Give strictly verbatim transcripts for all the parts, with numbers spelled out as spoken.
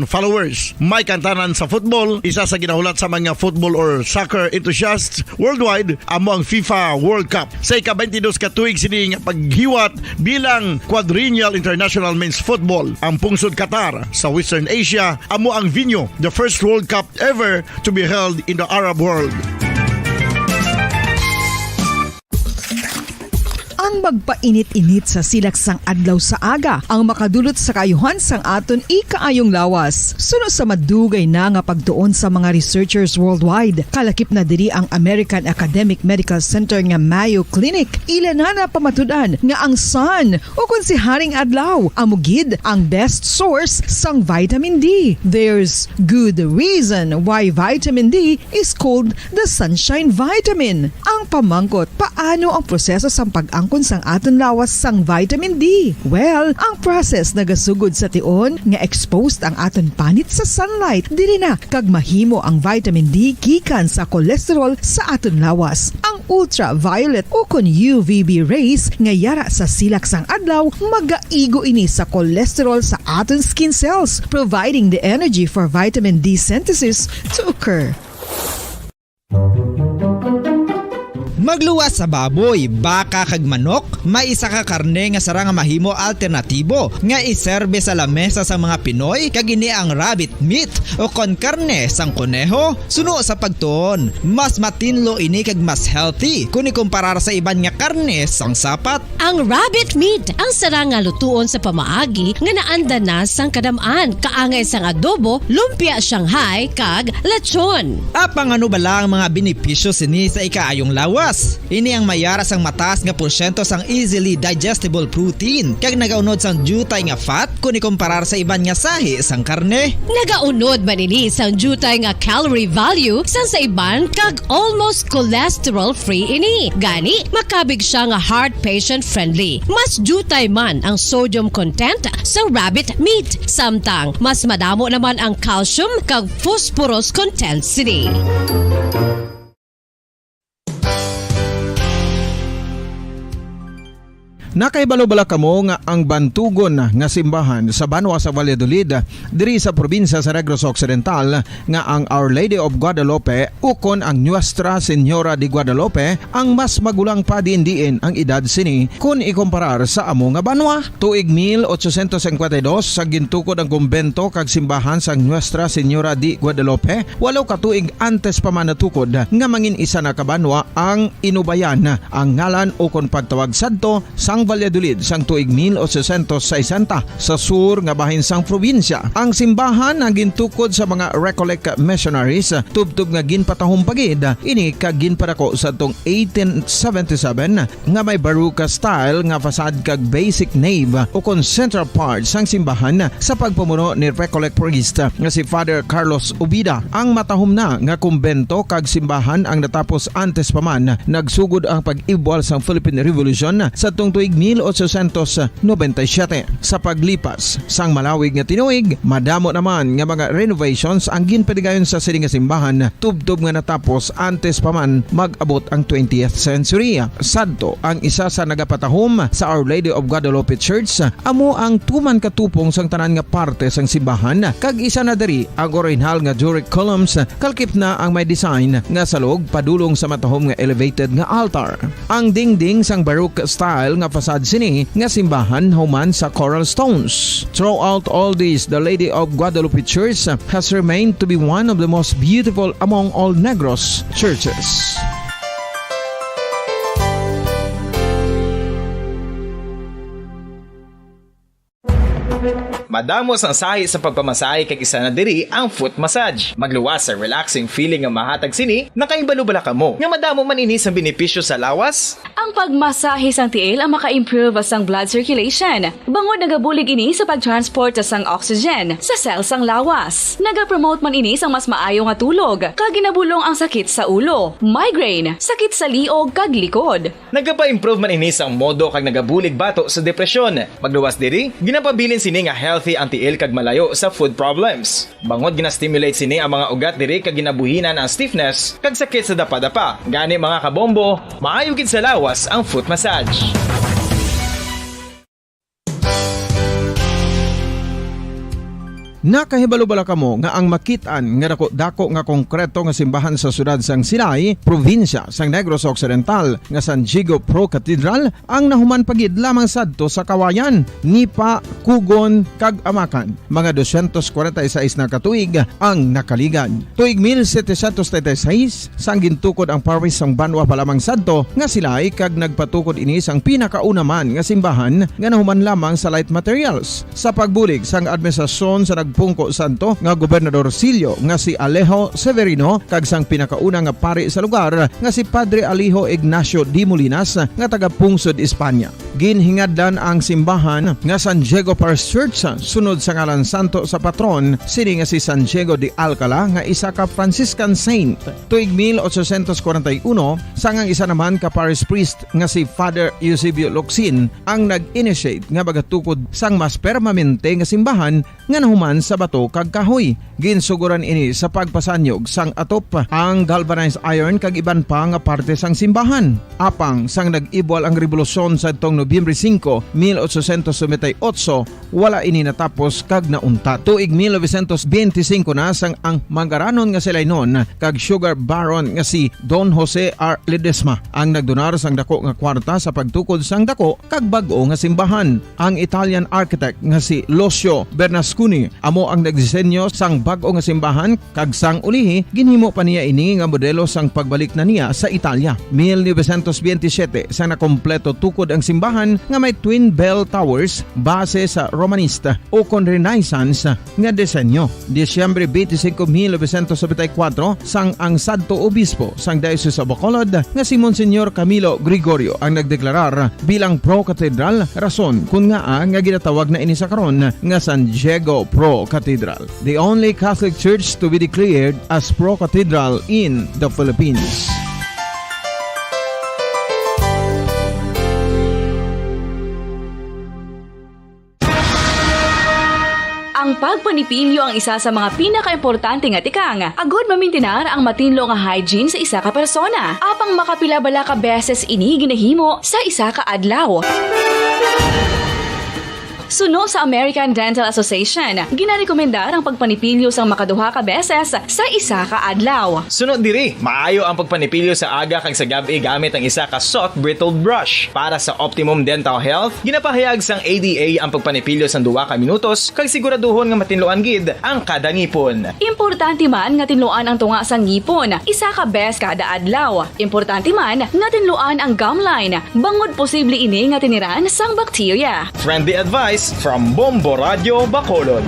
followers. May kantanan sa football, isa sa ginahulat sa mga football or soccer enthusiasts worldwide, amo ang FIFA World Cup. Sa ika-twenty-dos ka tuig sini nga paghiwat bilang Quadrennial International Men's Football, ang pungsod Qatar sa Western Asia amo ang venue, the first World Cup ever to be held in the Arab world. Ang magpainit-init sa silak sang adlaw sa aga ang makadulot sa kaayuhan sang aton ikaayong lawas. Suno sa madugay na nga pagtuon sa mga researchers worldwide, kalakip na diri ang American Academic Medical Center nga Mayo Clinic, ila na napamatud-an nga ang sun, ukon si Haring Adlaw, amo gid ang best source sang vitamin D. There's good reason why vitamin D is called the sunshine vitamin. Ang pamangkot, paano ang proseso sang pag-angkon sang aton lawas sang vitamin D? Well, ang process nagasugod sa tion nga exposed ang aton panit sa sunlight. Diri na kag mahimo ang vitamin D gikan sa cholesterol sa aton lawas. Ang ultraviolet ukon U V B rays nga yara sa silak sang adlaw magaigo ini sa cholesterol sa aton skin cells, providing the energy for vitamin D synthesis to occur. Magluwas sa baboy, baka kag manok, may isa ka karne nga sarang nga mahimo alternatibo nga iserbe sa lamesa sa mga Pinoy, kag ini ang rabbit meat o kon karne sang koneho. Suno sa pagtuon, mas matinlo ini kag mas healthy kun ikumparar sa iban nga karne sang sapat. Ang rabbit meat ang sarang nga lutuon sa pamaagi nga naanda na sang kadam-an, kaangay sang adobo, lumpia Shanghai, kag lechon. Apang ano bala ang mga benepisyo sini sa ikaayong lawas? Ini ang may yara sang mataas nga porsyento sang easily digestible protein, kag nagaunod sang diutay nga fat kun ikumparar sa iban nga sahi sang karne. Nagaunod man ini sang diutay nga calorie value sang sa iban, kag almost cholesterol-free ini. Gani, makabig sia nga heart patient friendly. Mas diutay man ang sodium content sa rabbit meat, samtang mas madamo naman ang calcium kag phosphorus content sini. Nakahibalo bala kamo nga ang bantugon nga simbahan sa banwa sa Valladolid, diri sa probinsya sa Negros Occidental, nga ang Our Lady of Guadalupe ukon ang Nuestra Señora de Guadalupe ang mas magulang pa diin-diin ang edad sini kun ikumparar sa amo nga banwa? Tuig mil ochocientos cincuenta y dos sa gintukod ang kumbento kag simbahan sang Nuestra Señora de Guadalupe, walo ka tuig antes pa man natukod nga mangin isa na ka banwa ang Inubayan, ang ngalan ukon pagtawag sadto sang Valladolid sang tuig mil ochocientos sesenta sa sur nga bahin sang probinsya. Ang simbahan ang gintukod sa mga Recollect missionaries, tubtob nga ginpatahom pa gid ini kag ginpadako sadtong eighteen seventy-seven nga may Baroque style nga facade kag basic nave ukon central part sang simbahan sa pagpamuno ni Recollect priest nga si Father Carlos Ubida. Ang matahom na nga kumbento kag simbahan ang natapos antes pa man nagsugod ang pag-ibwal sang Philippine Revolution sadtong tuig mil ochocientos noventa y siete. Sa paglipas sang malawig nga tinuig, madamo naman nga mga renovations ang ginpadigayon sa sini nga simbahan, tubtob nga natapos antes pa man mag-abot ang twentieth century. Sadto ang isa sa nagapatahom sa Our Lady of Guadalupe Church, amo ang tuman ka tupong sang tanan nga parte sang simbahan, kag isa na diri ang orihinal nga Doric columns, kalakip na ang may design nga salog padulong sa matahom nga elevated nga altar. Ang dingding sang Baroque style nga facade sini nga simbahan human sa coral stones. Throughout all this, the Lady of Guadalupe Church has remained to be one of the most beautiful among all Negros churches. Madamo sang sahi sa pagpamasahe kag isa na diri ang foot massage. Magluwas sa relaxing feeling nga mahatag sini, nakahibalo bala kamo nga madamo man ini sang benepisyo sa lawas? Ang pagmasahe sang tiil ang maka-improve sang blood circulation, bangod nagabulig ini sa pag-transport sang oxygen sa cell sang lawas. Nagapromote man ini sang mas maayo nga tulog, kag ginabulong ang sakit sa ulo, migraine, sakit sa liog kag likod. Nagapa-improve man ini sang modo kag nagabulig bato sa depresyon. Magluwas diri, ginapabilin sini nga healthy ang tiil kag malayo sa foot problems. Bangod gina-stimulate sini ang mga ugat diri kag ginabuhinan ang stiffness kag sakit sa dapadapa. Gani, mga kabombo, maayo gid sa lawas ang foot massage. Nakahibalo bala kamo nga ang makit-an nga dako-dako nga konkreto nga simbahan sa siyudad sang Silay, probinsya sang Negros Occidental, nga San Diego Pro Cathedral, ang nahuman pa gid lamang sadto sa kawayan, nipa, kugon, kag amakan? Mga dosyentos kwarenta y seis na ka tuig ang nakaligad. Tuig mil setecientos treinta y seis, sang gintukod ang parish sang banwa pa lamang sadto nga Silay, kag nagpatukod ini sang pinakauna man nga simbahan nga nahuman lamang sa light materials. Sa pagbulig sang administrasyon sa nagpungko sadto nga Gobernador Silio nga si Alejo Severino kag sang pinakauna nga pari sa lugar nga si Padre Alejo Ignacio de Molinas nga taga Pungsod, Espanya. Ginhingadlan ang simbahan nga San Diego Parish Church sunod sa ngalan santo sa patron sini nga si San Diego de Alcala nga isa ka Franciscan saint. Tuig mil ochocientos kwarenta y uno, sang ang isa naman ka parish priest nga si Father Eusebio Locsin ang nag-initiate nga magatukod sang mas permanente nga simbahan nga nahuman sa bato kag kahoy. Ginsugoran ini sa pagpasanyog sang atop, ang galvanized iron kag iban pa nga parte sang simbahan. Apang sang nag-ibwal ang rebolusyon sadtong Nobyembre singko, mil ochocientos noventa y ocho, wala ini natapos kag nauntat. Tuig mil novecientos benti singko na sang ang mangaranon nga si Lainon kag sugar baron nga si Don Jose R. Ledesma ang nagdonar sang dako nga kwarta sa pagtukod sang dako kag bag-o nga simbahan. Ang Italian architect nga si Lucio Bernasconi amo ang nagdisenyo sang bag-o nga simbahan, kag sang ulihi ginhimo pa niya ini nga modelo sang pagbalik na niya sa Italia. Mil novecientos benti siyete, sang nakompleto tukod ang simbahan nga may twin bell towers base sa Romanista o kon Renaissance nga disenyo. Disyembre twenty-five, mil novecientos noventa y cuatro, sang ang sadto obispo sang Diocese of Bacolod nga si Monsignor Camilo Gregorio ang nagdeklarar bilang Pro Cathedral, rason kun ngaa nga ginatawag na ini sa karon nga San Diego Pro Cathedral, the only Catholic church to be declared as Pro Cathedral in the Philippines. Ang pagpanipilyo ang isa sa mga pinakaimportante nga tikang agud mamintinar ang matinlo nga hygiene sa isa ka persona. Apang makapila bala ka beses ini ginahimo sa isa ka adlaw? Suno sa American Dental Association, ginarekomendar ang pagpanipilyo sang makaduha ka beses sa isa ka adlaw. Suno diri, maayo ang pagpanipilyo sa aga kag sa gab-i gamit ang isa ka soft bristled brush. Para sa optimum dental health, ginapahayag sang A D A ang pagpanipilyo sang duha ka minutos kag siguraduhon nga matinluan gid ang kada ngipon. Importante man nga tinluan ang tunga sang ngipon isa ka bes kada adlaw. Importante man nga tinluan ang gum line, bangod posible ini nga tiniran sang bakterya. Friendly advice from Bombo Radio Bacolod.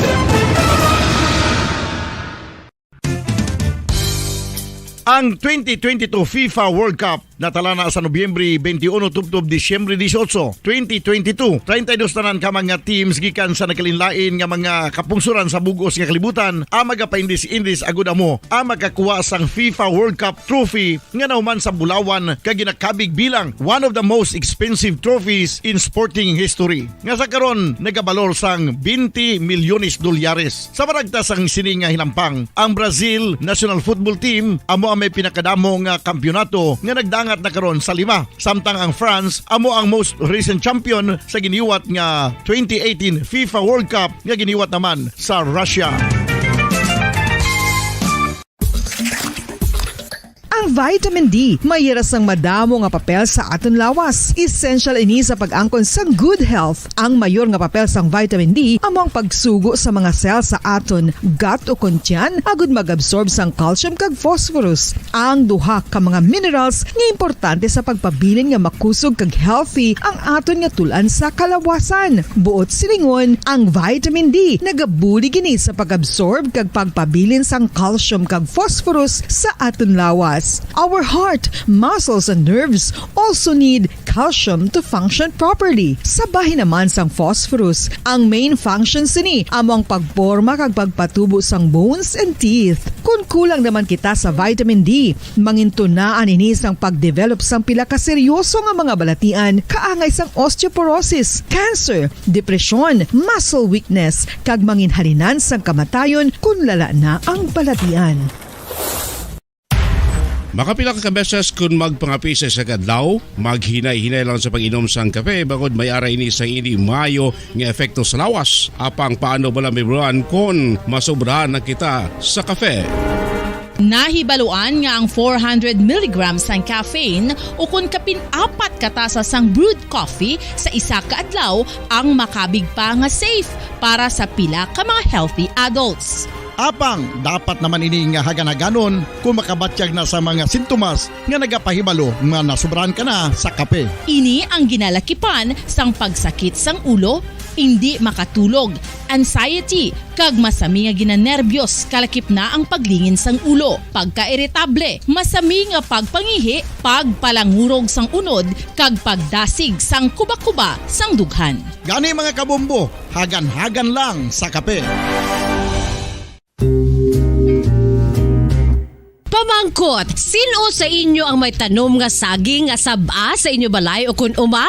Ang twenty twenty-two FIFA World Cup natala na sa Nobyembre twenty-one tubtob Disyembre dieciocho, twenty twenty-two. Treinta y dos tanan ka mga teams gikan sa nagkalainlain nga mga kapungsoran sa bug-os nga kalibutan ang magapaindis-indis agud amo ang makakuha sang FIFA World Cup trophy nga nahuman sa bulawan kag ginakabig bilang one of the most expensive trophies in sporting history, nga sa karon nagabalor sang twenty milyones dolyares. Sa maragta sang sini nga hinampang, ang Brazil national football team amo ang may pinakadamo nga kampiyonato nga nagdangat na karon sa lima, samtang ang France amo ang most recent champion sa giniwat nga twenty eighteen FIFA World Cup nga giniwat naman sa Russia. Ang vitamin D may hira sang madamo nga papel sa aton lawas. Essential ini sa pag-angkon sang good health. Ang mayor nga papel sang vitamin D amo ang pagsugo sa mga cell sa aton gut o kon tiyan agud mag-absorb sang calcium kag phosphorus, ang duha ka mga minerals nga importante sa pagpabilin nga makusog kag healthy ang aton nga tul-an sa kalawasan. Buot silingon, ang vitamin D nagabulig ini sa pag-absorb kag pagpabilin sang calcium kag phosphorus sa aton lawas. Our heart, muscles, and nerves also need calcium to function properly. Sa bahin naman sang phosphorus, ang main function sini amo ang pagporma kag pagpatubo sang bones and teeth. Kon kulang naman kita sa vitamin D, mangintunaan ini sang pag-develop sang pila ka seryoso nga mga balatian, kaangay sang osteoporosis, cancer, depresyon, muscle weakness, kag manginhalinan sang kamatayon kon lala na ang balatian. Makapila ka beses kun magpangape sa isa ka adlaw, maghinay-hinay lang sa pag-inom sang kape, bangod may ara ini sang indi maayo nga epekto sa lawas. Apang paano bala mahibaluan kon masobrahan na kita sa kape? Nahibaluan nga ang four hundred milligrams sang caffeine ukon kapin apat ka tasa sang brewed coffee sa isa ka adlaw ang makabig pa nga safe para sa pila ka mga healthy adults. Apang dapat naman ini nga hagan-haganon kung makabatyag na sa mga sintomas nga nagapahibalo nga nasobrahan ka na sa kape. Ini ang ginalakipan sang pagsakit sang ulo, indi makatulog, anxiety, kag masami nga ginanerbyos, kalakip na ang paglingin sang ulo, pagkairitable, masami nga pagpangihi, pagpalangurog sang unod, kag pagdasig sang kuba-kuba sang dughan. Gani, mga kabombo, hagan-hagan lang sa kape. Pamangkot, sin-o sa inyo ang may tanom nga saging nga sab-a sa inyo balay ukon uma?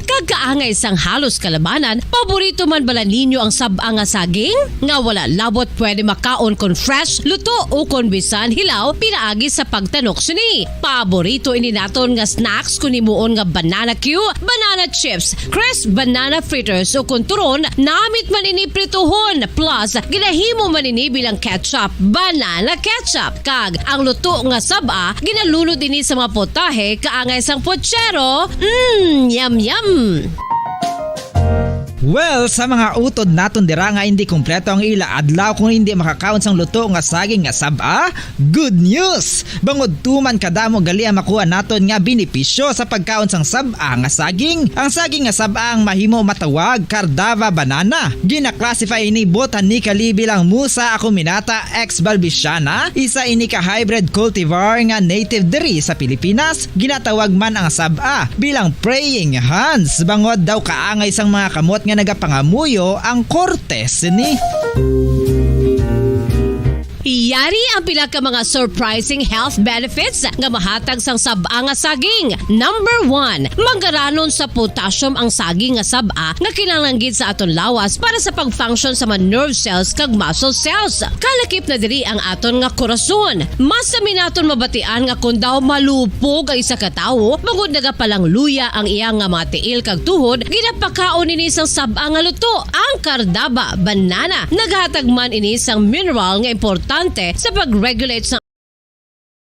Kag kaangay sang halos kalabanan, paborito man bala ninyo ang sab-a nga saging? Nga wala labot pwede makaon kon fresh, luto, ukon bisan hilaw pinaagi sa pagtanok sini. Paborito ini naton nga snacks kon himuon nga banana cue, banana chips, crisp banana fritters, ukon turon, namit man ini prituhon, plus ginahimo man ini bilang ketchup, banana ketchup. Kag ang luto nga sab-a, ginalunod ini sa mga potahe kaangay sang pochero. Mm, yum, yum! Well, sa mga utod naton dira nga indi kompleto ang ila adlaw kung indi makakaon sang luto nga saging nga sab-a, good news! Bangod tuman kadamo gali ang makuha naton nga benepisyo sa pagkaon sang sab-a nga saging. Ang saging nga sab-a ang mahimo matawag Cardava banana. Gina-classify ini botanically bilang Musa acuminata ex balbisiana, isa ini ka hybrid cultivar nga native diri sa Pilipinas. Ginatawag man ang sab-a bilang praying hands, bangod daw kaangay sang mga kamot nga nagapangamuyo ang korte sini. Yari ang pila ka mga surprising health benefits nga mahatag sang sab-a nga saging. Number one, manggaranon sa potassium ang saging nga sab-a nga kinahanglan gid sa aton lawas para sa pag-function sa mga nerve cells kag muscle cells. Kalakip na diri ang aton nga korason. Masami naton mabatian nga kon daw malupog ang isa ka tawo, bangod nagapalangluya ang iya nga mga tiil kag tuhod, ginapakaon ini sang sab-a nga luto, ang cardaba banana. Naghatag man ini sang mineral nga importante sa pag-regulate sa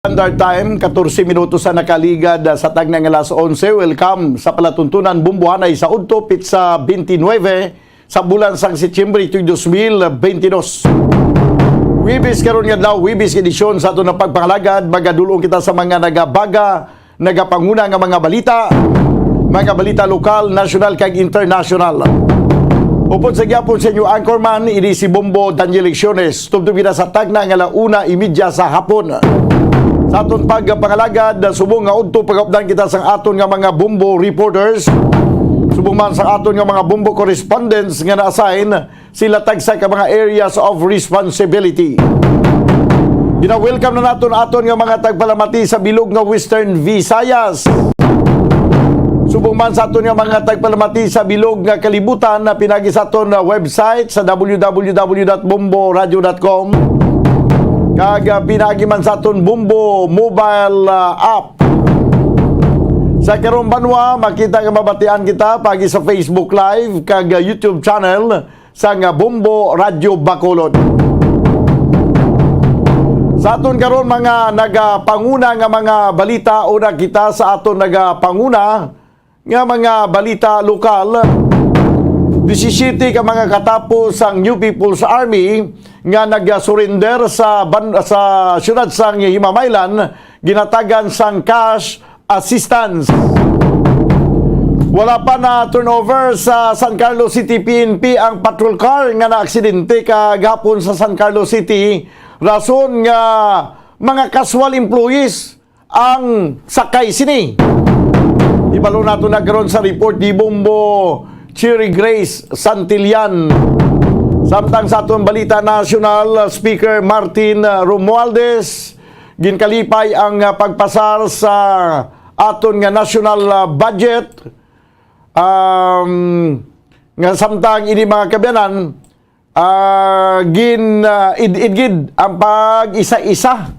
Standard Time, katorse minutos ang nakaligad, ah, sa tagna nga alas onse. Welcome sa palatuntunan Bombohanay sa udto, pitsa twenty-nine sa bulan sang Setyembre, tuig dos mil bentidós. Huwebes karon nga adlaw, Huwebes edisyon sa aton nga pagpangalagad. Magadul-ong kita sa mga nagabaga, nagapanguna nga mga balita, mga balita lokal, nasyonal, kag internasyonal. Upod sa gihapon sa inyo anchorman, ini si Bombo Daniel Lecciones. Tubtob kita sa tagna nga ala una imedya sa hapon. Sa aton pagpangalagad, subong nga udto pagupdan kita sang aton nga mga Bombo reporters, subong man sa aton nga mga Bombo correspondents nga na-assign sila tagsa ka mga areas of responsibility. Gina-welcome na naton aton nga mga tagpalamati sa bilog nga Western Visayas. Subong man sa aton nga mga tagpalamati sa bilog nga kalibutan, na pinagi sa aton na website sa w w w dot bombo radio dot com, kag, ah, pinagi man sa aton Bombo mobile, ah, app. Sa karong banwa, makita nga mabatian kita pagi sa Facebook Live kag, ah, YouTube channel sang Bombo Radyo Bacolod. Sa aton karon mga nagapanguna nga mga balita, una kita sa aton nagapanguna nga mga balita lokal. Disisiyete ka mga katapo sang New People's Army nga nagsurrender sa ban-, sa siyudad sang Himamaylan, ginatagan sang cash assistance. Wala pa na-turnover sa San Carlos City P N P ang patrol car nga naaksidente kagahapon sa San Carlos City, rason nga mga casual employees ang sakay sini. Ibalo nato na karon sa report ni Bombo Cherry Grace Santillan. Samtang sa aton balita nasyonal, Speaker Martin Romualdez, ginkalipay ang, ah, pagpasar sa aton nga national, ah, budget, um, nga samtang ini, mga kaabyanan, ah, gin, ah, id-id gid ang pag-isa-isa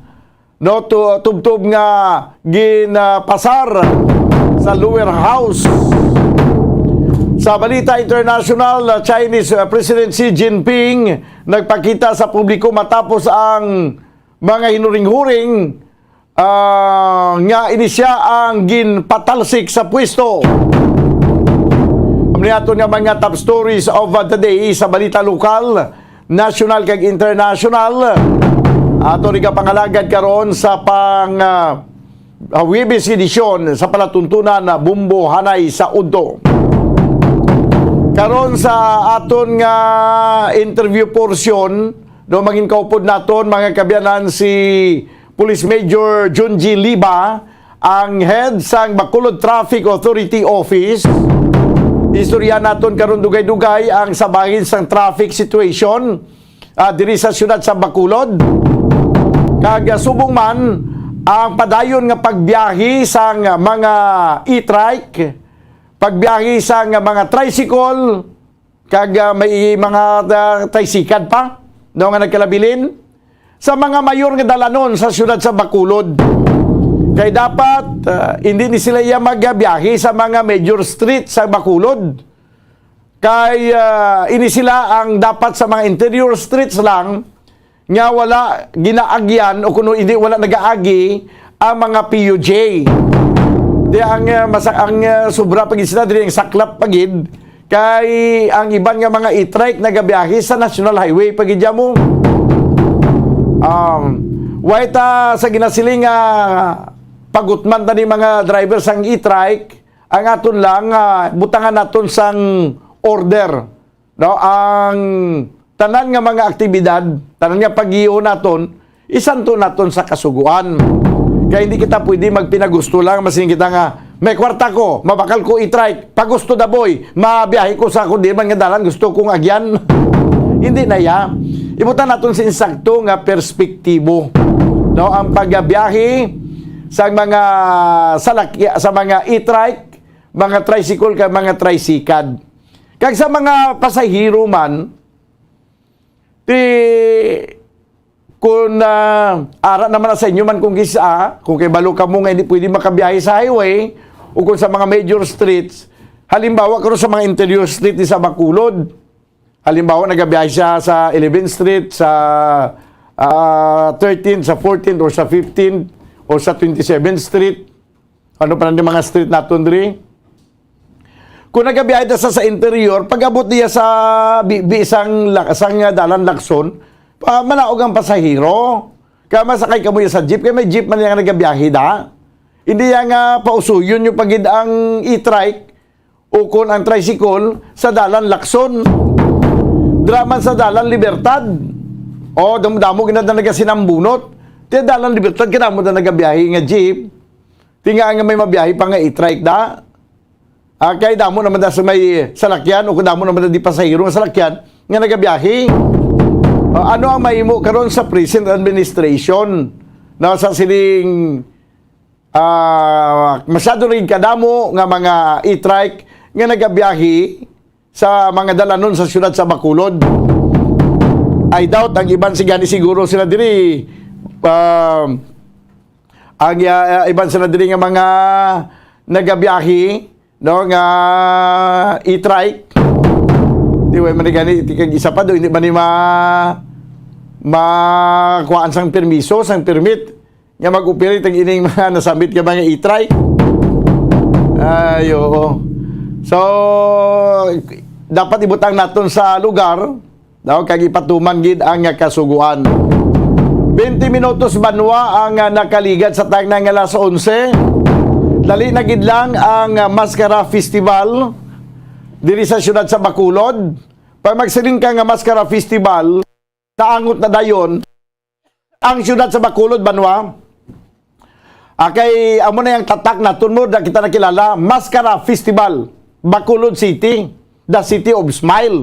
no, tu-, tubtob nga ginapasar sa lower house. Sa balita international, uh, Chinese, uh, President Xi Jinping nagpakita sa publiko matapos ang mga hinuring-huring, ah, nga ini siya ang ginpatalsik sa pwesto. Amo ni aton nga mga top stories of, uh, the day sa balita lokal, national kag international. Ato ni kapangalagad karon sa pang, ah, ah, Huwebes edisyon sa palatuntunan na Bumbo Hanay sa Udto. Karon sa aton nga interview portion, no, mangin kaupod naton, mga kaabyanan, si Police Major Junji Liba, ang head sang Bacolod Traffic Authority Office. Istorya naton karon dugay-dugay ang sabahin sang traffic situation, ah, diri sa siyudad sa Bacolod. Kag, ah, subong man ang padayon nga pagbiyahe sang mga e-trike, pagbiyahe sang mga tricycle, kag, ah, may mga, ah, tricycad pa, no, nga nagkalabilin sa mga mayor nga dalanon sa siyudad sa Bacolod. Kay dapat, ah, hindi ni sila iya magbiyahe sa mga major street sa Bacolod. Kay, ah, ini sila ang dapat sa mga interior streets lang nga wala ginaagyan o kuno hindi, wala nagaagi ang mga P U J. Di ang, ah, masa-, ang, ah, sobra pa gid sila diri, ang saklap pa gid kay ang iban nga mga e-trike nagabiyahe sa National Highway pa gid mo. Um, way ta sa ginasiling nga pagutman ta ni mga driver sang e-trike, ang aton lang, ah, butangan naton sang order, no? Ang tanan nga mga aktibidad, tanan nga paggiyo naton, isanto naton sa Kasugoan. Kay hindi kita pwede magpinagusto lang, masing kita nga, "May kwarta ko, mabakal ko i-trike, pagusto da boy, mabiyahe ko sa akon di man nga dalan gusto kong agyan." Hindi na ya. Ibutang naton sa insakto nga perspektibo, no? Ang pagbiyahe sa mga salakya-, sa mga e-trike, mga tricycle, kag mga tricycad. Kag sa mga pasahero man, ti, kung, ah, ara naman na sa inyo man kung kisa, kung kay balo kamo nga hindi pwede makabiyahe sa highway o kung sa mga major streets, halimbawa karon sa mga interior street di sa Bacolod, halimbawa nagabiyahe siya sa eleventh Street, sa, ah, thirteenth, sa fourteenth, or sa fifteenth, or sa twenty-seventh Street, ano pa na ni mga street naton diri? Kung nagabiyahe ta sa, sa interior, pag-abot niya sa bi-, bi-, sang la-, sang, ah, dalan Lacson, pa, manaog ang pasahero. Kaya masakay kamo sa jeep, kaya may jeep man yang nagabiyahe da. Hindi yang, ah, pausuyon yung pagid ang e-trike o kon ang tricycle sa dalan Lacson. Draman sa dalan Libertad. O, damo-damo gina na nagasinambunot. Ti dalan Libertad, kadamo na nagabiyahe nga jeep. Tinga nga may mabiyahe pa nga e-trike da. Ah, kay damo naman da sa may salakyan o kung damo naman da di pasahero nga salakyan nga nagabiyahe. Ah, ano ang mahimo karon sa present administration? Na sa sining, ah, masyado rin kadamo nga mga e-trike nga nagabiyahe sa mga dalanon sa siyudad sa Bacolod. I doubt ang iban sigani siguro sila diri, ah, ang, ah, iban sila diri nga mga nagabiyahe, no, nga e-trike. Di way man ni gani, ti kag isa pa do, hindi man ni ma-, makuhaan sang permiso, sang permit nga mag-operate ang ining mga nasambit nga mga e-trike. Ay, oo. So, dapat ibutang naton sa lugar, no, kag ipatuman gid ang kasugoan. Twenty minutos banwa ang, ah, nakaligad sa tagna nga alas onse. Dali na gid lang ang, ah, Mascara Festival diri sa siyudad sa Bacolod. Pag magsiling ka nga Mascara Festival, naangot na dayon ang siyudad sa Bacolod, banwa. Ah, kay amo na yung tatak naton mo, da kita nakilala, Mascara Festival, Bacolod City, the city of smile.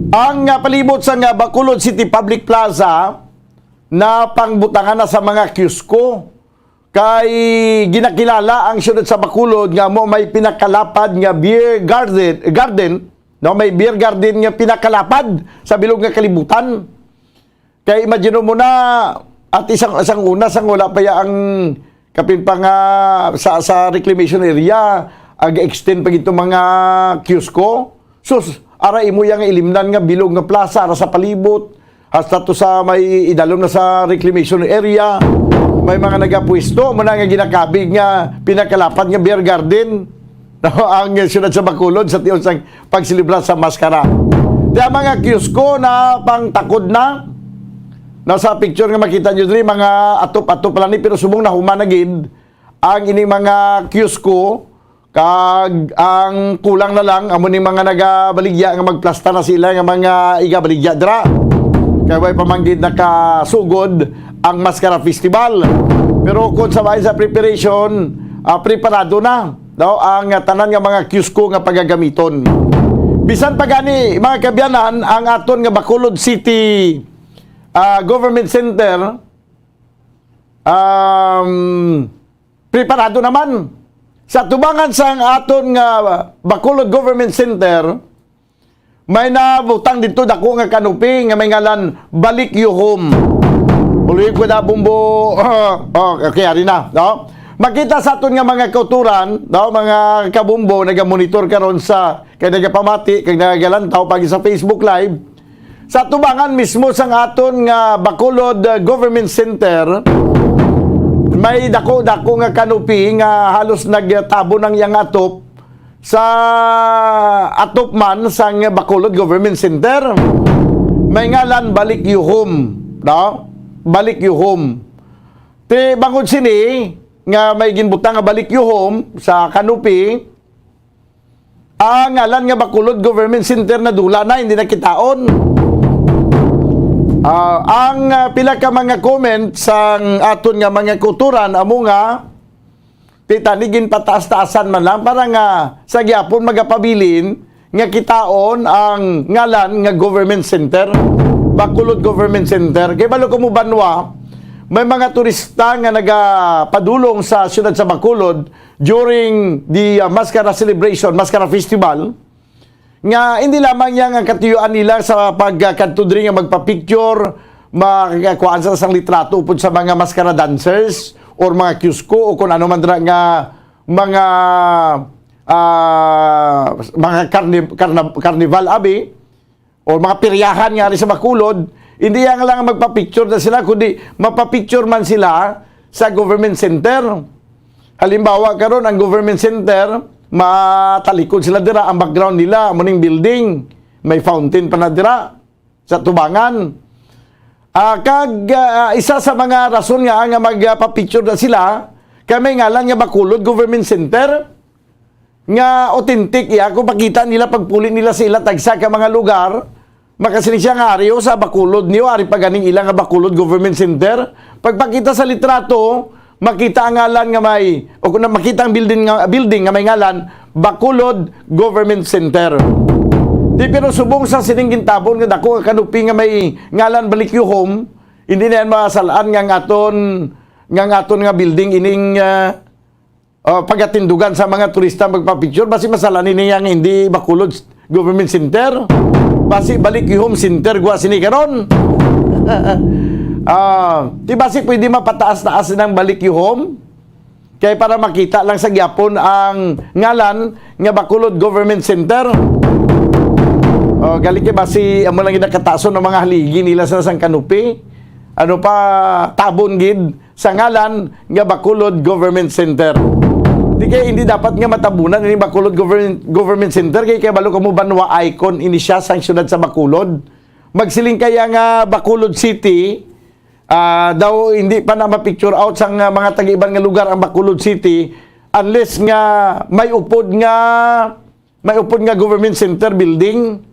Ang, ah, palibot sa nga Bacolod City Public Plaza na pangbutangan na sa mga kiosko. Kay ginakilala ang siyudad sa Bacolod nga mo may pinakalapad nga beer garden, garden, no? May beer garden nga pinakalapad sa bilog nga kalibutan. Kay imagine mo na, At isang, isang una, sang wala pa ya ang kapin pa nga sa, sa reclamation area, ag-extend pa gito mga kiosko. Sus, ara imo yang ilimnan nga bilog nga plaza, ara sa palibot, hasta to sa may idalom na sa reclamation area, may mga nagapwesto, mo na nga ginakabig nga pinakalapad nga beer garden. No, ang siyudad sa Bacolod sa tios sang pagselebra sa maskara. Ti ang mga kiosko na pangtakod na. Nasa picture nga makita nyo diri, mga atop-atop pa lang ni, pero subong nahuman na gid ang ining mga kiosko, kag ang kulang na lang amo ni mga nagabaligya nga magplasta na sila nga mga igabaligya dira. Kay way pa man gid nakasugod ang Maskara Festival. Pero kung sa bahin sa preparation, ah, preparado na daw ang tanan nga mga kiosko nga pagagamiton. Bisan pa gani, mga kaabyanan, ang aton nga Bacolod City, ah, Government Center, um, preparado naman. Sa tubangan sang aton nga Bacolod Government Center, may nabutang dito dako nga canopy nga may ngalan Balik You Home. Uloy ko na, Bumbo. Oh, okay, ari na, no? Makita sa aton nga mga kauturan, no, mga kabumbo, nagamonitor karon sa, kay nagapamati, kay nagalantaw pag sa Facebook Live. Sa tubangan mismo sang aton nga Bacolod, uh, Government Center, may dako-dako nga canopy nga halos nagtabon ang iyang atop sa atop man sang Bacolod Government Center. May ngalan Balik You Home, no? Balik You Home. Ti bangod sini nga may ginbutang nga Balik You Home sa canopy, ang ngalan nga Bacolod Government Center nadula na, hindi na kitaon. Ah, ang, ah, pila ka mga comment sang aton nga mga kauturan amo nga, ti tani ginpataas-taasan man lang para nga sa gyapon magapabilin nga kitaon ang ngalan nga Government Center, Bacolod Government Center. Kay balo ko mo banwa, may mga turista nga nagapadulong sa siyudad sa Bacolod during the, uh, Mascara Celebration, Mascara Festival, nga hindi lamang niya nga katuyuan nila sa pagkadto diri nga magpa-picture, makakuhaan sa sang litrato upod sa mga maskara dancers or mga kiosko o kung ano man dira nga mga, ah, mga carni-, carna-, carnival, abi, o mga piryahan nga ari sa Bacolod, hindi yan lang magpa-picture na sila, kundi mapapicture man sila sa government center. Halimbawa, karon ang government center, matalikod sila dira, ang background nila, amo ning building, may fountain pa na dira sa tubangan. Ah, kag, ah, isa sa mga rason nga, nga magpa-picture na sila, kay may ngalan nga Bacolod Government Center, nga authentic iya. Kung makita nila, pagpuli nila sa ila tagsa ka mga lugar, makasiling siya nga, "Ari, o, sa Bacolod niyo, ari pa ganing ila nga Bacolod Government Center." Pagpakita sa litrato, makita ang ngalan nga may, o kung na-, makita ang building nga, building nga may ngalan, Bacolod Government Center. Di, pero subong sa sining gintabon nga dako nga canopy nga may ngalan Balik You Home, hindi na yan masalaan nga ang aton, nga ang aton nga building ining, ah, ah, pagatindugan sa mga turista magpa-picture, basi masala ni niya nga hindi Bacolod Government Center. Basi Balik You Home Center gwa sini karon. Ah, di basi pwede mapataas-taas ng Balik You Home? Kay para makita lang sa gyapon ang ngalan nga Bacolod Government Center. Oh, gali kay basi amo lang ginakatason ng mga haligi nila sa sang canopy. Ano pa, tabon gid sa ngalan nga Bacolod Government Center. Di kay hindi dapat nga matabunan ini Bacolod Government, Government Center, kay kabalo kamo banwa icon ini siya sang siyudad sa Bacolod. Magsiling kaya nga Bacolod City, ah, daw hindi pa na ma-picture out sang, ah, mga taga-iban nga lugar ang Bacolod City unless nga may upod nga may upod nga government center building.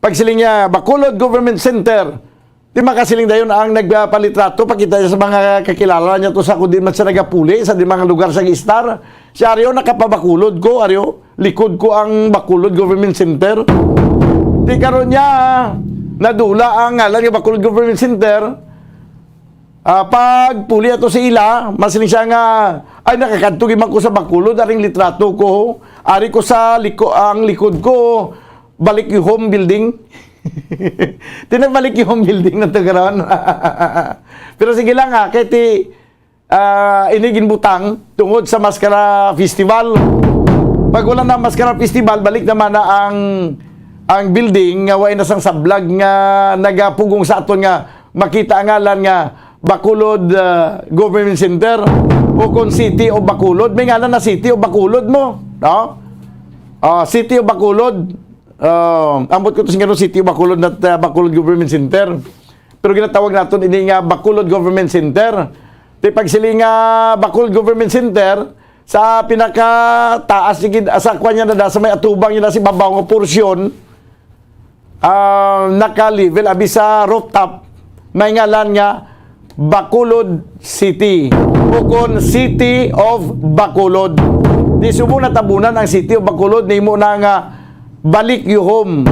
Pagsiling niya, "Bacolod Government Center." Di makasiling dayon ang nagpalitrato, pakita niya sa mga kakilala niya to sa kundi man siya nagapuli sa di mga lugar sa gistar. Si Ario, nakapabakulod ko, Ario, likod ko ang Bacolod Government Center. Di karon niya, nadula ang ngalan nga Bacolod Government Center. Ah, pag puli ato sa ila, masiling siya nga, "Ay, nakakadto gid man ko sa Bacolod, aring litrato ko. Ari ko sa liko-, ang likod ko, Balik You Home building." Tinagbalik yung building na to karon. Pero sige lang, ah, kay ti, ah, ini ginbutang tungod sa Mascara Festival. Pag wala na Mascara Festival, balik naman na ang, ang building nga way na sang sablag nga nagapugong sa aton nga makita ang ngalan nga Bacolod, ah, Government Center o kon City of Bacolod. May ngalan na City of Bacolod mo, no? Ah, City of Bacolod. Ah, ambot ko to sing ano, City of Bacolod, not, ah, Bacolod Government Center. Pero ginatawag naton ini nga Bacolod Government Center. Ti pagsiling nga Bacolod Government Center, sa pinakataas ni gid, sa kuwan niya na, sa may atubang niya na si babaw nga porsyon, ah, naka-level, abi sa rooftop, may ngalan nga Bacolod City, o kon City of Bacolod. Di subong natabunan ang City of Bacolod, nimo na nga Balik You Home.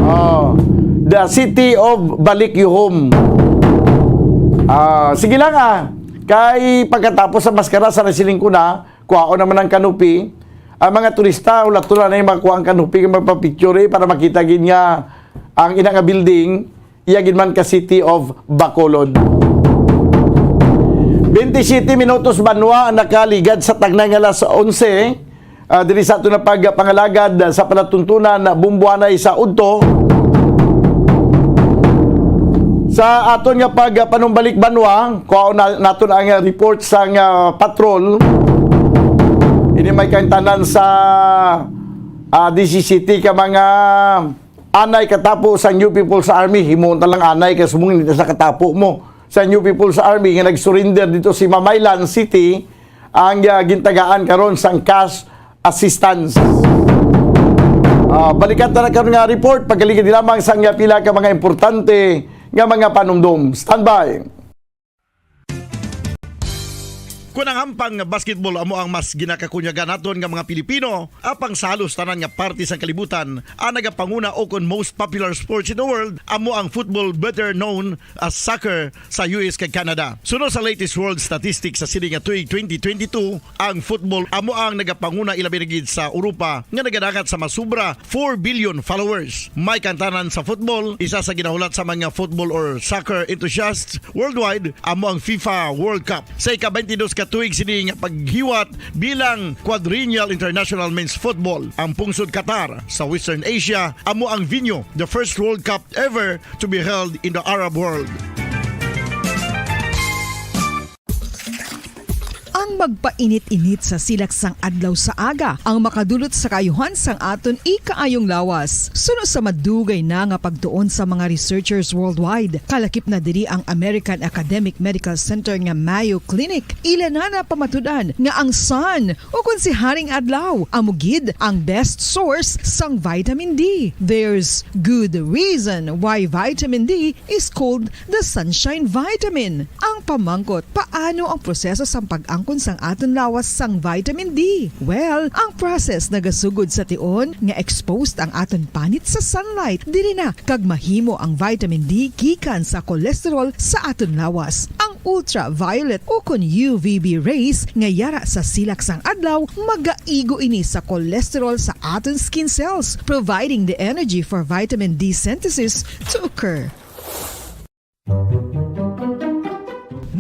Oh, the City of Balik You Home. Ah, sige lang, ah. Kay pagkatapos sa maskara, sa nasiling ko na, kuhaon naman ang canopy. Ang mga turista, wala to na yung makuha ang canopy, kay magpa-picture, eh, para makita gid nga ang ina nga building, iya gid man ka City of Bacolod. Twenty-seven minutos banwa ang nakaligad sa tagnay nga alas onse. Ah, diri sa aton na pagpangalagad sa palatuntunan, Bumbuanay sa udto. Sa aton nga pagpanumbalik banwa, kuhaon na naton ang report sang, ah, patrol. Ini may kaintanan sa, ah, D C City ka mga anay katapo sa New People's Army. Himuon ta lang anay kay subong hindi na sa katapo mo sa New People's Army nga nag-surrender dito si Mamaylan City ang, ah, gintagaan karon sang cash assistance. Ah, balikan ta na karon nga report pagkaligid lamang sang, ah, pila ka mga importante nga mga panumdom. Standby. Kon ang hampang nga basketball amo ang mas ginakakunyagan naton nga mga Pilipino, apang sa halos tanan nga parte sang kalibutan, ang nagapanguna o kon most popular sports in the world amo ang football, better known as soccer, sa U S kag Canada. Suno sa latest world statistics sa sini nga tuig twenty twenty-two, ang football amo ang nagapanguna, ilabi na gid sa Europa nga nagadangat sa masubra four billion followers. May kantanan sa football, isa sa ginahulat sa mga football or soccer enthusiasts worldwide amo ang FIFA World Cup. Sa ika-twenty-dos ka tuig sini nga paghiwat bilang Quadrennial International Men's Football, ang pungsod Qatar sa Western Asia amo ang venue, the first World Cup ever to be held in the Arab world. Ang magpainit-init sa silak sang adlaw sa aga ang makadulot sa kaayuhan sang aton ikaayong lawas. Suno sa madugay na nga pagtuon sa mga researchers worldwide, kalakip na diri ang American Academic Medical Center nga Mayo Clinic. Ila na napamatud-an nga ang sun, o kon si Haring Adlaw, amo gid ang best source sang vitamin D. There's good reason why vitamin D is called the sunshine vitamin. Ang pamangkot, paano ang proseso sang pag-angkon sang aton lawas sang vitamin D? Well, ang process nagasugod sa tion nga exposed ang aton panit sa sunlight diri na, kag mahimo ang vitamin D gikan sa cholesterol sa aton lawas. Ang ultraviolet o kon U V B rays nga yara sa silak sang adlaw magaigo ini sa cholesterol sa aton skin cells, providing the energy for vitamin D synthesis to occur.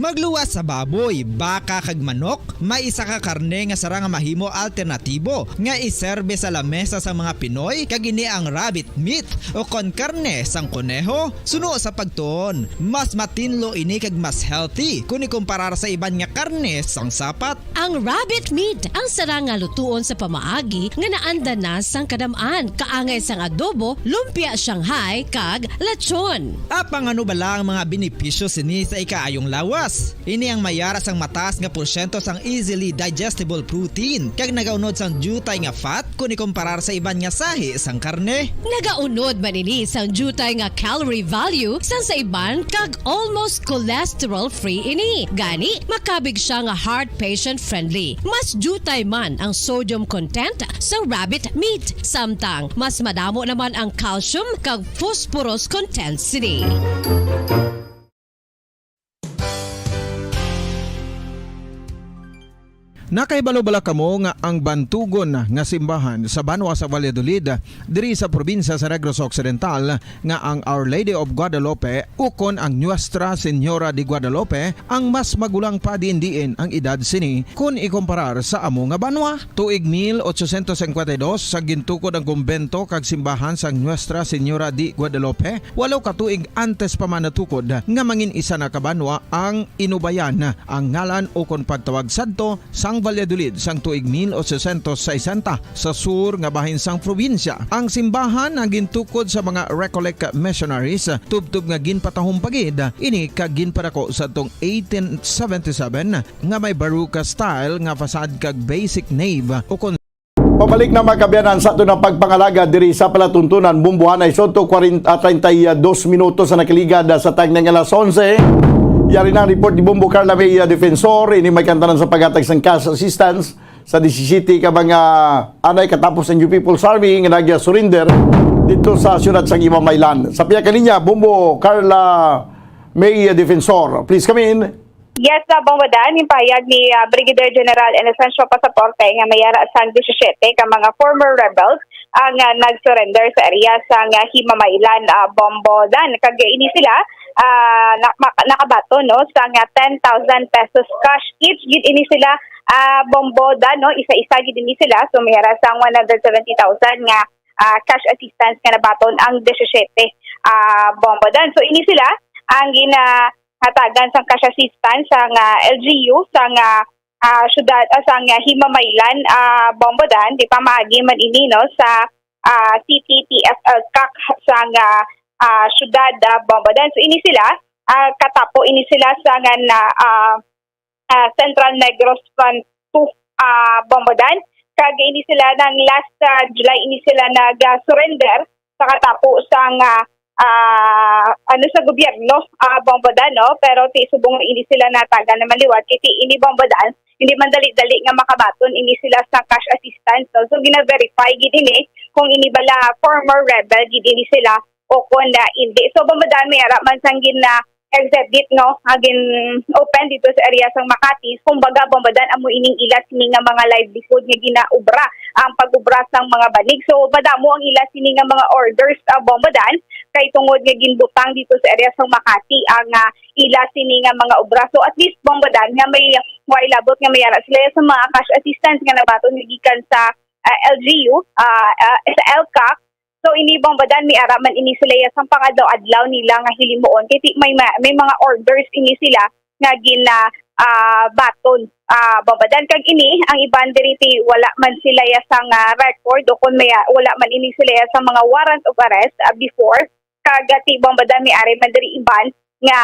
Magluwas sa baboy, baka kag manok, may isa ka karne nga sarang nga mahimo alternatibo nga iserbe sa lamesa sa mga Pinoy, kag ini ang rabbit meat o kon karne sang koneho. Suno sa pagtuon, mas matinlo ini kag mas healthy kon ikumparar sa iban nga karne sang sapat. Ang rabbit meat ang sarang nga lutuon sa pamaagi nga naanda na sang kadam-an, kaangay sang adobo, lumpia Shanghai, kag lechon. Apang ano bala ang mga benepisyo sini sa ikaayong lawas? Ini ang mayara sang mataas nga porsyento sang easily digestible protein, kag nagaunod sang diutay nga fat kon ikumparar sa iban nga sahi sang karne. Nagaunod man ini sang diutay nga calorie value sang sa iban, kag almost cholesterol-free ini. Gani, makabig sia nga heart patient-friendly. Mas diutay man ang sodium content sa rabbit meat, samtang mas madamo naman ang calcium kag phosphorus content sini. Nakahibalo bala kamo nga ang bantugon nga simbahan sa banwa sa Valladolid, diri sa probinsya sa Negros Occidental, nga ang Our Lady of Guadalupe ukon ang Nuestra Señora de Guadalupe ang mas magulang pa diin-diin ang edad sini kon ikumparar sa amo nga banwa? Tuig mil ochocientos cincuenta y dos, sa gintukod ang kumbento kag simbahan sang Nuestra Señora de Guadalupe, walo ka tuig antes pa man natukod nga mangin isa na ka banwa ang Inubayan, ang ngalan ukon pagtawag sadto sang Valladolid sang tuig mil ochocientos sesenta, sa sur nga bahin sang probinsya. Ang simbahan ang gintukod sa mga Recollect missionaries, tubtob nga ginpatahom pa gid ini kag ginpadako sadtong eighteen seventy-seven, nga may Baroque style nga facade kag basic nave ukon Pabalik na, mga kaabyanan, sa aton ang pagpangalaga diri sa palatuntunan. Bombohanay Soto, kwarenta, ah, treinta y dos minutos sa nakaligad, ah, sa tagna nga alas onse. Yari na ang report ni Bombo Carla May, ah, Defensor. Ini may kantanan sa paghatag sang cash assistance sa disisiyete ka mga anay katapos ang New People's Army nga nag-surrender dito sa siyudad sang Himamaylan. Sa pihak kaniya, Bombo Carla May, ah, Defensor. Please come in. Yes, uh, Bombo Dan, yung pahayag ni, ah, Brigadier General Inocencio Pasaporte nga may ara sang disisiyete ka mga former rebels ang, ah, nag-surrender sa area sang, ah, Himamaylan, ah, Bombo Dan. Kag ini sila, ah, na-, maka-, nakabaton, no, sang, ah, ten thousand pesos cash each. Gid ini sila, ah, Bombo Dan, no, isa-isa gid ini sila. So, may ara sang one hundred seventy thousand nga, ah, cash assistance nga nabaton ang disisiyete, ah, Bombo Dan. So, ini sila ang gina-, hatagan sang cash assistance sang, ah, L G U sang, ah, ah, syudad, ah, sang, ah, Himamaylan, ah, Bombo Dan, di pa maagi man ini, no, sa, ah, City T F L CAC sang, ah, ah, syudad, ah, Bombo Dan. So, ini sila, ah, katapo ini sila sa ngan, ah, ah, ah, Central Negros Front two, ah, Bombo Dan. Kag ini sila nang last, ah, July, ini sila nag-surrender sa katapo sang, ah, ah, ano, sa gobyerno, ah, Bombo Dan, no? Pero ti subong nga ini sila natagan na maliwat, kay ti ini Bombo Dan, hindi man dali-dali nga makabaton ini sila sa cash assistance, no? So, gina-verify gid ini kung ini bala former rebel gid ini sila o kon, ah, hindi. So, Bombo Dan, may ara man sang gin, ah, exhibit, no, nga gin-open dito sa area sang Makati. Kumbaga, Bombo Dan, amo ining ila sini nga mga livelihood nga ginaobra, ang pag-obra sang mga banig. So, madamo ang ila sini nga mga orders, ah, Bombo Dan, kay tungod nga ginbutang dito sa area sang Makati ang, ah, ila sini nga mga obra. So, at least, Bombo Dan, nga may, may labot nga may ara sila sa mga cash assistance nga nabaton nga gikan sa, ah, L G U, ah, ah, sa LCAC. So, ini, Bombo Dan, may ara man ini sila ya sang pangadlaw-adlaw nila nga hilimuon. Kay ti-, may ma-, may mga orders ini sila nga gina, ah, baton, ah, Bombo Dan. Kag ini, ang iban diri ti wala man sila ya sang, ah, record o kon may, ah, wala man ini sila ya sang mga warrant of arrest, ah, before. Kag, ah, ti, Bombo Dan, may ari man diri iban nga,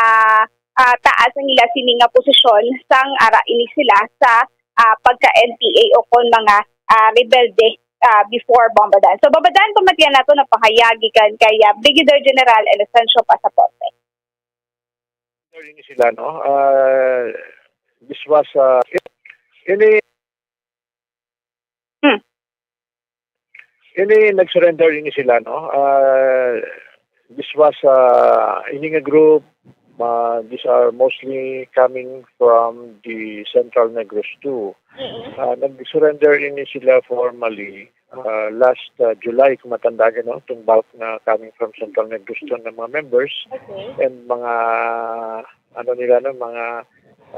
ah, taas ang ila sini nga posisyon sang ara ini sila sa, ah, pagka N P A o kon mga, ah, rebelde, ah, before, Bombo Dan. So, Bombo Dan, pamatian nato ang pahayag gikan kay, ah, Brigadier General Inocencio Pasaporte. Ini sila, no? Ah, this was, ah, ini Hmm. Ini nag-surrender ini sila, no? Ah, this was, ah, ini nga group, ah, these are mostly coming from the Central Negros two. Mm-mm. Ah, nag-surrender ini sila formally, ah, last, ah, July, kung matandaan nyo, no? Itong bulk na coming from Central Negros two ng mga members Okay. and mga, ano nila, no? Mga,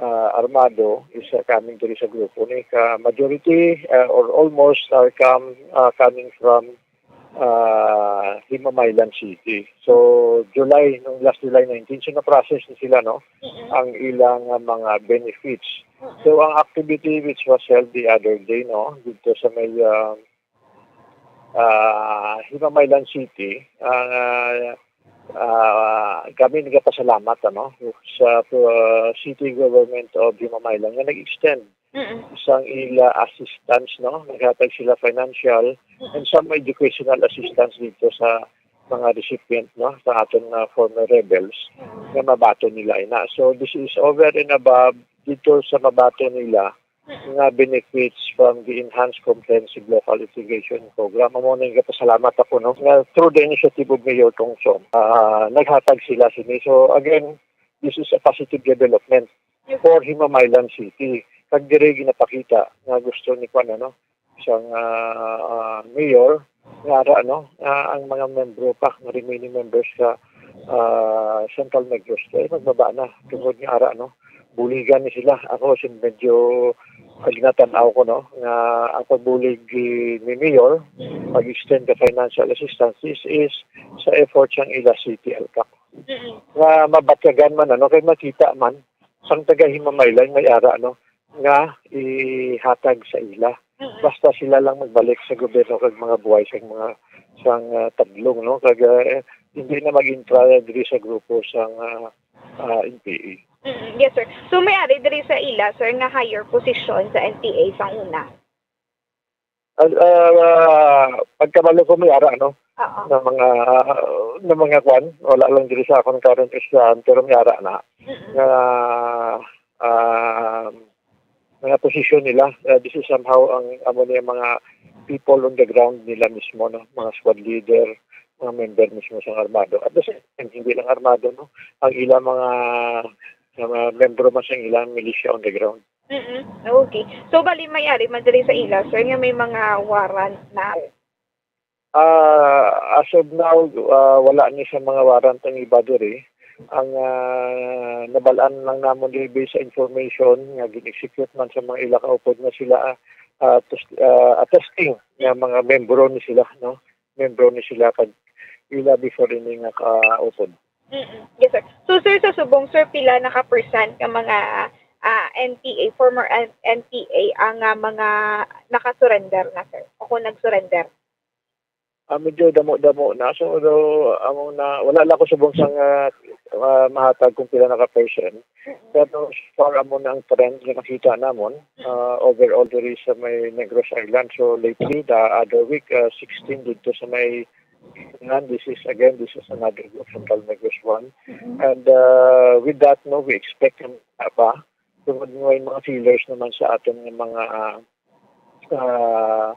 ah, armado is, ah, coming diri sa grupo ni. Ka majority, ah, or almost are come, ah, coming from, ah, Himamaylan City. So, July, nung last July nineteen, so na-process na sila, no? Mm-mm. Ang ilang, ah, mga benefits. Mm-mm. So, ang activity which was held the other day, no, dito sa may, ah, ah, Himamaylan City, ang, ah, ah, kami nagapasalamat, ano, sa, ah, City Government of Himamaylan nga nag-extend Mm-mm. sang ila assistance, no? Naghatag sila financial Mm-mm. and some educational assistance dito sa mga recipient, no, sa aton nga former rebels Mm-mm. nga mabaton nila ina. So, this is over and above dito sa mabaton nila Mm-mm. nga benefits from the Enhanced Comprehensive Local Integration Program. Amo na yung pasalamat ako, no, nga through the initiative of Mayor Tongson, ah, naghatag sila sini. So, again, this is a positive development for Himamaylan City. Pag diri ginapakita nga gusto ni kwan, ano, sang, ah, ah, mayor, nga ara, no, ah, ang mga membro pa, nga remaining members sa, ah, Central Negros, kay magbaba na, tungod nga ara, no, buligan ni sila. Ako, sin medyo, ah, ginatan-aw ko, no, nga ang pagbulig ni, ni mayor, pag-extend ka financial assistance is, is sa effort sang ila city alcac. Mm-mm. Nga mabatyagan man, ano, kay makita man sang taga Himamaylan may ara, no, nga ihatag sa ila. Mm-mm. Basta sila lang magbalik sa gobyerno kag mga buhay sa mga, sang, ah, tadlong, no, kag, ah, hindi na mag-intra diri sa grupo sang, ah, ah, N P A. Mm-mm. Yes, sir. So, may ari diri sa ila, sir, nga higher position sa N P A sang una? Ah, ah, pagkabalo ko may ara, no? Oo. Na mga, na mga kwan, wala lang diri sa akong current listahan, pero may ara na. Mm-mm. Nga, ah, mga posisyon nila. Ah, this is somehow ang amo niya mga people on the ground nila mismo, no? Mga squad leader, mga member mismo sa armado. At the same time, hindi lang armado, no? Ang ilang mga, mga membro man sa ilang militia on the ground. Mm-mm. Okay. So, bali, may ari man diri sa ila, sir, nga may mga warrant na. Ah, as of now, ah, wala ni sa mga warrant ang iba diri. Ang, ah, nabalaan lang namon diri based sa information nga gin-execute man sa mga ila kaupod nga sila, ah, ah, tus-, ah, attesting nga mga membro ni sila, no? Membro ni sila kag ila before ini nga kaupod. Mm-mm. Yes, sir. So, sir, sa subong, sir, pila na ka percent nga mga, ah, N P A, former N-, N P A ang, ah, mga naka-surrender na, sir? O kung nag-surrender? Ah, medyo damo-damo na. So, amo na, wala lang ko subong sang, ah, ah, mahatag kung pila na ka percent. Mm-mm. Pero so far, amo na ang trend nga nakita namon, Mm-mm. ah, overall diri sa may Negros Island. So, lately, the other week, ah, sixteen dito sa may Island. This is, again, this is another group, Central Negros one. Mm-mm. And, ah, with that, no, we expect na pa. Tungod nga may mga feelers naman sa aton nga mga, ah, ah,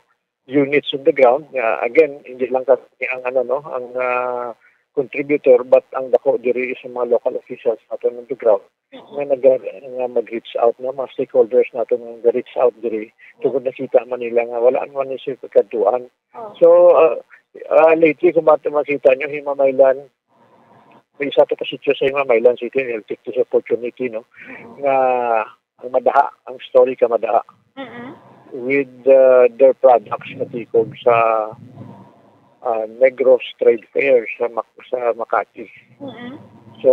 units on the ground. Nga, again, hindi lang kami ang, ano, no, ang, ah, contributor, but ang dako diri is ang mga local officials naton on the ground Mm-mm. nga nag-, nga mag-reach out, no, mga stakeholders naton nga reach out diri. Tungod nakita man nila nga wala man ni sila kadtuan. Oh. So, ah, ah, lately, kung mat-, makita nyo, Himamaylan, may isa to ka sitio sa Himamaylan City, I'll take this opportunity, no, Mm-mm. nga ang Madaha, ang story ka Madaha, Mm-mm. with, uh, their products nga tikog sa, uh, Negros Trade Fair sa Mac-, sa Makati. Mm-mm. So,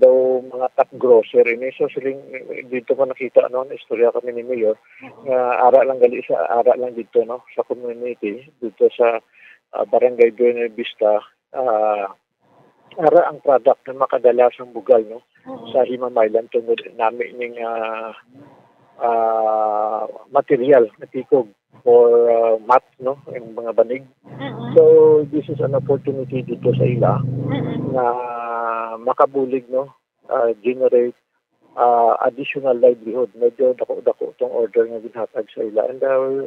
daw mga top grocer ini. So, siling, dito ko nakita, no, istorya kami ni Mayor, Mm-mm. nga ara lang gali sa, ara lang dito, no, sa community, dito sa, uh, Barangay Buena Vista, uh, ara ang product nga makadala sang bugal, no, Mm-mm. sa Himamaylan tungod nami ning, ah, ah, material nga tikog for, ah, mat, no, yung mga banig. Mm-mm. So, this is an opportunity dito sa ila Mm-mm. na makabulig, no, ah, generate, ah, additional livelihood. Medyo dako-dako tong order nga ginhatag sa ila. And, ah,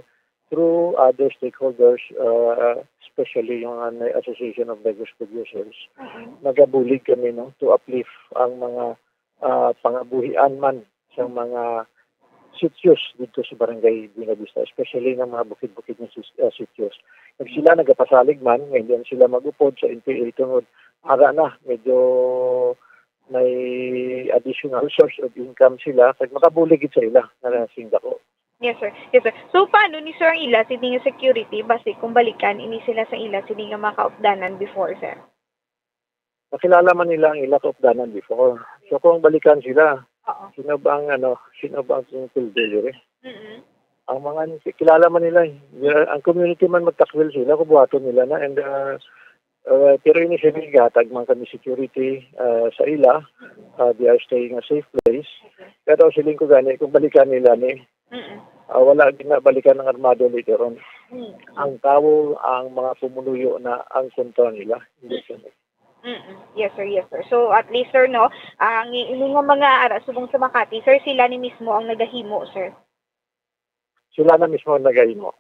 through other stakeholders, uh, especially yung, uh, Association of Negros Producers, Mm-hmm. nagabulig kami, no, to uplift ang mga, uh, pangabuhian man sa mga sitios dito sa Barangay Buenavista, especially ng mga bukid-bukid na sis-, uh, sitios. Nag sila nagapasalig man, nga hindi na sila mag-upod sa N P A tungod ara na, medyo may additional source of income sila, kag makabulig gid sa ila nga sing dako. Yes, sir. Yes, sir. So, paano ni sir ang ila sini nga security basi kung balikan ini sila sa ila sini nga mga kaupdanan before, sir? Nakilala man nila ang ila kaupdanan before. So, kung balikan sila, Oo. sino ba ang, ano, sino ba ang pildi diri? Mm-mm. Ang mga ni-, kilala man nila, eh. Ang community man magtakwil sila, kung buhaton nila na. And, uh, uh, pero ini sila, gihatag man kami security, uh, sa ila. Uh, they are staying a safe place. Pero siling ko gani, kung balikan nila ni, Mm. ah, wala gid na balikan ng armado later on. Mm. Ang tawo, ang mga pumuluyo na ang kontra nila. Hindi Mm. sila. Mm-mm. Yes, sir. Yes, sir. So, at least, sir, no, ang i-, ini nga mga ara subong sa Makati, sir, sila ni mismo ang nagahimo, sir. Sila na mismo ang nagahimo.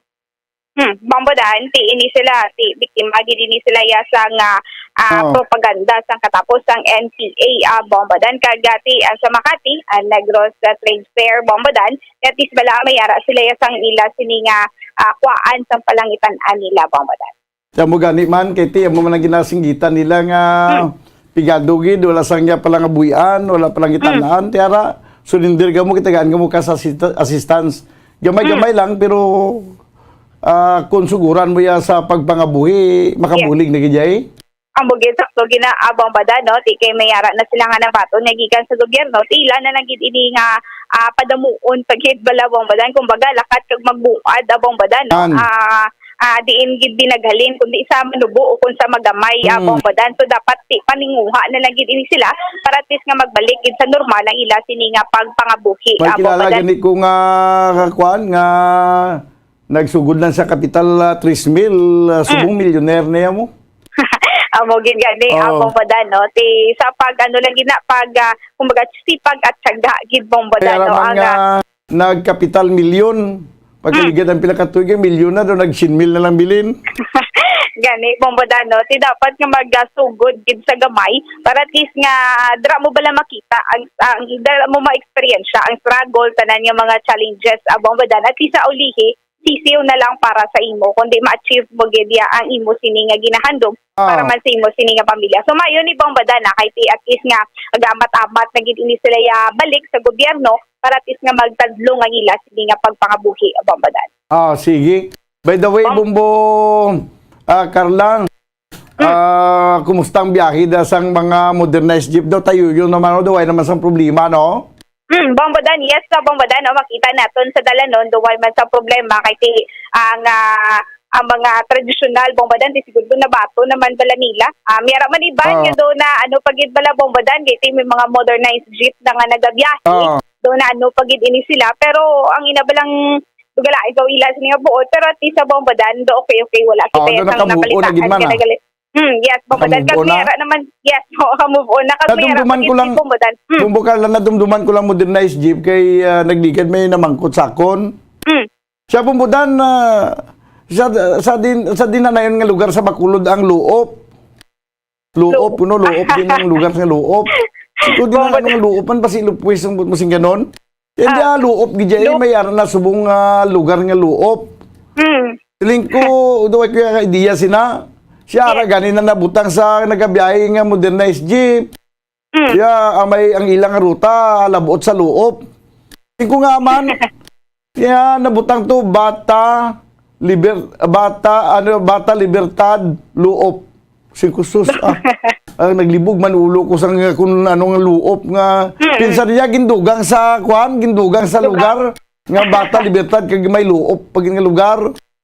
Hmm, bang ba daan, ti, ini sila, ti, biktima gid ini sila ya sa nga ah, Oh. propaganda sang katapos sang N P A, ah, Bombodan, kag, ah, ti, ah, sa Makati, ah, Negros, ah, Trade Fair, Bombodan, at least bala may ara sila ya sang ila sini nga, ah, kuwaan sang palangitan-an nila, Bombodan. Ti amo gani man, kay ti amo man ang ginasinggitan nila nga Hmm. pigado gid, wala sang iya palangabuhian, wala palangitan-an, Hmm. ti ara, sulinder kamo, kitagaan kamo kas assist-, assistance. Gamay-gamay Hmm. lang, pero, ah, kung suguran mo iya sa pagpangabuhi, makabulig Yes. na gid iya, eh. Amo gid, sakto gid na, ah, Bombodan, no? Ti kay may ara na sila nga nabaton nga gikan sa gobyerno, ti ila na lang gid ini nga, ah, padamuon pa gid bala, Bombodan. Kumbaga, lakat kag magbuad, ah, Bombodan, no? An. Ah, ah, diin gid binaghalin, kundi sa manubo o kung sa magamay, ah, Mm. Bombodan. So, dapat ti paninguha na lang gid ini sila para at least nga magbalik gid sa normal ang ila sini nga pagpangabuhi, May ah, kilala Bombodan. gani ko nga, kuan, nga nagsugod lang sa kapital, ah, tres mil, ah, Mm. subong milyonarya na mo. Amo gid gani, ah, Oh. Bombodan, no? Ti sa pag, ano lang gid na, pag, ah, kumbaga, sipag at tiyaga gid, Bombodan, Kaya no? raman Ang, nga ah, nagkapital milyon. Pagkaligad Mm. ang pila ka tuig, eh, milyon na daw, nag-syen mil na lang bilin. Gani, Bombodan, no? Ti dapat nga magasugod gid sa gamay para at least nga dira mo bala makita ang, ang dira mo ma-experience ang struggle, tanan nga mga challenges, ah, Bombodan. At least sa ulihi, sisiw na lang para sa imo, kundi ma-achieve mo gid ya ang imo sini nga ginahandom Ah. para man sa imo sini nga pamilya. So, maayo ni, Bombodan, na kay ti at least nga agamat-amat na gid ini sila ya balik sa gobyerno para at least nga magtadlong ang ila sini nga pagpangabuhi, Bombodan. Ah, sige. By the way, Bom- Bombo, ah, Carla, Hmm. ah, kumusta ang biyahe da sang mga modernized jeep daw? Tayo yun naman, no? Daw, ay naman sang problema, no? Hmm, Bombodan, yes, sa Bombodan, no, makita naton sa dalanon, daw, ay man sa problema, kay ti, ang, ah, ang mga tradisyonal, Bombodan, ti siguro nabato naman bala nila. Ah, may ara man iban Ah. nga daw na, ano, pa gid bala, Bombodan, kay ti may mga modernized jeep na nga nagabiyahe. Ah. Daw na, ano, pa gid ini sila, pero ang ina balang dugala, ikaw ila sini nga buot, pero at least sa Bombodan, do okay, okay, wala Oh, kita do sang nakamuo na napalitaan gid man, nga ah. nagali-, Hmm, yes, Bombodan. Nakamuo Kag may na? ara naman, yes, oo, ka-move on na. Kag may ara Nadumduman pa ko gid lang, si Bombodan. Hmm. Bombo Carla, nadumduman ko lang modernized jeep kay, ah, nagligad may namangkot sa akon. Hmm. Siya, Bombodan, ah, sa, sa din, sa din na yun nga lugar sa Bacolod ang Luop. Luop, Luop. kuno, Luop din ang lugar sa Luop. Ito din ang Bombodan. Ano nga Luop, man pa si Lupwis ang mo sing ganon? Hindi, Ah. ah, Luop, gid, eh, Luop. may ara na subong, ah, lugar nga Luop. Hmm. Siling ko, do ay kuya ka idea sina. Siya, ara Yes. gani na nabutang sa nagabiyahe nga modernized jeep. Hmm. Siya, ang may, ang ilang ruta, labot sa Luop. Siling ko nga man, siya, nabutang to, Bata, Liber-, Bata, ano, Bata Libertad, Luop. Siling ko, sus, ah. Ah, naglibog man ulo ko sa nga kung ano nga Luop nga. Mm-mm. Pinsan niya, gindugang sa, kuan, gindugang sa Lugar. lugar. Nga Bata Libertad, kag may Luop, pag nga lugar.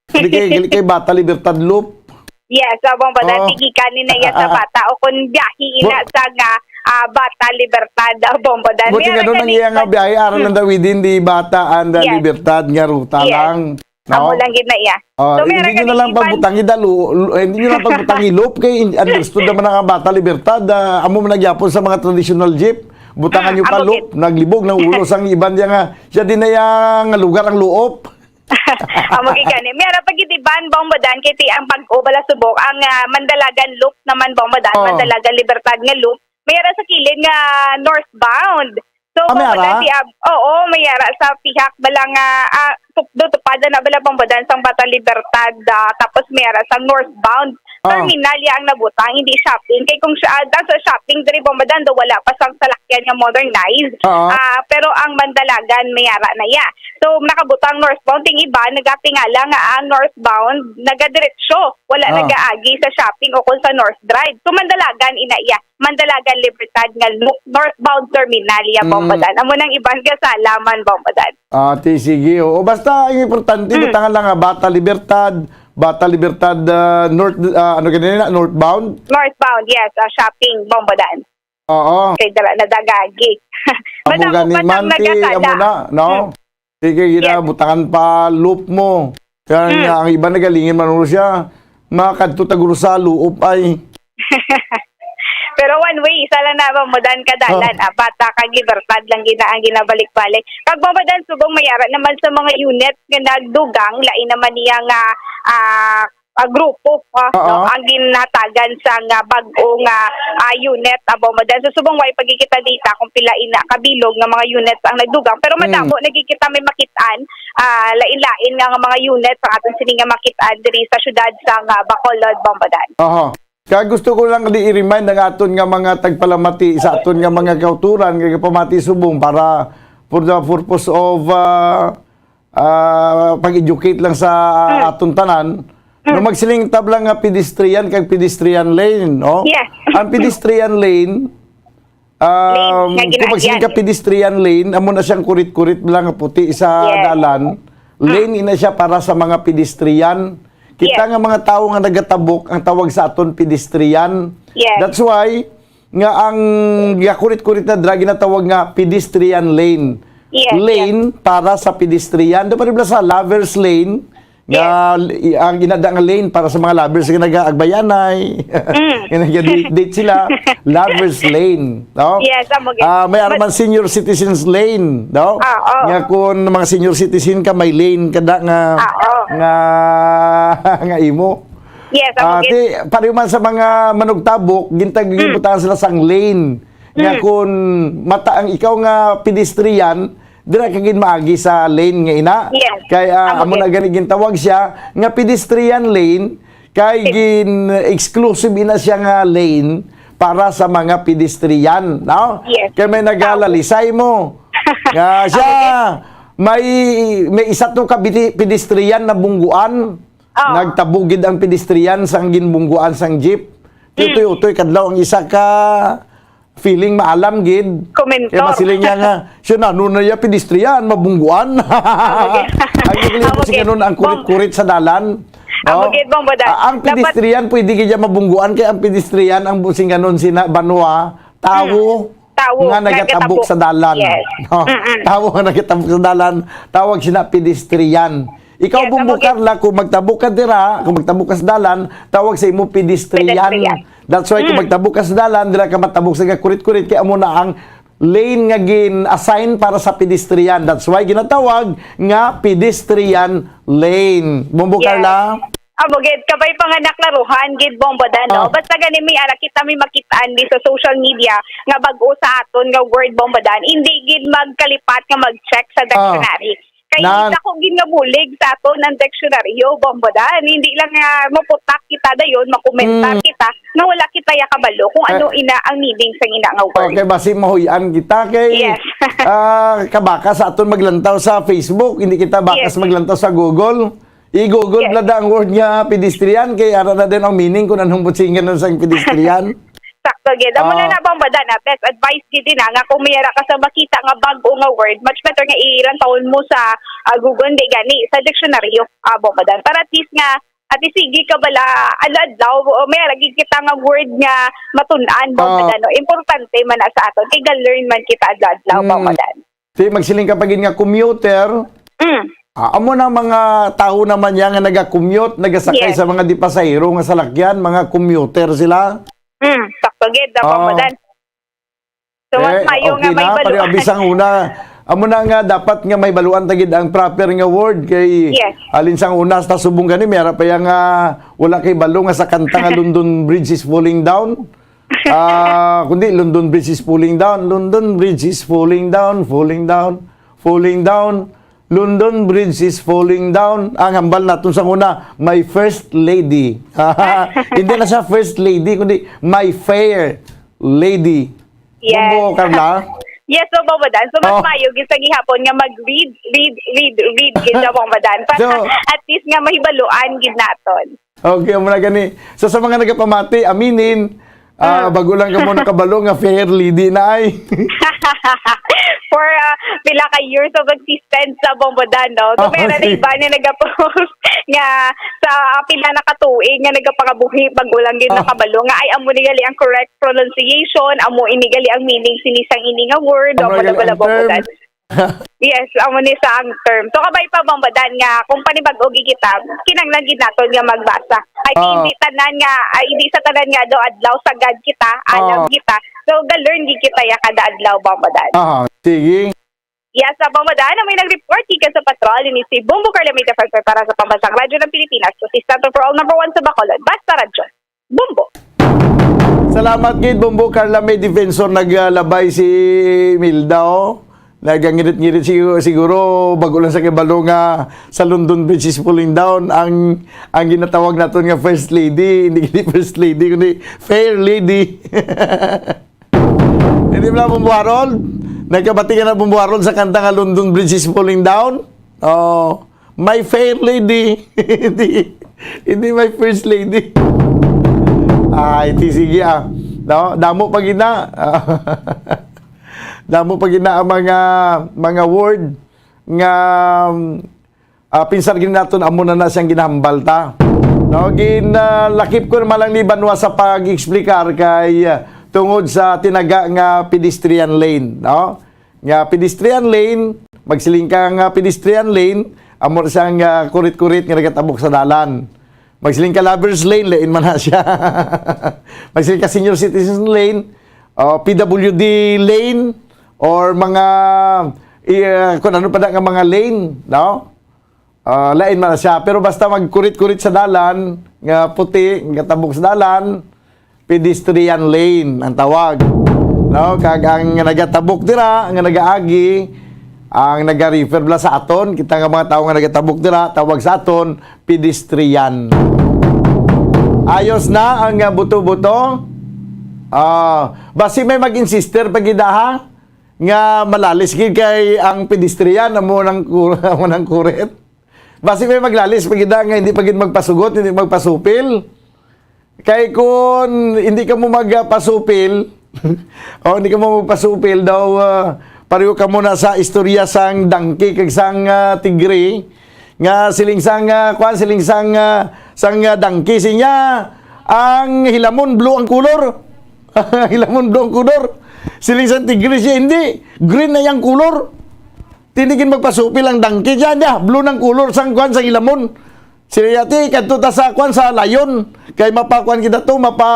Di kay, kay Bata Libertad, Lup. Yes, sa Bombodan, Oo. tigi kanin na iya sa Bata. O kung biyahe ina Bu- sa nga, ah, Bata Libertad, ah, Bombodan. Buti May nga ara doon ang gani iya nga iban- biyahe, ara lang Hmm. daw within the Bata and the Yes. Libertad nga ruta Yes. lang. Amo No? lang gid na iya. Oh, So, may hindi ara nyo na lang gani iban- pagbutangi da, lu-, lu-, eh, hindi nyo lang pagbutangi, Lup, kay in-, understood naman ang Bata Libertad, ah, amo man nagyapon sa mga traditional jeep. Butangan Mm, nyo pa, amo Lup, gid. naglibog ng ulo sang iban niya nga, siya din na iya nga lugar ang Luop. Amo gid gani. May ara pa gid iban, Bombodan, kay ti ang bag-o bala subok, ang, ah, Mandalagan Loop naman, Bombodan, Oh. Mandalagan Libertad nga loop. May ara sa kilid nga northbound. So, Ah, may Bombodan, ara? ti ab-, oo, may ara sa pihak bala nga, ah, tup-, do tupada na bala, Bombodan, sang Bata Libertad, ah, tapos may ara sa northbound. Ah. Terminal ya ang nabutang, hindi shopping. Kay kung siya, ah, sa shopping diri, Bombodan, do wala pa sang salakyan nga modernized. Ah. Ah, pero ang Mandalagan, may ara na ya. So, nakabutang northbound, ting iba, nagatingala nga ang northbound, nagadiretso, wala Ah. nagaagi sa shopping o kung sa North Drive. So, Mandalagan, ina iya, Mandalagan Libertad nga loop, northbound terminal ya, Mm. Bombodan. Amo nang iban nga salaman, Bombodan. Ah, ti, sige. O, basta, ang importante, Mm. butangan lang nga, Bata Libertad, Bata Libertad, ah, North, ah, ano ganyan na, northbound? Northbound, yes, ah, shopping, Bombodan. Oo. Kay dala na dagagi. Amo Basta gani kung man, basta ti, nagkasala. amo na, no? Hmm. Sige, Yes. ginabutangan pa loop mo. Kaya Hmm. nga, ang iba nagalingin man ulo siya, makadto taguro sa Luop ay. Pero one way, isa lang na ba mo dan kadalan, Oh. ah, Bata kag Libertad lang gina ang ginabalik-balik. Kag mo ba dan subong may ara naman sa mga unit nga nagdugang, lain naman niya nga, ah, ah, grupo, ah, Oo. no, ang ginhatagan sa nga bag-o nga, ah, unit, ah, Bombo Dan. So, subong way pa gid kita data kung pila ina kabilog nga mga units ang nagdugang, pero Mm. madamo na gid kita may makit-an, ah, lain-lain nga, nga mga units ang aton sini nga makit-an diri sa siyudad sa nga Bacolod, Bombo Dan. Aha. Kag gusto ko lang di i-remind ang aton nga mga tagpalamati sa aton nga mga kauturan nga pamati subong para for the purpose of, ah, ah, pag-educate lang sa Hmm. aton tanan, no, Hmm. magsiling tab lang nga pedestrian kag pedestrian lane, no? Yes. Ang pedestrian lane, Lane um, nga kung magsiling ginahagyan. ka pedestrian lane, amo na siyang kurit-kurit lang nga puti sa Yes. dalan. Mm. Lane ina siya para sa mga pedestrian. Kita Yes. nga mga tawo nga nagatabok, ang tawag sa aton pedestrian. Yes. That's why nga ang gakurit-kurit na dira ginatawag nga pedestrian lane. Yes, Lane yes. para sa pedestrian. Dapat ba sa lovers lane, nga Yes. l-, i-, ang ginada nga lane para sa mga lovers nga nagaagbayanay. Mm. Nga nag-date-date sila, lovers lane, no? Yes, amo gid. Ah, may But araman senior citizens lane, no? Ah, oo. Nga kung mga senior citizen ka, may lane ka da nga, Ah, oo. nga, nga imo. Yes, amo Ah, gid. ti, pareho man sa mga manugtabok, gintag-, Mm. ginbutangan sila sang lane. Nga Mm. kung mata ang ikaw nga pedestrian, dira ka gid maagi sa lane nga ina. Yes. Kay, ah, Amo amo gid. na gani gintawag siya nga pedestrian lane, kay Yes. gin-exclusive ina siya nga lane para sa mga pedestrian, no? Yes. Kay may Tama. nagalalisay mo. Nga siya, Amo gid. may, may isa to ka bidi-, pedestrian na bungguan. Oh. Nagtabugid ang pedestrian sang ginbungguan sang jeep. Mm. Utoy-utoy kadlaw ang isa ka feeling maalam gid. Komentor. Kaya masiling niya nga, "Siya na, ano na ya, pedestrian, mabungguan." Amo gid. Ang ibig Amo ko gid. Siganon, ang Bong- kurit-kurit sa dalan. Amo Oh. gid, Bong Bodan. Ah, ang Dapat pedestrian, pwede gid siya mabungguan, kay ang pedestrian, ang bu-, singanon sina, banwa, tawo Mm. Tawo nga nga nagatabok nagatabok. sa dalan. Yes. No? Mm-mm. Tawo nga nagatabok sa dalan, tawag sina pedestrian. Ikaw, Yes, Bumbo amo gid. Carla, kung magtabok ka dira, kung magtabok ka sa dalan, tawag sa imo pedestrian. Pedestrian. That's why kung Mm. magtabok ka sa dalan, dira ka matabok sa gakurit-kurit, kay amo na ang lane nga gin-assign para sa pedestrian. That's why ginatawag nga pedestrian lane. Bumbo Yes. Carla? Amo gid, kabay pa nga naklaruhan gid, Bong Bodan, no? Oh. Basta gani may ara kita may makitaan di sa social media nga bag-o sa aton nga word, Bong Bodan, hindi gid magkalipat nga mag-check sa Ah. dictionary. Kay Na- kita ko gid nga bulig sa aton ang dictionaryo, Bong Bodan. Hindi lang nga maputak kita dayon, makomentar Mm. kita nga wala kita ya kabalo kung Eh. ano ina ang meaning sang ina nga word. Okay, basi mahuy-an kita kay, Yes. ah, kabaka sa aton maglantaw sa Facebook, hindi kita bakas Yes. maglantaw sa Google. I-Google Yes. bala da ang word nga pedestrian, kay ara na din ang meaning kung anong butsingan nun sang pedestrian. Sakto gid. Amo na Ah. na, Bong Bodan, ah, best advice gid din, ah, nga kung may ara ka sa makita nga bag-o nga word, much better nga ilantawon mo sa, ah, Google, hindi gani, sa dictionary, ah, Bong Bodan. Para at least nga, at least sige ka bala, adlaw-adlaw, o may ara gid kita nga word nga matun-an, Bong Ah. Bodan, no? Importante man na sa aton. Kay ga-learn man kita adlaw-adlaw, Bong Mm. Bodan. Ti, magsiling ka pa gid nga commuter. Mm. Ah, amo na mga tawo naman niya nga naga-commute, nagasakay Yes. sa mga di pasahero nga salakyan, mga commuter sila. Mm, sakto gid, Bong Oo. Bodan. So, mas Eh, maayo okay nga na, mahibaluan. Pareho abi sang una. Amo na nga dapat nga mahibaluan ta gid ang proper nga word kay Yes. halin sang una sa subong gani, may ara pa yang, ah, wala kay balo nga sa kanta nga London Bridge is falling down. Ah, kundi London Bridge is falling down. London Bridge is falling down, falling down, falling down. London Bridge is falling down. Ang hambal naton sa una, my first lady. Hindi na siya first lady, kundi my fair lady. Yes. Bumbo, Carla? Yes, so, Bong Bodan. So, mas Oh. maayo gid sa gihapon nga mag-read, read, read, read gid siya, Bong Bodan. Para So at least nga mahibaluan gid naton. Okay, amo na gani. So, sa mga nagapamati, aminin, ah, Mm. bago lang kamo nakabalo nga fair lady na ay. For, ah, pila ka years of existence sa Bong Bodan, no? So, Ah, meron na okay. iba na nagapost nga sa, ah, pila na ka tuig nga nagapangabuhi, bago lang gid Ah. nakabalo nga, ay, amo ni gali ang correct pronunciation, amo ini gali ang meaning sini sang ini nga word, Amo amo na na gali bala, ang Bong term. Bodan. Yes, amo ni sa ang term. So, kabay pa, Bong Bodan, nga kung panibag-o gid kita, kinahanglan gid naton nga magbasa. Ay, Oo. hindi tanan nga, ay, hindi sa tanan nga adlaw-adlaw sagad kita, alam Oo. kita. So, ga-learn gid kita ya kada adlaw, Bong Bodan. Aha, sige. Yes, sa pamamadaan na may nag-report gikan sa patrol, ini si Bombo Carla May Defensor para sa Pambansang Radyo ng Pilipinas, consistent for all, number one sa Bacolod. Basta Radyo. Bombo. Salamat gid, Bombo Carla May Defensor. Naglabay si Imelda, oh. Nagangirit-ngirit siguro, siguro bago lang sa kibalo nga sa London Bridge is falling down. Ang ang ginatawag naton nga First Lady, hindi gid First Lady, kundi Fair Lady. Hindi ba, Bombo Harold? Nagkabati ka na, Bombo Harold, sa kanta nga London Bridge is falling down? Oh, my fair lady. Hindi, hindi my first lady. Ay, ti, sige, ah. No? Damo pa gina. Damo pa gina ang mga, mga word nga, um, ah, pinsar gid naton amo na na siyang ginahambal ta. No, ginalakip ko naman lang ni Banwa sa pag-explicar kay, ah, tungod sa tinaga nga pedestrian lane, no? Nga pedestrian lane, magsiling ka nga pedestrian lane, amo na siyang, ah, kurit-kurit nga nagatabok sa dalan. Magsiling ka lovers lane, lain man na siya. Magsiling ka senior citizen lane, o P W D lane, or mga, eh, kung ano pa na nga mga lane, no? Ah, lain man na siya. Pero basta magkurit-kurit sa dalan, nga puti, nga tabok sa dalan, pedestrian lane ang tawag. No? Kag ang nagatabok dira, nga nagaagi, ang nagarefer bala sa aton, kita nga mga tawo nga nagatabok dira, tawag sa aton, pedestrian. Ayos na ang, ah, buto-buto. Ah, basi may mag-insister pa gid, ha, nga malalis gid kay ang pedestrian amo nang kur-, amo nang kurit. Basi may maglalis pa gid nga hindi pa gid magpasugot, hindi magpasupil. Kay kun hindi ka mo magpasupil, o hindi ka mo magpasupil daw, ah, pareho ka mo na sa istorya sang dangki kag sang, ah, tigre, nga siling sang, ah, kwan, siling sang, ah, sang, ah, dangki, sinya, ang hilamon blue ang kulor. Hilamon blue ang kulor. Siling sang tigre siya, hindi. Green na yang kulor. Tinigin magpasupil ang dangki dyan, ya, blue ng kulor sang kwan, sang hilamon. Sila yati, kadto ta sa kwan, sa layon. Kay mapa kwan kita to, mapa,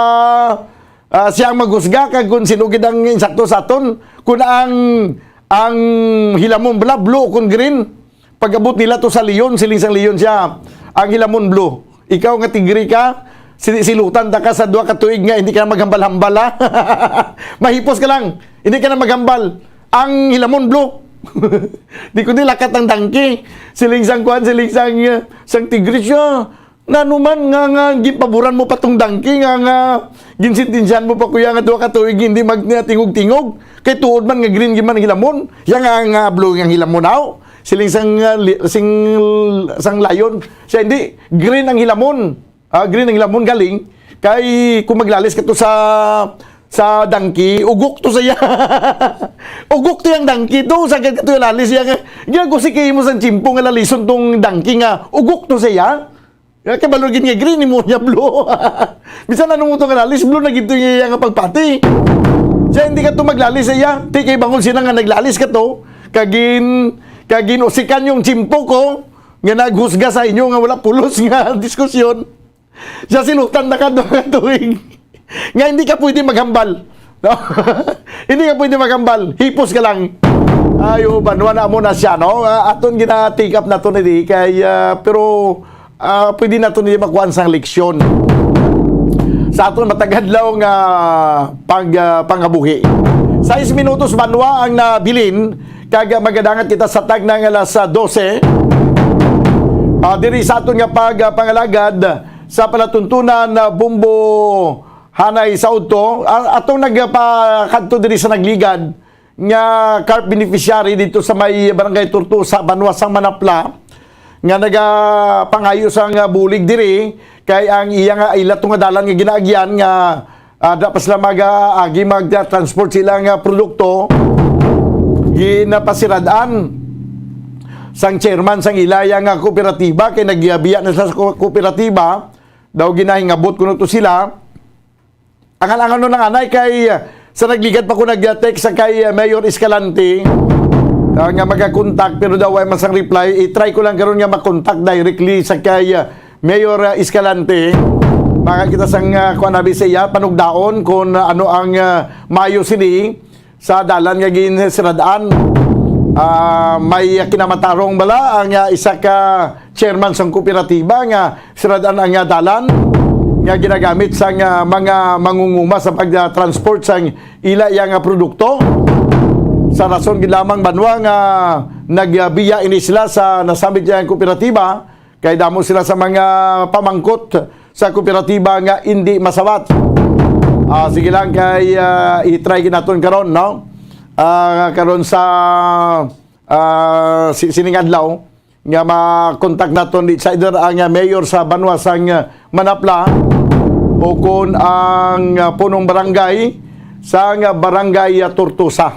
ah, siya ang maghusga, kag kung sino gid ang insakto sa aton. Kung ang, ang hilamon bala, blue o kung green, pag-abot nila to sa leon, siling sang leon siya, ang hilamon blue. Ikaw nga tigre ka, si-, silutan ta ka sa duha ka tuig nga hindi ka na maghambal-hambal, ha? Mahipos ka lang, hindi ka na maghambal. Ang hilamon blue. Di ko nilakat ang dangki. Siling sang kuan, siling sang, uh, sang tigre siya. Nano man nga, nga ginpaboran mo pa tong dangki nga, nga ginsintensyahan mo pa, kuya, nga duha ka tuig hindi magtingog-tingog? Kay tuod man nga green gid man ang hilamon. Siya nga, nga blue ang hilamon, aw. Siling sang, uh, li-, sing, sang layon. Siya, hindi, green ang hilamon. Ah, green ang hilamon galing. Kay kung maglalis ka to sa, sa dangki, ugok to siya. Ugok to yang dangki to. Sa ka to lalis siya nga, ginagusi kay mo sang tiyempo nga lalison tong dangki nga, ugok to siya. Kaya kabalo gid nga green, imo niya blue. Bisan ano mo to nga lalis, blue na gid to iya nga pagpati. Siya, hindi ka to maglalis sa iya. Ti kay bangod sila nga naglalis ka to, kagin, kagin usikan yung tiyempo ko, nga naghusga sa inyo nga wala pulos nga diskusyon. Siya, silutan na ka duha ka tuig. Nga hindi ka pwede maghambal. No? Hindi ka pwede maghambal. Hipos ka lang. Ay, o, banwa na mo na siya, no? Ah, aton gina-take up naton ni di kay, ah, pero, ah, pwede naton ni makuha sang leksyon sa aton matagadlaw nga pag, ah, pangabuhi. Sais minutos banwa ang nabilin, kag magadangat kita sa tagna nga alas, ah, dose. Ah, diri sa aton nga pag, ah, pangalagad sa palatuntunan, ah, Bombo Hanay sa udto, a-, atong nagpakadto diri sa nagligad nga CARP beneficiary dito sa may Barangay Tortosa, banwa sang Manapla, nga nagapangayo sang bulig diri kay ang iya nga ila to nga dalan nga ginaagyan nga, ah, da pa sila mag-, ah, agi mag-transport sila nga produkto, ginapasirad-an sang chairman sang ilaya nga kooperatiba kay nagyabiya na sa ko-, kooperatiba daw ginahingabot kuno to sila. Ang, ang ano nang anay kay, uh, sa nagligad pa ko nag-text sa kay, uh, Mayor Escalante, uh, nga magakontak pero daw way man sang reply. I-try ko lang karon nga makontak directly sa kay, uh, Mayor, uh, Escalante. Baka kita sang, uh, kuan abi sa iya, panugdaon kung, uh, ano ang, uh, mayo sini sa dalan nga ginsirad-an. Ah, may kinamatarong bala ang, ah, isa ka chairman sang kooperatiba nga sirad-an ang, ah, dalan nga ginagamit sang, ah, mga mangunguma sa pag-transport sang ila iya nga produkto. Sa rason gid lamang, banwa, nga nagbiya ini sila sa nasambit niya ang kooperatiba, kay damo sila sa mga pamangkot sa kooperatiba nga indi masawat. Ah, sige lang kay, ah, i-try gid naton karon, no? Ah, karon sa, ah, si-, sining adlaw nga ma-contact naton, it's either ang, ah, mayor sa banwa sang, ah, Manapla o kon ang, ah, punong barangay sang, ah, barangay, ah, Tortosa.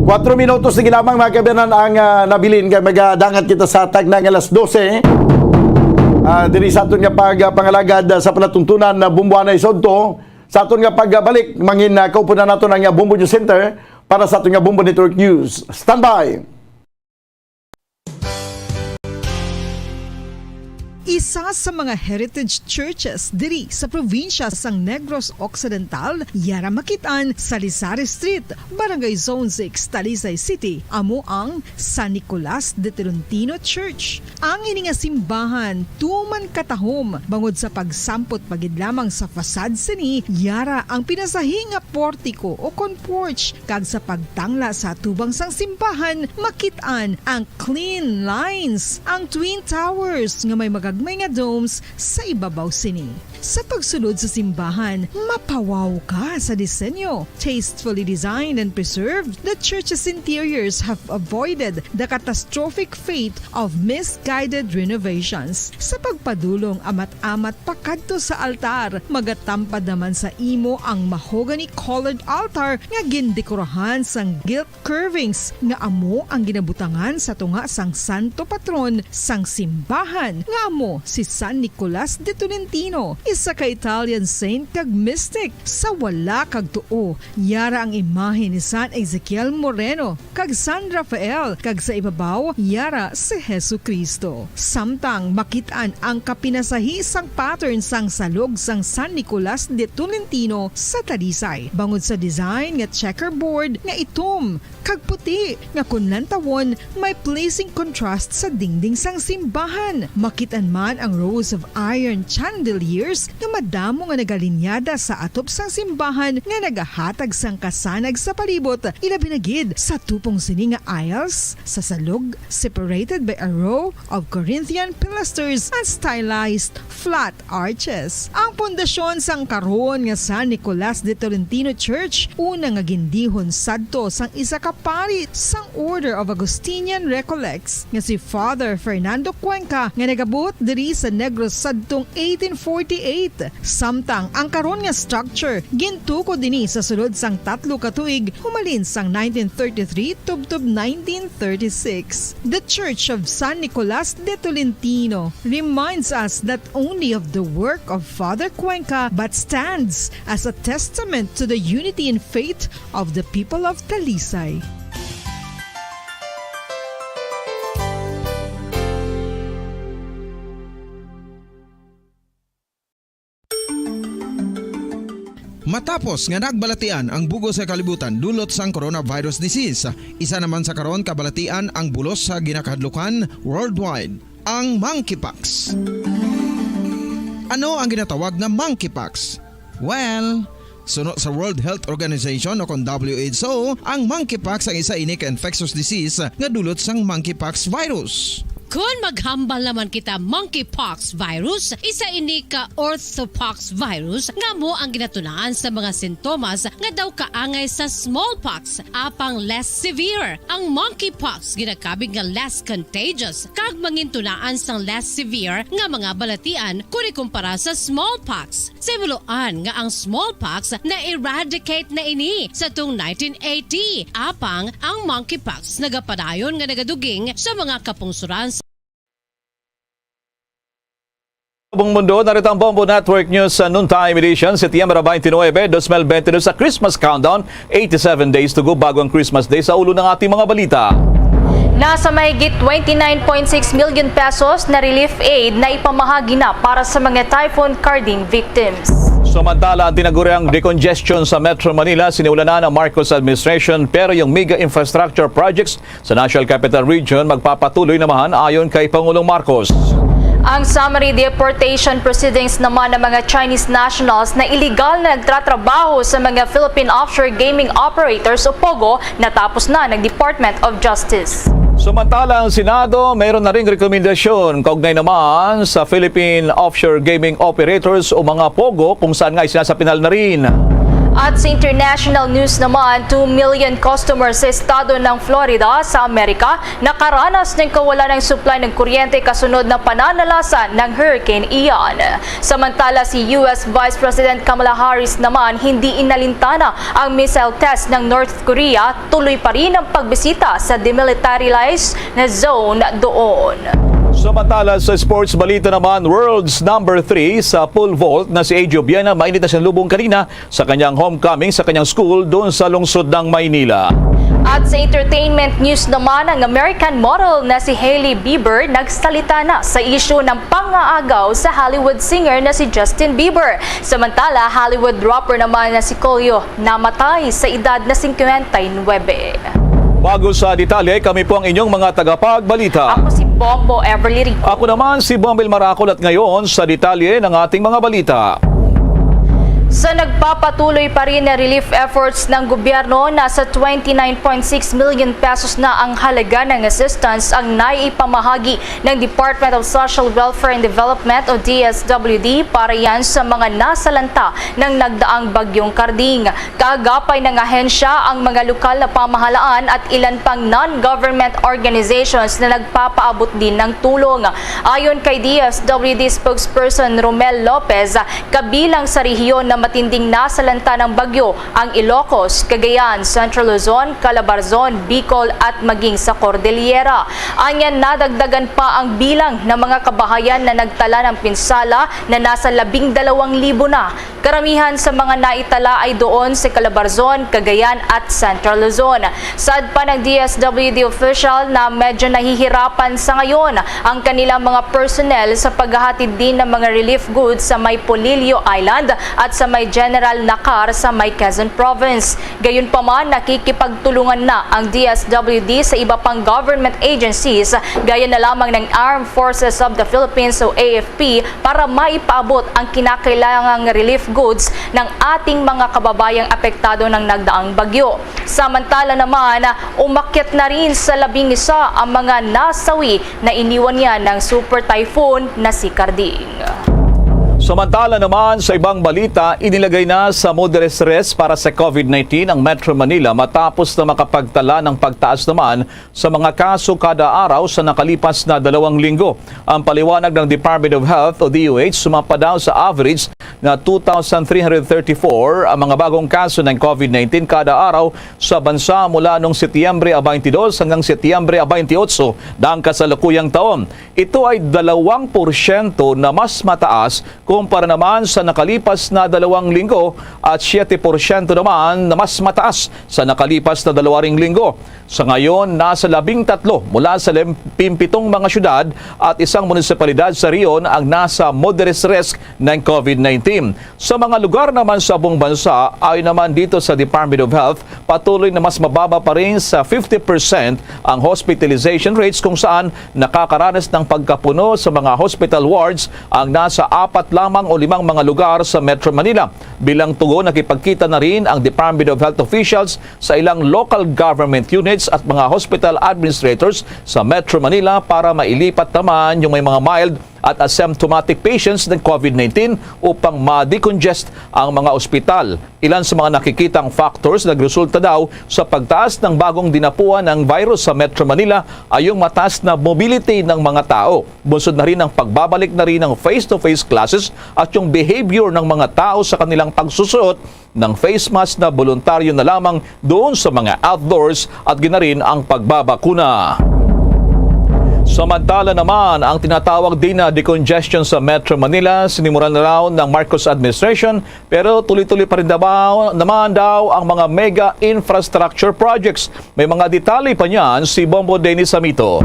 Kuwatro minutos na lamang, mga kaabyanan, ang, ah, nabilin kay magadangat kita sa tagna nga alas dose. Ah, diri sa aton nga pag, ah, pangalagad, ah, sa palatuntunan na Bumbuanay sa udto, sa aton nga pagbalik, mangin, ah, kaupunan naton ang, ah, Bumbo News Center para sa aton nga Bumbo Network News. Standby! Isa sa mga heritage churches diri sa probinsya sang Negros Occidental, yara makit-an sa Lisari Street, Barangay Zone six, Talisay City, amo ang San Nicolas de Tolentino Church. Ang ini nga simbahan tuman katahom bangod sa pagsampot pa gid lamang sa facade sini, yara ang pinasahi nga portiko o kon porch, kag sa pagtangla sa atubang sang simbahan, makit-an ang clean lines, ang twin towers nga may magagmay nga domes sa ibabaw sini. Sa pagsulod sa simbahan, mapawaw ka sa disenyo. Tastefully designed and preserved, the church's interiors have avoided the catastrophic fate of misguided renovations. Sa pagpadulong amat-amat pakadto sa altar, magatampad naman sa imo ang mahogany-colored altar nga gindekorahan sang gilt curvings nga amo ang ginabutangan sa tunga sang santo patron sang simbahan, nga amo si San Nicolas de Tolentino, isa ka Italian saint kag mystic. Sa wala kag tuo, yara ang imahe ni San Ezekiel Moreno kag San Rafael, kag sa ibabaw, yara si Jesu-Cristo. Samtang makit-an ang kapinasahi sang pattern sang salog sang San Nicolas de Tolentino sa Talisay, bangod sa design nga checkerboard nga itom kag puti, nga kon lantawon, may pleasing contrast sa dingding sang simbahan. Makit-an man ang rows of iron chandeliers nga madamo nga nagalinyada sa atop sang simbahan nga nagahatag sang kasanag sa palibot, ilabi na gid sa tupong sini nga aisles sa salog, separated by a row of Corinthian pilasters and stylized flat arches. Ang pundasyon sang karon nga San Nicolas de Tolentino Church, una nga gindihon sadto sang isa ka pari sang Order of Augustinian Recollects nga si Father Fernando Cuenca, nga nagabuot diri sa Negros sadtong eighteen forty-eight. Samtang ang karon nga structure gintukod ini sa sulod sang tatlo ka tuig, humalin sang nineteen thirty-three tubtob nineteen thirty-six. The Church of San Nicolas de Tolentino reminds us not only of the work of Father Cuenca, but stands as a testament to the unity in faith of the people of Talisay. Matapos nga nagbalatian ang bug-os nga kalibutan dulot sang coronavirus disease, isa naman sa karon kabalatian ang bulos sa ginakahadlukan worldwide, ang monkeypox. Ano ang ginatawag nga monkeypox? Well, suno sa World Health Organization o kon W H O, ang monkeypox ang isa ini ka infectious disease nga dulot sang monkeypox virus. Kon maghambal naman kita, monkeypox virus, isa ini ka orthopox virus nga amo ang ginatunaan sa mga sintomas nga daw kaangay sa smallpox, apang less severe. Ang monkeypox ginakabig nga less contagious kag mangintunaan sang less severe nga mga balatian kon ikumpara sa smallpox. Sa himuloan nga ang smallpox na-eradicate na ini sa tung nineteen eighty, apang ang monkeypox nagapadayon nga nagaduging sa mga kapungsoran sa Buong mundo, narito ang Bombo Network News sa Noontime Edition, Setyembre twenty-nine, twenty twenty-two, sa Christmas Countdown, eighty-seven days to go bago ang Christmas Day. Sa ulo ng ating mga balita. Nasa mahigit twenty-nine point six million pesos na relief aid na ipamahagi na para sa mga Typhoon Karding victims. Samantala, ang tinaguriang decongestion sa Metro Manila sinimulan na ng Marcos administration, pero yung mega infrastructure projects sa National Capital Region magpapatuloy naman, ayon kay Pangulong Marcos. Ang summary deportation proceedings naman ng mga Chinese nationals na iligal na nagtratrabaho sa mga Philippine Offshore Gaming Operators o POGO natapos na ng Department of Justice. Samantala, ang Senado mayroon na ring rekomendasyon kaugnay naman sa Philippine Offshore Gaming Operators o mga POGO, kung saan nga isinasapinal na rin. At sa international news naman, two million customers sa estado ng Florida sa Amerika nakaranas ng kawalan ng supply ng kuryente kasunod ng pananalasa ng Hurricane Ian. Samantala, si U S Vice President Kamala Harris naman hindi inalintana ang missile test ng North Korea. Tuloy pa rin ang pagbisita sa demilitarized na zone doon. Samantala, sa sports balita naman, world's number three sa pole vault na si Adrian Obiena, mainit na siyang lubong kanina sa kanyang homecoming sa kanyang school doon sa lungsod ng Maynila. At sa entertainment news naman, ang American model na si Hailey Bieber nagsalita na sa isyu ng pangaagaw sa Hollywood singer na si Justin Bieber. Samantala, Hollywood rapper naman na si Coolio namatay sa edad na singkwenta y nuebe. Bago sa detalye, kami po ang inyong mga tagapagbalita. Ako si Bombo Everly Rico. Ako naman si Bombil Maracol at ngayon sa detalye ng ating mga balita. Sa nagpapatuloy pa rin na relief efforts ng gobyerno, nasa twenty-nine point six million pesos na ang halaga ng assistance ang naipamahagi ng Department of Social Welfare and Development o D S W D para yan sa mga nasalanta ng nagdaang Bagyong Karding. Kaagapay ng ahensya ang mga lokal na pamahalaan at ilan pang non-government organizations na nagpapaabot din ng tulong. Ayon kay D S W D spokesperson Romel Lopez, kabilang sa rehiyon na matinding nasalanta ng bagyo ang Ilocos, Cagayan, Central Luzon, Calabarzon, Bicol at maging sa Cordillera. Anya, nadagdagan pa ang bilang ng mga kabahayan na nagtala ng pinsala na nasa labing dalawang libo na. Karamihan sa mga naitala ay doon sa Calabarzon, Cagayan at Central Luzon. Saad pa ng D S W D official na medyo nahihirapan sa ngayon ang kanilang mga personnel sa paghahatid din ng mga relief goods sa may Polillo Island at sa may General Nakar sa may Quezon Province. Gayunpaman, nakikipagtulungan na ang D S W D sa iba pang government agencies, gaya na lamang ng Armed Forces of the Philippines o A F P, para maipaabot ang kinakailangang relief goods ng ating mga kababayang apektado ng nagdaang bagyo. Samantala naman, umakyat na rin sa labing isa ang mga nasawi na iniwan niya ng Super Typhoon na si Karding. Samantala naman, sa ibang balita, inilagay na sa moderate risk para sa COVID nineteen ang Metro Manila matapos na makapagtala ng pagtaas naman sa mga kaso kada araw sa nakalipas na dalawang linggo. Ang paliwanag ng Department of Health o D O H, sumapa daw sa average na two thousand three hundred thirty-four ang mga bagong kaso ng COVID nineteen kada araw sa bansa mula noong Setyembre twenty-two hanggang Setyembre twenty-eight ng kasalukuyang taon. Ito ay dalawang porsyento na mas mataas kumpara naman sa nakalipas na dalawang linggo at siyete porsyento naman na mas mataas sa nakalipas na dalawa ring linggo. Sa ngayon, nasa labing tatlo mula sa limpipitong mga syudad at isang munisipalidad sa rehiyon ang nasa moderate risk ng COVID nineteen. Sa mga lugar naman sa buong bansa, ayon naman dito sa Department of Health, patuloy na mas mababa pa rin sa fifty percent ang hospitalization rates, kung saan nakakaranas ng pagkapuno sa mga hospital wards ang nasa apat lamang o limang mga lugar sa Metro Manila. Bilang tugon, nakipagkita na rin ang Department of Health officials sa ilang local government units at mga hospital administrators sa Metro Manila para mailipat naman yung may mga mild at asymptomatic patients ng COVID nineteen upang ma-decongest ang mga ospital. Ilan sa mga nakikitang factors nagresulta daw sa pagtaas ng bagong dinapuan ng virus sa Metro Manila ay yung mataas na mobility ng mga tao. Bunsod na rin ang pagbabalik na rin ng face-to-face classes at yung behavior ng mga tao sa kanilang pagsusuot ng face mask na boluntaryo na lamang doon sa mga outdoors at ginarin ang pagbabakuna. Samantala naman, ang tinatawag din na decongestion sa Metro Manila, sinimulan na raw ng Marcos administration, pero tuloy-tuloy pa rin daw, naman daw ang mga mega infrastructure projects. May mga detalye pa niyan si Bombo Dennis Hamito.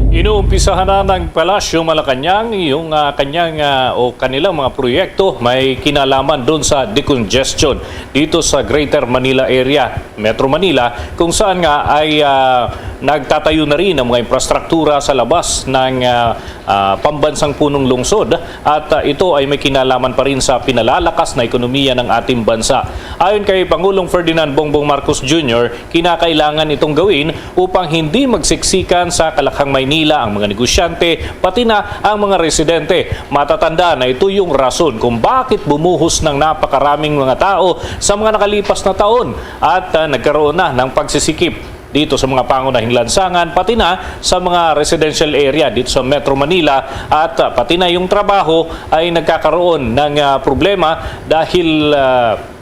Inuumpisahan na ng Palasyo Malacañang yung ah, kanyang ah, o kanilang mga proyekto may kinalaman doon sa decongestion dito sa Greater Manila area, Metro Manila, kung saan nga ay ah, nagtatayo na rin ang mga infrastruktura sa labas ng ah, ah, pambansang punong lungsod, at ah, ito ay may kinalaman pa rin sa pinalalakas na ekonomiya ng ating bansa. Ayon kay Pangulong Ferdinand Bongbong Marcos Junior, kinakailangan itong gawin upang hindi magsiksikan sa Kalakhang Maynila ang mga negosyante, pati na ang mga residente. Matatanda na ito yung rason kung bakit bumuhos ng napakaraming mga tao sa mga nakalipas na taon at ah, nagkaroon na ng pagsisikip dito sa mga pangunahing lansangan, pati na sa mga residential area dito sa Metro Manila, at ah, pati na yung trabaho ay nagkakaroon ng ah, problema dahil ah,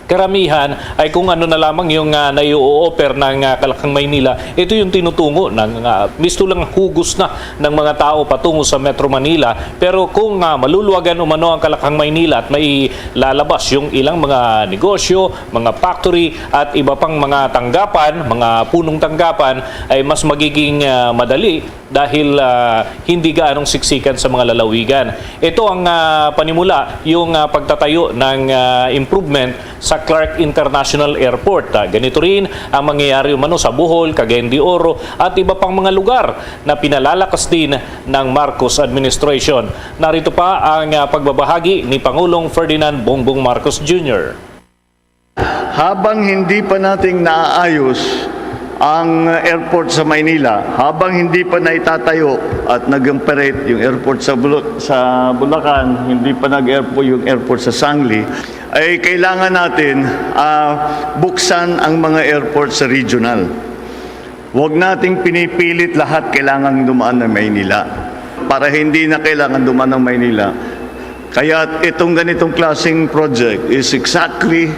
karamihan ay kung ano na lamang yung ah, nai-o-offer ng ah, Kalakhang Maynila. Ito yung tinutungo ng ah, misto lang hugos na ng mga tao patungo sa Metro Manila. Pero kung ah, maluluwagan umano ang Kalakhang Maynila at may lalabas yung ilang mga negosyo, mga factory at iba pang mga tanggapan, mga punong tanggapan, ay mas magiging ah, madali dahil ah, hindi gaanong siksikan sa mga lalawigan. Ito ang ah, panimula, yung ah, pagtatayo ng ah, improvement sa Clark International Airport. Ah, ganito rin ang mangyayari umano sa Bohol, Cagayan de Oro at iba pang mga lugar na pinalalakas din ng Marcos administration. Narito pa ang ah, pagbabahagi ni Pangulong Ferdinand Bongbong Marcos Junior. Habang hindi pa nating naaayos ang airport sa Maynila, habang hindi pa naitatayo at nag-operate yung airport sa Bulu-, sa Bulacan, hindi pa nag-airport yung airport sa Sangli, ay kailangan natin ah, buksan ang mga airport sa regional. Huwag nating pinipilit lahat kailangan dumaan ng Maynila. Para hindi na kailangan dumaan ng Maynila. Kaya itong ganitong klaseng project is exactly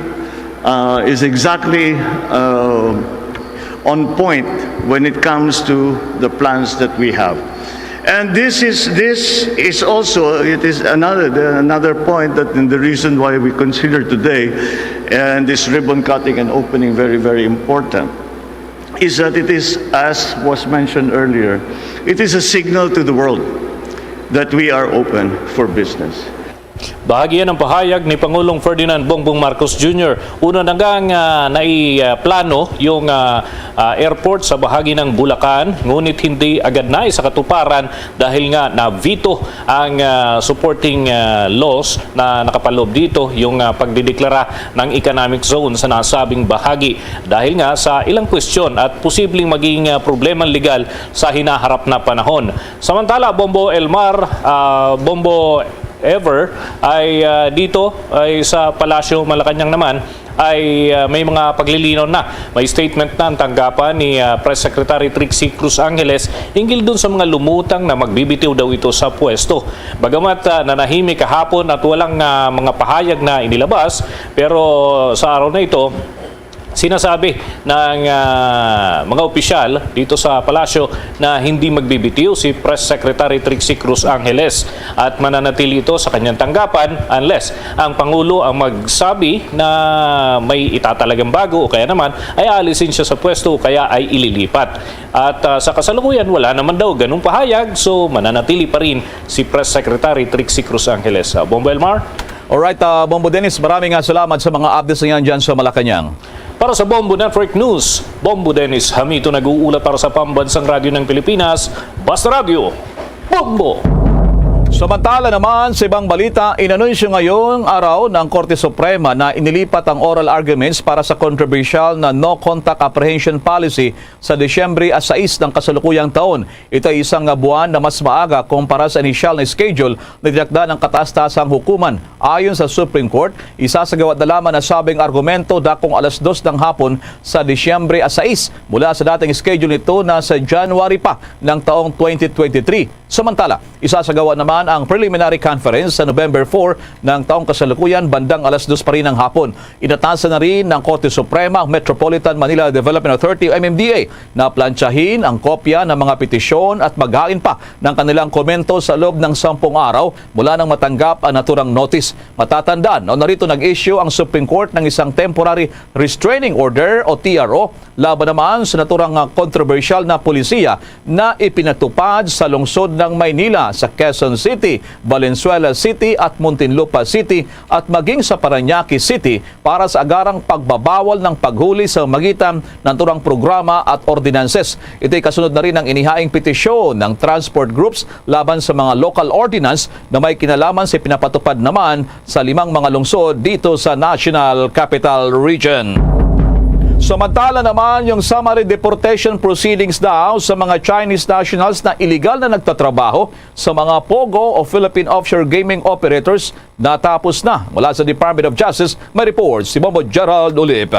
uh, is exactly uh, on point when it comes to the plans that we have. And this is this is also, it is another the- another point that, and the reason why we consider today and this ribbon cutting and opening very, very important, is that it is, as was mentioned earlier, it is a signal to the world that we are open for business. Bahagi yan ang pahayag ni Pangulong Ferdinand Bongbong Marcos Junior. Una na nga nga naiplano yung ah, ah, airport sa bahagi ng Bulacan, ngunit hindi agad na sa katuparan dahil nga na-veto ang ah, supporting ah, laws na nakapaloob dito, yung ah, pagdideklara ng economic zone sa nasabing bahagi dahil nga sa ilang kwestiyon at posibleng maging ah, problema legal sa hinaharap na panahon. Samantala, Bombo Elmar, ah, Bombo Ever, ay ah, dito ay sa Palasyo Malacañang naman ay ah, may mga paglilinaw na. May statement na ang tanggapan ni ah, Press Secretary Trixie Cruz Angeles hinggil dun sa mga lumutang na magbibitiw daw ito sa pwesto. Bagamat ah, nanahimik kahapon at walang ah, mga pahayag na inilabas, pero sa araw na ito, sinasabi ng ah, mga opisyal dito sa palasyo na hindi magbibitiw si Press Secretary Trixie Cruz Angeles at mananatili ito sa kanyang tanggapan unless ang Pangulo ang magsabi na may itatalagang bago o kaya naman ay aalisin siya sa pwesto o kaya ay ililipat. At ah, sa kasalukuyan, wala naman daw ganung pahayag, so mananatili pa rin si Press Secretary Trixie Cruz Angeles. Ah, Bombo Elmar? Alright, ah, Bombo Dennis, maraming ah, salamat sa mga updates na yan dyan sa Malacañang. Para sa Bombo Network News, Bombo Dennis Hamito nag-uulat para sa Pambansang Radyo ng Pilipinas, Basta Radyo, Bombo! Samantala naman, sa ibang balita, inanunsyo ngayong araw ng Korte Suprema na inilipat ang oral arguments para sa controversial na no-contact apprehension policy sa Disyembre sais ng kasalukuyang taon. Ito ay isang buwan na mas maaga kumpara sa inisyal na schedule na itinakda ng kataas-taasang hukuman. Ayon sa Supreme Court, isasagawa na lamang ang nasabing argumento dakong alas dos ng hapon sa Disyembre sais mula sa dating schedule nito na sa January pa ng taong twenty twenty-three. Samantala, isasagawa naman ang preliminary conference sa November four ng taong kasalukuyan bandang alas dos pa rin ng hapon. Inatasan na rin ng Korte Suprema ang Metropolitan Manila Development Authority o M M D A na plantsahin ang kopya ng mga petisyon at maghain pa ng kanilang komento sa loob ng sampung araw mula nang matanggap ang naturang notice. Matatandaan, nauna rito nag-issue ang Supreme Court ng isang temporary restraining order o T R O laban naman sa naturang, ah, kontrobersyal na polisiya na ipinatupad sa lungsod ng Maynila, sa Quezon City, Valenzuela City at Muntinlupa City at maging sa Parañaque City para sa agarang pagbabawal ng paghuli sa magitan ng naturang programa at ordinances. Ito'y kasunod na rin ng inihaing petisyon ng transport groups laban sa mga local ordinance na may kinalaman sa pinapatupad naman sa limang mga lungsod dito sa National Capital Region. Samantala naman, yung summary deportation proceedings daw sa mga Chinese nationals na iligal na nagtatrabaho sa mga POGO o Philippine Offshore Gaming Operators natapos na. Mula sa Department of Justice, may report si Bombo Gerald Ulip.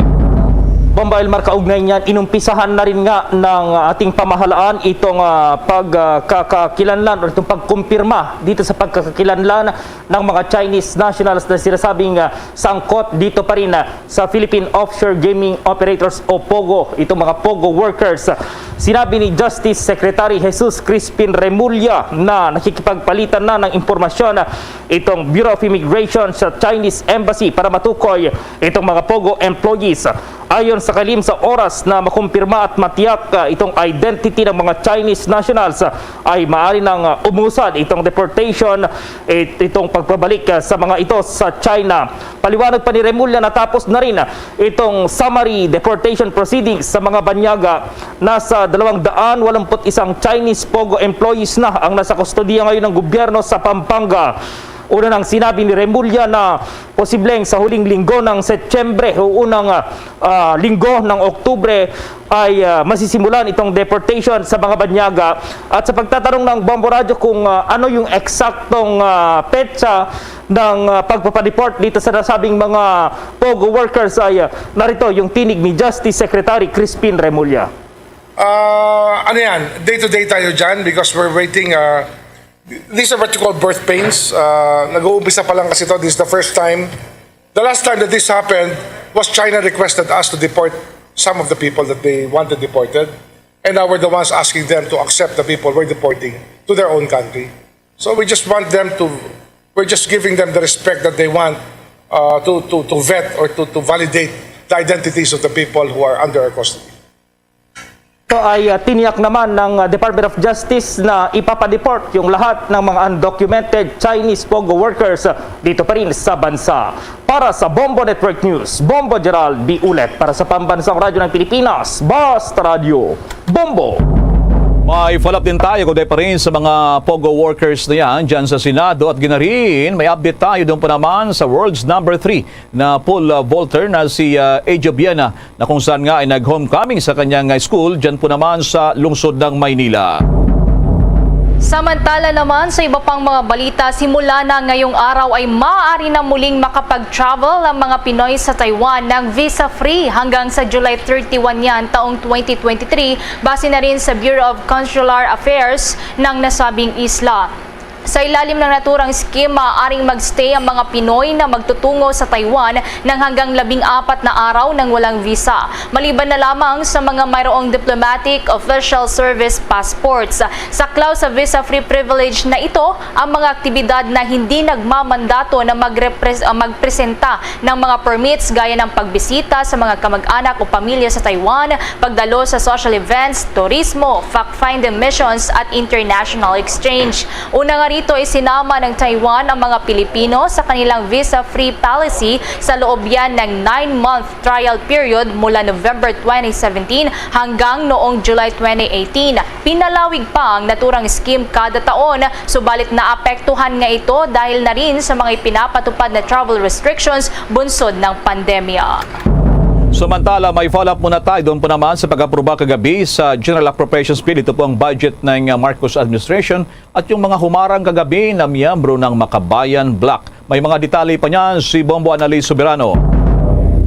Bombo Elmar, kaugnay niyan, inumpisahan na rin nga ng ating pamahalaan itong, ah, pagkakakilanlan o itong pagkumpirma dito sa pagkakakilanlan ng mga Chinese nationals na sinasabing, ah, sangkot dito pa rin, ah, sa Philippine Offshore Gaming Operators o POGO, itong mga POGO workers. Sinabi ni Justice Secretary Jesus Crispin Remulla na nakikipagpalitan na ng impormasyon itong Bureau of Immigration sa Chinese Embassy para matukoy itong mga POGO employees. Ayon sa kalim, sa oras na makumpirma at matiyak, ah, itong identity ng mga Chinese nationals, ah, ay maaari nang, ah, umusad itong deportation, it-, itong pagpabalik, ah, sa mga ito sa China. Paliwanag pa ni Remulla, natapos na rin, ah, itong summary deportation proceedings sa mga banyaga. Nasa dalawang daan walumput isang Chinese POGO employees na ang nasa kustodiya ngayon ng gobyerno sa Pampanga. Una nang sinabi ni Remulla na posibleng sa huling linggo ng Setyembre o unang, ah, ah, linggo ng Oktubre ay, ah, masisimulan itong deportation sa mga banyaga. At sa pagtatanong ng Bombo Radyo kung, ah, ano yung eksaktong, ah, petsa ng, ah, pagpapadeport dito sa nasabing mga POGO workers ay, ah, narito yung tinig ni Justice Secretary Crispin Remulla. Ah, ano yan? Day to day tayo dyan because we're waiting, ah, these are what you call birth pains. Ah, nag-uumpisa pa lang kasi to. This is the first time. The last time that this happened was China requested us to deport some of the people that they wanted deported. And now we're the ones asking them to accept the people we're deporting to their own country. So we just want them to, we're just giving them the respect that they want, uh, to, to, to vet or to, to validate the identities of the people who are under our custody. Ito ay, ah, tiniyak naman ng, ah, Department of Justice na ipapadeport yung lahat ng mga undocumented Chinese POGO workers, ah, dito pa rin sa bansa. Para sa Bombo Network News, Bombo Gerald B. Ulet para sa Pambansang Radyo ng Pilipinas, Basta Radyo, Bombo! May follow-up din tayo, kundi pa rin sa mga POGO workers na yan dyan sa Senado at Ginarin. May update tayo doon pa naman sa world's number three na pole vaulter na si, ah, Ejo Viena, na kung saan nga ay nag-homecoming sa kanyang, ah, school dyan po naman sa lungsod ng Maynila. Samantala naman, sa iba pang mga balita, simula na ngayong araw ay maaari na muling makapag-travel ang mga Pinoy sa Taiwan ng visa-free hanggang sa July thirty-one niyan taong twenty twenty-three, base na rin sa Bureau of Consular Affairs ng nasabing isla. Sa ilalim ng naturang scheme, maaaring magstay ang mga Pinoy na magtutungo sa Taiwan ng hanggang labing apat na araw nang walang visa, maliban na lamang sa mga mayroong diplomatic official service passports. Saklaw sa visa-free privilege na ito ang mga aktibidad na hindi nagmamandato na magrepres-, ah, magpresenta ng mga permits gaya ng pagbisita sa mga kamag-anak o pamilya sa Taiwan, pagdalo sa social events, turismo, fact-finding missions at international exchange. Una nga rito, isinama ng Taiwan ang mga Pilipino sa kanilang visa-free policy sa loob yan ng nine-month trial period mula November twenty seventeen hanggang noong July twenty eighteen. Pinalawig pa ang naturang scheme kada taon, subalit naapektuhan nga ito dahil na rin sa mga ipinapatupad na travel restrictions bunsod ng pandemya. Samantala, may follow-up muna tayo doon po naman sa pag-aproba kagabi sa General Appropriations Bill. Ito po ang budget ng, uh, Marcos administration at yung mga humarang kagabi na miyembro ng Makabayan Bloc. May mga detalye pa niyan si Bombo Annalise Soberano.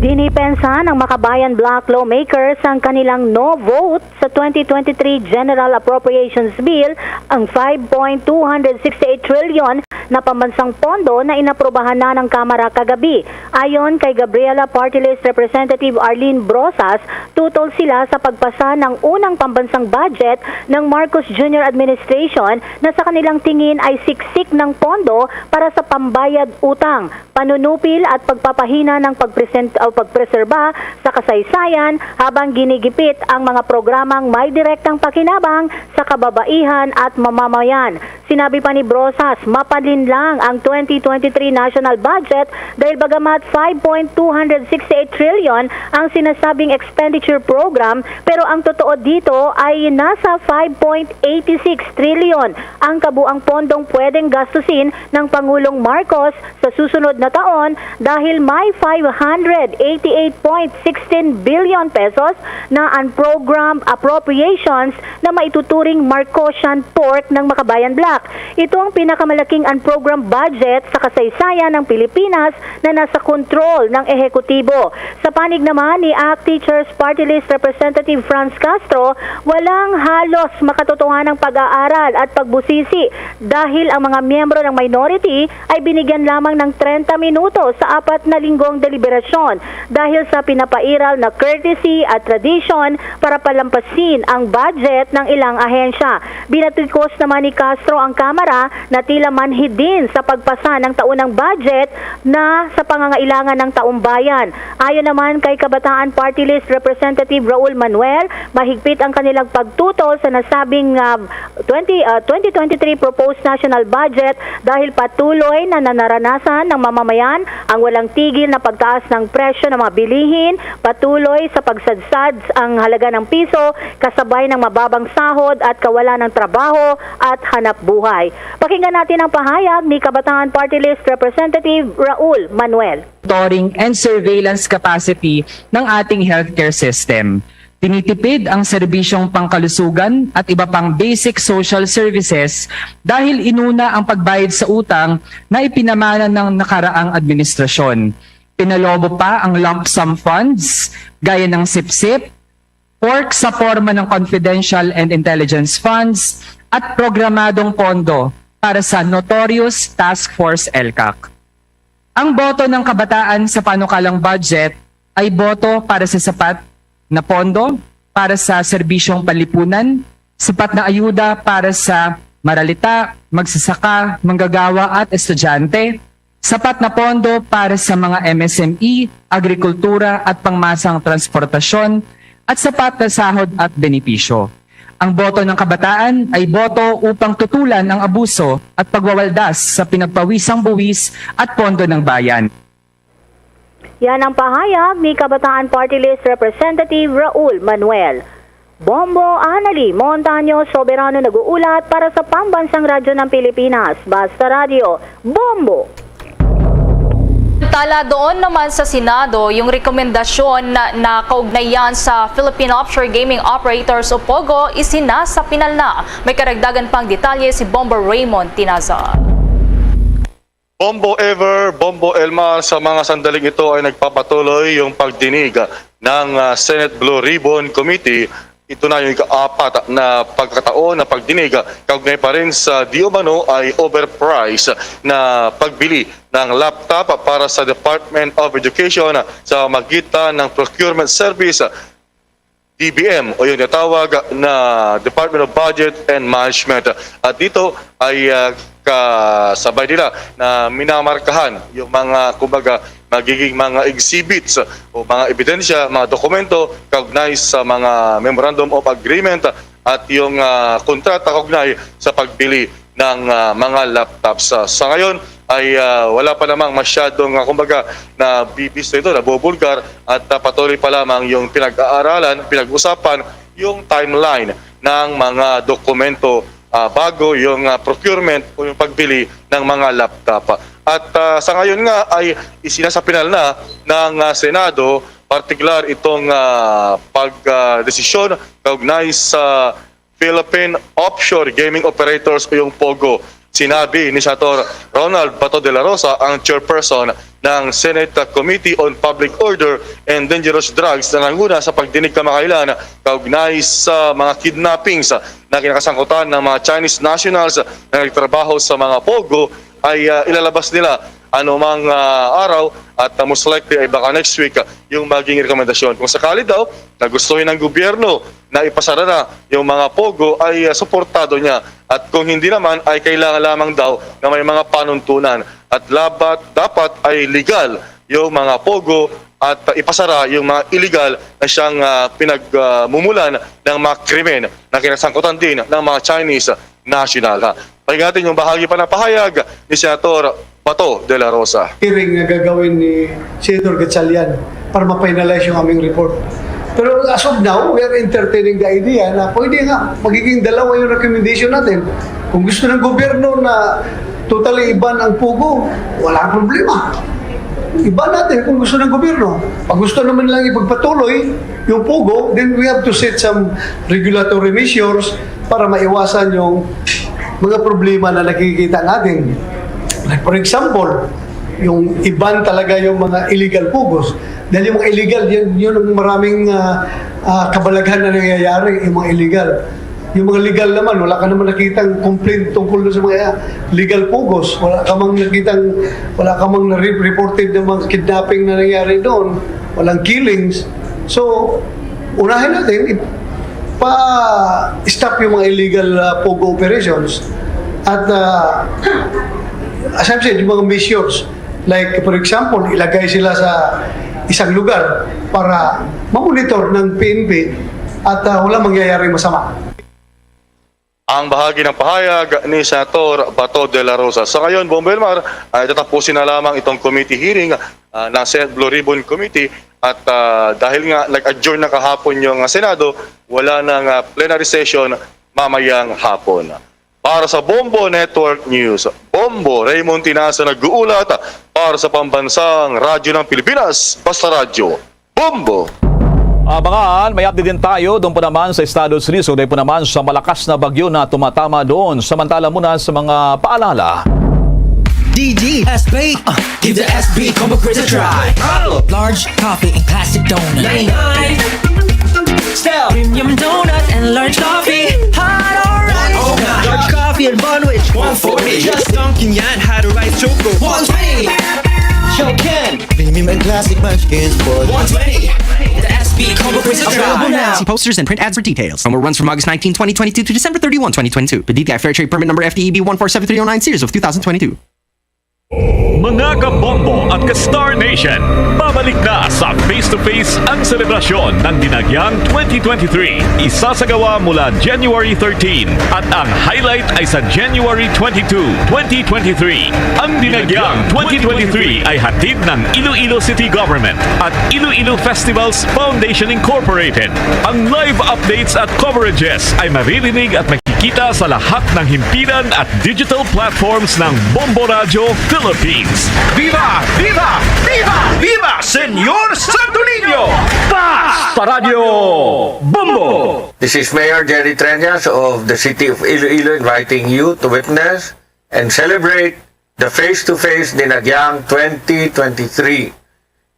Dinipensa ng Makabayan Bloc lawmakers ang kanilang no vote sa twenty twenty-three General Appropriations Bill, ang five point two hundred sixty-eight trillion na pambansang pondo na inaprubahan na ng Kamara kagabi. Ayon kay Gabriela Party List Representative Arlene Brosas, tutol sila sa pagpasa ng unang pambansang budget ng Marcos Junior Administration na sa kanilang tingin ay siksik ng pondo para sa pambayad utang, panunupil at pagpapahina ng pagpresent-, o pagpreserba sa kasaysayan habang ginigipit ang mga programang may direktang pakinabang sa kababaihan at mamamayan. Sinabi pa ni Brosas, mapalin lang ang twenty twenty-three national budget dahil bagamat five point two hundred sixty-eight trillion ang sinasabing expenditure program, pero ang totoo dito ay nasa five point eight six trillion ang kabuang pondong pwedeng gastusin ng Pangulong Marcos sa susunod na taon dahil may five hundred eighty-eight point sixteen billion pesos na unprogrammed appropriations na maituturing Marcosian pork ng Makabayan Bloc. Ito ang pinakamalaking unprogrammed budget sa kasaysayan ng Pilipinas na nasa kontrol ng ehekutibo. Sa panig naman ni ACT Teachers Party List Representative Franz Castro, walang halos makatotohanang pag-aaral at pagbusisi dahil ang mga miyembro ng minority ay binigyan lamang ng trenta minuto sa apat na linggong deliberasyon dahil sa pinapairal na courtesy at tradisyon para palampasin ang budget ng ilang ahensya. Binatikos naman ni Castro ang Kamara na tila manhid din sa pagpasa ng taunang budget na sa pangangailangan ng taumbayan. Ayon naman kay Kabataan Party List Representative Raul Manuel, mahigpit ang kanilang pagtutol sa nasabing, ah, twenty, ah, twenty twenty-three proposed national budget dahil patuloy na nanaranasan ng mamamayan ang walang tigil na pagtaas ng presyo ng mga bilihin, patuloy sa pagsadsad ang halaga ng piso, kasabay ng mababang sahod at kawalan ng trabaho at hanap buhay. Pakinggan natin ang pahayag ni Kabataan Party List Representative Raul Manuel. Monitoring and surveillance capacity ng ating healthcare system. Tinitipid ang serbisyong pangkalusugan at iba pang basic social services dahil inuna ang pagbayad sa utang na ipinamana ng nakaraang administrasyon. Pinalobo pa ang lump sum funds gaya ng sipsip, pork sa forma ng confidential and intelligence funds, at programadong pondo para sa notorious Task Force ELCAC. Ang boto ng kabataan sa panukalang budget ay boto para sa sapat na pondo para sa serbisyong panlipunan, sapat na ayuda para sa maralita, magsasaka, manggagawa at estudyante, sapat na pondo para sa mga M S M E, agrikultura at pangmasang transportasyon, at sapat na sahod at benepisyo. Ang boto ng kabataan ay boto upang tutulan ang abuso at pagwawaldas sa pinagpawisang buwis at pondo ng bayan. Yan ang pahayag ni Kabataan Party List Representative Raul Manuel. Bombo Anali Montaño Soberano nag-uulat para sa Pambansang Radyo ng Pilipinas, Basta Radyo, Bombo! Tala doon naman sa Senado yung rekomendasyon na, na kaugnayan sa Philippine Offshore Gaming Operators o POGO, isinasa pinal na. May karagdagan pang detalye si Bombo Raymond Tinaza. Bombo Ever, Bombo Elmar, sa mga sandaling ito ay nagpapatuloy yung pagdinig ng, ah, Senate Blue Ribbon Committee. Ito na yung ikaapat na pagkataon na pagdinig, ah, kaugnay pa rin sa di umano ay overpriced na pagbili ng laptop para sa Department of Education sa magitan ng procurement service, D B M, o yung natawag na Department of Budget and Management. At dito ay, ah, kasabay nila na minamarkahan yung mga, kumbaga, magiging mga exhibits o mga ebidensya, mga dokumento kaugnay sa mga Memorandum of Agreement at yung, ah, kontrata kaugnay sa pagbili ng, ah, mga laptops. Ah, sa ngayon ay, ah, wala pa namang masyadong, ah, kumbaga, nabibisto ito, nabubulgar, at, ah, patuloy pa lamang yung pinag-aaralan, pinag-usapan yung timeline ng mga dokumento, ah, bago yung, ah, procurement o yung pagbili ng mga laptop. At, ah, sa ngayon nga ay isinasapinal na ng, ah, Senado, partikular itong, ah, pag, ah, desisyon kaugnay sa Philippine Offshore Gaming Operators o yung POGO. Sinabi ni Senator Ronald Bato de la Rosa, ang chairperson ng Senate Committee on Public Order and Dangerous Drugs, na nanguna sa pagdinig kamakailan kaugnay sa mga kidnappings na kinakasangkutan ng mga Chinese nationals na nagtrabaho sa mga pogo ay, ah, ilalabas nila anumang, ah, araw at, ah, most likely ay baka next week, ah, yung maging rekomendasyon. Kung sakali daw na gustuhin ng gobyerno na ipasara na yung mga pogo, ay, ah, suportado niya. At kung hindi naman, ay kailangan lamang daw na may mga panuntunan. At labat, dapat ay legal yung mga pogo at, ah, ipasara yung mga illegal na siyang, ah, pinagmumulan ng mga krimen na kinasangkutan din ng mga Chinese national. Ha. Pakinggan natin yung bahagi pa ng pahayag ni Senator Bato de la Rosa. Hearing na gagawin ni Senator Gatchalian para ma-finalize yung aming report. Pero as of now, we are entertaining the idea na pwede nga, magiging dalawa yung recommendation natin. Kung gusto ng gobyerno na totally iban ang pogo, wala problema. Iban natin kung gusto ng gobyerno. Pag gusto naman nilang ipagpatuloy yung pogo, then we have to set some regulatory measures para maiwasan yung mga problema na nakikita natin. Like, for example, yung iban talaga yung mga illegal pogos. Dahil yung mga illegal, yun, yun ang maraming, ah, ah, kabalaghan na nangyayari, yung mga illegal. Yung mga legal naman, wala ka naman nakitang complaint tungkol dun sa mga legal pogos. Wala ka mang nakitang, wala ka mang na-, reported ng mga kidnapping na nangyari doon. Walang killings. So, unahin natin, i-, pa-stop yung mga illegal, ah, pogo operations. At, ah, as I've said, yung mga measures, like, for example, ilagay sila sa isang lugar para mamonitor ng P N P at, ah, wala mangyayari masama. Ang bahagi ng pahayag ni Senator Bato de la Rosa. Sa ngayon, Bombo Elmar, ay tatapusin na lamang itong committee hearing, ah, ng Senate Blue Ribbon Committee at, ah, dahil nga nag-adjourn na kahapon yung, ah, Senado, wala nang, ah, plenary session mamayang hapon. Para sa Bombo Network News, Bombo Raymond Tinasa nag-uulat para sa Pambansang Radyo ng Pilipinas, Basta Radyo. Bombo! Abangan, may update din tayo doon po naman sa Estados Unidos, doon po naman sa malakas na bagyo na tumatama doon. Samantala muna sa mga paalala. D D S P, uh, give the S B Combo Crisp a try. Large coffee and classic donut. Style. Premium donut and large coffee. Hot or ice. Large coffee and bun with one forty. Just dunking yan, hot or ice choco. One twenty. Show Ken. Premium and classic munchkins for one twenty. The S B Combo Crisp a try. Available now. See posters and print ads for details. Promo runs from August nineteen, twenty twenty-two to December thirty-one, twenty twenty-two. Per D T I Fair Trade Permit Number F T E B one four seven three oh nine series of two thousand twenty-two. Mga kabombo at ka-Star Nation, pabalik na sa Face to Face ang selebrasyon ng Dinagyang twenty twenty-three. Isasagawa mula January thirteen at ang highlight ay sa January twenty-two, twenty twenty-three. Ang Dinagyang twenty twenty-three ay hatid ng Iloilo City Government at Iloilo Festivals Foundation Incorporated. Ang live updates at coverages ay maririnig at makikita sa lahat ng himpilan at digital platforms ng Bombo Radyo Philippines. Viva! Viva! Viva! Viva Señor Santo Niño! Basta Radyo Bombo! This is Mayor Jerry Treñas of the City of Iloilo inviting you to witness and celebrate the Face to Face Dinagyang twenty twenty-three.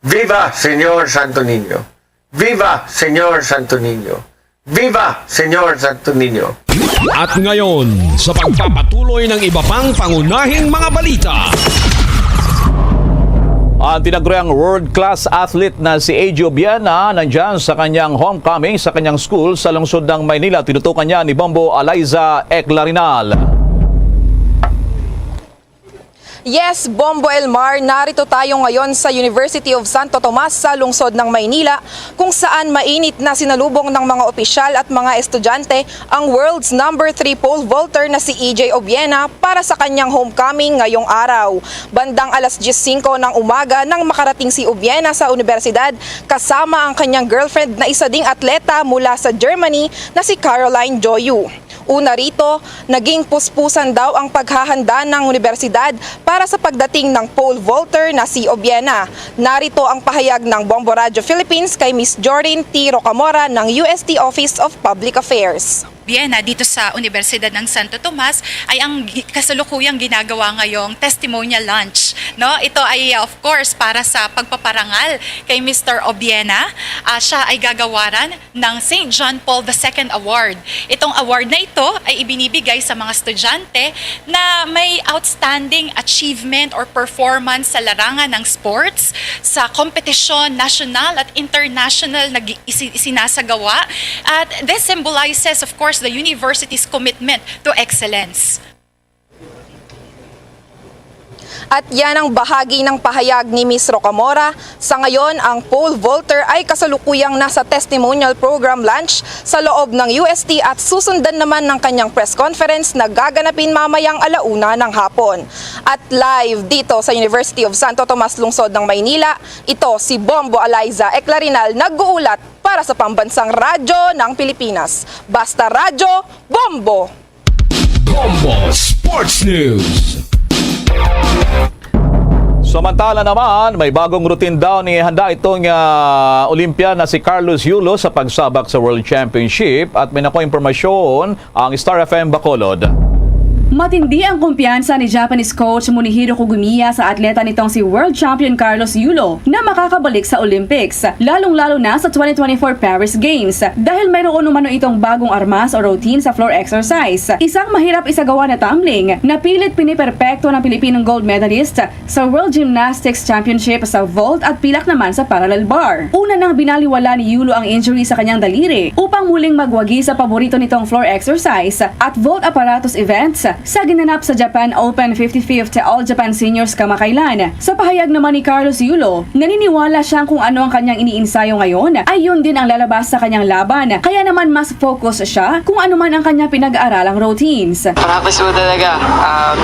Viva Señor Santo Niño! Viva Señor Santo Niño! Viva Señor Santo Niño! At ngayon, sa pagpapatuloy ng iba pang pangunahing mga balita. Ang tinaguriang world-class athlete na si A J Obiena nandyan sa kanyang homecoming sa kanyang school sa lungsod ng Maynila. Tinutukan niya ni Bombo Eliza Eclarinal. Yes, Bombo Elmar, narito tayo ngayon sa University of Santo Tomas sa lungsod ng Maynila, kung saan mainit na sinalubong ng mga opisyal at mga estudyante ang world's number three pole vaulter na si E J Obiena para sa kanyang homecoming ngayong araw. Bandang alas diyes singko ng umaga nang makarating si Obiena sa universidad kasama ang kanyang girlfriend na isa ding atleta mula sa Germany na si Caroline Joyu. Una rito, naging puspusan daw ang paghahanda ng unibersidad para sa pagdating ng pole vaulter na si Obiena. Narito ang pahayag ng Bombo Radyo Philippines kay Miss Jorin T. Rocamora ng U S T Office of Public Affairs. Viena dito sa Universidad ng Santo Tomas ay ang gi-, kasalukuyang ginagawa ngayong testimonial lunch, no? Ito ay, uh, of course, para sa pagpaparangal kay Mister Obiena. Ah, siya ay gagawaran ng Saint John Paul the Second Award. Itong award na ito ay ibinibigay sa mga estudyante na may outstanding achievement or performance sa larangan ng sports, sa kompetisyon national at international na gi-, isi-, isinasagawa. At this symbolizes, of course, the university's commitment to excellence. At yan ang bahagi ng pahayag ni Miss Rocamora. Sa ngayon, ang pole vaulter ay kasalukuyang nasa testimonial program lunch sa loob ng U S T at susundan naman ng kanyang press conference na gaganapin mamayang alauna ng hapon. At live dito sa University of Santo Tomas, lungsod ng Maynila, ito si Bombo Eliza Eclarinal nag-uulat para sa Pambansang Radyo ng Pilipinas. Basta Radyo, Bombo! Bombo Sports News. Samantala naman, may bagong routine daw ni handa itong ah, Olympia na si Carlos Yulo sa pagsabak sa World Championship at may nakuha impormasyon ang Star F M Bacolod. Matindi ang kumpiyansa ni Japanese coach Munihiro Kogumiya sa atleta nitong si world champion Carlos Yulo na makakabalik sa Olympics, lalong-lalo na sa twenty twenty-four Paris Games, dahil mayroon umano itong bagong armas o routine sa floor exercise. Isang mahirap isagawa na tumbling na pilit piniperpekto ng Pilipinong gold medalist sa World Gymnastics Championship sa vault at pilak naman sa parallel bar. Una nang binaliwala ni Yulo ang injury sa kanyang daliri upang muling magwagi sa paborito nitong floor exercise at vault apparatus events sa ginanap sa Japan Open fifty-fifth All Japan Seniors kamakailan. Sa pahayag naman ni Carlos Yulo, naniniwala siyang kung ano ang kanyang iniinsayo ngayon ay yun din ang lalabas sa kanyang laban, kaya naman mas focus siya kung ano man ang kanyang pinag-aaralang routines. Practice po talaga. Um,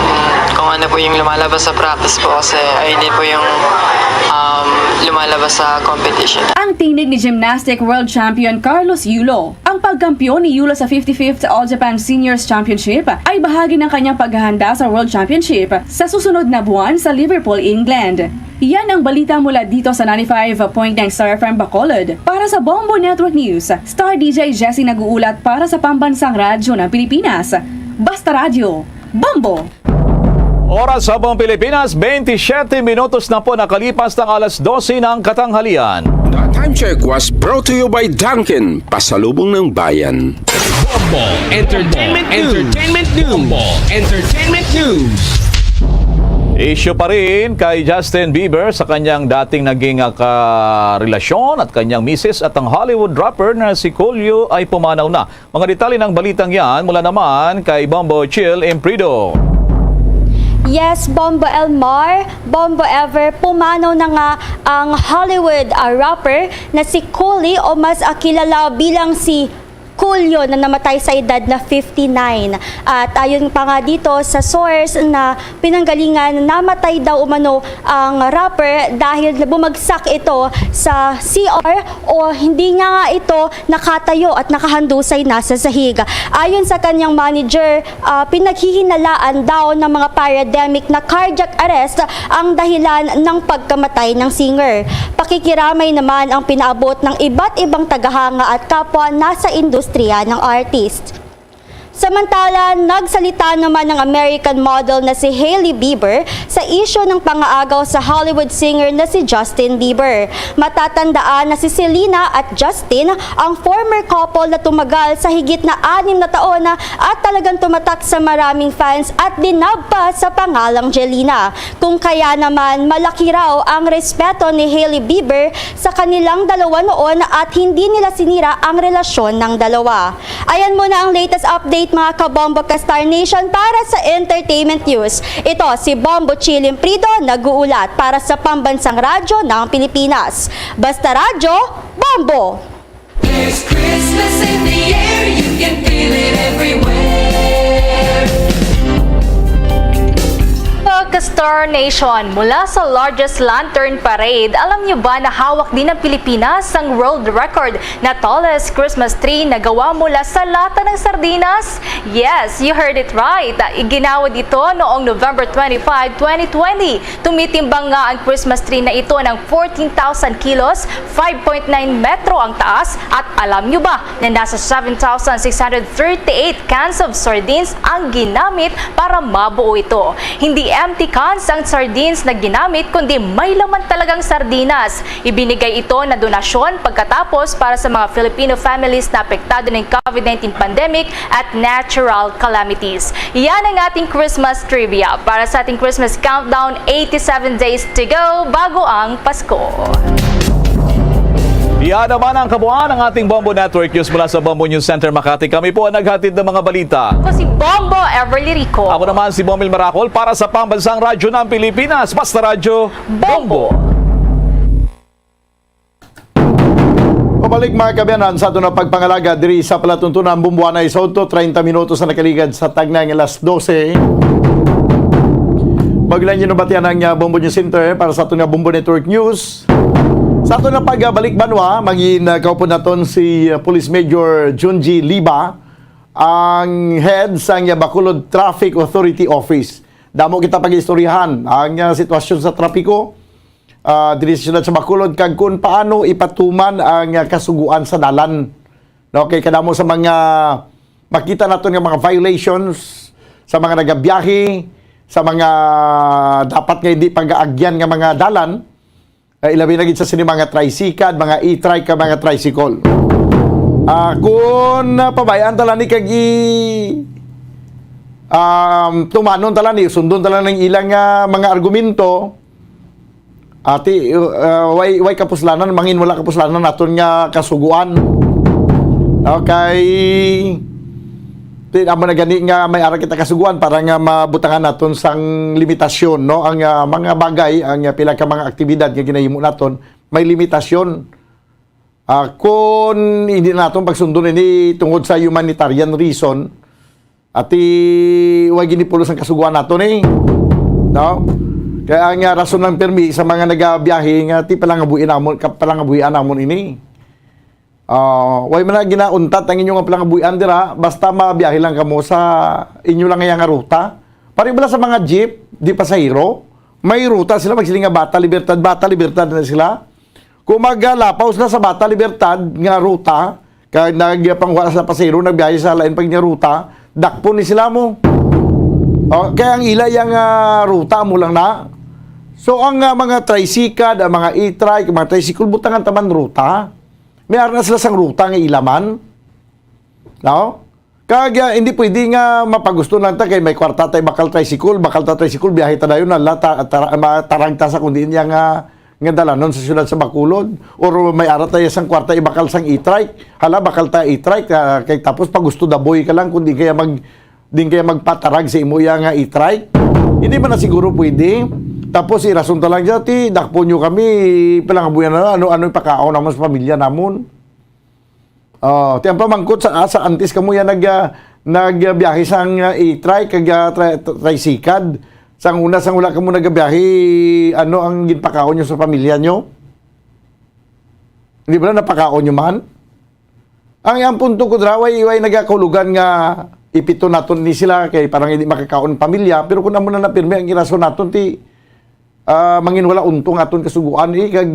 kung ano po yung lumalabas sa practice po kasi ayun din po yung um, lumalabas sa competition. Ang tinig ni gymnastic world champion Carlos Yulo. Ang pagkampiyon ni Yulo sa fifty-fifth All Japan Seniors Championship ay bahagi ng kanyang paghahanda sa World Championship sa susunod na buwan sa Liverpool, England. Yan ang balita mula dito sa ninety-five point nine Star F M Bacolod. Para sa Bombo Network News, Star D J Jesse nag-uulat para sa Pambansang Radyo ng Pilipinas. Basta Radyo, Bombo! Oras sa buong Pilipinas, twenty-seven minutos na po nakalipas ng alas dose ng katanghalian. The time check was brought to you by Dunkin, pasalubong ng bayan. Bombo Entertainment News. Entertainment News. Bombo Entertainment News. Issue pa rin kay Justin Bieber sa kanyang dating naging ah, karelasyon at kanyang misis at ang Hollywood rapper na si Coolio ay pumanaw na. Mga detalye ng balitang yan mula naman kay Bombo Chill Imprido. Yes, Bombo Elmar, Bombo Ever, pumanaw na nga ang Hollywood ah, rapper na si Coolio o mas ah, kilala bilang si Coolio na namatay sa edad na fifty-nine. At ayon pa nga dito sa source na pinanggalingan, namatay daw umano ang rapper dahil bumagsak ito sa C R o hindi niya nga ito nakatayo at nakahandusay na sa sahig. Ayon sa kanyang manager, ah, pinaghihinalaan daw ng mga paramedic na cardiac arrest ang dahilan ng pagkamatay ng singer. Pakikiramay naman ang pinaabot ng iba't ibang tagahanga at kapwa nasa industriya ng artist. Samantala, nagsalita naman ang American model na si Hailey Bieber sa isyu ng pangaagaw sa Hollywood singer na si Justin Bieber. Matatandaan na si Selena at Justin, ang former couple na tumagal sa higit na anim na taon at talagang tumatak sa maraming fans at dinab pa sa pangalang Jelena. Kung kaya naman, malaki raw ang respeto ni Hailey Bieber sa kanilang dalawa noon at hindi nila sinira ang relasyon ng dalawa. Ayan muna ang latest update, mga kabombo ka Star Nation, para sa entertainment news. Ito si Bombo Chill Imprido nag-uulat para sa Pambansang Radyo ng Pilipinas. Basta Radyo, Bombo! There's Christmas in the air, you can feel it everywhere. Pagka-star Nation, mula sa largest lantern parade, alam niyo ba na hawak din ng Pilipinas ang world record na tallest Christmas tree na gawa mula sa lata ng sardinas? Yes, you heard it right. Iginawa dito noong November twenty-five, twenty twenty. Tumitimbang nga ang Christmas tree na ito ng fourteen thousand kilos, five point nine metro ang taas, at alam niyo ba na nasa seven thousand six hundred thirty-eight cans of sardines ang ginamit para mabuo ito? Hindi empty cans ang sardines na ginamit, kundi may laman talagang sardinas. Ibinigay ito na donasyon pagkatapos para sa mga Filipino families na apektado ng COVID nineteen pandemic at natural calamities. Yan ang ating Christmas trivia. Para sa ating Christmas countdown, eighty-seven days to go bago ang Pasko. Yan naman ang kabuuan ng ating Bombo Network News mula sa Bombo News Center Makati. Kami po ang naghatid ng mga balita. Ako si Bombo Everly Rico. Ako naman si Bomil Maracol para sa Pambansang Radyo ng Pilipinas. Basta Radyo, Bombo. Bombo. Pabalik, mga kaabyanan, sa aton nga pagpangalaga diri sa palatuntunan, Bombo Anay sa Udto, treinta minutos na nakaligad sa tagnay nga alas dose. Bago lang niyo nabatian ang, ah, Bombo News Center para sa aton nga Bombo Network News. Sa aton nga pagbalik banwa, mangin, ah, kaupod naton si, ah, Police Major Junji Liba, ang head sang, ah, Bacolod Traffic Authority Office. Damo kita pag-istoryahan ang, ah, sitwasyon sa trapiko, ah, diri sa siyudad sa Bacolod, kag kung paano ipatuman ang, ah, kasugoan sa dalan. No, kay kadamo sa mga makita naton nga mga violations sa mga nagabiyahe, sa mga dapat nga hindi pag-aagyan nga mga dalan, eh, ilabi na gid sa sini mga tricycad, mga e-trike, ka mga tricycle. Ah, kung, ah, pabayaan tala ni kag i-, um, tumanon tala ni, sundon tala ng ilang, ah, mga argumento, ati, uh, way, way kapuslanan, mangin wala kapuslanan naton nga kasuguan. Okay. Ti, amo na gani nga may ara kita kasuguan para nga mabutangan naton sang limitasyon, no? Ang, ah, mga bagay, ang, ah, pila ka mga aktibidad nga ginahimo naton, may limitasyon. Ah, kun hindi naton pagsundon ini tungod sa humanitarian reason, ati, way ginipulos ang kasuguan naton, eh. No? Kaya ang, ah, rason lang pirmi sa mga nagabiyahe nga ti palangabuhian namon, ka-, palangabuhian namon ini. Ah, way man na ginauntat ang inyong palangabuhian dira, basta mabiyahe lang kamo sa inyo lang nga ruta. Pari bala sa mga jeep, di pasahero, may ruta sila, magsiling nga Bata Libertad, Bata Libertad na sila. Kung magalapaw sila sa Bata Libertad nga ruta, kag nagpangwa sa pasahero, nagbiyahe sa lain pa nga ruta, dakpon ni sila mo. Oh, kaya ang ila yang, ah, ruta mo lang na. So, ang, ah, mga tricycad, ang mga e-trike, mga tricycle, butangan taman ruta. May ara na sila sang ruta nga ila man. No? Kag, ah, hindi pwede nga mapagusto lang ta kay may kwarta tay bakal tricycle, bakal ta tricycle, biyahe ta dayon, ala, ta-, tara-, ma-, tarag ta sa kundi niya nga, nga dalanon sa siyudad sa Bacolod. Or may ara tayo sang kwarta ibakal sang e-trike. Hala, bakal ta e-trike, ah, kay tapos pagusto daboy ka lang kundi kaya mag-, din kaya magpatarag sa imo iya nga e-trike. Hindi man na siguro pwede. Tapos irason ta lang siya, ti, dakpo nyo kami, palangabuyan na, ano, ano ipakaon naman sa pamilya namon. Oh, ti ang pamangkot sa, ah, sa antes kamo yan nag, ah, nagbiyahe sang, ah, e-trike kag, ah, tri-, tricycad. Sang una, sang wala kamo nagabiyahe, ano ang ginpakaon nyo sa pamilya nyo? Di ba na napakaon nyo man? Ang, ang punto ko dira, way, way nagakahulugan nga ipito naton ni sila kay parang hindi makakaon ang pamilya, pero kung amo na napirmi ang irason naton, ti, ah, mangin wala untong aton kasuguan, eh, kag,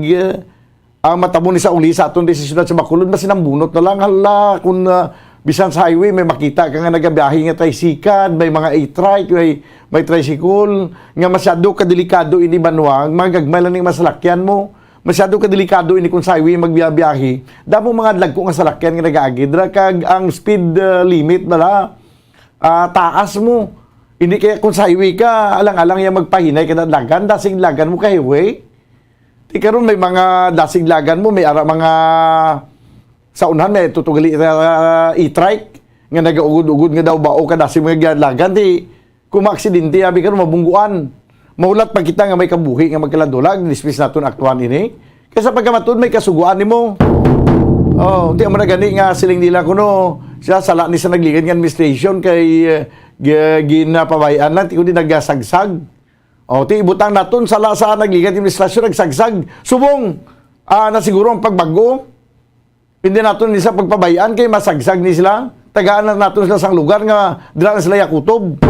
ah, ang matabo ni sa uli sa aton di sa siyudad sa Bacolod, mas sinambunot na lang. Hala, kung, ah, bisan sa highway, may makita ka nga nagabiyahe nga tricycad, may mga e-trike, may, may tricycle, nga masyado kadelikado ini banwa, magagmay lang ning masalakyan mo. Masyado kadelikado ini kung sa highway magbiyabiyahe. Damo mga dagko nga salakyan nga nagaagi dira, kag ang speed, ah, limit bala, ah, taas mo. Hindi kaya kung sa highway ka, alang-alang yang magpahinay ka na dagan, dasig dagan mo ka highway. Ti karon may mga dasig lagan mo, may ara mga sa unahan may tutugali, ah, e-trike nga nagaugod-ugod nga daw bao ka dasig mga lagan, ti kung maaksidente, abi karon mabungguan. Mahulat pa kita nga may kabuhi nga magkaladula, dismiss naton aktuan ini. Kaysa pagkamatud may kasuguan nimo. Oh, ti amo na gani nga siling nila kuno, siya sala ni sa nagligad nga administration kay, eh, gi-, ginapabayaan lang, ti kundi nagasagsag. O, ti, ibutang naton sa lasa, nagligad administrasyon, nagsagsag. Subong, ah, na siguro ang pagbago. Hindi naton ni sa pagpabayaan kay masagsag ni sila. Tagaan na naton sila sang lugar nga dira na sila yakutob.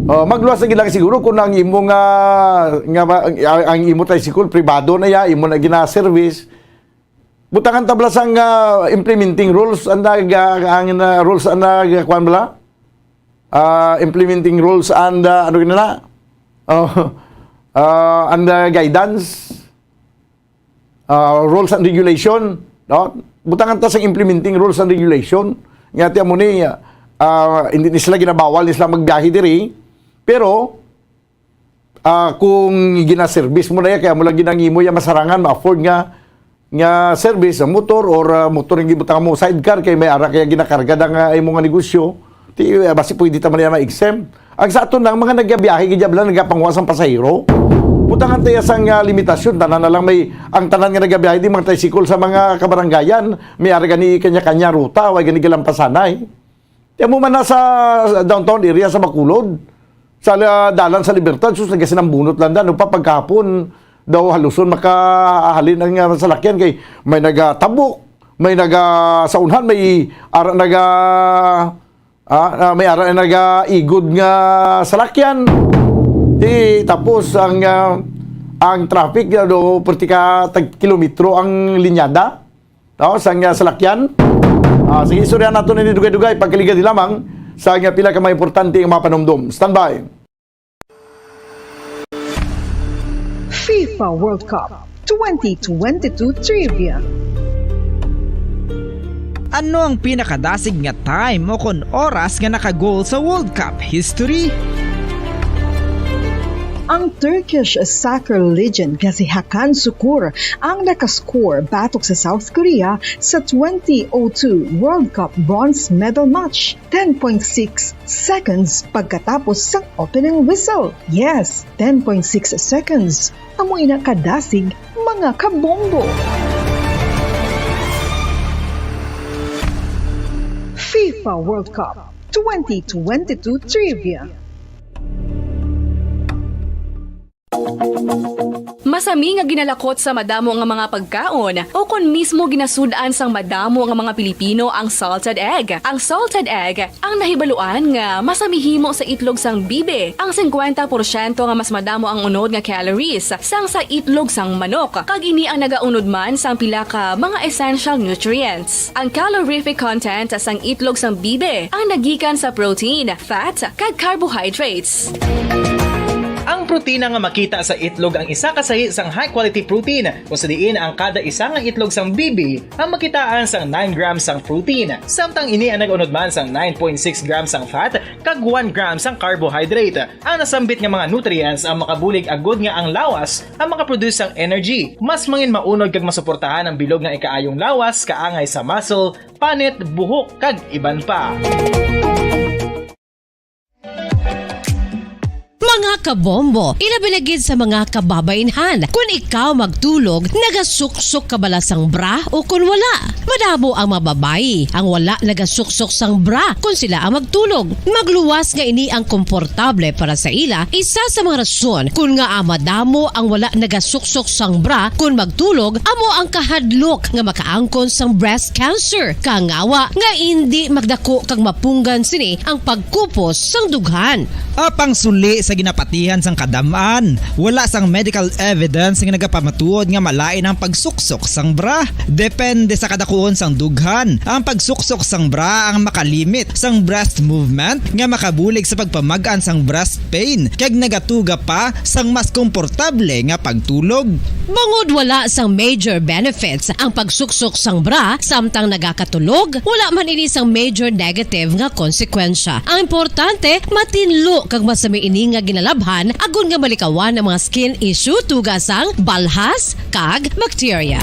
O, magluwas na gid lang siguro kung ang imo nga, nga ba, ang, ang imo tricycle pribado na ya, imo na gina-service. Butangan tabla sang, ah, implementing rules and, ah, ang, ah, rules and, ah, kuwan bala? Ah, implementing rules and, ah, ano gina na? Oh, ah, and, ah, guidance, ah, rules and regulation, no? Butangan ta sang implementing rules and regulation. Nga ti amo ni, ah, hindi ni sila ginabawal ni sila magbiyahe diri. Pero, ah, kung ginaservice mo na ya, kaya mo lang ginangimo ya masarangan, ma-afford nga, nga service, ang motor or, ah, motor nga gibutang mo sidecar, kay may ara kaya ginakarga na nga imo nga negosyo, ti, ah, basi pwede ta man ya ma-exempt. Ang sa aton lang, mga nagabiyahe, gid bala, nagapanguha sang pasahero. Butangan ta ya sang, ah, limitasyon, tanan na lang may, ang tanan nga nagabiyahe, di mga tricycle sa mga kabarangayan, may ara gani kanya-kanya ruta, way gani galampasanay. Ti amo man na sa downtown area sa Bacolod, sa la-, dalan sa Libertad, sus, nagasinambunot lang dan. Upod pagkahapon, daw haluson makahalin ang, ah, salakyan kay may nagatabok, may naga, sa unhan, may ara naga, ah, ah, may ara nagaigod nga salakyan. Ti, tapos ang, ah, ang traffic, ah, do, perti ka tag kilometro ang linyada. Tao sang, ah, salakyan. Ah, sige, istorya nato ini dugay-dugay. Pagkaligad lamang sa nga pila ka mga importante nga mga panumdom. Standby. FIFA World Cup twenty twenty-two Trivia. Ano ang pinakadasig nga time o kon oras nga naka-goal sa World Cup history? Ang Turkish soccer legend nga si Hakan Sukur ang nakascore batok sa South Korea sa twenty oh two World Cup bronze medal match, ten point six seconds pagkatapos sang opening whistle. Yes, ten point six seconds. Amo ina kadasig, mga kabombo. FIFA World Cup twenty twenty-two Trivia. Masami nga ginalakot sa madamo nga mga pagkaon, o kon mismo ginasud-an sang madamo nga mga Pilipino ang salted egg. Ang salted egg ang nahibaluan nga masami himo sa itlog sang bibi. Ang singkwenta porsyento nga mas madamo ang unod nga calories sang sa itlog sang manok, kag ini ang nagaunod man sang pila ka mga essential nutrients. Ang calorific content sang itlog sang bibi ang nagikan sa protein, fat, kag carbohydrates. Ang protina nga makita sa itlog ang isa ka sahi sang high-quality protein, kung sa diin ang kada isa nga itlog sang bibi ang makitaan sang nine grams sang protein, samtang ini ang nag-unod man sang nine point six grams sang fat kag one gram sang carbohydrate. Ang nasambit nga mga nutrients ang makabulig agud nga ang lawas ang makaproduce sang energy. Mas mangin maunod kag masuportahan ang bilog nga ikaayong lawas, kaangay sa muscle, panit, buhok, kag iban pa. Mga kabombo, ilabi na gid sa mga kababaynhan. Kun ikaw magtulog, nagasuksok ka bala sang bra o kun wala? Madamo ang mga babayi ang wala nagasuksok sang bra kun sila ang magtulog. Magluwas nga ini ang komportable para sa ila. Isa sa mga rason kun ngaa madamo ang wala nagasuksok sang bra kun magtulog amo ang kahadlok nga makaangkon sang breast cancer. Kangawa nga indi magdako kag mapunggan sini ang pagkupos sang dughan. Apang suli sa ginapatihan sang kadam-an, wala sang medical evidence nga nagapamatuod nga malain ang pagsuksok sang bra. Depende sa kadakuon sang dughan, ang pagsuksok sang bra ang makalimit sang breast movement nga makabulig sa pagpamag-an sang breast pain, kag nagatuga pa sang mas komportable nga pagtulog. Bangod wala sang major benefits ang pagsuksok sang bra samtang nagakatulog, wala man ini sang major negative nga konsekwensya. Ang importante, matinlo kag masami ini nga ginalabhan agod nga malikawan ang mga skin issue, tuga sang balhas kag bakterya.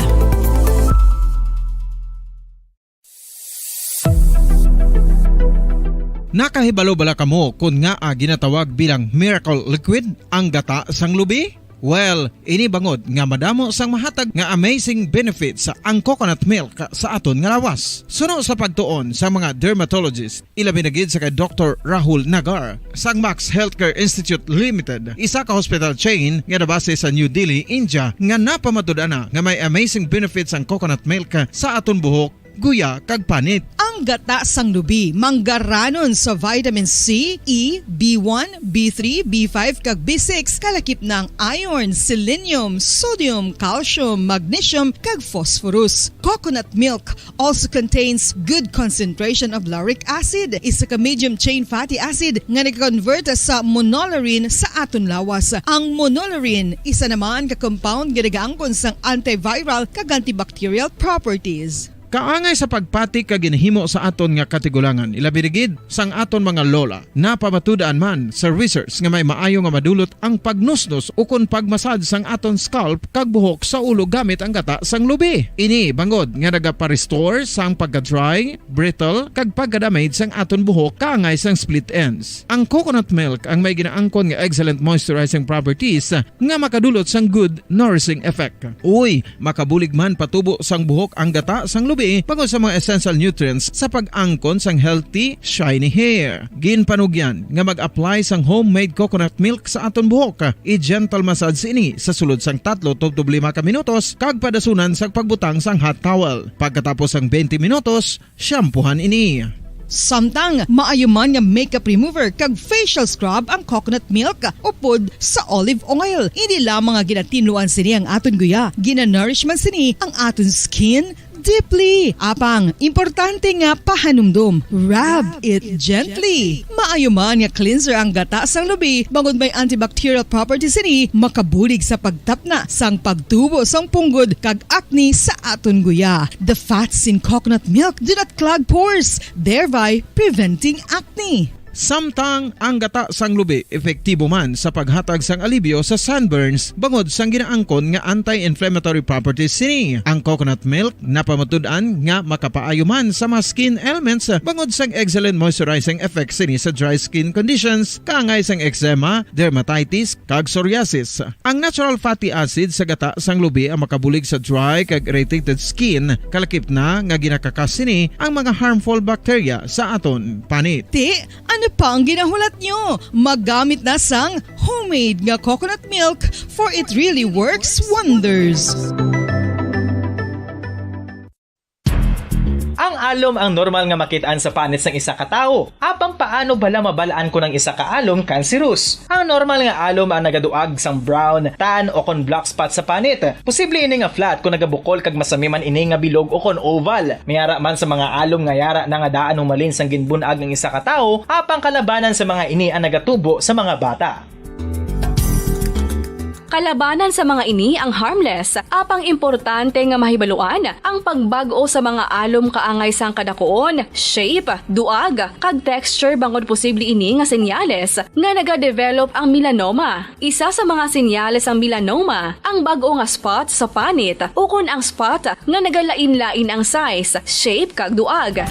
Nakahibalo bala kamo kon ngaa ginatawag bilang miracle liquid ang gata sang lubi? Well, ini bangod nga madamo sang mahatag nga amazing benefits ang coconut milk sa aton nga lawas. Suno sa pagtuon sa mga dermatologist, ilabi na gid sa kay Doktor Rahul Nagar sang Max Healthcare Institute Limited, isa ka hospital chain nga nabase sa New Delhi, India, nga napamatud-an na nga may amazing benefits ang coconut milk sa aton buhok, guya, kag panit. Ang gata sang lubi manggaranon sa vitamin C, E, B one, B three, B five, kag B six, kalakip na ang iron, selenium, sodium, calcium, magnesium, kag phosphorus. Coconut milk also contains good concentration of lauric acid, isa ka medium chain fatty acid nga nag-convert sa monolaurin sa aton lawas. Ang monolaurin, isa naman ka compound nga nagaangkon sang antiviral kag antibacterial properties. Kaangay sa pagpati kag ginhimo sa aton nga katigulangan, ilabi na gid sang aton mga lola. Napamatud-an man sa research nga may maayo nga madulot ang pagnusnos ukon pag-massage sang aton scalp kag buhok sa ulo gamit ang gata sang lubi. Ini bangod nga nagapa-restore sang pagka-dry, brittle, kag pagka-damage sang aton buhok kaangay sang split ends. Ang coconut milk ang may ginaangkon nga excellent moisturizing properties nga makadulot sang good nourishing effect. Uy, makabulig man patubo sang buhok ang gata sang lubi bangod sa mga essential nutrients sa pag-angkon sang healthy, shiny hair. Ginpanugyan nga mag-apply sang homemade coconut milk sa aton buhok. I-gentle massage ini sa sulod sang tatlo tubtob lima ka minutos kag padasunan sang pagbutang sang hot towel. Pagkatapos sang twenty minutos, shampoohan ini. Samtang maayo man nga makeup remover kag facial scrub ang coconut milk upod sa olive oil. Hindi lamang nga ginatinluan sini ang aton guya, ginanourish man sini ang aton skin deeply. Apang, importante nga pahanumdom, rub it gently. Maayo man nga cleanser ang gata sang lubi, bangod may antibacterial properties sini, makabulig sa pagtapna sang pagtubo sang punggod kag acne sa aton guya. The fats in coconut milk do not clog pores, thereby preventing acne. Samtang ang gata sang lubi epektibo man sa paghatag sang alibyo sa sunburns bangod sang ginaangkon nga anti-inflammatory properties sini. Ang coconut milk napamatud-an nga makapaayo man sa mga skin ailments bangod sang excellent moisturizing effect sini sa dry skin conditions, kaangay sang eczema, dermatitis, kag psoriasis. Ang natural fatty acid sa gata sang lubi ang makabulig sa dry kag irritated skin, kalakip na nga ginakakas sini ang mga harmful bacteria sa aton panit. Ti, ano pa ang ginahulat nyo? Maggamit na sang homemade nga coconut milk, for it really works wonders. Ang alom ang normal nga makit-an sa panit sang isa ka tawo. Apang paano bala mabal-an kon ang isa ka alom cancerous? Ang normal nga alom ang nagaduag sang brown, tan, o kon black spot sa panit. Posible ini nga flat kon nagabukol kag masami man ini nga bilog o kon oval. May ara man sa mga alom nga yara na nga daan humalin sang ginbun-ag ang isa ka tawo, apang kalabanan sa mga ini ang nagatubo sa mga bata. Kalabanan sa mga ini ang harmless, apang importante nga mahibaluan ang pagbag-o sa mga alom kaangay sang kadakuon, shape, duag, kag texture, bangod posible ini nga senyales nga nagadevelop ang melanoma. Isa sa mga senyales sang melanoma ang bag-o nga spot sa panit ukon ang spot nga nagalain-lain ang size, shape, kag duag.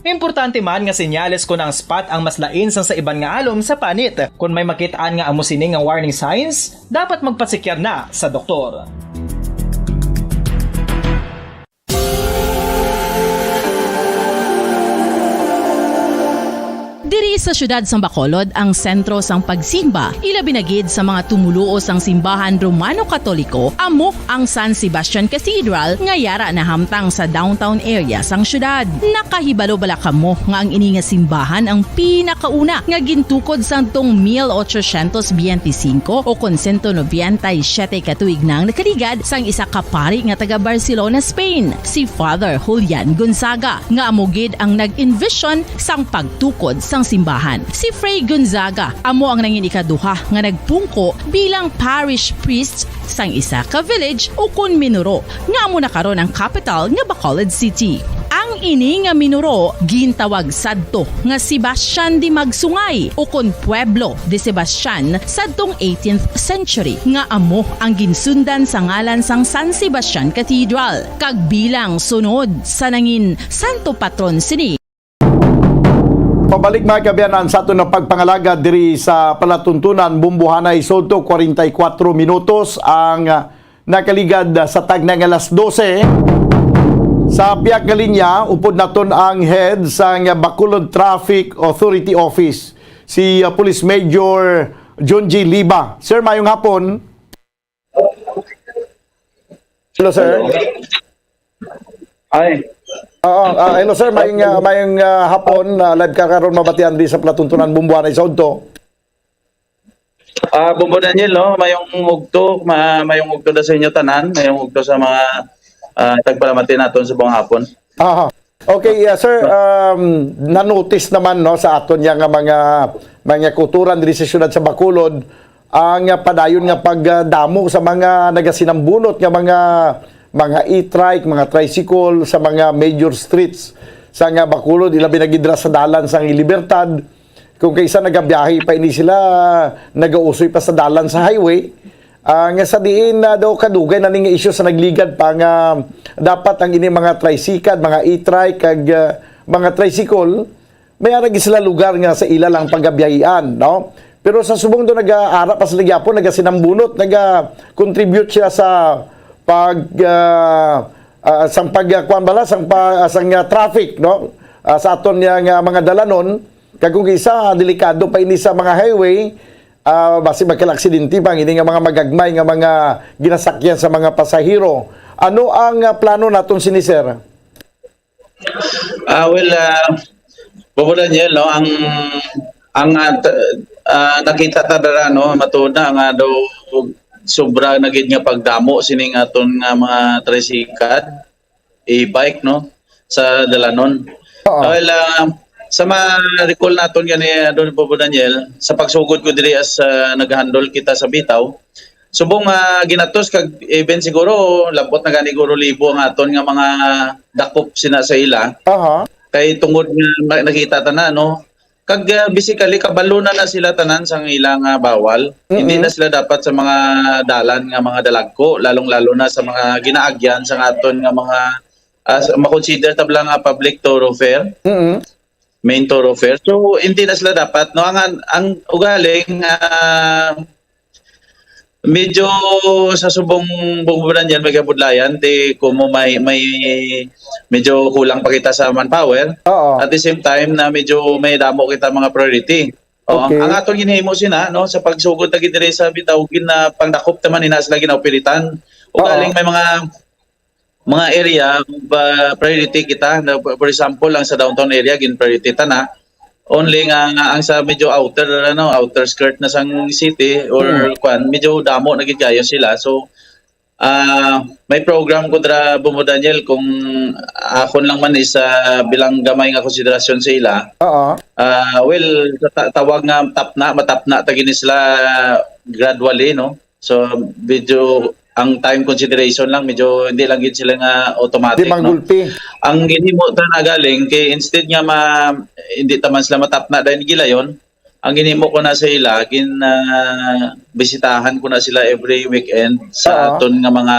Importante man nga senyales kon ang spot ang mas lain sang sa iban nga alom sa panit. Kon may makit-an nga amo sini nga warning signs, dapat magpasikyar na sa doktor. Diri sa siyudad sang Bacolod ang sentro sang pagsimba, ilabi na gid sa mga tumoluo sang simbahan Romano-Katoliko, amo ang San Sebastian Cathedral nga yara nahamtang sa downtown area sang siyudad. Nakahibalo bala kamo nga ang ini nga simbahan ang pinakauna nga gintukod sadtong mil ochocientos biyente singko o kon sento nobenta y siyete ka tuig na ang nakaligad sang isa ka pari nga taga Barcelona, Spain, si Father Julian Gonzaga, nga amo gid ang nag-envision sang pagtukod sang simbahan. Si Fray Gonzaga amo ang nangin ikaduha nga nagpungko bilang parish priest sang isa ka village ukon minuro nga amo na karon ang kapital nga Bacolod City. Ang ini nga minuro gintawag sadto nga Sebastian de Magsungay ukon Pueblo de Sebastian sadtong eighteenth century, nga amo ang ginsundan sa ngalan sang San Sebastian Cathedral, kag bilang sunod sa nangin santo patron sini. Pabalik, mga kaabyanan, sa aton nga pagpangalagad diri sa palatuntunan, Bumbuhanay Sodto, kwarenta y kuwatro minutos ang, ah, nakaligad, ah, sa tagna nga alas dose. Sa piyak nga linya, upod naton ang head sang Bacolod Traffic Authority Office, si, ah, Police Major John G Liba. Sir, mayong hapon. Hello, sir. Hello. Ay. Oo, ah, hello, sir. Mayong, ah, mayong, ah, hapon. Ah, live ka karon, mabatian di sa palatuntunan, Bumbuhanay Sodto. Ah, Bombo Daniel, no? Mayong ugto, ma-, mayong ugto na sa inyo tanan, mayong ugto sa mga, ah, tagpalamati naton sa buong hapon. Aha. Okay, yeah, sir. Um, na-notice naman, no, sa aton nga mga, mga kulturan diri sa siyudad sa Bacolod, ang, ah, padayon nga pagdamo sa mga nagasinambunot nga mga, mga e-trike, mga tricycle sa mga major streets sa nga Bacolod, ilabi na gid ra sa dalan sang Libertad. Kung kaisa nagabiyahe pa ini sila, nagausoy pa sa dalan sa highway, ah, nga sa diin na daw kadugay na ni nga isyu sa nagligad pa nga dapat ang ini mga tricycad, mga e-trike, kag, ah, mga tricycle, may ara gid sila lugar nga sa ila lang pagabiyahian, no? Pero sa subong do nagaara pa sila gyapon, nagasinambunot, naga-contribute siya sa pag, ah, ah, sang pag, ah, kuwan bala, sang pa, ah, sang, ah, traffic, no? Ah, sa aton nga, nga mga dalanon, kag kung isa, delikado pa ini sa mga highway, ah, basi magkalaaksidente pa ang ini nga mga magagmay nga mga ginasakyan sa mga pasahero. Ano ang, ah, plano naton sini, sir? Ah, well, ah, Bobo Daniel, no, ang, ang, ah, t-, ah, nakita ta dara, no, matuod na nga daw sobra na gid nga pagdamo sining aton nga mga tricycad, e-bike, no, sa dalanon. Oo. Well, ah, sa ma-recall naton gani, Don Bobo Daniel, sa pagsugod ko diri as, ah, nag-handle kita sa Bitaw, subong, ah, ginatos kag even siguro labot na gani guro libo ang aton nga mga dakop sina sa ila. Aha. Kay tungod nga na-, nakita ta na, no? Kag, ah, basically, kabalo na na sila tanan sang ila nga bawal. Mm-mm. Hindi na sila dapat sa mga dalan nga mga dalagko, lalong-lalo na sa mga ginaagyan sa aton nga mga, ah, sa, makonsider ta bala nga public thoroughfare, Mm-mm. main thoroughfare. So, hindi na sila dapat, no? Ang, ang ugaling, ah, medyo sa subong bungbunan yan, may kabudlayan, di kumo may, may medyo kulang pa kita sa manpower. Oo. At the same time na medyo may damo kita mga priority. Oo, Okay. ang aton ginhimo sina, no, sa pagsugod lagi diri sa Bitaw, gina-, pangdakop naman ina sila ginaoperitan. Oo. Ugaling may mga, mga area ba priority kita, na, for example, ang sa downtown area, gin-priority ta na. Only nga, nga ang sa medyo outer, ano, outer skirt na sang city or Hmm. kwan, medyo damo na gid kayo sila. So, ah, may program ko dira, Bumo Daniel, kung akon lang man is, ah, bilang gamay nga konsiderasyon sa ila. Oo. Ah, well, sa ta-, tawag nga tapna, matapna ta gini sila gradually, no? So, medyo ang time consideration lang, medyo hindi lang gid sila nga automatic, Di no? manggulpi. Ang ginhimo ta na galing, kay instead nga ma-, hindi ta man sila matapna dahil gilayon, ang ginhimo ko na sa ila, gin, ah, bisitahan ko na sila every weekend sa Oo. aton nga mga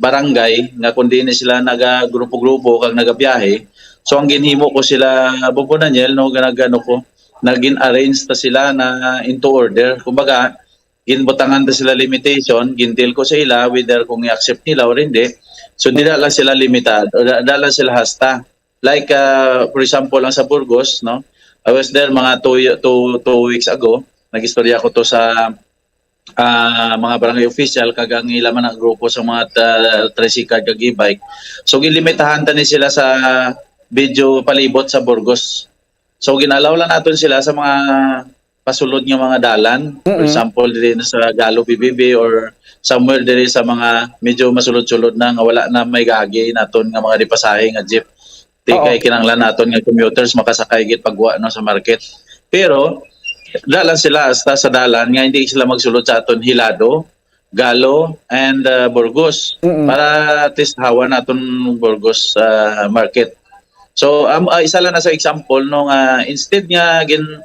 barangay nga kung diin sila naga-grupo-grupo kag nagabiyahe. So, ang ginhimo ko sila, Bubo Daniel, no, ganag-, ano ko, nagin-arrange ta sila na into order. Kumbaga, ginbutangan ta sila limitation, gin-deal ko sa ila whether kung i-accept nila or hindi. So, dira lang sila limitado, da-, da lang sila hasta. Like, ah, for example, ang sa Burgos, no? I was there mga two, two, two weeks ago. Nag-istorya ko to sa, ah, mga barangay official kag ang ila man ang grupo sa mga ta-, tricycle kag e-bike. So, gilimitahan ta ni sila sa video palibot sa Burgos. So, gin-allow lang naton sila sa mga pasulod nga mga dalan. For Mm-mm. example, diri na sa Galo B B B or somewhere diri sa mga medyo masulod-sulod na nga wala na may gagi naton nga mga ripasahe nga jeep. Di Oo. kay kinahanglan naton nga commuters makasakay gid pagwa, no, sa market. Pero, da lang sila hasta sa dalan nga hindi sila magsulod sa aton Hilado, Galo, and, uh, Burgos Mm-mm. para at least hawa naton Burgos, uh, market. So, am-, ah, isa lang na sa example, no, nga instead nga gin-,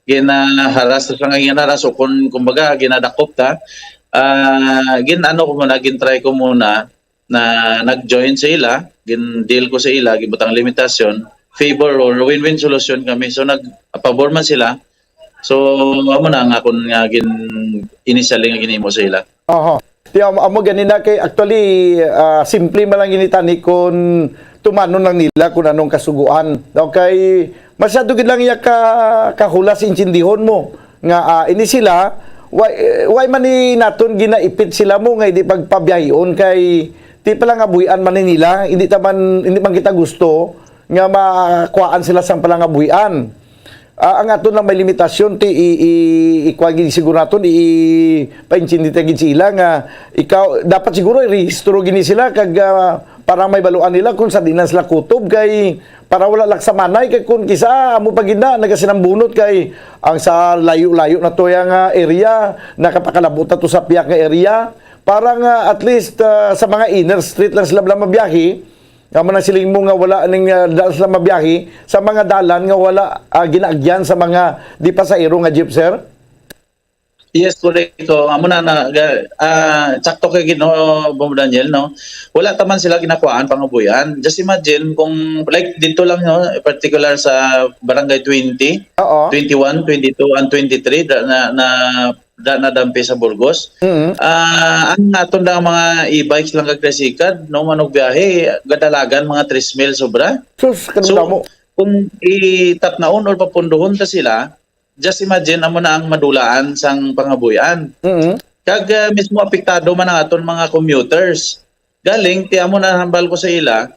ginaharas sa nga ginaharas o kun-, kumbaga, ginadakop ta, ah, gin-, ano ko muna, gin-try ko muna na nag-join sa ila, gin-deal ko sa ila, gibutang limitasyon, favor or win-win solution kami. So nagpabor man sila. So amo na ang akon nga gin initially nga ginhimo sa ila. Oho. Ti am-, amo ganina kay actually, ah, simple man lang gini tani kun tumanon lang nila kun anong kasuguan. Okay, masyado gid lang iya ka kahulas intindihon mo nga, ah, ini sila, why, why man ni naton ginaipit sila mo nga hindi pagpabiyahion kay ti pala nga buhian man ni nila, hindi ta man, hindi man kita gusto nga makuhaan sila sang pala nga buhian. Ah, ang aton lang may limitasyon ti i, i, ikuha gid siguro naton, i, paintindi ta gid sila nga ikaw dapat siguro i-rehistro gini sila kag, ah, para may baluan nila kung sa dinan sila kutob kay para wala lang sa manay kay kung kisa amo pa gid na nagasinambunot kay ang sa layo-layo na to yang, ah, area nakapakalabot na to sa piyak nga area para nga at least, ah, sa mga inner street lang sila bala mabiyahe. Amo na siling mo nga wala ning, ah, da sila mabiyahe sa mga dalan nga wala, ah, ginaagyan sa mga di pasahero nga jeep, sir? Yes, correct. So, amo na, na ga- ah, sakto kay Ginoo, Bobo Daniel, no? Wala ta man sila ginakuhaan pangabuyan. Just imagine kung like dito lang, no, particular sa Barangay twenty, Oo. twenty-one, twenty-two, and twenty-three da, na, na da nadampi sa Burgos. Mm. Ah, ang aton daw mga e-bikes lang kag tricycle, no, manugbiyahe, gadalagan mga tres mil sobra. Sus, kanang So, damo. Kung itapnaon or papunduhon ta sila, just imagine, amo na ang madulaan sang pangabuhian. Mm. Kag, ah, mismo apektado man ang aton mga commuters. Galing, ti amo na hambal ko sa ila,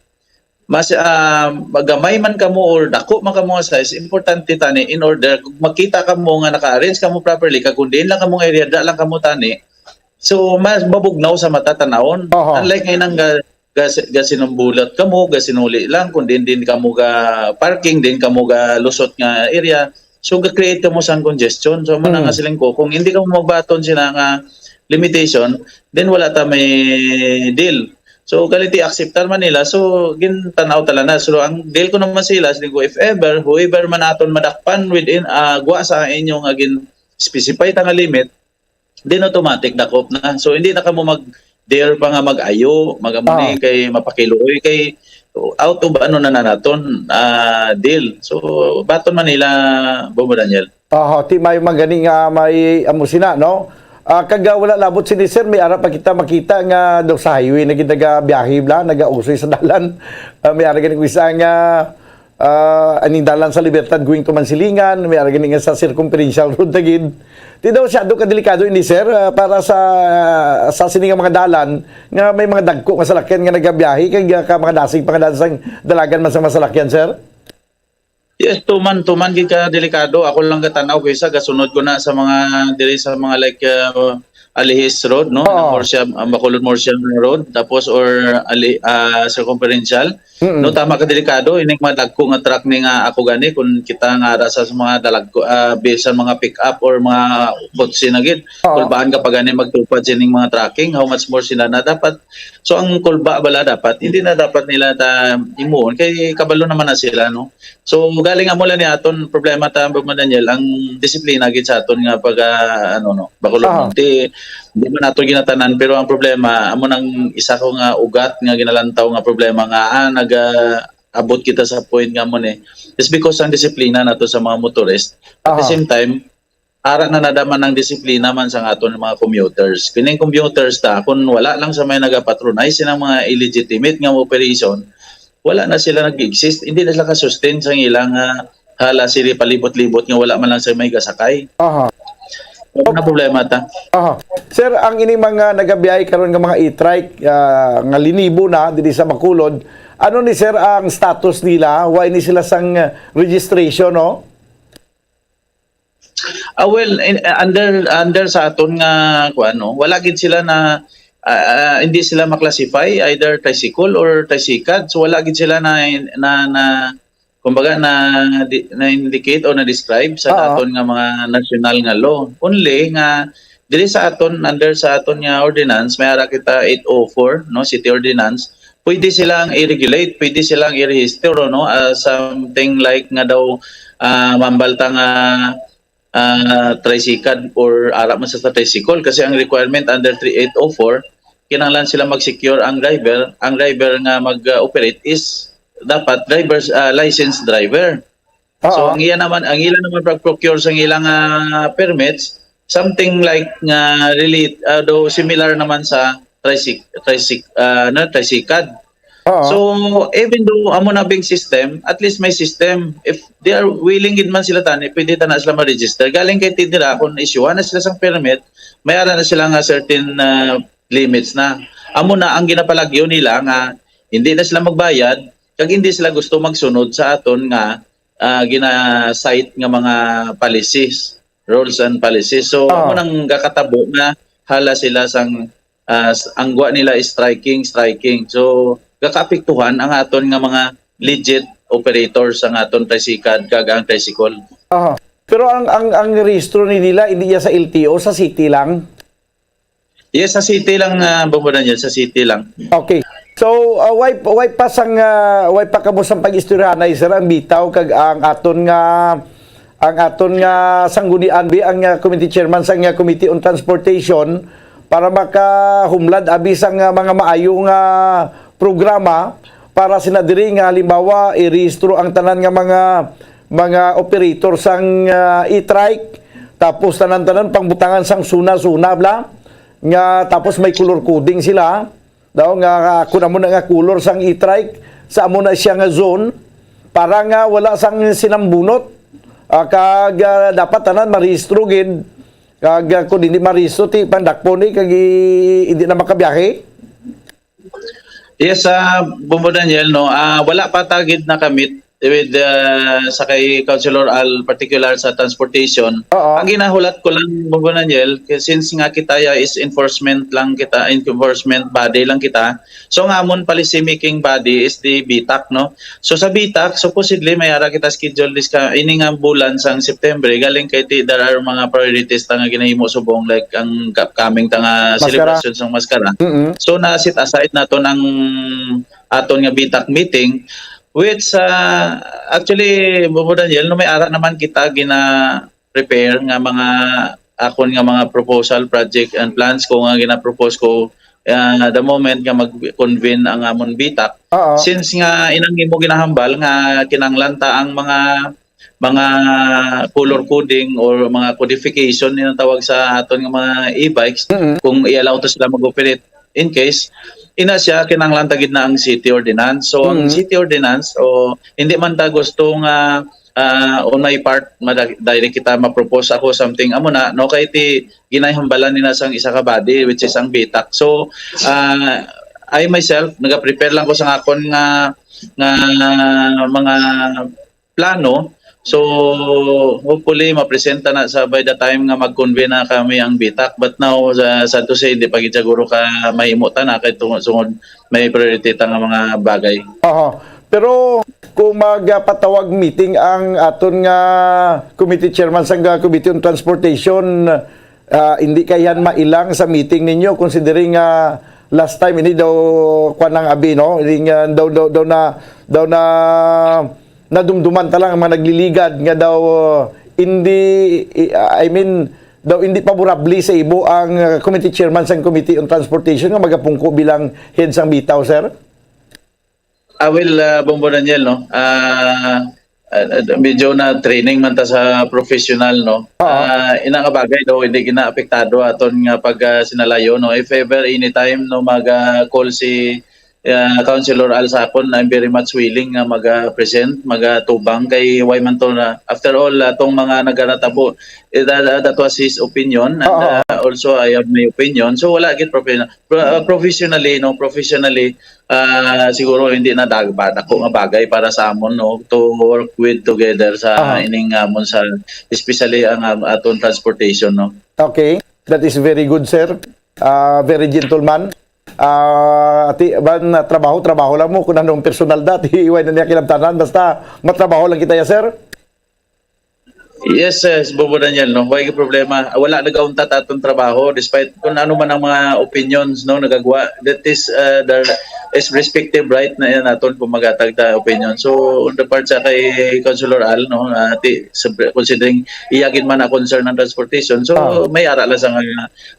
mas, ah, gamay man kamo or dako man kamo nga size, importante tani in order, kung makita kamo nga naka-arrange kamo properly, kag kung diin lang kamo nga area, da lang kamo tani, so, mas mabugnaw sa mata tanawon. Oho. Unlike ngayon ang ga-, ga-, gasinumbulat kamo, gasinuli lang, kung diin din kamo ga parking, din kamo ga lusot nga area. So, ga-create kamo sang congestion. So, muna Mm. nga siling ko, kung hindi kamo magbaton sina nga limitation, then wala ta may deal. So, kaliti akseptar man nila. So, gintanaw tala na. So, ang deal ko naman sila, siling ko, if ever, whoever man aton madakpan within, ah, gwa sa inyo nga gin-specify ta nga limit, then automatic dakop na. So, hindi na kamo mag-dare pa nga mag-ayo, mag-amuni Ah. kay mapakiluoy, kay out of ano na na naton, ah, deal. So, baton man nila, Bobo Daniel. Aha, ti may man gani nga may amo sina, no? Ah, kag, ah, wala labot sini, sir, may ara pa kita makita nga daw sa highway na gid nagabiyahe bla, nagausoy sa dalan. Ah, may ara gani ko isa nga, ah, aning dalan sa Libertad going to Mansilingan, may ara gani nga sa Circumferential Road na gid. Ti daw siya ka delikado ini, sir, ah, para sa, sa sini nga mga dalan nga may mga dagko nga salakyan nga nagabiyahe kag, ah, ka mga dasig pa nga dalan sang dalagan man sa mga salakyan, sir? Yes, tuman, tuman gid ka delikado. Ako lang gatanaw ko isa, gasunod ko na sa mga, diri sa mga, like, uh, Alihis Road, no? Oo. Ang Murcia, ang Bacolod Murcia Road, tapos or Ali, ah, Circumferential. Mm-mm. No, tama ka delikado, ining mga dagko nga truck ni nga ako gani, kung kita nga ara sa mga dalagko, ah, bisan mga pick up or mga kotse na gid. Oo. Kulbaan ka pa gani magtupad sining mga trucking, how much more sila na dapat. So ang kulba bala dapat, hindi na dapat nila ta imuon kay kabalo naman na sila, no? So, galing amo lang ni aton problema ta, Bro Daniel, ang disiplina gid sa aton nga pag, ah, ano, no, Bacolod, Aha. Monte, di man nato ginatanan, pero ang problema, amo nang isa ko nga ugat nga ginalantaw nga problema nga, ah, nag, ah, abot kita sa point nga mo ni, is because ang disiplina nato sa mga motorist. At the Aha. same time, ara na nadaman ang disiplina man sa aton mga commuters. Kining commuters ta, kung wala lang sa may nagapatronize silang mga illegitimate nga operation, wala na sila nag-exist, hindi na sila ka-sustain sa ilang, ah, hala, sila palibot-libot nga wala man lang sa may gasakay. Aha. Wala na problema ta. Aha. Sir, ang ini mga nagabiyahe karon nga mga e-trike, ah, nga linibo na diri sa Bacolod, ano ni sir ang status nila? Why ni sila sang, ah, registration, no? Ah, well, in, under, under sa aton nga, kuwan, no, wala gid sila na, ah, ah, hindi sila maklasify, either tricycle or tricycad. So, wala gid sila na, na, na, kumbaga, na, di, na-indicate o na-describe sa Oo. aton nga mga national nga law. Only nga, diri sa aton, under sa aton nga ordinance, may ara kita eight oh four, no, city ordinance. Pwede silang i-regulate, pwede silang i-register, no, ah, something like nga daw, ah, mambal ta nga, ah, tricycad or ara man sa tricycle kasi ang requirement under three eight oh four, kinahanglan sila mag-secure ang driver. Ang driver nga mag-operate is dapat driver's, ah, licensed driver. So, Oo. ang iya naman, ang ila naman pag-procure sa ilang, ah, permits, something like nga relate, ah, do similar naman sa tricyc-, tricyc-, ah, ano, tricycad. Oo. So, even though amo na big system, at least may system. If they are willing gid man sila tani, pwede ta na sila ma-register. Galing kay ti dira, kung isyuhan na sila sang permit, may ara na sila nga certain, ah, limits na. Amo na ang ginapalagyo nila nga hindi na sila magbayad kag hindi sila gusto magsunod sa aton nga, ah, gina-cite nga mga policies, rules and policies. So, Ah. amo nang gakatabo nga hala sila sang, ah, s-, ang gwa nila is striking, striking. So, gakaapektuhan ang aton nga mga legit operators, ang aton tricycad kag ang tricycle. Aha. Pero ang, ang, ang rehistro ni nila, hindi iya sa L T O, sa city lang? Yes, sa city lang, ah, Bombo Daniel, sa city lang. Okay. So, uh, why, why pa sang, uh, why pa kamo sang pag-istoryahanay, sir, ang bitaw kag ang aton nga, ang aton nga sanggunian, bi, ang, uh, committee chairman sang, uh, Committee on Transportation para makahumlad abi sang, uh, mga maayo nga programa para sina diri nga halimbawa irehistro ang tanan nga mga, mga operator sang, uh, e-trike, tapos tanan-tanan pangbutangan sang suna-suna bla nga tapos may color coding sila. Daw nga, ah, kun amo na nga color sang e-trike, sa amo na siya nga zone, para nga wala sang sinambunot. Ah, kag, ah, dapat tanan marehistro gid. Kag, ah, kun hindi marehistro, ti pandakpon ni, kag i-, hindi na makabiyahe. Yes, ah, Bombo Daniel, no, ah, wala pa ta gid nakamit with, ah, sa kay Councilor Al, particular sa transportation. Oo. Ang ginahulat ko lang, Bombo Daniel, kay since nga kita ya is enforcement lang kita, enforcement body lang kita. So, ang amon policy making body is the BTAC, no? So, sa BTAC, supposedly, may ara kita schedule this ka, ini nga bulan sang September, galing kay ti, there are mga priorities ta nga ginahimo subong, like ang upcoming ta nga Maskara. Celebration sang Maskara. Mm-mm. So, na-set aside nato ng aton nga BTAC meeting, which, ah, actually, Bombo Daniel, no, may ara naman kita gina-prepare nga mga akon nga mga proposal, project and plans ko nga gina-propose ko, ah, the moment nga mag-convene ang amon BTAC. Oo. Since nga inang imo ginahambal nga kinahanglan ta ang mga, mga color coding or mga codification ni tawag sa aton nga mga e-bikes, Mm-mm. kung i-allow to sila mag-operate in case, ina siya, kinahanglan ta gid na ang city ordinance. So, ang Mm. city ordinance, o hindi man ta gusto nga, ah, on my part, mada-, direct kita ma-propose ako something amo na, no, kay ti ginahambalan ni na sang isa ka body, which is ang BTAC. So, ah, I myself, nagaprepare lang ko sa akon nga, nga mga plano. So, hopefully, mapresenta na sa by the time nga mag-convene na kami ang BTAC. But now, sa, sad to say, di pa gid siguro ka mahimo ta na kay tungod, tungod may priority ta nga mga bagay. Aha. Pero kung magpatawag meeting ang aton nga committee chairman sa Committee on Transportation, ah, hindi kay yan mailang sa meeting ninyo, considering nga last time ini daw kwan ang abi, no? Ini nga daw, daw, daw na, daw na nadumduman ta lang ang mga nagliligad nga daw, uh, hindi, i-, I mean, daw hindi paborable sa imo ang, uh, committee chairman sang Committee on Transportation nga magapungko bilang head sang bitaw, sir? Ah, well, uh, Bombo Daniel, no? Ah, ah, medyo na training man ta sa professional, no? Oo. Ah, ina nga bagay daw hindi ginaapektado aton nga pag, ah, sinalayo, no? If ever, anytime, no, mag, ah, call si, ah, Councilor Al sa akon, I'm very much willing nga mag, ah, present, mag, ah, tubang kay why man to na, after all, ah, tong mga nagaratabo, eh, that, that was his opinion and, Oo. ah, also I have my opinion. So, wala gid profe-, pro-, ah, professionally, no, professionally, ah, siguro hindi na dag-, ba, dako nga bagay para sa amon, no, to work with together sa Aha. ining amon sa, especially ang, ah, aton transportation, no. Okay, that is very good, sir. Ah, very gentleman. Ah, ti, ban, trabaho, trabaho lang mo. Kung anong personal dati, iway na niya kinabtanan. Basta matrabaho lang kita ya, sir. Yes, yes, Bobo Daniel, no? Way problema. Wala nagauntat atong trabaho despite kung ano man ang mga opinions, no, nagagwa. That is, uh, the, is respective right na yan naton kung magatag ta opinion. So, on the part sa kay Councilor Al, no, ah, ti, siyempre, considering iya gid man ang concern ng transportation, so, Ah. may ara lang sa nga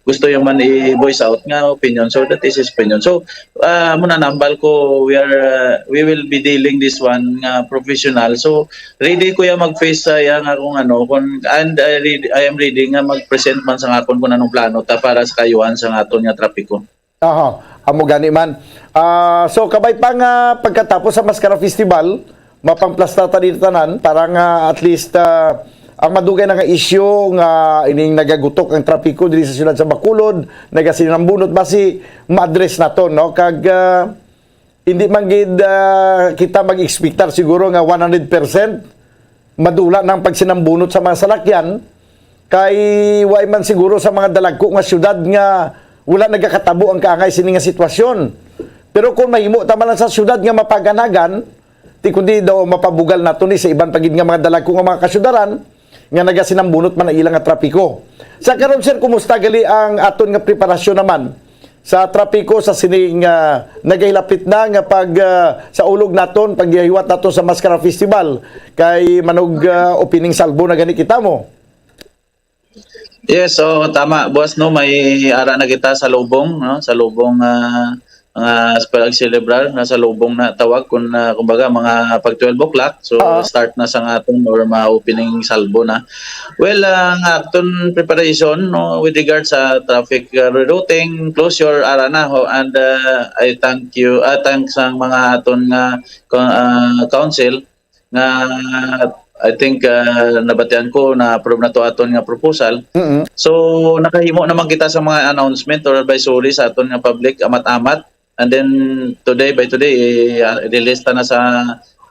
gusto yung man i-voice out nga opinion. So, that is his opinion. So, ah, muna nambal ko, we are, ah, we will be dealing this one nga professional. So, ready ko ya mag-face sa iya nga kung ano, kung, and I, ready, I am ready nga mag-present man sa akon kung anong plano ta para sa kaayuhan sa aton nga trapiko. Aha, amo gani man. Ah, so kabay pa nga pagkatapos sa Mascara Festival, mapangplasta ta din tanan para nga at least, ah, ang madugay na nga isyu nga ining nagagutok ang trapiko diri sa siyudad sa Bacolod, nagasinambunot basi ma-address naton, no? Kag, ah, hindi man gid, ah, kita mag-expectar siguro nga one hundred percent madula na ang pagsinambunot sa mga salakyan, kay way man siguro sa mga dalagko nga siyudad nga wala nagakatabo ang kaangay sini nga sitwasyon. Pero kung mahimo ta man lang sa siyudad nga mapaganagan, ti kundi daw mapabugal nato ni sa iban pa gid nga mga dalagko nga mga kasyudaran nga nagasinambunot man ang ila nga trapiko. Sa karon, sir, kumusta gali ang aton nga preparasyon naman sa trapiko sa sining, ah, nagahilapit na nga pag, ah, sa ulog naton, paghihiwat naton sa Mascara Festival, kay manog, ah, opening salvo na gani kita mo? Yes, so tama, boss, no, may ara na kita sa lubong, no, sa lubong, ah, nga pag-celebrar na sa lubong na tawag kung, ah, kumbaga, mga pag twelve o'clock, so Ah. start na sa aton or ma-opening salvo na. Well, ah, ang aton preparation, no, with regard sa traffic, ah, rerouting, closure, ara na ho, and, ah, I thank you, ah, thanks ang mga aton nga, ah, council nga I think, ah, nabatian ko na approve na to aton nga proposal. Mm-mm. So nakahimo naman kita sa mga announcement or advisory sa aton nga public amat-amat. And then today by today, eh, ah, release ta na sa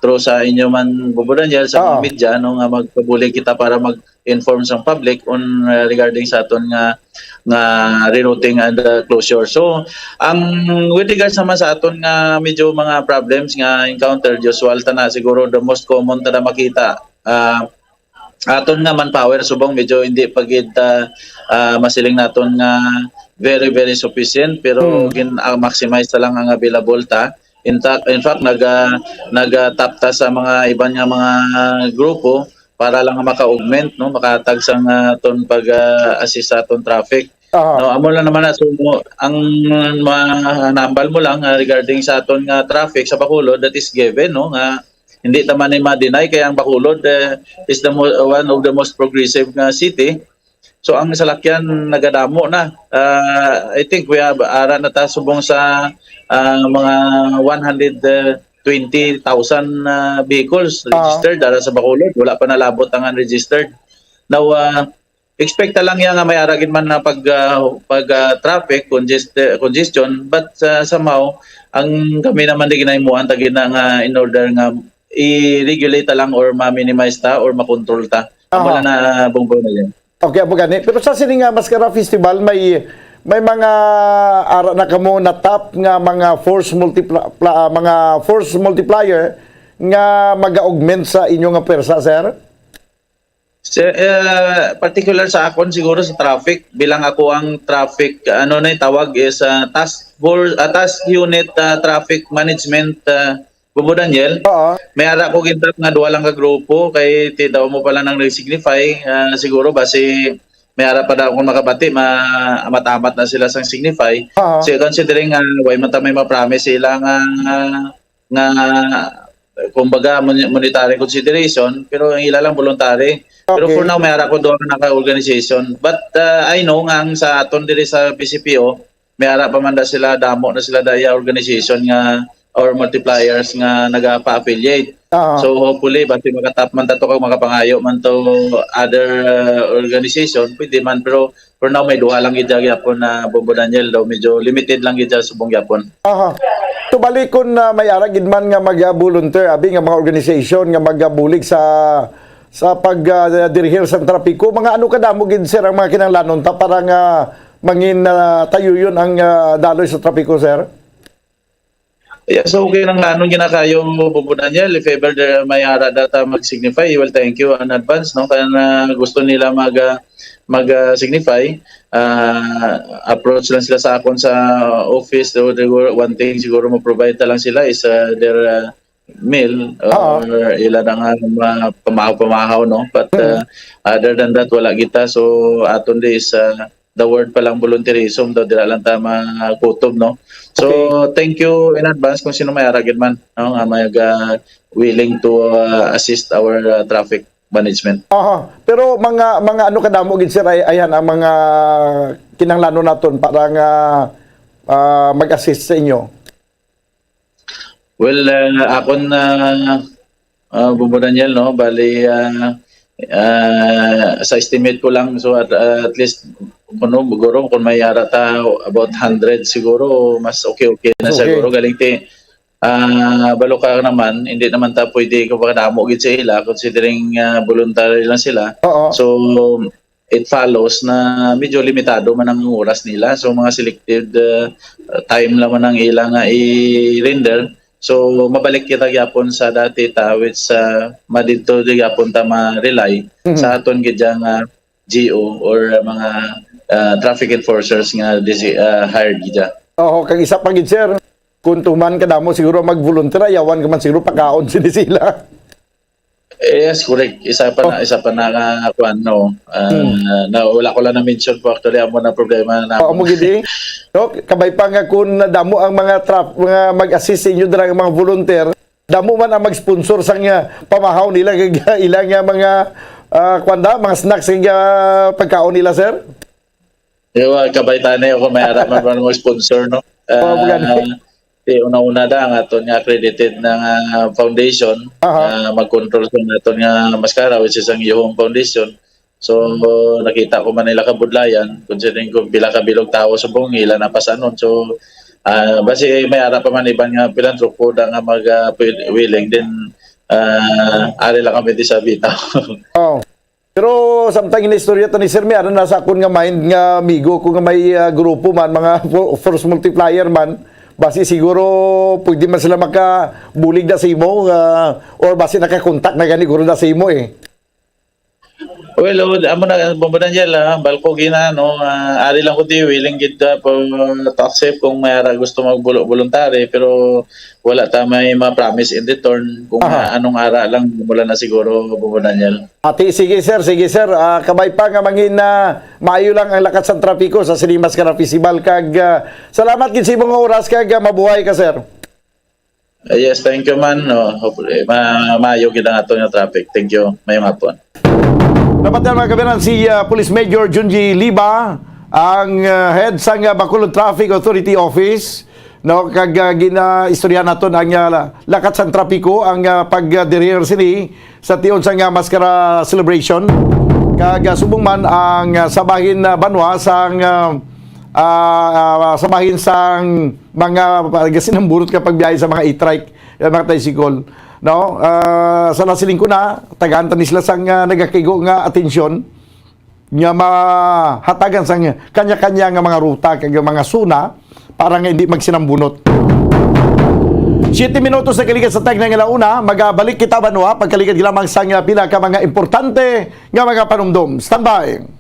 through sa inyo man, Bobo Daniel, sa mga Oo. media, no, nga magpabulig kita para mag-inform sa public on, ah, regarding sa aton nga nga rerouting and, ah, closure. So, ang with regards naman sa aton nga medyo mga problems nga encounter, usual ta na, siguro the most common ta na makita, ah, aton nga manpower subong medyo hindi pa gid, ah, ah, masiling naton nga very, very sufficient, pero Hmm. gin, ah, maximize ta lang ang available ta. In fact, in fact, nag, ah, nag, ah, tap ta sa mga iban nga mga grupo para lang maka-augment, no, makatag sa nga aton pag, ah, assist sa aton traffic. Aha. No, amo lang naman na. So, ang manambal mo lang, ah, regarding sa aton nga traffic sa Bacolod, that is given, no, nga hindi ta man ni ma-deny kay ang Bacolod, eh, is the mo-, one of the most progressive nga city. So ang salakyan nagadamo na. Ah, I think we have ara na ta subong sa, ah, mga one hundred twenty thousand, ah, vehicles Ah. registered ara sa Bacolod. Wala pa nalabot ang unregistered. Now, ah, expect ta lang yan nga may ara gid man na pag, ah, pag, ah, traffic congest-, congestion, but, ah, somehow ang kami naman di ginahimuan ta gid na nga in order nga i-regulate ta lang or ma-minimize ta or ma-control ta. Amo Aha. Na na, Bongbong, na yan. Okay, amo gani. Pero sa sini nga Mascara Festival, may may mga ara na kamo natap nga mga force multipla-, pla-, ah, mga force multiplier nga mag-augment sa inyo nga pwersa, sir? Sa, eh, particular sa akon siguro sa traffic, bilang ako ang traffic, ano na yung tawag is, ah, task force, ah, task unit, ah, traffic management, ah, Bobo Daniel. Oo. May ara ko gintap nga duha lang ka grupo kay ti daw mo pala nang nag-signify, ah, siguro basi may ara pa daw akong makabati, ma-, amat-amat na sila sang signify. Oo. So, considering nga way man ta may ma-promise sila nga, nga kumbaga mon-, monetary consideration, pero ang ila lang voluntary. Pero Okay. For now, may ara ko duha ka naka-organization. But, uh, I know nga ang sa aton diri sa P C P O, may ara pa man da sila, damo na sila daya organization nga or multipliers nga nagapa-affiliate. Ah. So hopefully, basi makatap man ta to kag makapangayo man to other, uh, organization, pwede man. Pero for now, may duha lang gid gyapon na, Bobo Daniel, daw medyo limited lang gid subong gyapon. Aha. Tubali kon, ah, may ara gid man nga mag-volunteer, abi, nga mga organization nga magabulig sa, sa pag, ah, dirihir sa trapiko, mga ano kadamo gid, sir, ang mga kinahanglanon ta para nga mangin, ah, tayuyon ang, ah, daloy sa trapiko, sir? Yeah, so kinahanglanon gid na kayo, Bobo Daniel, if ever there may ara data mag-signify, well, thank you in advance, no? Kaya na gusto nila mag, ah, mag, ah, signify, ah, approach lang sila sa akon sa office. So, siguro, one thing siguro mo-provide ta lang sila is, ah, their, ah, meal, ah, or ila na nga ma-, pamahaw-pamahaw, no? But, ah, other than that, wala kita. So, aton di is, ah, the word pa lang volunteerism daw, dira lang ta makutob, no? So, okay, thank you in advance kung sino may ara gid man, no, nga may, ah, willing to, ah, assist our, ah, traffic management. Aha. Pero mga, mga ano kadamo gid, sir, ay, ayan ang mga kinahanglanon naton para nga, ah, mag-assist sa inyo? Well, ah, akon, ah, ah, Bubo Daniel, no, bali, ah, ah, sa estimate ko lang, so at, at least, kuno, siguro, kung may ara ta, about hundred siguro, mas okay-okay na. Okay. Siguro, galing ti, ah, balo ka naman, hindi naman ta pwede ko pakadamo gid sa ila, considering, ah, voluntary lang sila. Oo. So, it follows na medyo limitado man ang oras nila. So, mga selected, ah, time lang man ang ila nga i-render. So, mabalik kita gyapon sa dati ta, which, ah, madidto gyapon ta ma-rely, mhm, sa aton gid nga G O or mga, ah, traffic enforcers nga desi-, ah, hired gid. Oo, kag isa pa gid, sir, kung tuman kadamo siguro mag-volunteer, ayawan ka man siguro pakaon sila sila. Yes, correct. Isa pa na, oh, isa pa na nga, kuwan, no, ah, hmm, na wala ko lang na-mention po, actually, amo na problema na. Oo, mo gid, eh. No, kabay pa nga kung nadamo ang mga traf-, mga mag-assist sa inyo, dira ang mga volunteer, damo man ang mag-sponsor sang, ah, pamahaw nila, kag ilang, ah, mga, ah, kuwan da, mga snacks, kag, ah, pagkaon nila, sir? Di ba, kabay tani ako, may ara man man mo sponsor, no? Oo, gani. Ah, di, una-una da, ang aton nga accredited na nga foundation, aha, ah, mag-control sa aton nga Mascara, which is ang Yuhong Foundation. So, nakita ko man nila kabudlayan, considering kung pila ka bilog tawo subong, ila na pasanon. So, ah, basi may ara pa man iban nga philanthropo da nga mag, ah, pwede, willing, then, ah, ari lang kami di sa bitaw. Oh. Pero samtang inistorya ta ni Sir, may ara na sa akon nga mind nga amigo ko nga may, ah, grupo man, mga fo-, force multiplier man. Basi siguro pwede man sila makabulig na sa imo, ah, or basi nakakontak na gani guro na sa imo, eh. Well, oh, amo na, Bombo Daniel, ah, balko gina, no, ah, ari lang ko di willing gid, ah, po, to accept kung may ara gusto magbulo-, voluntary, pero wala ta may ma-promise in return kung, aha, ah, anong ara lang mula na siguro, Bombo Daniel. Ati, sige, sir, sige, sir. Ah, kabay pa nga mangin na maayo lang ang lakat sa trapiko sa Sinimas Kara Festival. Kag, ah, salamat gid sa imong oras, kag, ah, mabuhay ka, sir. Ah, yes, thank you, man. No, hopefully, ma-, maayo gid ang aton nga traffic. Thank you. Mayong hapon. Dapat yan, mga kabayan, si, ah, Police Major Junji Liba, ang, ah, head sang, ah, Bacolod Traffic Authority Office, no, kag, ah, ginaistoryahan naton ang, ah, lakat sang trapiko, ang, ah, pag, ah, diriher sini sa tion sang, ah, Maskara Celebration. Kag, ah, subong man ang, ah, sa bahin, ah, banwa sang, ah, ah, ah, sa bahin sang mga, ah, sinambunot nga pagbiyahe sa mga e-trike, eh, mga tricycle, no? Ah, sa nasiling ko na, tagaan ta ni sila sang, ah, nagakigo nga atensyon nga mahatagan sang kanya-kanya nga mga ruta kag mga suna para nga hindi magsinambunot. Siyete minutos na kalikat sa tag na nga launa, magabalik kita, banwa, pagkalikat lamang sang pila ka mga importante nga mga panumdom. Standby.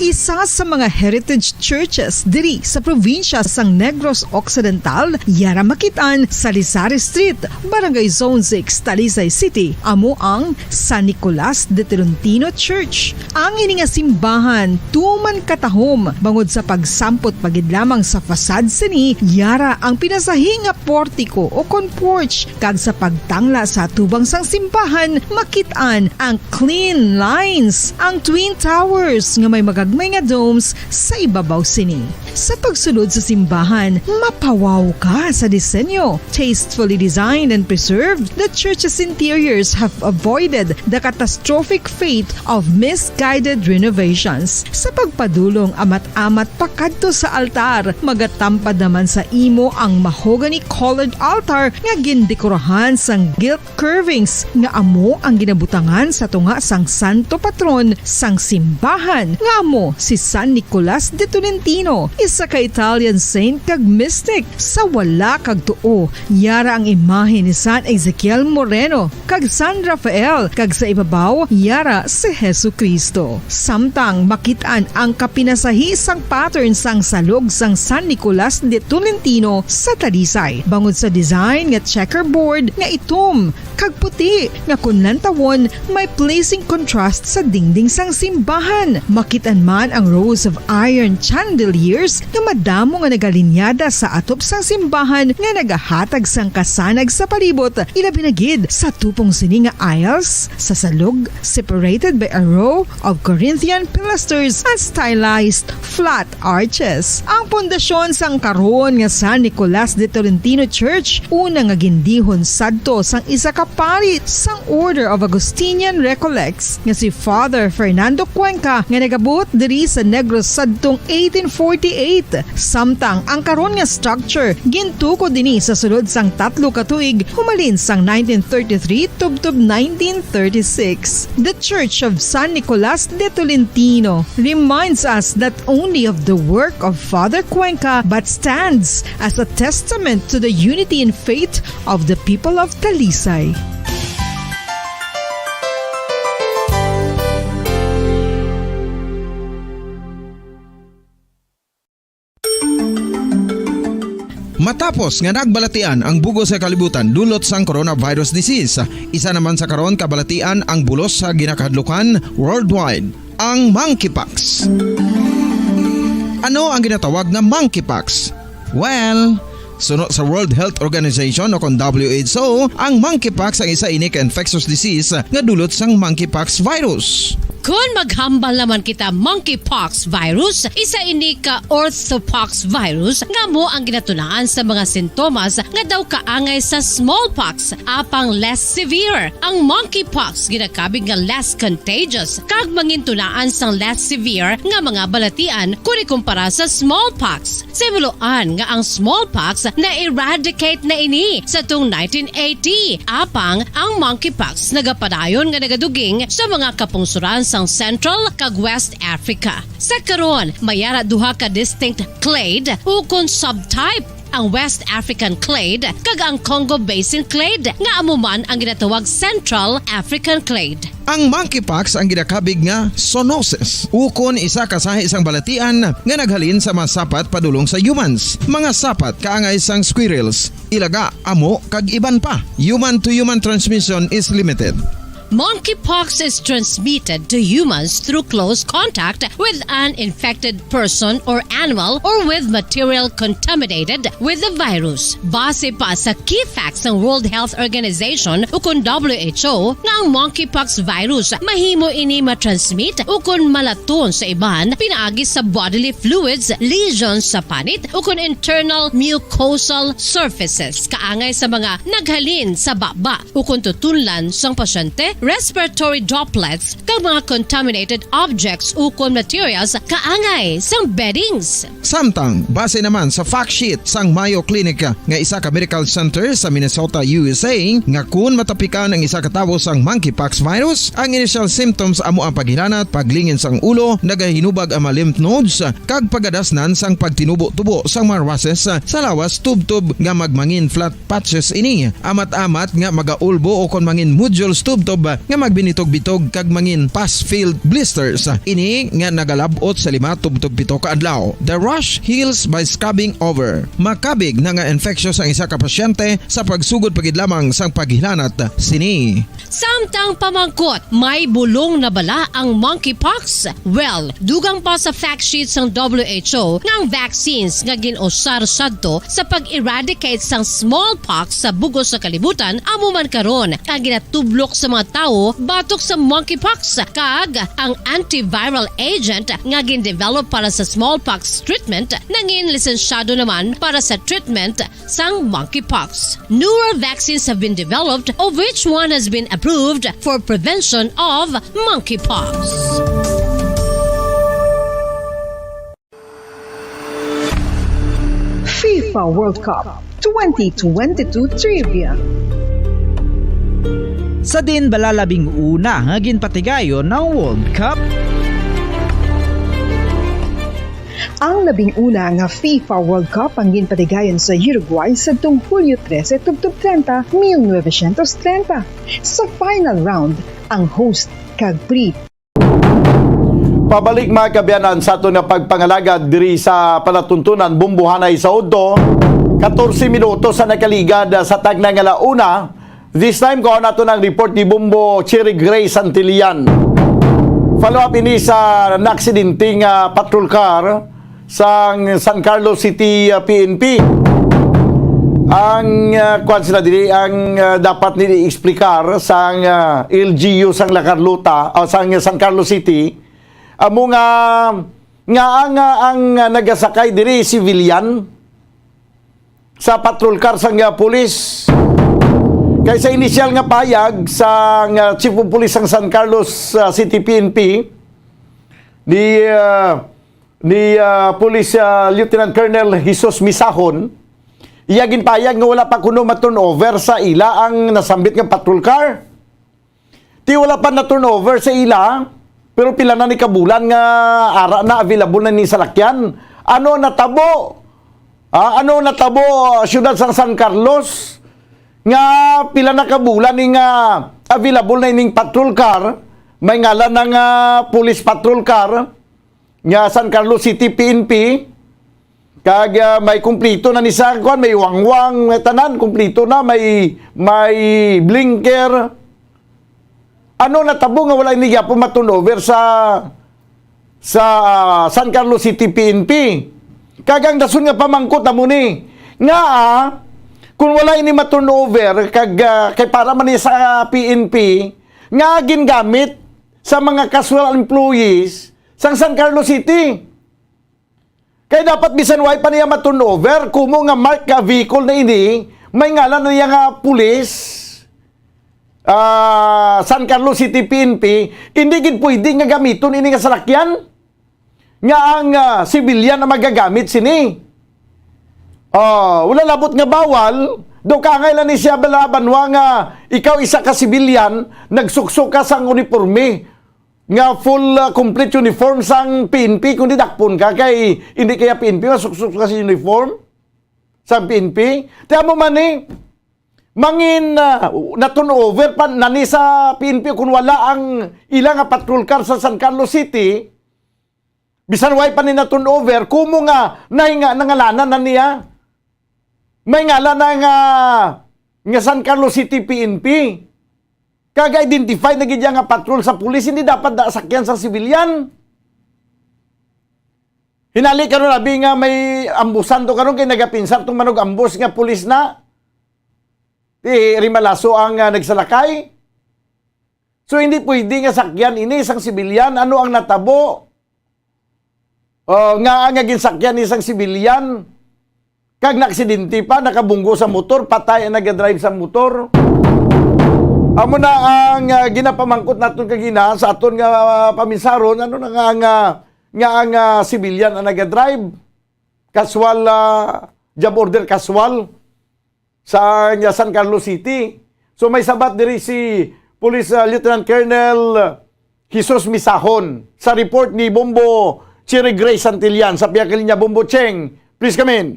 Isa sa mga heritage churches diri sa probinsya sang Negros Occidental, yara makit-an sa Lizares Street, Barangay Zone six, Talisay City, amo ang San Nicolas de Tolentino Church. Ang ini nga simbahan tuman katahom bangod sa pagsampot pa gid lamang sa facade sini, yara ang pinasahi nga portiko o kon porch, kag sa pagtangla sa atubang sang simbahan, makit-an ang clean lines, ang twin towers nga may magagmay nga domes sa ibabaw sini. Sa pagsulod sa simbahan, mapawaw ka sa disenyo. Tastefully designed and preserved, the church's interiors have avoided the catastrophic fate of misguided renovations. Sa pagpadulong amat-amat pakadto sa altar, magatampad naman sa imo ang mahogany-colored altar nga gindekorahan sang gilt curvings nga amo ang ginabutangan sa tunga sang santo patron sang simbahan, nga amo Si San Nicolas de Tolentino, isa ka Italian saint kag mystic. Sa wala kag tuo, yara ang imahe ni San Ezekiel Moreno kag San Rafael, kag sa ibabaw, yara si Jesu-Cristo. Samtang makit-an ang kapinasahi sang pattern sang salog sang San Nicolas de Tolentino sa Talisay, bangod sa design nga checkerboard nga itom kag puti nga kon lantawon may pleasing contrast sa dingding sang simbahan. Makit-an man ang rows of iron chandeliers nga madamo nga nagalinyada sa atop sang simbahan nga nagahatag sang kasanag sa palibot, ilabi na gid sa tupong sini nga aisles sa salog, separated by a row of Corinthian pilasters and stylized flat arches. Ang pundasyon sang karon nga San Nicolas de Tolentino Church, una nga gindihon sadto sang isa ka pari sang Order of Augustinian Recollects nga si Father Fernando Cuenca, nga nagabuot diri sa Negros sadtong eighteen forty-eight. Samtang ang karon nga structure gintukod ini sa sulod sang tatlo ka tuig humalin sang nineteen thirty-three tubtob nineteen thirty-six. The Church of San Nicolas de Tolentino reminds us not only of the work of Father Cuenca but stands as a testament to the unity in faith of the people of Talisay. Matapos nga nagbalatian ang bugos sa kalibutan dulot sang coronavirus disease, isa naman sa karon kabalatian ang bulos sa ginakahadlukan worldwide, ang monkeypox. Ano ang ginatawag nga monkeypox? Well, suno sa World Health Organization o kon W H O, ang monkeypox ang isa ini ka infectious disease nga dulot sang monkeypox virus. Kon maghambal naman kita monkeypox virus, isa ini ka orthopox virus nga amo ang ginatunaan sa mga sintomas nga daw kaangay sa smallpox, apang less severe. Ang monkeypox ginakabig nga less contagious kag mangintunaan sang less severe nga mga balatian kon ikumpara sa smallpox. Sa himuloan nga ang smallpox na-eradicate na ini sa tung nineteen eighty, apang ang monkeypox nagapadayon nga nagaduging sa mga kapungsoran sang Central kag West Africa. Sa karon, may ara duha ka distinct clade ukon subtype, ang West African clade kag ang Congo Basin clade, nga amo man ang ginatawag Central African clade. Ang monkeypox ang ginakabig nga zoonosis, ukon isa ka sahi sang balatian nga naghalin sa mga sapat padulong sa humans. Mga sapat kaangay sang squirrels, ilaga, amo, kag iban pa. Human to human transmission is limited. Monkeypox is transmitted to humans through close contact with an infected person or animal or with material contaminated with the virus. Base pa sa key facts sang World Health Organization ukon W H O nga ang monkeypox virus mahimo ini matransmit ukon malaton sa iban pinaagi sa bodily fluids, lesions sa panit ukon internal mucosal surfaces kaangay sa mga naghalin sa baba ukon tutunlan sang pasyente, respiratory droplets, kag mga contaminated objects ukon materials kaangay sang beddings. Samtang, base naman sa fact sheet sang Mayo Clinic nga isa ka medical center sa Minnesota, U S A, nga kun matapikan ang isa ka tawo sang monkeypox virus, ang initial symptoms amo ang paghilanat, paglingin sang ulo, nagahinubag ang mga lymph nodes, kag pagadasnan sang pagtinubo-tubo sang mga rashes sa lawas tubtob nga magmangin flat patches ini, amat-amat nga magaulbo ukon mangin nodules tubtob nga magbinitog-bitog kag mangin pus-filled blisters. Ini nga nagalab-ot sa lima tubtob pito ka adlaw. The rash heals by scabbing over. Makabig na nga infectious ang isa ka pasyente sa pagsugod pa gid lamang sang paghilanat sini. Samtang pamangkot, may bulong na bala ang monkeypox? Well, dugang pa sa fact sheet sang W H O nga ang vaccines nga gin-usar sadto sa pag-eradicate sang smallpox sa bug-os nga kalibutan amo man karon ang ginatublok sa mga tawo batok sa monkeypox, kag ang antiviral agent nga gin-develop para sa smallpox treatment nangin lisensyado naman para sa treatment sang monkeypox. Newer vaccines have been developed, of which one has been approved for prevention of monkeypox. FIFA World Cup twenty twenty-two Trivia. Sa diin bala labing una nga ginpatigayon ang World Cup? Ang labing una nga FIFA World Cup ang ginpatigayon sa Uruguay sadtong Hulyo trese tubtob treinta, mil novecientos treinta. Sa final round, ang host kag pre. Pabalik, mga kaabyanan, sa aton nga pagpangalagad diri sa palatuntunan, Bombohanay sa Udto. Katorse minutos sa nakaligad sa tagna nga la una. This time, kuha nato ang report ni Bombo Cherry Gray Santillan. Follow up ini sa naaksidente nga patrol car sang San Carlos City, uh, P N P. Ang, uh, kuwan sila dili, ang, uh, dapat nila i-explicar sang, uh, L G U sang La Carlota o sang San Carlos City, amo nga, nga ang, uh, ang, uh, nagasakay diri civilian sa patrol car sang, uh, pulis. Kay sa inisyal nga payag sang, uh, Chief of Police sang San Carlos, uh, City P N P, ni, uh, ni, ah, Police, ah, Lieutenant Colonel Jesus Misahon, iya ginpayag nga wala pa kuno ma-turnover sa ila ang nasambit nga patrol car. Ti wala pa na-turnover sa ila, pero pila na ni kabulan nga ara na, available na ni salakyan. Ano natabo? Ah, ano natabo, ah, siyudad sang San Carlos? Nga pila na kabulan ni nga available na ining patrol car, may ngalan na nga police patrol car, nga San Carlos City P N P, kag, ah, may kumplito na ni sa kuan, may wangwang, may tanan, kumplito na, may, may blinker. Ano natabo nga wala ini gyapon ma-turnover sa, sa, ah, San Carlos City P N P? Kag ang dason nga pamangkot amo ni, nga, ah, kung wala ini ma-turnover, kag, ah, kay para man ni sa P N P, nga gingamit sa mga casual employees sang San Carlos City. Kay dapat bisan way pa niya ma-turnover, kumo nga mark nga vehicle na ini, may ngalan na niya nga pulis, ah, San Carlos City P N P, hindi gid pwede nga gamiton ini nga salakyan nga ang, ah, sibilyan ang magagamit sini. Ah, wala labot nga bawal, do ka nga lang ni siya bala banwa nga ikaw isa ka sibilyan, nagsuksok ka sang uniforme nga full, ah, complete uniform sang P N P, kundi dakpon ka kay hindi kaya P N P, masuksok ka sa uniform sang P N P. Ti amo man ni, mangin, ah, na-turnover pa na ni sa P N P kung wala ang ila nga patrol car sa San Carlos City, bisan way pa ni na-turnover, kumo nga nahinga, nangalanan na niya. May ngalan na nga, nga San Carlos City P N P. Kag identify na gid iya nga patrol sa pulis, hindi dapat na sakyan sa sibilyan. Hinali karon, abi nga may ambusan to karon kay nagapinsar tong manug-ambos nga pulis na. Ti rimalaso ang, ah, nagsalakay. So, hindi pwede nga sakyan ini sang sibilyan. Ano ang natabo? Oh, nga, nga ginsakyan ni sang sibilyan, kag naaksidente pa, nakabunggo sa motor, patay ang nagadrive sa motor. Amo na ang, ah, ginapamangkot naton kagina sa aton nga, ah, paminsaron, ano na nga ang, ah, nga ang, ah, sibilyan ang nagadrive? Casual, ah, job order, casual sa, nga San Carlos City. So, may sabat diri si Police, ah, Lieutenant Colonel Jesus Misahon sa report ni Bombo Cherry Gray Santillan. Sa pihak linya, Bombo Cheng, please come in.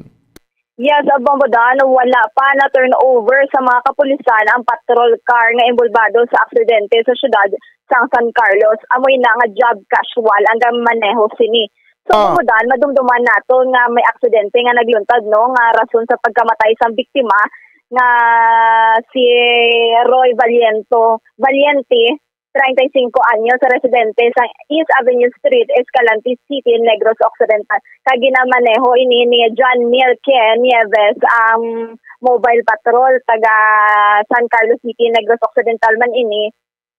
Yes, ah, Bombo Dan, wala pa na-turnover sa mga kapulisan ang patrol car nga involbado sa aksidente sa siyudad sang San Carlos. Amoy na nga job casual ang gamaneho sini. So, Ah. Bombo Dan, madumduman nato nga may aksidente nga nagluntad, no, nga rason sa pagkamatay sang biktima nga si Roy Valiento, Valiente, treinta y cinco anyos, residente sa East Avenue Street, Escalante City, Negros Occidental. Kag ginamaneho ini ni John Mirke Nieves ang mobile patrol, taga San Carlos City, Negros Occidental man ini.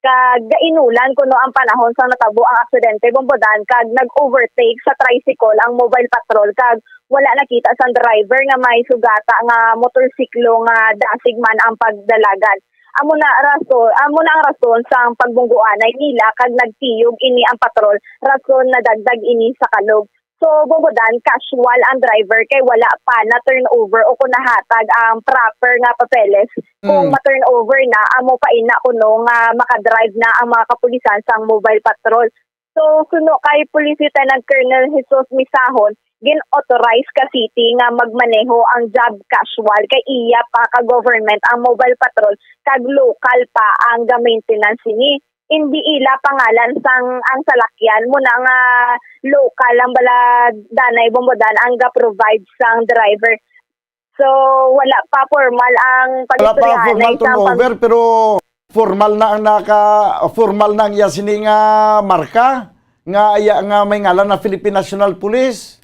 Kag gainulan kuno ang panahon sang natabo ang aksidente, Bombo Dan, kag nag-overtake sa tricycle ang mobile patrol, kag wala nakita sang driver nga may sugata nga motorsiklo nga dasig man ang pagdalagan. Amo na rason, amo na ang rason sang pagbungguanay nila, kag nagtiyog ini ang patrol, rason nadagdag ini sa kalog. So, Bombo Dan, casual ang driver kay wala pa na-turnover o kung nahatag ang proper nga papeles. Kung Mm. ma-turnover na, amo pa ina kuno nga makadrive na ang mga kapulisan sang mobile patrol. So, suno kay Police Lieutenant Colonel Jesus Misahon, gin-authorize ka city nga magmaneho ang job casual kay iya pa ka government ang mobile patrol kag local pa ang ga-maintenance sini. Hindi ila pangalan sang ang salakyan mo na nga local ang bala danay Bombodan ang ga-provide sang driver. So, wala pa formal ang Wala pa pag-istoryahanay formal sang pag- turnover, pero formal na ang naka, formal na ang iya sini nga marka nga iya nga may ngalan na Philippine National Police.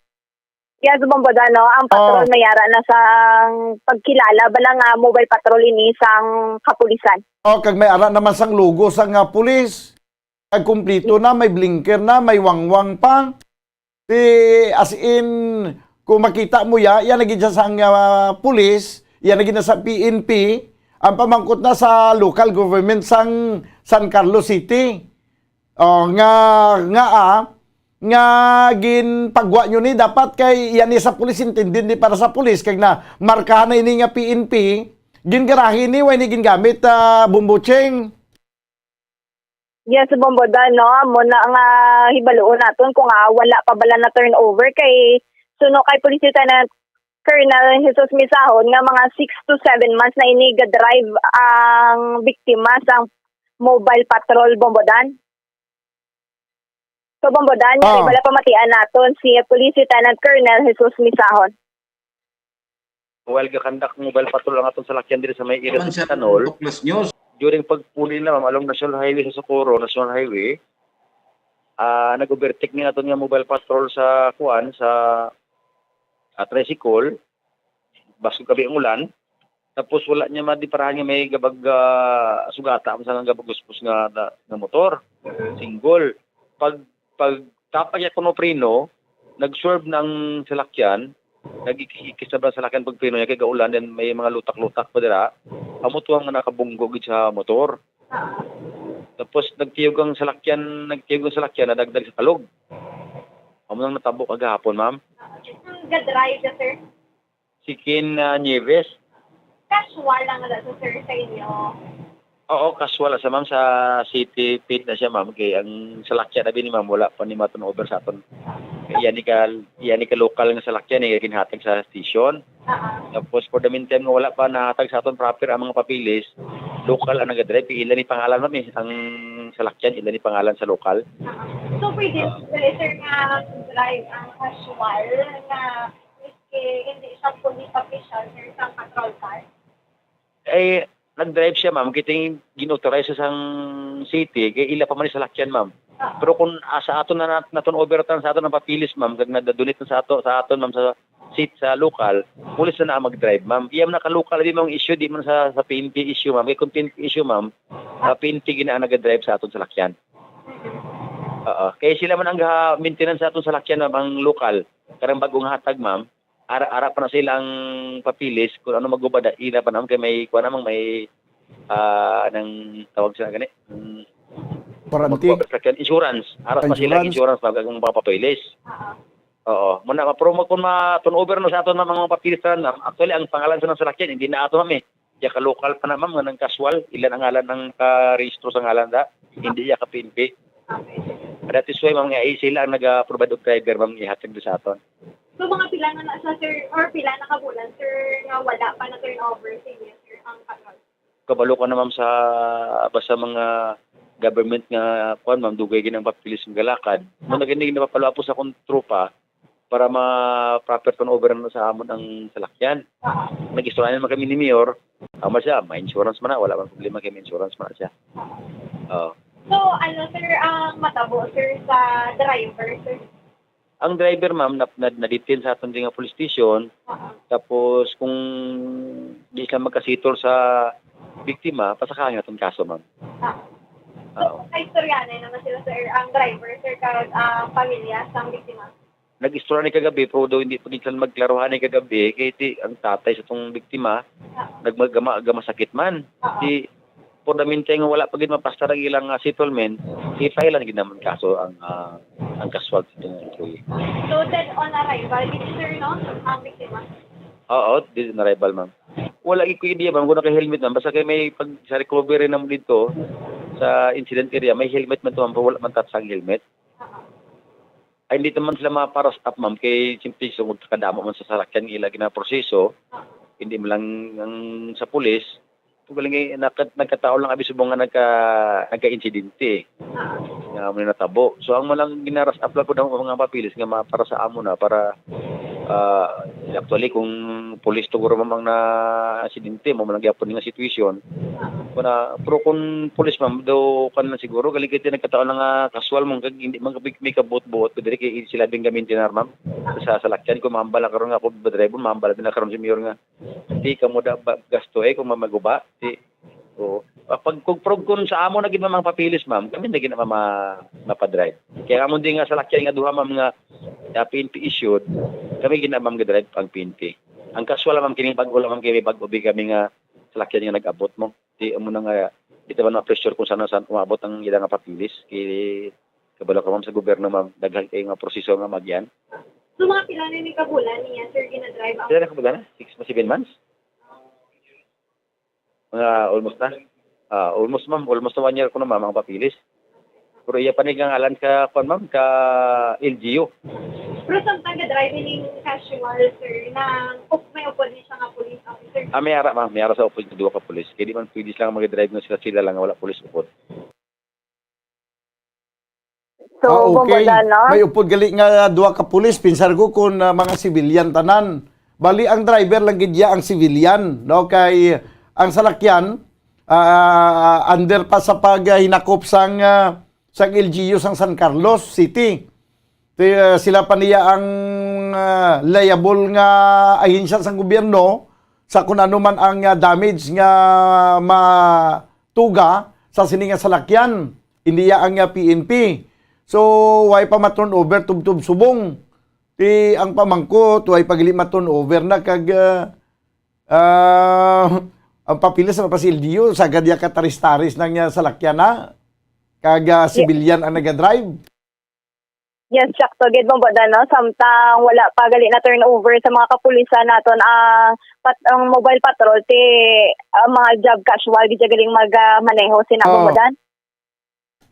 Yes, Bombodan, no? Ang patrol Oh. may ara na sang pagkilala bala nga mobile patrol ini sang kapulisan. Oh, kag may ara naman sang logo sang nga pulis. Kag kumplito na, may blinker na, may wangwang pa. Di, as in, kung makita mo ya, yan na gid siya sang, ah, pulis, yan na gid na sa P N P, ang pamangkot na sa local government sang San Carlos City. Oh, nga, nga, ah, nga ginpagwa nyo ni dapat kay yan ni sa pulis, intended ni para sa pulis, kag na markahan na ini nga P N P, gingarahe ni, way ni gingamit, ah, Bombocheng. Yes, Bombodan, no? Amo na nga hibaluon naton kung, ah, wala pa bala na turnover kay suno kay Police Lieutenant Colonel Jesus Misahon nga mga six to seven months na ini ga-drive ang biktima sang mobile patrol, Bombodan. So, Bombodan, Ah. yari bala pamatian naton si Police Lieutenant Colonel Jesus Misahon. While gakandak mobile patrol ang atong salakyan diri sa may area Naman sa siya, Tanol, Tuklas News. During pagpuli na, ma'am, along National Highway sa Socorro, National Highway, ah, nag-overtake ni aton nga mobile patrol sa kuan, sa, ah, tricycle. Baskog kabi ang ulan. Tapos wala niya madiparahan nga may gabag, ah, sugata, ang sa gabag guspos nga, nga, nga motor. Single. Pag, pag tapag niya kuno preno, nag-swerve na ang salakyan, nag-ikis-ikis na ba ang salakyan pag preno niya kay gaulan, then may mga lutak-lutak pa dira. Amo to ang nakabunggo gid sa motor. Ah. Tapos nagtiyog ang salakyan, nagtiyog ang salakyan, nadagdag sa kalog. Amo nang natabo kagahapon, ma'am. Ah, ang ga-drive ka, sir? Si Ken, ah, Nieves. Casual lang na to, sir, sa inyo? Oo, casual na siya, ma'am. Sa city paint na siya, ma'am. Kay ang salakyan na bini, ma'am, wala pa ni ma-turnover sa aton. Kay iya ni ka, iya ni ka local nga salakyan, eh, ginhatag sa station. Ah, ah. Tapos, for the meantime, nga wala pa nahatag sa aton proper ang mga papeles, local ang nagadrive. Ila ni pangalan, ma'am, eh. Ang salakyan, ila ni pangalan sa local. Ah, ah. So, pwede, Ah. pwede, sir, nga drive ang casual nga Miski hindi siya police official, sir, sa patrol car? Eh, nag-drive siya, ma'am. Kay ting-, gin-authorize siya sang city, kay ila pa man ni salakyan, ma'am. Ah. Pero kung, ah, sa aton na nat-, na-turnover tan sa aton ang papeles, ma'am, kag nadadunit na sa ato, sa aton, ma'am, sa seat sa local, pulis na na mag-drive, ma'am. Iya man na ka local, di man issue, di man sa, sa P N P issue, ma'am. Kay kung P N P issue, ma'am, ah, P N P gina ang nag-drive sa aton salakyan. Oo. Kay sila man ang ga-maintenance sa aton salakyan, ma'am, ang local. Karang bagong hatag, ma'am. Ara, ara pa na sila ang papeles kung ano magubad, ila pa naman kay may, kuwan naman, may, ah, nang tawag sila gani? Mm, Warranty? Mag-, insurance. Ara pa sila Insurance? Insurance pag ang mga papeles. Oo. Muna, ma-, pero kung ma-turnover na sa aton ang mga papeles na, actually, ang pangalan sa nang salakyan, hindi na ato, ma'am, eh. Iya ka local pa na, ma'am, nga nang casual, ila ang ngalan ang nakarehistro sa ngalan da, hindi iya ka P N P. Okay. That is why, ma'am, nga, eh, sila ang naga-provide og driver, ma'am, ihatag do sa aton. So, mga pila na na siya, sir, or pila na ka bulan, sir, nga wala pa na turnover sa inyo, sir, ang patrol? Kabalo ka na, ma'am, sa, basta mga government nga, kuwan, ma'am, dugay gid ang papeles nga galakad. Mao na gani napapalo-up sa akong tropa, para ma-proper turnover na sa amon ang salakyan. Nag-istorya naman kami ni Mayor, tama siya, may insurance man na, wala man problema kay may insurance man na siya. Oo. So, ano, sir, ang matabo, sir, sa driver, sir? Ang driver, ma'am, na, na, na-detain sa aton nga police station. Oo. Tapos, kung di sila magkasettle sa biktima, pasakahan naton kaso, ma'am. Ah. So, Oo. Kay istoryahanay naman sila, sir, ang driver, sir, kag, ah, pamilya sang biktima? Nag-istorya ni kagabi, pero daw hindi pa gid sila magklaruhan ni kagabi, kay ti, ang tatay sa tong biktima, Oo. nagmagama-, gamasakit man. Oo. Ti, for the meantime, nga wala pa gid mapastar ang ilang, ah, settlement, i-file lang gid naman kaso ang, ah, ang casualty ng employee. So, dead on arrival, gid, sir, no? Ang biktima? Oo, dead on arrival, ma'am. Wala gid ko idea, ma'am, kung naka-helmet, ma'am. Basta kay may pag, sa recovery naman dito, sa incident area, may helmet man to, ma'am, pero wala man tatsa ang helmet. Ay, hindi naman sila maparas up, ma'am, kay simple, so, magkakadamo man sa salakyan nga ila ginaproseso, hindi man lang ang sa pulis. Kung galing, eh, nagka-, nagkataon lang abi subong nga nagka-, nagka-insidente. Nga amo na natabo. So, ang malang ginaras up lang ko ng mga papilis nga ma-, para sa amo na, para, ah, actually, kung pulis to guro, ma'am, ang na-, insidente, mo man lang gyapon nga sitwasyon. Kuna, pero kung pulis, ma'am, do, kan lang siguro, galing kay nagkataon lang nga casual, ma'am, kag hindi man kami, may kabuot-buot, pero kay sila din kami, ma'am, sa salakyan, kung mahambal lang karon nga ako, driver, mahambal din na karon si Mayor nga, di ka mo da, ba, gasto, eh, kung mamaguba, di, oo. Ah, pag, kung, kung, kung sa amo na gid, ma'am, ang papilis, ma'am, kami na gid, ma'am, ma-, mapadrive. Kaya amo din nga salakyan nga duha, ma'am, nga, nga P N P issued, kami gid na, ma'am, ga-drive ang P N P. Ang casual, ma'am, kini bag-o lang, ma'am, kay may bag-o bi kami nga salakyan nga nag-abot mo. Di, amo na nga, di ta man ma-pressure kung saan, saan umabot ang ila nga papilis. Kay, kabalo ka, ma'am, sa gobyerno, ma'am, daghan kay nga proseso nga magyan. So, mga pila na ni kabulan niya, sir, ginadrive ang Pila na kabulan na? Six pa, seven months? Mga almost na. Ah, almost, ma'am. Almost na one year ko na, ma'am, ang papilis. Pero iya pa ni nga ngalan ka, kwan, ma'am, ka L G U. Pero samtang ga-drive ning casual, sir, na up-, may upod ni siya nga police officer. Ah, may ara, ma'am. May ara sa upod nga duha ka pulis. Kaya di man pwede sila mag-drive nga sila, sila lang, wala pulis upod. So, Ah, okay. Bombo Dan, no? May upod gali nga duha ka pulis, pinsar ko kung, ah, mga civilian tanan. Bali, ang driver lang gid iya ang civilian, no? Kay ang salakyan, ah, under pa sa paghinakop sang, ah, sang L G U sang San Carlos City. Ti-, ah, sila pa niya ang, ah, liable nga ahensya sang gobyerno sa kung ano man ang, ah, damage nga matuga sa sini nga salakyan. Hindi ya ang, ah, P N P. So, way pa ma-turnover tubtob subong. Ti ang pamangkot, way pa gali ma-turnover na kag, ah, ah, ang papilis na pa si L G U, sagad ya kataris-taris nang, ah, salakyan na. Kag, ah, Ye- civilian ang nagadrive. Yes, sakto gid, Bombo Dan, no? Samtang wala pa gali na turnover sa mga kapulisan naton ang pat-, ang mobile patrol, ti, ah, mga job casual gid galing mag, ah, maneho sina, Oo. Bombo Dan.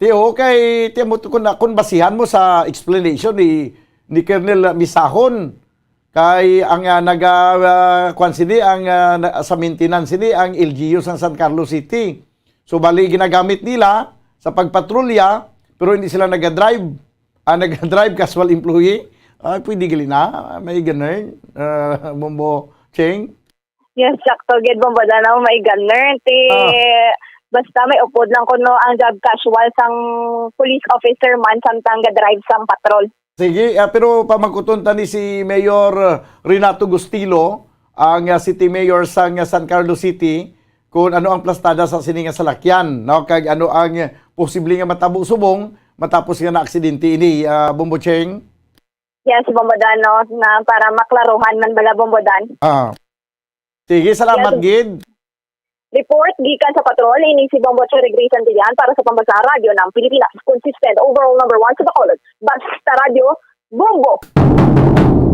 Ti, okay, ti mo to, kung, kung basihan mo sa explanation ni, ni Colonel Misahon, kay ang, ah, naga, ah, kwan sini, ang, ah, na-, sa maintenance sini, ang L G U sang San Carlos City. So, bali, ginagamit nila sa pagpatrolya, pero hindi sila nagadrive. Ah, nagadrive, casual employee. Ah, pwede gali na. May ganun. Ah, Bombo Cheng. Yes, sakto gid, Bombo Dan, no? May ganun. Ti, Ah. basta may upod lang kuno ang job casual sang police officer man samtang ga-drive sang patrol. Sige, ah, pero pamangkuton ta ni si Mayor, ah, Renato Gustilo, ang, ah, city mayor sang, ah, San Carlos City, kung ano ang plastada sa sini nga salakyan, no? Kag ano ang posible nga matabo subong matapos nga naaksidente ini, ah, Bombo Cheng? Yes, Bombo Dan, no? Na para maklaruhan man bala, Bombo Dan. Ah. Sige, salamat Yes. gid. Report gikan sa patrol, ini si Bombo Cherry Grace Santillan para sa Pambansang Radyo ng Pilipinas. Consistent, overall number one sa Bacolod. Basta Radyo, Bombo!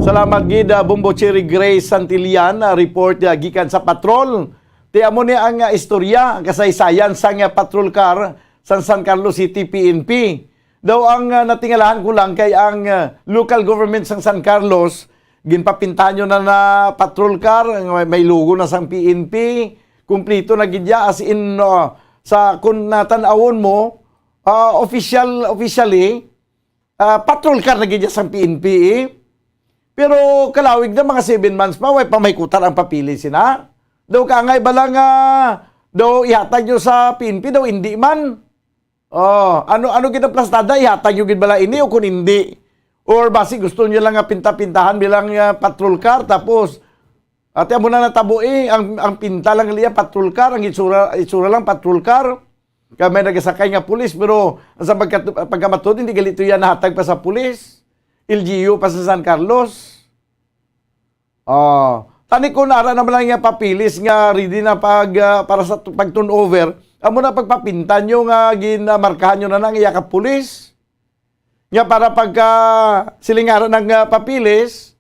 Salamat gid, ah, Bombo Cherry Grace Santillan, ah, report, ah, gikan sa patrol. Ti amo ni ang, ah, istorya, ang kasaysayan sang, ah, patrol car sang San Carlos City P N P. Daw ang, ah, natingalahan ko lang kay ang, ah, local government sang San Carlos, ginpapintahan nyo na na patrol car, may, may logo na sang P N P, kumplito na gid ya, as in, ah, sa, kung natan-awon mo, ah, official, officially, ah, patrol car na gid ya sang P N P, eh. Pero kalawig na, mga seven months pa, way pa mahikutan ang papeles sina. Daw kaangay bala nga, daw ihatag nyo sa P N P, daw hindi man. Oh, ano, ano gid ang plastada? Ihatag nyo gid bala ini o kung hindi? Or basi gusto nyo lang nga pinta-pintahan bilang, ah, patrol car, tapos, ate, amo na natabo, eh, ang, ang pinta lang liya patrol car, ang itsura, itsura lang patrol car. Kaya may nagasakay nga pulis, pero sa pagkat-, pagkamatod, hindi gali to yan nahatag pa sa pulis. L G U pa sa San Carlos. Oh, tani ko nara naman lang nga papeles nga ready na pag, ah, para sa tu-, pag-turnover. Amo na pagpapinta nyo nga ginamarkahan nyo na nang iya ka pulis. Nga para pagka silingara ng, ah, papeles,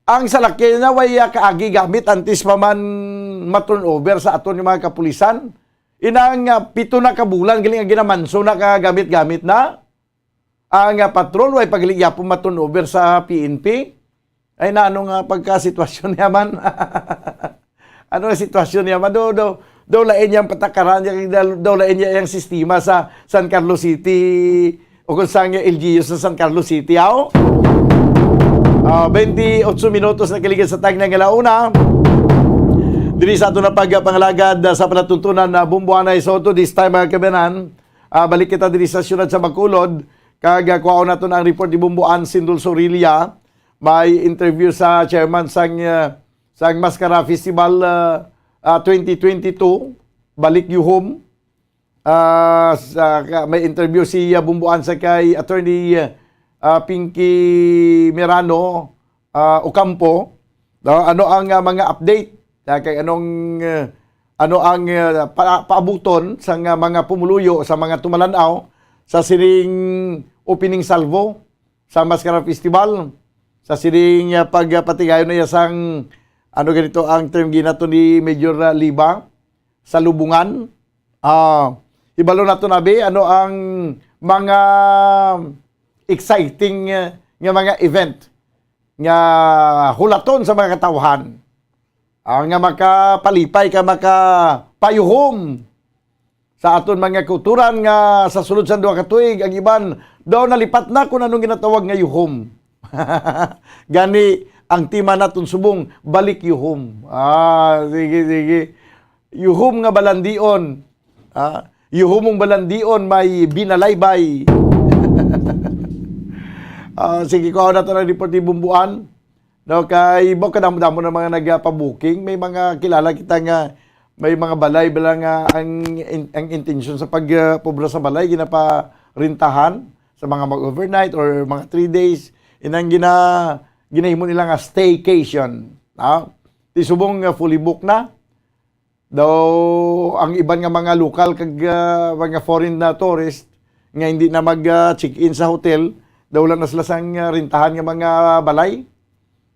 ang salakyan na way, ah, kaagi gamit antes pa man ma-turnover sa aton nga mga kapulisan. Inang, ah, pito na ka bulan, galing ang ginamanso na ka gamit-gamit na. ang, ah, patrol, way pa gali gyapon ma-turnover sa P N P. Ay, na ano nga pagkasitwasyon niya man? Ano nga sitwasyon niya man? Do, do, do lain yang patakaran niya, do, do lain niya yang sistema sa San Carlos City o kung saan nga L G U sa San Carlos City, aw? Ah, twenty-eight minutos na kaligid sa tagna nga launa. Diri sa ato na pagpangalagad, ah, sa palatuntunan na Bumbuanay Soto, this time, mga kabanan, ah, balik kita diri sa siyudad sa Bacolod, kag, ah, kuhaon naton ang report ni Bumbuan Sindul Sorilla. May interview sa chairman sang, ah, sang Mascara Festival, ah, ah, twenty twenty-two, Balik Yuhom. Ah, sa, ka-, may interview si, ah, Bumbuan sa kay Attorney, ah, Pinky Mirano, ah, Ocampo. No? Ano ang, ah, mga update? Ah, kay anong, ah, ano ang, ah, pa-, paabuton sa nga mga pumuluyo, sa mga tumalan-aw sa sining opening salvo sa Mascara Festival, sa sining, ah, pagpatigayon na iya sang, ano ganito ang term ginato ni Major, ah, Liba, sa lubungan. Ah, hibalo nato na, bi, ano ang mga exciting, ah, nga mga event nga hulaton sa mga katawhan, ah, nga makapalipay ka, makapayuhom sa aton mga kautoran nga sa sulod sang duha ka tuig, ang iban daw nalipat na kung anong ginatawag nga yuhom. Gani, ang tema naton subong, Balik Yuhom. Ah, sige, sige. Yuhom nga balandion. Ah, yuhom mong balandion may binalaybay. Ah, sige, kuha na to ng report ni Bumbuan. No, kay ibaw kadamo-damo na mga nagpabuking. May mga kilala kita nga may mga balay bala nga ang in-, ang intensyon sa pag, ah, pubra sa balay ginaparintahan sa mga mag-overnight or mga three days. Inang gina-, ginahimo nila nga staycation. Ah, ti subong nga fully booked na. Daw ang iban nga mga lokal kag, ah, mga foreign na tourist nga hindi na mag, ah, check-in sa hotel, daw wala na sila sang, ah, rentahan nga mga balay.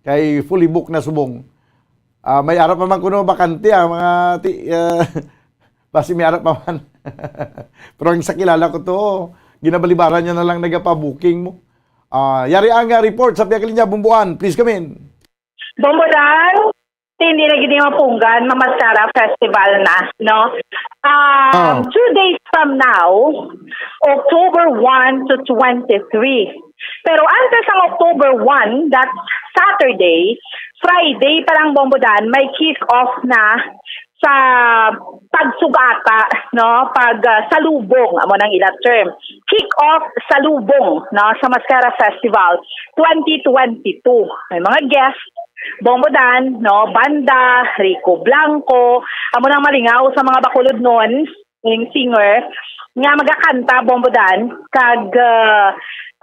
Kay fully booked na subong. Ah, may ara pa man kuno bakante, ah, mga ti-, ah, basi may ara pa man. Pero ang sa kilala ko to, ginabalibaran niya na lang nagapabuking mo. Ah, yari ang, ah, report sa Piyakalinya, Bumbuan. Please come in. Bombodan, hindi na gid mapunggan, mamascara festival na, no? Um, Ah. Two days from now, October one to twenty-three. Pero antes ang October one, that's Saturday, Friday pa lang, Bombodan, may kick-off na sa pagsugata, no? Pag, ah, salubong, amo nang ila term. Kick-off salubong, no? Sa Mascara Festival twenty twenty-two. May mga guest, Bombodan, no? Banda, Rico Blanco, amo nang malingaw sa mga Bacolodnon, yung singer, nga magakanta, Bombodan, kag, ah,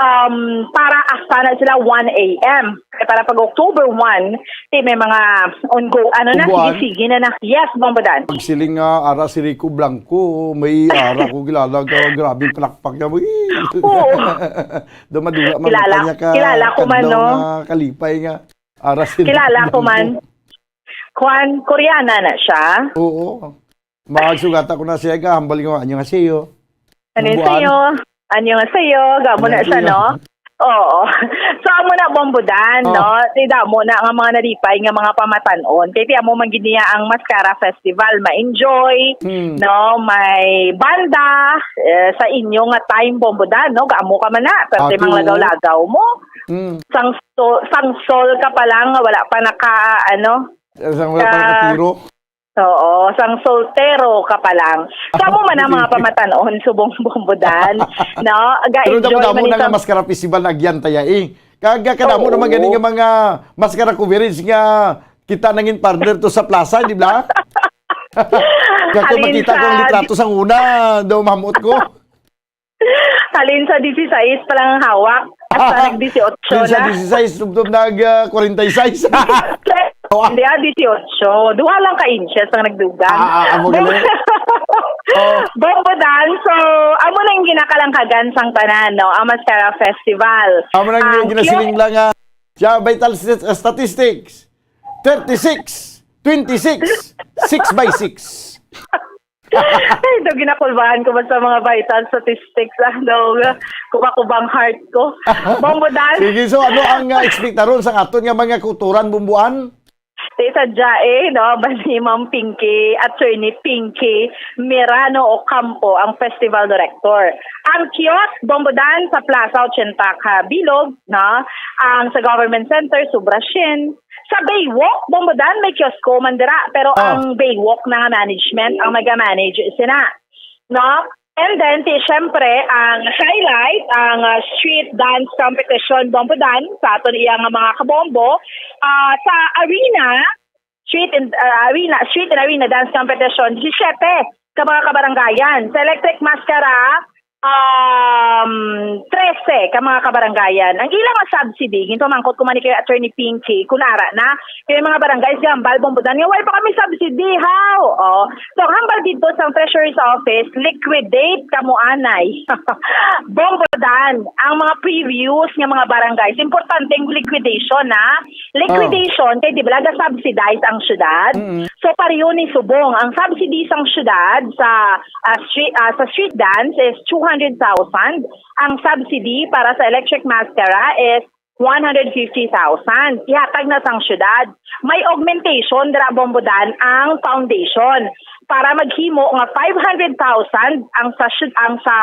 um, para asta na sila one A M. Kay para pag October one, ti may mga ongo-, ano na, Ongoan? Sige, sige na na. Yes, Bombodan. Pagsiling nga ara si Rico Blanco, may ara ko kilala ka, grabing palakpak niya. Uy! Oo. Daw madula man Kilala, ang kanya ka, kilala ko man, kadlaw no? Nga kalipay nga ara si Rico Kilala ko Blanco. Man. Kwan, Koreana na siya. Oo. Magsugata ko na siya, ga, hambal ko, "Annyeonghaseyo." "Annyeonghaseyo." Buwan. "Annyeonghaseyo." Gamo na siya, "Annyeonghaseyo." No? Oo. So, amo na, Bombodan, Oh. no? Di damo na nga mga nalipay nga mga pamatan-on. Kay ti amo man gid niya ang Mascara Festival. Ma-enjoy, Hmm. no? May banda, eh, sa inyo nga time, Bombodan, no? Gamo ka man na. Pero Ate. Mang lagaw-lagaw mo. Hmm. Sang so-, sang sol ka pa lang, wala pa naka, ano, Sang wala pa ka nakatiro. Oo, sang soltero ka pa lang. Kamo man ang mga pamatan-on, subong Bombodan, no? Pero Ga-enjoy damo-damo man na nga isang Mascara Festival na agyan taya, eh. Kag kadamo Oo. naman gani nga mga Mascara coverage nga kita nangin partner to sa plaza, di ba? Kaya kung Alin makita ko ang sa litrato sang una, daw mamot ko. Halin sa disisais pa lang ang hawak. Hasta nag-disiyotso Halin sa na. Disisais, tubtob nag, ah, kwarenta y seis. Hindi, ah, disiyotso. Duha lang ka inches ang nagdugang. Ah, ah, amo gali. Oh. Bombodan, so, amo na yung ginakalangkagan sang tanan, no? Ang Mascara Festival. Amo na yung Ang ginasiling cute lang, ah. Siya, vital st-, statistics. Thirty-six, twenty-six, six by six. Ay, Daw ginakulbahan ko man sa mga vital statistics, ah, daw, ah, kumakubang heart ko. Bombo Dan. Sige, so ano ang, ah, ekspektaron sa aton nga mga kautoran, Bombo Ann? Ti sa J A, no, bali Ma'am Pinky, Attorney Pinky Mirano Ocampo, ang festival director. Ang kiosk, Bombo Dan, sa Plaza Ochenta ka bilog, no? Ang sa Government Center, Subra Shin. Sa Baywalk, Bombo Dan, may kiosko man dira, pero Ah. ang Baywalk na nga management ang maga-manage sina. No? And then, ti, syempre, ang highlight, ang, ah, street dance competition, Bombo Dan, sa aton iya nga mga kabombo, ah, sa arena, street and, ah, arena, street and arena dance competition, disisiete ka mga kabarangayan. Sa Electric Mascara, um, trese ka mga kabarangayan. Ang ilang nga subsidy, ginpamangkot ko man ni kay Attorney Pinky, kung ara na, kay mga barangays, gambal, Bombo Dan, nga wala pa kami subsidy, how? Oh. So, ang hambal dito sa Treasurer's Office, liquidate kamo anay. Bombo Dan, ang mga previous nga mga barangays, importante ang liquidation, ha? Liquidation, kay di ba ga-subsidize ang syudad? Mm-mm. So, pareho ni subong. Ang subsidy sang syudad sa, ah, street, ah, sa street dance is two hundred thousand. Ang subsidy para sa Electric Mascara is one hundred fifty thousand. Ihatag na sang syudad. May augmentation dira, Bombo Dan, ang foundation para maghimo nga five hundred thousand ang sa syud-, ang sa,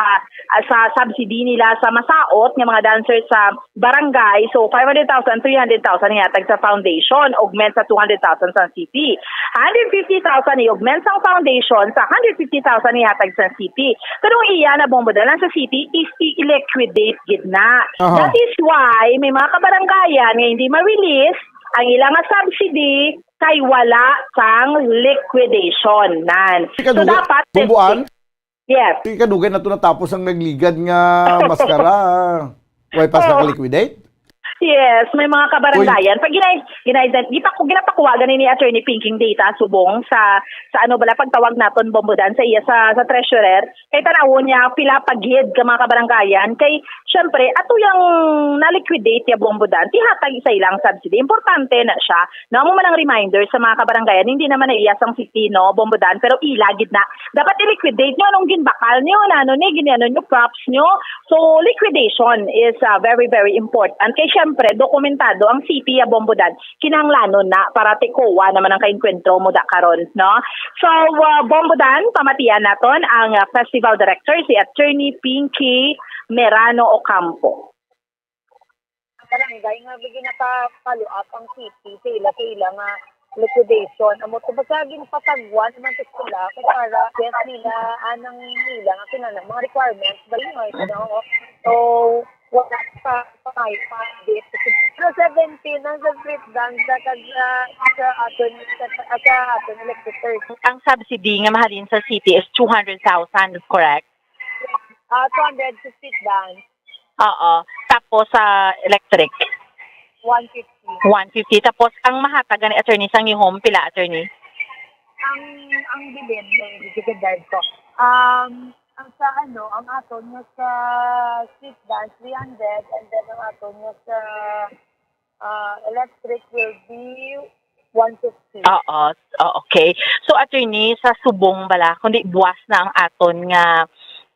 ah, sa subsidy nila sa masaot nga mga dancers sa barangay. So, five hundred thousand, three hundred thousand ihatag sa foundation, augment sa two hundred thousand sa city. Hundred fifty thousand i-augment sang foundation, sa hundred fifty thousand ihatag sa city. Pero ang iya na, Bombo Dan, ang sa city is i-liquidate gid na. Aha. That is why may mga kabarangayan nga hindi ma-release ang ilang nga subsidy kay wala sang liquidation nan. Ikaduha, So, dapat Bombo Ann? Yes. Kadugay na to natapos ang nagligad nga maskara. Way pa sa Oh. ka-liquidate? Yes, may mga kabarangayan. Pag ginay-, ginay-, gipa-, ginapakuha gani ni Attorney Pinky ang data subong sa, sa ano bala, pagtawag naton, Bombo Dan, sa iya sa, sa treasurer. Kay tanawon niya, pila pa gid ka mga kabarangayan. Kay, syempre, ato yang na-liquidate ya, Bombo Dan, tihatag sa ilang subsidy. Importante na siya. No, amo man ang reminder sa mga kabarangayan, hindi naman na iya sang city, no, Bombo Dan, pero ila gid na. Dapat i-liquidate nyo anong ginbakal nyo, nano ni, giniano nyo, props nyo. So, liquidation is, ah, very, very important. Kay syempre, dokumentado ang city ya, Bombo Dan. Kinahanglanon na para ti COA naman ang kainkwentro mo da karon, no? So, ah, Bombo Dan, pamatian naton ang, ah, festival director, si Attorney Pinky Merano Ocampo. Barangay nga ginapa-follow up ang city sa ila, sa ila nga liquidation. Amo to, basta ginpatagwan naman sa sila kung para, yes, nila, anang nila nga kinahanglan, mga requirements, ba yun, no? So, wala pa, pa kayo pa, date. Pero seventeen, ang sa street dance, sa, sa, sa aton, sa, sa, sa aton electric. Ang subsidy nga mahalin sa city is two hundred thousand, correct? Ah, two hundred sa street dance. Oo. Tapos sa electric? One fifty. One fifty. Tapos ang mahatag ni attorney sa inyo home, pila, attorney? Ang, ang bilin, eh, di ko guard ko. Um, ang sa ano, ang aton nga sa street dance, three hundred, and then ang aton nga sa, ah, electric will be one fifty. Oo. Oh, okay. So, attorney, sa subong bala, kundi buwas na ang aton nga,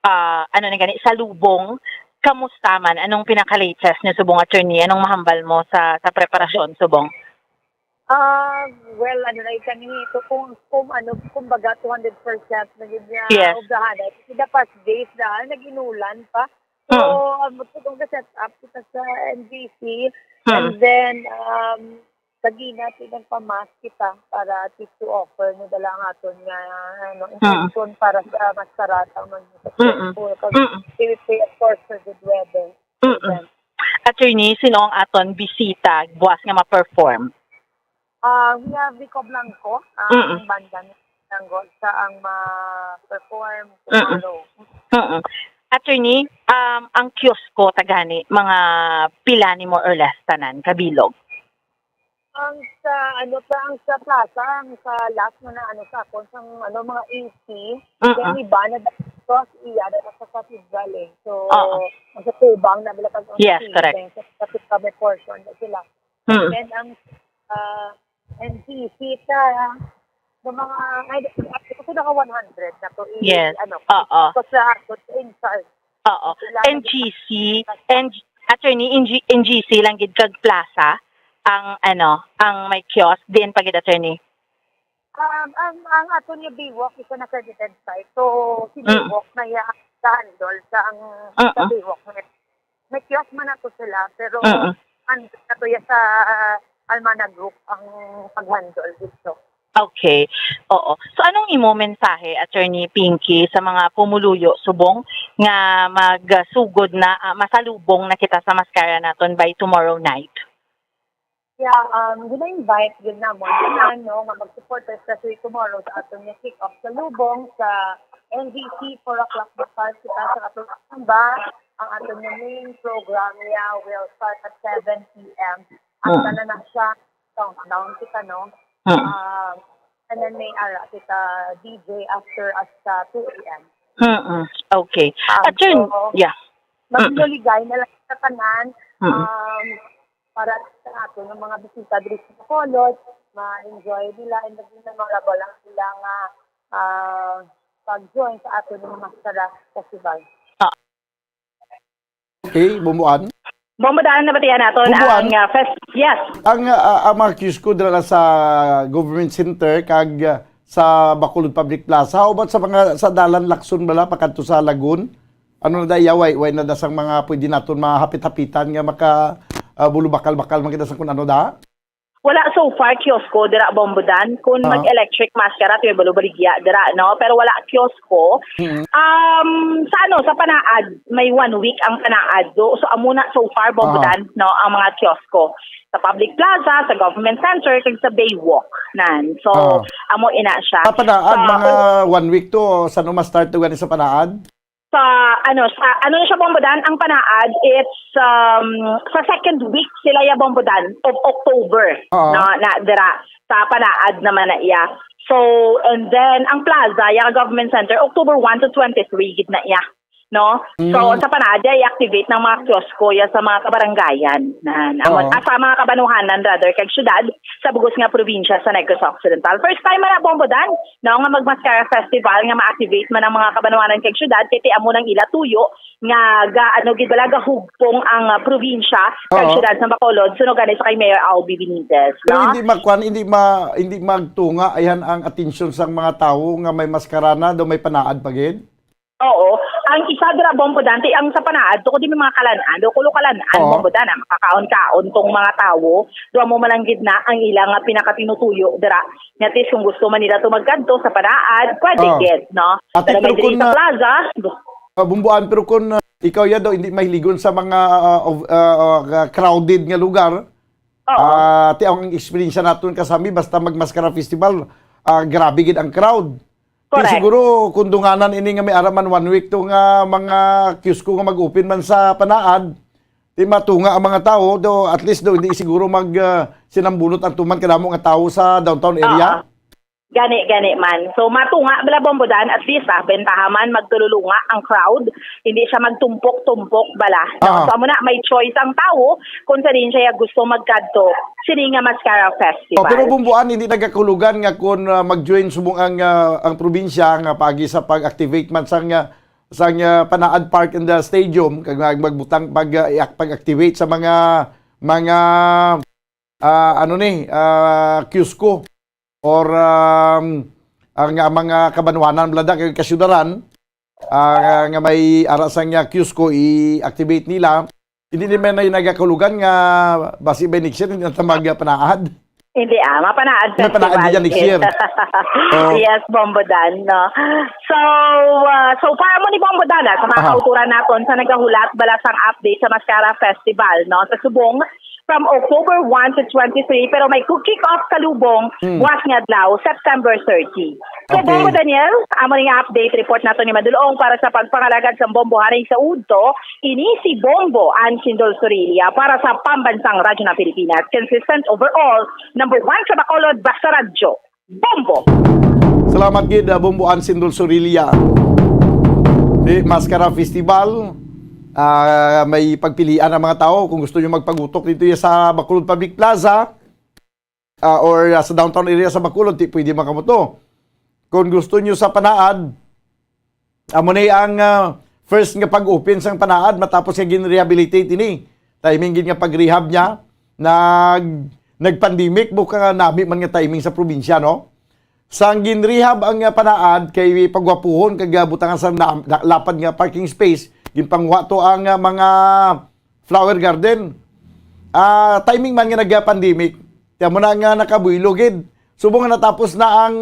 ah, ano na gani, sa lubong, kamusta man? Anong pinaka-latest niyo subong, attorney? Anong mahambal mo sa, sa preparasyon subong? Ah, well, ano na, kani, ito kung, kung ano, kumbaga, two hundred percent na yun niya, Yes. Ugahan na. Kasi the past days na, nag-inulan pa. So, Mm. um, magtutong ka set up kita sa N B C. Mm. And then, um, sa gina, pinagpamask kita para at least to offer mo dala ang aton nga, ano, Mm. intention para sa mas karata, mas Mm-mm. successful. Kag Mm-mm. we pray, of course, for good weather. Mm-mm. Event. Attorney, sino ang aton bisita buwas nga ma-perform? Ah, we have Rico Blanco, ang Mm-mm. banda ni Blanco, siya ang ma-perform Mm-mm. tomorrow. Mm-mm. Attorney, um, ang kiosko tagani, mga pila ni more or less tanan kabilog? Ang sa, ano, sa, ang sa plaza, ang sa last mo na, ano, sa akon, sa, ano, mga eighty, Mm-mm. then iba na, cross iya, na sa cathedral, eh. So, Oo. ang sa tubang na, wala pag Yes, correct. Then, sa, sa kami portion na sila. Mm. Then, ang, ah, N C C sa, Sa mga, ay, kasi naka one hundred na to, i-, Yes. ano, Oo. so sa, so sa in charge. Oo. N G C, N G, attorney, N G, N G C lang gid kag plaza ang, ano, ang may kiosk din pa gid, attorney. Um, ang, ang ato niya Baywalk is an accredited site. So, si Mm. Baywalk na iya sa handle sa ang sa Mm. Baywalk. May, may kiosk man ato sila, pero Mm. ang ato iya sa Almana Group ang pag-handle dito. Okay. Oo. So, anong imo mensahe, Attorney Pinky, sa mga pumuluyo subong nga magsugod na, ah, masalubong na kita sa maskara naton by tomorrow night? Yeah, um, gina-invite gid namon tanan, no, nga mag-support, especially tomorrow sa aton nga kick-off sa Lubong sa N G C, four o'clock bukas kita sa aton samba. Ang aton nga main program niya will start at seven p.m. Hasta Mm. na na siya, countdown kita, no? Mm. Um, and then may ara kita D J after us sa two a.m. Mm-mm. Okay. Um, Attorney, so, yeah. Magluligay na lang sa tanan. Mm. Um, para sa ato ng mga bisita diri sa Bacolod, ma-enjoy nila and maging memorable ang ilang ah, ah, pag-join sa ato ng Maskara Festival. Ah. Okay, Bomboan. Bomboan, nabatian naton Bomboan? Ang ah, fest, yes. Ang ah, ang mga kiosko dira sa government center kag ah, sa Bacolod Public Plaza, how about sa mga sa dalan Lacson bala pakadto sa Lagun? Ano na da iya, way, way na da sang mga pwede naton mahapit-hapitan nga maka ah, bulubakal-bakal man kita sa kun ano da? Wala so far kiosko dira, Bombodan. Kung Ah. mag-electric maskara, tuyo balo baligya dira, no? Pero wala kiosko. Mm. Um, sa ano, sa Panaad, may one week ang Panaad. So, so amo na so far, Bombodan, no, ang mga kiosko. Sa Public Plaza, sa Government Center, kag sa Baywalk. Nan. So, Ah. amo ina siya. Sa Panaad, Sa- mga one week to, o saan ma-start to gani sa Panaad? Sa, ano, sa, ano na siya, Bombodan? Ang Panaad, it's, um, sa second week sila ya, Bombodan, of October, Oo. no, na dira sa Panaad naman na iya. So, and then, ang plaza, yung Government Center, October one to twenty-three, gid na iya. No? So, Mm. sa Panaad, ya, i-activate ng mga kiosko ya sa mga kabarangayan. Na, na, Oo. ah, sa mga kabanuhanan, rather, kag syudad, sa bugos nga probinsya sa Negros Occidental. First time man na, Bombodan, no, nga mag-Maskara Festival nga ma-activate man ang mga kabanuanan kag syudad, kay ti amo nang ila tuyo nga ga, ano, gid bala, gahugpong ang ah, probinsya kag Oo. syudad sa Bacolod, suno gani sa kay Mayor Albee Benitez, Pero no? hindi magkuan, hindi ma, hindi magtunga ayan ang atensyon sang mga tawo nga may maskara na, daw may Panaad pa gid. Oo. Ang isa dira, Bombodan, ti ang sa Panaad, tungod di may mga kalan-an, do kulo kalan-an, Oo. Bombodan, ang makakaon-kaon tong mga tawo, do amo man lang gid na ang ilang nga pinakatinutuyo dira. Nga tis kung gusto man nila to magkadto sa Panaad, pwede Oo. gid, no? Ate, Pero may pero diri kung, sa ah, plaza, Ah, Bomboan, pero kung ah, ikaw ya daw hindi mahiligon sa mga ah, of- ah, ah, crowded nga lugar, oo. ah, ti ang eksperyensya naton kasami basta mag Maskara Festival, ah, grabe gid ang crowd. Ti Correct. Siguro kung dunganan ini nga may ara man one week to nga mga kiosko nga mag-open man sa Panaad, ti matunga ang mga tawo do, at least do hindi siguro mag ah, sinambunot ang tuman kadamo nga tawo sa downtown area. Oo. Gani, gani man. So, matunga bala, Bombodan, at least, ah, bentaha man, magtululunga ang crowd. Hindi siya magtumpok-tumpok bala. No? Ah. So, amo na, may choice ang tawo kung sa din siya gusto magkadto sini nga Maskara Festival. Oh, pero Bomboan, hindi nagakulugan nga kung ah, mag-join subong ang ah, ang probinsya nga pagi sa pag-activate man sang ah, sang ah, Panaad Park and the Stadium kag mag- magbutang pag ah, i-ac- pag-activate sa mga mga ah, ano ni ah, kiosko or um, ang ah, mga kabanwanan bala da kay kasyudaran ah, nga may ara sang ah, kiosko i-activate nila. Hindi naman na nagakulugan nga basi by next year hindi na ta mag ah, Panaad. Hindi ah, mapanaad May Panaad festival. Yan next year. Oh. Yes, Bombodan, no? So, ah, so para mo ni Bombodan, ah, sa mga Aha. kauturan naton sa nagahulat bala sang update sa Maskara Festival, no? Sa subong, from October one to twenty-three, pero may kick-off sa Lubong, Hmm. buwas nga adlaw, September thirty. So, Okay. Bombo Daniel, amo ning update report nato ni Madulong para sa pagpangalagad sa Bombo Haring sa Udto, ini si Bombo Ansin Dol Sorilla para sa Pambansang Radyo ng Pilipinas. Consistent overall, number one sa Bacolod, basta radyo. Bombo! Salamat gid, ah, Bombo Ansin Dol Sorilla. Di Maskara Festival, ah, may pagpilian ang mga tao kung gusto nyo magpagutok dito sa Bacolod Public Plaza. ah, or, ah, sa downtown area sa Bacolod, ti pwede makamoto. Kung gusto nyo sa Panaad, amo ni ang, ah, first nga pag-open sang Panaad matapos nga gin-rehabilitate ini. Timing gid nga pag-rehab niya, nag-, nag-pandemic, buka nga nami man nga timing sa probinsya, no? Sang gin-rehab ang, ah, Panaad, kay pagwapuhon kag, ah, butangan sa na-, na-, lapad nga parking space, ginpanguha to ang, ah, mga flower garden. Ah, timing man nga nag-pandemic, kaya mo na nga nakabuylo gid. Subong nga natapos na ang,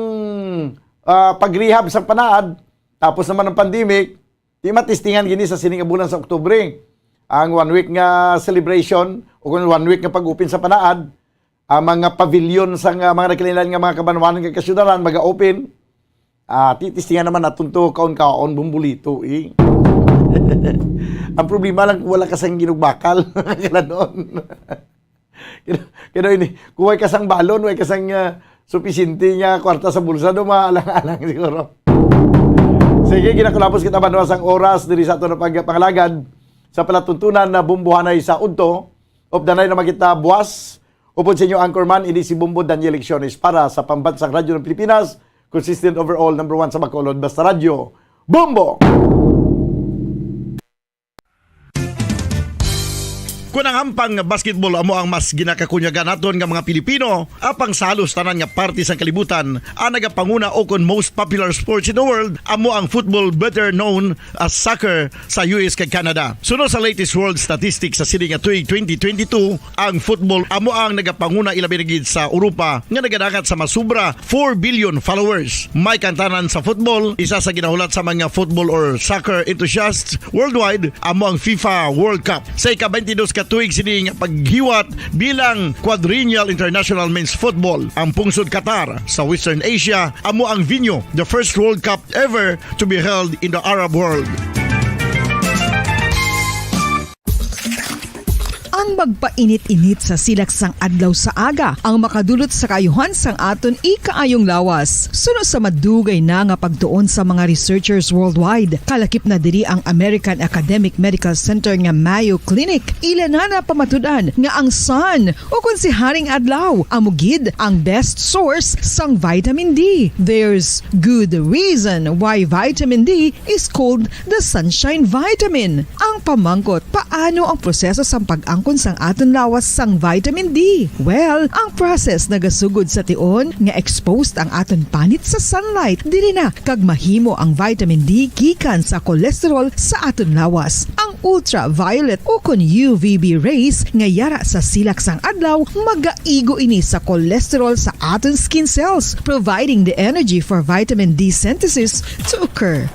ah, pag-rehab sa Panaad, tapos naman ang pandemic, di matistingan gini sa sining bulan sa Oktubre. Ang one week nga celebration o kung one week nga pag-open sa Panaad, ang mga pavilion sa nga mga nagkalinan nga mga kabanwanan nga kasyudaran maga-open. Ah, titistingan naman naton to kaon-kaon, bumbulito, eh. Ang problema lang kung wala ka sang ginugbakal. Kalanon. Kaya, kaya ini, kuha ka sang balon, way ka sang, ah, supisinte nga kwarta sa bulsa, do maalang-alang siguro. Sige, ginakulapos kita, banwa, sang oras diri sa aton nga pagpangalagad sa palatuntunan na Bumbuhanay sa Udto. Updanay na makita buwas. Upod sa inyo, anchorman, ini si Bombo Daniel Lecciones para sa Pambansang Radyo ng Pilipinas, consistent overall, number one sa Bacolod, basta radyo. Bombo! Kun ang ampang basketball amo ang mas ginakakunyagan naton nga mga Pilipino, apang sa halos tanan nga parte sang kalibutan, ang nagapanguna o kon most popular sports in the world amo ang football, better known as soccer, sa U S kag Canada. Suno sa latest world statistics sa sini nga tuig twenty twenty-two, ang football amo ang nagapanguna, ilabi na gid sa Europa nga nagadangat sa masubra four billion followers. May kantanan sa football, isa sa ginahulat sa mga football or soccer enthusiasts worldwide amo ang FIFA World Cup. Sa ika-twenty-dos ka tuig sini nga paghiwat bilang quadrennial international men's football, ang pungsod Qatar sa Western Asia amo ang venue, the first World Cup ever to be held in the Arab world. Ang magpainit-init sa silak sang adlaw sa aga ang makadulot sa kaayuhan sang aton ikaayong lawas. Suno sa madugay na nga pagtuon sa mga researchers worldwide, kalakip na diri ang American Academic Medical Center nga Mayo Clinic. Ila na napamatud-an nga ang sun, o kon si Haring Adlaw, amo gid ang best source sang vitamin D. There's good reason why vitamin D is called the sunshine vitamin. Ang pamangkot, paano ang proseso sang pag-angkon sang aton lawas sang vitamin D? Well, ang process nagasugod sa tion nga exposed ang aton panit sa sunlight. Diri na kag mahimo ang vitamin D gikan sa cholesterol sa aton lawas. Ang ultraviolet o kon U V B rays nga yara sa silak sang adlaw magaigo ini sa cholesterol sa aton skin cells, providing the energy for vitamin D synthesis to occur.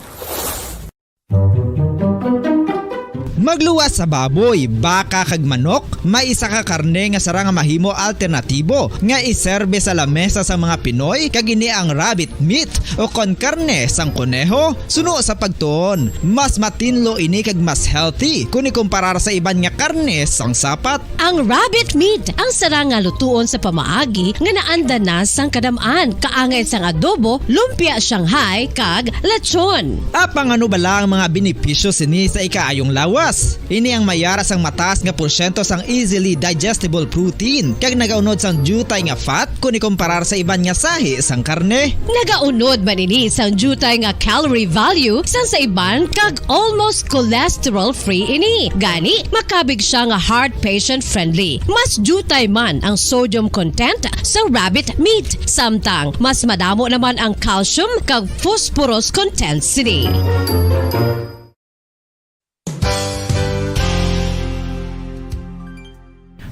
Magluwas sa baboy, baka kag manok, may isa ka karne nga sarang nga mahimo alternatibo nga iserbe sa lamesa sang mga Pinoy, kag ini ang rabbit meat o kon karne sang koneho. Suno sa pagtuon, mas matinlo ini kag mas healthy kon ikumparar sa iban nga karne sang sapat. Ang rabbit meat ang sarang nga lutuon sa pamaagi nga naanda na sang kadam-an, kaangay sang adobo, lumpia Shanghai, kag lechon. Apang ano bala ang mga benepisyo sini sa ikaayong lawas? Ini ang mayara sang mataas nga porsyento sang easily digestible protein, kag nagaunod sang diutay nga fat kon ikumparar sa iban nga sahi sang karne. Nagaunod man ini sang diutay nga calorie value sang sa iban, kag almost cholesterol-free ini. Gani, makabig siya nga heart patient-friendly. Mas diutay man ang sodium content sa rabbit meat, samtang mas madamo naman ang calcium kag phosphorus content sini.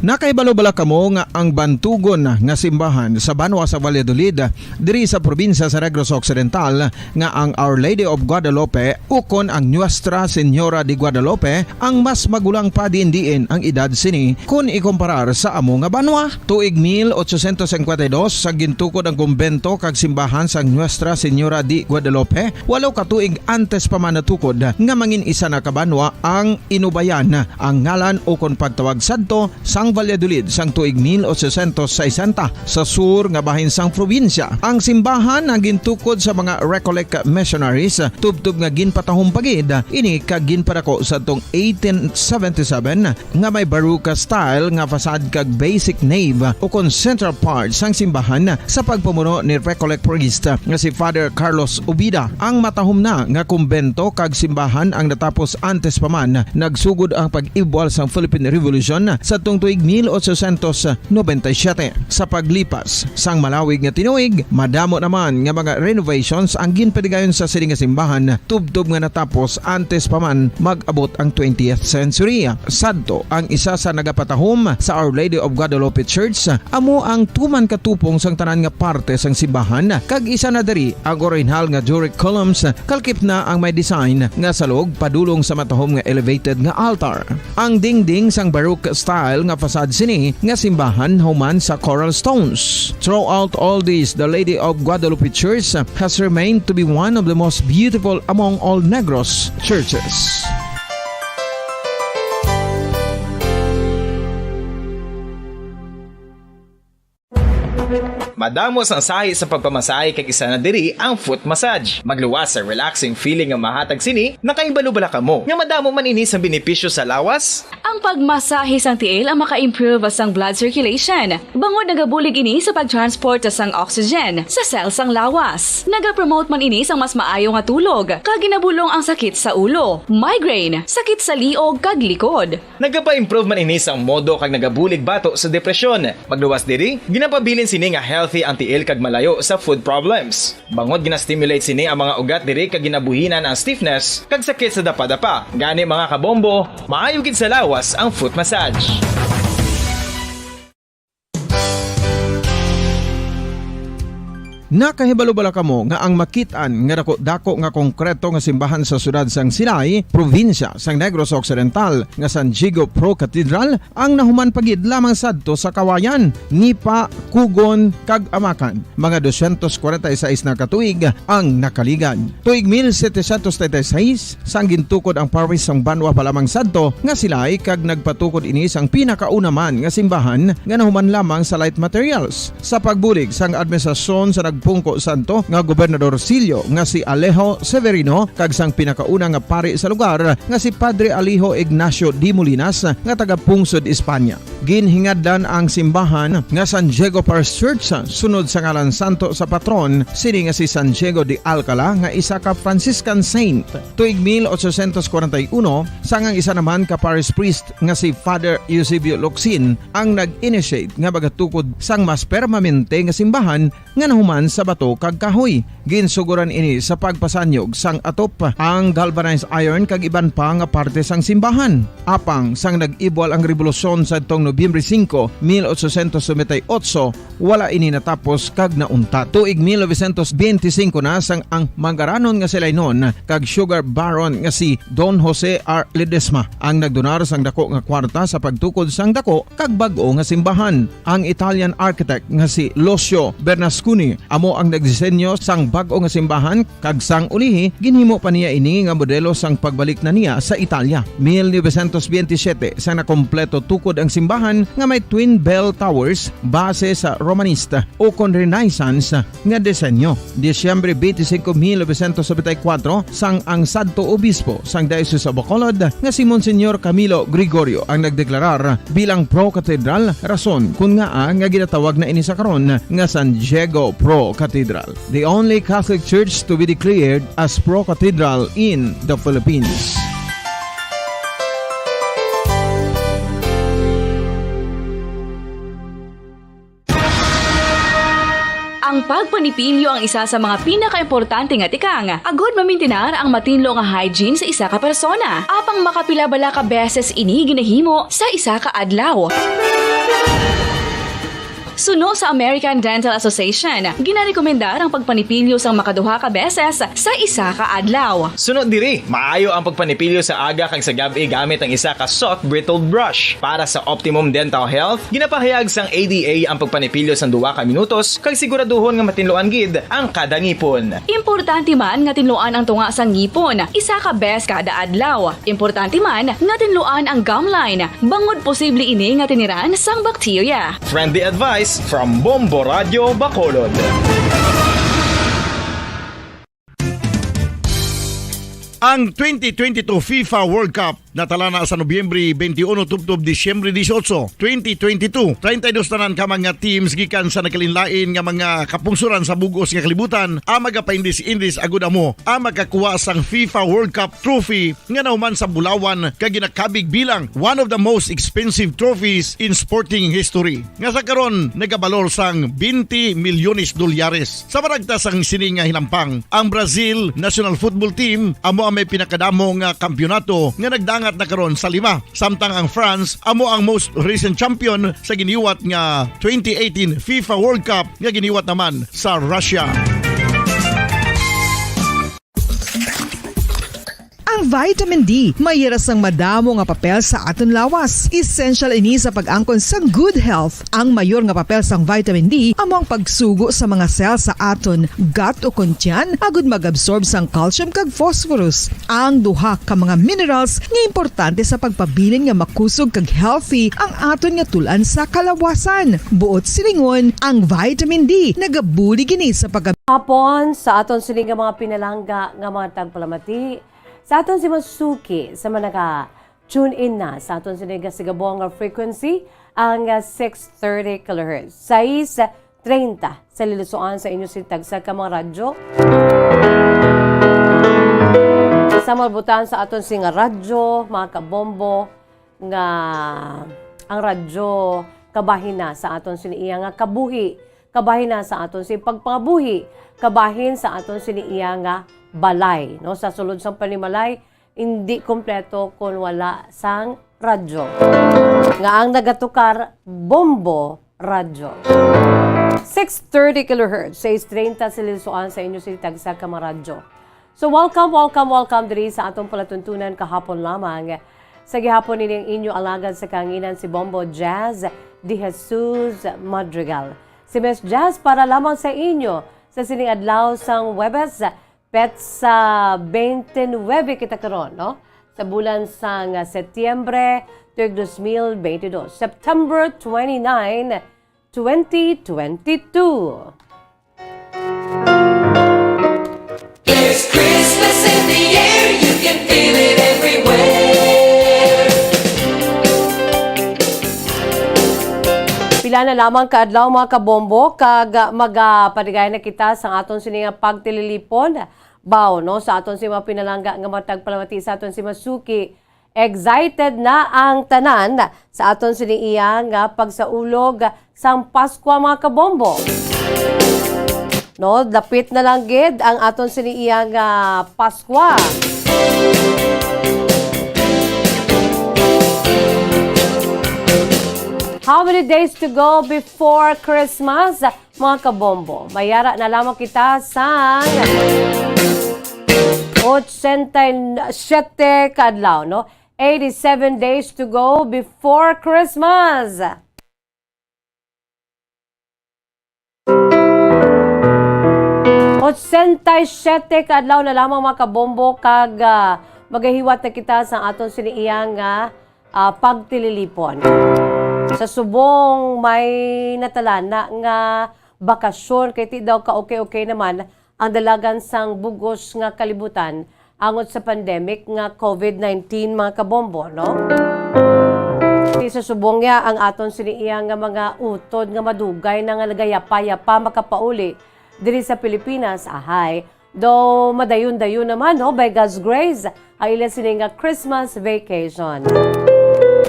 Nakahibalo bala kamo nga ang bantugon nga simbahan sa banwa sa Valladolid, diri sa probinsya sa Negros Occidental, nga ang Our Lady of Guadalupe ukon ang Nuestra Señora de Guadalupe ang mas magulang pa diin-diin ang edad sini kon ikumparar sa amo nga banwa? Tuig mil ochocientos cincuenta y dos, sa gintukod ang kumbento kag simbahan sang Nuestra Señora de Guadalupe, walo ka tuig antes pa man natukod nga mangin isa na ka banwa ang Inubayan, ang ngalan ukon pagtawag sadto sang Valladolid sang tuig mil ochocientos sesenta sa sur nga bahin sang probinsya. Ang simbahan ang gintukod sa mga Recollect missionaries, tubtob nga ginpatahom pa gid ini kag ginpadako sa tong eighteen seventy-seven nga may Baroque style nga facade kag basic nave ukon central part sang simbahan sa pagpamuno ni Recollect priest nga si Father Carlos Ubida. Ang matahom na nga kumbento kag simbahan ang natapos antes pa man nagsugod ang pag-ibwal sang Philippine Revolution sa tuig mil ochocientos noventa y siete. Sa paglipas sang malawig nga tinuig, madamo naman nga mga renovations ang ginpadigayon sa sini nga simbahan, tubtob nga natapos antes pa man mag-abot ang twentieth century. Sadto, ang isa sa nagapatahom sa Our Lady of Guadalupe Church amo ang tuman katupong sang tanan nga parte sang simbahan, kag isa na diri ang orihinal nga Doric columns, kalkip na ang may design nga salog padulong sa matahom nga elevated nga altar. Ang dingding sang Baroque style nga facade sini nga simbahan human sa coral stones. Throughout all this, the Lady of Guadalupe Church has remained to be one of the most beautiful among all Negros churches. Madamo sang sahi sa pagpamasahe, kag isa na diri ang foot massage. Magluwas sa relaxing feeling nga mahatag sini. Nakahibalo bala kamo nga madamo man ini sang benepisyo sa lawas? Ang pagmasahe sang tiil ang maka-improve sang blood circulation, bangod nagabulig ini sa pag-transport sang oxygen sa cell sang lawas. Nagapromote man ini sang mas maayo nga tulog, kag ginabulong ang sakit sa ulo, migraine, sakit sa liog, kag likod. Nagapa-improve man ini sang modo kag nagabulig bato sa depresyon. Magluwas diri, ginapabilin sini nga healthy ang tiil kag malayo sa foot problems. Bangod gina-stimulate sini ang mga ugat diri kag ginabuhinan ang stiffness kag sakit sa dapadapa. Gani, mga kabombo, maayo gid sa lawas ang foot massage. Nakahibalo bala kamo nga ang makit-an nga dako-dako nga konkreto nga simbahan sa siyudad sang Silay, probinsya sang Negros Occidental, nga San Diego Pro Cathedral, ang nahuman pa gid lamang sadto sa Kawayan, Nipa, Cugon, kag Amacan, mga dosyentos kwarenta y seis na ka tuig ang nakaligad. Tuig mil setecientos treinta y seis, sang gintukod ang parish sang banwa pa lamang sadto nga Silay, kag nagpatukod ini sang pinakauna man nga simbahan nga nahuman lamang sa light materials. Sa pagbulig sang administrasyon sa nagpungko sadto nga Gobernador Sillo nga si Alejo Severino kag sang pinakauna nga pari sa lugar nga si Padre Alejo Ignacio de Molinas nga taga-pungsod Espanya. Ginhingadlan ang simbahan nga San Diego Parish Church sunod sa ngalan santo sa patron sini nga si San Diego de Alcala nga isa ka Franciscan saint. Tuig mil ochocientos kwarenta y uno, sang ang isa naman ka parish priest nga si Father Eusebio Locsin ang nag-initiate nga magatukod sang mas permanente nga simbahan nga nahuman sa bato kag kahoy. Ginsugoran ini sa pagpasanyog sang atop, ang galvanized iron kag iban pa nga parte sang simbahan. Apang sang nag-ibwal ang rebolusyon sadtong Nobyembre singko, mil ochocientos noventa y ocho, wala ini natapos kag nauntat. Tuig mil novecientos benti singko na sang ang mangaranon nga Silaynon kag sugar baron nga si Don Jose R. Ledesma ang nagdonar sang dako nga kwarta sa pagtukod sang dako kag bag-o nga simbahan. Ang Italian architect nga si Lucio Bernasconi amo ang nagdisenyo sang bag-o nga simbahan, kag sang ulihi ginhimo pa niya ini nga modelo sang pagbalik na niya sa Italia. Mil novecientos benti siyete, sang nakompleto tukod ang simbahan nga may twin bell towers base sa Romanista ukon Renaissance nga disenyo. Disyembre benti singko, mil novecientos nobenta y kuwatro, sang ang sadto obispo sang Diocese of Bacolod nga si Monsignor Camilo Gregorio ang nagdeklarar bilang pro-cathedral, rason kon ngaa nga ginatawag na ini sa karon nga San Diego Pro Cathedral, the only Catholic church to be declared as pro-cathedral in the Philippines. Ang pagpanipilyo ang isa sa mga pinakaimportante nga tikang agud mamintinar ang matinlo nga hygiene sa isa ka persona. Apang makapila bala ka beses ini ginahimo sa isa ka adlaw? Suno sa American Dental Association, ginarekomendar ang pagpanipilyo sang makaduha ka beses sa isa ka adlaw. Suno diri, maayo ang pagpanipilyo sa aga kag sa gab-i gamit ang isa ka soft bristled brush. Para sa optimum dental health, ginapahayag sang A D A ang pagpanipilyo sang duha ka minutos kag siguraduhon nga matinluan gid ang kada ngipon. Importante man nga tinluan ang tunga sang ngipon isa ka bes kada adlaw. Importante man nga tinluan ang gum line, bangod posible ini nga tiniran sang bakterya. Friendly advice from Bombo Radio Bacolod. Ang twenty twenty-two FIFA World Cup natala na sa Nobyembre twenty-one tubtob Disyembre dieciocho, twenty twenty-two. Treinta y dos tanan ka mga teams gikan sa nagkalainlain nga mga kapungsoran sa bug-os nga kalibutan ang magapaindis-indis agud amo ang makakuha sang FIFA World Cup trophy nga nahuman sa bulawan kag ginakabig bilang one of the most expensive trophies in sporting history, nga sa karon nagabalor sang twenty milyones dolyares. Sa maragta sang sini nga hinampang, ang Brazil national football team amo ang may pinakadamo nga kampiyonato nga nagdangat na karon sa lima, samtang ang France amo ang most recent champion sa giniwat nga twenty eighteen FIFA World Cup nga giniwat naman sa Russia. Ang vitamin D may ira sang madamo nga papel sa aton lawas. Essential ini sa pag-angkon sang good health. Ang mayor nga papel sang vitamin D amo ang pagsugo sa mga cell sa aton gut o kon tiyan agud mag-absorb sang calcium kag phosphorus, ang duha ka mga minerals nga importante sa pagpabilin nga makusog kag healthy ang aton nga tul-an sa kalawasan. Buot silingon, ang vitamin D nagabulig ini sa pag Hapon, sa aton sini nga mga pinalangga nga mga tagpalamati, sa aton si masuki sa mga naka-tune in na sa aton sini nga sigabong nga frequency, ang, ah, six thirty kilohertz, sais treinta sa lilusoan sa inyo si tagsa ka mga radyo. Sa malbutan sa aton sini nga radyo, mga kabombo, nga ang radyo kabahin na sa aton sini iya nga kabuhi, kabahin na sa aton sini pagpangabuhi, kabahin sa aton sini iya nga balay, no? Sa sulod sang panimalay, hindi kompleto kon wala sang radyo. Nga ang nagatukar, Bombo Radyo. Six thirty kilohertz, sais treinta sa lilusoan sa inyo sini tagsa ka mga radyo. So, welcome, welcome, welcome diri sa atong palatuntunan kahapon lamang sa gihapon, ini ang inyo alagad sa kahanginan, si Bombo Jazz De Jesus Madrigal. Si Miss Jazz para lamang sa inyo sa sining adlaw sang Huwebes, petsa twenty-nine kita karon, no? Sa bulan sang Setyembre, tuig dos mil twenty-two, September twenty-nine, twenty twenty-two. There's Christmas in the air, you can feel it everywhere. Pila na lamang ka adlaw, mga kabombo, kag magapadigay na kita sa aton sini nga pagtililipon. Baw, no, sa aton si mga pinalangga nga matag palamati sa aton si masuki, excited na ang tanan sa aton sini iya nga pagsaulog sang Paskwa, mga kabombo. No, dapit na lang gid ang aton sini iya nga Paskwa. How many days to go before Christmas? Mga kabombo, mayara na lamang kita sang ochenta y siete ka adlaw, no? Eighty-seven days to go before Christmas. Ochenta y siete ka adlaw na lamang, mga kabombo, kag, ah, magahiwat na kita sa aton sini iya nga ah, pagtililipon. Sa subong may natalana nga bakasyon, kay ti daw ka-okay-okay naman ang dalagan sang bugos nga kalibutan angot sa pandemic nga covid nineteen, mga kabombo, no? Ti sa subong niya ang aton sini iya nga mga utod nga madugay na nga nagayapa-yapa makapauli diri sa Pilipinas, ahay, daw madayon-dayon naman, no, by God's grace, ang ila sini nga Christmas vacation.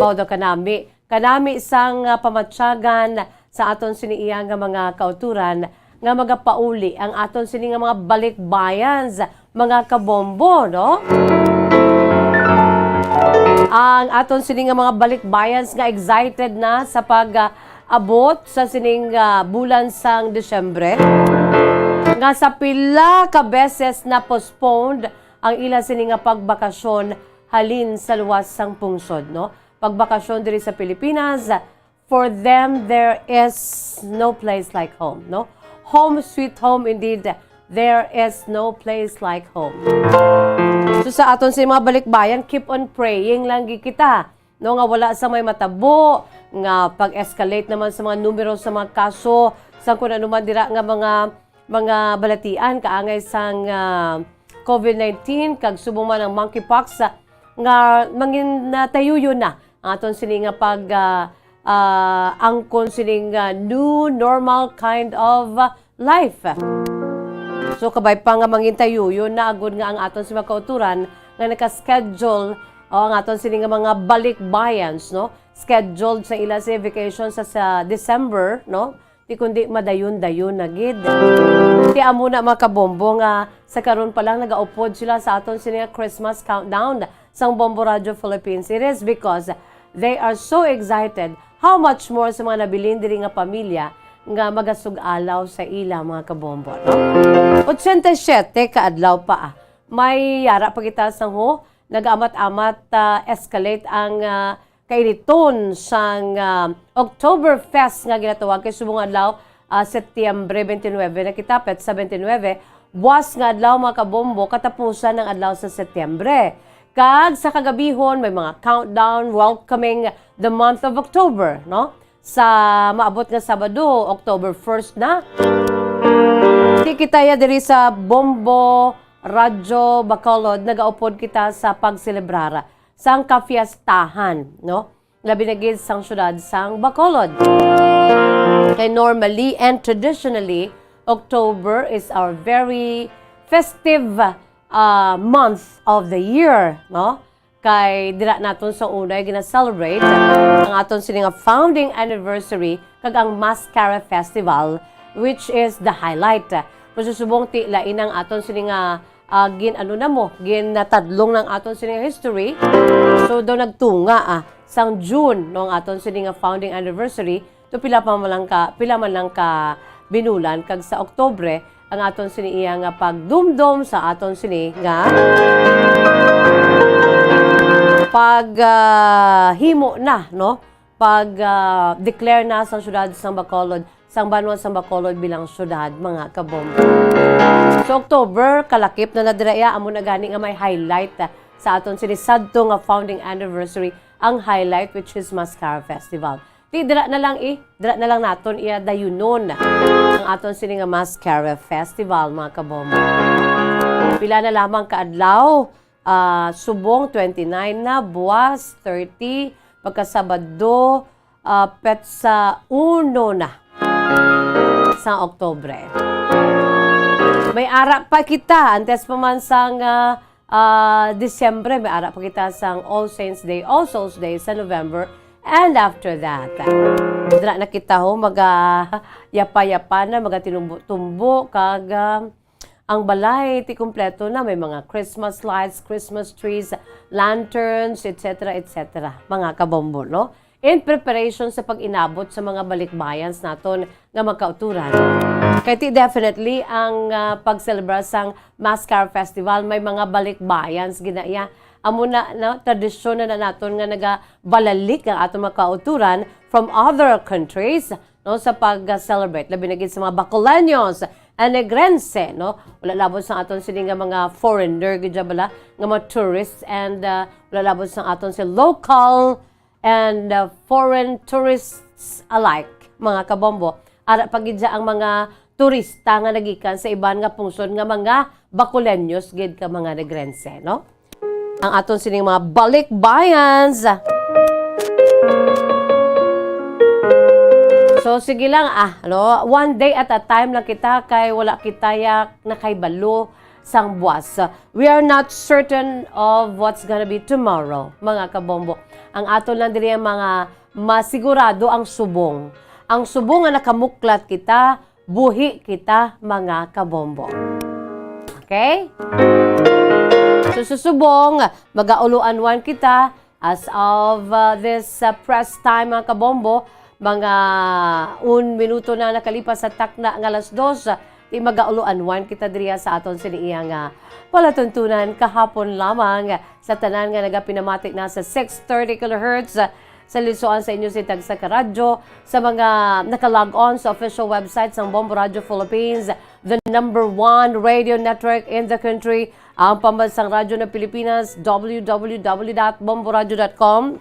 Mao daw kanami, kanami sang, ah, pamatyagan sa aton sini iya nga mga kauturan nga magapauli ang aton sini nga mga balikbayans, mga kabombo, no? Ang aton sini nga mga balikbayans nga excited na sa pag, ah, Abot sa sining, ah, bulan sang Disyembre, nga sa pila ka beses na postponed ang ila sini nga pagbakasyon halin sa luwas sang pungsod, no? Pagbakasyon diri sa Pilipinas, for them, there is no place like home, no? Home sweet home, indeed, there is no place like home. So, sa aton sa mga balikbayan, keep on praying lang gid kita, no, nga wala sa may matabo nga pag-escalate naman sa mga numero sa mga kaso sa kun ano man dira nga mga, mga balatian kaangay sang, ah, covid nineteen, kag subong man ang monkeypox, ah, nga mangin, ah, tayuyon na ang aton sini nga pag, ah, ah, angkon sining, ah, new normal kind of, ah, life. So, kabay pa nga mangin tayuyon na agud nga ang aton si mga kauturan nga naka-schedule o ang aton sini nga mga balikbayans, no? Scheduled sa ila sa vacation sa, sa December, no? Di kundi madayon-dayon na gid. Ti amo na, mga kabombo, nga sa karon pa lang nagaupod sila sa aton sini nga Christmas countdown sang Bombo Radio Philippines. It is because they are so excited. How much more sa mga nabilin diri nga pamilya nga magasug-alaw sa ila, mga kabombo, no? Ochenta y siete ka adlaw pa, ah. May yara pa kita sang ho, nagaamat-amat, ah, escalate ang, ah, kainiton sang, ah, Oktoberfest nga ginatawag kay subong adlaw, ah, Setyembre twenty-nine na kita, petsa twenty-nine, buwas nga adlaw, mga kabombo, katapusan ng adlaw sa Setyembre. Kag sa kagabihon, may mga countdown welcoming the month of October, no? Sa maabot nga Sabado, October first na. Di kita ya diri sa Bombo Radyo Bacolod, nagaupod kita sa pagselebrar sang kafiestahan, no? Labi na gid sang syudad sang Bacolod. Kay normally and traditionally, October is our very festive, ah, month of the year, no? Kay dira naton sa unay gina-celebrate ang aton sini nga founding anniversary kag ang Mascara Festival, which is the highlight. Masusubong ti lain ang aton sini nga, ah, gin-ano na mo, ginatadlong ng aton sini nga history. So, daw nagtunga, ah, sang June, no, ang aton sini nga founding anniversary. To pila pa man lang ka, pila man lang ka binulan, kag sa Oktubre, ang aton sini iya nga pagdumdom sa aton sini nga pag, ah, himo na, no? Pag, ah, declare na sang syudad sang Bacolod, sang banwa sang Bacolod bilang syudad, mga kabombo. So, October, kalakip na na dira iya, amo na gani nga may highlight, ah, sa aton sini sadto nga founding anniversary, ang highlight, which is Mascara Festival. Ti, dira na lang, eh. Dira na lang naton iya dayunon ang aton sini nga Mascara Festival, mga kabombo. Pila na lamang ka adlaw, ah, subong twenty-nine na, buwas thirty, pagkasabado, ah, petsa uno na sa Oktubre. May ara pa kita, antes pa man sang, ah, ah, Disyembre, may ara pa kita sang All Saints Day, All Souls Day sa November. And after that, dira na kita ho, maga yapa-yapa na, maga tinumbo-tumbo, kag, ah, ang balay, ti kompleto na, may mga Christmas lights, Christmas trees, lanterns, et cetera, et cetera. Mga kabombo, no? In preparation sa pag-inabot sa mga balikbayans naton nga magkauturan. Kay ti definitely ang, ah, pagselebrar sang Mascara Festival may mga balikbayans gid na iya. Amo na, no, tradisyon na, na naton nga nagabalalik ang aton mga kauturan from other countries, no, sa pag-celebrate, labi na gid sa mga Bacoleños and Negrense, no? Wala labot sa aton sini nga mga foreigner gid dyan bala, nga mga tourists and, ah, wala labot sa aton si local and, uh, foreign tourists alike, mga kabombo. Ara pa gid dya ang mga turista nga nagikan sa iban nga pungsod nga mga Bacoleños gid ka mga Negrense, no? Ang aton sining mga balikbayans. So, sige lang, ah, no? One day at a time lang kita kay wala kita ya nakahibalo sang buwas. We are not certain of what's gonna be tomorrow, mga kabombo. Ang aton lang diri ang mga masigurado ang subong. Ang subong nga nakamuklat kita, buhi kita, mga kabombo. Okay? So, sa subong, magauluan one kita, as of, uh, this, uh, press time, mga kabombo, Mga un minuto na nakalipas sa takna nga alas dos, di magaulo-anwan kita diriya sa aton sini iya nga palatuntunan kahapon lamang. Sa tanan nga nagapinamati na sa six thirty kilohertz, sa lisoan sa inyo si Tagsa ka Radyo, sa mga naka-log on sa official website sang Bombo Radio Philippines, the number one radio network in the country, ang Pambansang Radyo ng Pilipinas, w w w dot bomboradyo dot com.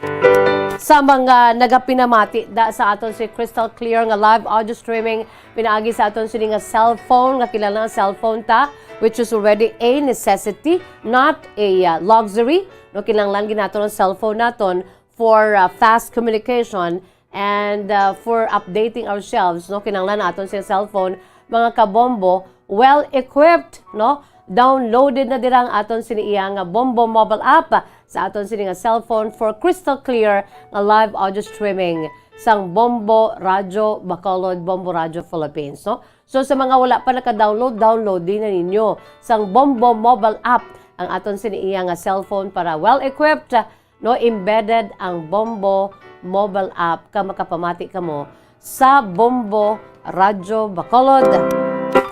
Sa mga nagapinamati da sa aton si Crystal Clear nga live audio streaming pinaagi sa aton sini nga cellphone, nga kilala nga cellphone ta, which is already a necessity, not a, uh, luxury. No, kinahanglan gid naton ang cellphone naton for, uh, fast communication and, uh, for updating ourselves, no, kinahanglan naton sing cellphone, mga kabombo, well equipped, no? Downloaded na dira ang aton sini iya nga Bombo mobile app sa aton sini nga cellphone for crystal clear nga live audio streaming sang Bombo Radio Bacolod, Bombo Radio Philippines, no? So, sa mga wala pa naka-download, download din na ninyo sang Bombo mobile app ang aton sini iya nga cellphone para well equipped, no, embedded ang Bombo mobile app, ka makapamati kamo sa Bombo Radyo Bacolod.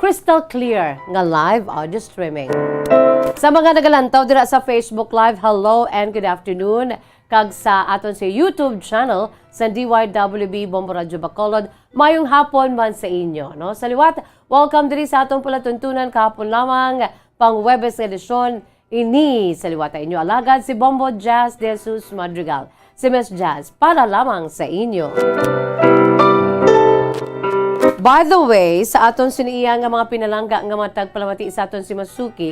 Crystal clear nga live audio streaming. Sa mga nagalantaw dira sa Facebook Live, hello and good afternoon. Kag sa aton sa YouTube channel sa D Y W B Bombo Radyo Bacolod, mayong hapon man sa inyo, no? Sa liwat, welcome diri sa atong palatuntunan kahapon lamang, pang Huwebes nga edisyon. Ini sa liwat ang inyo alagad, si Bombo Jazz De Jesus Madrigal. Si Miss Jazz, para lamang sa inyo. By the way, sa aton sini iya nga mga pinalangga nga mga tagpalamati sa aton si Masuki,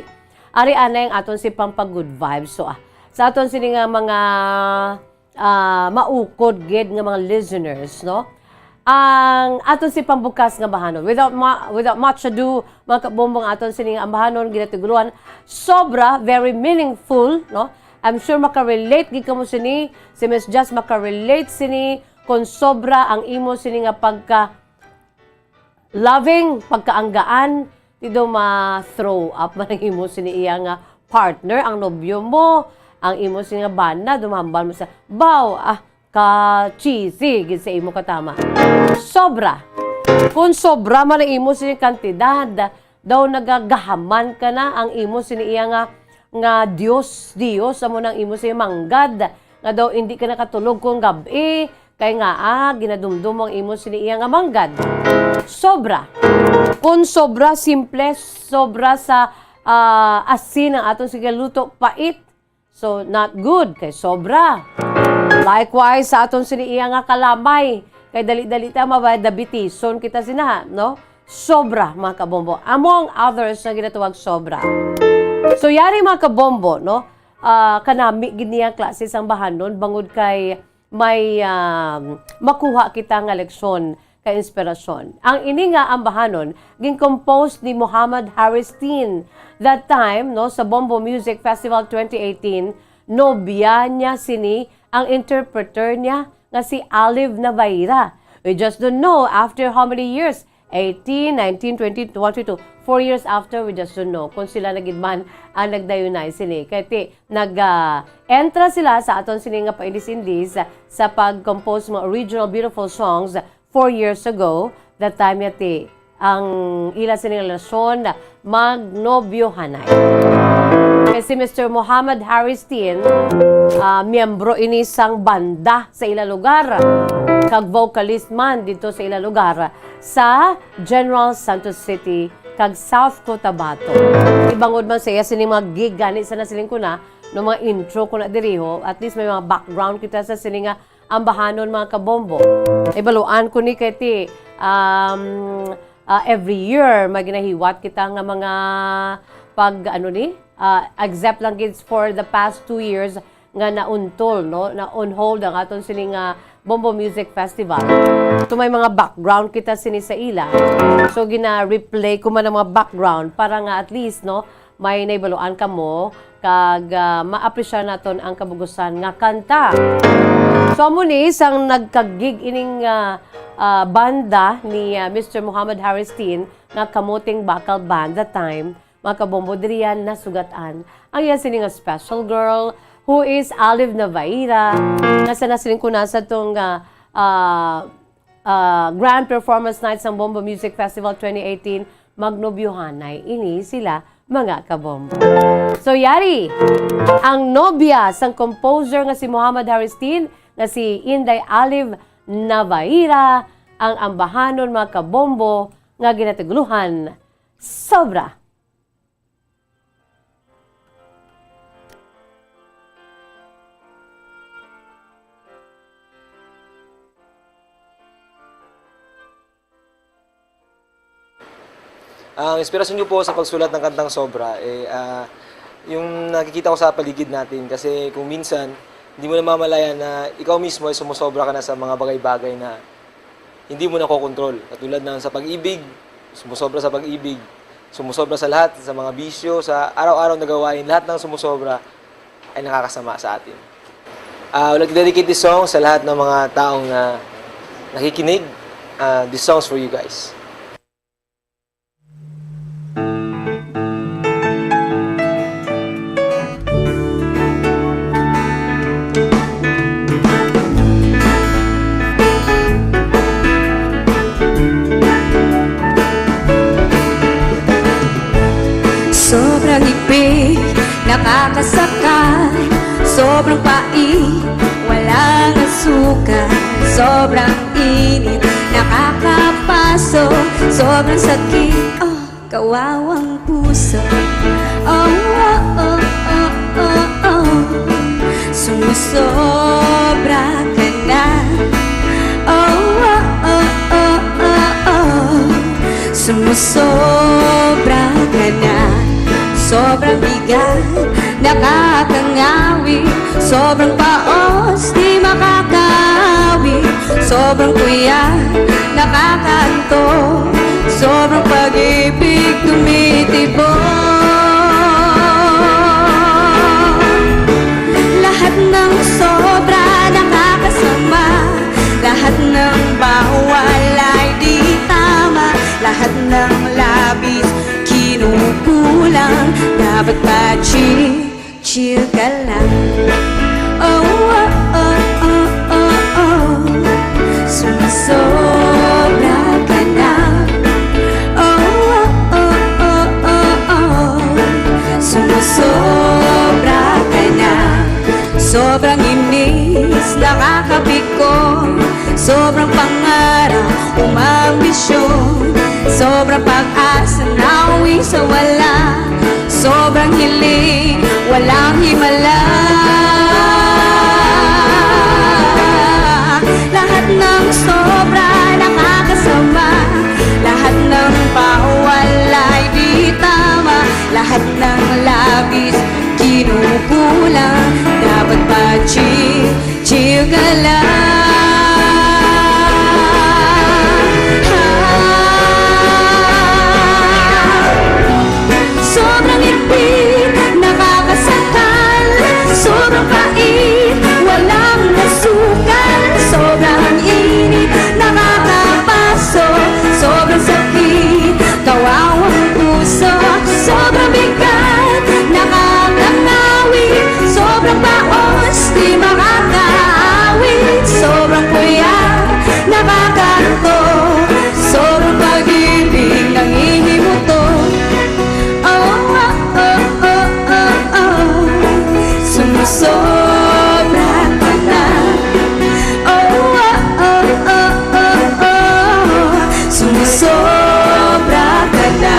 ari anay ang aton si pampag-good vibes. So, ah, sa aton sini nga mga, ah, maukod gid nga mga listeners, no? Ang aton si pambukas nga bahanon. Without ma-, without much ado, mga kabombong, aton sini nga ambahanon, ginatiguloan, sobra, very meaningful, no? I'm sure makarelate gid kamo sini, si Miss Jazz makarelate sini, kung sobra ang imo sini nga pagka loving, pagkaanggaan, di daw ma-throw up man ang imo sini iya nga partner, ang nobyo mo, ang imo sini nga bana, dumambal mo sa, "Baw, ah, ka-cheesy gid sa imo katama." Sobra. Kung sobra man ang imo sini kantidad, daw nagagahaman ka na ang imo sini iya nga, nga Dios, Dios, amo nang imo sini manggad, nga daw indi ka nakatulog kung gab-i, kay nga, ah, ginadumdum mo ang imo sini iya nga manggad. Sobra. Kung sobra simple, sobra sa, ah, asin ang aton sini luto, pait. So, not good, kay sobra. Likewise, sa aton sini iya nga kalamay, kay dali-dali ta mabadabitison kita sina, no? Sobra, mga kabombo. Among others na ginatawag sobra. So, yari, mga kabombo, no? Ah, kanami gid niya klase sang bahanon bangod kay may, um, makuha kita nga leksyon ka inspirasyon. Ang ini nga ambahanon gin-compose ni Muhammad Harris Teen. That time, no, sa Bombo Music Festival twenty eighteen, nobya niya sini ang interpreter niya nga si Olive Navaira. We just don't know after how many years, eighteen, nineteen, twenty, twenty-two, four years after, we just don't know kung sila na gid man ang nagdayunay sini. Kay ti, nag, ah, entra sila sa aton sini nga paindis-indis sa pag-compose mga original beautiful songs four years ago. That time yati ang ila sini nga relasyon magnobyohanay. Kay si Mister Muhammad Harris Teen, ah, miyembro ini sang banda sa ila lugar, kag vocalist man dito sa ila lugar sa General Santos City kag South Cotabato. Ibangod man sa iya sini mga gig gani sa nasiling ko na, no, mga intro ko na diriho, at least may mga background kita sa sini nga ambahanon, mga kabombo. Ibaluan ko ni kay ti, um, ah, every year may ginahiwat kita nga mga pag, ano ni, ah, except lang gid for the past two years nga nauntol, no, na on hold ang aton sini nga Bombo Music Festival. So may mga background kita sini sa ila. So gina-replay ko man ang mga background para nga at least, no, may nahibaluan kamo kag, ah, maapresyar naton ang kabugusan nga kanta. So, amo ni, sang nagkagig ining, ah, ah, banda ni, ah, Mister Muhammad Harris Teen nga Kamuting Bakal Band that time, mga kabombo, diriya nasugatan ang iya sini nga special girl, who is Olive Navaira, nga sa nasiling ko na sa tong, ah, ah, ah, Grand Performance Night sang Bombo Music Festival twenty eighteen, magnobyohanay ini sila, mga kabombo. So, yari, ang nobya sang composer nga si Muhammad Haristin, nga si Inday Olive Navaira, ang ambahanon, mga kabombo, nga ginatiguluhan Sobra. Ang inspirasyon niyo po sa pagsulat ng kantang Sobra, eh, ah, yung nakikita ko sa paligid natin. Kasi kung minsan, hindi mo namamalayan na ikaw mismo ay sumusobra ka na sa mga bagay-bagay na hindi mo nakokontrol. Katulad ng sa pag-ibig, sumusobra sa pag-ibig, sumusobra sa lahat, sa mga bisyo, sa araw-araw na gawain, lahat ng sumusobra ay nakakasama sa atin. Ah, I would like to dedicate this song sa lahat ng mga taong na nakikinig. Ah, this song's for you guys. Sobrang higpit, nakakasakal. Sobrang pait, walang asukal. Sobrang init, nakakapaso. Sobrang sakit, oh, kawawang puso. Oh, oh, oh, oh, oh, oh. Sumusobra ka na. Oh, oh, oh, oh, oh, oh. Sumusobra ka na. Sobrang bigat, nakakangawi. Sobrang paos, di makakawi. Sobrang kuya, nakakaantok. Sobrang pag-ibig, tumitibok. Lahat ng sobra, nakakasama. Lahat ng bawal ay di tama. Lahat ng labis, kinukulang. Dapat pa chill, chill ka lang. Oh, oh, oh, oh, oh, oh. Sumusobra ka na. Oh, oh, oh, oh, oh, oh. Sumusobra ka na. Sobrang inis, nakakapikon. Sobrang pangarap, umambisyon. Sobrang pag-asa, nauwi sa wala. Sobrang hiling, walang himala. Lahat ng sobra, nakakasama. Lahat ng bawal ay di tama. Lahat ng labis, kinukulang. Dapat ba chill, chill ka lang? Sobrang higpit, nakakasakal. Sobrang pait, walang nasukal. Sobrang init, nakakapaso. Sobrang sakit, kawawang puso. Sobrang bigat, nakakangawi. Sobrang paos, di makakaawit. Sobrang kuya, nakakanto. Sobrang pag-ibig, nangihimuto. Oh, oh, oh, oh, oh, oh. Sumusobra ka na. Oh, oh, oh, oh, oh, oh. Sumusobra ka na.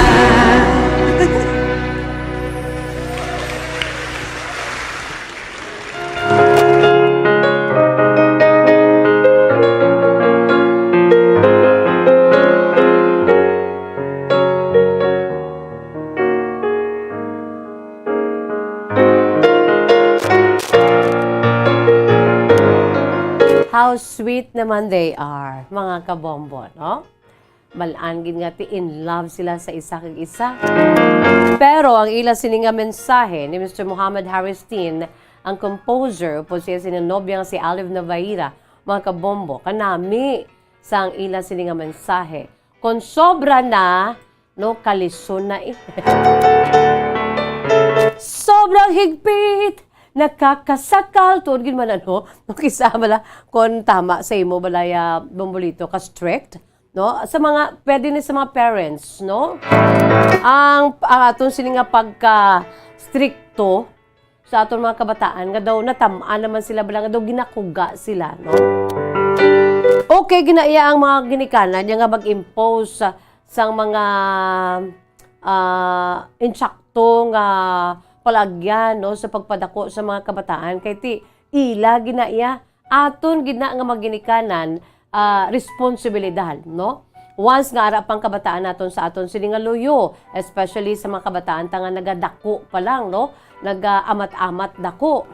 How sweet naman they are, mga kabombo, no? Balaan gid nga ti in love sila sa isa kag isa. Pero ang ila sini nga mensahe ni Mister Muhammad Haristin, ang composer, upod siya sini nobya nga si Olive Navaira, mga kabombo, kanami sa ang ila sini nga mensahe. Kon sobra na, no, kalison na eh. Sobrang higpit, nakakasakal, tuod gid man, ano? No, kisa bala, kung tama sa imo, balaya, Bombolito, ka strict, no? Sa mga, pwede ni sa mga parents, no? Ang, ang aton sini nga pagka-stricto sa aton mga kabataan, nga daw natam-an naman sila, bala, nga daw ginakuga sila, no? Okay, ginaiya ang mga ginikanan niya nga mag-impose sa, sang mga, ah, insakto nga palagyan, no, sa pagpadako sa mga kabataan. Kay ti, ila gid na iya, aton gid na nga mga ginikanan, ah, responsibilidad, no? Once nga ara pang kabataan naton sa aton sini nga luyo, especially sa mga kabataan ta nga nagadako pa lang, no? Nagaamat-amat dako.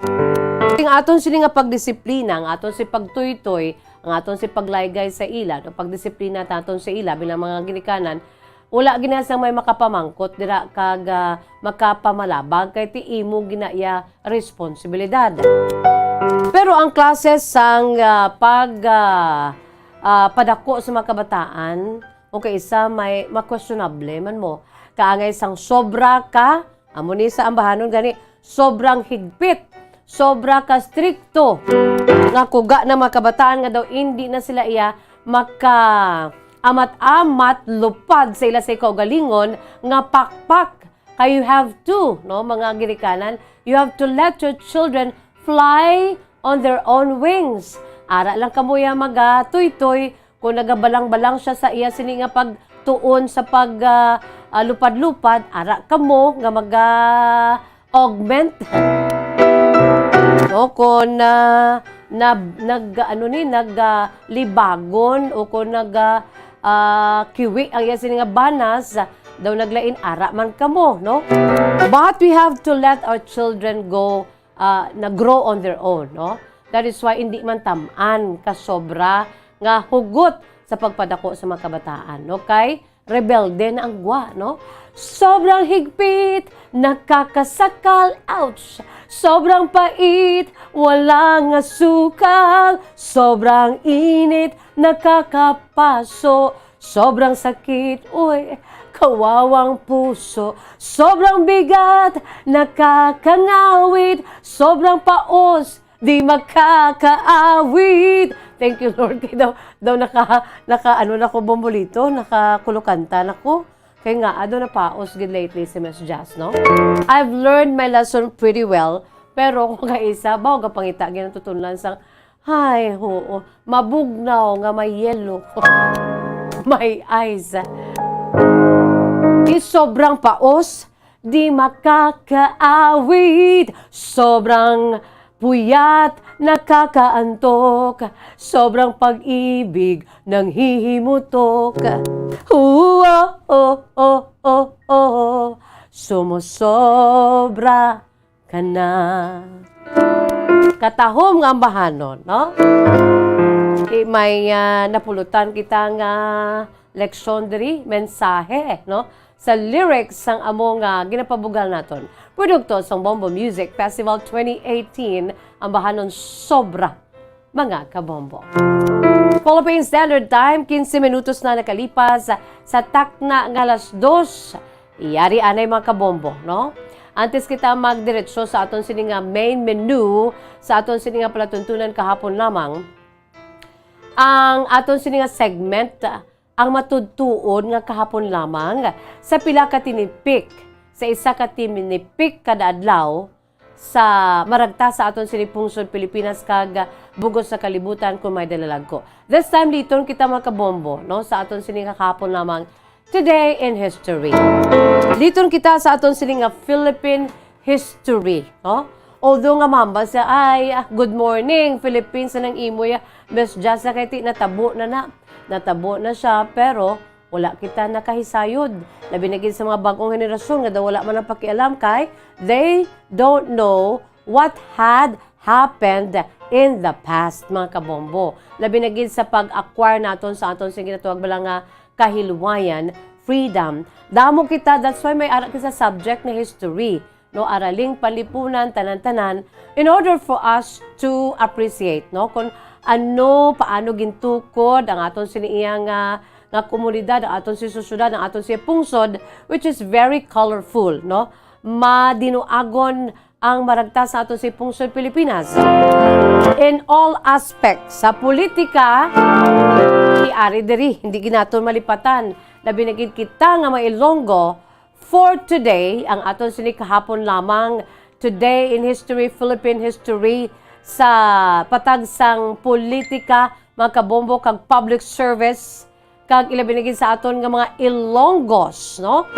Ang aton sini nga pagdisiplina, ang aton si pagtuytoy, ang aton si paglaygay sa ila, no? Pagdisiplina naton sa ila bilang mga ginikanan, wala gina sang may makapamangkot dira kag, ah, makapamalabag kay ti imo gina iya responsibilidad. Pero ang klase sang, ah, pag, ah, ah, padako sa mga kabataan, o kay isa may ma-questionable man mo. Kaangay sang sobra ka, amo ni sa ambahanon gani, sobrang higpit, sobra ka strikto, nga kuga na mga kabataan nga daw indi na sila iya maka amat-amat lupad sa ila sa kaugalingon nga pakpak. Kay you have to, no, mga ginikanan, you have to let your children fly on their own wings. Ara lang kamo ya magatuytoy kung nagabalang-balang siya sa iya sini nga pagtuon sa pag, ah, ah, lupad-lupad, ara kamo nga maga-augment. No, kung, ah, na, nag, ano ni, nag, ah, libagon o kung nag, ah, ah, kiwi ang iya sini nga banas, daw naglain, ara man kamo, no? But we have to let our children go, ah, na grow on their own, no? That is why hindi man tam-an kasobra nga hugot sa pagpadako sa mga kabataan, no? Kay rebelde na ang gwa, no? Sobrang higpit, nakakasakal, ouch! Sobrang pait, wala nga sukal. Sobrang init, nakakapaso. Sobrang sakit, uy, kawawang puso. Sobrang bigat, nakakangawit. Sobrang paos, di makakaawit. Thank you, Lord. Kay daw, daw naka, naka, ano na ko, Bombolito, nakakulokanta na ko. Kay nga, ado na paos gid lately si Miss Jazz, no? I've learned my lesson pretty well, pero kung kaisa, baw, gapangita, ginatutunan sang, ay, oo, mabugnaw nga may yelo. My eyes. Di sobrang paos, di makakaawit. Sobrang puyat, nakakaantok. Sobrang pag-ibig, nanghihimutok. Ooh, oh, oh, oh, oh, oh. Sumusobra ka na. Katahom nga ambahanon, no? Di may, ah, napulutan kita nga leksyon diri, mensahe, no? Sa lyrics sang amo nga ginapabugal naton. Produkto sang Bombo Music Festival twenty eighteen, ambahanon sobra, mga kabombo. Philippine Standard Time, quince minutos na nakalipas sa takna nga alas dos. Yari anay, mga kabombo, no? Antes kita magdiretso sa aton sini nga main menu, sa aton sini nga palatuntunan kahapon lamang, ang aton sini nga segment, ang matudtuon nga kahapon lamang, sa pila ka tinipik, sa isa ka tinipik kada adlaw, sa maragta sa aton sini pungsod Pilipinas kag bugos sa kalibutan kung may dalalagko. This time, liton kita, mga kabombo, no, sa aton sini nga kahapon lamang, Today in History. Liton kita sa aton sini nga Philippine history, no? Although nga mamba siya, ay, ah, good morning, Philippines, anang imo ya, Miss Jazz, kay ti natabo na na. Natabo na siya, pero wala kita nakahisayod. Labi na gid sa mga bag-ong henerasyon nga daw wala man ang pakialam kay they don't know what had happened in the past, mga kabombo. Labi na gid sa pag-acquire naton sa aton sing ginatawag bala nga kahilwayan, freedom. Damo kita, that's why may ara kita sa subject na history, no, araling panlipunan, tanan-tanan, in order for us to appreciate, no, kung ano, paano gintukod ang aton sini iya nga, nga komunidad, ang aton si sosyedad, ang aton si pungsod, which is very colorful, no? Madinuagon ang maragta sa aton si pungsod Pilipinas. In all aspects, sa politika, di ari diri, hindi ginaton malipatan. Labi na gid kita nga mga Ilonggo, for today, ang aton sini kahapon lamang, today in history, Philippine history, sa patag sang politika, mga kabombo, kag public service, kag ilabi na gid sa aton nga mga Ilonggos, no?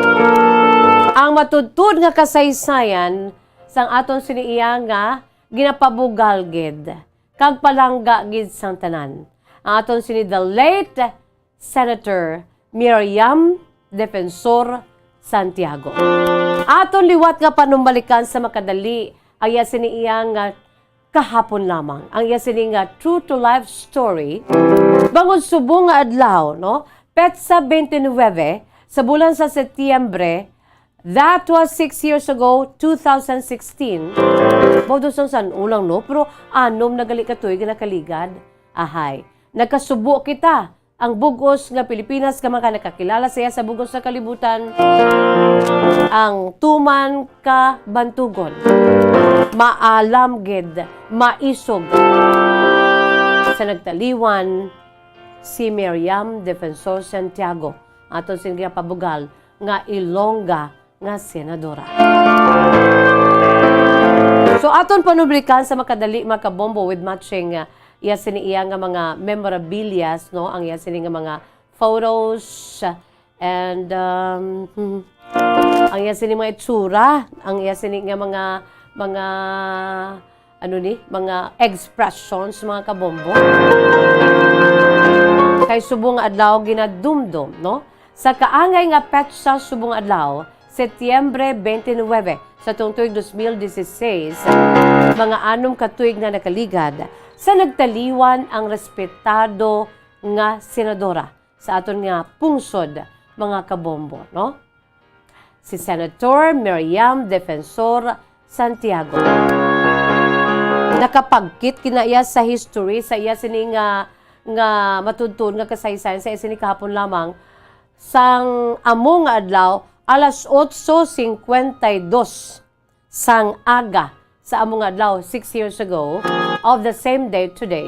Ang matudtod nga kasaysayan sang aton sini iya nga ginapabugal gid kag palangga gid sang tanan. Ang aton sini the late Senator Miriam Defensor Santiago. Aton liwat nga panumbalikan sa makadali ang iya sini iya nga kahapon lamang. Ang iya sini nga true to life story, bangod subong nga adlaw, no? Petsa twenty-nine sa bulan sa Setyembre, that was six years ago, two thousand sixteen. Baw doon sang san-o lang, no? Pero anom na gali ka tuig nga nakaligad. Ahay, nagkasubo kita ang bug-os nga Pilipinas nga mga nakakilala sa iya sa bug-os nga kalibutan, ang tuman ka bantugon. Maalam gid, maisog. Sa nagtaliwan, si Miriam Defensor Santiago, aton sini nga pabugal nga Ilongga nga senadora. So, aton panublikan sa makadali, mga kabombo, with matching, uh, iya sini iya nga mga memorabilias, no? Ang iya sini nga mga photos, and, um, hmm, ang iya sini mga itsura, ang iya sini nga mga, mga, ano ni, mga expressions, mga kabombo. Kay subong nga adlaw ginadumdom, no? Sa kaangay nga petsa subong adlaw, Setyembre twenty-nine, sa tuong tuig dos mil dieciséis, mga anom ka tuig na nakaligad, sa nagtaliwan ang respetado nga senadora sa aton nga pungsod, mga kabombo, no? Si Senator Miriam Defensor Santiago. Nakapagkit kina iya sa history sa iya sini nga, nga matudtod nga kasaysayan sa iya sini kahapon lamang, sang amo nga adlaw, alas otso cincuenta y dos sang aga sa amo nga adlaw, six years ago, of the same day today,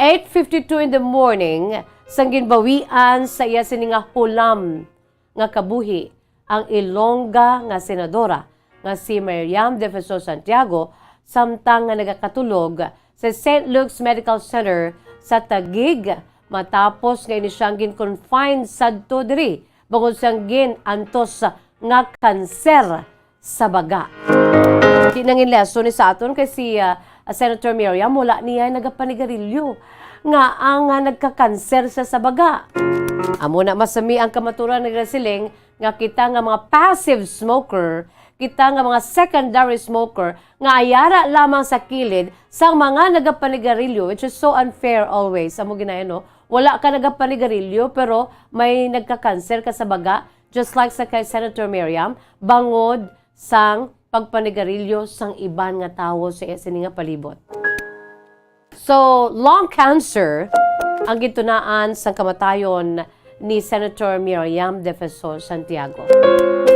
eight fifty-two in the morning, sang ginbawian sa iya sini nga hulam nga kabuhi ang Ilongga nga senadora nga si Miriam Defensor Santiago, samtang nga nagakatulog sa Saint Luke's Medical Center sa Taguig, matapos nga ini siyang gin-confine sadto diri bangod sang gin-antos nga kanser sa baga. Di na gid lesson ni sa aton kay si, ah, Senator Miriam, wala niya nagapanigarilyo nga ang, ah, nagkakanser siya sa baga. Amo na masami ang kamaturan nagasiling nga kita nga mga passive smoker, kita nga mga secondary smoker, nga ayara lamang sa kilid sang mga nagapanigarilyo, which is so unfair always. Amo ginayon, no? Wala ka nagapanigarilyo, pero may nagkakanser ka sa baga, just like sa kay Senator Miriam, bangod sang pagpanigarilyo sang iban nga tawo sa iya sini nga palibot. So, lung cancer ang gintunaan sang kamatayon ni Senator Miriam Defensor Santiago.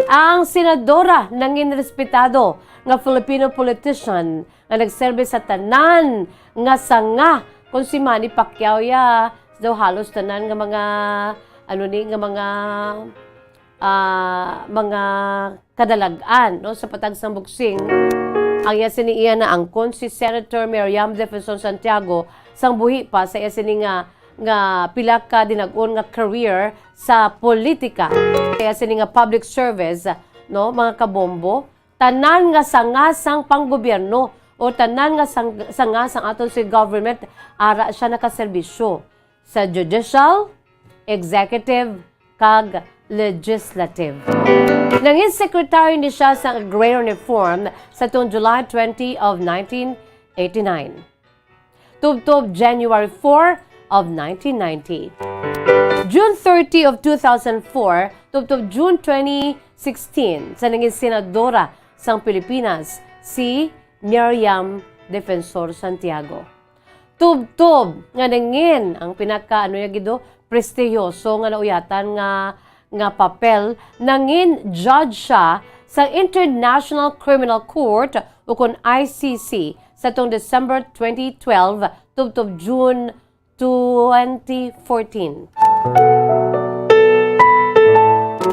Ang senadora nangin respetado nga Filipino politician nga nagserbi sa tanan nga sanga, kon si Manny Pacquiao ya, daw halos tanan nga mga, ano ni, nga mga, ah, mga kadalag-an, no, sa patag sang boxing. Ang iya sini iya naangkon si Senator Miriam Defensor Santiago sang buhi pa sa iya sini nga, nga pila ka dinag-on nga career sa politika, sa iya sini nga public service, no, mga kabombo. Tanan nga sanga sang panggobyerno o tanan nga sang-, sanga sang aton si government, ara siya nakaserbisyo sa judicial, executive, kag legislative. Nangin secretary ni siya sa Agrarian Reform sa tuong July twenty of nineteen eighty-nine. Tubtob January four of nineteen ninety. June thirty of two thousand four, tubtob June twenty sixteen, sa nangin senadora sang Pilipinas, si Miriam Defensor Santiago. Tubtob nga nangin ang pinaka, ano ya gid, prestihiyoso nga nauyatan nga, nga papel, nangin judge siya sa International Criminal Court, ukon I C C, sa tong December twenty twelve tubtob June twenty fourteen.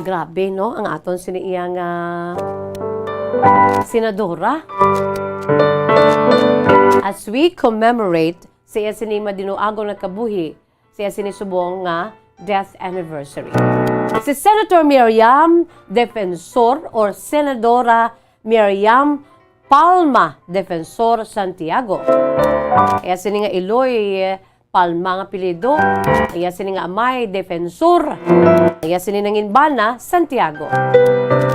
Grabe, no? Ang aton sini iya nga senadora. As we commemorate sa iya sini madinuagon nga kabuhi, sa iya sini subong nga death anniversary. Si Senator Miriam Defensor or Senadora Miriam Palma Defensor Santiago. Iya sini nga iloy, Palma nga apelyido. Iya sini nga amay, Defensor. Iya sini nangin bana, Santiago.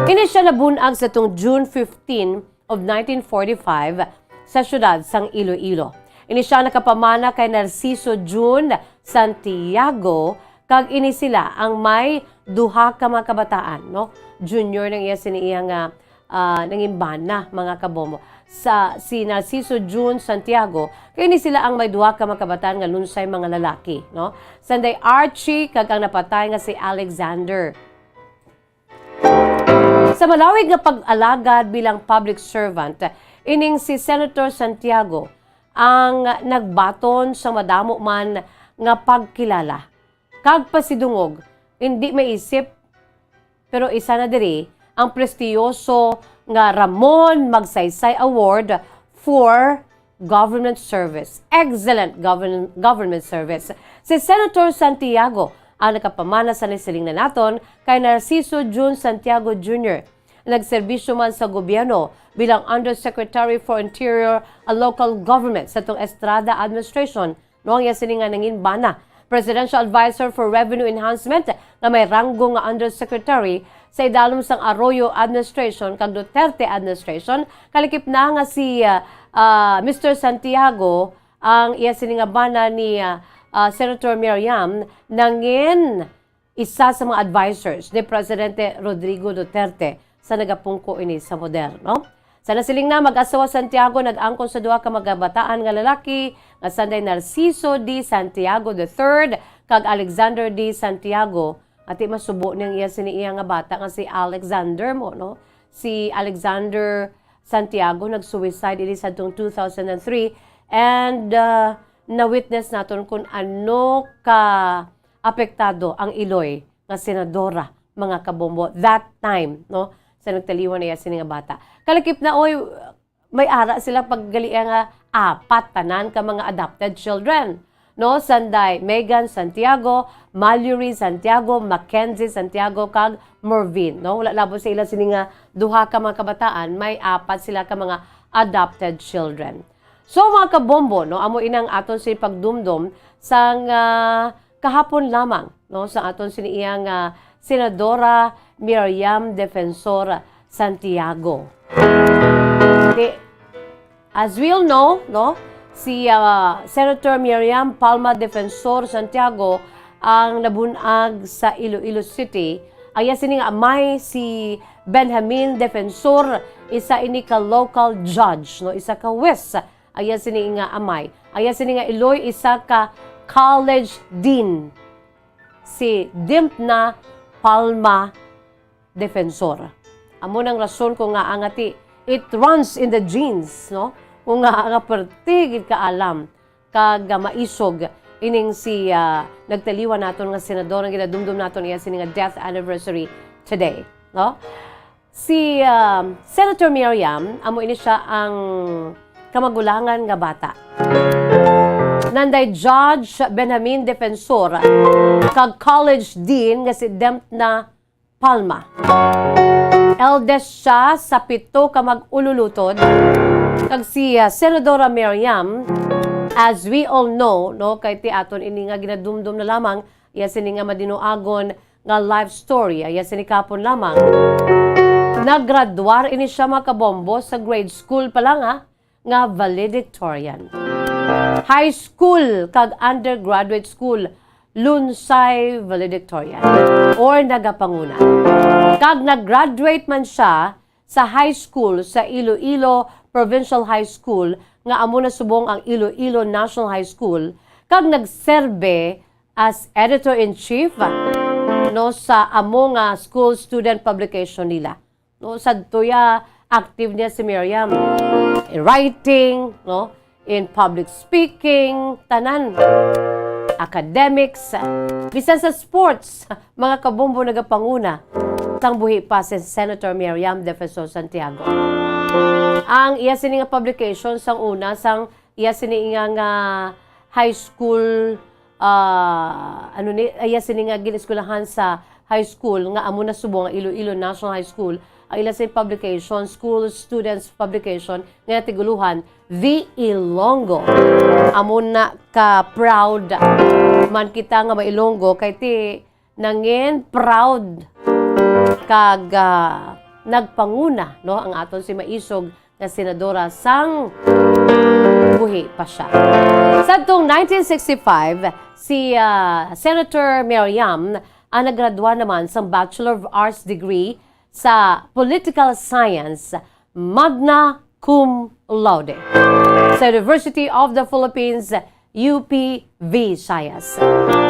Ini sia nabun-ag sa tong June fifteen of nineteen forty-five sa siyudad sang Iloilo. Ini sia nakapamana kay Narciso Jun Santiago, kag ini sila ang may duha ka mga kabataan, no? Junior nang iya sini iya nga, ah, nangin bana, mga kabombo. Sa, si Narciso Jun Santiago, kay ini sila ang may duha ka mga kabataan nga lunsay mga lalaki, no? Sanday Archie kag ang napatay nga si Alexander. Sa malawig nga pag-alagad bilang public servant, ining si Senator Santiago ang nagbaton sa madamo man nga pagkilala kag pasidungog, indi maisip, pero isa na diri ang prestiyoso nga Ramon Magsaysay Award for Government Service. Excellent govern-, government service. Si Senator Santiago ang nakapamana sa nasiling na naton kay Narciso Jun Santiago Junior. Nagserbisyo man sa gobyerno bilang Undersecretary for Interior and Local Government sa tong Estrada administration, no, ang iya sini nga nangin bana, Presidential Advisor for Revenue Enhancement, nga may ranggo nga Undersecretary sa idalom sang Arroyo administration kag Duterte administration. Kalakip na nga si, ah, ah, Mister Santiago, ang iya sini nga bana ni, ah, ah, Senator Miriam, nangin isa sa mga advisors ni Presidente Rodrigo Duterte sa nagapungko ini sa poder, no? Sa nasiling na, mag-asawa Santiago nag-angkon sa duha ka magabataan nga lalaki nga sanday Narciso D. Santiago the third kag Alexander D. Santiago. Ati masubo niyang iya sini iya nga bata nga si Alexander mo, no? Si Alexander Santiago nag-suicide ini sadtong two thousand and three, and, uh, na-witness naton kung ano ka apektado ang iloy nga senadora, mga kabombo, that time, no, sa nagtaliwan niya sini nga bata. Kalakip na, oy, may ara sila paggalia nga apat tanan ka mga adopted children, no, sanday Megan Santiago, Mallory Santiago, Mackenzie Santiago, kag Mervin, no. Wala labo sa ila sini nga duha ka mga kabataan, may apat sila ka mga adopted children. So, mga kabombo, no, amo inang aton si pagdumdom sang, ah, kahapon lamang, no, sa aton sini iya nga Senadora Miriam Defensor Santiago. Di, as we all know, no, si, ah, Senator Miriam Palma Defensor Santiago ang nabun-ag sa Iloilo City. Ang iya sini nga amay si Benjamin Defensor, isa ini ka local judge, no, isa ka huwes. Ang iya sini nga amay. Ang iya sini nga iloy, isa ka college dean, si Dimpna Palma Defensor. Amo nang rason kung ngaa nga ti, it runs in the genes, no? Kung ngaa nga perti gid kaalam kag, ah, maisog ining si, ah, nagtaliwan naton nga senador, ang ginadumdom naton iya sini nga death anniversary today, no? Si, ah, Senator Miriam, amo ini siya ang kamagulangan nga bata. Nanday Judge Benjamin Defensor kag college dean nga si Dempna Palma. Eldest siya sa pito ka mag-ululutod. Kag si, ah, Senadora Miriam, as we all know, no, kay ti aton ini nga ginadumdom na lamang, iya sini nga madinuagon nga life story, iya sini kapon lamang. Naggraduar ini siya, mga kabombo, sa grade school pa lang, ha, nga valedictorian. High school kag undergraduate school, Lunsay valedictorian or nagapanguna. Kag nag-graduate man siya sa high school sa Iloilo Provincial High School, nga amo na subong ang Iloilo National High School, kag nagserbe as editor-in-chief, no, sa amo nga school student publication nila. No, sadto ya active niya si Miriam. In writing, no? In public speaking, tanan. Academics, bisan sa sports, mga kabombo nagapanguna sang buhi pa si Senator Miriam Defensor Santiago. Ang iya sini nga publication sang una sang iya sini nga, nga high school, ah, ano ni, iya sini nga gin-eskwelahan sa high school nga amo na subong nga Iloilo National High School. Ang ila sini publication, school students publication nga tig-ulohan, The Ilonggo. Amo na ka proud man kita nga mailonggo kay ti nangin proud kag, ah, nagpanguna, no, ang aton si maisog nga senadora sang buhi pa siya. Sadtong nineteen sixty-five, si, ah, Senator Miriam ang nagradwa naman sang Bachelor of Arts degree sa Political Science, magna cum laude, sa University of the Philippines, U P Visayas.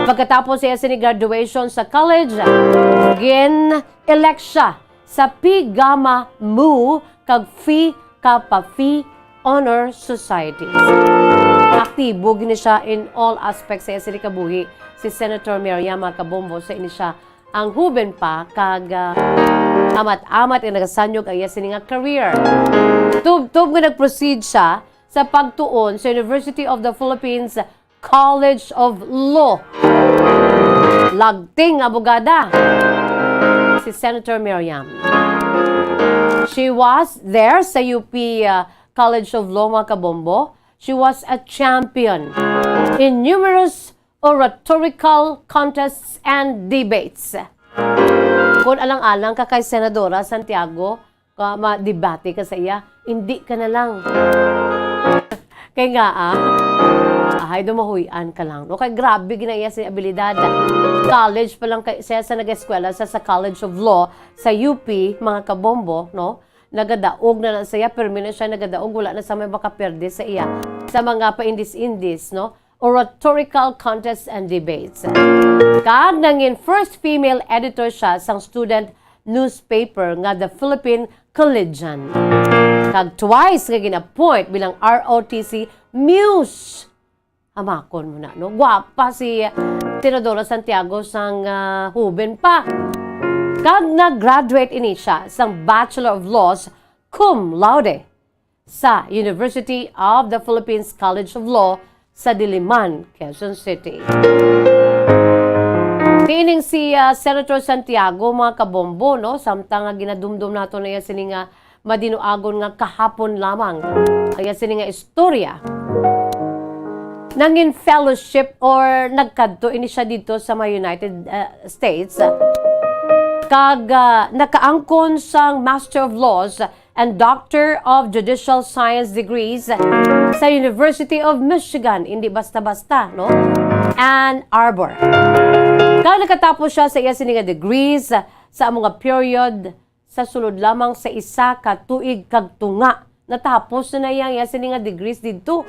Pagkatapos sa iya sini graduation sa college, gin-elect siya sa Phi Gamma Mu kag Phi Kappa Phi honor societies. Aktibo gini siya in all aspects sa iya sini kabuhi. Si Senator Miriam, mga kabombo, sa ini siya ang huben pa kag, ah, amat-amat nga nagasanyog ang iya sini nga career. Tubtob nga nag-proceed siya sa pagtuon sa University of the Philippines College of Law. Lagting abogada si Senator Miriam. She was there sa U P, uh, College of Law, mga kabombo. She was a champion in numerous oratorical contests and debates. Kung alang-alang ka kay Senadora Santiago, ka ma-debate ka sa iya, hindi ka na lang. Kay nga, ah, ahay, dumahuyan ka lang. No? Kay grabe gina iya sa abilidad. College pa lang kay, siya sa nag-eskwela sa, sa College of Law sa U P, mga kabombo, no? Nagadaog na lang siya, pero na siya nagadaog, wala na sa may makaperde sa iya. Sa mga paindis-indis, no? Oratorical contests and debates. Kag nangin first female editor siya sang student newspaper nga The Philippine Collegian. Kag twice nga gin-appoint bilang R O T C Muse. Hamakon mo na, no? Gwapa si Senadora Santiago sang, ah, huben pa. Kag nag-graduate ini siya sang Bachelor of Laws cum laude sa University of the Philippines College of Law sa Diliman, Quezon City. Kining si, ah, Senator Santiago, mga kabombo, no? Samtang nga ginadumdom nato na iya sini nga madinuagon nga kahapon lamang. Ang iya sini nga istorya. Nangin fellowship or nagkadto ini siya dito sa mga United, ah, States. Kag, ah, nakaangkon sang Master of Laws and Doctor of Judicial Science degrees sa University of Michigan, hindi basta-basta, no? Ann Arbor. Kag nakatapos siya sa iya sini nga degrees sa amo nga period sa sulod lamang sa isa ka tuig kag tunga. Natapos na iya, iya sini nga degrees didto.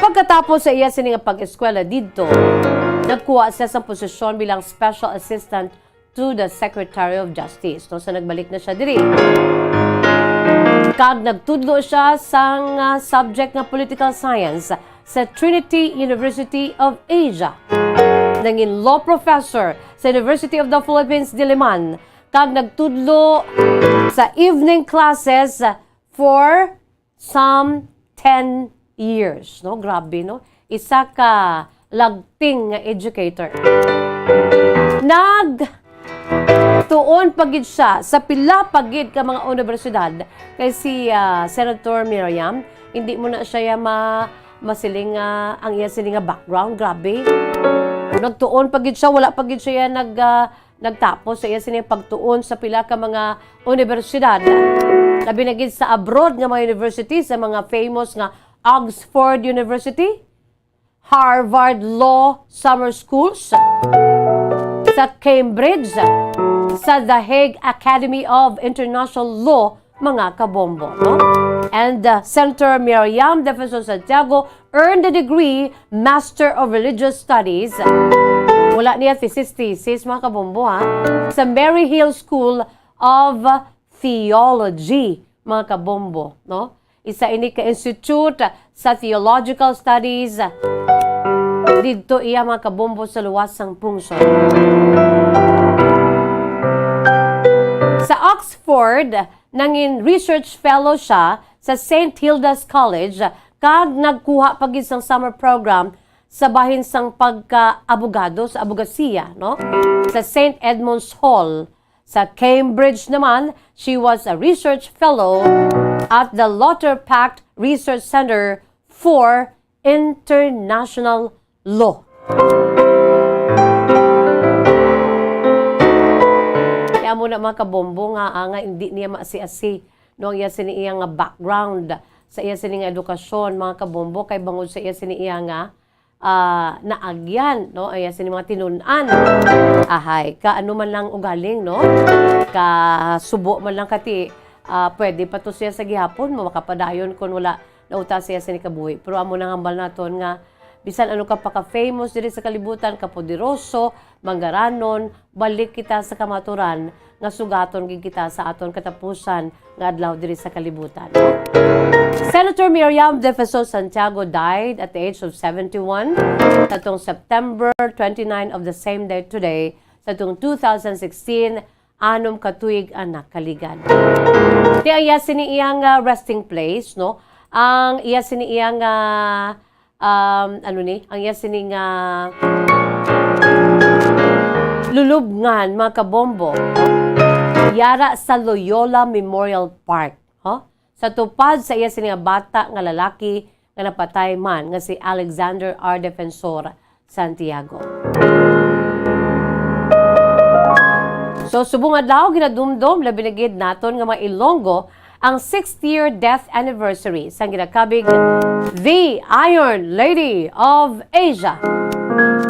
Pagkatapos sa iya sini nga pag-eskwela didto, nagkuha siya sa posisyon bilang Special Assistant to the Secretary of Justice, no? So, nagbalik na siya diri. Kag nagtudlo siya sang, ah, subject nga political science sa Trinity University of Asia. Nangin law professor sa University of the Philippines, Diliman, kag nagtudlo sa evening classes for some ten years, no? Grabe, no? Isa ka lagting nga educator. Nagtuon pa gid siya sa pila pa gid ka mga universidad. Kay si, ah, Senator Miriam, hindi mo na siya ya ma-, masiling nga ang iya sini nga background. Grabe. Nagtuon pa gid siya, wala pa gid siya ya nag, ah, nagtapos sa iya sini pagtuon sa pila ka mga universidad. Labi na gid sa abroad nga mga university, sa mga famous nga Oxford University, Harvard Law Summer Schools, sa Cambridge, sa The Hague Academy of International Law, mga kabombo, no? And, uh, Senator Miriam Defensor Santiago earned the degree Master of Religious Studies Wala niya thesis, thesis, mga kabombo, ha? Sa Maryhill School of Theology, mga kabombo, no? Isa ini ka institute sa theological studies. Didto iya, mga kabombo, sa luwas sang pungsod. Sa Oxford, nangin research fellow siya sa Saint Hilda's College kag nagkuha pa gid sang summer program sa bahin sang pagka-abogado sa abogasiya, no? Sa Saint Edmund's Hall. Sa Cambridge naman, she was a research fellow at the Lotter Pact Research Center for International Law. Kaya mo na, mga kabombo, nga, ah, nga hindi niya maasi-asi, no, ang iya sini iya nga background, sa iya sini nga edukasyon, mga kabombo, kay bangod sa iya sini iya nga, ah, naagyan, no, ang iya sini mga tinun-an. Ahay, ka ano man lang ugaling, no? Ka subo man lang kati, ah, pwede pa to siya sa gihapon, makapadayon kung wala nauta siya sini kabuhi. Pero amo nang hambal naton nga bisan ano ka pa ka-famous diri sa kalibutan, kapoderoso, manggaranon, balik kita sa kamaturan nga sugaton gid kita sa aton katapusan nga adlaw diri sa kalibutan. Senator Miriam Defensor Santiago died at the age of seventy-one sa tong September twenty-nine of the same day today, sa tong two thousand sixteen, anom ka tuig ang nakaligad. Ti ang iya sini iyang, ah, resting place, no? Ang iya sini iyang, ah, um, ano ni? Ang iya sini nga lulubngan, mga kabombo. Yara sa Loyola Memorial Park, ho? Sa tupad sa iya sini nga bata nga lalaki nga napatay man nga si Alexander R. Defensor Santiago. So, subong adlaw, ginadumdom, labi na gid naton nga mga Ilonggo, ang sixth year death anniversary sang ginakabig The Iron Lady of Asia,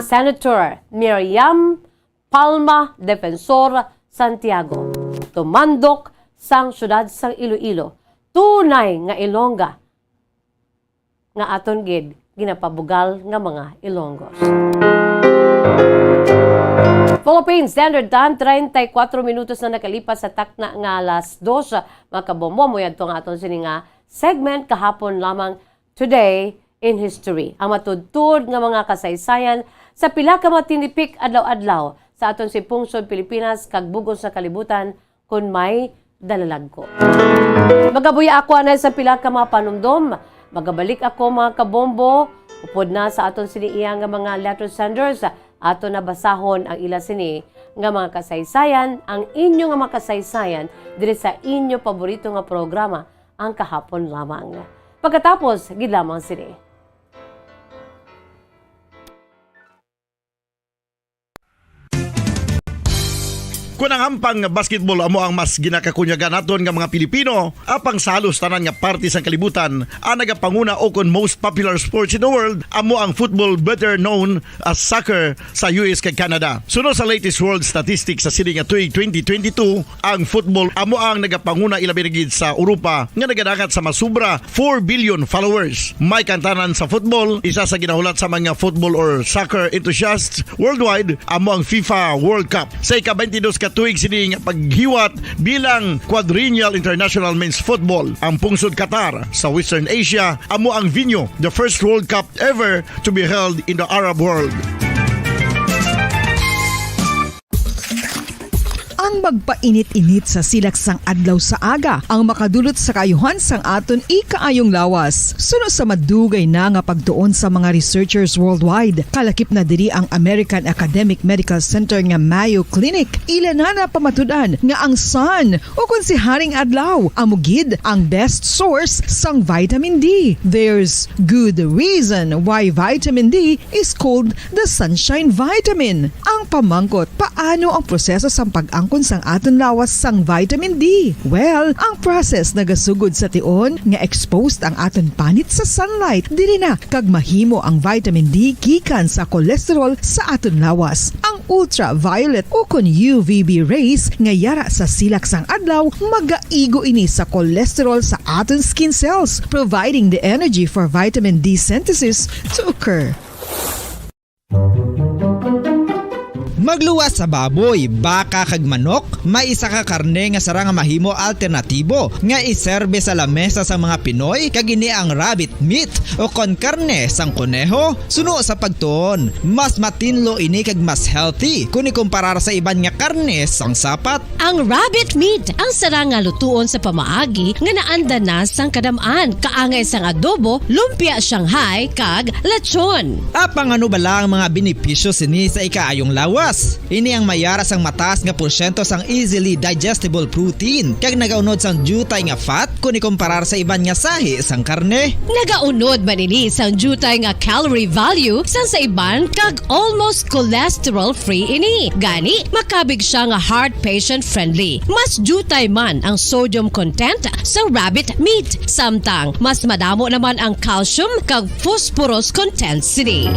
Senator Miriam Palma Defensor Santiago, tumandok sang siyudad sang Iloilo, tunay nga Ilongga nga aton gid ginapabugal nga mga Ilonggos. Philippine Standard Time, treinta y cuatro minutos na nakalipas sa takna nga alas dos. Mga kabombo, amo yadto nga aton sini nga segment, Kahapon Lamang, Today in History. Ang matudtod nga mga kasaysayan sa pila ka mga tinipik adlaw-adlaw sa aton si pungsod Pilipinas kag bug-os nga kalibutan, kon may dalalagko. Magabuya ako anay sa pila ka mga panumdom. Magabalik ako, mga kabombo, upod na sa aton sini iya nga mga letter senders. Ato na basahon ang ila sini nga mga kasaysayan, ang inyo nga mga kasaysayan diri sa inyo paborito nga programa, ang Kahapon Lamang. Pagkatapos gid lamang sini. Kon ang ampang nga basketball amo ang mas ginakakunyagan naton nga mga Pilipino, apang sa halos tanan nga parte sang kalibutan, ang nagapanguna o kon most popular sports in the world amo ang football, better known as soccer, sa U S kag Canada. Suno sa latest world statistics sa sini nga tuig twenty twenty-two, ang football amo ang nagapanguna, ilabi na gid sa Europa nga nagadangat sa masubra four billion followers. May kantanan sa football, isa sa ginahulat sa mga football or soccer enthusiasts worldwide amo ang FIFA World Cup. Sa ika-twenty-dos ka tuig sini nga paghiwat bilang quadrennial international men's football, ang pungsod Qatar sa Western Asia amo ang venue, the first World Cup ever to be held in the Arab world. Ang magpainit-init sa silak sang adlaw sa aga ang makadulot sa kaayuhan sang aton ikaayong lawas. Suno sa madugay na nga pagtuon sa mga researchers worldwide, kalakip na diri ang American Academic Medical Center nga Mayo Clinic. Ila na napamatud-an nga ang sun, o kon si Haring Adlaw, amo gid ang best source sang vitamin D. There's good reason why vitamin D is called the sunshine vitamin. Ang pamangkot, paano ang proseso sang pag-angkon sang aton lawas sang vitamin D? Well, ang process nagasugod sa tion nga exposed ang aton panit sa sunlight. Diri na kag mahimo ang vitamin D gikan sa cholesterol sa aton lawas. Ang ultraviolet o kon U V B rays nga yara sa silak sang adlaw magaigo ini sa cholesterol sa aton skin cells, providing the energy for vitamin D synthesis to occur. Pagluwas sa baboy, baka kag manok, may isa ka karne nga sarang nga mahimo alternatibo nga iserbe sa lamesa sang mga Pinoy, kag ini ang rabbit meat o kon karne sang koneho. Suno sa pagtuon, mas matinlo ini kag mas healthy kon ikumparar sa iban nga karne sang sapat. Ang rabbit meat ang sarang nga lutuon sa pamaagi nga naanda na sang kadam-an, kaangay sang adobo, lumpia Shanghai, kag lechon. Apang ano bala ang mga benepisyo sini sa ikaayong lawas? Ini ang may ara sang mataas nga porsyento sang easily digestible protein, kag nagaunod sang diutay nga fat kon ikumparar sa iban nga sahi sang karne. Nagaunod man ini sang diutay nga calorie value sang sa iban, kag almost cholesterol-free ini. Gani, makabig siya nga heart patient-friendly. Mas diutay man ang sodium content sa rabbit meat, samtang mas madamo naman ang calcium kag phosphorus content sini.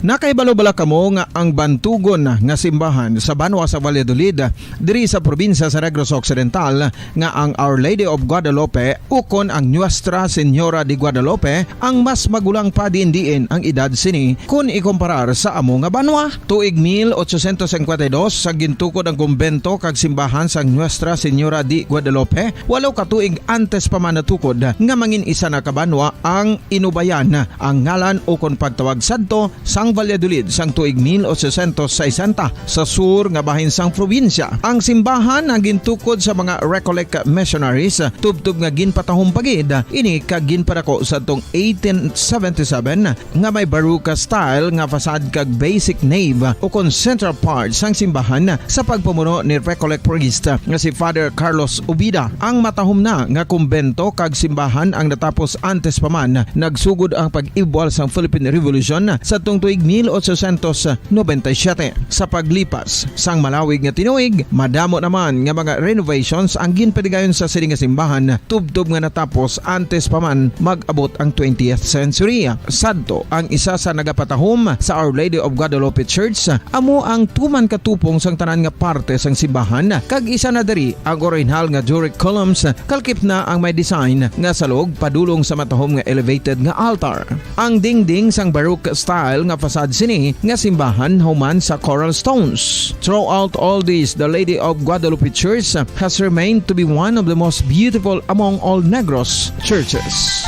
Nakahibalo bala kamo nga ang bantugon nga simbahan sa banwa sa Valladolid, diri sa probinsya sa Negros Occidental, nga ang Our Lady of Guadalupe ukon ang Nuestra Señora de Guadalupe ang mas magulang pa diin-diin ang edad sini kon ikumparar sa amo nga banwa? Tuig mil ochocientos cincuenta y dos, sa gintukod ang kumbento kag simbahan sang Nuestra Señora de Guadalupe, walo ka tuig antes pa man natukod nga mangin isa na ka banwa ang Inubayan, ang ngalan ukon pagtawag sadto sang Valladolid sang tuig mil ochocientos sesenta, sa sur nga bahin sang probinsya. Ang simbahan ang gintukod sa mga Recollect missionaries, tubtob nga ginpatahom pa gid ini kag ginpadako sadtong eighteen seventy-seven, nga may Baroque style nga facade kag basic nave ukon central part sang simbahan sa pagpamuno ni Recollect priest nga si Father Carlos Ubida. Ang matahom na nga kumbento kag simbahan ang natapos antes pa man nagsugod ang pag-ibwal sang Philippine Revolution sadtong tuig mil ochocientos noventa y siete. Sa paglipas sang malawig nga tinuig, madamo naman nga mga renovations ang ginpatigayon sa sini nga simbahan, tubtob nga natapos antes pa man mag-abot ang twentieth century. Sadto, ang isa sa nagapatahom sa Our Lady of Guadalupe Church, amo ang tuman ka tupong sang tanan nga parte sang simbahan, kag isa na diri ang orihinal nga Doric columns, kalkip na ang may design nga salog padulong sa matahom nga elevated nga altar. Ang dingding sang Baroque style nga facade sini nga simbahan human sa coral stones. Throughout all this, the Lady of Guadalupe Church has remained to be one of the most beautiful among all Negros churches.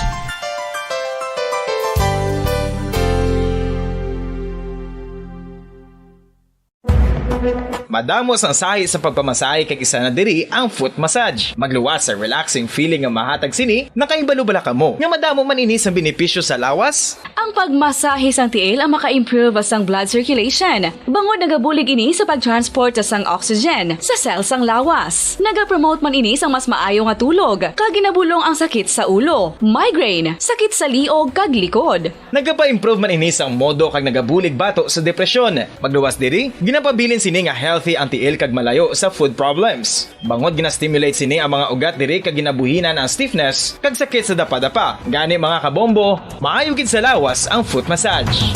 Madamo sang sahi sa pagpamasahe, kag isa na diri ang foot massage. Magluwas sa relaxing feeling nga mahatag sini. Nakahibalo bala kamo nga madamo man ini sa benepisyo sa lawas? Ang pagmasahe sang tiil ang maka-improve sang blood circulation, bangod nagabulig ini sa pag-transport sang oxygen sa cell sang lawas. Nagapromote man ini sang mas maayo nga tulog, kag ginabulong ang sakit sa ulo, migraine, sakit sa liog, kag likod. Nagapa-improve man ini sang modo kag nagabulig bato sa depresyon. Magluwas diri, ginapabilin sini nga healthy ang tiil kag malayo sa foot problems. Bangod gina-stimulate sini ang mga ugat diri kag ginabuhinan ang stiffness kag sakit sa dapadapa. Gani, mga kabombo, maayo gid sa lawas ang foot massage.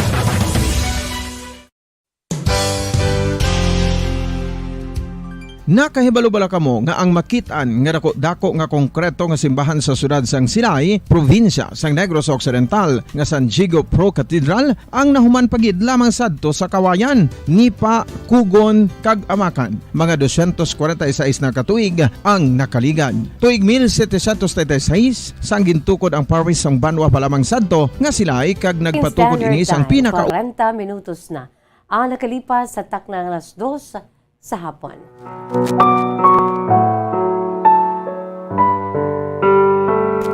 Nakahibalo bala kamo nga ang makit-an nga dako-dako nga konkreto nga simbahan sa siyudad sang Silay, probinsya sang Negros Occidental, nga San Diego Pro Cathedral, ang nahuman pa gid lamang sadto sa Kawayan, Nipa, Kugon, kag Amakan? Mga doscientos cuarenta y seis na ka tuig ang nakaligad. Tuig mil setecientos treinta y seis, sang gintukod ang parish sang banwa pa lamang sadto nga Silay, kag nagpatukod ini sang pinaka kwarenta minutos na ang nakalipas sa takna nga alas dos sa hapon.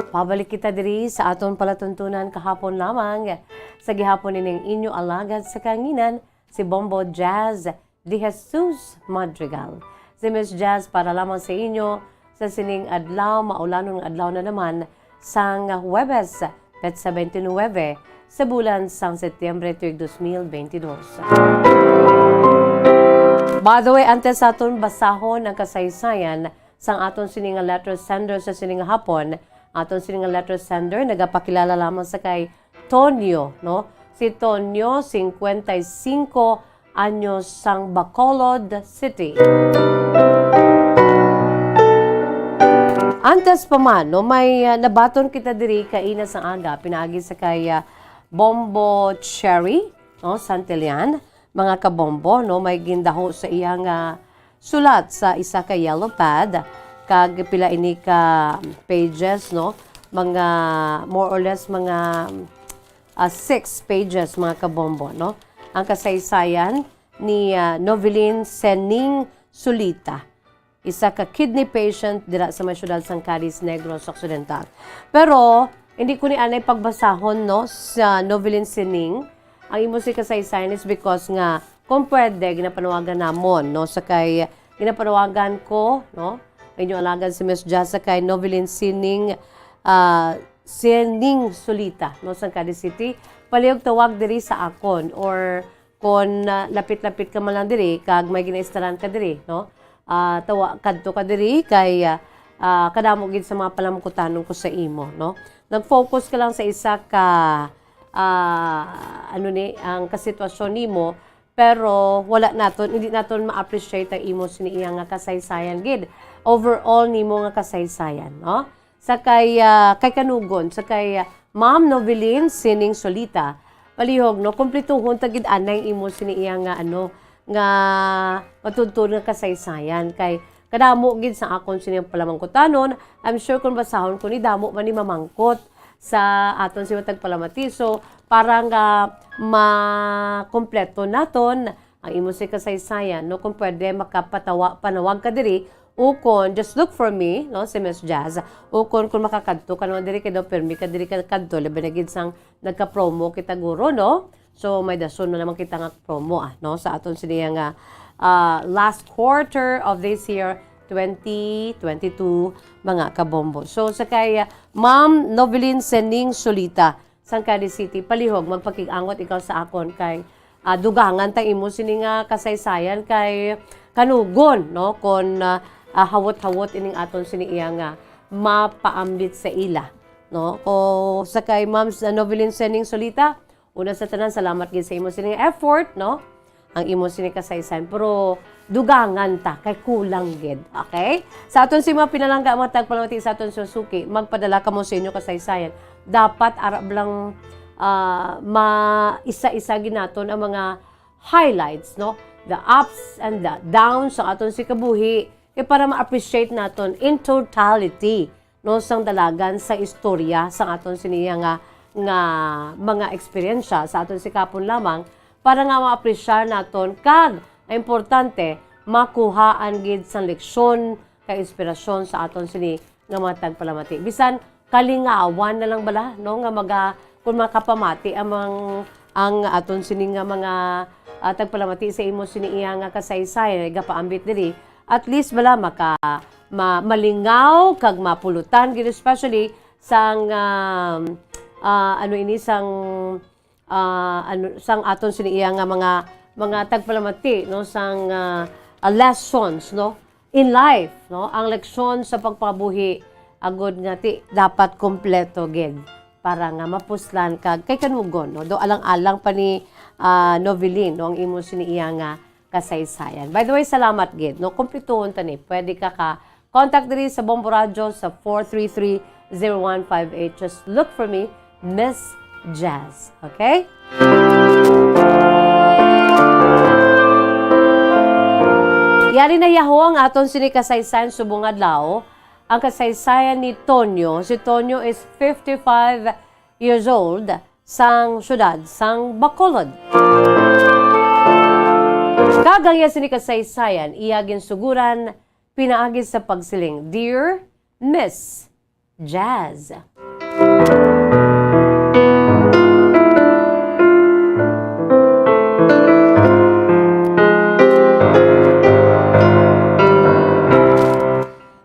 Pabalik kita diri sa aton palatuntunan kahapon lamang. Sa gihapon ining inyo alagad sa kanginan, si Bombo Jazz De Jesus Madrigal. Si Miss Jazz para lamang sa inyo sa sining adlaw, maulanon nga adlaw na naman sang Huwebes, petsa twenty-nine sa bulan sang Setyembre, tuig dos mil bentidós. By the way, antes sa aton basahon ang kasaysayan sang aton sini nga letter sender sa sini nga hapon, aton sini nga letter sender nagapakilala lamang sa kay Tonyo, no? Si Tonyo, cincuenta y cinco anyos, sang Bacolod City. Antes pa man, no, may, ah, nabaton kita diri kaina sang aga, pinaagi sa kay, ah, Bombo Cherry, no, Santillan, mga kabombo, no, may gindaho sa iyang, ah, sulat sa isa ka yellow pad, kag pila ini ka pages, no, mga, more or less, mga, ah, six pages, mga kabombo, no, ang kasaysayan ni, ah, Novelin Sening Sulita, isa ka kidney patient dira sa may siyudad sang Cadiz, Negros Occidental. Pero hindi ko ni anay pagbasahon, no, sa Novelin Sining. Ang imo si kasaysayan is because nga, kung pwede, ginapanawagan namon, no, sa kay, ginapanawagan ko, no, inyo alagad si Miss Jazz, sa kay Novelin Sining, ah, Sining Sulita, no, sang Cadiz City. Palihog tawag diri sa akon, or kon, ah, lapit-lapit ka man lang diri, kag may ginaistaran ka diri, no? Ah, tawa-, kadto ka diri kay, ah, ah, kadamo gid sa mga palamkutanon ko sa imo, no? Nag-focus ka lang sa isa ka, ah, ano ni, ang kasitwasyon nimo, pero wala naton, hindi naton ma-appreciate ang imo sini iya nga kasaysayan gid. Overall nimo nga kasaysayan, no? Sa kay, ah, kay Kanugon, sa kay, ah, Ma'am Novelin Sining Solita, palihog, no, kumplituhon ta gid anay imo sini iya nga, ano, nga matuod-tuod nga kasaysayan. Kay kadamo gid sa akon sini ang palamangkutanon, I'm sure kung basahon ko ni, damo man ni mamangkot sa aton si Matag Palamati. So, para nga makompleto naton ang imo si kasaysayan, no? Kung pwede, makapatawa-, panawag ka diri, ukon, just look for me, no? Si Miss Jazz. Ukon, kung makakadto ka naman diri, kay daw pirmi ka diri ka kadto, labi na gid sang nagka-promo kita, guro, no? So, may dason na naman kita nga promo, ah, no? Sa aton siniya nga, ah, last quarter of this year, twenty twenty-two, mga kabombo. So, sa kay, ah, Ma'am Novelin Sening Solita, sang Cadiz City, palihog, magpakig-angot ikaw sa akon kay, ah, dugangan ta imo sini nga kasaysayan kay Kanugon, no? Kon, ah, ah, hawot-hawot ining aton sini iya nga mapaambit sa ila, no? O sa kay Ma'am Novelin Sening Solita, una sa tanan, salamat gid sa imo sini nga effort, no? Ang imo sini kasaysayan, pero dugangan ta kay kulang gid. Okay? Sa aton si mga pinalangga, mga tagpalamati sa aton susuki, magpadala kamo sa inyo kasaysayan. Dapat ara lang, ah, ma-isa-isa gid naton ang mga highlights, no? The ups and the downs sa aton si kabuhi, kay para ma-appreciate naton in totality, no, sang dalagan sa istorya sang aton siniya nga, nga mga eksperyensya sa aton sikapon lamang para nga ma-apresyar naton kag, ang importante, makuhaan gid sang leksyon kag inspirasyon sa aton sini nga mga tagpalamati. Bisan kalingawan na lang bala, no, nga maga-, kung makapamati ang, ang aton sini nga mga, ah, tagpalamati sa imo sini iya nga kasaysayan, gapaambit diri, at least bala maka-, ma-, malingaw kag mapulutan gid, especially sang, um, ah, ano ini, sang, ah, ano, sang aton sini iya nga mga, mga tagpalamati, no, sang, ah, ah, lessons, no, in life, no, ang leksyon sa pagpabuhi, agud nga ti dapat kompleto gid para nga mapuslan kag kay Kanugon, no, do alang-alang pa ni, ah, Novelin, no, ang imo sini iya nga kasaysayan. By the way, salamat gid, no? Kumplituhon ta ni. Pwede ka ka contact diri sa Bombo Radyo sa four three three, zero one five eight. Just look for me, Miss Jazz. Okay? Yari na yaho ang aton sini kasaysayan subong adlaw, ang kasaysayan ni Tonyo. Si Tonyo is fifty-five years old, sang siyudad sang Bacolod. Kag ang iya sini kasaysayan, iya ginsuguran pinaagi sa pagsiling, "Dear Miss Jazz."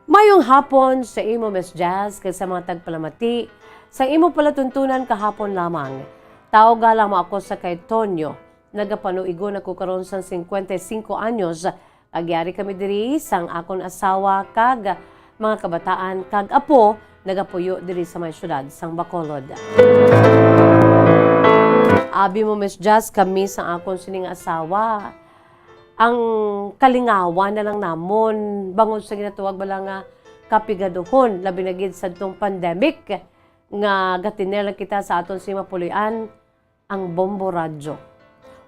Mayong hapon sa imo, Miss Jazz, kag sa mga tagpalamati sa imo palatuntunan kahapon lamang. Tawga lamang ako sa kay Tonyo. Nagapanuigon ako karon sang cincuenta y cinco anyos. Agyari kami diri sang akon asawa kag mga kabataan kag apo nagapuyo diri sa may siyudad sang Bacolod. Abi mo, Miss Jazz, kami sang akon sining asawa, ang kalingawan na lang namon bangod sa ginatawag bala nga kapigaduhon, labi na gid sadtong pandemic nga gatinel kita sa aton sing mapulian, ang Bombo Radyo.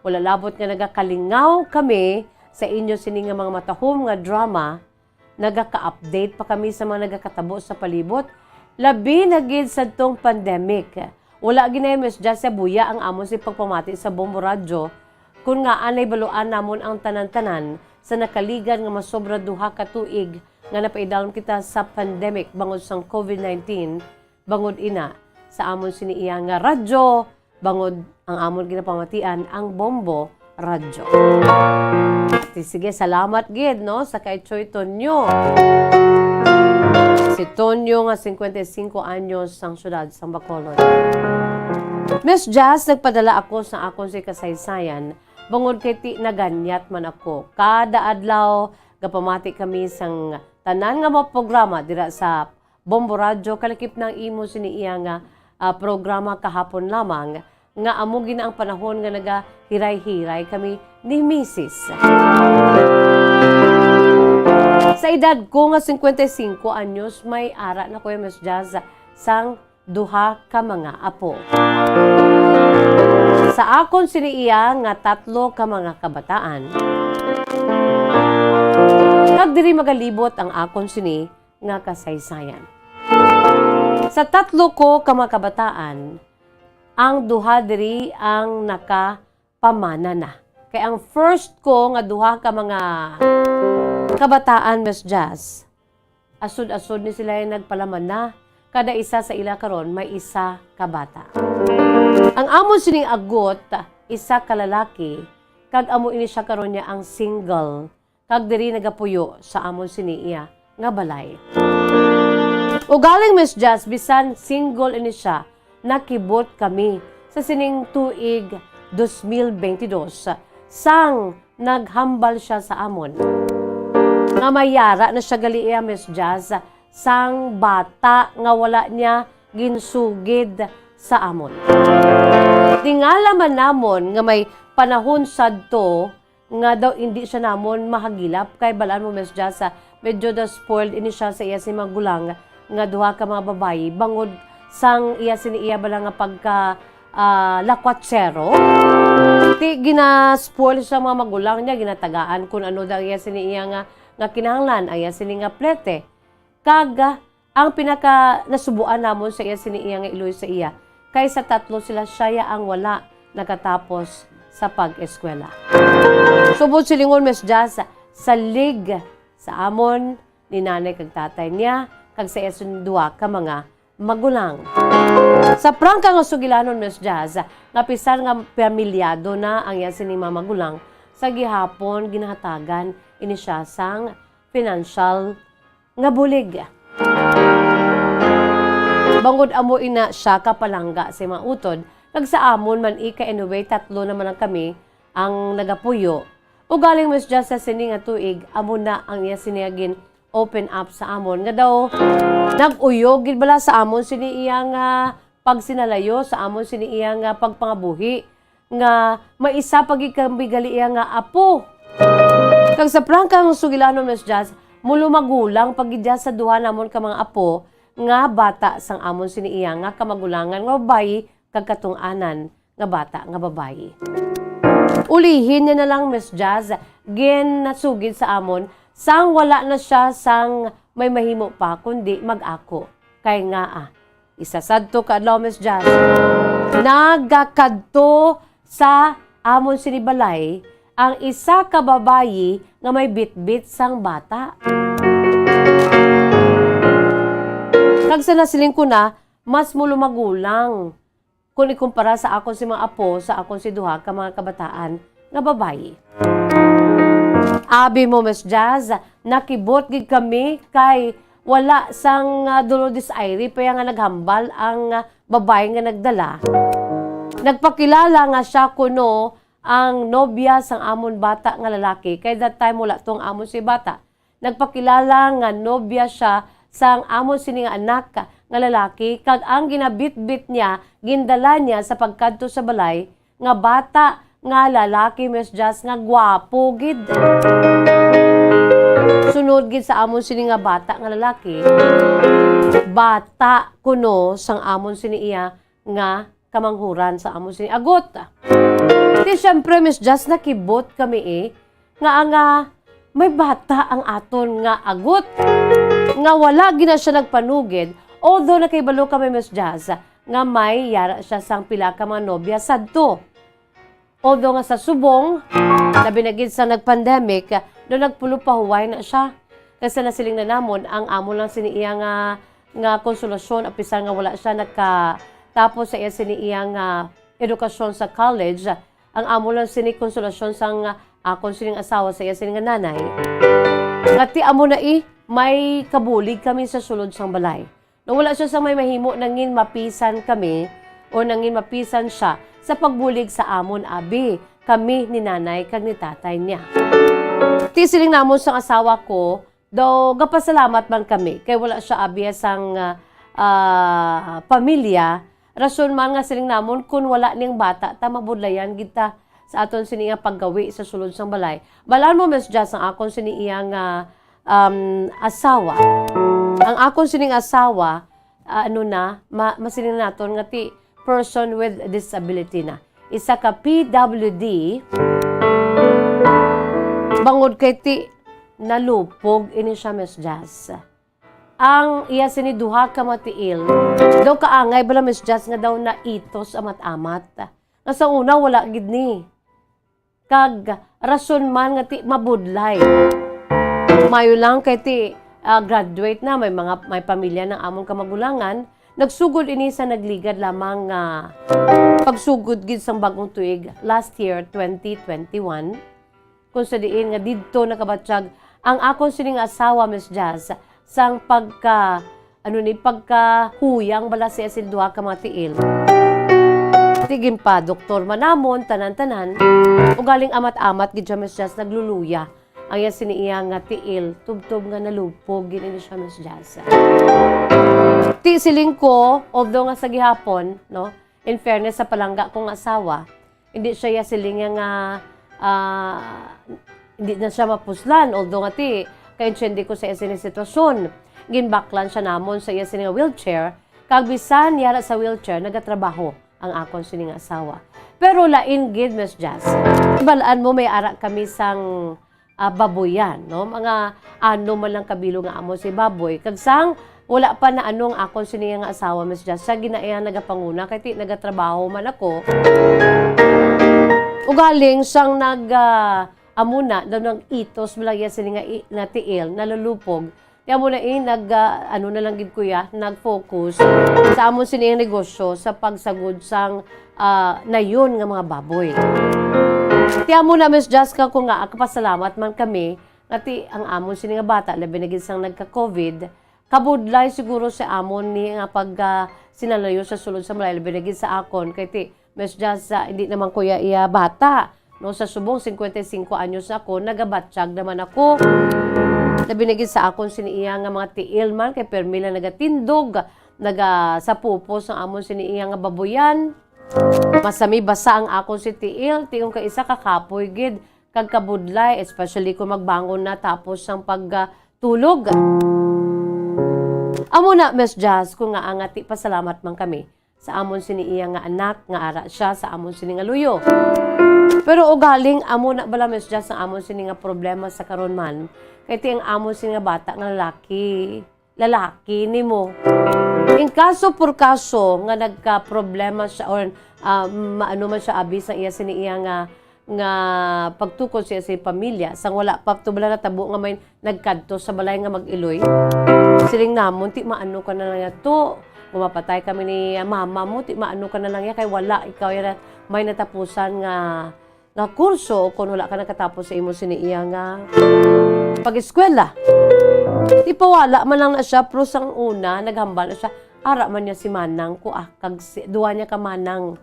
Wala labot nga nagakalingaw kami sa inyo sini nga mga matahom nga drama, nagaka-update pa kami sa mga nagakatabo sa palibot, labi na gid sadtong pandemic. Wala ginay, Miss Jazz, sa buya ang amon si pagpamati sa Bombo Radyo, kun nga anay baluan namon ang tanan-tanan sa nakaligad nga masobra duha ka tuig nga napaidalom kita sa pandemic bangod sang COVID nineteen, bangod ina sa amon sini iya nga radyo, bangod ang amon ginapamatian ang Bombo Radyo. Sige, sige, salamat gid, no, sa kay Choy Tonyo. Si Tonyo nga cincuenta y cinco anyos sang siyudad sang Bacolod. Miss Jazz, nagpadala ako sa akon si kasaysayan, bangod kay ti naganyat man ako. Kada adlaw, gapamati kami sang tanan nga mga programa dira sa Bombo Radyo, kalakip na ang imo sini iya nga, ah, programa kahapon lamang, nga amo gina ang panahon nga nagahiray-hiray kami ni Misis. Sa edad ko nga cincuenta y cinco anyos, may ara na ko, Miss Jazz, sang duha ka mga apo. Sa akon sini iya nga tatlo ka mga kabataan, kag diri magalibot ang akon sini nga kasaysayan. Sa tatlo ko ka mga kabataan, ang duha diri ang nakapamana na. Kay ang first ko nga duha ka mga kabataan, Miss Jazz, asod-asod ni sila yung nagpalaman na. Kada isa sa ila karon may isa ka bata. Ang amon sining agot, isa ka lalaki, kag amo ini siya karon niya ang single, kag diri nagapuyo sa amon sini iya nga balay. Ugaling, Miss Jazz, bisan single ini siya, nakibot kami sa sining tuig dos mil bentidós, sang naghambal siya sa amon nga may ara na siya gali iya, Miss Jazz, sang bata nga wala niya ginsugid sa amon. Tingala man namon nga may panahon sadto nga daw indi siya namon mahagilap, kay balaan mo, Miss Jazz, ah, medyo daw spoiled ini siya sa iya si magulang nga duha ka mga babayi, bangod sang iya sini iya bala nga pagka, ah, lakwatsero. Ti gina-spoil sa mga magulang niya, ginatagaan kun ano daw iya sini iya nga, nga kinahanglan, ang iya sini nga plete. Kag, ah, ang pinaka nasubuan namon sa iya sini iya nga iloy sa iya, kay sa tatlo sila, siya ya ang wala nakatapos sa pag-eskwela. Subot silingon, Miss Jazz, salig sa amon ni nanay kag tatay niya, kag sa iya sini duha ka mga magulang. Sa prangka nga sugilanon, Miss Jazz, nga bisan nga pamilyado na ang iya sini mga magulang, sa gihapon ginahatagan ini siya sang financial nga bulig. Bangod amo ina siya ka palangga sa mga utod, kag sa amon man, ika, anyway, tatlo naman lang kami ang nagapuyo. Ugaling, Miss Jazz, sa sini nga tuig, amo na ang iya sini nga gin-open up sa amon, nga daw nag-uyog gid bala sa amon sini iya nga pagsinalayo, sa amon sini iya nga pagpangabuhi, nga may isa pa gid kami gali iya nga apo. Kag sa prangkang sugilanon, Miss Jazz, mulumagulang pa gid iya sa duha namon ka mga apo nga bata sang amon sini iya nga kamagulangan nga babayi kag katungtong nga bata nga babayi. Ulihin niya na lang, Miss Jazz, ginasugid sa amon sang wala na siya sang may mahimo pa kundi mag-ako. Kay nga, ah, isa sadto ka adlaw, Miss Jazz, nagakadto sa amon sini balay ang isa ka babayi nga may bitbit sang bata. Kag sa nasiling ko na, mas mulumagulang kung ikumpara sa akon si mga apo sa akon si duha ka mga kabataan nga babayi. Abi mo, Miss Jazz, nakibot gid kami kay wala sang, ah, Dolores Aire pa ya nga naghambal ang, ah, babayi nga nagdala. Nagpakilala nga siya kuno ang nobya sang amon bata nga lalaki, kay that time wala tong amon si bata. Nagpakilala nga nobya siya sang amon sini nga anak nga lalaki, kag ang ginabitbit niya, gindala niya sa pagkadto sa balay nga bata nga lalaki, Miss Jazz, nga gwapo gid. Sunod gid sa amon sini nga bata nga lalaki, bata kuno sang amon sini iya nga kamanghuran sa amon sini agot. Di siyempre, Miss Jazz, nakibot kami eh, nga ang, ah, may bata ang aton nga agot, nga wala gina siya nagpanugid, although nakahibalo kami, Miss Jazz, nga may yara siya sang pila ka mga nobya sadto. Although nga sa subong, labi na gid sa nag-pandemic, do nagpulupahuway na siya. Kasi nasiling na namon ang amo lang sini iya nga, nga konsolasyon, apisan nga wala siya nagkatapos sa iya sini iya nga edukasyon sa college, ang amo lang sini konsolasyon sang akon sining asawa sa iya sini nga nanay. Nga ti amo na i, may kabulig kami sa sulod sang balay. Nang wala siya sa may mahimo, nangin mapisan kami, o nangin mapisan siya sa pagbulig sa amon abi, kami ni nanay kag ni tatay niya. Ti siling namon sang asawa ko, daw gapasalamat man kami kay wala siya abi sang, ah, ah, pamilya. Rason man nga siling namon, kun wala ning bata ta, mabudlayan gid ta sa aton sini nga paggawi sa sulod sang balay. Balaan mo, Miss Jazz, ang akon sini iya nga, um, asawa. Ang akon sining asawa, ah, ano na, ma-, masiling naton nga ti person with disability na. Isa ka P W D, bangod kay ti nalupog ini siya, Miss Jazz. Ang iya sini duha ka matiil, daw kaangay bala, Miss Jazz, nga daw naitos amat-amat. Nga sa una, wala gid ni. Kag rason man nga ti mabudlay. Mayo lang kay ti, ah, graduate na, may mga, may pamilya ng amon kamagulangan, nagsugod ini sa nagligad lamang nga pagsugod gid sang bag-ong tuig last year, twenty twenty-one, kung sa diin nga didto nakabatyag ang akon sining asawa, Miss Jazz, sang pagka, ano ni, pagkahuyang bala sa iya sini duha ka mga tiil. Ti ginpa-doktor man namon, tanan-tanan. Ugaling amat-amat gid siya, Miss Jazz, nagluluya ang iya sini iya nga tiil, tubtob nga nalupog gid ini siya, Miss Jazz. Ti siling ko, although nga sa gihapon, no, in fairness sa palangga kong asawa, hindi siya iya siling nga, ah, hindi na siya mapuslan, although nga ti, kaintindi ko sa iya sini sitwasyon. Ginbaklan siya namon sa iya sini nga wheelchair, kag bisan yara sa wheelchair, nagatrabaho ang akon sini nga asawa. Pero lain gid, Miss Jazz. Balaan mo, may ara kami sang, ah, baboyan, no? Mga ano man lang kabilo nga amo si baboy. Kag sang wala pa na ano ang akon sini nga asawa, Miss Jazz, siya gid na iya nagapanguna, kay ti nagatrabaho man ako. Ugaling sang nag, ah, amo na, daw nag-itos mo lang iya sini nga i-, nga tiil, nalulupog. Kaya mo na, eh, nag, ah, ano na lang gid, kuya, nag-focus sa amon sini nga negosyo sa pagsagod sang, ah, nayon nga mga baboy. Ti amo na, Miss Jazz, ka ko nga, kapasalamat man kami nga ti ang amon sini nga bata, labi na gid sang nagka-covid, kabudlay siguro sa amon ni nga pag, ah, sinalayo sa sulod sa balay, labi na gid sa akon, kay ti, Miss Jazz, ah, hindi naman kuya iya bata. No, sa subong, cincuenta y cinco anyos na ako, nagabatyag naman ako. Labi na gid sa akon sini iya nga mga tiil man, kay permi lang nagatindog, naga, sa pupos ang amon sini iya nga babuyan. Masami basa ang akon si tiil, tingog kay isa ka kapoy gid, kag kabudlay, especially kung magbangon na tapos sang pag, ah, tulog. Amo na, Miss Jazz, kung nga ang ati, pasalamat man kami sa amon sini iya nga anak, nga ara siya sa amon sini nga luyo. Pero ugaling amo na bala, Miss Jazz, ang amon sini nga problema sa karon man. Kay ti ang amon sini nga bata nga lalaki, lalaki nimo. In kaso por kaso nga nagka-problema siya or, ah, maano man siya, abi sa iya sini iya nga nga pagtukod sa iyang pamilya, sang wala pa to bala natabo nga may nagkadto sa balay nga mag-iloy. Siling namon, ti maano ka na lang niya to. Kung mapatay kami ni mama mo, ti maano ka na lang niya, kay wala ikaw yan na may natapusan nga, nga kurso, o kung wala ka nakatapos sa imo sini iya nga pag-eskwela. Ti pawala man lang na siya, pero sang una, naghambal na siya, ara man niya si manang ko, ah, kag si, duha niya ka manang.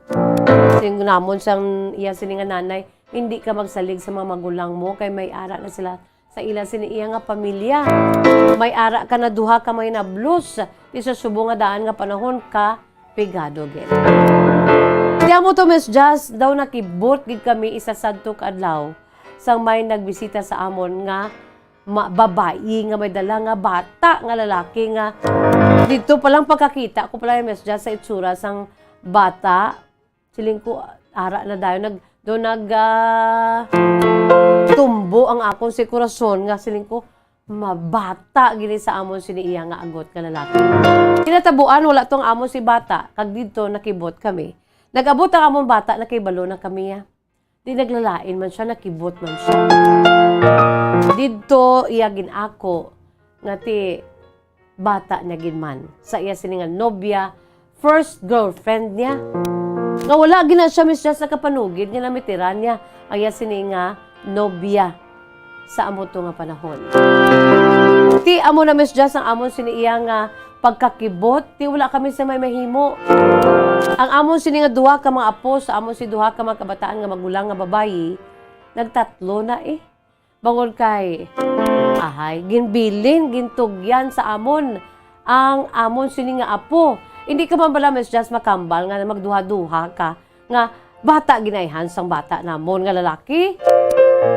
Sing namon sang iya sini nga nanay, hindi ka magsalig sa mga magulang mo, kay may ara na sila sa ila sini iya nga pamilya. May ara ka na duha ka may nablos, ti sa subong nga daan nga panahon ka, pigado gid. Ti amo to, Miss Jazz, daw nakibot gid kami isa sadto ka adlaw, sang may nagbisita sa amon nga ma-, babayi nga may dala nga bata nga lalaki nga dito pa lang pagkakita ko pa lang, Miss Jazz, sa itsura sang bata. Siling ko, ara na dayon, nag-, do nag, ah, tumbo ang akon si korason nga siling ko, mabata gini sa amon sini iya nga agot nga lalaki. Kinatabuan, wala tong amon si bata, kag didto nakibot kami. Nag-abot ang amon bata, nakibalo na kami, ah. Di naglalain man siya, nakibot man siya. Didto iya gin-ako nga ti bata niya gid man sa iya sini nga nobya, first girlfriend niya. Nga wala gid na siya, Miss Jazz, nakapanugid nga namitiran niya ang iya sini nga nobya sa amo to nga panahon. Ti amo na, Miss Jazz, ang amon sini iya nga pagkakibot, ti wala kami sa may mahimo. Ang amon sini nga duha ka mga apo sa amon si duha ka mga kabataan nga magulang nga babayi, nagtatlo na eh. Bangod kay, ahay, ginbilin, gintugyan sa amon ang amon sini nga apo. Hindi ka man bala, Miss Jazz, makambal nga magduha-duha ka nga bata ginaihan sang bata namon nga lalaki.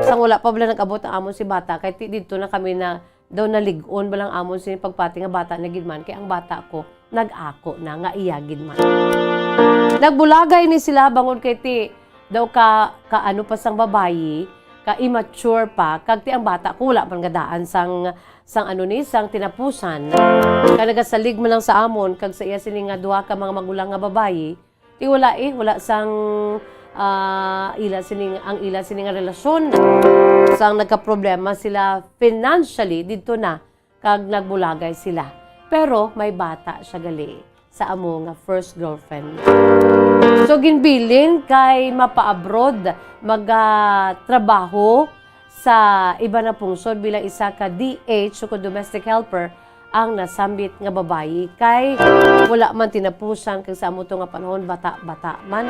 Sang wala pa bala nag-abot ang amon si bata, kay ti-, didto na kami na daw nalig-on bala ang amon sini pagpati nga bata na gid man, kay ang bata ko nag-ako na nga iya gid man. Nagbulagay ni sila bangod kay ti daw ka, ka ano pa sang babayi, ka immature pa, kag ti ang bata ko wala man gadaan sang, sang ano ni, sang tinapusan. Ka nagasalig man lang sa amon, kag sa iya sini nga duha ka mga magulang nga babayi, ti wala eh, wala sang, ah, ila sini, ang ila sini nga relasyon. Sang nagkaproblema sila financially, didto na, kag nagbulagay sila. Pero may bata siya gali sa amo nga first girlfriend. So, ginbilin kay mapa-abroad, magatrabaho sa iba na pungsod bilang isa ka D H o kon domestic helper ang nasambit nga babayi kay wala man tinapusan kag sa amo to nga panahon bata-bata man.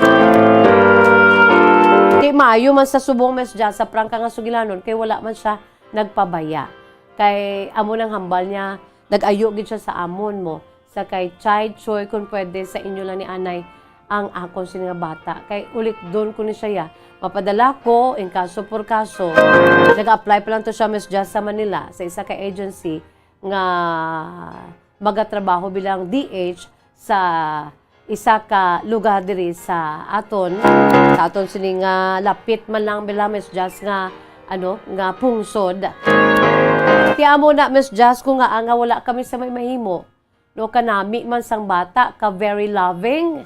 Di maayo man sa subong, Miss Jazz, sa prangka nga sugilanon kay wala man siya nagpabaya. Kay amo nang hambal niya, nag-ayo gid siya sa amon mo, sa kay Chai Choi, kung pwede sa inyo lang ni anay ang akon sini nga bata. Kay ulikdon ko ni siya, ya. Mapadala ko, in kaso por kaso. Nag-apply pa lang to siya, Miss Jazz, sa Manila, sa isa ka agency nga magatrabaho bilang D H sa isa ka lugar diri sa aton, sa aton sini nga lapit man lang bila, Miss Jazz, nga, ano, nga pungsod. Ti amo na, Miss Jazz, ko nga, ah, nga wala kami sa may mahimo. No, kanami man sang bata, ka very loving.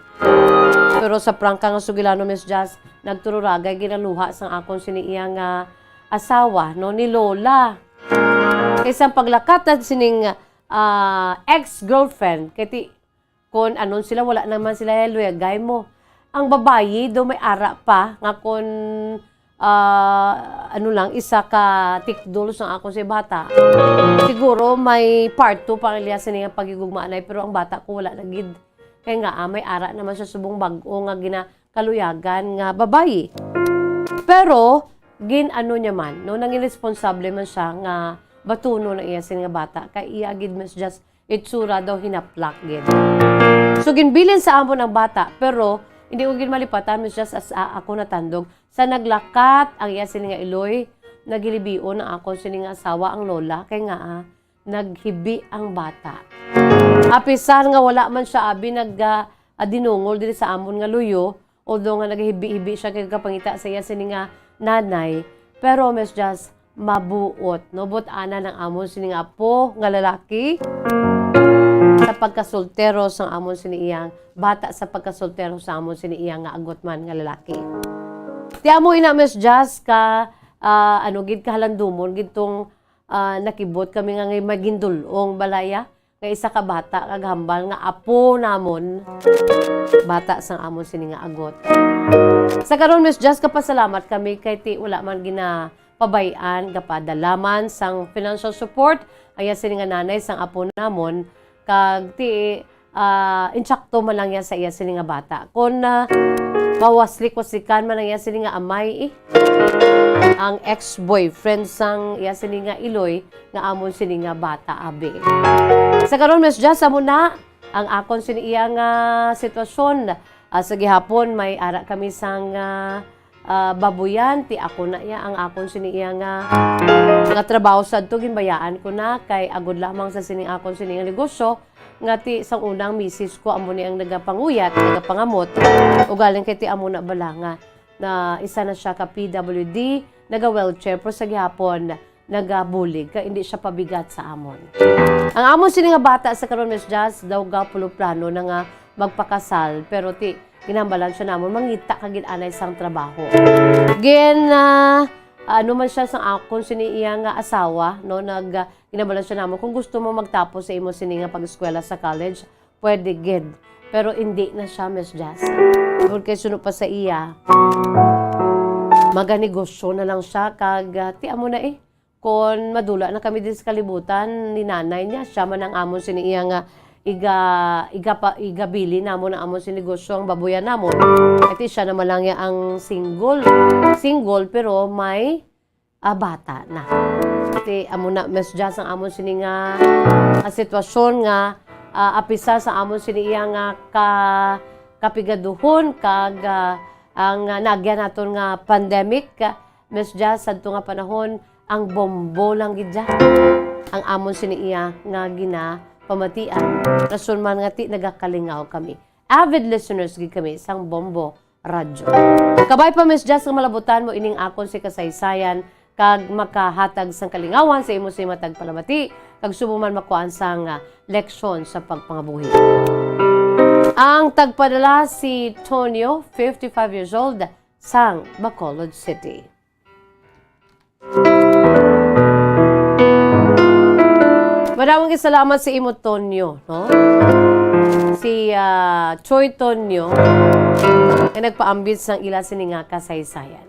Pero sa prangka nga sugilanon, Miss Jazz, nagtururagay ginaluha sang akon sini iya nga asawa, no, ni Lola. Kay sang paglakat na sining, ah, ex-girlfriend, kay ti-, kon anon sila, wala naman sila luyagay mo. Ang babayi do may ara pa nga kon, ah, ano lang, isa ka tikdol sang ako si bata. Siguro may part two pa ang iya sini nga paghigugmaanay, pero ang bata ko wala na gid. Kay nga, ah, may ara naman siya subong bag-o nga ginakaluyagan nga babayi. Pero gin-ano niya man, no, nangin responsable man siya nga batunon ang iya sini nga bata. Kay iya gid, Miss Jazz, itsura daw hinaplak gid. So, ginbilin sa amon ang bata, pero hindi ko gid malipatan, Miss Jazz, as, a-, ako natandog. Sa naglakat ang iya sini nga iloy, nagilibion ang akon sini nga asawa, ang lola, kay nga, ah, naghibi ang bata. Apisar nga wala man siya abi nag, ah, ah, dinungol diri sa amon nga luyo, although nga naghibi-hibi siya kay kapangita sa iya sini nga nanay, pero, Miss Jazz, mabuot, no? But-anan ang amon sini nga apo nga lalaki sa pagkasoltero sang amon sini iyang bata, sa pagkasoltero sa amon sini iyang nga agutman nga lalaki. Ti amo ina, Miss Jazz, ka, ah, ano gid, kahalandumon gid tong, ah, nakibot kami nga, nga magindul-ong balaya nga isa ka bata kag hambal nga apo namon, bata sang amon sini nga agot. Sa karon, Miss Jazz, kapasalamat kami kay ti wala man ginapabay-an, gapadala man sang financial support ang iya sini nga nanay sang apo namon, kag ti, ah, insakto man lang iya sa iya sini nga bata. Kon, ah, mawaslik-waslikan man ang iya sini nga amay, eh, ang ex-boyfriend sang iya sini nga iloy, nga amon sini nga bata, abi. Sa karon, Miss Jazz, amo na ang akon sini iya nga sitwasyon. Ah, sa gihapon, may ara kami sang, ah, ah, babuyan, ti ako na iya ang akon sini iya nga, nga trabaho sadto, ginbayaan ko na kay agod lamang sa sining akon sini nga negosyo, nga ti sang unang misis ko amo ni ang nagapanguyat, nagapangamot. Ugaling kay ti amo na bala nga na isa na siya ka P W D, naga-wheelchair, pero sa gihapon, nagabulig, kay hindi siya pabigat sa amon. Ang amon sini nga bata sa karon, Miss Jazz, daw ga pulo plano na nga magpakasal, pero ti ginhambalan siya namon mangita ka gid anay sang trabaho. Gin, ah, ano man siya sang akon sini iya nga asawa, no, nag, ah, ginhambalan siya namon, "Kung gusto mo magtapos sa imo sini nga pag-eskwela sa college, pwede gid." Pero hindi na siya, Miss Jazz. Tungod kay suno pa sa iya, maganegosyo na lang siya, kag, ah, ti amo na eh, kon madula na kami din sa kalibutan ni nanay niya, siya man ang amon sini iya nga iga, iga pa, igabili namon ang amon sini negosyo, ang babuyan namon. Ati siya naman lang ya ang single. Single, pero may, ah, bata na. Ati amo na, Miss Jazz, ang amon sini nga, ah, sitwasyon nga, ah, apisar sa amon sini iya nga ka, kapigaduhon, kag, ah, ang, ah, naagyan naton nga pandemic, ah, Miss Jazz, sadto nga panahon, ang bombo lang gid dya ang amon sini iya nga ginapamatian. Rason man nga ti nagakalingaw kami. Avid listeners gid kami sang Bombo Radyo. Kabay pa, Miss Jazz, nga malabutan mo ining akon si kasaysayan kag makahatag sang kalingawan sa imo sa matag palamati kag subong man makuhaan sang, ah, leksyon sa pagpangabuhi. Ang tagpadala si Tonyo, fifty-five years old, sang Bacolod City. Madamong salamat sa imo, Tonyo, no? Si, ah, Choi Tonyo ay nagpaambit sang ila sini nga kasaysayan.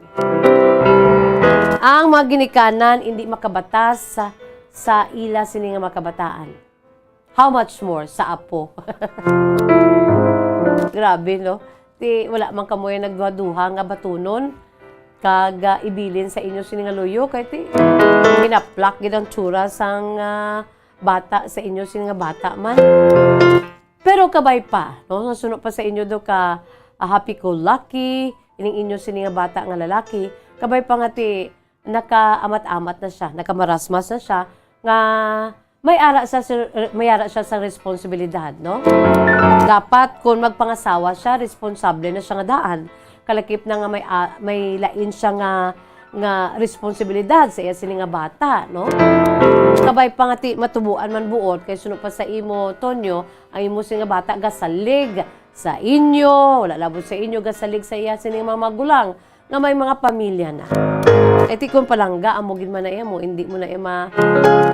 Ang mga ginikanan hindi makabatas sa, sa ila sini nga makabataan. How much more sa apo? Grabe, no? Ti, wala man kamo yung nagduha-duha nga batunon kag, ah, ibilin sa inyo sini nga luyo, kay ti, pinaplak gid ang tsura sang, ah, bata sa inyo sini nga bata man. Pero kabay pa, no? Nasuno pa sa inyo do ka, ah, happy-go-lucky, ining inyo sini nga bata nga lalaki. Kabay pa nga ti, nakaamat-amat na siya, nakamarasmas na siya, nga may ara sa, may ara siya sa responsibilidad, no? Dapat, kung magpangasawa siya, responsable na siya nga daan. Kalakip na nga may, ah, may lain siya nga, nga responsibilidad sa iya sini nga bata, no? Kabay pa nga ti matubuan man buot, kay suno pa sa imo, Tonyo, ang imo sini nga bata gasalig sa inyo, wala labot sa inyo, gasalig sa iya sini nga mga magulang nga may mga pamilya na. Kay ti kung palangga, amo gid man na iya mo, hindi mo na iya ma-,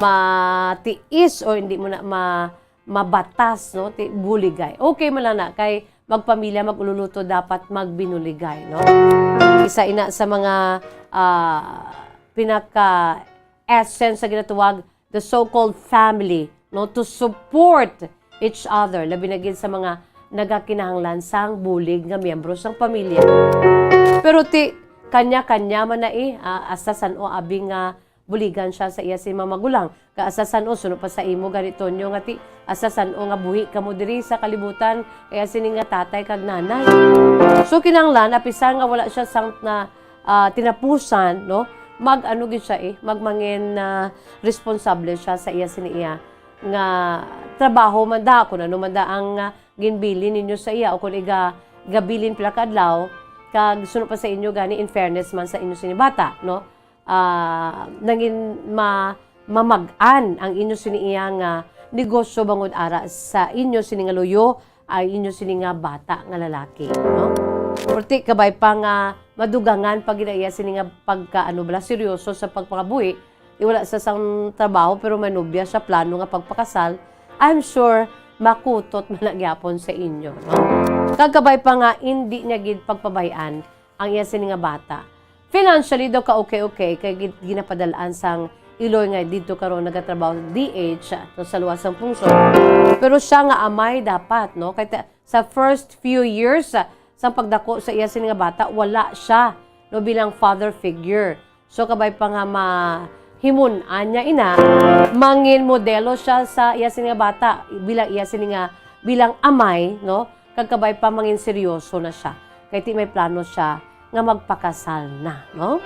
matiis o hindi mo na ma-, mabatas, no? Ti buligay. Okay man lang na, kay magpamilya, mag-ululuto, dapat magbinuligay, no? Isa ina sa mga, ah, pinaka-essence sa ginatawag the so-called family, no, to support each other, labi na gid sa mga nagakinahanglan sang bulig nga miyembro sang pamilya. Pero ti, kanya-kanya man na eh, ah, asa san-o abi nga buligan siya sa iya si mga magulang. Ka asa san-o, suno pa sa imo gani, Tonyo, nga ti, asa san-o nga buhi kamo diri sa kalibutan, kaya sini nga tatay kag nanay. So, kinahanglan, apisar nga wala siya sang na, ah, tinapusan, no? Mag-ano gid siya eh, magmangin na responsable siya sa iya sini iya nga trabaho man da, kung ano man da ang, ah, ginbilin ninyo sa iya o kung iga, igabilin pila ka adlaw, kag suno pa sa inyo gani, in fairness man sa inyo sini bata, no? Ah, nangin ma-, mamag-an ang inyo sini iya nga negosyo bangod ara sa inyo sini nga luyo, ay inyo sini nga bata nga lalaki, no? Perti kabay pa nga madugangan pa gid iya sini nga pagka, ano bala, seryoso sa pagpangabuhi, di wala sa sang trabaho, pero may nobya siya, plano nga pagpakasal, I'm sure makutot man na gyapon sa inyo, no? Kag kabay pa nga, hindi niya gid pagpabay-an ang iya sini nga bata. Financially daw ka okay-okay, kay gin-, ginapadalaan sang iloy nga didto karon nagatrabaho sa D H, no, sa luwas sang pungsod. Pero siya nga amay dapat, no, kay ta-, sa first few years, ah, sang pagdako sa iya sini nga bata, wala siya, no, bilang father figure. So, kabay pa nga mahimun-an niya ina, mangin modelo siya sa iya sini nga bata, bilang iya sini nga, bilang amay, no? Kag kabay pa mangin seryoso na siya. Kay ti may plano siya nga magpakasal na, no?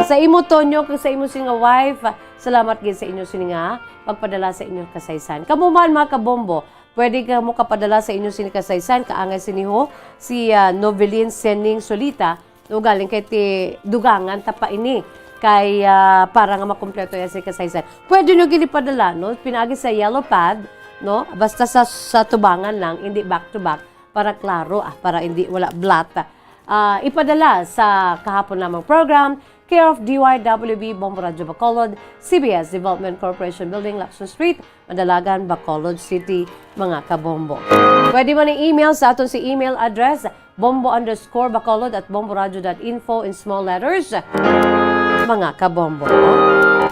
Sa imo, Tonyo, kag sa imo sini nga wife, salamat gid sa inyo sini nga pagpadala sa inyong kasaysayan. Kamo man, mga kabombo, pwede kamo kapadala sa inyo sini kasaysayan, kaangay sini ho, si, ah, Novelin Sening Solita, no, galing kay ti Dugangan ta pa ini, kay, ah, para nga makumpleto ya sa kasaysayan. Pwede nyo gid ipadala, no, pinaagi sa yellow pad, no, basta sa, sa tubangan lang, hindi back to back, para klaro, ah, para hindi wala blot, ah. Ah, ipadala sa kahapon namang program, care of D Y W B, Bombo Radyo Bacolod, C B S Development Corporation Building, Lacson Street, Madalagan, Bacolod City, mga kabombo. Pwede man i-email sa aton si email address, bombo underscore bacolod at bomboradio dot info in small letters, mga kabombo.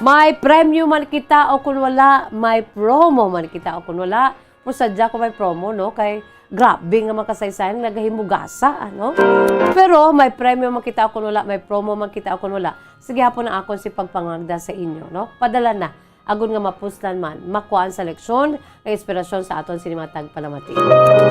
May premyo man kita o kun wala, may promo man kita o kun wala, Mo sadya ko may promo, no? Kay grabe nga mga kasaysayan, nagahimugasa, ano? Pero may premyo man kita o kun wala, may promo man kita o kun wala. Sige hapon ang akon si pagpangagda sa inyo, no? Padala na. Agod nga mapuslan man, makuha ang seleksyon nga inspirasyon sa aton sini mga tagpalamati.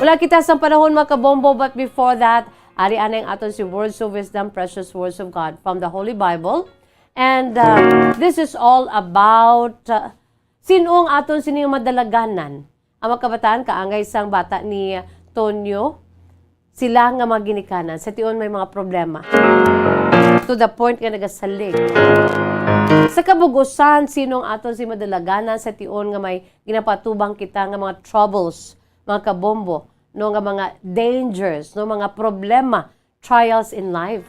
Wala kita sang panahon, mga kabombo, but before that, ari anay ang aton si Words of Wisdom, Precious Words of God from the Holy Bible. And, uh, this is all about, uh, sin-o ang aton sini nga madalaganan. Ang mga kabataan, kaangay sang bata ni Tonyo, sila nga mga ginikanan, sa tion may mga problema. To the point nga nagasalig. Sa kabug-usan, sin-o ang aton si madalaganan sa tion nga may ginapatubang kita nga mga troubles, mga kabombo, no, nga mga dangers, no, mga problema, trials in life.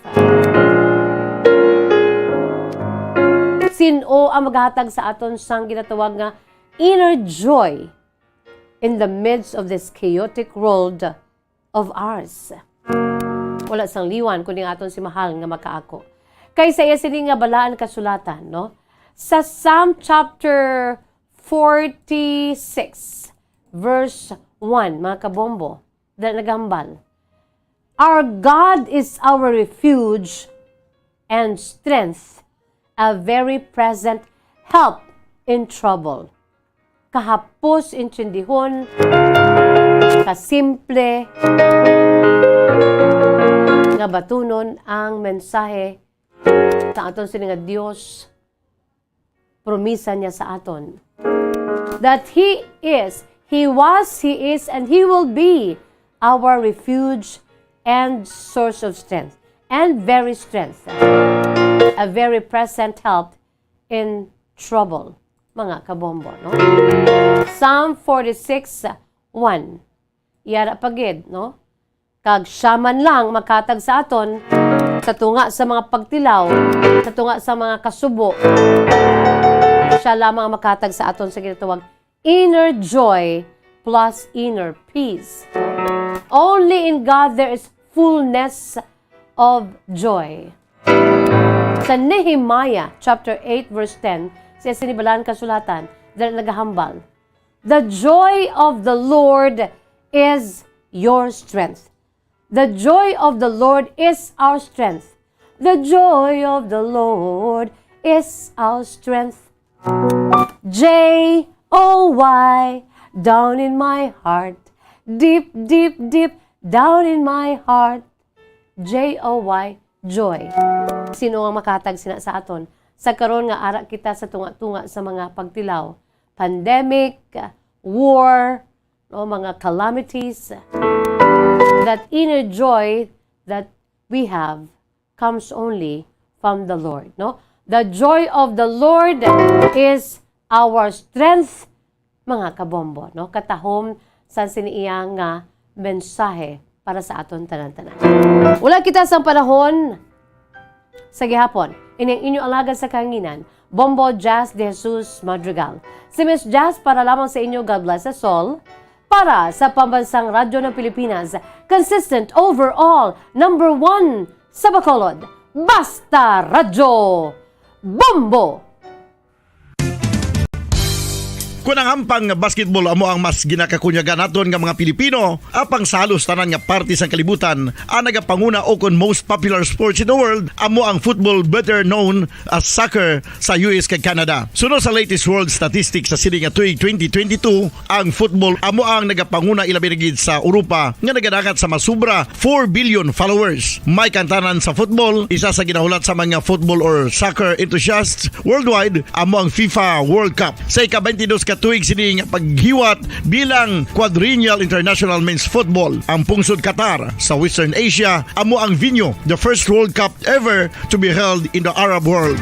Sin-o ang maghatag sa aton sang ginatawag nga inner joy in the midst of this chaotic world of ours? Wala sang liwan, kundi ang aton si mahal nga makaako. Kay sa iya sini nga balaan kasulatan, no? Sa Psalm chapter forty-six, verse one, mga kabombo, dala nagahambal, "Our God is our refuge and strength, a very present help in trouble." Kahapos intindihon, kasimple nga batunon ang mensahe sa aton sini nga Dios. Promisa niya sa aton that He is, He was, He is, and He will be our refuge and source of strength, and very strength, a very present help in trouble, mga kabombo, no? Psalm forty-six, one. Yara pa gid, no? Kag siya man lang makatag sa aton sa tunga sa mga pagtilaw, sa tunga sa mga kasubo. Siya lamang ang makatag sa aton sa ginatawag inner joy plus inner peace. Only in God there is fullness of joy. Sa Nehemiah chapter eight, verse ten, sa sini balaan kasulatan, dala nagahambal, "The joy of the Lord is your strength." The joy of the Lord is our strength. The joy of the Lord is our strength. J O Y, down in my heart. Deep, deep, deep, down in my heart. J O Y, joy. Sin-o ang makatag sina sa aton? Sa karon nga ara kita sa tunga-tunga sa mga pagtilaw, pandemic, war, o mga calamities, that inner joy that we have comes only from the Lord, no? The joy of the Lord is our strength, mga kabombo, no? Katahom sa sini iya nga mensahe para sa aton tanan-tanan. Wala kita sang panahon sa gihapon. Ini ang inyo alagad sa kahanginan, Bombo Jazz de Jesus Madrigal. Si Miss Jazz para lamang sa inyo. God bless us all. Para sa Pambansang Radyo ng Pilipinas, consistent overall, number one sa Bacolod, Basta Radyo, Bombo! Panangampang nga basketball amo ang mas ginakakunyagan naton nga mga Pilipino, apang sa halos tanan nga parte sang kalibutan, ang nagapanguna ukon most popular sports in the world amo ang football, better known as soccer, sa U S kag Canada. Suno sa latest world statistics sa sini nga tuig twenty twenty-two, ang football amo ang nagapanguna, ilabi na gid sa Europa nga nagadangat sa masubra four billion followers. May kantanan sa football, isa sa ginahulat sa mga football or soccer enthusiasts worldwide amo ang FIFA World Cup. Sa ika-twenty-dos ka tuig sini nga paghiwat bilang Quadrennial International Men's Football, ang pungsod Qatar sa Western Asia amo ang venue, the first World Cup ever to be held in the Arab world.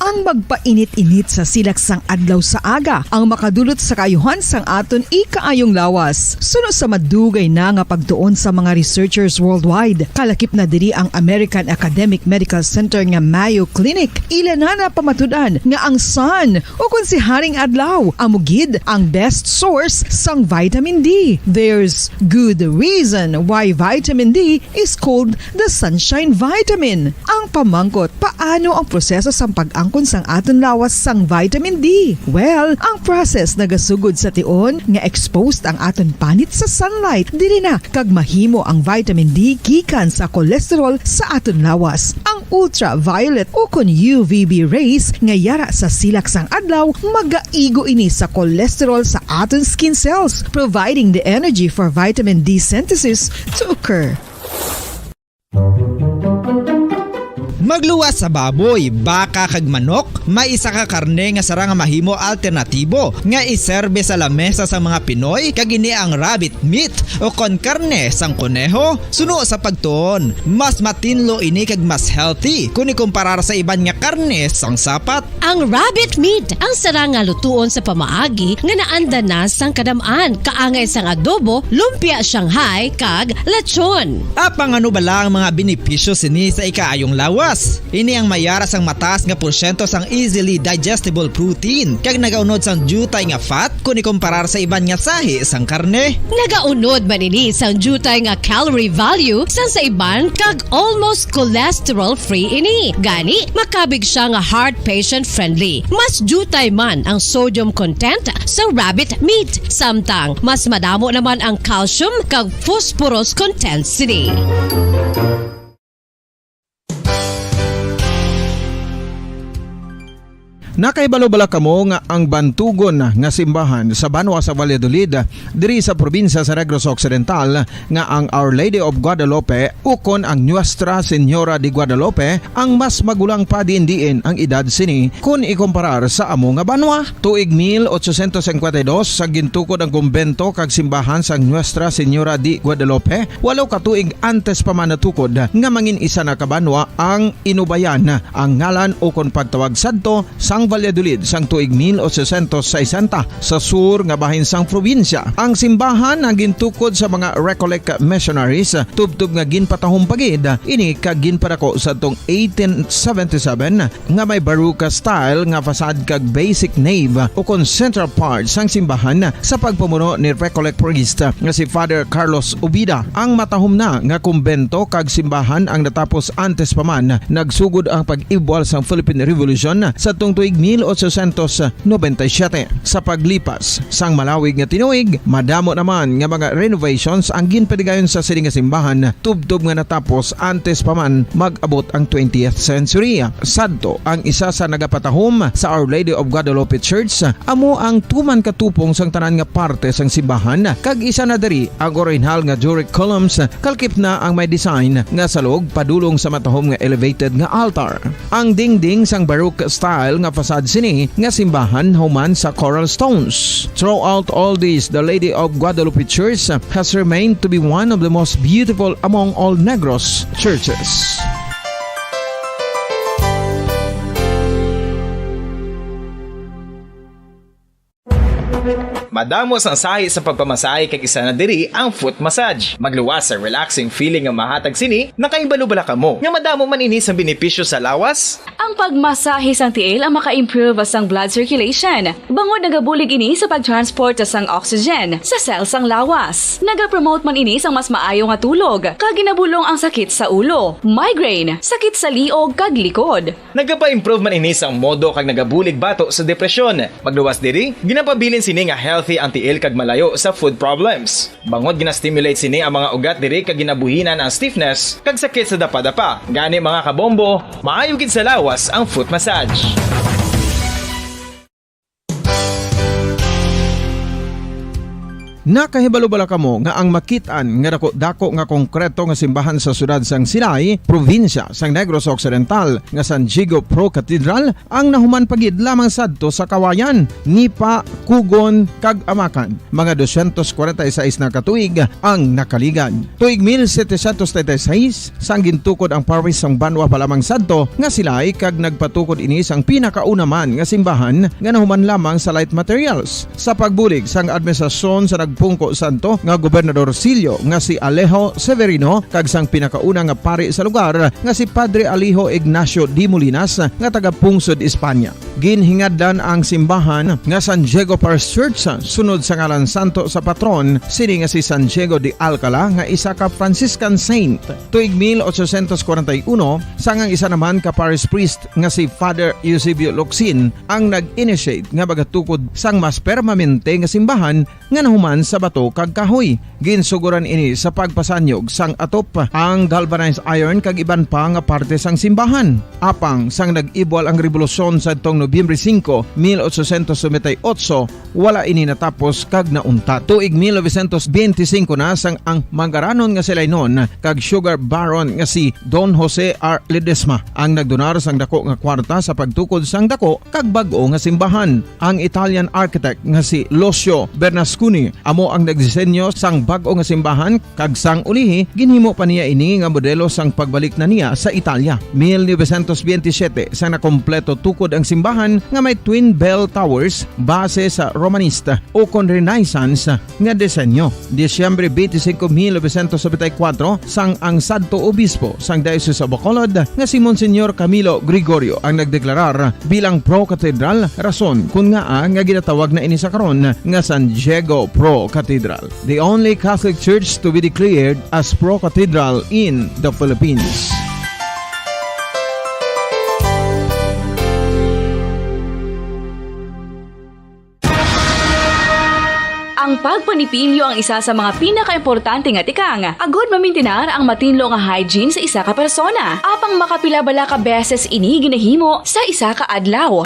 Ang magpainit-init sa silak sang adlaw sa aga ang makadulot sa kaayuhan sang aton ikaayong lawas. Suno sa madugay na nga pagtuon sa mga researchers worldwide, kalakip na diri ang American Academic Medical Center nga Mayo Clinic, ila na napamatud-an nga ang sun, ukon si Haring Adlaw, amo gid ang best source sang vitamin D. There's good reason why vitamin D is called the sunshine vitamin. Ang pamangkot, paano ang proseso sang pag-angkon sang aton lawas sang vitamin D? Well, ang process nagasugod sa tion nga exposed ang aton panit sa sunlight. Diri na kag mahimo ang vitamin D gikan sa cholesterol sa aton lawas. Ang ultraviolet ukon U V B rays nga yara sa silak sang adlaw magaigo ini sa cholesterol sa aton skin cells, providing the energy for vitamin D synthesis to occur. Magluwas sa baboy, baka, kag manok, may isa ka karne nga sarang nga mahimo alternatibo nga iserbe sa lamesa sang mga Pinoy, kag ini ang rabbit meat o kon karne sang koneho. Suno sa pagtuon, mas matinlo ini kag mas healthy kon ikumparar sa iban nga karne sang sapat. Ang rabbit meat ang sarang nga lutuon sa pamaagi nga naanda na sang kadam-an, kaangay sang adobo, lumpia Shanghai, kag lechon. Apang ano bala ang mga benepisyo sini sa ikaayong lawas? Ini ang mayara sang mataas nga porsyento sang easily digestible protein, kag nagaunod sang diutay nga fat kon ikumparar sa iban nga sahi sang karne. Nagaunod man ini sang diutay nga calorie value sang sa iban, kag almost cholesterol-free ini. Gani, makabig sia nga heart patient-friendly. Mas diutay man ang sodium content sa rabbit meat, samtang mas madamo naman ang calcium kag phosphorus content sini. Nakahibalo bala kamo nga ang bantugon nga simbahan sa banwa sa Valladolid, diri sa probinsya sa Negros Occidental, nga ang Our Lady of Guadalupe ukon ang Nuestra Señora de Guadalupe ang mas magulang pa diin-diin ang edad sini kon ikumparar sa amo nga banwa? Tuig mil ochocientos cincuenta y dos, sa gintukod ang kumbento kag simbahan sang Nuestra Señora de Guadalupe, walo ka tuig antes pa man natukod nga mangin isa na ka banwa ang Inubayan ang ngalan ukon pagtawag sadto sang Valladolid sang tuig mil ochocientos sesenta sa sur nga bahin sang probinsya. Ang simbahan ang gintukod sa mga Recollect missionaries, tubtob nga ginpatahom pa gid ini kag ginpadako sadtong eighteen seventy-seven nga may Baroque style nga facade kag basic nave ukon central part sang simbahan sa pagpamuno ni Recollect priest nga si Father Carlos Ubida. Ang matahom na nga kumbento kag simbahan ang natapos antes pa man nagsugod ang pag-ibwal sang Philippine Revolution sadtong tuig mil ochocientos noventa y siete. Sa paglipas sang malawig nga tinuig, madamo naman nga mga renovations ang ginpadigayon sa sini nga simbahan, tubtob nga natapos antes pa man mag-abot ang twentieth century. Sadto, ang isa sa nagapatahom sa Our Lady of Guadalupe Church amo ang tuman ka tupong sang tanan nga parte sang simbahan, kag isa na diri ang orihinal nga Doric columns, kalakip na ang may design nga salog padulong sa matahom nga elevated nga altar. Ang dingding sang Baroque style nga facade sini nga simbahan human sa coral stones. Throughout all this, the Lady of Guadalupe Church has remained to be one of the most beautiful among all Negros churches. Madamo sang sahi sa pagpamasahe, kag isa na diri ang foot massage. Magluwas sa relaxing feeling nga mahatag sini. Nakahibalo bala kamo nga madamo man ini sang benepisyo sa lawas? Ang pagmasahe sang tiil ang maka-improve sang blood circulation, bangod nagabulig ini sa pag-transport sang oxygen sa cell sang lawas. Nagapromote man ini sang mas maayo nga tulog, kag ginabulong ang sakit sa ulo, migraine, sakit sa liog, kag likod. Nagapa-improve man ini sang modo kag nagabulig bato sa depresyon. Magluwas diri, ginapabilin sini nga healthy ang tiil kag malayo sa foot problems. Bangod gina-stimulate sini ang mga ugat diri kag ginabuhinan ang stiffness kag sakit sa dapadapa. Gani, mga kabombo, maayo gid sa lawas ang foot massage. Nakahibalo bala kamo nga ang makit-an nga dako-dako nga konkreto nga simbahan sa siyudad sang Silay, probinsya sang Negros Occidental, nga San Diego Pro Cathedral, ang nahuman pa gid lamang sadto sa Kawayan, Nipakugon, kag Amakan? Mga dosyentos kwarenta y seis na ka tuig ang nakaligad. Tuig mil setecientos treinta y seis, sang gintukod ang parish sang banwa pa lamang sadto nga Silay, kag nagpatukod ini sang pinakauna man nga simbahan nga nahuman lamang sa light materials. Sa pagbulig sang administrasyon sa nagpungko sadto nga gobernador silyo nga si Alejo Severino kag sang pinakauna nga pari sa lugar nga si Padre Alejo Ignacio de Molinas nga taga-pungsod Espanya. Ginhingadlan ang simbahan nga San Diego Parish Church sunod sa ngalan santo sa patron sini nga si San Diego de Alcala, nga isa ka Franciscan saint. Tuig mil ochocientos kwarenta y uno, sang ang isa naman ka parish priest nga si Father Eusebio Locsin ang nag-initiate nga magatukod sang mas permanente nga simbahan nga nahuman sa bato kag kahoy. Ginsugoran ini sa pagpasanyog sang atop, ang galvanized iron kag iban pa nga parte sang simbahan. Apang sang nag-ibwal ang rebolusyon sadtong Nobyembre singko, mil ochocientos noventa y ocho, wala ini natapos kag nauntat. Tuig mil novecientos benti singko na, sang ang manggaranon nga si Lainon kag sugar baron nga si Don Jose R. Ledesma ang nagdonar sang dako nga kwarta sa pagtukod sang dako kag bag-o nga simbahan. Ang Italian architect nga si Lucio Bernasconi amo ang nagdisenyo sang bag-o nga simbahan, kag sang ulihi, ginhimo pa niya ini nga modelo sang pagbalik na niya sa Italia. Mil novecientos benti siyete, sang nakompleto tukod ang simbahan nga may twin bell towers, base sa Romanista ukon Renaissance nga disenyo. Disyembre benti singko, mil novecientos nobenta y kuwatro, sang ang sadto obispo sang Diocese of Bacolod nga si Monsignor Camilo Gregorio ang nagdeklarar bilang pro-cathedral, rason kon ngaa nga ginatawag na ini sa karon nga San Diego Pro Cathedral, the only Catholic Church to be declared as pro-cathedral in the Philippines. Ang pagpanipilyo ang isa sa mga pinakaimportante nga tikang agud mamintinar ang matinlo nga hygiene sa isa ka persona. Apang makapila bala ka beses ini ginahimo sa isa ka adlaw?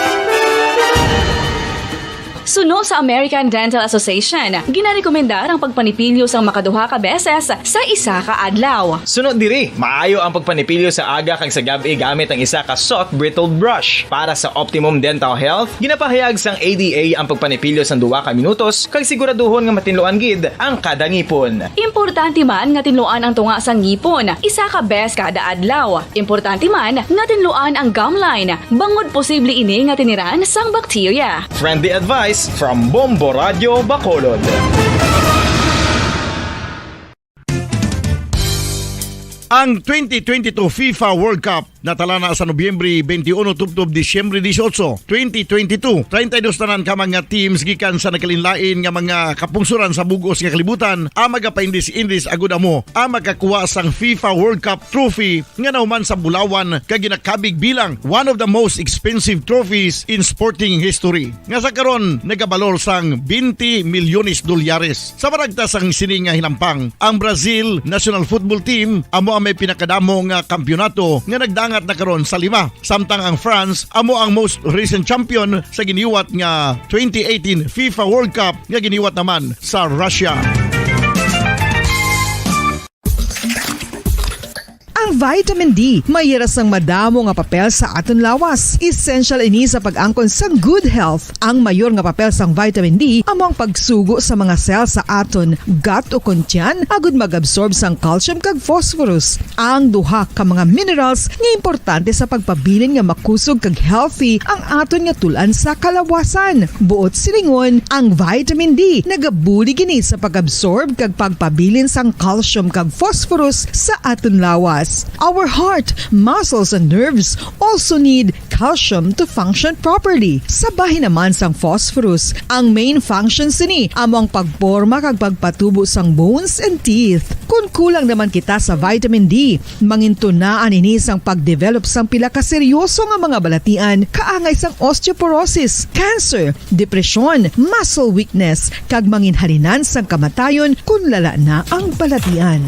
Suno sa American Dental Association, ginarekomendar ang pagpanipilyo sang makaduha ka beses sa isa ka adlaw. Suno diri, maayo ang pagpanipilyo sa aga kag sa gab-i gamit ang isa ka soft bristled brush. Para sa optimum dental health, ginapahayag sang A D A ang pagpanipilyo sang duha ka minutos kag siguraduhon nga matinluan gid ang kada ngipon. Importante man nga tinluan ang tunga sang ngipon isa ka bes kada adlaw. Importante man nga tinluan ang gum line, bangod posible ini nga tiniran sang bakterya. Friendly advice from Bombo Radio Bacolod. Ang twenty twenty-two FIFA World Cup natala na sa Nobyembre twenty-one tubtob Disyembre dieciocho, twenty twenty-two. Treinta y dos tanan ka mga teams gikan sa nagkalainlain nga mga kapungsoran sa bug-os nga kalibutan ang magapaindis-indis agud amo ang makakuha sang FIFA World Cup trophy nga nahuman sa bulawan kag ginakabig bilang one of the most expensive trophies in sporting history, nga sa karon nagabalor sang twenty milyones dolyares. Sa maragtas sang sini nga hinampang, ang Brazil national football team amo ang may pinakadamo nga kampiyonato nga nagdangat na karon sa lima, samtang ang France amo ang most recent champion sa giniwat nga twenty eighteen FIFA World Cup nga giniwat naman sa Russia. Ang Vitamin D may hira sang madamo nga papel sa aton lawas. Essential ini sa pag-angkon sang good health. Ang mayor nga papel sang vitamin D amo ang pagsugo sa mga cell sa aton gut o kon tiyan agud mag-absorb sang calcium kag phosphorus, ang duha ka mga minerals nga importante sa pagpabilin nga makusog kag healthy ang aton nga tul-an sa kalawasan. Buot silingon, ang vitamin D nagabulig ini sa pag-absorb kag pagpabilin sang calcium kag phosphorus sa aton lawas. Our heart, muscles, and nerves also need calcium to function properly. Sa bahin naman sang phosphorus, ang main function sini amo ang pagporma kag pagpatubo sang bones and teeth. Kon kulang naman kita sa vitamin D, mangintunaan ini sang pagdevelop sang pila ka seryoso nga mga balatian kaangay sang osteoporosis, cancer, depresyon, muscle weakness, kag manginhalinan sang kamatayon kon lala na ang balatian.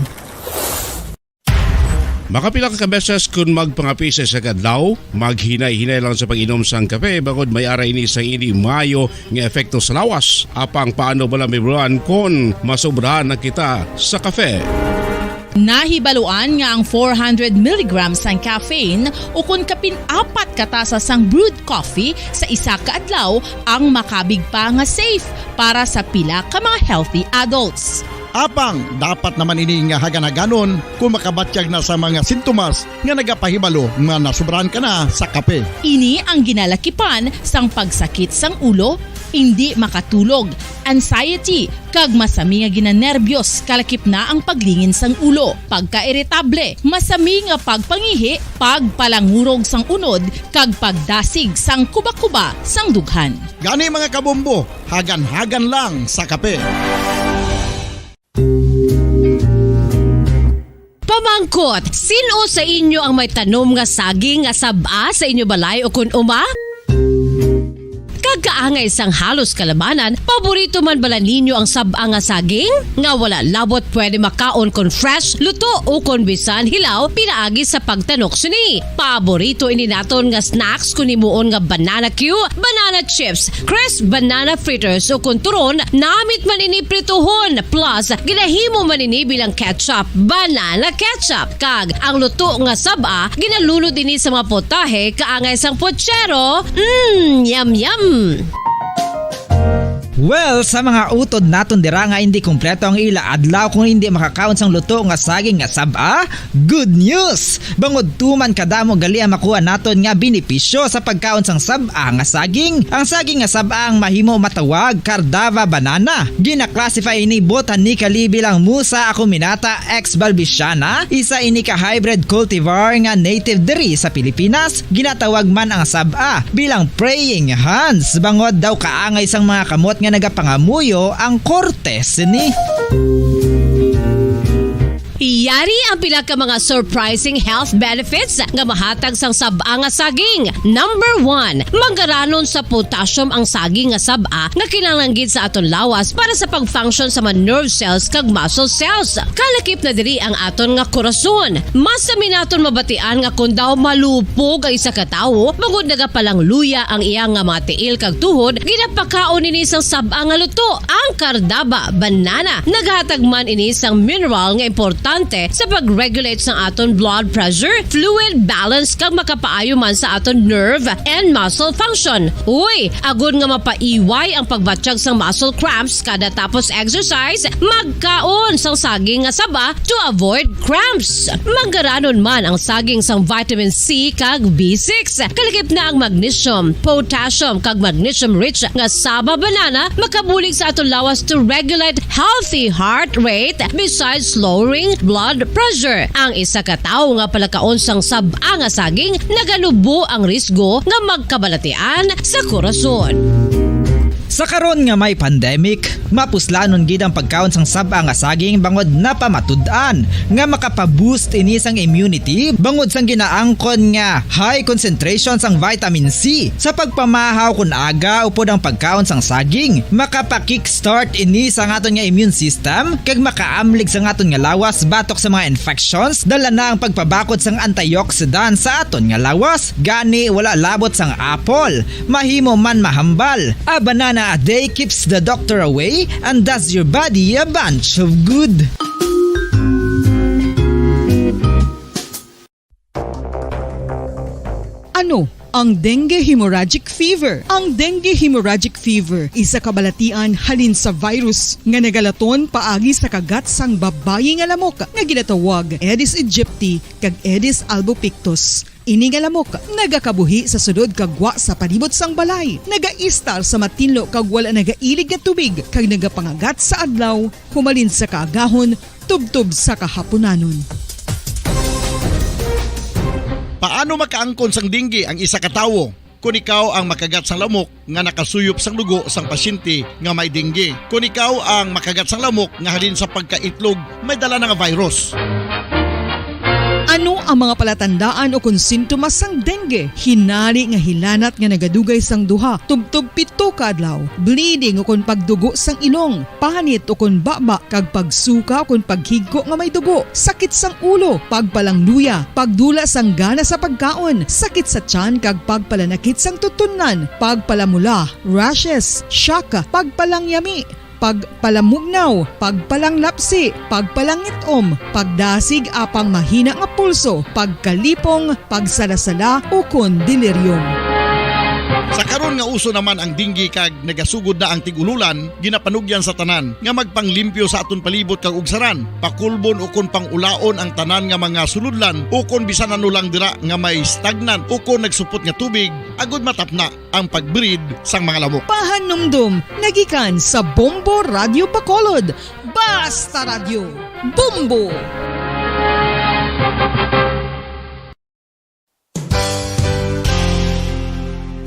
Makapila ka beses kon magpangape sa isa ka adlaw, maghinay-hinay lang sa pag-inom sang kape, bangod may ara ini sang indi maayo nga epekto sa lawas. Apang paano bala, Miss Ron, kon masobrahan na kita sa kape? Nahibaluan nga ang four hundred milligrams sang caffeine, ukon kapin apat ka tasa sang brewed coffee sa isa ka adlaw, ang makabig pa nga safe para sa pila ka mga healthy adults. Apang dapat naman ini nga hagan-haganon kung makabatyag na sa mga sintomas nga nagapahibalo nga nasobrahan ka na sa kape. Ini ang ginalakipan sang pagsakit sang ulo, indi makatulog, anxiety, kag masami nga ginanerbiyos, kalakip na ang paglingin sang ulo, pagkairitable, masami nga pagpangihi, pagpalangurog sang unod, kag pagdasig sang kuba-kuba sang dughan. Gani, mga kabombo, hagan-hagan lang sa kape. Pamangkot, sin-o sa inyo ang may tanom nga saging nga sab-a sa inyo balay ukon uma? Kag kaangay sang halos kalabanan, paborito man bala ninyo ang sab-a nga saging? Nga wala labot pwede makaon kon fresh, luto, ukon bisan hilaw pinaagi sa pagtanok sini. Paborito ini naton nga snacks kon himuon nga banana cue, banana chips, crisp banana fritters, ukon turon, namit man ini prituhon, plus ginahimo man ini bilang ketchup, banana ketchup, kag ang luto nga sab-a ginalunod ini sa mga potahe kaangay sang puchero. Mm, yum, yum! Well, sa mga utod naton dira nga indi kompleto ang ila adlaw kung indi makakaon sang luto nga saging nga sab-a, good news! Bangod tuman kadamo gali ang makuha naton nga benepisyo sa pagkaon sang sab-a nga saging. Ang saging nga sab-a ang mahimo matawag Cardava banana. Gina-classify ini botanically bilang Musa acuminata ex balbisiana, isa ini ka hybrid cultivar nga native diri sa Pilipinas. Ginatawag man ang sab-a bilang praying hands, bangod daw kaangay sang mga kamot nga nagapangamuyo ang korte sini. Yari ang pila ka mga surprising health benefits nga mahatag sang sab-a nga saging. Number one, manggaranon sa potassium ang saging nga sab-a nga kinahanglan gid sa aton lawas para sa pag-function sa mga nerve cells kag muscle cells. Kalakip na diri ang aton nga korason. Masami naton mabatian nga kon daw malupog ang isa ka tawo, bangod nagapalangluya ang iya nga mga tiil kag tuhod, ginapakaon ini sang sab-a nga luto, ang Cardaba banana. Naghatag man ini sang mineral nga importante sa pag-regulate sang aton blood pressure, fluid balance, kag makapaayo man sa aton nerve and muscle function. Uy, agod nga mapaiway ang pagbatyag sang muscle cramps kada tapos exercise, magkaon sang saging nga saba to avoid cramps. Manggaranon man ang saging sang vitamin C kag B six. Kalakip na ang magnesium, potassium, kag magnesium-rich nga saba banana makabulig sa aton lawas to regulate healthy heart rate besides lowering blood pressure. Ang isa ka tawo nga palakaon sang sab-a nga saging naganubo ang risgo nga magkabalatian sa korason. Sa karon nga may pandemic, mapuslanon gid ang pagkaon sang sab-a nga saging bangod napamatud-an nga makapa-boost ini sang immunity bangod sang ginaangkon nga high concentration sang vitamin C. Sa pagpamahaw kon aga upod ang pagkaon sang saging, makapa-kickstart ini sa aton nga immune system kag makaamlig sa aton nga lawas batok sa mga infections. Dala na ang pagpabakod sang antioxidant sa aton nga lawas. Gani, wala labot sang apple, mahimo man mahambal. A banana a day keeps the doctor away and does your body a bunch of good. Ano ang dengue hemorrhagic fever? Ang dengue hemorrhagic fever isa ka balatian halin sa virus nga nagalaton paagi sa kagat sang babayi nga lamok nga ginatawag Aedes aegypti kag Aedes albopictus. Ini nga lamok nagakabuhi sa sulod kag gwa sa palibot sang balay, nagaistar sa matinlo kag wala nagailig nga tubig, kag nagapangagat sa adlaw humalin sa kaagahon tubtob sa kahapunanon. Paano makaangkon sang dengue ang isa ka tawo? Kon ikaw ang makagat sang lamok nga nakasuyop sang dugo sang pasyente nga may dengue, kon ikaw ang makagat sang lamok nga halin sa pagkaitlog may dala na nga virus. Ano ang mga palatandaan ukon sintomas sang dengue? Hinari nga hilanat nga nagadugay sang duha tubtob pito ka adlaw, bleeding ukon pagdugo sang ilong, panit ukon baba kag pagsuka ukon paghigko nga may dugo, sakit sang ulo, pagpalangluya, pagdula sang gana sa pagkaon, sakit sa tiyan kag pagpalanakit sang tutunlan, pagpalamula, rashes, shock, pagpalangyami, pagpalamugnaw, pagpalanglapsi, pagpalangit-om, pagdasig apang mahina nga pulso, pagkalipong, pagsalasala, ukon delirium. Sa karon nga uso naman ang dengue kag nagasugod na ang tig-ululan, ginapanugyan sa tanan nga magpanglimpyo sa aton palibot kag ugsaran, pakulbon ukon pang-ulaon ang tanan nga mga sulodlan, ukon bisan ano lang dira nga may stagnant ukon nagsupot nga tubig, agud matapna ang pag-breed sang mga lamok. Pahanumdom nga gikan sa Bombo Radyo Bacolod. Basta Radyo, Bombo!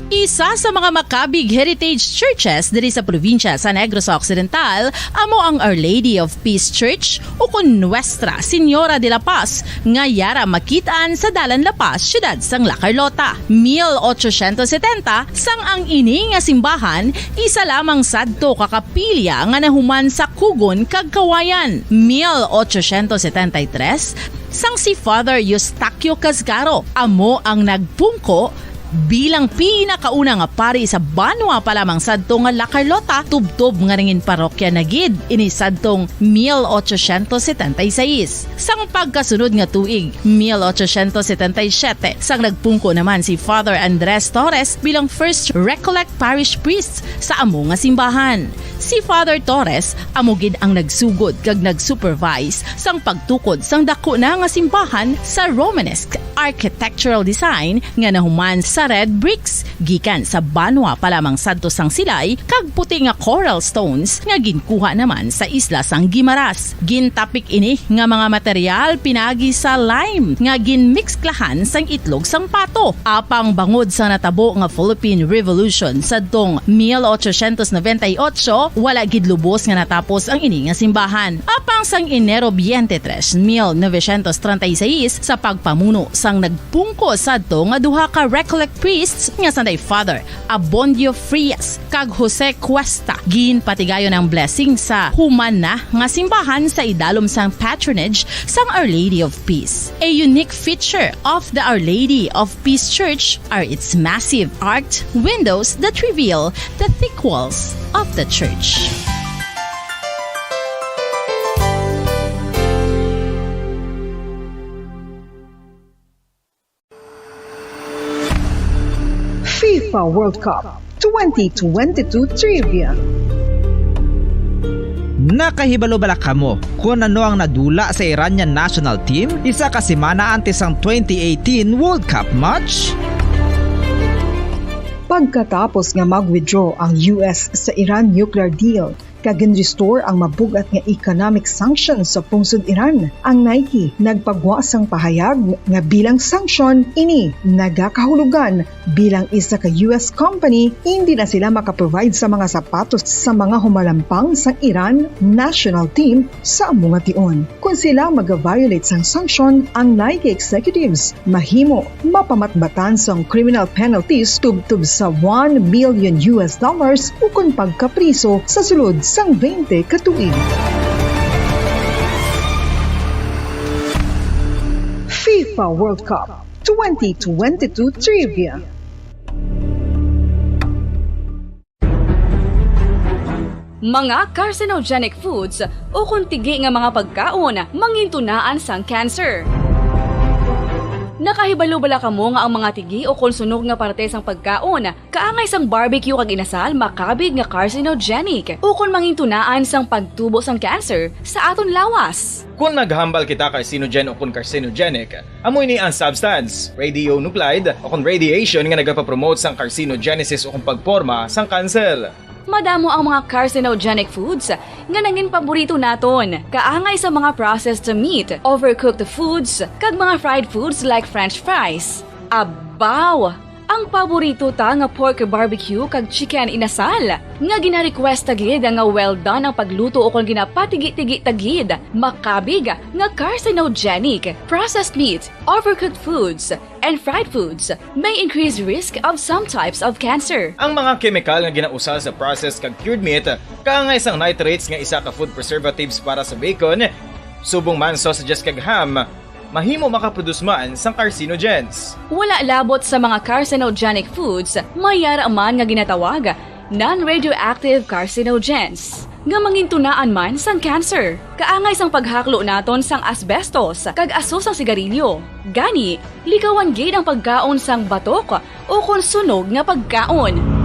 Isa sa mga Macabig Heritage Churches diri sa probinsya sa Negros Occidental amo ang Our Lady of Peace Church, ukon Nuestra Señora de la Paz, nga yara makit-an sa Dalan La Paz, siyudad sang La Carlota. Mil ochocientos setenta, sang ang ini nga simbahan isa lamang sadto ka kapilya nga nahuman sa kugon kag kawayan. Mil ochocientos setenta y tres, sang si Father Eustaquio Casgaro amo ang nagpungko bilang pinakauna nga pari sa banwa pa lamang sadto nga La Carlota, tubtob nga nangin parokya na gid ini sadtong mil ochocientos setenta y seis. Sang pagkasunod nga tuig, mil ochocientos setenta y siete, sang nagpungko naman si Father Andres Torres bilang First Recollect Parish Priest sa amo nga simbahan. Si Father Torres amo gid ang nagsugod kag nag-supervise sang pagtukod sang daku na nga simbahan sa Romanesque architectural design nga nahuman sa red bricks gikan sa banwa pa lamang sadto sang silay kag puti nga coral stones nga ginkuha naman sa isla sang Guimaras. Gintapik ini nga mga material pinaagi sa lime nga ginmikslahan sang itlog sang pato. Apang bangod sa natabo nga Philippine Revolution sadtong mil ochocientos noventa y ocho, wala gid lubos nga natapos ang ini nga simbahan. Apang sang Enero twenty-three, mil novecientos treinta y seis, sa pagpamuno sang nagpungko sadto nga duha ka Recollect priests nga sanday Father Abondio Frias kag Jose Cuesta, ginpatigayon ang blessing sa human na nga simbahan sa idalom sang patronage sang Our Lady of Peace. A unique feature of the Our Lady of Peace Church are its massive arched windows that reveal the thick walls of the church. FIFA World Cup twenty twenty-two Trivia. Nakahibalo bala kamo kon ano ang nadula sa Iranian national team isa ka semana antes sang twenty eighteen World Cup match? Pagkatapos nga mag-withdraw ang U S sa Iran nuclear deal, kag gin-restore ang mabug-at nga economic sanctions sa pungsod Iran. Ang Nike nagpagwa sang pahayag nga bilang sanction ini nagakahulugan bilang isa ka U S company, hindi na sila maka-provide sa mga sapatos sa mga humalampang sang Iran national team sa amo nga tion. Kon sila maga-violate sang sanction, ang Nike executives mahimo mapamatbatan sang criminal penalties tubtob sa one million U S dollars ukon pagkapriso sa sulod sang twenty ka tuig. FIFA World Cup twenty twenty-two Trivia. Mga carcinogenic foods ukon tigi nga mga pagkaon mangintunaan sang cancer. Nakahibalo bala kamo nga ang mga tigi o kon sunog nga parte sang pagkaon kaangay sang barbecue kag inasal makabig nga carcinogenic o kon mangintunaan sang pagtubo sang cancer sa aton lawas? Kon naghambal kita carcinogen o kon carcinogenic, amo ini ang substance, radionuclide o kon radiation nga nagapapromote sang carcinogenesis o kon pagporma sang kanser. Madamo ang mga carcinogenic foods nga nangin paborito naton, kaangay sa mga processed meat, overcooked foods, kag mga fried foods like French fries. Abaw! Ang paborito ta nga pork barbecue kag chicken inasal, nga gina-request ta gid nga well done ang pagluto o kon ginapatigi-tigi ta gid, makabig nga carcinogenic. Processed meat, overcooked foods, and fried foods may increase risk of some types of cancer. Ang mga kemikal nga ginausa sa processed kag cured meat, kaangay sang nitrates nga isa ka food preservatives para sa bacon, subong man sausages kag ham, mahimo makaproduce man sang carcinogens. Wala labot sa mga carcinogenic foods, may yara man nga ginatawag non-radioactive carcinogens, nga mangintunaan man sang cancer, kaangay sang paghaklo naton sang asbestos kag aso sang sigarilyo. Gani, likawan gid ang pagkaon sang batok o kon sunog nga pagkaon.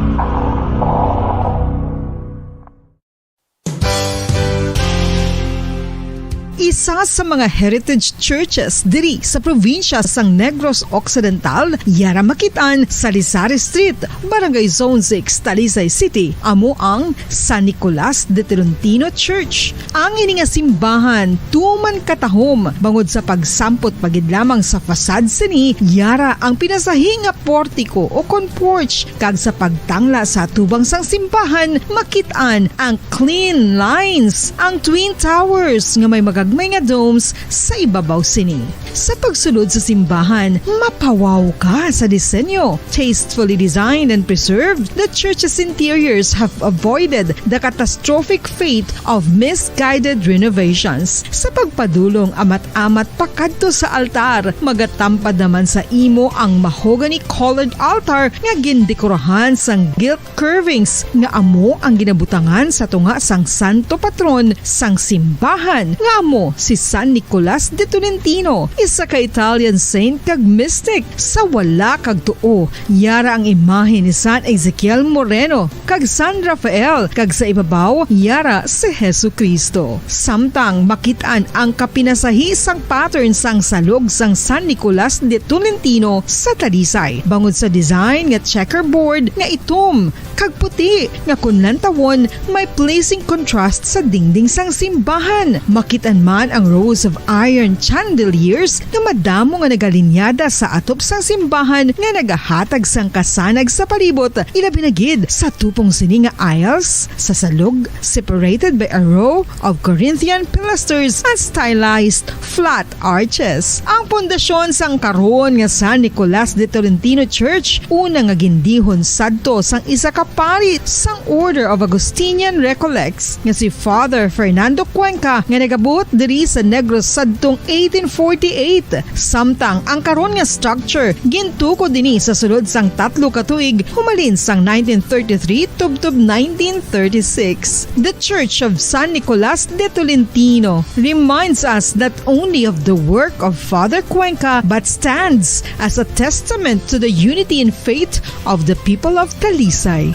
Isa sa mga heritage churches diri sa probinsya sang Negros Occidental, yara makit-an sa Lisari Street, Barangay Zone six, Talisay City, amo ang San Nicolas de Tolentino Church. Ang ini nga simbahan tuman katahom bangod sa pagsampot pa gid lamang sa facade sini, yara ang pinasahi nga portiko o kon porch, kag sa pagtangla sa atubang sang simbahan makit-an ang clean lines, ang twin towers nga may magagmay nga domes sa ibabaw sini. Sa pagsulod sa simbahan, mapawaw ka sa disenyo. Tastefully designed and preserved, the church's interiors have avoided the catastrophic fate of misguided renovations. Sa pagpadulong amat-amat pakadto sa altar, magatampad naman sa imo ang mahogany-colored altar nga gindekorahan sang gilt curvings nga amo ang ginabutangan sa tunga sang santo patron sang simbahan, nga amo si San Nicolas de Tolentino, isa ka Italian saint kag mystic. Sa wala kag tuo, yara ang imahe ni San Ezekiel Moreno kag San Rafael, kag sa ibabaw, yara si Jesu-Cristo. Samtang makit-an ang kapinasahi sang pattern sang salog sang San Nicolas de Tolentino sa Talisay, bangod sa design nga checkerboard nga itom kag puti, nga kon lantawon, may pleasing contrast sa dingding sang simbahan. Makit-an man ang rows of iron chandeliers nga madamo nga nagalinyada sa atop sang simbahan nga nagahatag sang kasanag sa palibot, ilabi na gid sa tupong sini nga aisles sa salog, separated by a row of Corinthian pilasters and stylized flat arches. Ang pundasyon sang karon nga San Nicolas de Tolentino Church, una nga gindihon sadto sang isa ka pari sang Order of Augustinian Recollects nga si Father Fernando Cuenca, nga nagabuot diri sa Negros sadtong eighteen forty-eight. Samtang ang karon nga structure gintukod ini sa sulod sang tatlo ka tuig, humalin sang nineteen thirty-three tubtob nineteen thirty-six. The Church of San Nicolas de Tolentino reminds us not only of the work of Father Cuenca, but stands as a testament to the unity in faith of the people of Talisay.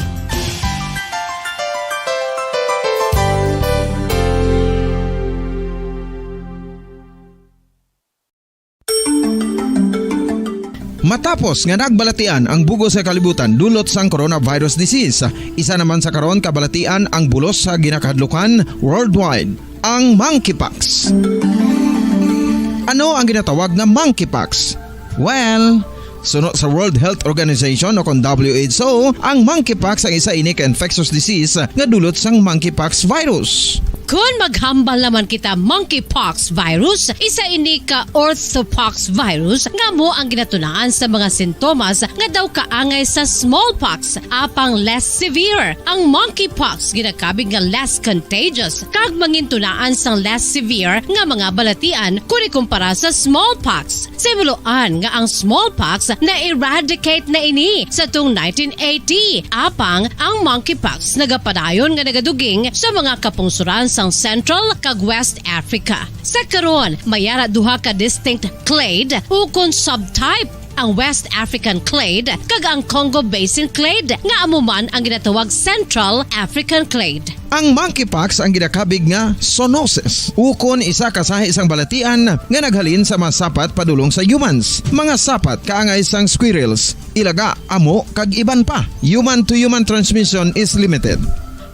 Matapos nga nagbalatian ang bug-os nga kalibutan dulot sang coronavirus disease, isa naman sa karon kabalatian ang bulos sa ginakahadlukan worldwide, ang monkeypox. Ano ang ginatawag nga monkeypox? Well, suno sa World Health Organization o kon W H O, ang monkeypox ang isa ini ka infectious disease nga dulot sang monkeypox virus. Kon maghambal naman kita, monkeypox virus, isa ini ka orthopox virus nga amo ang ginatunaan sa mga sintomas nga daw kaangay sa smallpox, apang less severe. Ang monkeypox ginakabig nga less contagious kag mangintunaan sang less severe nga mga balatian kon ikumpara sa smallpox. Sa himuloan nga ang smallpox na-eradicate na ini sa tuong nineteen eighty, apang ang monkeypox nagapadayon nga nagaduging sa mga kapungsoran sang Central kag West Africa. Sa karon, may ara duha ka distinct clade ukon subtype, ang West African clade kag ang Congo Basin clade, nga amo man ang ginatawag Central African clade. Ang monkeypox ang ginakabig nga zoonosis, ukon isa ka sahi sang balatian nga naghalin sa mga sapat padulong sa humans, mga sapat kaangay sang squirrels, ilaga, amo, kag iban pa. Human-to-human transmission is limited.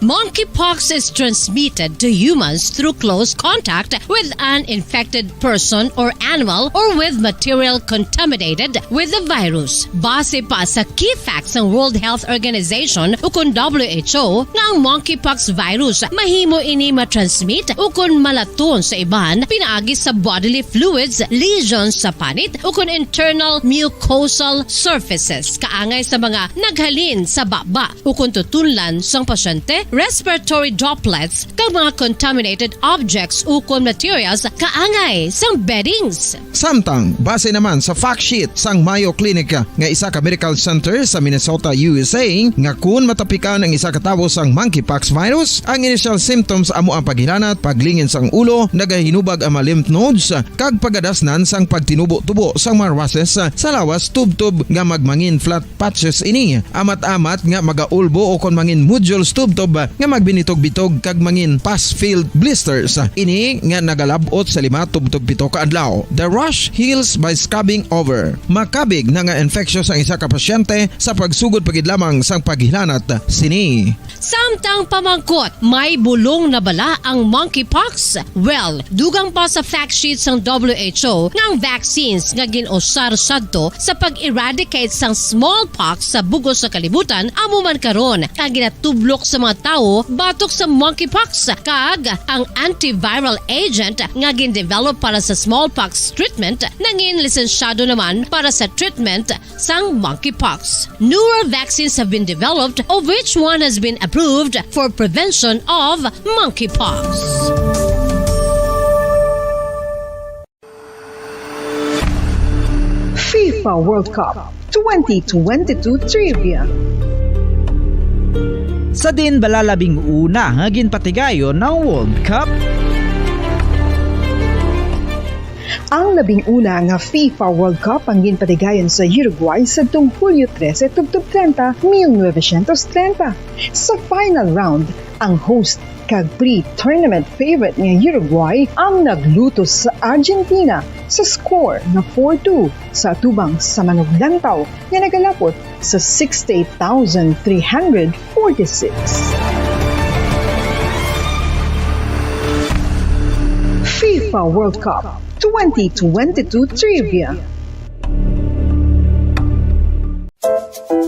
Monkeypox is transmitted to humans through close contact with an infected person or animal or with material contaminated with the virus. Base pa sa key facts sang World Health Organization ukon W H O, nga ang monkeypox virus mahimo ini matransmit ukon malaton sa iban pinaagi sa bodily fluids, lesions sa panit, ukon internal mucosal surfaces kaangay sa mga naghalin sa baba ukon tutunlan sang pasyente, respiratory droplets, kag mga contaminated objects ukon materials kaangay sang beddings. Samtang, base naman sa fact sheet sang Mayo Clinic nga isa ka medical center sa Minnesota, U S A, nga kun matapikan ang isa ka tawo sang monkeypox virus, ang initial symptoms amo ang paghilanat, paglingin sang ulo, nagahinubag ang mga lymph nodes, kag pagadasnan sang pagtinubo-tubo sang mga rashes sa lawas tubtob nga magmangin flat patches ini, amat-amat nga magaulbo ukon mangin nodules tubtob nga magbinitog-bitog kag mangin pus-filled blisters. Ini nga nagalab-ot sa lima tubtob pito ka adlaw. The rash heals by scabbing over. Makabig na nga infectious ang isa ka pasyente sa pagsugod pa gid lamang sang paghilanat sini. Samtang pamangkot, may bulong na bala ang monkeypox? Well, dugang pa sa fact sheet sang W H O nga ang vaccines nga gin-usar sadto sa pag-eradicate sang smallpox sa bug-os nga kalibutan amo man karon ang ginatublok sa mga tawo batok sa monkeypox, kag ang antiviral agent nga gin-develop para sa smallpox treatment nangin lisensyado naman para sa treatment sang monkeypox. Newer vaccines have been developed, of which one has been approved for prevention of monkeypox. FIFA World Cup twenty twenty-two Trivia. Sa diin bala labing una nga ginpatigayon ang World Cup? Ang labing una nga FIFA World Cup ang ginpatigayon sa Uruguay sadtong Hulyo trese tubtob trenta, mil novecientos trenta. Sa final round, ang host kag pre-tournament favorite nga Uruguay ang naglutos sa Argentina sa score nga four two sa atubang sa manuglantaw nga nagalapot sa sixty-eight thousand three hundred forty-six. FIFA World Cup twenty twenty-two Trivia.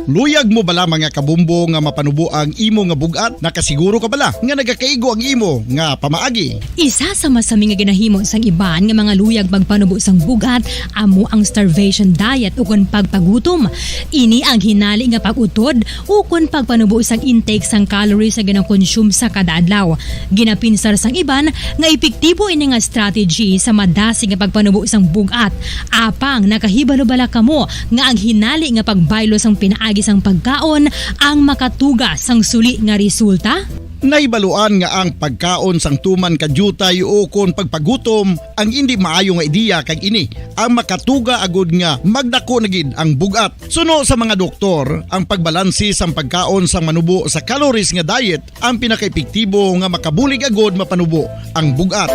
Luyag mo bala, mga kabombo, nga mapanubo ang imo nga bug-at? Nakasiguro ka bala nga nagakaigo ang imo nga pamaagi? Isa sa masami nga ginahimo sang iban nga mga luyag magpanubo sang bug-at amo ang starvation diet ukon pagpagutom. Ini ang hinali nga pag-utod ukon pagpanubo sang intake sang calories nga ginakonsume sa kada adlaw. Ginapinsar sang iban nga epektibo ini nga strategy sa madasig nga pagpanubo sang bug-at. Apang nakahibalo bala kamo nga ang hinali nga pagbaylo sang pinaagi sang pagkaon ang makatuga sang suli nga resulta? Nahibaluan nga ang pagkaon sang tuman ka diutay ukon pagpagutom ang indi maayo nga ideya, kag ini ang makatuga agud nga magdako na gid ang bug-at. Suno sa mga doktor, ang pagbalanse sang pagkaon sang manubo sa calories nga diet ang pinakaepektibo nga makabulig agud mapanubo ang bug-at.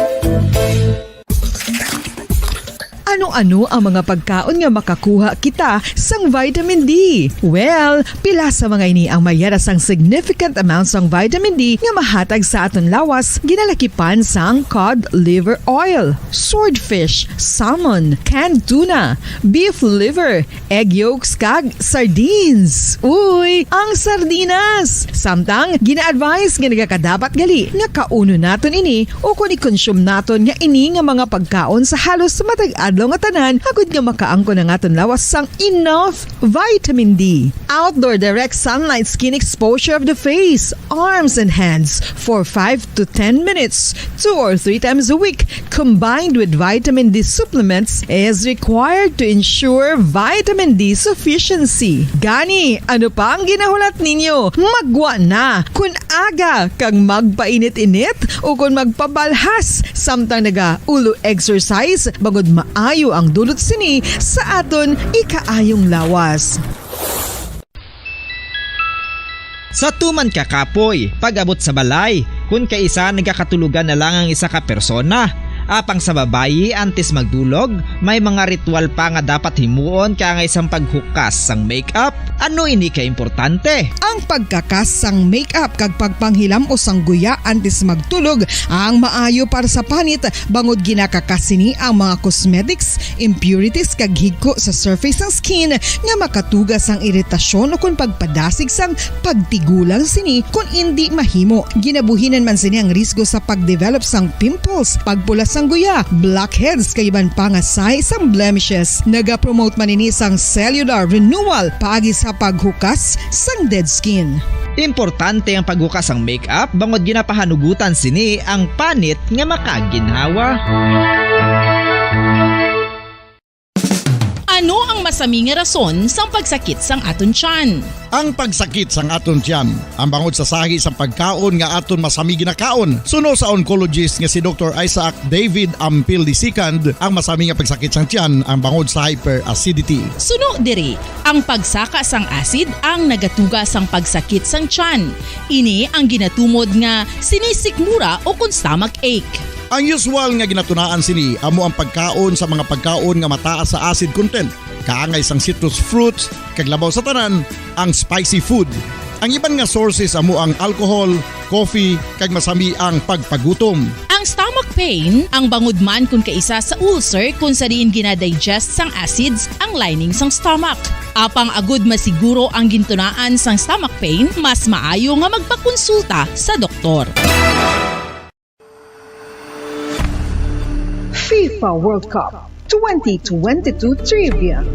Ano-ano ang mga pagkaon nga makakuha kita sang vitamin D? Well, pila sa mga ini ang may yara sang significant amount sang vitamin D nga mahatag sa aton lawas, ginalakipan sang cod liver oil, swordfish, salmon, canned tuna, beef liver, egg yolks, kag sardines. Uy, ang sardinas! Samtang gina-advise nga nagakadapat gali nga kaunon naton ini ukon i-consume naton nga ini nga mga pagkaon sa halos matag adlaw nga tanan, agud nga makaangkon ang aton lawas sang enough vitamin D. Outdoor direct sunlight skin exposure of the face, arms, and hands for five to ten minutes, two or three times a week, combined with vitamin D supplements, is required to ensure vitamin D sufficiency. Gani, ano pa ang ginahulat ninyo? Magwa na! Kun aga kag magpainit-init o kon magpabalhas samtang naga-ulo exercise, bangod maayo ang dulot sini sa aton ikaayong lawas. Sa tuman ka kapoy, pag-abot sa balay, kun kaisa nagakatulogan na lang ang isa ka persona. Apang sa babayi, antes magdulog, may mga ritual pa nga dapat himuon kaangay sang paghukas sang makeup. Ano ini ka importante? Ang pagkakas sang makeup kag pagpanghilam-os sang guya antes magtulog ang maayo para sa panit, bangod ginakakas sini ang mga cosmetics, impurities kag higko sa surface sang skin nga makatuga sang iritasyon o kon pagpadasig sang pagtigulang sini kon indi mahimo. Ginabuhinan man sini ang risgo sa pagdevelop sang pimples, pagpula sang guya, blackheads kag iban pa nga sahi sang blemishes. Nagapromote man ini sang cellular renewal paagi sa paghukas sang dead skin. Importante ang paghukas sang makeup bangod ginapahanugutan sini ang panit nga makaginhawa. Ano ang masami nga rason sang pagsakit sang aton tiyan? Ang pagsakit sang aton tiyan ang bangod sa sahi sang pagkaon nga aton masami ginakaon. Suno sa oncologist nga si Doktor Isaac David Ampil the second, ang masami nga pagsakit sang tiyan ang bangod sa hyperacidity. Suno diri, ang pagsaka sang acid ang nagatuga sang pagsakit sang tiyan. Ini ang ginatumod nga sinisikmura o kon stomach ache. Ang usual nga ginatunaan sini amo ang pagkaon sa mga pagkaon nga mataas sa acid content, kaangay sang citrus fruits, kag labaw sa tanan, ang spicy food. Ang iban nga sources amo ang alcohol, coffee, kag masami ang pagpagutom. Ang stomach pain ang bangod man kon kaisa sa ulcer kon sa diin ginadigest sang acids ang lining sang stomach. Apang agud masiguro ang gintunaan sang stomach pain, mas maayo nga magpakonsulta sa doktor. FIFA World Cup twenty twenty-two Trivia.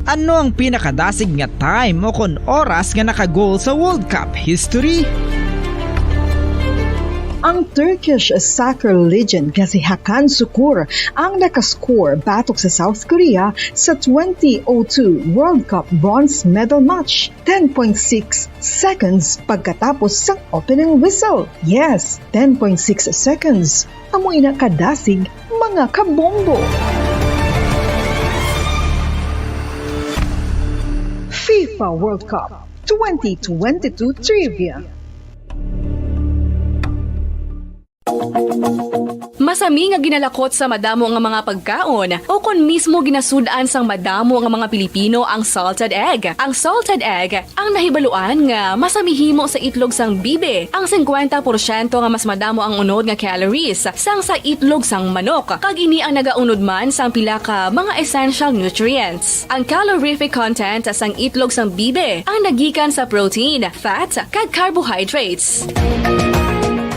Ano ang pinakadasig nga time o kon oras nga naka-goal sa World Cup history? Ang Turkish soccer legend nga si Hakan Sukur ang nakascore batok sa South Korea sa twenty oh two World Cup bronze medal match, ten point six seconds pagkatapos sang opening whistle. Yes, ten point six seconds. Amo ina kadasig, mga kabombo. FIFA World Cup twenty twenty-two Trivia. Masami nga ginalakot sa madamo nga mga pagkaon, o kon mismo ginasud-an sang madamo nga mga Pilipino ang salted egg. Ang salted egg ang nahibaluan nga masami himo sa itlog sang bibi. Ang singkwenta porsyento nga mas madamo ang unod nga calories sang sa itlog sang manok, kag ini ang nagaunod man sang pila ka mga essential nutrients. Ang calorific content sang itlog sang bibi ang nagikan sa protein, fat, kag carbohydrates.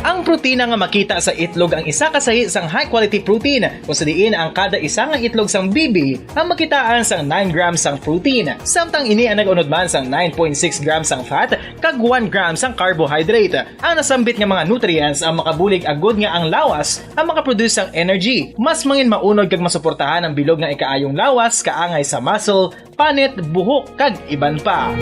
Ang protina nga makita sa itlog ang isa ka sahi sang high-quality protein, kung sa diin ang kada isa nga itlog sang bibi ang makitaan sang nine grams sang protein, samtang ini ang nag-unod man sang nine point six grams sang fat kag one gram sang carbohydrate. Ang nasambit nga mga nutrients ang makabulig agud nga ang lawas ang makaproduce sang energy. Mas mangin maunod kag masuportahan ang bilog nga ikaayong lawas kaangay sa muscle, panit, buhok, kag iban pa.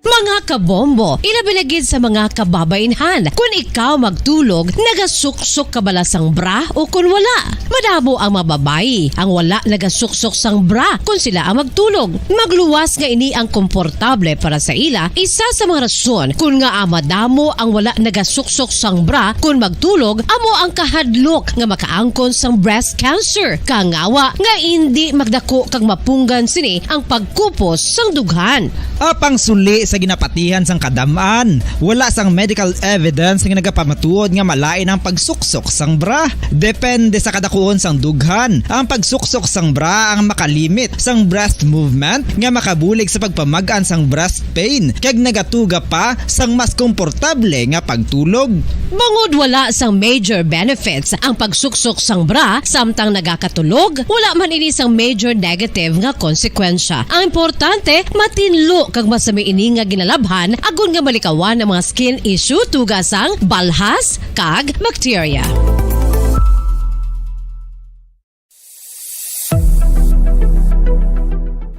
Mga kabombo, ilabi na gid sa mga kababainhan. Kun ikaw magtulog, nagasuksok ka bala sang bra o kun wala? Madamo ang mga babayi ang wala nagasuksok sang bra kun sila ang magtulog. Magluwas nga ini ang komportable para sa ila, isa sa mga rason kun ngaa madamo ang wala nagasuksok sang bra kun magtulog amo ang kahadlok nga makaangkon sang breast cancer. Kangawa nga indi magdako kag mapunggan sini ang pagkupos sang dughan. Apang suli sa ginapati Ihan sang kadam-an, wala sang medical evidence nga nagapamatuod nga malain ang pagsuksok sang bra. Depende sa kadakuon sang dughan, ang pagsuksok sang bra ang makalimit sang breast movement nga makabulig sa pagpamag-an sang breast pain kag nagatuga pa sang mas komportable nga pagtulog. Bangod wala sang major benefits ang pagsuksok sang bra samtang nagakatulog, wala man ini sang major negative nga konsekwensya. Ang importante, matinlo kag masami ini nga ginalabhan agod nga malikawan ang mga skin issue, tuga sang balhas kag bakterya.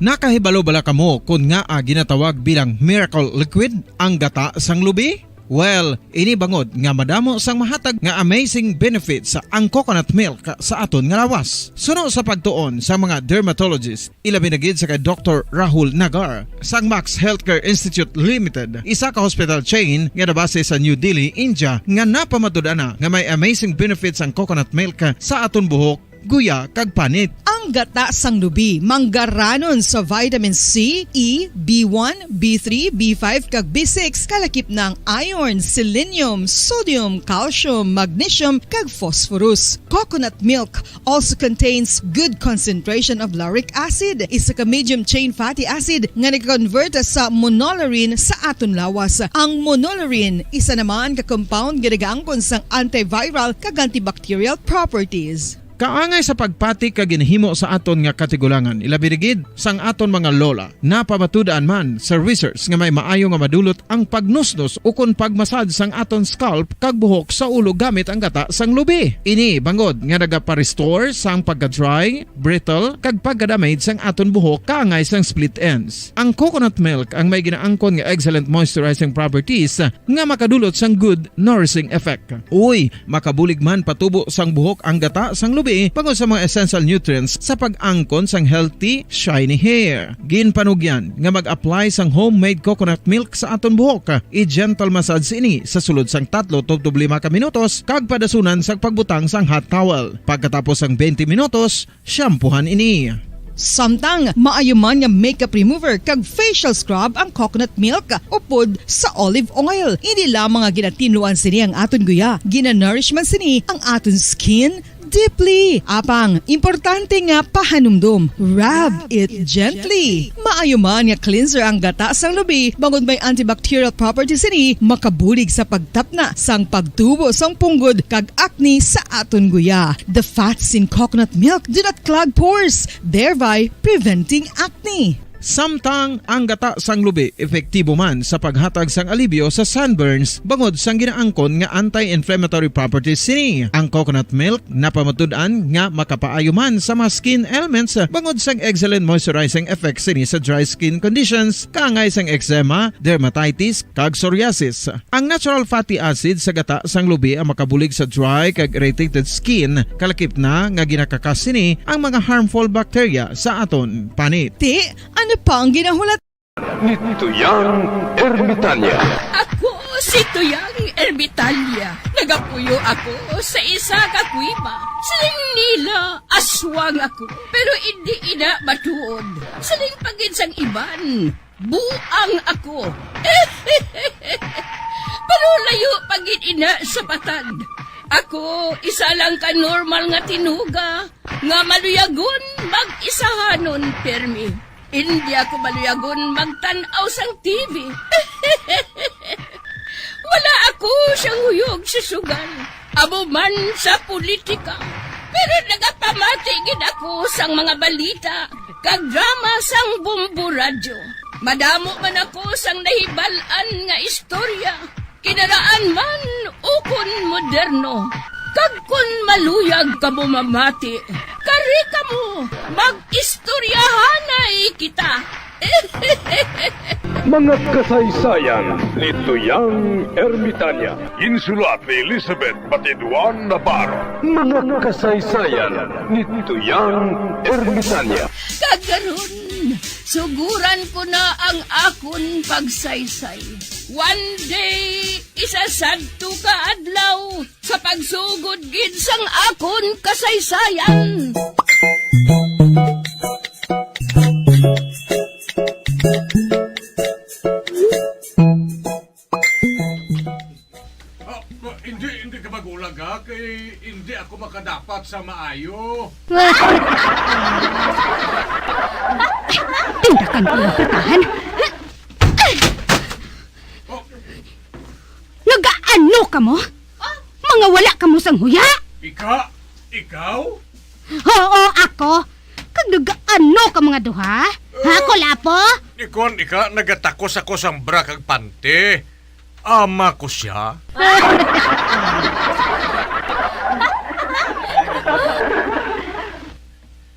Nakahibalo bala kamo kon ngaa ginatawag bilang miracle liquid ang gata sang lubi? Well, ini bangod nga madamo sang mahatag nga amazing benefits ang coconut milk sa aton nga lawas. Suno sa pagtuon sa mga dermatologist, ilabi na gid sa kay Doktor Rahul Nagar sang Max Healthcare Institute Limited, isa ka hospital chain nga nabase sa New Delhi, India, nga napamatud-an na nga may amazing benefits ang coconut milk sa aton buhok, guya, kag panit. Ang gata sang lubi manggaranon sa vitamin C, E, B one, B three, B five, kag B six, kalakip na ang iron, selenium, sodium, calcium, magnesium, kag phosphorus. Coconut milk also contains good concentration of lauric acid, isa ka medium chain fatty acid nga nag-convert sa monolaurin sa aton lawas. Ang monolaurin, isa naman ka compound nga nagaangkon sang antiviral kag antibacterial properties. Kaangay sa pagpati kag ginhimo sa aton nga katigulangan, ilabi na gid sang aton mga lola. Napamatud-an man sa research nga may maayo nga madulot ang pagnusnos ukon pagmasad sang aton scalp kag buhok sa ulo gamit ang gata sang lubi. Ini bangod nga nagapa-restore sang pagka-dry, brittle, kag pagka-damage sang aton buhok kaangay sang split ends. Ang coconut milk ang may ginaangkon nga excellent moisturizing properties nga makadulot sang good nourishing effect. Uy, makabulig man patubo sang buhok ang gata sang lubi bangod sa mga essential nutrients sa pag-angkon sang healthy, shiny hair. Ginpanugyan nga mag-apply sang homemade coconut milk sa aton buhok. I-gentle massage ini sa sulod sang tatlo tubtob lima ka minutos kag padasunan sang pagbutang sang hot towel. Pagkatapos sang twenty minutos, shampoohan ini. Samtang maayo man nga makeup remover kag facial scrub ang coconut milk upod sa olive oil. Hindi lamang nga ginatinluan sini ang aton guya, ginanourish man sini ang aton skin deeply. Apang, importante nga pahanumdom, rub it gently. Maayo man nga cleanser ang gata sang lubi, bangod may antibacterial properties sini, makabulig sa pagtapna sang pagtubo sang punggod kag acne sa aton guya. The fats in coconut milk do not clog pores, thereby preventing acne. Samtang ang gata sang lubi epektibo man sa paghatag sang alibyo sa sunburns bangod sang ginaangkon nga anti-inflammatory properties sini. Ang coconut milk napamatud-an nga makapaayo man sa mga skin ailments bangod sang excellent moisturizing effects sini sa dry skin conditions, kaangay sang eczema, dermatitis, kag psoriasis. Ang natural fatty acid sa gata sang lubi ang makabulig sa dry kag irritated skin, kalakip na nga ginakakas sini ang mga harmful bacteria sa aton panit. Ti, ano pa ang ginahulat? Ni Tuyang Ermitanya. Ako si Tuyang Ermitanya. Nagapuyo ako sa isa ka kuweba. Siling nila, aswang ako. Pero indi ina matuod. Siling pa gid sang iban, buang ako. Pero layo pa gid ina sa patag. Ako, isa lang ka normal nga tinuga nga maluyagon mag-isahanon pirmi. Indi ako maluyagon magtan-aw sang T V. Wala ako siyang huyog sa sugal, amo man sa politika. Pero nagapamati gid ako sang mga balita kag drama sang Bombo Radyo. Madamo man ako sang nahibal-an nga istorya, kinaraan man ukon moderno. Kag kon maluyag kamo mamati, kari kamo, mag-istoryahanay kita. Mga kasaysayan ni Tuyang Ermitanya. Insulat ni Elizabeth Batiduan Navarro. Mga kasaysayan ni Tuyang Ermitanya. Kag karon, suguran ko na ang akon pagsaysay. One day, isa sadto ka adlaw, sa pagsugod gid sang akon kasaysayan. At sa maayo. Tindakan ko lang pratahan. Oh. Nagaano kamo? Mga wala kamo sang huya? Ika? Ikaw? Oo, ako. Kag nagaano ka mga duha? Ha, kulapo? Ikon, ika, nagatakos ako sang bra kag panty. Ama ko siya.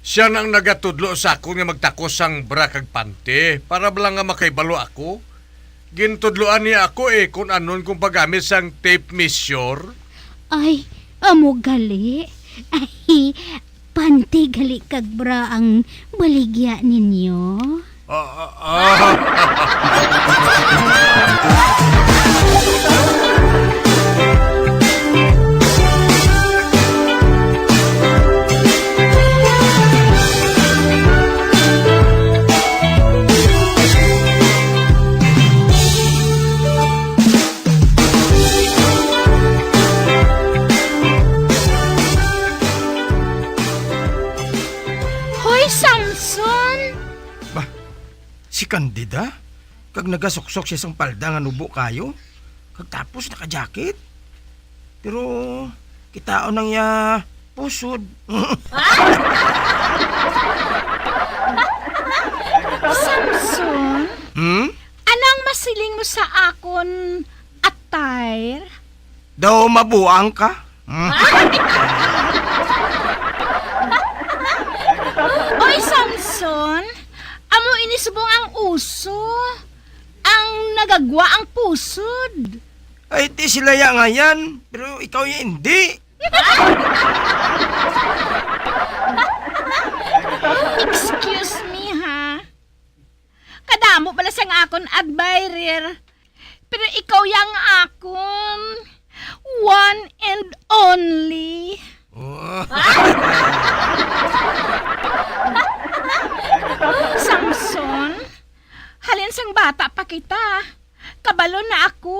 Siya na ang nagatudlo sa akon nga magtakos sang bra kag panty, para bala nga makahibalo ako. Gintudloan niya ako, eh, kung anon kong paggamit sang tape measure. Ay, amo gali. Ay, panty gali kag bra ang baligya ninyo. Ah, ah, ah. Hoy, Samson! Bah, si Candida? Kag nagasuksok siya sang palda nga nubo kayo, kag tapos naka-jacket. Pero kitaon ang iya pusod. Samson, Hmm? Ano ang masiling mo sa akon attire? Daw mabuang ka? Hmm? Oy, Samson, amo ini subong ang uso. Ang nagagwa ang pusod. Ay, ti sila ya nga yan, pero ikaw ya hindi. Excuse me, ha? Kadamo bala sang akon admirer, pero ikaw ya ang akon one and only. Oh. Samson, halin sang bata pa kita, kabalo na ako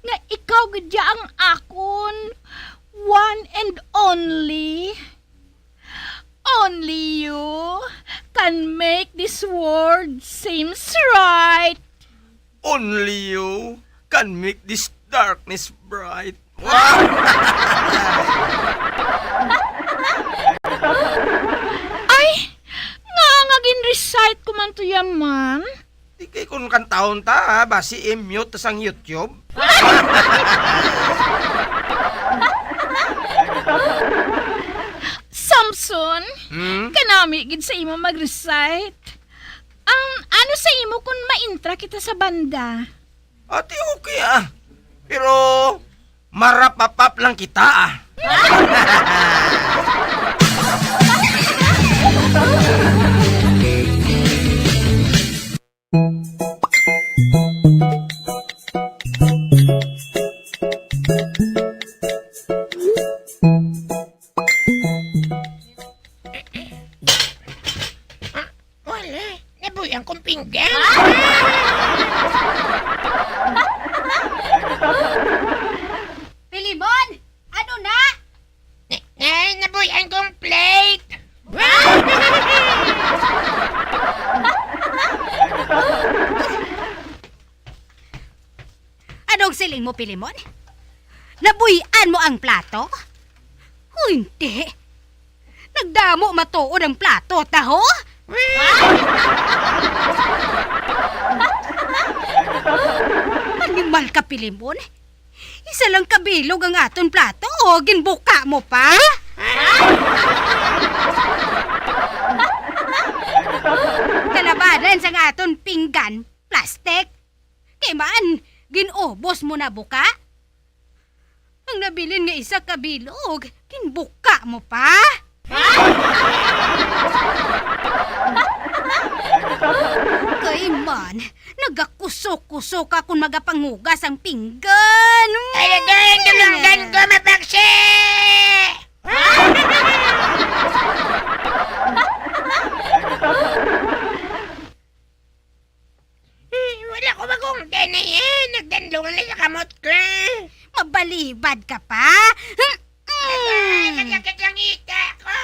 nga ikaw gid ya ang akon one and only. Only you can make this world seems right. Only you can make this darkness bright. Ay, nga nga gin-recite ko man to yaman. Di kay kun kantahon ta, ha, basi i-mute ta sang YouTube. Samson, Hmm? Kanami gid sa imo mag-recite. Ang ano sa imo kung maintra kita sa banda? Ati, okay, ah. Pero marapapap lang kita, ah. Wala, nabuy-an kong pinggan. Pilimon! Ano na? Na, na, nabuy-an kong plate. Anong siling mo, Pilimon? Nabuy-an mo ang plato? O hindi? Nagdamo matuod ang plato, taho? Animal ka, Pilimon. Isa lang kabilog ang aton plato, o ginbuka mo pa? Kalabanan sang aton pinggan, plastic. Kay man, gin-ubos mo na buka? Ang nabilin nga isa ka bilog, ginbuka mo pa? Kay man, nagakusok-kusok ka kon magapangugas ang pinggan. Ay, agay, ang dalunggan ko, mapaksi! Eh, wala ko magunggan na yan. Nagdanlungan na sa kamot ko. Mabalibad ka pa? Hmm? Aray, masakit ang ita ko!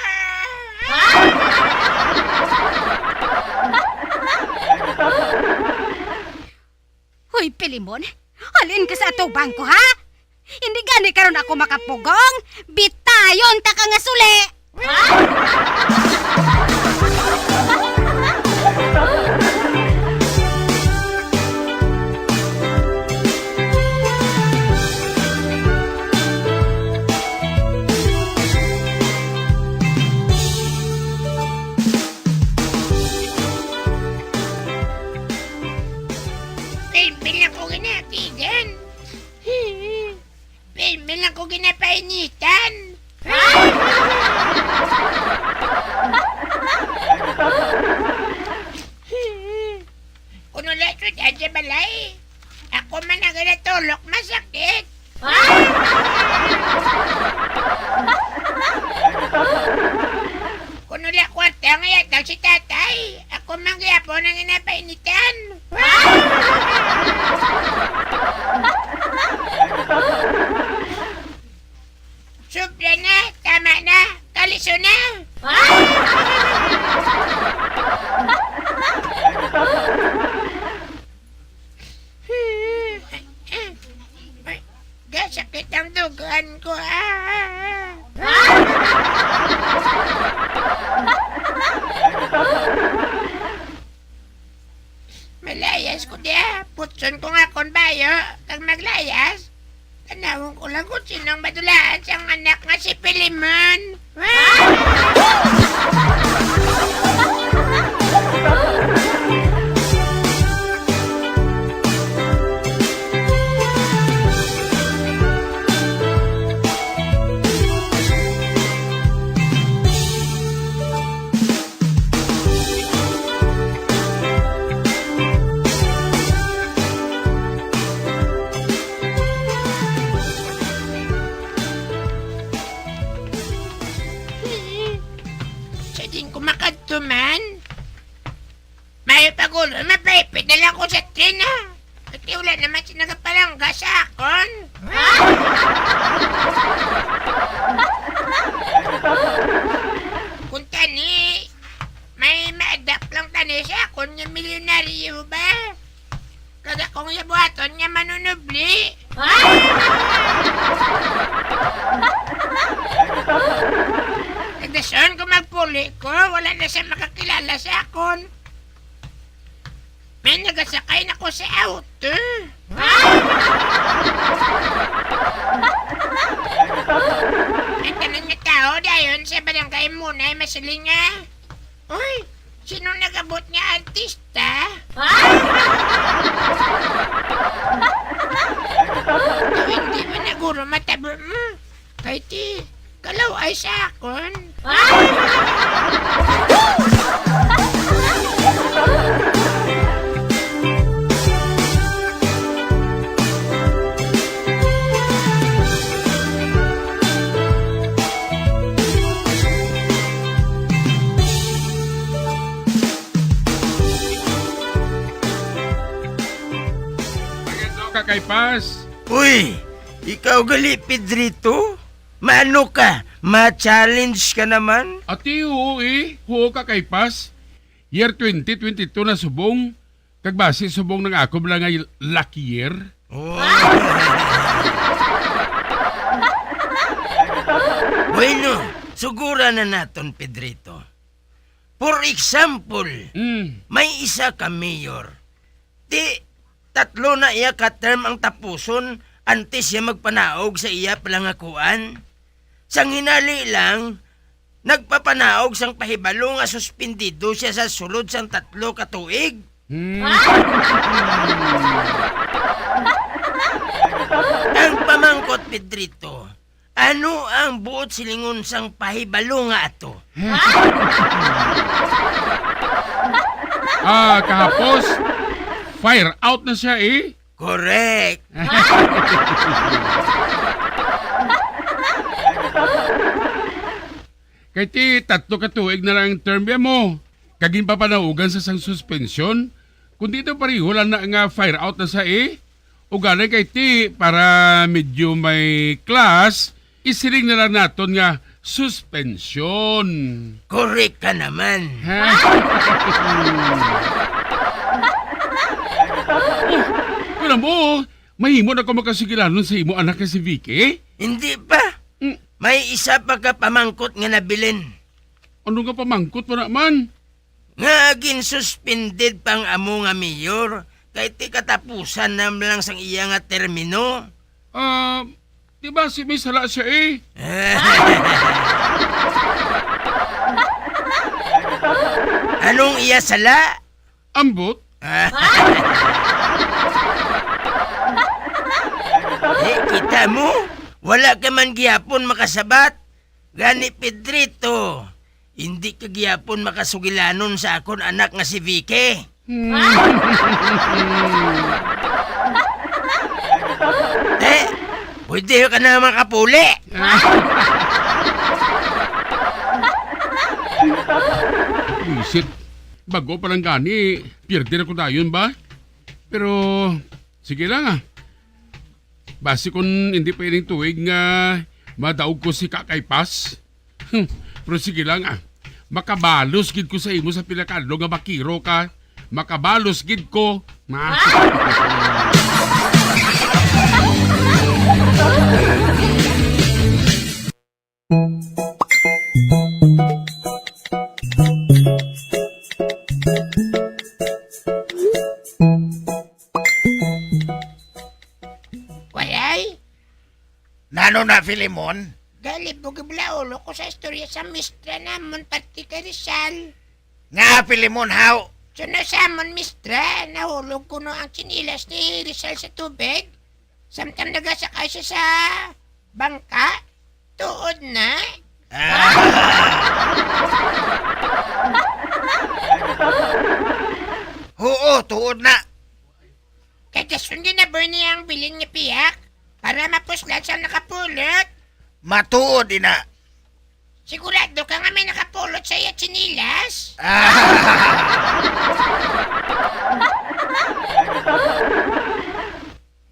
Hoy, Pilimon, halin ka sa atubang ko, ha? Hindi gani karon ako makapugong? Bitayon ta ka nga suli! Bilbil ako ginapigan. Bilbil ako ginapainitan. Kuno la sud sa balay. Ako man ang ginatulok, masakit. Kuno la kwarta nga yatag si tatay. Ako man gyapon ang ginapainitan. Sobra na, tama na, kaliso na. Ay, gasakit ang dugan ko, ah. Malayas ko diya. Putson ko nga kon bayo, kag maglayas. Tanawon ko lang kung sino ang madulaan sang anak nga si Pilimon. Sa din ko makadto man. May pagulo, mapahipit na lang ko sa tren, ha? Kay wala naman siya nagapalangga sa akon. Kung tani, may ma-adapt lang tani sa akon nga milyonaryo ba? Kag akong yabuhaton nga manunubli. Kag dason kung magpuli ko, wala na siya makakilala sa akon. May nagasakay na ko sa auto. Ang tanan nga tao dayon sa barangay Munay masiling nga, "Uy, sino nagabot nga artista?" Hindi man na guro matabo mo. Kay ti, kalaw-ay sa akon. Magandang ka kay Pas. Uy, ikaw gali, Pedrito? Maano ka? Ma-challenge ka naman? Ati, huo, eh. Huo ka kay Pas. Year twenty twenty-two na subong. Kag basi subong nang ako bala nga lucky year. Oh. Bueno, sugura na naton, Pedrito. For example, Mm. may isa ka mayor. Ti, tatlo na iya ka term ang tapuson antes siya magpanaog sa iya palangakuan. Sang hinali lang, nagpapanaog sang pahibalo nga suspendido sia sa sulod sang tatlo ka tuig. Hmm. Ang pamangkot, Pedrito, ano ang buot silingon sang pahibalo nga ato? Ah, kahapos, fire out na siya, eh. Correct. Kay ti tatlo ka tuig na lang ang term biya mo. Kag ginpapanaugan sa sang suspensyon. Kung di daw pareho lang na nga fire out na sa, eh. Ugali kay ti para medyo may class, isiling na lang naton nga suspensyon. Correct ka naman. Ha? Oh, alam mo, mahimo na ko makasugilanon sa imo anak nga si Vicky? Hindi pa. Mm. May isa pa ka pamangkot nga nabilin. Ano nga pamangkot pa naman? Nga ginsuspended pa ang amo nga mayor kay ti katapusan na lang sang iya nga termino. Ah, di ba si may sala siya eh? Anong iya sala? Ambot? Eh, kita mo? Wala ka man gihapon makasabat. Gani, Pedrito, hindi ka gihapon makasugilanon sa akon anak nga si Vicky. Hmm. Te, pwede ka na makapuli. Buisit. Bago pa lang gani, pierde na ko dayon ba? Pero, sige lang ah. Basi kon hindi pa ining tuig nga madaog ko si Kakay Pas. Hmm, pero sige lang ah. Makabalos gid ko sa imo sa pila ka adlaw nga bakiro ka. Makabalos gid ko. Ma- Walay? Nano na, Filemon? Galibog ang ulo ko sa istorya sa mistra namon, parte kay Rizal. Nga, Filemon, haw? Suno sa amon, mistra, nahulog kuno ang tsinelas ni Rizal sa tubig. Samtang nagasakay siya sa bangka, tuod na. Ah. Oo, tuod na. Kay dason ginaboy niya ang bilin nga pihak para mapuslan sang nakapulot. Matuod ina. Sigurado ka nga may nakapulot sa iya tsinelas? Ah.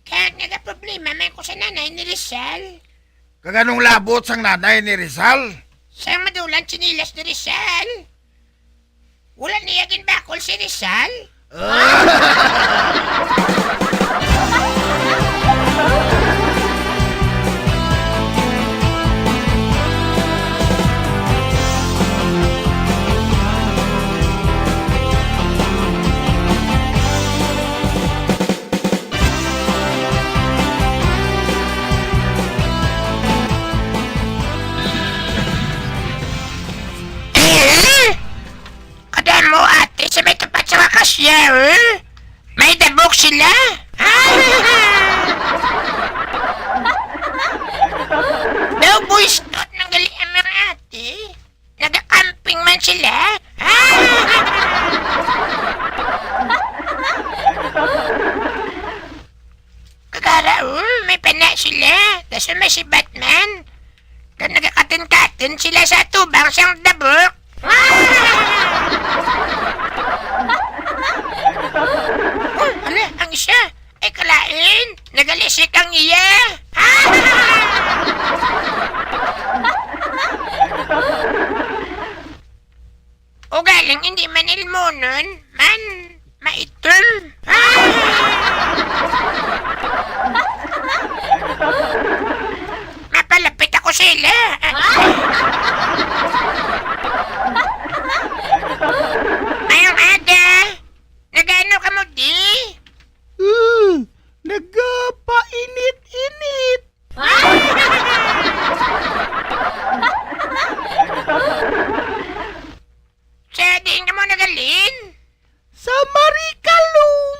Kag nagaproblema man ko sa nanay ni Rizal. Kag anong labot sang nanay ni Rizal? Sang madula ang tsinelas ni Rizal. Wala niya ginbakol si Rizal? Eh? Kadamo, ate, sa may tapat sa mga kasya, eh? May dabok sila? Daw, boys, tot nang gali ang mga ate. Nagakamping man sila. Kagara, oh, may pana sila. Dason may si Batman. Kag nagakatin-katin sila sa tubang sang dabok. Oh, ala, ang isa. Ay, kalain. Nagalisik ang iya. Ugaling hindi man ilmonon, man maitom. Mapalapit ako sila. Mayong aga. Nagano ka mo di? Hmm, nagapainit-init. Sa diin ka mo nagalin? Sa Marikalum.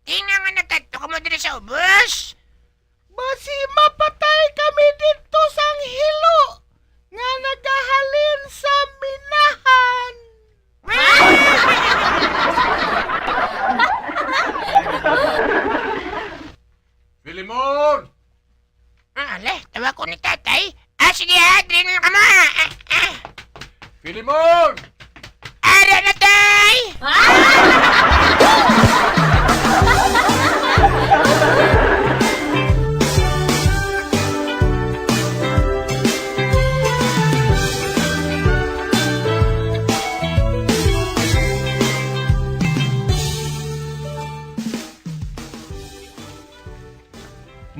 Di nga nga nagkadto ka mo diri sa ubos. Basi mapatay kami didto sang hilo nga nagahalin sa minahan. Filemon! Ah, ale, tawag ko ni tatay. Ah, sige, ah, diri na lang kamo, ah. Ah, ah. Filemon! Ara na, tay! Ah!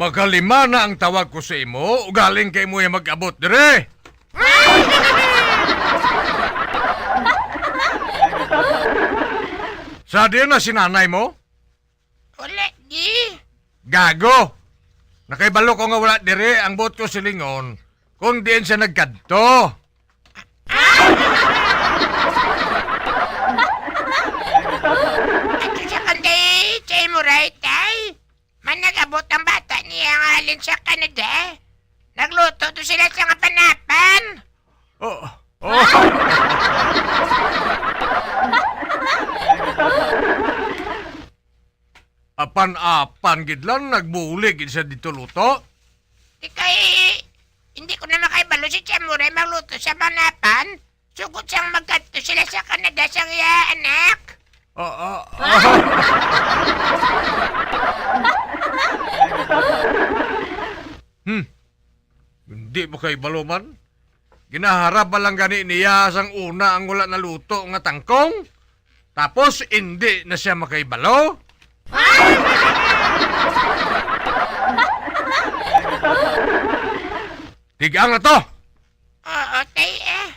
Kalima na ang tawag ko sa imo, ugaling kay mo mag-abot dire. Sa diin na si nanay mo? Wala di. Gago! Nakaibalo ko nga wala dire ang buot ko silingon kung diin siya nagkadto. Ato sa kanday sa imo, right, tay? Man nag-abot ang bata niya nga halin sa Canada. Nagluto to sila sa nga panapan. Oh, oh. Apan-apan gid lang, nagbulig gid siya dito luto. Di kay, hindi ko na makaibalo si Chamuray magluto sa panapan. Sugod sang magkadto sila sa Canada sang iya anak. Ah, ah, ah. Hmm. Hindi mo kay balo man. Ginaharap ba lang gani niya sang una ang wala naluto nga tangkong? Tapos hindi na siya makaibalo? Tigang na to! Oo, tay, eh.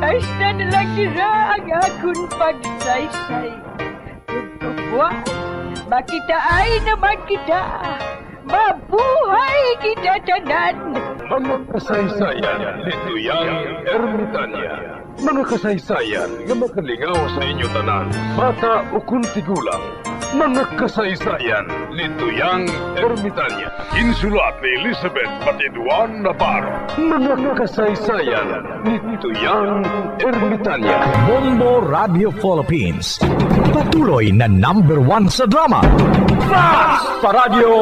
Hasta na lang dira ang akon pagsaysay. Ug buwas, makitaay naman kita. Mabuhay kita tanan! Mga kasaysayan ni Tuyang Ermitania. Mga kasaysayan nga makalingaw sa inyo tanan, bata ukon tigulang. Mga kasaysayan ni Tuyang Ermitania. Insulat ni Elizabeth Batiduan Navarro. Mga kasaysayan ni Tuyang Ermitania. Bombo Radio Philippines. Patuloy na number one sa drama. Fast Paradyo!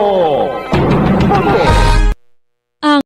Bombo! Ang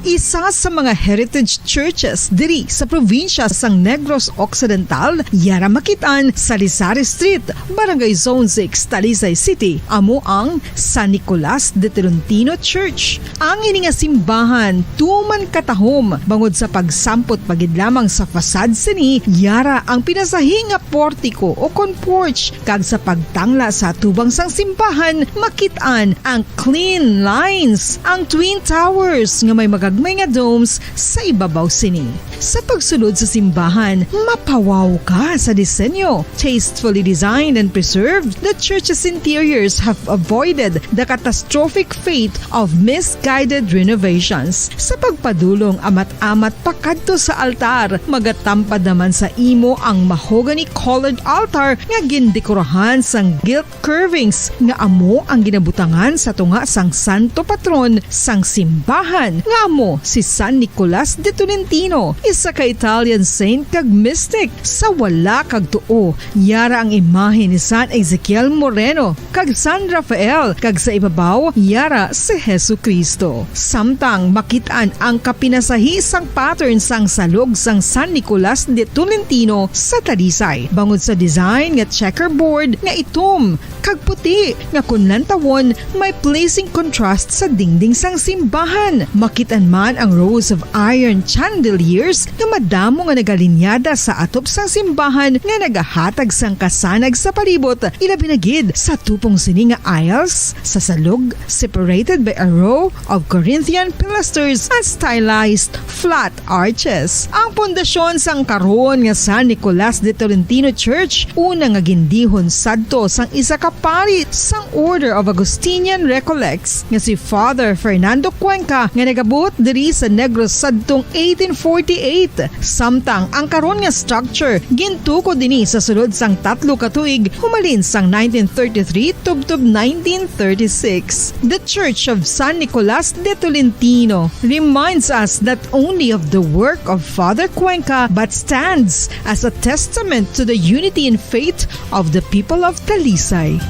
isa sa mga heritage churches diri sa probinsya sang Negros Occidental, yara makit-an sa Salisari Street, Barangay Zone six, Talisay City, amo ang San Nicolas de Tolentino Church. Ang ini nga simbahan tuman katahom bangod sa pagsampot pa gid lamang sa fasad sini, yara ang pinasahi nga portiko o kon porch, kag sa pagtangla sa atubang sang simbahan, makit-an ang clean lines, ang twin towers nga may magagmay nga domes sa ibabaw sini. Sa pagsulod sa simbahan, mapawaw ka sa disenyo. Tastefully designed and preserved, the church's interiors have avoided the catastrophic fate of misguided renovations. Sa pagpadulong amat-amat pakadto sa altar, magatampad naman sa imo ang mahogany-colored altar nga gindekorahan sang gilt curvings nga amo ang ginabutangan sa tunga sang santo patron sang simbahan, nga amo si San Nicolas de Tolentino, isa ka Italian saint kag mystic. Sa wala kag tuo, yara ang imahe ni San Ezekiel Moreno kag San Rafael, kag sa ibabaw, yara si Jesu-Cristo. Samtang makit-an ang kapinasahi sang pattern sang salog sang San Nicolas de Tolentino sa Talisay, bangod sa design nga checkerboard nga itom kag puti nga kon lantawon may pleasing contrast sa dingding sang simbahan. Makit-an man ang rows of iron chandeliers nga madamo nga nagalinyada sa atop sang simbahan nga nagahatag sang kasanag sa palibot, ilabi na gid sa tupong sini nga aisles sa salog, separated by a row of Corinthian pilasters and stylized flat arches. Ang pundasyon sang karon nga San Nicolas de Tolentino Church, una nga gindihon sadto sang isa ka pari sang Order of Augustinian Recollects nga si Father Fernando Cuenca, nga nagabot diri sa Negros sadtong eighteen forty-eight. Samtang ang karon nga structure gintukod ini sa sulod sang tatlo ka tuig humalin sang nineteen thirty-three tubtob nineteen thirty-six. The Church of San Nicolas de Tolentino reminds us not only of the work of Father Cuenca, but stands as a testament to the unity in faith of the people of Talisay.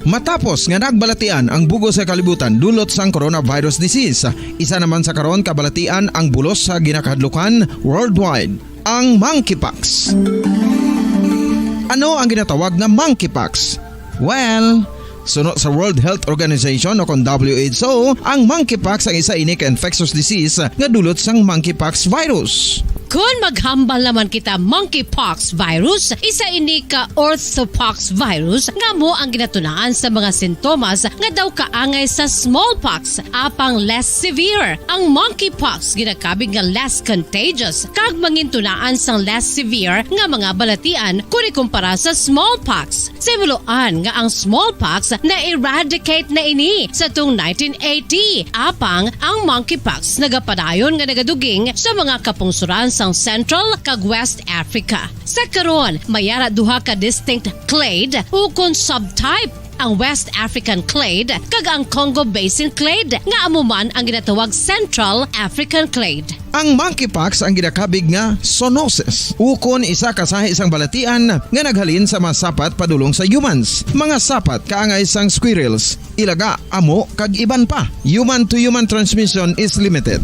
Matapos nga nagbalatian ang bug-os nga kalibutan dulot sang coronavirus disease, isa naman sa karon kabalatian ang bulos sa ginakahadlukan worldwide, ang monkeypox. Ano ang ginatawag nga monkeypox? Well, suno sa World Health Organization o kon W H O, ang monkeypox ang isa ini ka infectious disease nga dulot sang monkeypox virus. Kon maghambal naman kita, monkeypox virus, isa ini ka orthopox virus nga amo ang ginatunaan sa mga sintomas nga daw kaangay sa smallpox, apang less severe. Ang monkeypox ginakabig nga less contagious kag mangintunaan sang less severe nga mga balatian kon ikumpara sa smallpox. Sa himuloan nga ang smallpox na-eradicate na ini sa tung nineteen eighty, apang ang monkeypox nagapadayon nga nagaduging sa mga kapungsoran sang Central kag West Africa. Sa karon, may ara duha ka distinct clade ukon subtype, ang West African clade kag ang Congo Basin clade, nga amo man ang ginatawag Central African clade. Ang monkeypox ang ginakabig nga zoonosis, ukon isa ka sahi sang balatian nga naghalin sa mga sapat padulong sa humans, mga sapat kaangay sang squirrels, ilaga, amo, kag iban pa. Human to human transmission is limited.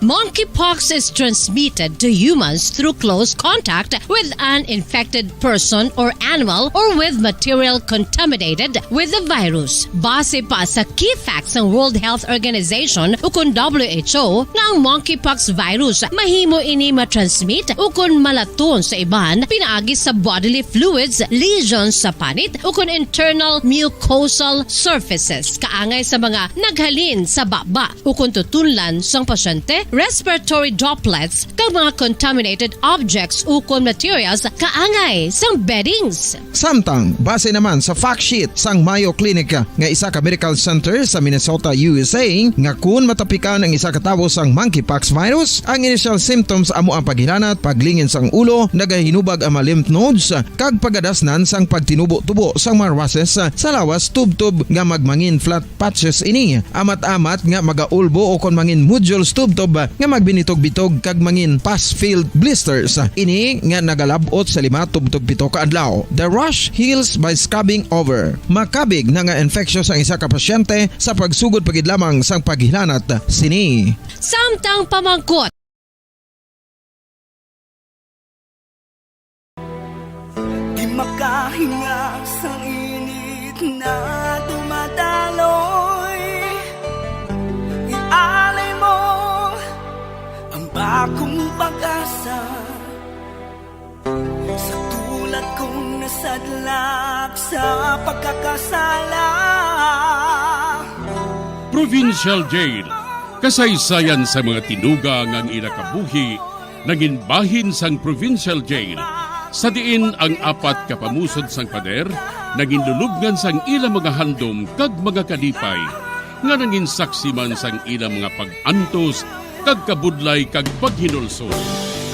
Monkeypox is transmitted to humans through close contact with an infected person or animal or with material contaminated with the virus. Base pa sa key facts sang World Health Organization ukon W H O, nga ang monkeypox virus mahimo ini ma-transmit ukon malaton sa iban pinaagi sa bodily fluids, lesions sa panit, ukon internal mucosal surfaces, kaangay sa mga naghalin sa baba, ukon tutunlan sang pasyente, respiratory droplets, kag mga contaminated objects ukon materials kaangay sang beddings. Samtang, base naman sa fact sheet sang Mayo Clinic nga isa ka medical center sa Minnesota, U S A, nga kun matapikan ang isa ka tawo sang monkeypox virus, ang initial symptoms amo ang paghilanat, paglingin sang ulo, nagahinubag ang mga lymph nodes, kag pagadasnan sang pagtinubo-tubo sang mga rushes sa lawas tubtob nga magmangin flat patches ini. Amat-amat nga magaulbo o kon mangin nodules tubtob nga magbinitog-bitog kag mangin pus-filled blisters. Ini nga nagalab-ot sa lima tubtob pito ka adlaw. The rash heals by scabbing over. Makabig na nga infectious ang isa ka pasyente sa pagsugod pa gid lamang sang paghilanat sini. Samtang pamangkot. Di makahinga sang init na dumadaloy. Ialay mo ang bagong pag-asa sa tulad kong nasadlak sa pagkakasala. Provincial Jail, kasaysayan sa mga tinuga nga ang ila kabuhi nangin bahin sang provincial jail, sa diin ang apat ka pamusod sang pader nangin lulubngan sang ila mga handom kag mga kalipay, nga nangin saksi man sang ila mga pag-antos kag kabudlay kag paghinulsol.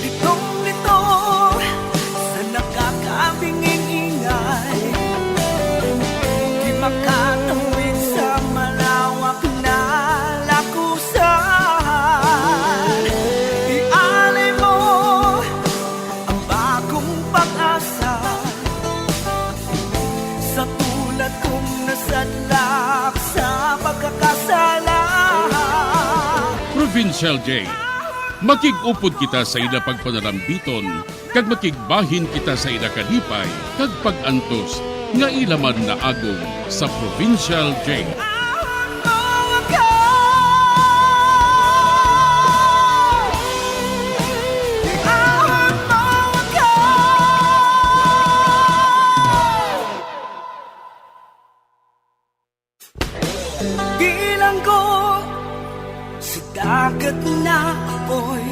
Litong-litong sa nakakabinging ingay, di makatawid sa malawak na lakusan. Ialay mo ang bagong pag-asa sa tulad kong nasadlak sa pagkakasala. Provincial Jail. Makig-upod kita sa ila pagpanalambiton, kag makigbahin kita sa ila kalipay kag pag-antos nga ila man naagom sa Provincial Jail. Bilanggo sa dagat na apoy,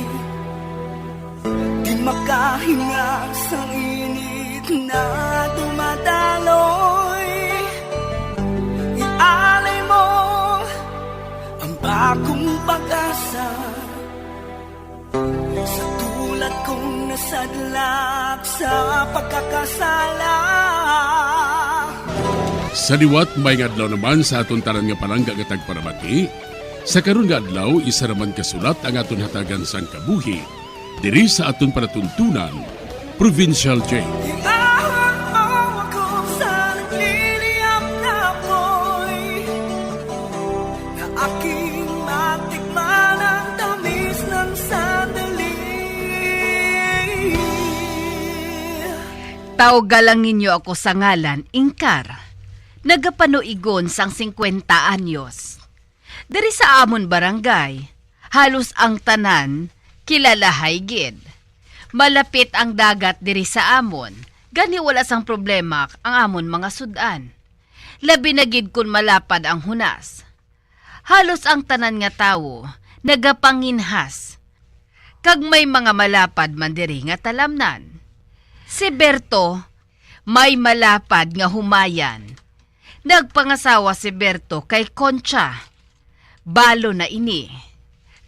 di makahinga sa init na dumadaloy. Ialay mo ang bagong pag-asa sa tulad kong nasadlak sa pagkakasala. Sa liwat, maayong adlaw naman sa aton tanan nga palangga nga tagpalamati. Sa karon nga adlaw, isa naman ka sulat ang aton hatagan sang kabuhi diri sa aton palatuntunan, Provincial Jail. Iahon mo ako sa nagliliyab na apoy. Tawga lang ninyo ako sa ngalan, Ingkar. Nagapanuigon sang singkwenta anyos. Diri sa amon barangay, halos ang tanan kilalahay gid. Malapit ang dagat diri sa amon, gani wala sang problema ang amon mga sud-an. Labi na gid kon malapad ang hunas. Halos ang tanan nga tawo nagapanginhas, kag may mga malapad man diri nga talamnan. Si Berto may malapad nga humayan. Nagpangasawa si Berto kay Concha. Balo na ini.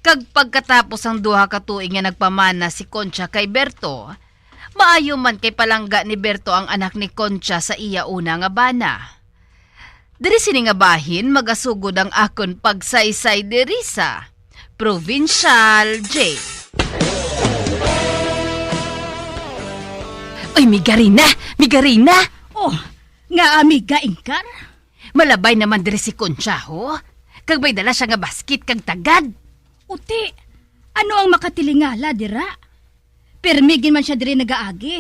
Kag pagkatapos sang duha ka tuig nga nagpamana si Concha kay Berto, maayo man kay palangga ni Berto ang anak ni Concha sa iya una nga bana. Diri sini nga bahin magasugod ang akon pagsaysay diri sa Provincial J. Oy, Migarina! Migarina! Oh, nga amiga, Ingkar? Malabay naman diri si Concha, ho? Kag may dala siya nga basket kag tagad. Uti, ano ang makatilingala dira? Pirmi gid man siya diri nagaagi.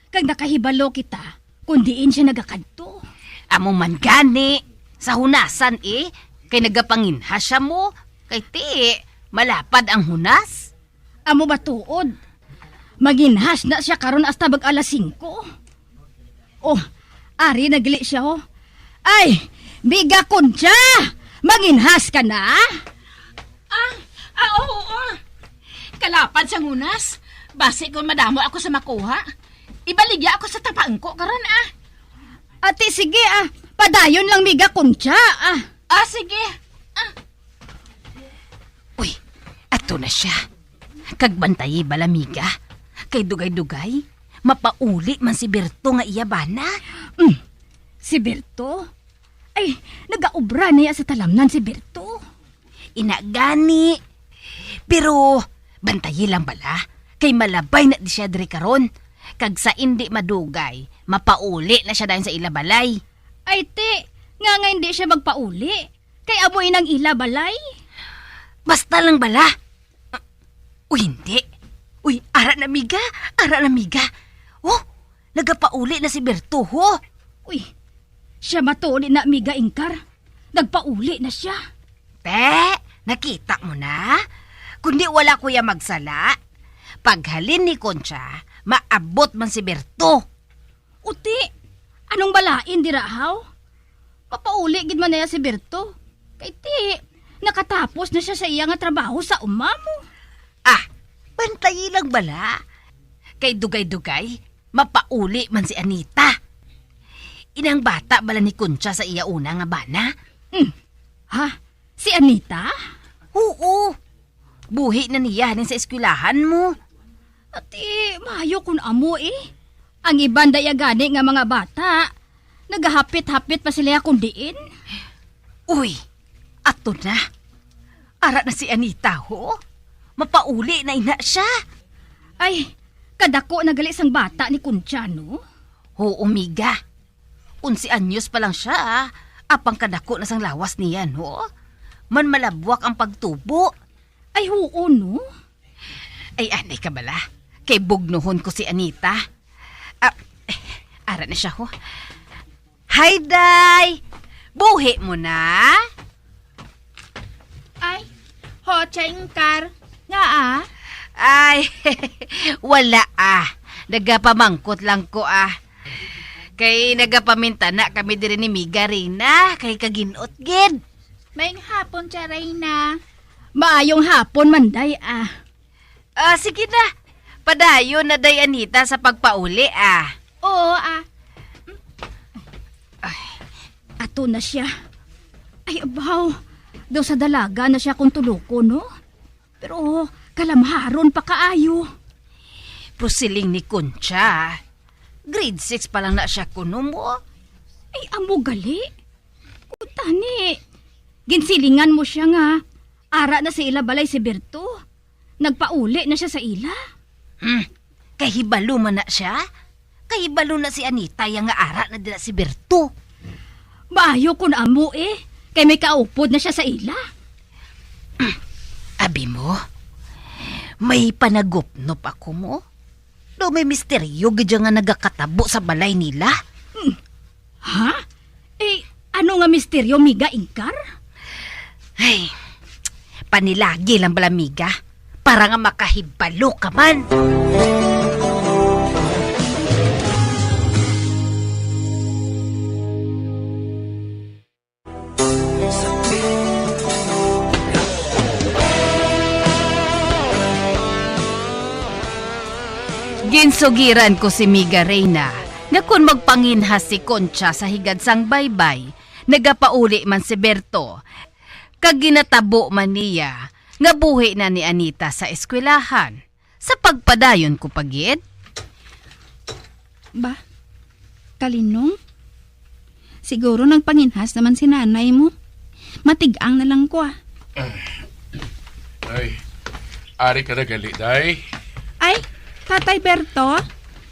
Kag nakahibalo kita kung diin siya nagakadto. Amo man gani, sa hunasan, eh, kay nagapanginhas siya mo, kay ti, malapad ang hunas. Amo ba tuod? Manginhas na siya karon hasta mag alas singko. Oh, ari na gali siya, oh. Ay, Miga Concha! Manginhas ka na? Ah, ah, oo, oo. Kalapad sang hunas. Basi kung madamo ako sa makuha, ibaligya ako sa tapangko karon, ah. Ati, sige, ah. Padayon lang, Miga Concha, ah. Ah, sige. Ah. Uy, ato na siya. Kag bantayi bala, Miga. Kay dugay-dugay, mapauli man si Berto nga iya bana. Mm. Si Berto? Ay, nagaobra na ya sa talamnan si Berto. Ina gani. Pero, bantayi lang bala. Kay malabay na di siya diri karon. Kag sa indi madugay, mapauli na siya dayon sa ila balay. Ay, ti, nga nga hindi siya magpauli. Kay amo inang ila balay. Basta lang bala. Uy, hindi. Uy, ara na, Miga. Ara na, Miga. Oh, nagapauli na si Berto, ho. Uy, siya matuli na, Miga Ingkar. Nagpauli na siya. Te, nakita mo na? Kundi wala ko ya magsala. Paghalin ni Concha, maabot man si Berto. Uti, anong balain dira, haw? Mapauli gid man naya si Berto. Kay ti, nakatapos na siya sa iya nga trabaho sa uma mo. Ah, bantayi lang bala. Kay dugay-dugay, mapauli man si Anita. Inang bata bala ni Concha sa iya una nga bana? Hmm. Ha? Si Anita? Oo. Buhi na niya halin sa eskwelahan mo. Ati, maayo kun amo, eh. Ang iban daya gani nga mga bata, nagahapit-hapit pa sila kon diin. Uy, ato na. Ara na si Anita, ho. Mapauli na ina siya. Ay, kadako na gali sang bata ni Concha, no? Oo, Miga. Onse anyos pa lang siya, ah. Apang kadako na sang lawas niya, no? Man malabwak ang pagtubo. Ay, huo, no? Ay, anay ka bala. Kay bugnuhon ko si Anita. Ah, ara na siya, ho. Hi, Day! Buhi mo na? Ay, ho, Chay Ingkar. Nga, ah? Ay, wala, ah. Nagapamangkot lang ko, ah. Kay nagapamintana kami diri ni Miga Reyna, kay kaginot gid. Maayong hapon, Tia Reyna. Maayong hapon man, Day, ah. Ah, sige na. Padayon na, Day Anita, sa pagpauli, ah. Oo, ah. Ay, ato na siya. Ay, abaw. Daw sa dalaga na siya kung tulukon, no? Pero kalamharon pa kaayo. Pero siling ni Concha, grade six pa lang na siya kuno mo. Ay, amo gali. Kuntani, ginsilingan mo siya nga ara na sa ila balay si Berto. Nagpauli na siya sa ila. Hmm, kahibalo man na siya. Kahibalo na si Anita ya nga ara na dira si Berto. Maayo kun amo, eh, kay may kaupod na siya sa ila. Abi mo, may panagupnop ako mo. Daw may misteryo gid nga nagakatabo sa balay nila. Hmm. Ha? Eh, ano nga misteryo, Miga Ingkar? Ay, panilagi lang bala, Miga, para nga makahibalo ka man. Ginsugiran ko si Miga Reyna nga kon magpanginhas si Concha sa higad sang baybay, nagapauli man si Berto, kag ginatabo man niya nga buhi na ni Anita sa eskwelahan. Sa pagpadayon ko pa gid. Ba, Kalinong? Siguro nagpanginhas naman si nanay mo. Matig-ang na lang ko, ah. Ay, ari ka na gali, day? Ay, Tatay Berto,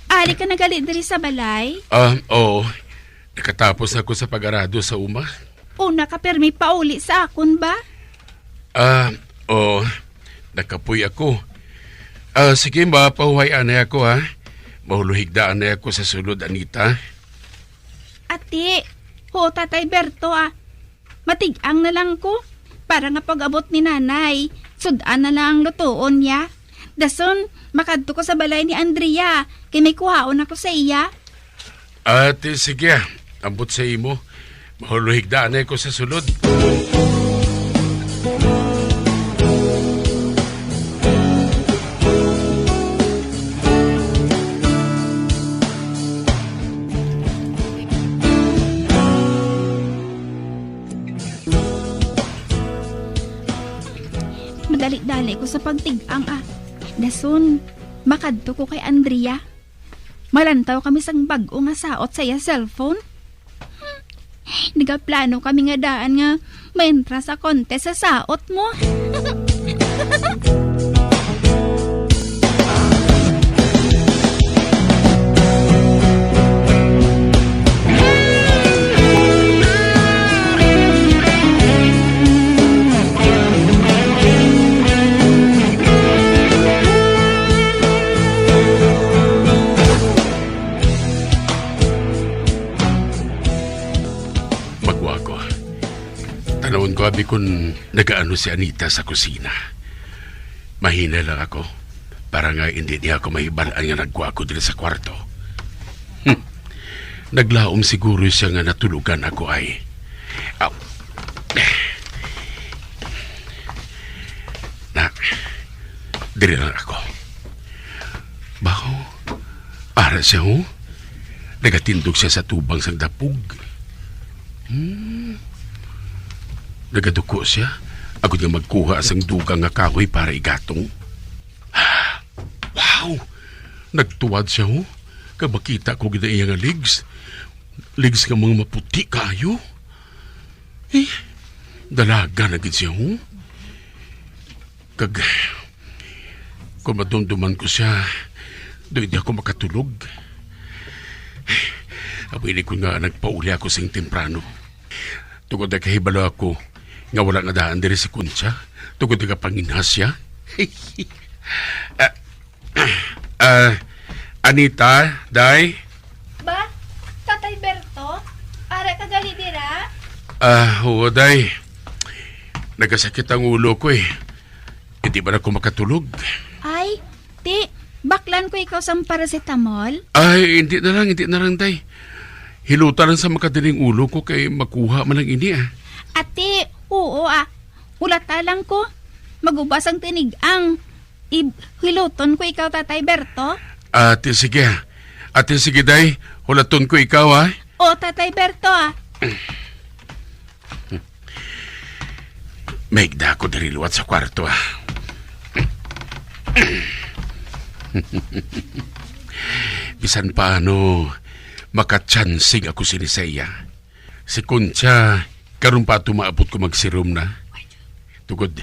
ari ka na gali diri sa balay? Ah, oo. Nakatapos na ko sa pag-arado sa uma. Una ka permi pauli sa akon ba? Ah, oo. Nakapoy ako. Ah, sige, mapahuway anay ako, ha. Mahuluhigdaan na ako sa sulod, Anita. Ati, ho, Tatay Berto, ah. Matig-ang na lang ko. Para nga pag-abot ni Nanay, sud-an na lang ang lutuon niya. Dason, makadto ko sa balay ni Andrea, kay may kuhaon ako sa iya. Ati, sige, ah. Ambot sa imo. Mahuluhigdaan na ko sa sulod. Madali-dali ko sa pagtig-ang, ah. Dason, makadto ko kay Andrea. Malantaw kami sang bag-o nga saot sa iya cellphone. Hmm. Nagaplano kami nga daan nga maentra sa contest sa saot mo. Magwa ko. Tanawon ko abi kon nagaano si Anita sa kusina. Mahinay lang ako, para nga indi niya ako mahibal-an nga nagwa ako diri sa kwarto. Hmm. Naglaom siguro siya nga natulogan ako ay. Aw. Na, diri lang ako. Baho, ara siya, oh. Nagatindog siya sa tubang sang dapog. Hmm. Nagaduko siya, agod nga magkuha sang dugang nga kahoy para igatong. Wow! Nagtuwad siya, oh. Kag makita ko gid ang iya nga legs. Legs nga mga maputi kaayo. Eh, dalaga na gid siya, oh. Kag, kung madumduman ko siya, daw hindi ako makatulog. Amo ini ko nga nagpauli ako sing temprano. Tungod nagkahibalo ako nga wala nga daan diri si Concha, tungod nagapanginhas siya. Ah, ah, Anita, day? Ba, Tatay Berto, ara ka gali dira? Ah, oo, day. Nagasakit ang ulo ko, eh. Hindi man ako makatulog. Ay, ti, baklan ko ikaw sang paracetamol? Ay, hindi na lang, hindi na lang, day. Hiluta lang sa makadiling ulo ko kay makuha man lang ini, ah. Ati, oo, ah. Hulata lang ko. Magubas ang tinig-ang. Ib-, hiluton ko ikaw, Tatay Berto? Ati, sige. Ati, sige, day. Hulaton ko ikaw, ha? O, Tatay Berto, ah. Maigda ako diri liwat sa kwarto, ah. Bisan paano, makatsansing ako sini sa iya. Si Concha, karon pa ato maabot ko magsirom na. Tungod,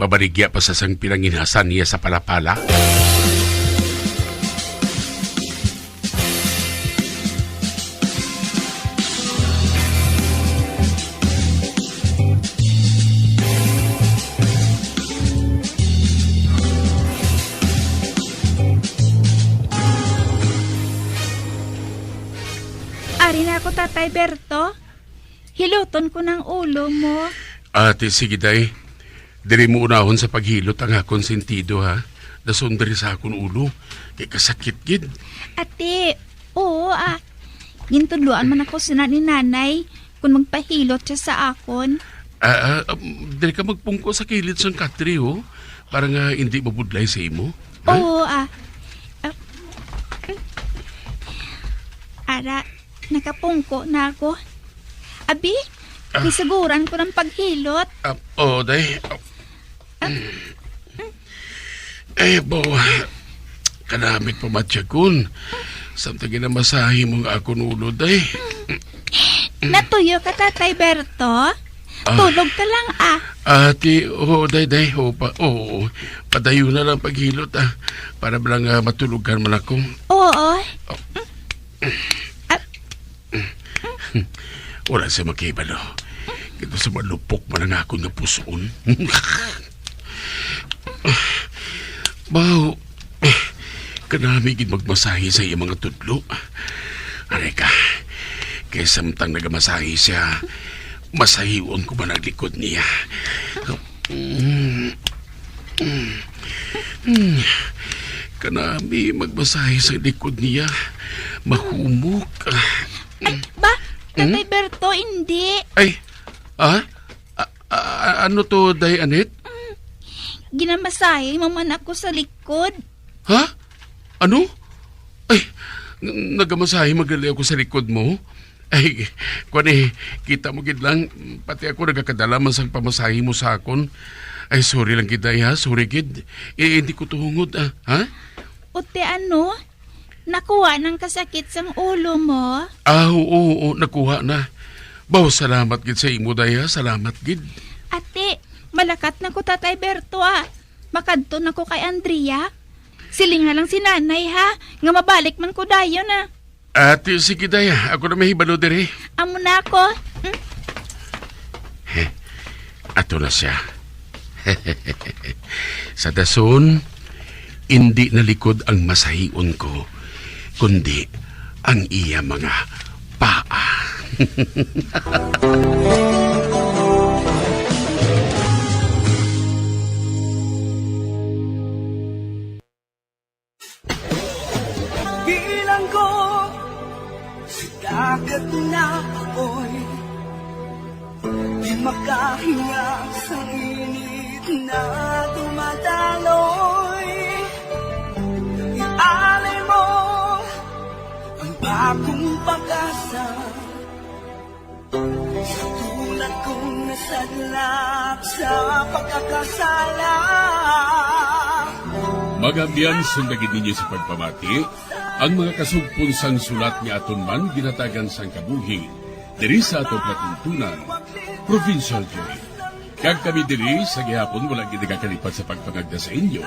mabaligya pa sa sang pinanginhasan niya sa palapala. Tatay Berto, hiluton ko ng ulo mo. Ate, sige, day. Diri mo unahon sa paghilot ang akon sentido, ha? Dason diri sa akon ulo. Kay kasakit gid. Ate, oo, ah. Gintudloan man ako sina ni Nanay kung magpahilot siya sa akon. Ah, ah, um, diri ka magpungko sa kilid sang katre, oh. Para nga hindi mabudlay sa imo. Ha? Oo, ah. Ah, ara, nakapungko na ako. Abi, Ah. Gisuguran ko ng paghilot. Ah, oo, day. Ah. Eh, bo, kanamit pa matyagon. Samtang ginamasahe mo nga akon ulo, day. Natuyo ka, Tatay Berto? Ah. Tulog ka lang, ah. Ate, oo, day, day, oo pa, oo. Padayon na lang paghilot, ah. Para ba lang, ah, matulogan man ako. Oo. Ah. Wala siya makahibalo. Kita sa malupok man ang akon nga pusoon. Baw, kanami gid magmasahe sa iyang mga tudlo. Aray ka, kay samtang nagamasahe siya, masahion ko man ang likod niya. Mm. Mm. Mm. Kanami magmasahe sa likod niya. Mahumok. Ay, ba? Hmm? Tatay Berto, hindi. Ay, ah? A-, a-, ano to, Day Anet? Mm. Ginamasahe mo man ako sa likod. Ha? Ano? Ay, n-, nagamasahe man gali ako sa likod mo? Ay, kwan eh, kita mo gid lang, pati ako nagakadala man sang pamasahe mo sa akon. Ay, sorry lang gid, Day, ha? Sorry gid. Eh, hindi ko tuhungod, ah. Ha? Uti, ano? Nakuha ng kasakit sang ulo mo? Ah, oo, oo, nakuha na. Baw, salamat gid sa imo, Day, ha? Salamat gid. Ate, malakat na ko, Tatay Berto, ah. Makadto na ko kay Andrea. Silinga lang si Nanay, ha, nga mabalik man ko dayon, ah. Ate, sige, Day, ako na mahibalo diri. Amo na ako. Mm. Heh, ato na siya. Sa dason, indi na likod ang masahion ko, kundi ang iya mga paa. Bilang ko sa dagat na apoy, di makahinga sa init na dumadaloy. Ialay mo ang bagong pag-asa. Sa tulad kong nasadlak sa pagkakasala. Mga abyan, sundagid ninyo sa pagpamati ang mga kasugpon sang sulat nga aton man ginhatagan sang kabuhi diri sa aton palatuntunan, Provincial Jail. Kag kami diri sa gihapon wala gid nagakalipat sa pagpangagda sa inyo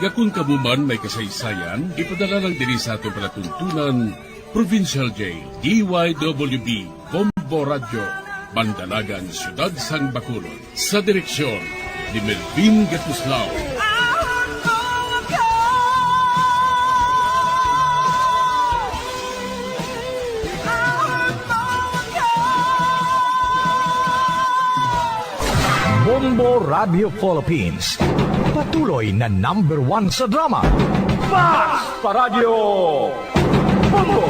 nga kon kamo man may kasaysayan, ipadala lang diri sa aton palatuntunan, Provincial Jail, D Y W B, Bombo Radyo, Bandalagan, Siyudad sang Bacolod. Sa direksyon ni Melvin Gatuslao. Bombo Radio Philippines, patuloy na number one sa drama. Mas pa Radyo Bombo!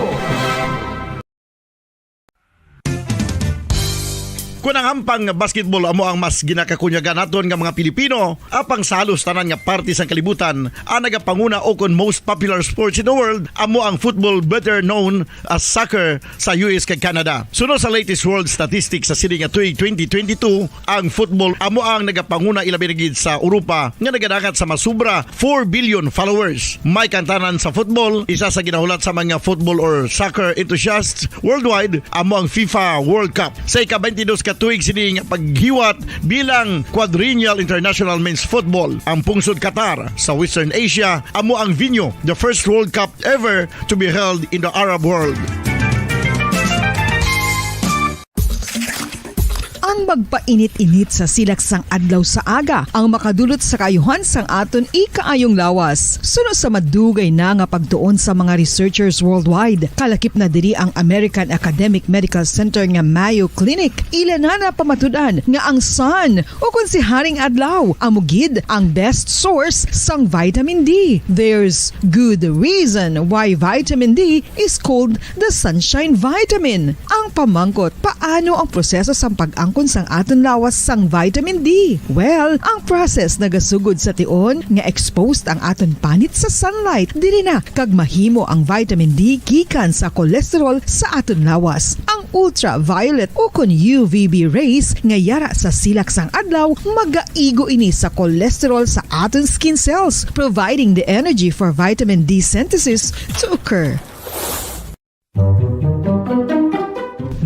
Kon ang hampang nga basketball amo ang mas ginakakunyagan naton nga mga Pilipino, apang sa halos tanan nga parte sang kalibutan, ang nagapanguna o kon most popular sports in the world amo ang football, better known as soccer, sa U S kag Canada. Suno sa latest world statistics sa sini nga tuig twenty twenty-two, ang football amo ang nagapanguna, ilabi na gid sa Europa, nga nagadangat sa mas sobra four billion followers. May kantanan sa football, isa sa ginahulat sa mga football or soccer enthusiasts worldwide amo ang FIFA World Cup. Sa ika-twenty-dos ka tuig sini nga paghiwat bilang Quadrennial International Men's Football, ang pungsod Qatar sa Western Asia amo ang venue, the first World Cup ever to be held in the Arab world. Ang magpainit-init sa silak sang adlaw sa aga ang makadulot sa kaayuhan sang aton ikaayong lawas. Suno sa madugay na nga pagtuon sa mga researchers worldwide, kalakip na diri ang American Academic Medical Center nga Mayo Clinic, ila na napamatud-an nga ang sun, o kon si Haring Adlaw, amo gid ang best source sang vitamin D. There's good reason why vitamin D is called the sunshine vitamin. Ang pamangkot, paano ang proseso sang pag-angkon sang aton lawas sang vitamin D? Well, ang process nagasugod sa tion nga exposed ang aton panit sa sunlight. Diri na kag mahimo ang vitamin D gikan sa cholesterol sa aton lawas. Ang ultraviolet o kon U V B rays nga yara sa silak sang adlaw magaigo ini sa cholesterol sa aton skin cells, providing the energy for vitamin D synthesis to occur.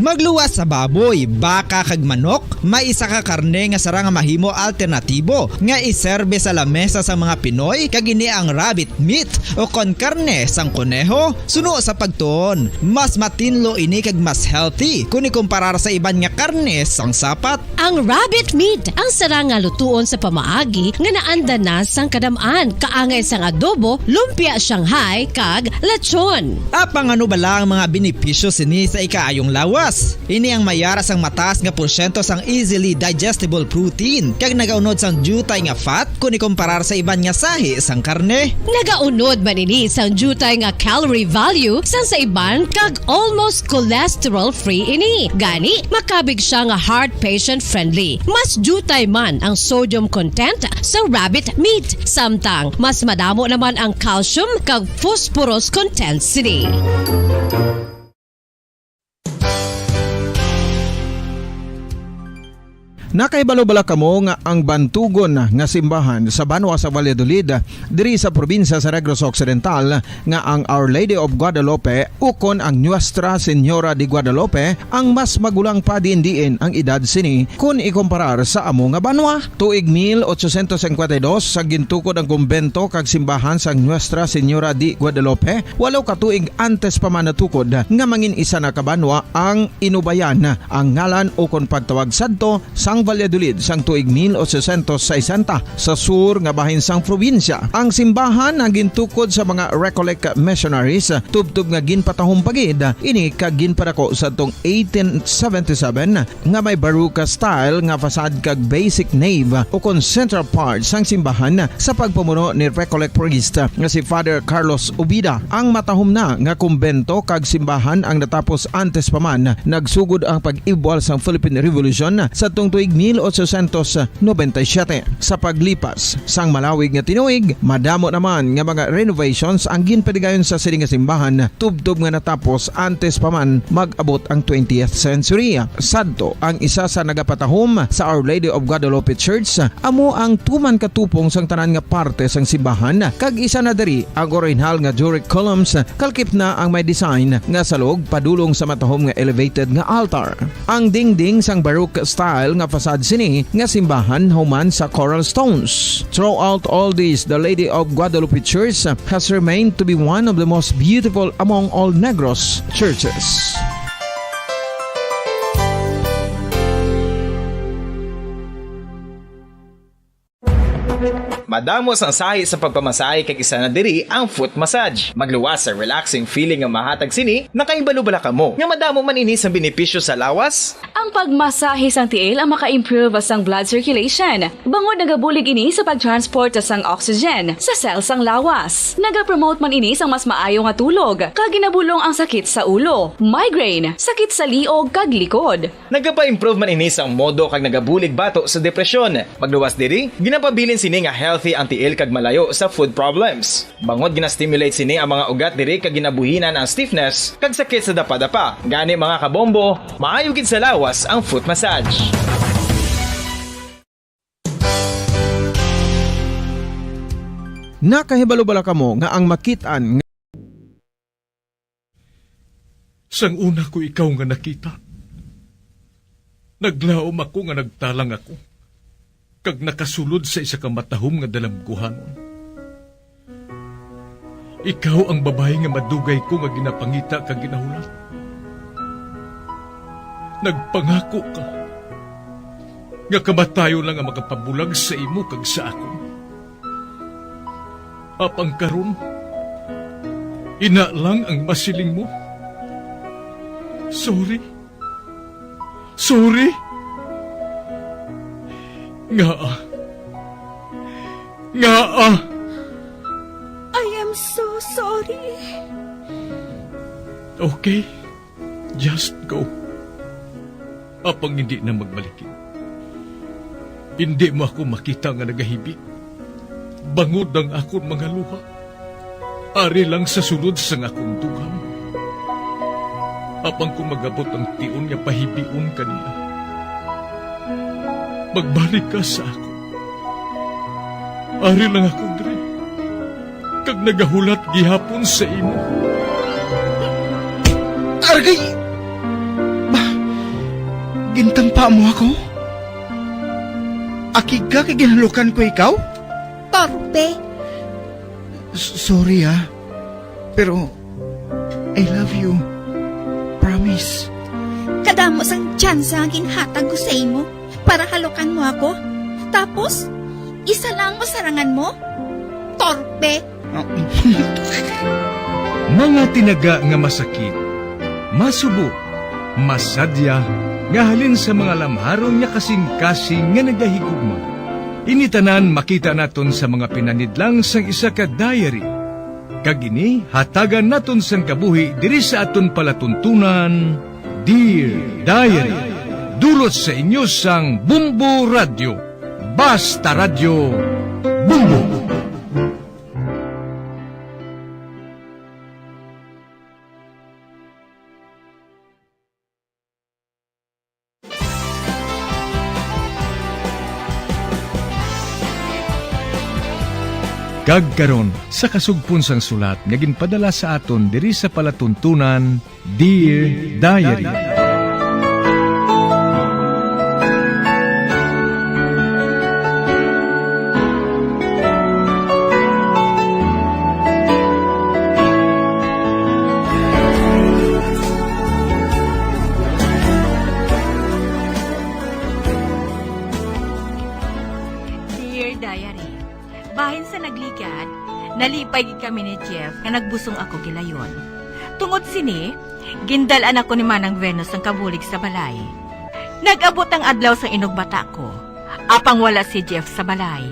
Magluwas sa baboy, baka, kag manok, may isa ka karne nga sara nga mahimo alternatibo nga iserbe sa lamesa sang mga Pinoy, kag ini ang rabbit meat o kon karne sang koneho. Suno sa pagtuon, mas matinlo ini kag mas healthy kon ikumparar sa iban nga karne sang sapat. Ang rabbit meat ang sara nga lutuon sa pamaagi nga naanda na sang kadam-an, kaangay sang adobo, lumpia Shanghai, kag lechon. Apang ano bala ang mga benepisyo sini sa ikaayong lawas? Ini ang mayara sang mataas nga porsyento sang easily digestible protein, kag nagaunod sang diutay nga fat kon ikumparar sa iban nga sahi sang karne. Nagaunod man ini sang diutay nga calorie value sang sa iban, kag almost cholesterol-free ini. Gani, makabig siya nga heart patient-friendly. Mas diutay man ang sodium content sa rabbit meat, samtang mas madamo naman ang calcium kag phosphorus content sini. Nakahibalo bala kamo nga ang bantugon nga simbahan sa banwa sa Valladolid, diri sa probinsya sa Negros Occidental, nga ang Our Lady of Guadalupe ukon ang Nuestra Señora de Guadalupe ang mas magulang pa diin-diin ang edad sini kon ikumparar sa amo nga banwa? Tuig mil ochocientos cincuenta y dos sa gintukod ang kumbento kag simbahan sang Nuestra Señora de Guadalupe, walo ka tuig antes pa man natukod nga mangin isa na ka banwa ang Inubayan, ang ngalan ukon pagtawag sadto sang Valladolid sang tuig mil ochocientos sesenta sa sur nga bahin sang probinsya. Ang simbahan ang gintukod sa mga Recollect missionaries, tubtob nga ginpatahom pa gid ini kag ginpadako sadtong eighteen seventy-seven, nga may Baroque style nga facade kag basic nave ukon central part sang simbahan sa pagpamuno ni Recollect priest nga si Father Carlos Ubida. Ang matahom na nga kumbento kag simbahan ang natapos antes pa man nagsugod ang pag-ibwal sang Philippine Revolution sadtong tuig mil ochocientos noventa y siete. Sa paglipas sang malawig nga tinuig, madamo naman nga mga renovations ang ginpadigayon sa sini nga simbahan, tubtob nga natapos antes pa man mag-abot ang twentieth century. Sadto, ang isa sa nagapatahom sa Our Lady of Guadalupe Church amo ang tuman katupong sang tanan nga parte sang simbahan, kag isa na diri ang orihinal nga Doric columns, kalakip na ang may design nga salog padulong sa matahom nga elevated nga altar. Ang dingding sang Baroque style nga facade sini nga simbahan human sa coral stones. Throughout all this, the Lady of Guadalupe Church has remained to be one of the most beautiful among all Negros churches. Madamo sang sahi sa pagpamasahe, kag isa na diri ang foot massage. Magluwas sa relaxing feeling nga mahatag sini. Nakahibalo bala kamo nga madamo man ini sang benepisyo sa lawas? Ang pagmasahe sang tiil ang maka-improve sang blood circulation, bangod nagabulig ini sa pag-transport sang oxygen sa cell sang lawas. Nagapromote man ini sang mas maayo nga tulog, kag ginabulong ang sakit sa ulo, migraine, sakit sa liog kag likod. Nagapa-improve man ini sang modo kag nagabulig bato sa depresyon. Magluwas diri, ginapabilin sini nga healthy ang tiil kag malayo sa foot problems. Bangod gina-stimulate sini ang mga ugat diri kag ginabuhinan ang stiffness kag sakit sa dapadapa. Gani, mga kabombo, maayo gid sa lawas ang foot massage. Nakahibalo bala kamo nga ang makit-an nga Sang una ko ikaw nga nakita, naglaom ako nga nagtalang ako, kag nakasulod sa isa ka matahom nga dalamguhanon. Ikaw ang babayi nga madugay ko nga ginapangita kag ginahulat. Nagpangako ka nga kamatayon lang ang makapabulag sa imo kag sa akon. Apang karon, ina lang ang masiling mo. Sorry. Sorry. Ngaa? Ngaa? I am so sorry. Okay. Just go. Apang hindi na magbalikin. Hindi mo ako makita nga nagahibi. Bangod ang akon mga luha. Ari lang sa sulod sang akon dughan. Apang kung mag-abot ang tion nga pahibion ka niya, magbalik ka sa akon. Ari lang ako diri, kag nagahulat gihapon sa imo. Argay! Ba, gintampa mo ako? Akig ka kay ginhalukan ko ikaw? Torpe. S-, sorry, ah. Pero, I love you. Promise. Kadamo sang tsansa ang ginhatag ko sa imo para halukan mo ako. Tapos, isa lang ang masarangan mo? Torpe. Mga tinaga nga masakit, masubo, masadya, nga halin sa mga lamharon nga kasing-kasing nga nagahigugma. Ini tanan makita naton sa mga pinanidlang sang isa ka diary. Kag ini hatagan naton sang kabuhi diri sa aton palatuntunan, Dear Diary. Dulot sa inyo sang Bumbo Radyo. Basta Radyo, Bumbo. Kag karon, sa kasugpon sang sulat nga ginpadala sa aton diri sa palatuntunan, Dear Diary. Dear Diary, bahin sa nagligad, nalipay gid kami ni Jeff nga nagbusong ako gilayon. Tungod sini, gindal-an ako ni Manang Venus sang kabulig sa balay. Nag-abot ang adlaw sang inugbata ko, apang wala si Jeff sa balay.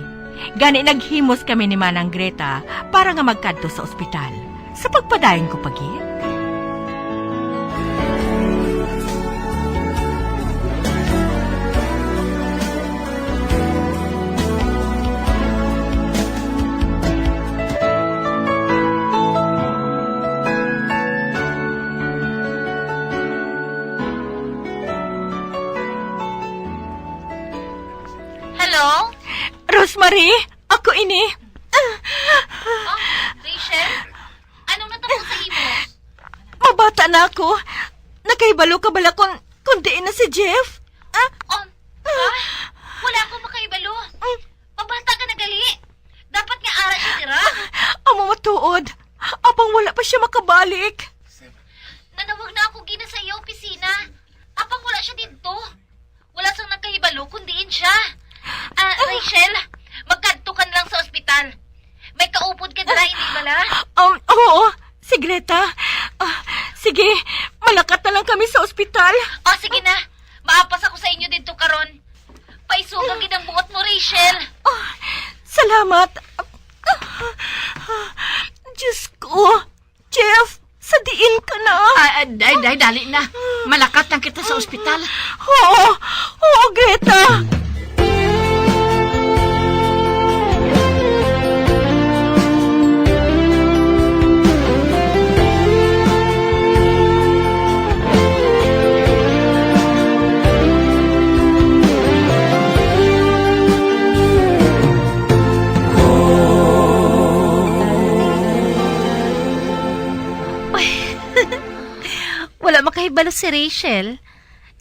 Gani naghimos kami ni Manang Greta para nga magkadto sa ospital. Sa pagpadayon ko pa gid. Hello? Rosemary, ako ini. Oh, Rachel? Anong natabo sa imo? Mabata na ako. Nakahibalo ka bala kung, kung diin na si Jeff? Ah? Oh, ah? Wala ako makahibalo. Mm. Mabata ka na gali. Dapat nga ara siya dira. Amo matuod. Apang wala pa siya makabalik. Nanawag na ako gina sa iya opisina. Apang wala siya didto. Wala sang nakahibalo kung diin siya. Ah, Rachel, magkadto ka na lang sa ospital. May kaupod ka dira, hindi bala? Um, oo, si Greta. Ah, sige, malakat na lang kami sa ospital. Oh, sige na. Maapas ako sa inyo didto karon. Paisuga gid ang buot mo, Rachel. Oh, salamat. Diyos ko, Jeff, sa diin ka na? Ah, ah, day, day, dali na. Malakat lang kita sa ospital. Oo, oo, Greta. Uy, wala makahibalo si Rachel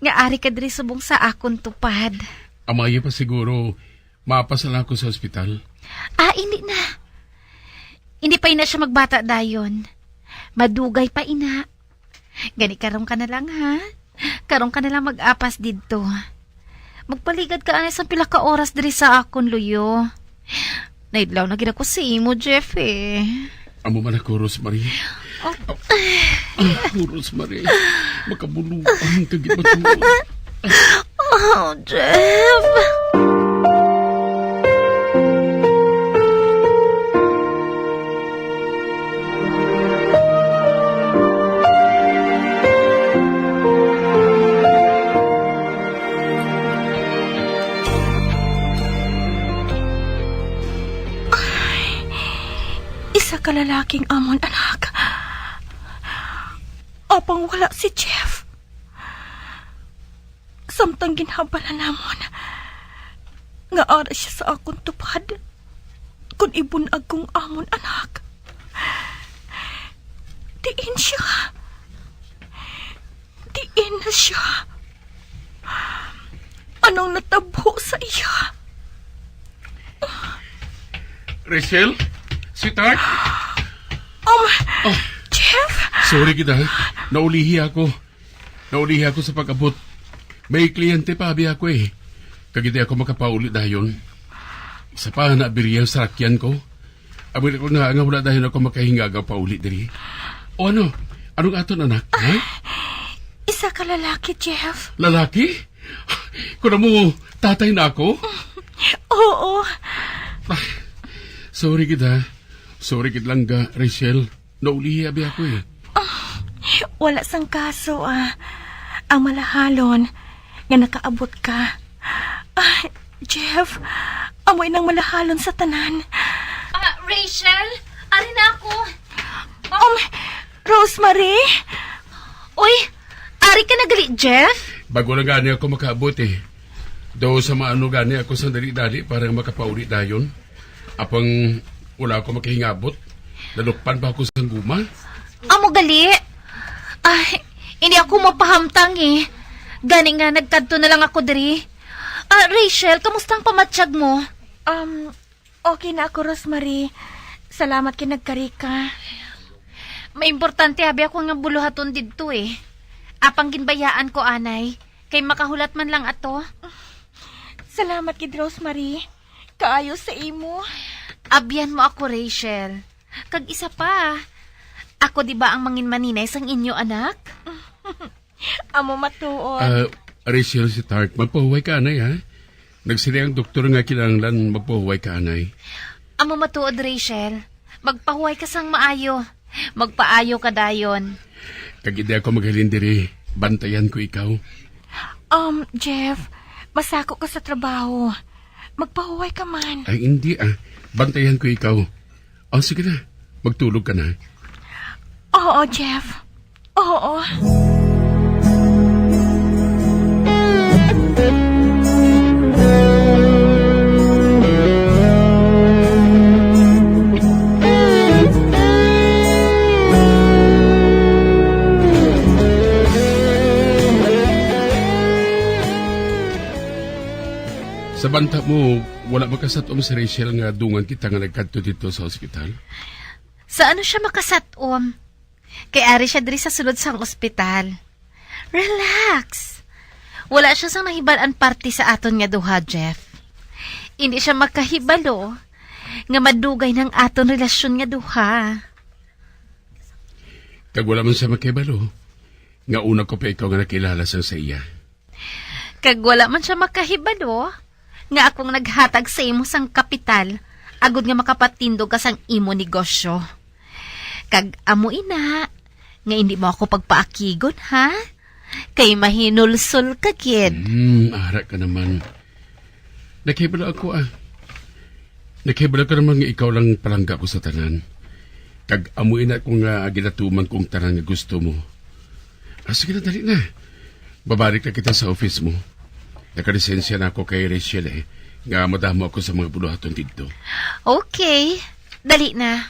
nga ari ka diri subong sa akon tupad. Ang maayo pa siguro, maapas na lang ako sa ospital. Ah, hindi na. Hindi pa ina siya magbata dayon. Madugay pa ina. Gani karon ka na lang, ha? Karon ka na lang mag-apas didto. Magpaligad ka anay sang pila ka oras diri sa akon luyo. Naidlaw na gid ako sa imo, Jeff, eh. Amo man ako, Rosemary. Oh. Ah, Rosemary. Makabuluan ka gid ba to? Oh, Jeff. Ay, isa ka lalaking amon anak. Apang wala si Jeff. Samtang ginhambal namon nga ara sia sa akon tupad, kon ibun-ag kong amon anak. Diin sia? Diin na sia? Anong natabo sa iya? Rachel? Sweetheart? Um, Oh. Jeff? Sorry gid, ha. Naulihi ako. Naulihi ako sa pag-abot. May kliyente pa abi ako, eh. Kag hindi ako makapauli dayon. Sa pa, naabiri ang sarakyan ko. Abi ko na nga wala dayon ako makahingagaw pauli diri. O ano? Anong aton, anak? Ha? Isa ka lalaki, Jeff. Lalaki? Kung mo, tatay na ako? Oo. Ah, sorry gid, ha. Sorry gid lang ga, Rachel. Naulihi abi ako, eh. Ah, wala sang kaso, ah. Ang malahalon nga nakaabot ka. Ah, Jeff, amo inang malahalon sa tanan. Ah, Rachel, ari na ako. Um, Rosemary? Uy, ari ka na gali, Jeff? Bago lang gani ako makaabot, eh. Do sa maano gani ako sang dali-dali para makapauli dayon. Apang wala ako makahingabot. Nalukpan pa ako sang guma. Amo gali? Ay, hindi ako mapahamtang, eh. Gani nga, nagkadto na lang ako diri. Ah, Rachel, kamusta ang pamatyag mo? Um, okay na ako, Rosemary. Salamat kay nagkari ka. May importante abi ako nga buluhaton didto, eh. Apang ginbayaan ko, anay. Kay makahulat man lang ato. Salamat gid, Rosemary. Kaayo sa imo. Abyan mo ako, Rachel. Kag isa pa, ako di ba ang mangin maninay sang inyo anak? Amo matuod. Ah, Rachel, sweetheart, magpahuway ka anay, ha? Nagsili ang doktor nga kinahanglan magpahuway ka anay. Amo matuod, Rachel. Magpahuway ka sang maayo. Magpaayo ka dayon. Kag hindi ako maghalin diri, bantayan ko ikaw. Um, Jeff, masako ka sa trabaho. Magpahuway ka man. Ay, hindi, ah. Bantayan ko ikaw. O, sige na. Magtulog ka na. Oo, Jeff. Oo. Sa banta mo, wala makasat-om si Rachel nga dungan kita nga nagkadto dito sa ospital? Sa ano siya makasat-om? Kay ari siya diri sa sulod sang ospital. Relax. Wala siya sang nahibal-an parte sa aton nga duha, Jeff. Hindi siya makahibalo nga madugay na ang aton relasyon nga duha. Kag wala man siya makahibalo nga una ko pa ikaw nga nakilala sang sa iya. Kag wala man siya makahibalo nga akong naghatag sa imo sang kapital agod nga makapatindog ka sang imo negosyo. Kag amo ina nga indi mo ako pagpaakigon, ha? Kay mahinulsol ka gid. Hmm, ara ka naman. Nakahibalo ako, ah. Nakahibalo ka naman nga ikaw lang palangga ko sa tanan. Kag amo ina ko nga ginatuman kong tanan nga gusto mo. Ah, sige na, dali na. Babalik na kita sa office mo. Nakalisensya na ako kay Rachel, eh, nga madamo ako sa mga buluhaton didto. Okay. Dali na.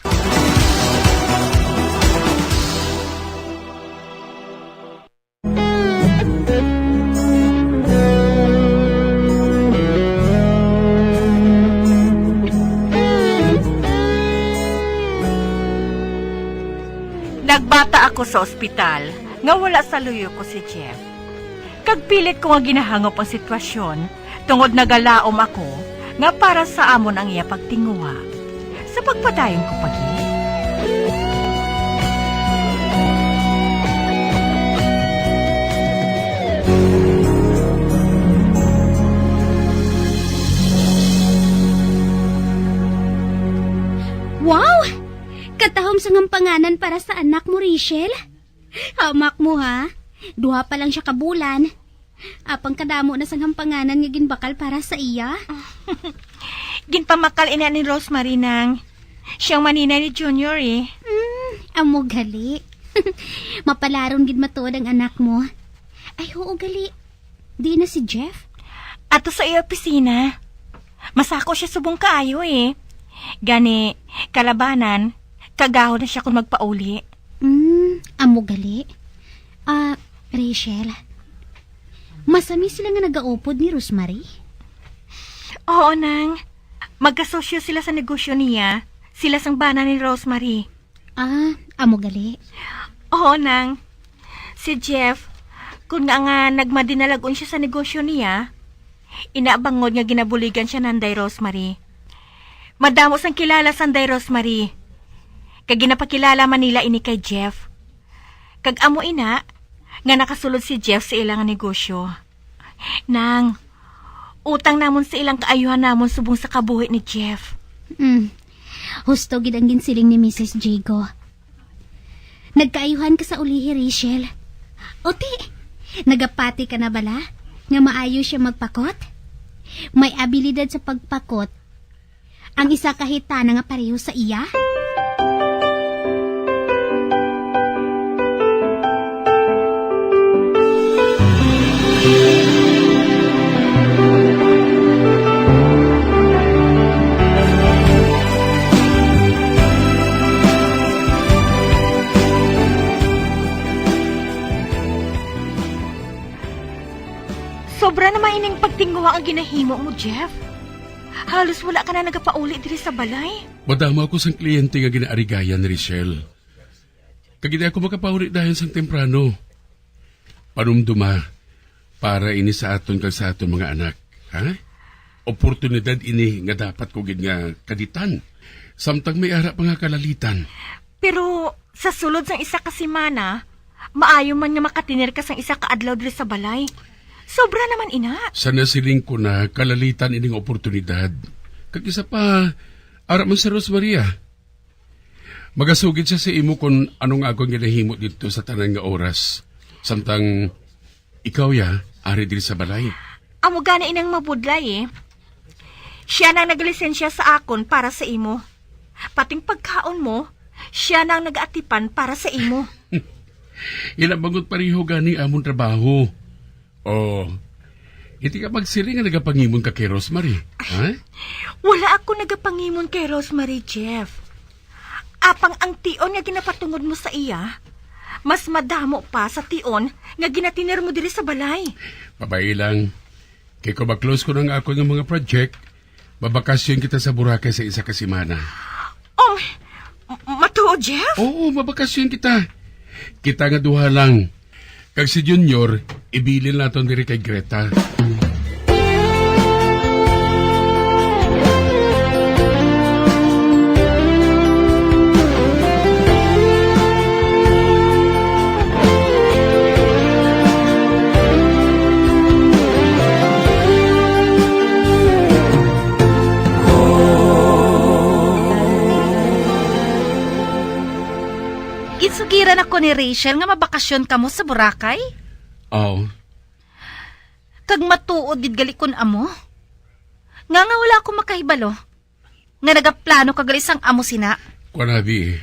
Nagbata ako sa ospital nga wala sa luyo ko si Jeff. Kag pilit ko nga ginahangop ang sitwasyon, tungod nagalaom ako nga para sa amon ang iya pagtinguha. Sa pagpadayon ko pa gid. Wow! Katahom sang hampanganan para sa anak mo, Rachel. Hamak mo, ha? Duha pa lang siya ka bulan. Apang kadamo na sang hampanganan nga ginbakal para sa iya. Ginpamakal ina ni Rosemary, Nang. Siya ang maninay ni Junior, eh. Mm, amo gali. Mapalaron gid matuod ang anak mo. Ay, oo gali. Di na si Jeff? Ato sa iya opisina. Masako siya subong kaayo, eh. Gani, kalabanan, kagahod na siya kung magpauli. Mm, amo gali. Ah, Rachel, masami sila nga nagaupod ni Rosemary? Oo, Nang. Magkasosyo sila sa negosyo niya. Sila sang bana ni Rosemary. Ah, amo gali. Oo, Nang. Si Jeff, kun nga nga nagmadinalag-on siya sa negosyo niya, ina bangod nga ginabuligan siya nanday Rosemary. Madamo sang kilala sanday Rosemary. Kag ginapakilala man nila ini kay Jeff. Kag amo ina nga nakasulod si Jeff sa ila nga negosyo. Nang, utang namon sa ilang kaayuhan namon subong sa kabuhi ni Jeff. Mm. Husto gid ang ginsiling ni Misis Jigo. Nagkaayuhan ka sa ulihi, Rachel. Oti, nagapati ka na bala nga maayo siya magpakot? May abilidad sa pagpakot ang isa ka hitana nga pareho sa iya? Sobra naman ining pagtinguha nga ginahimo mo, Jeff. Halos wala ka na nagapauli diri sa balay. Madamo ako sang kliyente nga ginaarigayan, Rachel. Kag hindi ako makapauli dayon sang temprano. Panumduma, para ini sa aton kag sa aton mga anak, ha? Oportunidad ini nga dapat ko gid nga kaditan, samtang may ara pa nga kalalitan. Pero sa sulod sang isa ka semana, maayo man nga makatinir ka sang isa ka adlaw diri sa balay. Sobra naman ina. Sa nasiling ko na, kalalitan ining oportunidad. Kag isa pa, ara man si Rosemary. Magasugid siya sa imo kon ano nga akon ginahimo didto sa tanan nga oras. Samtang ikaw, ya, ari diri sa balay. Amo gani inang mabudlay, eh. Siya nang naglisensya sa akon para sa imo. Pating pagkaon mo, siya nang nagaatipan para sa imo. Ina bangod pareho gani amon trabaho. Oh, hindi ka magsiling nga nagapangimon ka kay Rosemary, ha? Wala ako nagapangimon kay Rosemary, Jeff. Apang ang tion nga ginapatungod mo sa iya, mas madamo pa sa tion nga ginatinir mo diri sa balay. Mabay lang. Kay kung ma-close ko na nga ako nga mga project, mabakasyon kita sa Boracay sa isa ka semana. Oh, m-, matuod, Jeff? Oo, mabakasyon kita. Kita nga duha lang. Kag si Junior, ibilin naton diri kay Greta. Ginsugiran ako ni Rachel nga mabakasyon kamo sa Boracay. Aw. Kag matuod gid gali kun amo. Nga nga wala ako makahibalo nga nagaplano ka gali sang amo sina. Kuan, abi.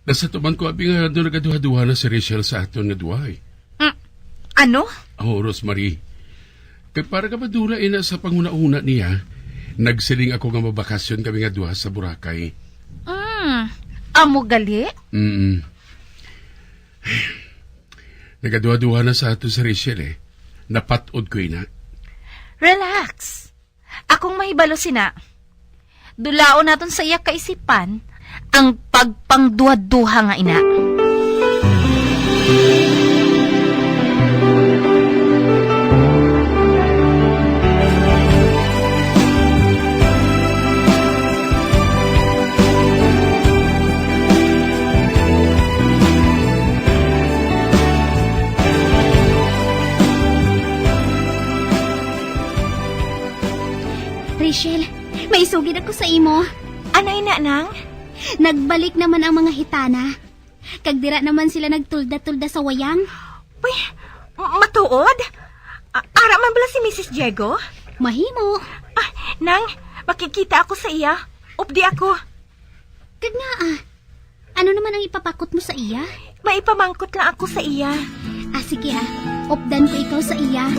Nasa tuman ko, abi, nga ano nagaduha-duha na si Rachel sa aton nga duwa, eh. Mm. Ano? Oh, Rosemary. Kay para ka madula ina sa panguna-una niya, nagsiling ako nga mabakasyon kami nga duha sa Boracay. Mm. Amo gali? Mm. Nagaduha-duha na sa ato si Rachel, eh. Napat-od ko ina. Relax. Akong mahibalo sina. Dulaon naton sa iya kaisipan ang pagpangduha-duha nga ina. Rachel, may isugid ako sa imo. Ano ina, nang? Nagbalik naman ang mga hitana. Kag dira naman sila nagtulda-tulda sa wayang. Uy, matuod? A-, ara man bala si Misis Diego? Mahimo. Ah, nang, makikita ako sa iya. Updi ako. Kag nga, ah, ano naman ang ipapakot mo sa iya? Maipamangkot lang ako sa iya. Ah, sige, ah. Updan ko ikaw sa iya.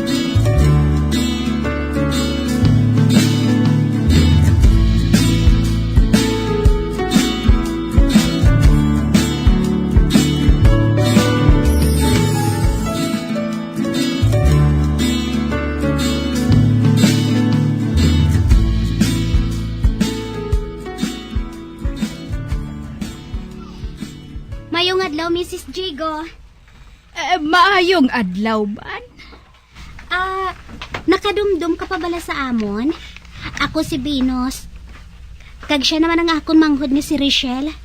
Mayong adlaw, Misis Jigo. Eh, maayong adlaw man. Ah, nakadumdom ka pa bala sa amon? Ako si Venus. Kag siya naman ang akon manghod nga si Richelle.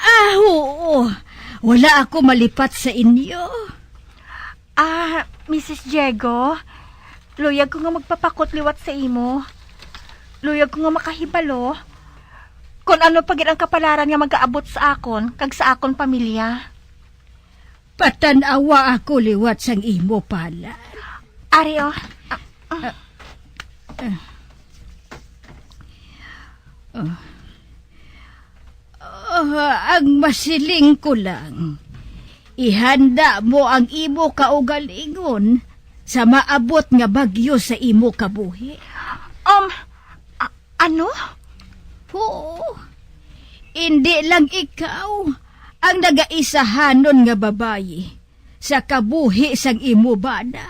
Ah, oo. Wala ako malipat sa inyo. Ah, Misis Diego, luyag ko nga magpapakot liwat sa imo. Luyag ko nga makahibalo kon ano pa gid ang kapalaran nga magaabot sa akon kag sa akon pamilya. Patan-awa ako liwat sang imo palad. Ari, oh. Ah, ah. Ah. Ah, ang masiling ko lang, ihanda mo ang imo kaugalingon sa maabot nga bagyo sa imo kabuhi. Um, a-, ano? Oo. Indi lang ikaw ang nagaisahanon nga babayi sa kabuhi sang imo bana.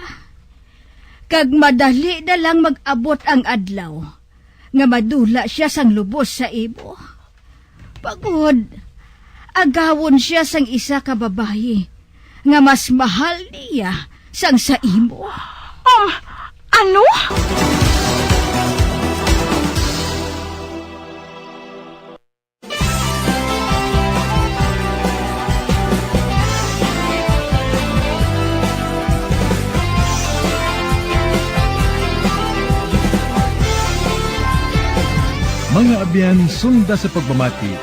Kag madali na lang mag-abot ang adlaw nga madula sia sang lubos sa imo. Pagod, agawon sia sang isa ka babayi nga mas mahal niya sang sa imo. Um, ano? Mga abyan, sunda sa pagpamati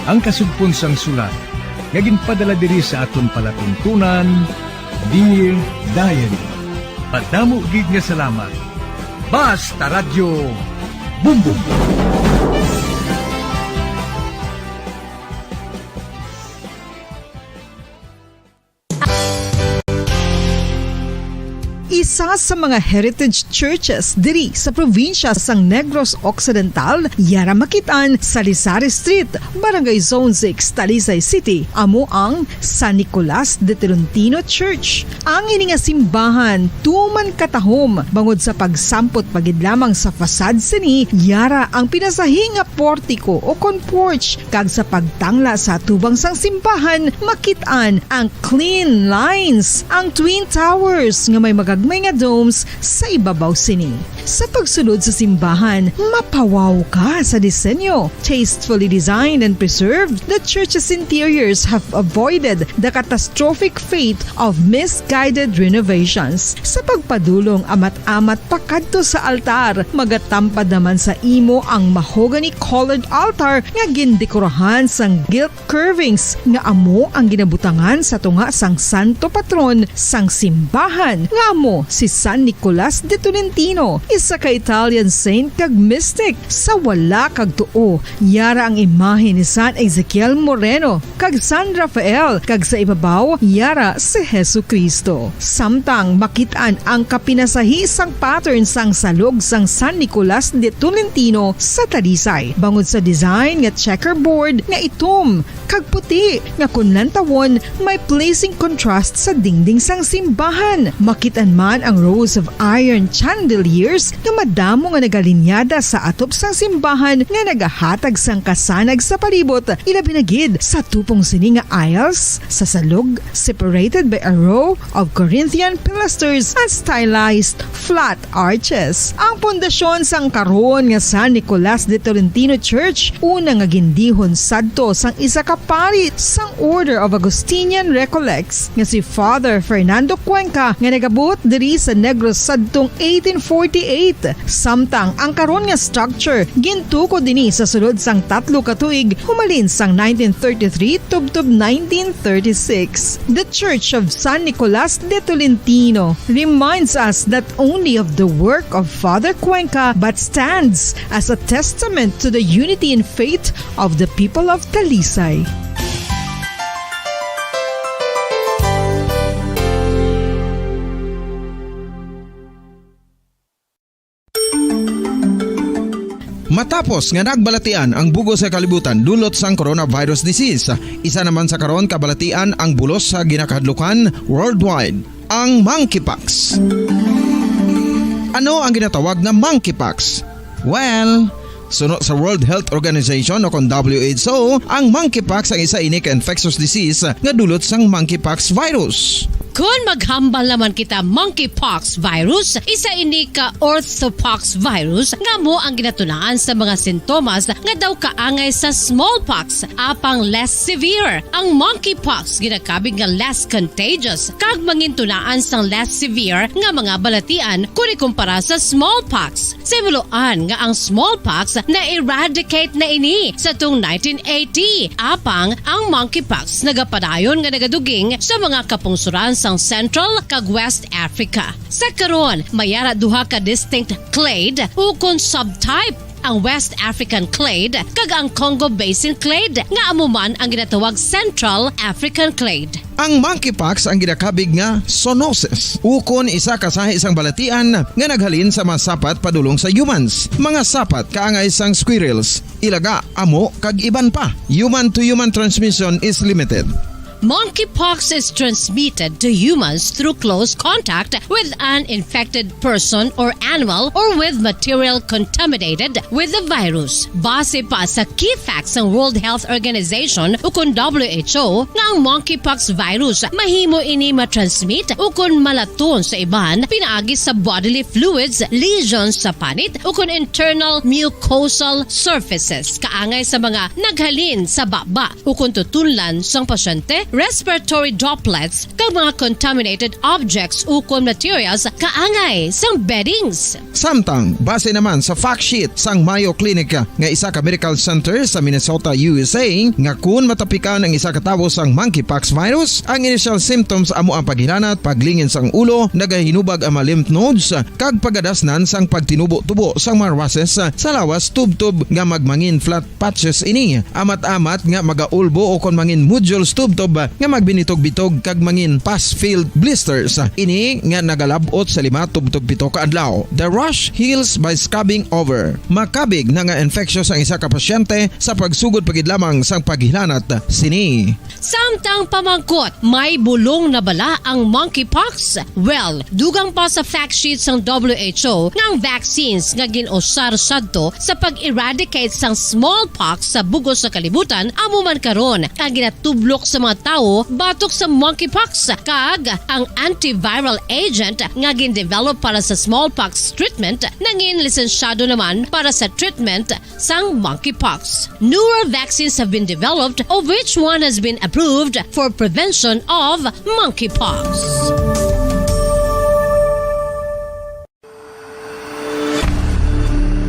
ang kasugpon sang sulat nga ginpadala diri sa aton palatuntunan, Dear Diary. Madamo gid nga salamat. Basta Radyo Bumbong. Isa sa mga heritage churches diri sa probinsya sang Negros Occidental, yara makit-an sa Salisari Street, Barangay Zone six, Talisay City, amo ang San Nicolas de Tolentino Church. Ang ini nga simbahan tuman katahom bangod sa pagsampot pa gid lamang sa facade sini, yara ang pinasahi nga portiko o kon porch, kag sa pagtangla sa atubang sang simbahan makit-an ang clean lines, ang twin towers nga may magagmay nga domes sa ibabaw sini. Sa pagsulod sa simbahan, mapawaw ka sa disenyo. Tastefully designed and preserved, the church's interiors have avoided the catastrophic fate of misguided renovations. Sa pagpadulong amat-amat pakadto sa altar, magatampad naman sa imo ang mahogany-colored altar nga gindekorahan sang gilt curvings nga amo ang ginabutangan sa tunga sang santo patron sang simbahan, nga amo si San Nicolas de Tolentino, isa ka Italian saint kag mystic. Sa wala kag tuo, yara ang imahe ni San Ezekiel Moreno kag San Rafael, kag sa ibabaw, yara si Jesu-Cristo. Samtang makit-an ang kapinasahi sang pattern sang salog sang San Nicolas de Tolentino sa Talisay, bangod sa design nga checkerboard nga itom kag puti, nga kon lantawon, may pleasing contrast sa dingding sang simbahan. Makit-an man ang rows of iron chandeliers nga madamo nga nagalinyada sa atop sang simbahan nga nagahatag sang kasanag sa palibot, ilabi na gid sa tupong sini nga aisles sa salog, separated by a row of Corinthian pilasters and stylized flat arches. Ang pundasyon sang karon nga San Nicolas de Tolentino Church, una nga gindihon sadto sang isa ka pari sang Order of Augustinian Recollects nga si Father Fernando Cuenca, nga nagabuot diri sa Negros sadtong eighteen forty-eight, samtang ang karon nga structure gintukod ini sa sulod sang tatlo ka tuig humalin sang nineteen thirty-three tubtob nineteen thirty-six. The Church of San Nicolas de Tolentino reminds us not only of the work of Father Cuenca but stands as a testament to the unity in faith of the people of Talisay. Matapos nga nagbalatian ang bug-os nga kalibutan dulot sang coronavirus disease, isa naman sa karon kabalatian ang bulos sa ginakahadlukan worldwide, ang monkeypox. Ano ang ginatawag nga monkeypox? Well, suno sa World Health Organization o kon W H O, ang monkeypox ang isa ini ka infectious disease nga dulot sang monkeypox virus. Kon maghambal naman kita monkeypox virus, isa ini ka orthopox virus nga amo ang ginatunaan sa mga sintomas nga daw kaangay sa smallpox, apang less severe. Ang monkeypox ginakabig nga less contagious kag mangintunaan sang less severe nga mga balatian kon ikumpara sa smallpox. Sa himuloan nga ang smallpox na-eradicate na ini sa tung nineteen eighty, apang ang monkeypox nagapadayon nga nagaduging sa mga kapungsoran sang Central kag West Africa. Sa karon, may ara duha ka distinct clade ukon subtype, ang West African clade kag ang Congo Basin clade, nga amo man ang ginatawag Central African clade. Ang monkeypox ang ginakabig nga zoonosis, ukon isa ka sahi sang balatian nga naghalin sa mga sapat padulong sa humans. Mga sapat kaangay sang squirrels, ilaga, amo, kag iban pa. Human to human transmission is limited. Monkeypox is transmitted to humans through close contact with an infected person or animal or with material contaminated with the virus. Base pa sa key facts sang World Health Organization ukon W H O nga ang monkeypox virus mahimo ini matransmit ukon malaton sa iban pinaagi sa bodily fluids, lesions sa panit ukon internal mucosal surfaces kaangay sa mga naghalin sa baba ukon tutunlan sang pasyente, respiratory droplets, kag mga contaminated objects ukon materials kaangay sang beddings. Samtang, base naman sa fact sheet sang Mayo Clinic nga isa ka medical center sa Minnesota, U S A, nga kun matapikan ang isa ka tawo sang monkeypox virus, ang initial symptoms amo ang paghilanat, paglingin sang ulo, nagahinubag ang mga lymph nodes, kag pagadasnan sang pagtinubo-tubo sang mga rashes sa lawas tubtob nga magmangin flat patches ini, amat-amat nga magaulbo ukon mangin nodules tubtob nga magbinitog-bitog kag mangin pus-filled blisters. Ini nga nagalab-ot sa lima tubtob pito ka adlaw. The rash heals by scabbing over. Makabig na nga infectious ang isa ka pasyente sa pagsugod pa gid lamang sang paghilanat sini. Samtang pamangkot, may bulong na bala ang monkeypox? Well, dugang pa sa fact sheet sang W H O nga ang vaccines nga gin-usar sadto sa pag-eradicate sang smallpox sa bug-os nga kalibutan amo man karon ang ginatublok sa mga tawo batok sa monkeypox, kag ang antiviral agent nga gin-develop para sa smallpox treatment nangin lisensyado naman para sa treatment sang monkeypox. Newer vaccines have been developed, of which one has been approved for prevention of monkeypox.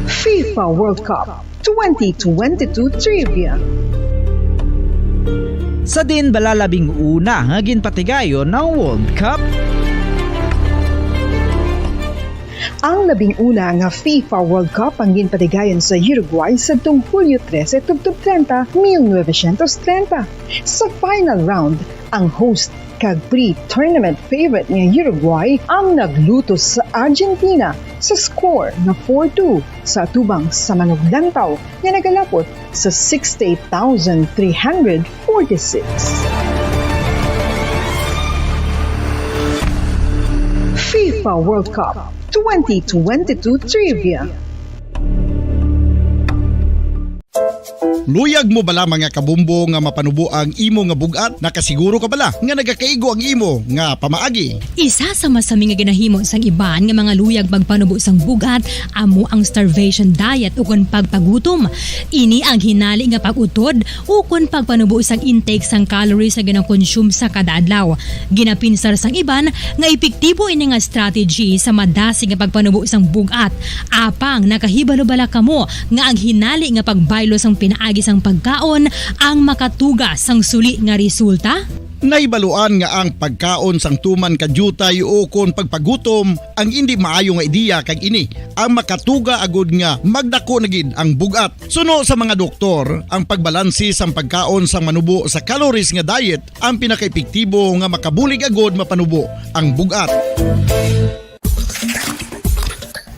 FIFA World Cup twenty twenty-two Trivia. Sa diin bala labing una nga ginpatigayon ang World Cup? Ang labing una nga FIFA World Cup ang ginpatigayon sa Uruguay sadtong Hulyo trese tubtob treinta, mil novecientos treinta. Sa final round, ang host kag pre-tournament favorite nga Uruguay ang naglutos sa Argentina sa score nga four two sa atubang sa manuglantaw nga nagalapot sa sixty-eight thousand three hundred forty-six. FIFA World Cup twenty twenty-two Trivia. Luyag mo bala, mga kabombo, nga mapanubo ang imo nga bug-at? Nakasiguro ka bala nga nagakaigo ang imo nga pamaagi? Isa sa masami nga ginahimo sang iban nga mga luyag magpanubo sang bug-at amo ang starvation diet ukon pagpagutom. Ini ang hinali nga pag-utod ukon pagpanubo sang intake sang calories nga ginakonsume sa kada adlaw. Ginapinsar sang iban nga epektibo ini nga strategy sa madasig nga pagpanubo sang bug-at. Apang nakahibalo bala kamo nga ang hinali nga pagbaylo sang pinaagi sang pagkaon ang makatuga sang suli nga resulta? Nahibaluan nga ang pagkaon sang tuman ka diutay ukon pagpagutom ang indi maayo nga ideya, kag ini ang makatuga agud nga magdako na gid ang bug-at. Suno sa mga doktor, ang pagbalanse sang pagkaon sang manubo sa calories nga diet ang pinakaepektibo nga makabulig agud mapanubo ang bug-at.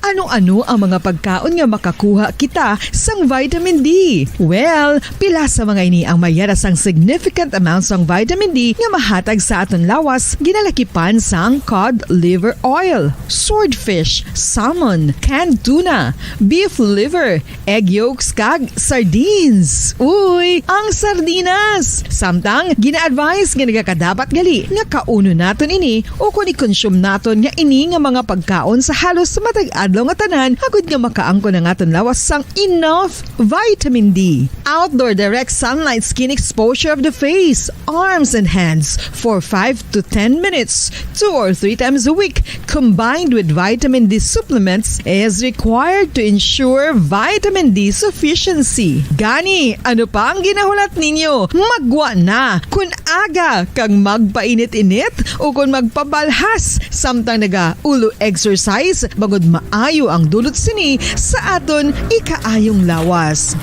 Ano-ano ang mga pagkaon nga makakuha kita sang vitamin D? Well, pila sa mga ini ang may yara sang significant amount sang vitamin D nga mahatag sa aton lawas, ginalakipan sang cod liver oil, swordfish, salmon, canned tuna, beef liver, egg yolks, kag sardines. Uy, ang sardinas! Samtang gina-advise nga nagakadapat gali nga kaunon naton ini ukon i-consume naton nga ini nga mga pagkaon sa halos matag adlaw nga tanan, agud nga makaangkon ang aton lawas sang enough vitamin D. Outdoor direct sunlight skin exposure of the face, arms, and hands for five to ten minutes, two or three times a week, combined with vitamin D supplements, is required to ensure vitamin D sufficiency. Gani, ano pa ang ginahulat ninyo? Maggwa na! Kon aga kag magpainit-init ukon magpabalhas samtang naga-ulo exercise, bangod maayo ang dulot sini sa aton ikaayong lawas.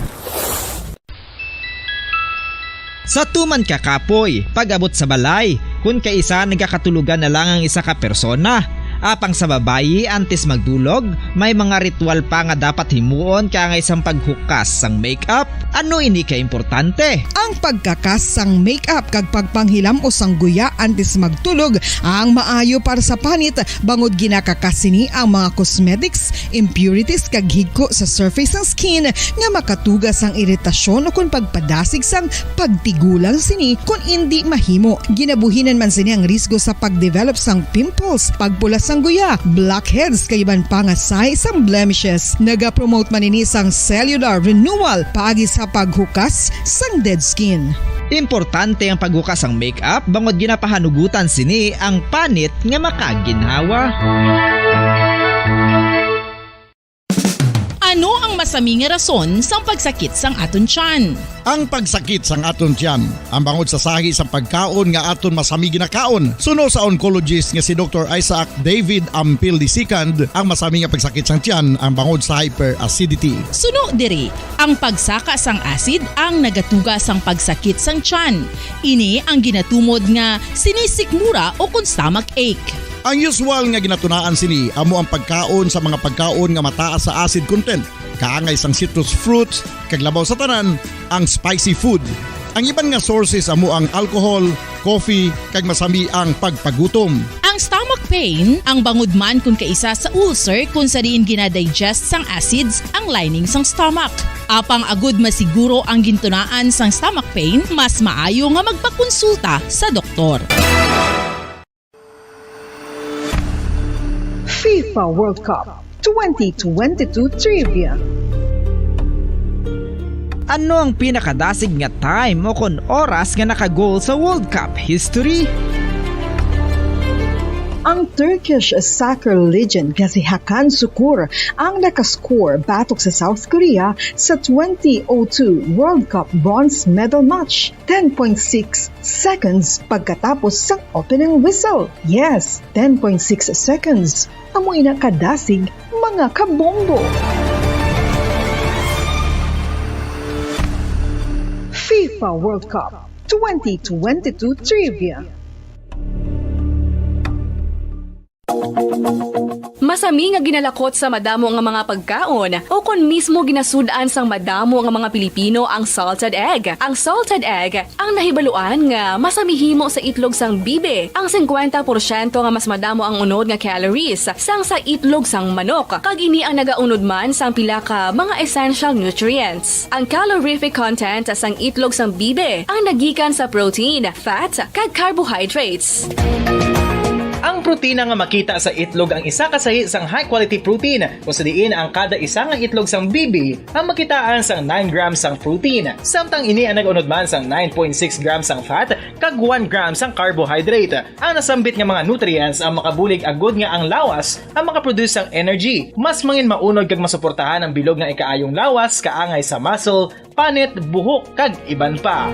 Sa tuman ka kapoy, pag-abot sa balay, kun kaisa nagakatulogan na lang ang isa ka persona. Apang sa babayi, antes magdulog, may mga ritual pa nga dapat himuon kaangay sang paghukas sang makeup. Ano ini ka importante? Ang pagkakas sang makeup kag pagpanghilam-os sang guya antes magtulog ang maayo para sa panit, bangod ginakakas sini ang mga cosmetics, impurities, kag higko sa surface sang skin nga makatuga sang iritasyon ukon pagpadasig sang pagtigulang sini kon indi mahimo. Ginabuhinan man sini ang risgo sa pag-develop sang pimples, pagpula sang guya, blackheads, kag iban pa nga sahi sang blemishes. Naga-promote man ini sang cellular renewal paagi sa paghukas sang dead skin. Importante ang paghukas sang makeup bangod ginapahanugutan sini ang panit nga makaginhawa. Ano ang masami nga rason sang pagsakit sang aton tiyan? Ang pagsakit sang aton tiyan ang bangod sa sahi sang pagkaon nga aton masami ginakaon. Suno sa oncologist nga si Doktor Isaac David Ampil the second, ang masami nga pagsakit sang tiyan ang bangod sa hyperacidity. Suno diri, ang pagsaka sang acid ang nagatuga sang pagsakit sang tiyan. Ini ang ginatumod nga sinisikmura ukon stomach ache. Ang usual nga ginatunaan sini amo ang pagkaon sa mga pagkaon nga mataas sa acid content, kaangay sang citrus fruits, kag labaw sa tanan, ang spicy food. Ang iban nga sources amo ang alcohol, coffee, kag masami ang pagpagutom. Ang stomach pain ang bangod man kon kaisa sa ulcer, kon sa diin gina-digest sang acids ang lining sang stomach. Apang agud masiguro ang gintunaan sang stomach pain, mas maayo nga magpakonsulta sa doktor. FIFA World Cup twenty twenty-two Trivia. Ano ang pinakadasig nga time o kon oras nga naka-goal sa World Cup history? Ang Turkish soccer legend nga si Hakan Sukur ang nakascore batok sa South Korea sa twenty oh two World Cup bronze medal match, ten point six seconds pagkatapos sang opening whistle. Yes, ten point six seconds. Amo ina kadasig, mga kabombo. FIFA World Cup twenty twenty-two Trivia. Masami nga ginalakot sa madamo nga mga pagkaon, o kon mismo ginasud-an sang madamo nga mga Pilipino ang salted egg. Ang salted egg ang nahibaluan nga masami himo sa itlog sang bibi. Ang singkwenta porsyento nga mas madamo ang unod nga calories sang sa itlog sang manok, kag ini ang nagaunod man sang pila ka mga essential nutrients. Ang calorific content sang itlog sang bibi ang nagikan sa protein, fat, kag carbohydrates. Ang protina nga makita sa itlog ang isa ka sahi sang high-quality protein, kung sa diin ang kada isa nga itlog sang bibi ang makitaan sang nine grams sang protein, samtang ini ang nag-unod man sang nine point six grams sang fat kag one gram sang carbohydrate. Ang nasambit nga mga nutrients ang makabulig agud nga ang lawas ang makaproduce sang energy. Mas mangin maunod kag masuportahan ang bilog nga ikaayong lawas, kaangay sa muscle, panit, buhok, kag iban pa.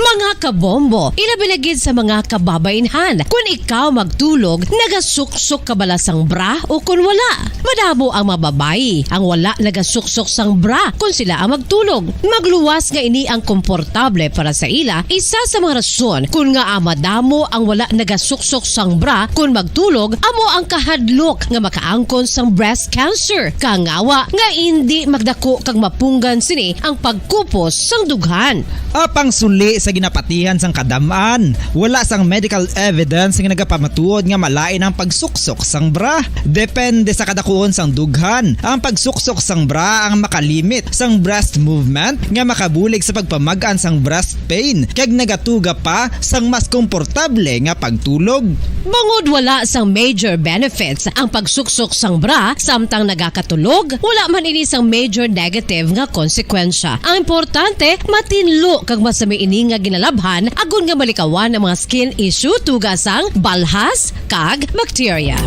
Mga kabombo, ilabi na gid sa mga kababainhan, kun ikaw magtulog, nagasuksok ka bala sang bra o kun wala? Madamo ang mga babayi ang wala nagasuksok sang bra kun sila ang magtulog. Magluwas nga ini ang komportable para sa ila, isa sa mga rason kun ngaa madamo ang wala nagasuksok sang bra kun magtulog amo ang kahadlok nga makaangkon sang breast cancer, kangawa nga indi magdako kag mapunggan sini ang pagkupos sang dughan. Apang suli sa ginapatihan sang kadam-an, wala sang medical evidence nga nagapamatuod nga malain ang pagsuksok sang bra. Depende sa kadakuon sang dughan, ang pagsuksok sang bra ang makalimit sang breast movement nga makabulig sa pagpamag-an sang breast pain kag nagatuga pa sang mas komportable nga pagtulog. Bangod wala sang major benefits ang pagsuksok sang bra samtang nagakatulog, wala man ini sang major negative nga konsekwensya. Ang importante, matinlo kag masami ini nga ginalabhan agod nga malikawan ang mga skin issue tuga sang balhas kag bakterya.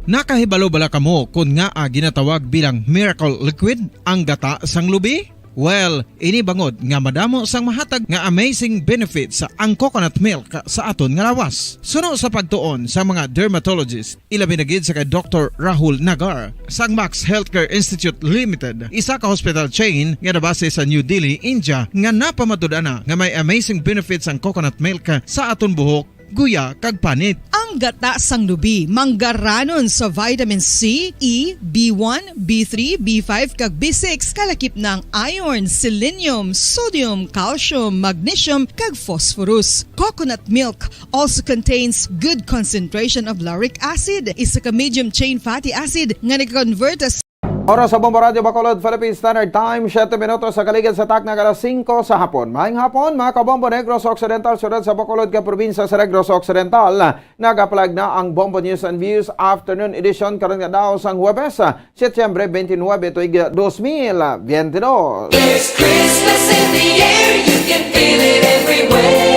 Nakahibalo bala kamo kon ngaa ginatawag bilang miracle liquid ang gata sang lubi? Well, ini bangod nga madamo sang mahatag nga amazing benefits ang coconut milk sa aton nga lawas. Suno sa pagtuon sa mga dermatologist, ilabi na gid sa kay Doktor Rahul Nagar sang Max Healthcare Institute Limited, isa ka hospital chain nga nabase sa New Delhi, India, nga napamatud-an na nga may amazing benefits ang coconut milk sa aton buhok, guya, kag panit. Ang gata sang lubi manggaranon sa vitamin C, E, B one, B three, B five, kag B six, kalakip na ang iron, selenium, sodium, calcium, magnesium, kag phosphorus. Coconut milk also contains good concentration of lauric acid, isa ka medium chain fatty acid nga nag-convert sa Oras sa Bombo Radyo Bacolod, Philippine Standard Time, siyete minutos sa kaligid sa takna nga alas singko sa hapon. Maayong hapon, mga kabombo, Negros Occidental, siyudad sa Bacolod, kag probinsya sa Negros Occidental. Nagapalag na ang Bombo News and Views Afternoon Edition karon nga daw sang Huwebes, Setyembre twenty-nine, tuig dos mil biyente dos. There's Christmas in the air, you can feel it everywhere.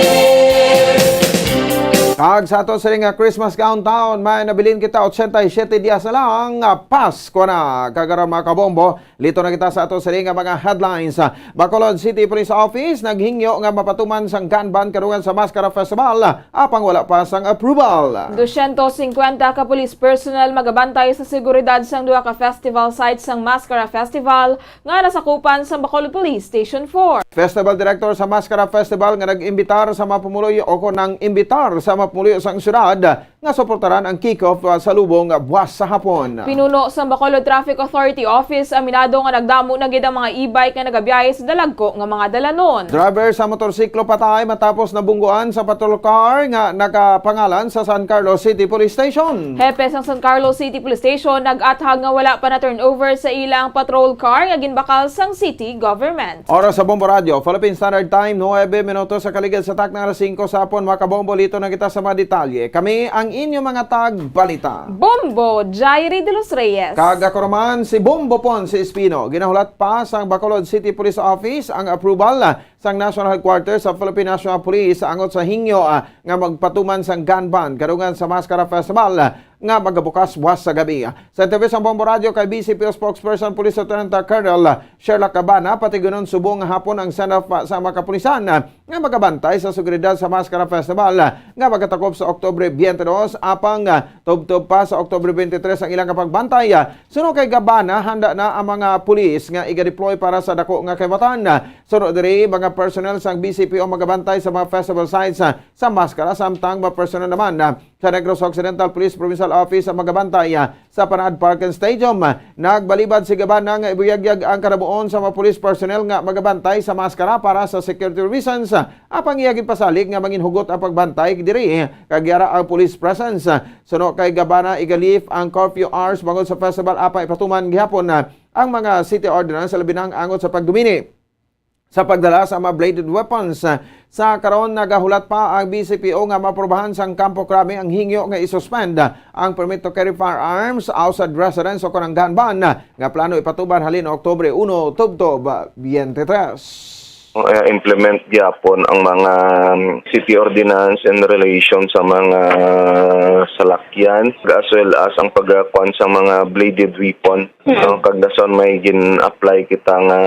Kag sa ato sini nga Christmas countdown, may nabilin kita, ochenta y siete dias na lang, ah, Pasko na. Kag karon, mga kabombo, lito na kita sa ato sini nga mga headlines. Bacolod City Police Office naghingyo nga mapatuman sang gun ban kadungan sa Mascara Festival, apang wala pa sang approval. Dosyentos singkwenta ka police personnel magabantay sa seguridad sang duha ka festival sites sang Mascara Festival nga nasakupan sang Bacolod Police Station four. Festival Director sa Mascara Festival nga nag-imbitar sa mga pumuluyo o kon nang imbitar sa mga pumuluyo sang syudad nga suportaran ang kick-off, ah, sa lubong, ah, buwas sa hapon. Pinuno sang Bacolod Traffic Authority Office aminado nga nagdamo na gid ang mga e-bike nga nagabiyahe sa dalagko nga mga dalanon. Driver sa motorsiklo patay matapos nabungguan sa patrol car nga nakapangalan sa San Carlos City Police Station. Hepe sang San Carlos City Police Station nag-athag nga wala pa na-turnover sa ila ang patrol car nga ginbakal sang city government. Oras sa Bombo Radyo, Philippine Standard Time, nuebe minutos sa kaligid sa takna nga alas singko sa hapon, mga kabombo, lito na kita sa mga detalye. Kami ang inyo mga tagbalita. Bombo, Jairi de los Reyes. Kag ako naman, si Bombo Pon, si Espino. Ginahulat pa sang Bacolod City Police Office ang approval sang National Headquarters sa Philippine National Police angot sa hingyo, ah, nga magpatuman sang gun ban kadungan sa Mascara Festival, ah, nga magabukas buwas sa gabi. Sa interview sang Bombo Radio kay B C P O spokesperson Police Lieutenant Colonel Sherlock Cabana, patigunon subong nga hapon ang send-off, ah, sa mga kapulisan, ah, nga magabantay sa seguridad sa Mascara Festival, ah, nga magatakop sa Oktubre twenty-two, apang, ah, tubtob pa sa Oktubre twenty-three ang ilang pagbantay. Ah, suno kay Cabana, handa na ang mga pulis nga iga-deploy para sa dako nga kayawatan. Suno diri, mga personnel sang B C P O magabantay sa mga festival sites, ah, sa Mascara, samtang mga personnel naman, ah, sa Negros Occidental Police Provincial Office ang magabantay, ah, sa Panaad Park and Stadium. Ah, nagbalibad si Cabana nga ibuyagyag ang karabuon sa mga police personnel nga magabantay sa Mascara para sa security reasons, ah, apang iya ginpasalig nga manginhugot ang pagbantay diri, kag yara ang police presence. Ah, suno kay Cabana, iga-lift ang curfew hours bangod sa festival, apang ipatuman gihapon, ah, ang mga city ordinance, labi na ang angot sa pagdomini sa pagdala sa mga bladed weapons. Sa karon, nagahulat pa ang B C P O nga maprobahan sang Kampo Krami ang hingyo nga i-suspend ang permit to carry firearms outside residence o kon ang gun ban nga plano ipatuman halin Oktubre uno tubtob twenty-three. Uh, implement gyapon ang mga, um, city ordinance in relation sa mga salakyan, as well as ang pagkuan sa mga bladed weapon. Mm. No? Kag dason may gin-apply kita nga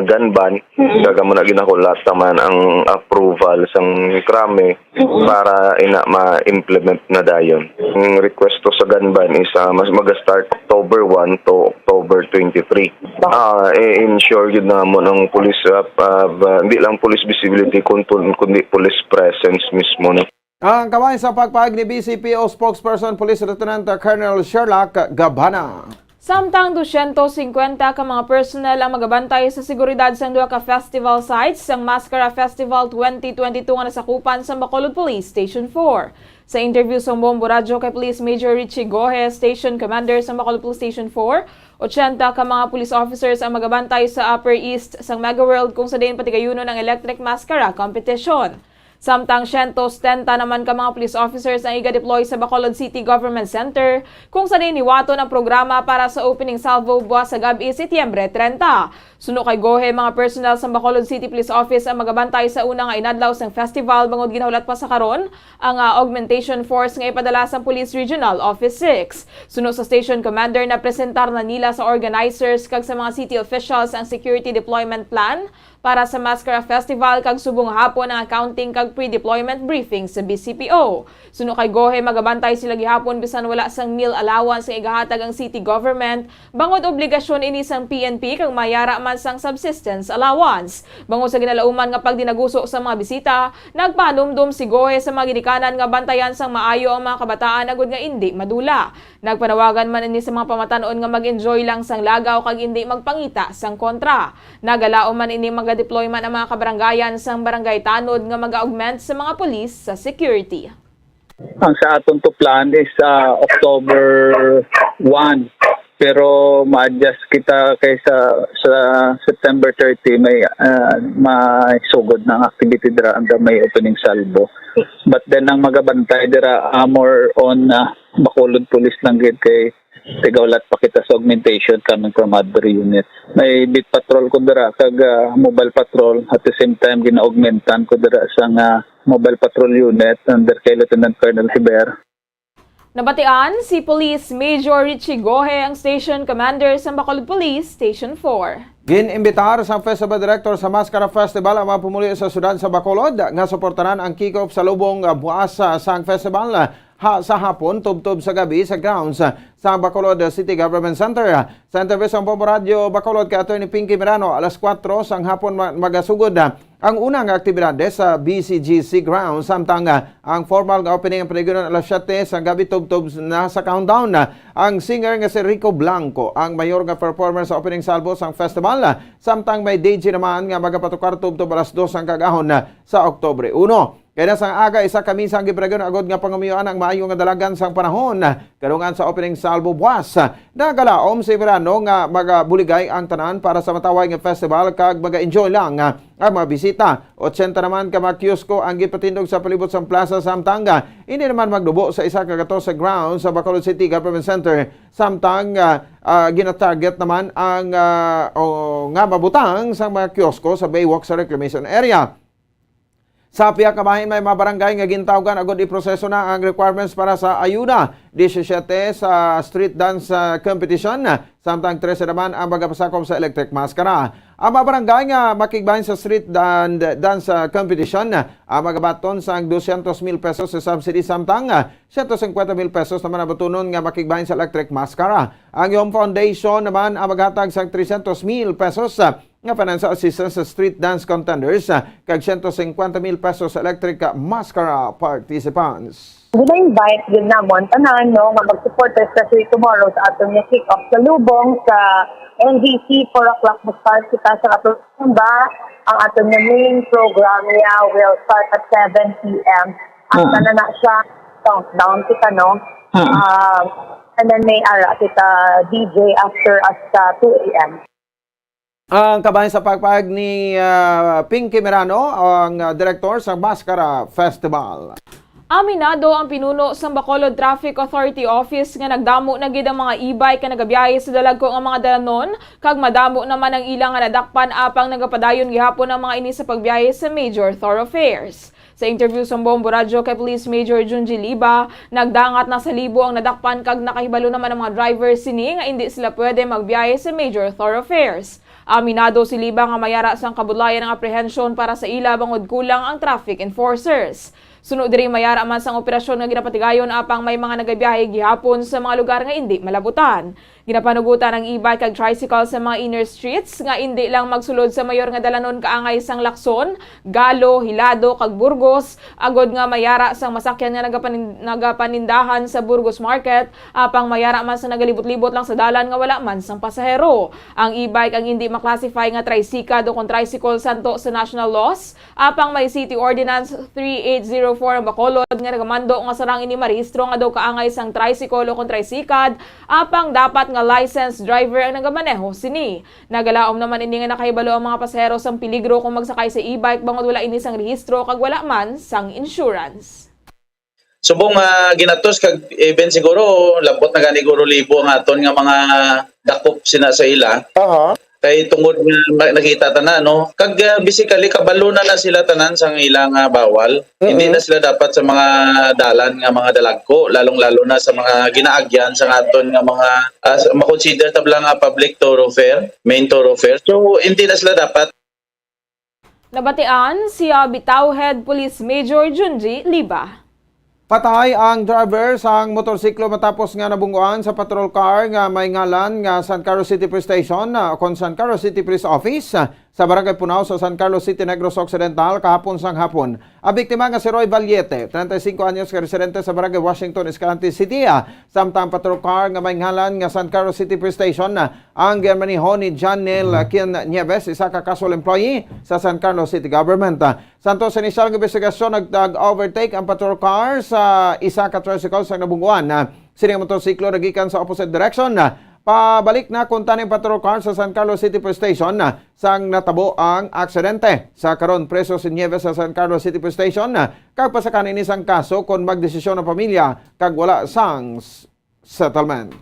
gun ban, mm, kag amo na ginahulat naman ang approval sang Krami, mm, para ina ma-implement na dayon. Ang request to sa gun ban is, ah, mas mag-start October one to October twenty-three. Ah, i-ensure gyud namon ang police, ah, ah, ba- hindi lang police visibility kun- kun- kundi police presence mismo, no? Ang kabahin sa pagpahayag ni B C P O spokesperson Police Lieutenant Colonel Sherlock Gabana. Samtang dosyentos singkwenta ka mga personnel ang magabantay sa seguridad sang duha ka festival sites sang Mascara Festival twenty twenty-two nga nasakupan sang Bacolod Police Station four. Sa interview sang Bombo Radyo kay Police Major Richie Gohe, Station Commander sang Bacolod Police Station four, ochenta ka mga police officers ang magabantay sa Upper East sang Mega World, kung sa diin patigayunon ang Electric Mascara Competition. Samtang siyento setenta naman ka mga police officers ang iga-deploy sa Bacolod City Government Center, kung sa diin hiwaton ang programa para sa opening salvo buwas sa gab-i, Setyembre trenta. Suno kay Gohe, mga personnel sa Bacolod City Police Office ang magabantay sa una nga inadlaw sang festival, bangod ginahulat pa sa karon ang, ah, augmentation force nga ipadala sa Police Regional Office six. Suno sa station commander, napresentar na nila sa organizers kag sa mga city officials ang security deployment plan para sa Mascara Festival kag subong hapon ang accounting kag pre-deployment briefing sa B C P O. Suno kay Gohe, magabantay sila gihapon bisan wala sang meal allowance nga igahatag ang city government, bangod obligasyon ini sang P N P kag mayara man sang subsistence allowance. Bangod sa ginalauman nga pagdinaguso sa mga bisita, nagpahanumdom si Gohe sa mga ginikanan nga bantayan sang maayo ang mga kabataan agud nga indi madula. Nagpanawagan man ini sa mga pamatan-on nga mag-enjoy lang sang lagaw kag indi magpangita sang kontra. Nagalaom man ini, maga-deploy man ang mga kabarangayan sang Barangay Tanod nga maga-augment sa mga pulis sa security. Ang sa aton to plan is, ah, October one. Pero ma-adjust kita kay sa, sa September thirty may, ah, may sugod na ang activity dira, ang may opening salvo. But then ang magabantay dira, ah, more on, ah, Bacolod Police lang gid kay tigahulat pa kita sa augmentation coming from other units. May beat patrol ko dira kag, ah, mobile patrol. At the same time, gina-augmentan ko dira sang, ah, mobile patrol unit under kay Lieutenant Colonel Hiber. Nabatian si Police Major Richie Gohe, ang Station Commander sa Bacolod Police Station four. Gin-imbitar sang Festival Director sa Mascara Festival ang mga pumuluyo sa siyudad sa Bacolod nga suportaran ang kick-off sa lubong, ah, buwas, ah, sang festival, ah, ha, sa hapon tubtob sa gabi sa grounds, ah, sa Bacolod City Government Center. Sa interview sa Bombo Radyo Bacolod kay Attorney Pinky Mirano, alas kuwatro sang hapon ma-, magasugod, ah, ang una nga aktibidades sa B C G C grounds, samtang, ah, ang formal nga opening ang paligidon alas siyete sa gabi tubtob na sa countdown. Ah, ang singer nga si Rico Blanco ang mayor nga performer sa opening salvo sang festival, ah, samtang may D J naman nga magapatukar tubtob alas dos sang kag-ahon, ah, sa Oktubre uno. Kay na sang aga, isa ka misa ang gipanagon agod nga pangamuyoan ang maayo nga dalagan sang panahon. Kadungan sa opening salvo buwas, nagalaom si Verano nga magabuligay ang tanan para sa matawhay nga festival kag maga-enjoy lang ang mga bisita. Otsenta naman ka mga kiosko ang gipatindog sa palibot sang plaza, samtang hindi naman magdubo sa isa ka gatos sa ground sa Bacolod City Government Center, samtang ah, ah, ginatarget naman ang ah, o, nga mabutang sa mga kiosko sa Baywalk sa reclamation area. Sa pihak ka bahin, may mga barangay nga gintawgan agud iproseso na ang requirements para sa ayuda. Disisyete sa street dance ah, competition, samtang trese naman ang magapasakop sa electric mascara. Ang mga barangay nga makigbahin sa street dan-, dance ah, competition, ah, magabaton sang dosyentos mil pesos sa subsidy, samtang ah, syentos singkwenta mil pesos naman ang batunon nga makigbahin sa electric mascara. Ang Yom Foundation naman ang maghatag sang tresyentos mil pesos ah, nga financial assistance sa street dance contenders, ah, kag syentos singkwenta mil pesos sa electric mascara participants. Gina-invite gid namon tanan, no, nga mag-support, especially tomorrow sa aton nga kick-off sa Lubong sa N G C, four o'clock mo-start kita sa Katumba. Ang aton nga main program niya will start at seven p.m. At Mm. na na siya, countdown kita, no? Mm. Um, and then may ara kita D J after at sa two a.m. Ang kabahin sa pagpahayag ni ah, Pinky Merano, ang ah, direktor sa Mascara Festival. Aminado ang pinuno sa Bacolod Traffic Authority Office nga nagdamo na gid ang mga e-bike nga nagabiyahe sa dalagko nga mga dalanon, kag madamo naman ang ila nga nadakpan, apang nagapadayon gihapon ang mga ini sa pagbiyahe sa major thoroughfares. Sa interview sa Bombo Radyo kay Police Major Junji Liba, nagdangat na sa libo ang nadakpan kag nakahibalo naman ang mga driver sini nga indi sila pwede magbiyahe sa major thoroughfares. Aminado si Liba nga mayara sang kabudlayan ang apprehension para sa ila bangod kulang ang traffic enforcers. Suno diri, mayara man sang operasyon nga ginapatigayon, apang may mga nagabiyahe gihapon sa mga lugar nga indi malabutan. Ginapanugutan ang e-bike kag tricycle sa mga inner streets nga indi lang magsulod sa mayor nga dalanon kaangay sang Lacson, Galo, Hilado, kag Burgos, agod nga mayara sang masakyan nga nagapanin-, nagapanindahan sa Burgos Market, apang mayara man sa nagalibot-libot lang sa dalan nga wala man sang pasahero. Ang e-bike ang indi maklasify nga tricycad o kon tricycle santo sa national laws, apang may City Ordinance three eight zero four ang Bacolod nga nagamando nga sarang ini marehistro nga daw kaangay sang tricycle o kon tricycad, apang dapat nga licensed driver ang nagamaneho sini. Nagalaom naman ini nga nakahibalo ang mga pasahero sang peligro kung magsakay sa e-bike bangod wala ini sang rehistro kag wala man sang insurance. Subong nga ginatos kag even siguro labot na gani guro libo ang aton nga mga dakop sina sa ila. Aha. Kay tungod nga ma-, nakita ta na, no? Kag ah, basically kabalo na na sila tanan sang ila nga bawal. Mm-mm. Hindi na sila dapat sa mga dalan nga mga dalagko, lalong-lalo na sa mga ginaagyan sa aton nga mga ah, sa- makonsider ta bala nga public thoroughfare, main thoroughfare. So hindi na sila dapat. Nabatian si ah, Bitawhead Police Major Junji Liba. Patay ang driver sang motorsiklo matapos nga nabungguan sa patrol car nga may ngalan nga San Carlos City Police Station, ah, kon San Carlos City Police Office, ah, sa Barangay Punao sa San Carlos City, Negros Occidental, kahapon sang hapon. Ang biktima nga si Roy Valiete, treinta y cinco anyos, ka residente sa Barangay Washington, Escalante City, ah, samtang patrol car nga may ngalan nga San Carlos City Police Station, ah, ang ginmaneho ni John Neil Quin Nieves, isa ka casual employee sa San Carlos City Government. Sa antos sa inisyal nga investigasyon, nag-overtake ang patrol car sa isa ka tricycle sa nabungguan. Sini nga motorsiklo nagikan sa opposite direction. Pabalik na kuntani ang patrol car sa San Carlos City Police Station sang natabo ang aksidente. Sa karon, preso si Nieves sa San Carlos City Police Station, kag pasakanan ini sang kaso kon magdesisyon ang pamilya kag wala sang s-, settlement.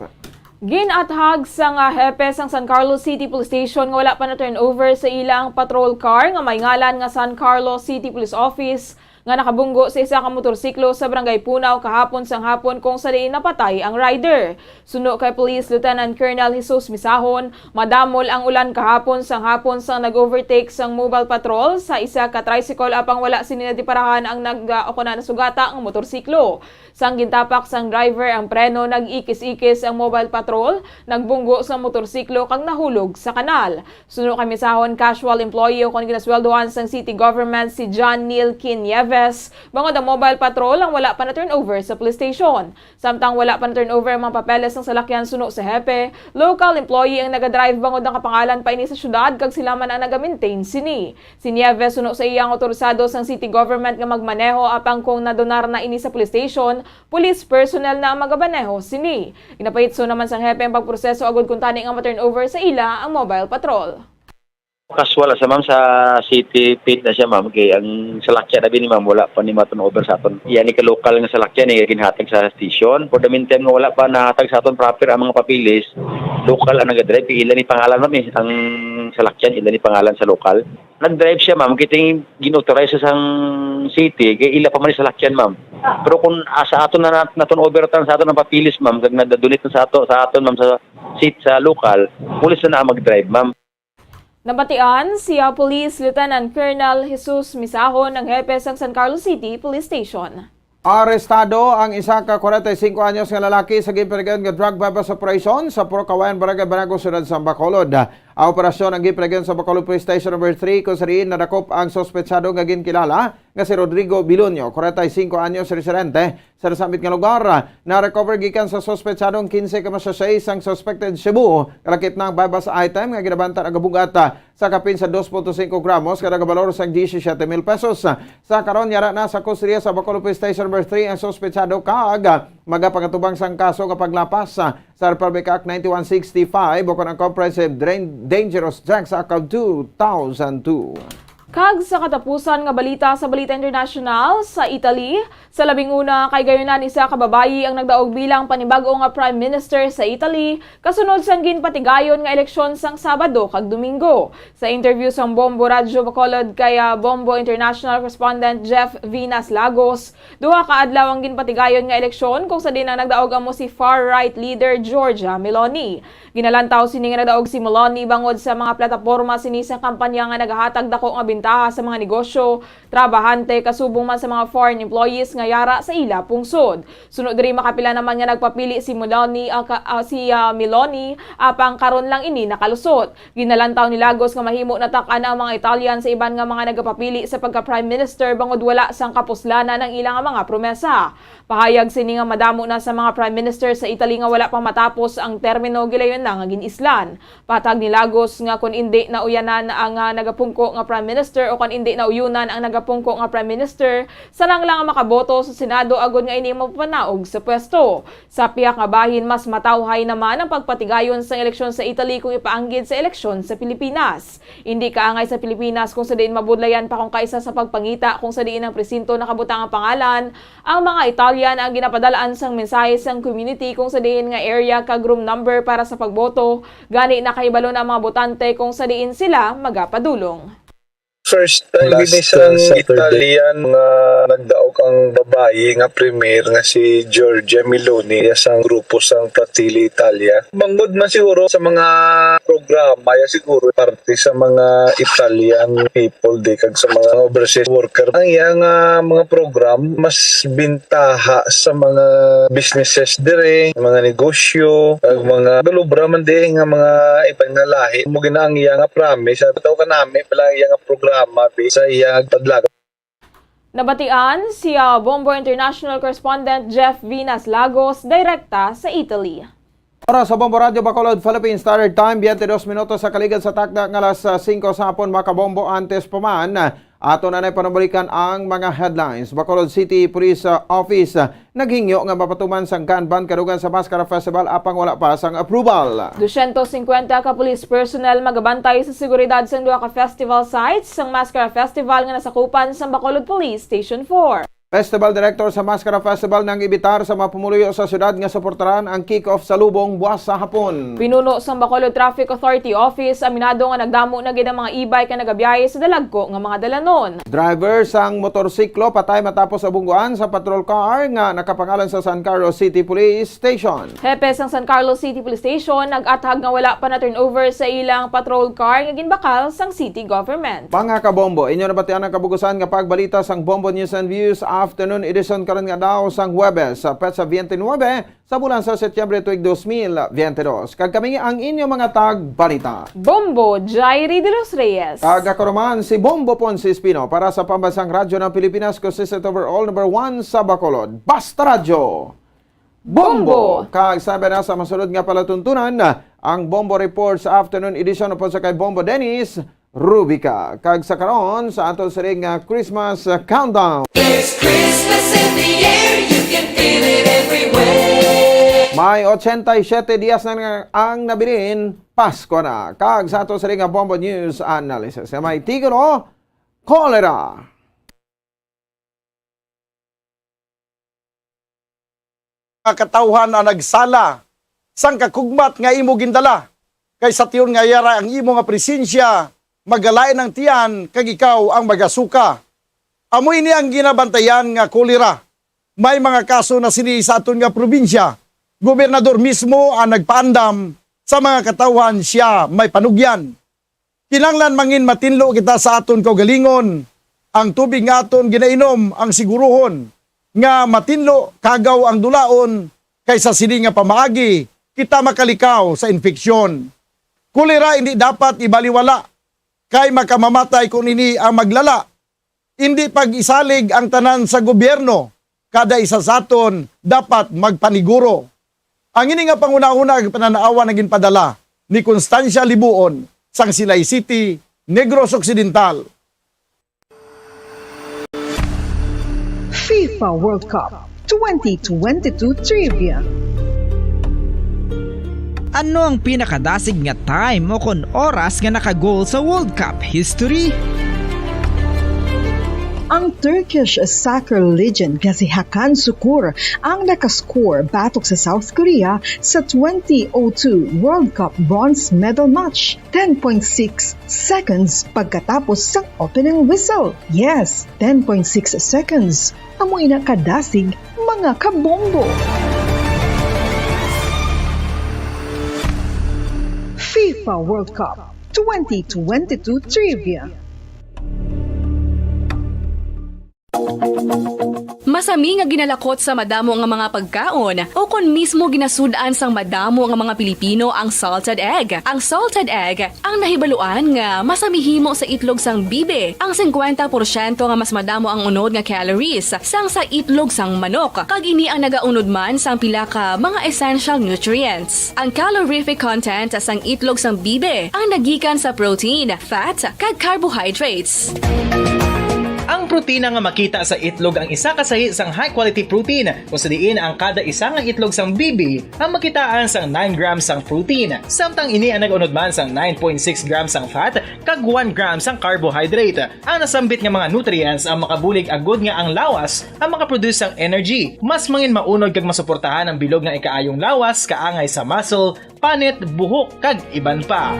Gin-athag sang hepe sang San Carlos City Police Station nga wala pa na-turnover sa ila ang patrol car nga may ngalan nga San Carlos City Police Office nga nakabunggo sa isa ka motorsiklo sa Barangay Punao kahapon sang hapon, kung sa diin napatay ang rider. Suno kay Police Lieutenant Colonel Jesus Misahon, madamol ang ulan kahapon sang hapon sang nag-overtake sang mobile patrol sa isa ka tricycle, apang wala sini nadiparahan ang nag-, ah, o kon nasugata nga motorsiklo. Sang gintapak sang driver ang preno, nag-ikis-ikis ang mobile patrol, nagbunggo sa motorsiklo kag nahulog sa kanal. Suno kay Misahon, casual employee o kon ginasweldohan sang city government si John Neil Quin Nieves, Pes, bangod ang mobile patrol ang wala pa na-turnover sa police station. Samtang wala pa na-turnover ang mga papeles ng salakyan suno sa hepe, local employee ang nagadrive bangod nakapangalan pa ini sa syudad kag sila man ang nagamaintain sini. Si Nieves suno sa iya ang autorisado sang city government nga magmaneho, apang kung nadonar na ini sa police station, police personnel na ang magamaneho sini. Ginapahitso naman sang hepe ang pagproseso agud kuntani nga ma-turnover sa ila ang mobile patrol. Casual sa ma'am, sa city pit na siya ma'am, kay ang salakyan na bini ma'am wala pa ni ma-turnover sa aton. Yan ni ka-local nga salakyan eh, ginhatag sa station. For the meantime nga wala pa nahatag sa aton proper ang mga papilis, local ang nagadrive, kay ila ni pangalan ma'am eh, ang salakyan, ila ni pangalan sa local. Nag-drive siya ma'am, kay ting gin-authorize sa sang city, kay ila pa man ni salakyan ma'am. Pero kung ah, sa aton na nat- na-turnover tan sa aton ang papilis ma'am, kag na-donate na sa ato sa aton ma'am sa seat sa local, pulis na na mag-drive ma'am. Nabatian si ah, Police Lieutenant Colonel Jesus Misahon, ang hepe sang San Carlos City Police Station. Arestado ang isa ka kwarenta y cinco anyos nga lalaki sa ginpatigayon nga drug buy-bust operation sa Purok Kawayan, Barangay Banago, Siyudad sa Bacolod. Ang operasyon ang ginpatigayon sa Bacolod Police Station Number three, kung sa diin nadakop ang suspetsado nga ginkilala nga si Rodrigo Bilonio, kwarenta y cinco anyos, residente sa nasambit nga lugar. Na-recover gikan sa suspetsadong quince ka masasay sang suspected shabu, kalakip na ang buy-bust item nga ginabanta nagabugat sa kapin sa dos punto singko gramos nga nagabalor sang diyesisiete mil pesos. Sa karon, yara na sa kustodiya sa Bacolod Police Station Number three ang suspetsado kag magapangatubang sang kaso nga paglapas sa Republic Act ninety-one sixty-five ukon ang Comprehensive Drain Dangerous Drugs Act of two thousand two. Kag sa katapusan nga balita sa Balita International, sa Italy, sa labing una ka higayunan, isa ka babayi ang nagdaog bilang panibag-o nga Prime Minister sa Italy, kasunod sang ginpatigayon nga eleksyon sang Sabado kag Domingo. Sa interview sang Bombo Radyo Bacolod kay ah, Bombo International Correspondent Jeff Vinas Lagos, duha ka adlaw ang ginpatigayon nga eleksyon, kung sa diin ang nagdaog amo si far-right leader Giorgia Meloni. Ginalantaw sini nga nagdaog si Meloni bangod sa mga plataporma sini sa kampanya nga nagahatag dako nga bintaha sa mga negosyo, trabahante, kasubong man sa mga foreign employees nga yara sa ila pungsod. Suno diri, makapila naman nga nagpapili si Meloni, ah, ka- ah, si ah, Meloni, apang karon lang ini nakalusot. Ginalantaw ni Lagos nga mahimo natak-an ang mga Italian sa iban nga mga nagapapili sa pagka-Prime Minister bangod wala sang kapuslanan ang ila nga mga promesa. Pahayag sini nga madamo na sa mga prime minister sa Italy nga wala pa matapos ang termino, gilayon na nga gin-islan. Patag ni Lagos nga kon indi nauyanan ang ah, nagapungko nga prime minister o kon indi nauyonan ang nagapungko nga prime minister, sarang lang ang makaboto sa Senado agod nga ini mapanaog sa pwesto. Sa pihak nga bahin, mas matawhay naman ang pagpatigayon sang eleksyon sa Italy kung ipaanggid sa eleksyon sa Pilipinas. Indi kaangay sa Pilipinas kung sa diin mabudlayan pa kung kaisa sa pagpangita kung sa diin ang presinto nakabutang ang pangalan. Ang mga Italian ang ginapadalaan sang mensahe sang community kung sa diin nga area kag room number para sa pagboto, gani nakahibalo na ang mga botante kung sa diin sila magapadulong. First time Last, gini sang uh, Saturday. Italian nga nagdaog ang babayi nga premier nga si Giorgia Meloni, iya sang grupo sang Fratelli Italia. Bangod man siguro sa mga programa, ya siguro parte sa mga Italian people di kag sa mga overseas worker. Ang iya nga mga program mas bintaha sa mga businesses dire, mga negosyo, kag mga galubra man di nga mga iban nga lahi. Mo gina ang iya nga promise. Sa taw kanami pala ang iya nga programa bi sa iya nga padlagan. Nabatian si ah, Bombo International Correspondent Jeff Vinas Lagos, direkta sa Italy. Para sa Bombo Radyo Bacolod Philippine Standard Time, twenty-dos minutos sa kaligad sa takda nga alas singko sa hapon, mga kabombo. Antes pa man, ato na nay panumalikan ang mga headlines. Bacolod City Police uh, Office uh, naghingyo nga mapatuman sang gun ban kadugang sa Maskara Festival apang wala pa sang approval. Dosyentos singkwenta ka police personnel magabantay sa seguridad sang duha ka festival sites sang Maskara Festival nga nasakupan sang Bacolod Police Station four. Festival Director sa Maskara Festival nang-imbitar sa mga pumuluyo sa syudad nga suportaran ang kick-off sa Lubong buwas sa hapon. Pinuno sang Bacolod Traffic Authority Office aminado nga nagdamo na gid ang mga e-bike nga nagabiyahe sa dalagko nga mga dalanon. Driver sang motorsiklo patay matapos abungguan sa patrol car nga nakapangalan sa San Carlos City Police Station. Hepe sang San Carlos City Police Station nag-athag nga wala pa na-turnover sa ilang patrol car nga ginbakal sang city government. Mga kabombo, inyo nabatian ang kabugusan nga pagbalita sang Bombo News and Views. afternoon edition karon nga adlaw sang Huwebes, sa petsa twenty-nine sa bulan sa Setyembre tuig dos mil twenty-two. Kag kami ang inyo mga tagbalita. Bombo, Jairi de los Reyes. Kag ako naman si Bombo Ponce Espino para sa Pambansang Radyo ng Pilipinas, consistent overall number one sa Bacolod. Basta Radyo! Bombo! Bombo! Kag sa na sa masunod nga palatuntunan, ang Bombo Report sa afternoon edition upod sa kay Bombo Dennis Rubica. Kag sa karon, sa aton siring nga Christmas countdown. There's Christmas in the air, you can feel it everywhere. May ochenta y siete dias na nga ang nabilin, Pasko na. Kag sa aton siring nga Bombo News Analysis nga may titulo, Cholera. Mga katawhan ang nagsala sang kakugmat nga imo gindala, kay sa tion nga yara ang imo nga presensya, magalain ang tiyan, kag ikaw ang magasuka. Amo ini ang ginabantayan nga kolera. May mga kaso na sini sa aton nga probinsya. Gobernador mismo ang nagpaandam sa mga katawhan sia may panugyan. Kinahanglan mangin matinlo kita sa aton kaugalingon. Ang tubig nga aton ginainom ang siguruhon nga matinlo kag agaw ang dulaon, kay sa sini nga pamaagi kita makalikaw sa infeksyon. Kolera indi dapat ibaliwala, kay makamamatay kon ini ang maglala. Indi pag-isalig ang tanan sa gobyerno, kada isa sa aton dapat magpaniguro. Ang ini nga panghunahuna kag panan-awan ang ginpadala ni Constancia Libuon sang Silay City, Negros Occidental. FIFA World Cup twenty twenty-two Trivia. Ano ang pinakadasig nga time o kon oras nga naka-goal sa World Cup history? Ang Turkish soccer legend nga si Hakan Sukur ang nakascore batok sa South Korea sa twenty oh two World Cup bronze medal match. Ten point six seconds pagkatapos sang opening whistle. Yes, ten point six seconds. Amo ina kadasig, mga kabombo. FIFA World Cup twenty twenty-two Trivia. Masami nga ginalakot sa madamo nga mga pagkaon, o kon mismo ginasud-an sang madamo nga mga Pilipino ang salted egg. Ang salted egg ang nahibaluan nga masami himo sa itlog sang bibi, ang singkwenta porsyento nga mas madamo ang unod nga calories sang sa itlog sang manok, kag ini ang nagaunod man sang pila ka mga essential nutrients. Ang calorific content sang itlog sang bibi ang nagikan sa protein, fat, kag carbohydrates. Ang protina nga makita sa itlog ang isa ka sahi sang high-quality protein, kung sa diin ang kada isa nga itlog sang bibi ang makitaan sang nine grams sang protein, samtang ini ang nag-unod man sang nine point six grams sang fat kag one gram sang carbohydrate. Ang nasambit nga mga nutrients ang makabulig agud nga ang lawas ang makaproduce sang energy, mas mangin maunod kag masuportahan ang bilog nga ikaayong lawas kaangay sa muscle, panit, buhok, kag iban pa.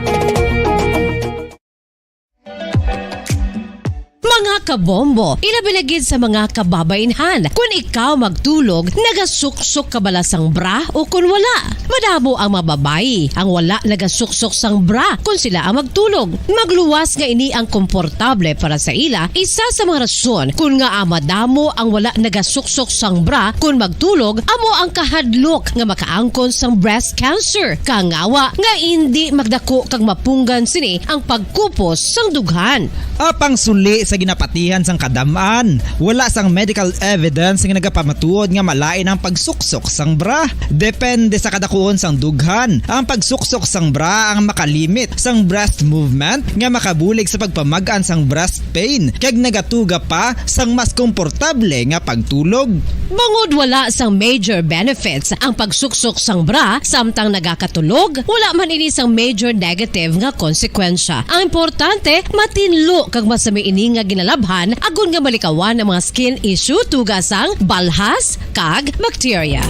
Mga kabombo, ilabi na gid sa mga kababainhan, kun ikaw magtulog, nagasuksok ka bala sang bra o kun wala? Madamo ang mga babayi ang wala nagasuksok sang bra kun sila ang magtulog. Magluwas nga ini ang komportable para sa ila, isa sa mga rason kun ngaa madamo ang wala nagasuksok sang bra kun magtulog amo ang kahadlok nga makaangkon sang breast cancer, kangawa nga indi magdako kag mapunggan sini ang pagkupos sang dughan. Apang suli sa ginapatihan sang kadam-an, wala sang medical evidence nga nagapamatuod nga malain ang pagsuksok sang bra. Depende sa kadakuon sang dughan, ang pagsuksok sang bra ang makalimit sang breast movement nga makabulig sa pagpamag-an sang breast pain kag nagatuga pa sang mas komportable nga pagtulog. Bangod wala sang major benefits ang pagsuksok sang bra samtang nagakatulog, wala man ini sang major negative nga konsekwensya. Ang importante, matinlo kag masami ini nga ginalabhan agod nga malikawan ang mga skin issue, tuga sang balhas kag bacteria.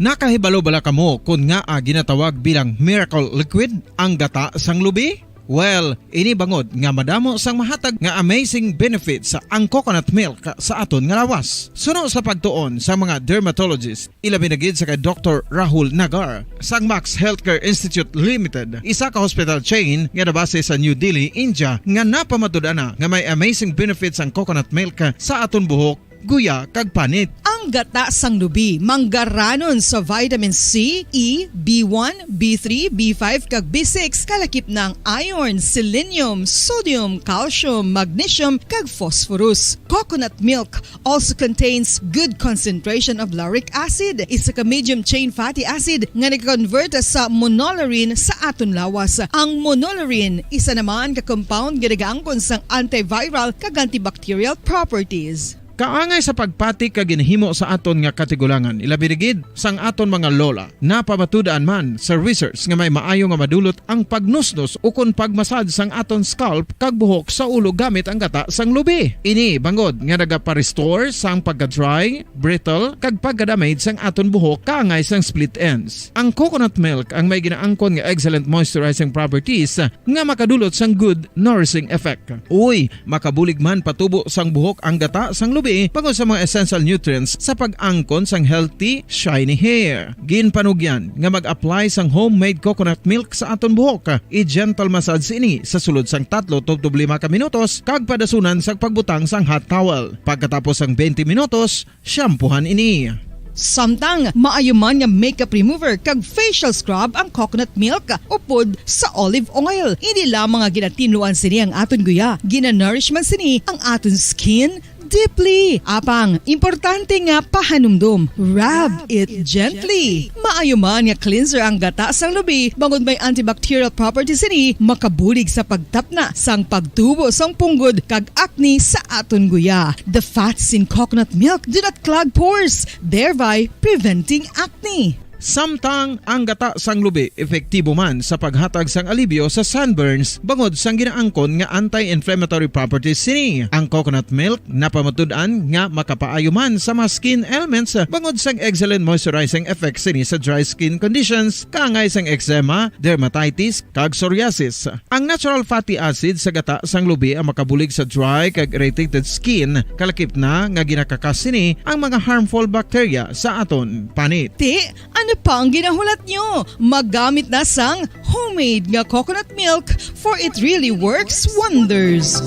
Nakahibalo bala kamo kon ngaa ginatawag bilang miracle liquid ang gata sang lubi? Well, ini bangod nga madamo sang mahatag nga amazing benefits ang coconut milk sa aton nga lawas. Suno sa pagtuon sa mga dermatologist, ilabi na gid sa kay Doktor Rahul Nagar sang Max Healthcare Institute Limited, isa ka hospital chain nga nabase sa New Delhi, India, nga napamatud-an na nga may amazing benefits ang coconut milk sa aton buhok, guya, kag panit. Ang gata sang lubi manggaranon sa vitamin C, E, B one, B three, B five, kag B six, kalakip na ang iron, selenium, sodium, calcium, magnesium, kag phosphorus. Coconut milk also contains good concentration of lauric acid, isa ka medium chain fatty acid nga nag-convert sa monolaurin sa aton lawas. Ang monolaurin, isa naman ka compound nga nagaangkon sang antiviral kag antibacterial properties. Kaangay sa pagpati kag ginhimo sa aton nga katigulangan, ilabi na gid sang aton mga lola. Napamatud-an man sa research nga may maayo nga madulot ang pagnusnos ukon pagmasad sang aton scalp kag buhok sa ulo gamit ang gata sang lubi. Ini bangod nga nagapa-restore sang pagka-dry, brittle, kag pagka-damage sang aton buhok kaangay sang split ends. Ang coconut milk ang may ginaangkon nga excellent moisturizing properties nga makadulot sang good nourishing effect. Uy, makabulig man patubo sang buhok ang gata sang lubi bangod sa mga essential nutrients sa pag-angkon sang healthy, shiny hair. Ginpanugyan nga mag-apply sang homemade coconut milk sa aton buhok. I-gentle massage ini sa sulod sang tatlo tubtob lima ka minutos kag padasunan sang pagbutang sang hot towel. Pagkatapos sang twenty minutos, shampoohan ini. Samtang maayo man nga makeup remover kag facial scrub ang coconut milk upod sa olive oil. Hindi lamang nga ginatinluan sini ang aton guya, ginanourish man sini ang aton skin deeply. Apang, importante nga pahanumdom, rub it gently. Maayo man nga cleanser ang gata sang lubi, bangod may antibacterial properties sini, makabulig sa pagtapna sang pagtubo sang punggod kag acne sa aton guya. The fats in coconut milk do not clog pores, thereby preventing acne. Samtang ang gata sang lubi epektibo man sa paghatag sang alibyo sa sunburns bangod sang ginaangkon nga anti-inflammatory properties sini. Ang coconut milk napamatud-an nga makapaayo man sa mga skin ailments bangod sang excellent moisturizing effect sini sa dry skin conditions, kaangay sang eczema, dermatitis, kag psoriasis. Ang natural fatty acid sa gata sang lubi ang makabulig sa dry kag irritated skin, kalakip na nga ginakakas sini ang mga harmful bacteria sa aton panit. Ti, ano pa ang ginahulat nyo? Magamit na sang homemade nga coconut milk, for it really works wonders.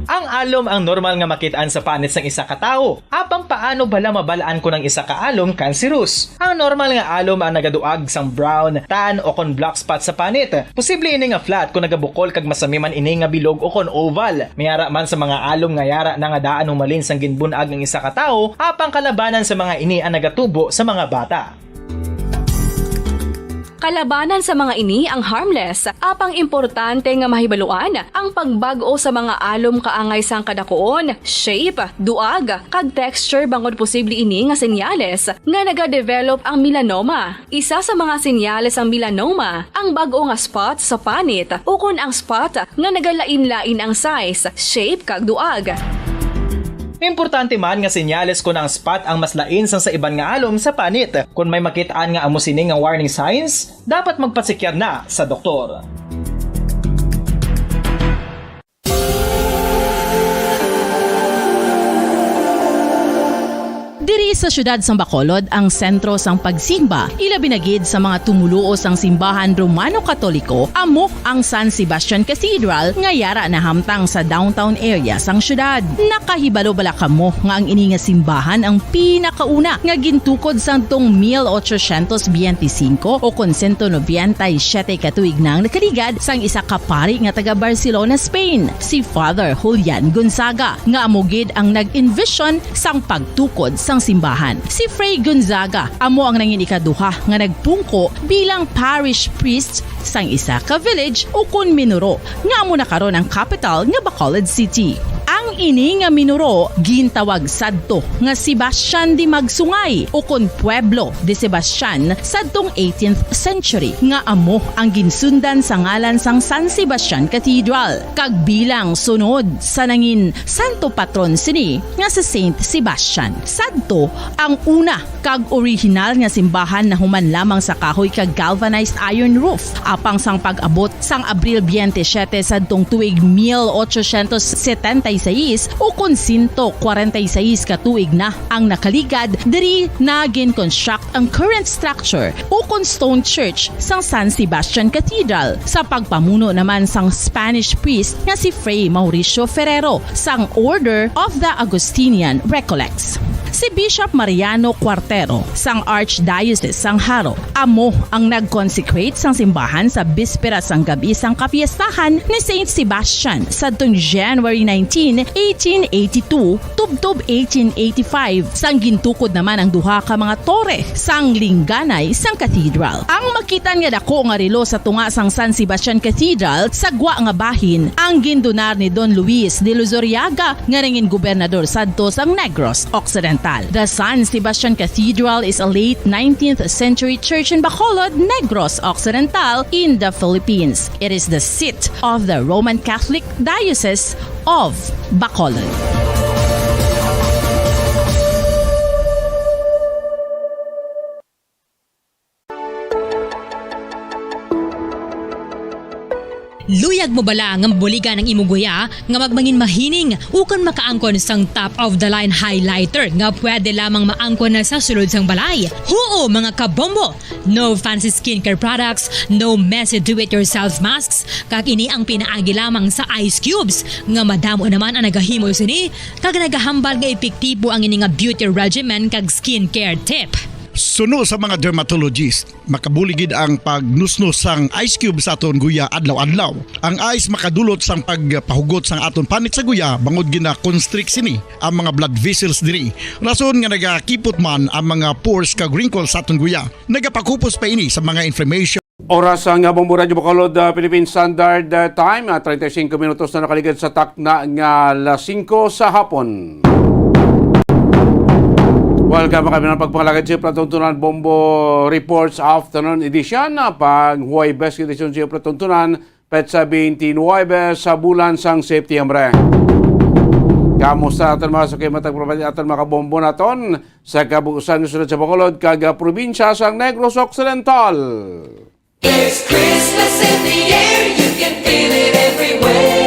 Ang alom ang normal nga makit-an sa panit sang isa ka tawo. Apang paano bala mabal-an kon ang isa ka alom kanserus? Ang normal nga alom ang nagaduag sang brown, tan, o kon black spot sa panit. Posible ini nga flat kon nagabukol kag masami man ini nga bilog o kon oval. May ara man sa mga alom nga yara na nga daan humalin sang ginbun-ag ang isa ka tawo, apang kalabanan sa mga ini ang nagatubo sa mga bata. Kalabanan sa mga ini ang harmless, apang importante nga mahibaluan ang pagbag-o sa mga alom kaangay sang kadakuon, shape, duag, kag texture, bangod posible ini nga senyales nga nagadevelop ang melanoma. Isa sa mga senyales sang melanoma ang bag-o nga spot sa panit ukon ang spot nga nagalain-lain ang size, shape, kag duag. Importante man nga senyales kon ang spot ang mas lain sang sa iban nga alom sa panit. Kon may makit-an nga amo sini nga warning signs, dapat magpasekyar na sa doktor. Diri sa siyudad sang Bacolod ang sentro sang pagsimba, ilabi na gid sa mga tumoluo sang simbahan Romano-Katoliko, amo ang San Sebastian Cathedral nga yara nahamtang sa downtown area sang siyudad. Nakahibalo bala kamo nga ang ini nga simbahan ang pinakauna nga gintukod sadtong mil ochocientos biyente singko o kon sento nobenta y siyete ka tuig na ang nakaligad sang isa ka pari nga taga Barcelona, Spain, si Father Julian Gonzaga, nga amo gid ang nag-envision sang pagtukod sang simbahan. Si Fray Gonzaga amo ang nangin ikaduha nga nagpungko bilang parish priest sang isa ka village ukon minuro nga amo na karon ang kapital nga Bacolod City. Ang Ini nga minuro gintawag sadto nga Sebastian de Magsungay, ukon Pueblo de Sebastian, sadtong eighteenth century, nga amo ang ginsundan sa ngalan sang San Sebastian Cathedral, kag bilang sunod sa nangin santo patron sini nga si Saint Sebastian. Sadto ang una kag orihinal nga simbahan nahuman lamang sa kahoy kag galvanized iron roof, apang sang pag-abot sang Abril twenty-seven sadtong tuig mil ochocientos setenta y seis, ukon sento kwarenta y seis ka tuig na ang nakaligad, diri na gin-construct ang current structure, ukon stone church, sang San Sebastian Cathedral, sa pagpamuno naman sang Spanish priest nga si Fray Mauricio Ferrero sang Order of the Augustinian Recollects. Si Bishop Mariano Cuartero sang Archdiocese sang Jaro amo ang nag-consecrate sang simbahan sa bispera sang gab-i sang kapiestahan ni Saint Sebastian sadtong January nineteen, eighteen eighty-two, tubtob eighteen eighty-five, sang gintukod naman ang duha ka mga tore sang lingganay sang cathedral. Ang makitan nga dako nga relo sa tunga sang San Sebastian Cathedral sa gwa nga bahin ang gindonar ni Don Luis de Luzuriaga, nga nangin gobernador sadto sang Negros Occidental. The San Sebastian Cathedral is a late nineteenth century church in Bacolod, Negros Occidental, in the Philippines. It is the seat of the Roman Catholic Diocese of Bacolod. Luyag mo bala nga mabuligan ang imo guya nga magmangin mahining ukon makaangkon sang top of the line highlighter nga pwede lamang maangkon na sa sulod sang balay? Huo, mga kabombo! No fancy skincare products, no messy do-it-yourself masks, kag ini ang pinaagi lamang sa ice cubes nga madamo naman ang nagahimo sini kag nagahambal nga epektibo ang ini nga beauty regimen kag skincare tip. Suno sa mga dermatologist, makabulig gid ang pagnusnos sang ice cube sa aton guya adlaw-adlaw. Ang ice makadulot sang pagpahugot sang aton panit sa guya bangod gina-constrict sini ang mga blood vessels diri. Rason nga nagakipot man ang mga pores kag wrinkles sa aton guya. Nagapakupos pa ini sa mga inflammation. Oras ang Bombo Radyo Bacolod, ah, Philippine Standard, ah, Time, ah, treinta y cinco minutos na nakaligad sa takna nga alas singko sa hapon. Welcome kami ng pagpangalagad sa Platuntunan Bombo Reports Afternoon Edition, ah, pang Huwebes edisyon sa Platuntunan, petsa twenty-nine sa bulan sang Septiembre. Kamusta aton mga suki, matag propati aton mga kabombo naton sa kabuusan nga sulod sa Bacolod kag, ah, probinsya sang Negros Occidental? There's Christmas in the air, you can feel it everywhere.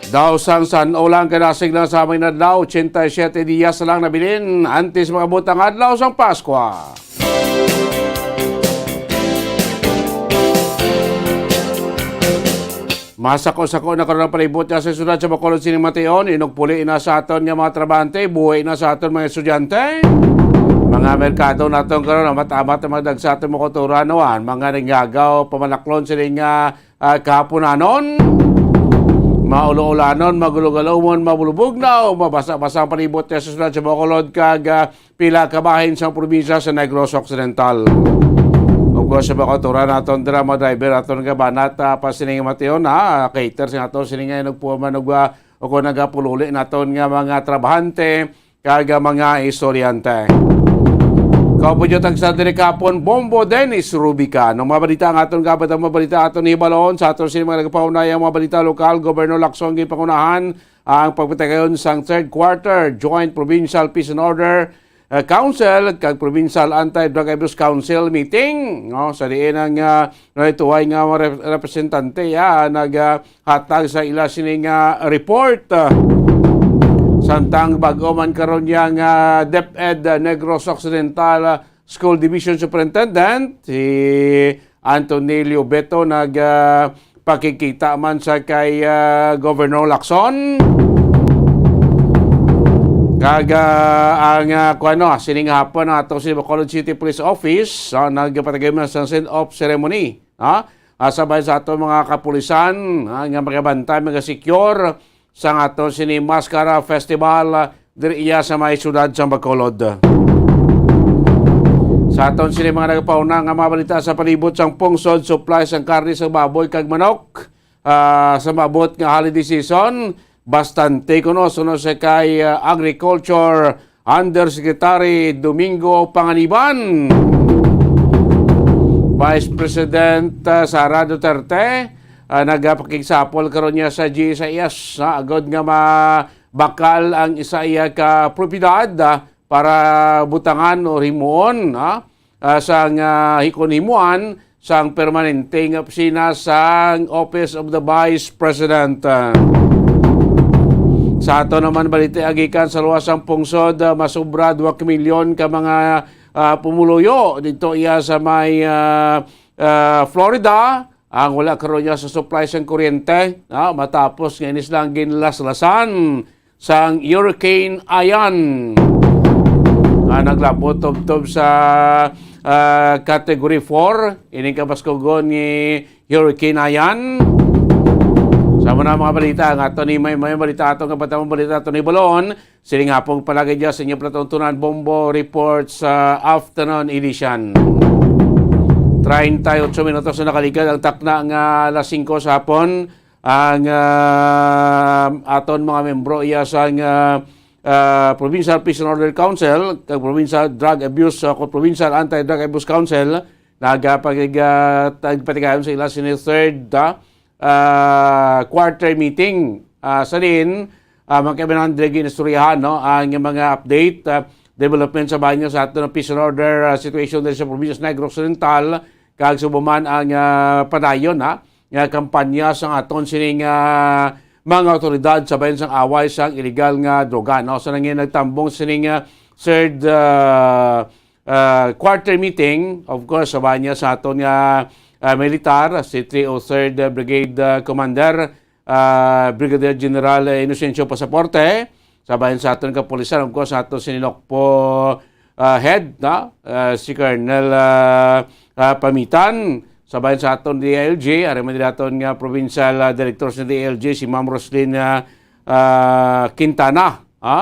Daw sang san-o lang kanasig lang sa amay adlaw, ochenta y siete dias lang nabilin antes maabot ang adlaw sang Paskwa. Masako-sako na karon ang palibot nga sa syudad sa Bacolod sining mation, inugpuli na sa aton nga mga trabahante, buhi na sa aton mga estudyante, mga merkado naton karon, amat-amat ang mga dagsa aton mga kultura, no, ang mga ningagaw, pamanaklon sining, ah, ah, kahaponanon, maulaulanon, magulugalumon, mabulubugnaw, mabasa-basa ang palibot nga sa syudad sa Bacolod kag, ah, pila ka bahin sang probinsya sa Negros Occidental. Of course, sa mga kultura naton dira, mga driver naton nga banat, ah, pa sining mation, ha, cater sa naton sining nga nagpuman og, ah, o kung nagapululi naton nga mga trabahante kag, ah, mga estudyante. Kaupo dyo tagsa diri kapon, Bombo Dennis Rubica. Ang mga balita ang aton gabat ang mga balita aton hibalon sa aton sining mga nagpaunay ang mga balita lokal, Governor Lacson gipangunahan ang pagpatigayon sang third quarter Joint Provincial Peace and Order, uh, Council kag Provincial Anti-Drug Abuse Council meeting, no, sa diin ang, uh, nagtuway nga mga rep-, representante, ah, nag, uh, hatag sa ila sining, uh, report. Samtang bag-o man karon yang, uh, DepEd, uh, Negros Occidental, uh, School Division Superintendent, si Antonelio Beto nag, ah, pakigkita man sa kay, ah, Governor Lacson. Kag, ah, ang, ah, kuwan, no, sining hapon ang ato si Bacolod City Police Office, ah, nagpatagay man sa send-off ceremony, ha? Ah, sabay sa ato mga kapulisan, ah, nga magabantay, magasecure, sang aton sini Mascara Festival, ah, diri iya sa may siyudad sang Bacolod. Sa aton sini mga nagapauna nga mga balita sa palibot sang pungsod, supply sang karne sang baboy kag manok, ah, sa maabot nga holiday season, bastante kuno, suno sa kay, ah, Agriculture Undersecretary Domingo Panganiban. Vice President, ah, Sara Duterte, ah, nagapakigsapol karon niya sa G S I S, ha, agod nga mabakal ang isa iya ka propiedad, ah, para butangan o himuon, ha, ah, sang, ah, hikon-himuan sang permanente nga opisina sang Office of the Vice President. Sa ato naman balita, gikan sa luwas sang pungsod, ah, masobra dua ka milyon ka mga, ah, pumuluyo dito iya sa may, ah, ah, Florida ang wala karon niya sa supply sang kuryente, ah, matapos nga inis lang ginlaslasan sang Hurricane Ian nga naglabot tubtob sa, ah, Category four, ining kabaskugon ni Hurricane Ian. Sa mga mga balita, ang ato ni may, may balita ato nga batang balita ato ni Balon. Siling hapon palagi dyan sa inyong palatuntunan, Bombo Report sa afternoon edition. Treinta y ocho minutos na nakaligad ang takna nga alas singko sa hapon. Ang, ah, aton mga membro iya sang, ah, ah, Provincial Peace and Order Council, kag Provincial Drug Abuse, ah, kag Provincial Anti-Drug Abuse Council, nagapag-, ah, tagpatigayon sa ila sini third, ah, ah, quarter meeting, ah, sa din, ah, mga kaibigan, Andre, ginistoryahan, no, ang mga update, ah, development sa banyo sa aton peace and order, ah, situation diri sa probinsya sa Negros Oriental, kag subo man ang, ah, padayon, ha, nga kampanya sang aton sining, ah, mga awtoridad sa bahin sang away sang iligal nga droga, no? Sa nangin nagtambong sining, ah, third, ah, ah, quarter meeting, of course, sa bahin niya sa aton nga, ah, militar, si three oh third Brigade, ah, Commander, ah, Brigadier General, eh, Inocencio Pasaporte, sa bahin sa aton kapulisan, of course, sa aton sining NOCPO, ah, head, no? Ah, si Colonel, ah, ah, Pamitan, sa bahin sa aton D I L G, ari man diri aton nga provincial, ah, director sa D I L G, si Ma'am Roslyn, ah, ah, Quintana, ha?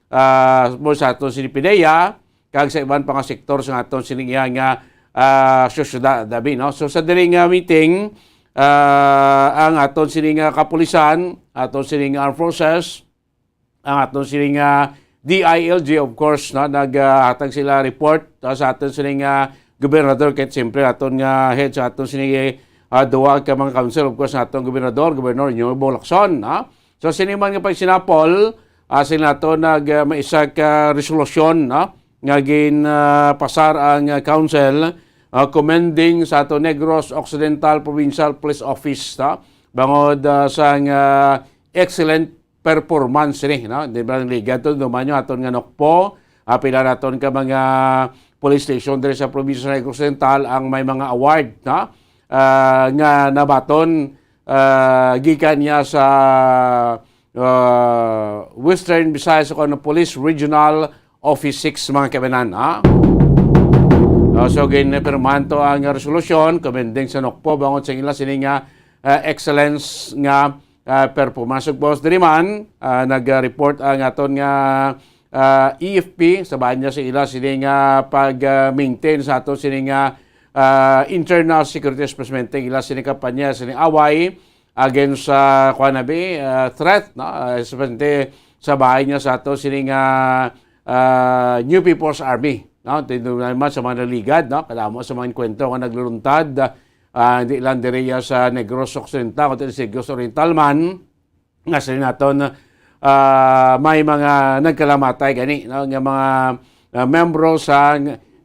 Ah, mo sa aton sining PDEA, kag sa iban pa nga sektor sa aton sining iya nga, ah, sosyedad, abi, no? So, sa diri nga meeting, ah, ang aton sining nga kapulisan, aton sining armed forces, ang aton sining nga D I L G, of course, no, naghatag sila report, ah, sa aton sining nga gobernador, kay siyempre aton nga head sa aton sining, ah, duwa ka mga council, of course, aton gobernador, Gobernador Nino Lacson, ha? So, sini man nga pagsinapol, ah, sila nato nag, ah, may isa ka resolusyon, no, nga gin, ah, pasar ang, ah, council, ah, commending sa ato Negros Occidental Provincial Police Office, no, bangod, ah, sang, ah, excellent performance ni, no? Di ba, ang liga to, duman yung aton nga NOCPO, ah, pila naton ka mga police station diri sa probinsya sa Negros Occidental ang may mga award, no? Ah, nga nabaton, ah, gikan niya sa, ah, Western Visayas Occidental Police Regional Office six, mga kaibanan, ha? Ah, so, ginpirmahan to ang resolusyon, commending sa NOCPO, bangod sa ila sini nga, ah, excellence nga, ah, performance. Ug boss diri man, ah, nag-report ang aton nga, ah, E F P, sa bahin niya sa ila sini nga pag, ah, maintain sa ato sini nga, ah, internal security, especially ila sini kampanya, sini away against sa, kuwan na bi, ah, threat, no? Ah, especially sa bahin niya sa ato sini nga, ah, New People's Army, no? Tindog naman sa mga naligad, no? Kadamo sa mga engkwentro nga nagluluntad, ah, hindi lang diri ya sa Negros Occidental, kundi sa Negros Oriental man, nga sila naton, ah, may mga nagkalamatay gani, no, nga mga, ah, membro sa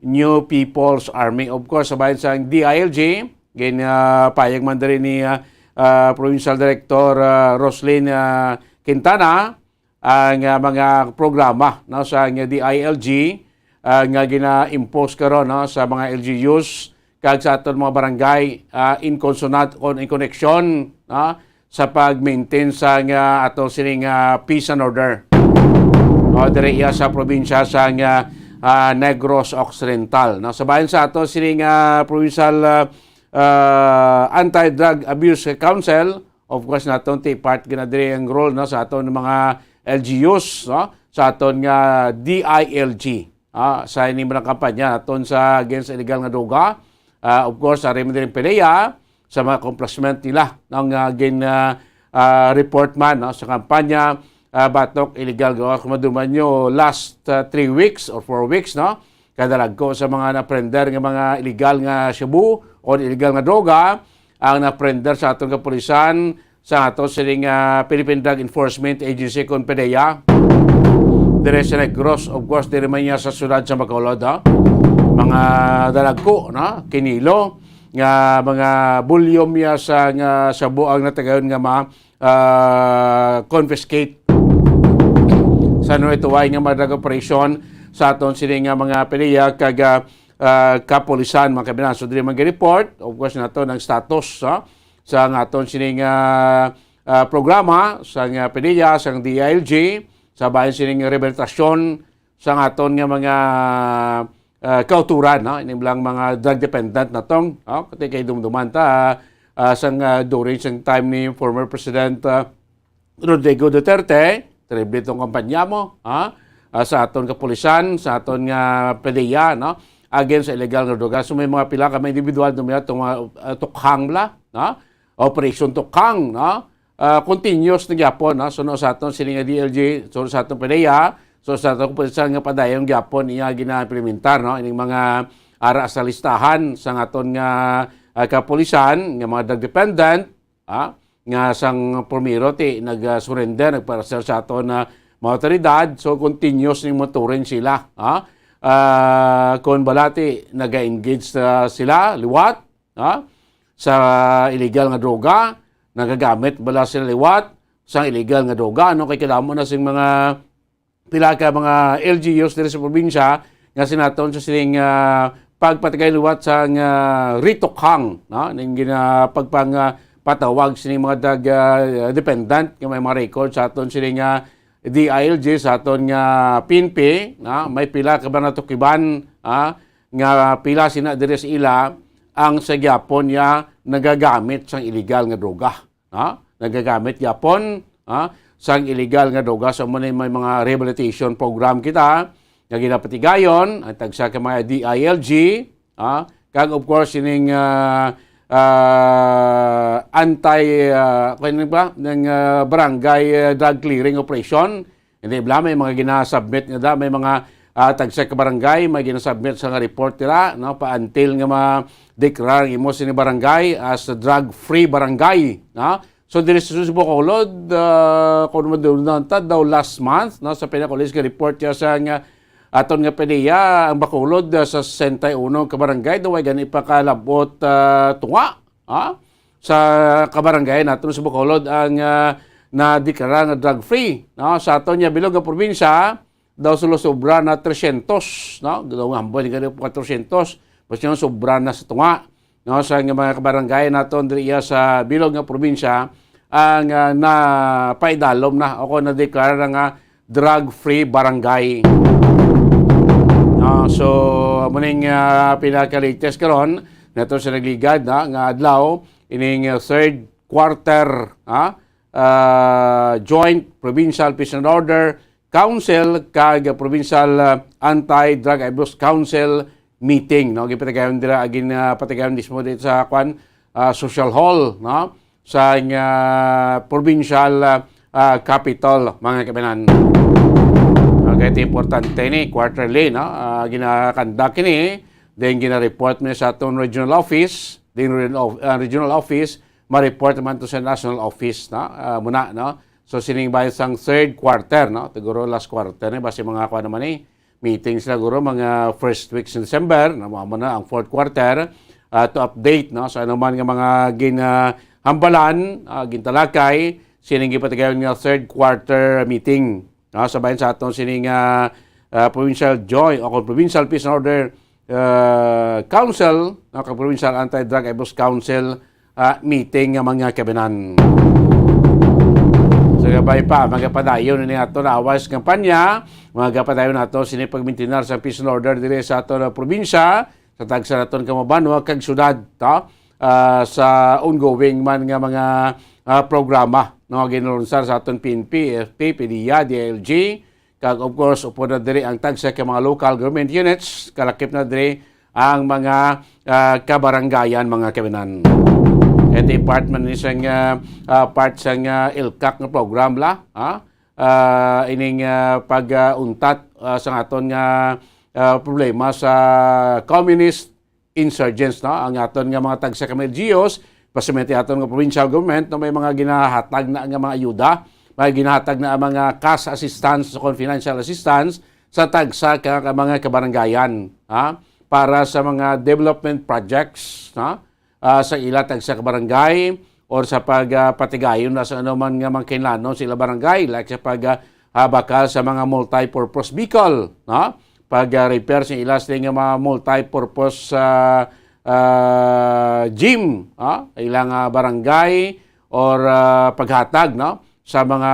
New People's Army. Of course, sa bahin sa D I L G, gin, ah, payag man diri ni, ah, ah, Provincial Director, ah, Roslyn, ah, Quintana, ang, ah, mga programa, no, sa D I L G, ah, nga gina-impose karon, no, sa mga L G Us kag sa aton mga barangay, ah, in consonant o in connection, no, sa pag-maintain sa nga ato sining, ah, peace and order. O, diri iya sa probinsya sa nga, ah, Negros Occidental, no. Sa bahin sa ato sining, ah, provincial, ah, ah, Anti-Drug Abuse Council, of course, naton ti part gina diri ang role, no, sa aton mga L G Us, no, sa aton nga D I L G, ah, sa ini mga kampanya naton sa against illegal nga droga. Ah, of course, ari man diri ang PDEA sa mga accomplishment nila, no, nga gin, ah, ah, report man, no, sa kampanya, ah, batok illegal nga, kung maduman nyo, last, ah, three weeks or four weeks, no, kadalagko sa mga naprender nga mga illegal nga shabu o illegal nga droga ang naprender sa aton kapulisan, sa ato sining, ah, Philippine Drug Enforcement Agency, kon PDEA, dire sa Negros, of course, dire man niya sa siyudad sa Bacolod, ha? Mga dalagko, no? Kinilo nga mga bulyom ya sa nga shabu ang natagayon nga ma, ah, confiscate sa nuway-tuway nga mga drug operation sa aton sini nga mga PDEA kag, ah, ah, kapulisan, mga kabinan. So, diri man gi-report, of course, nato ang status, ha? Sa nga aton sining, ah, ah, programa, sa nga PDEA, sa D I L G, sa bahin sining rehabilitasyon sa nga aton nga mga, ah, kauturan, no? Ining lang mga drug dependent na tong, no? Kati kay dumduman ta, ah, sang, ah, during sang time ni former President, ah, Rodrigo Duterte, terrible tong kampanya mo, ha? Ah, sa aton kapulisan, sa aton nga PDEA, no? Against sa illegal nga droga. So, may mga pila ka mga individual, dumila itong mga, ah, tukhang bala, no? Operation Tukhang, no? Ah, continuous na gyapon, no? So, no, sa aton sini nga D I L G, so, sa aton PDEA, so, sa aton kapulisan nga padayon gyapon iya gina-implementar, no? Ining mga ara sa listahan sa aton nga, ah, kapulisan, nga mga drug dependent, ha, nga sang primero ti nag-surrender, nagparasar sa aton na mga awtoridad, so continuous ning monitoring sila, ha? Ah, kung bala ti naga-engage na sila liwat, ha, sa illegal nga droga, nagagamit bala sila liwat sa illegal nga droga, no? Kay kadamo na sing mga pila ka mga L G Us diri sa probinsya nga sinaton sa sining, ah, pagpatigay liwat sang, ah, ritukhang, no? Ning gina-, pagpang, ah, patawag sining mga drug, ah, dependent nga may mga record sa aton sining, ah, D I L G, sa aton nga P N P, no? May pila ka ba natukiban, ah, nga pila sina diri sa ila ang sa gyapon ya nagagamit sang illegal nga droga. Ha? Nagagamit gyapon, ha, sang illegal nga droga. So, amo ni may mga rehabilitation program kita nga ginapatigayon, ang tagsa ka mga D I L G, ha, kag of course, ining, ah, ah, anti, ah, kung ano ba, ng, ah, barangay, ah, drug clearing operation. Hindi bala, may mga ginasubmit nga da, may mga, ah, tagsa ka barangay, may ginasubmit sa nga report nila, no, pa until nga ma-declare ang imo sini barangay as a drug-free barangay, no? So, diri sa Subo Bacolod, ah, kung madulungan ta, daw last month, no, sa pinakahulis nga report ya sa nga aton nga PDEA, ang Bacolod, ah, sa sesenta y uno ka barangay, daw ay gani pa kalabot, ah, tunga, ha? Sa kabarangay naton sa Bacolod ang, ah, nadeklara nga drug-free, no? Sa aton nga bilog nga probinsya, daw sila sobra na tresyentos, no? Daw nga hambal nga po tresyentos, mas yung sobra na sa tunga, no? Sa nga mga kabarangay naton diri iya sa bilog nga probinsya, ang, ah, napaidalom na o kung nadeklara na nga drug-free barangay. No? So, amo ning, ah, pinaka-latest karon nato sa nagligad na nga adlaw, ining, ah, third quarter, ha? Ah, Joint Provincial Peace and Order Council kag Provincial, ah, Anti-Drug Abuse Council meeting, no? Gipatigayon dira, gin, ah, patigayon mismo dito sa, kwan, ah, social hall, no? Sa, ah, provincial, ah, ah, capital, mga kabinan. Okay, ito importante ni, quarterly, no? Ah, ginakandak ini, then gina-report mo sa atong regional office, then regional of-, ah, regional office, ma-report naman to sa national office, no? Ah, muna, no? So, sining bayan sang third quarter, no? Siguro last quarter ni, basi mga kuha naman ni, meeting sila, guro, mga first weeks in December, na mo na ang fourth quarter, ah, to update, no, sa anuman nga mga ginahambalan, ah, gintalakay, sining gipatigayon nga third quarter meeting, no, sa bayan sa aton sining, ah, ah, Provincial Joy o kung Provincial Peace and Order, ah, Council, no, kag Provincial Anti-Drug Abuse Council, ah, meeting nga mga kabinan. Sa gabay pa, magapadayon ni ato na awas kampanya, magapadayon nato sini pagmintinar sa peace and order diri sa ato na probinsya, sa tagsa naton ka mga banwa kag syudad, to? Ah, sa ongoing man nga mga, ah, programa, no, ginlunsar sa aton P N P, F P, PDEA, D I L G, kag, of course, upod na diri ang tagsa ka mga local government units, kalakip na diri ang mga, ah, kabarangayan, mga kabinan. Ito part man ni sang, ah, ah, part sang, ah, ilcac nga program la, ha? Ah, ining, ah, pag, ah, untat, ah, sa aton nga, ah, problema sa communist insurgents, no? Ang aton nga mga tagsa ka mga L G Us, especially aton nga provincial government, no, may mga ginahatag na nga mga ayuda, may ginahatag na mga cash assistance o financial assistance sa tagsa ka, ka mga kabarangayan, ha? Para sa mga development projects, ha? Ah, sa ila tagsa ka barangay or sa pag, ah, patigayon na sa anuman nga mga kinlanon sa ila barangay, like sa pag, ah, ah, bakal sa mga multi-purpose vehicle, no? Pag, ah, repair sa ila sila nga mga multi-purpose, ah, ah, gym, ah, ilang, ah, barangay or, ah, paghatag, no? Sa mga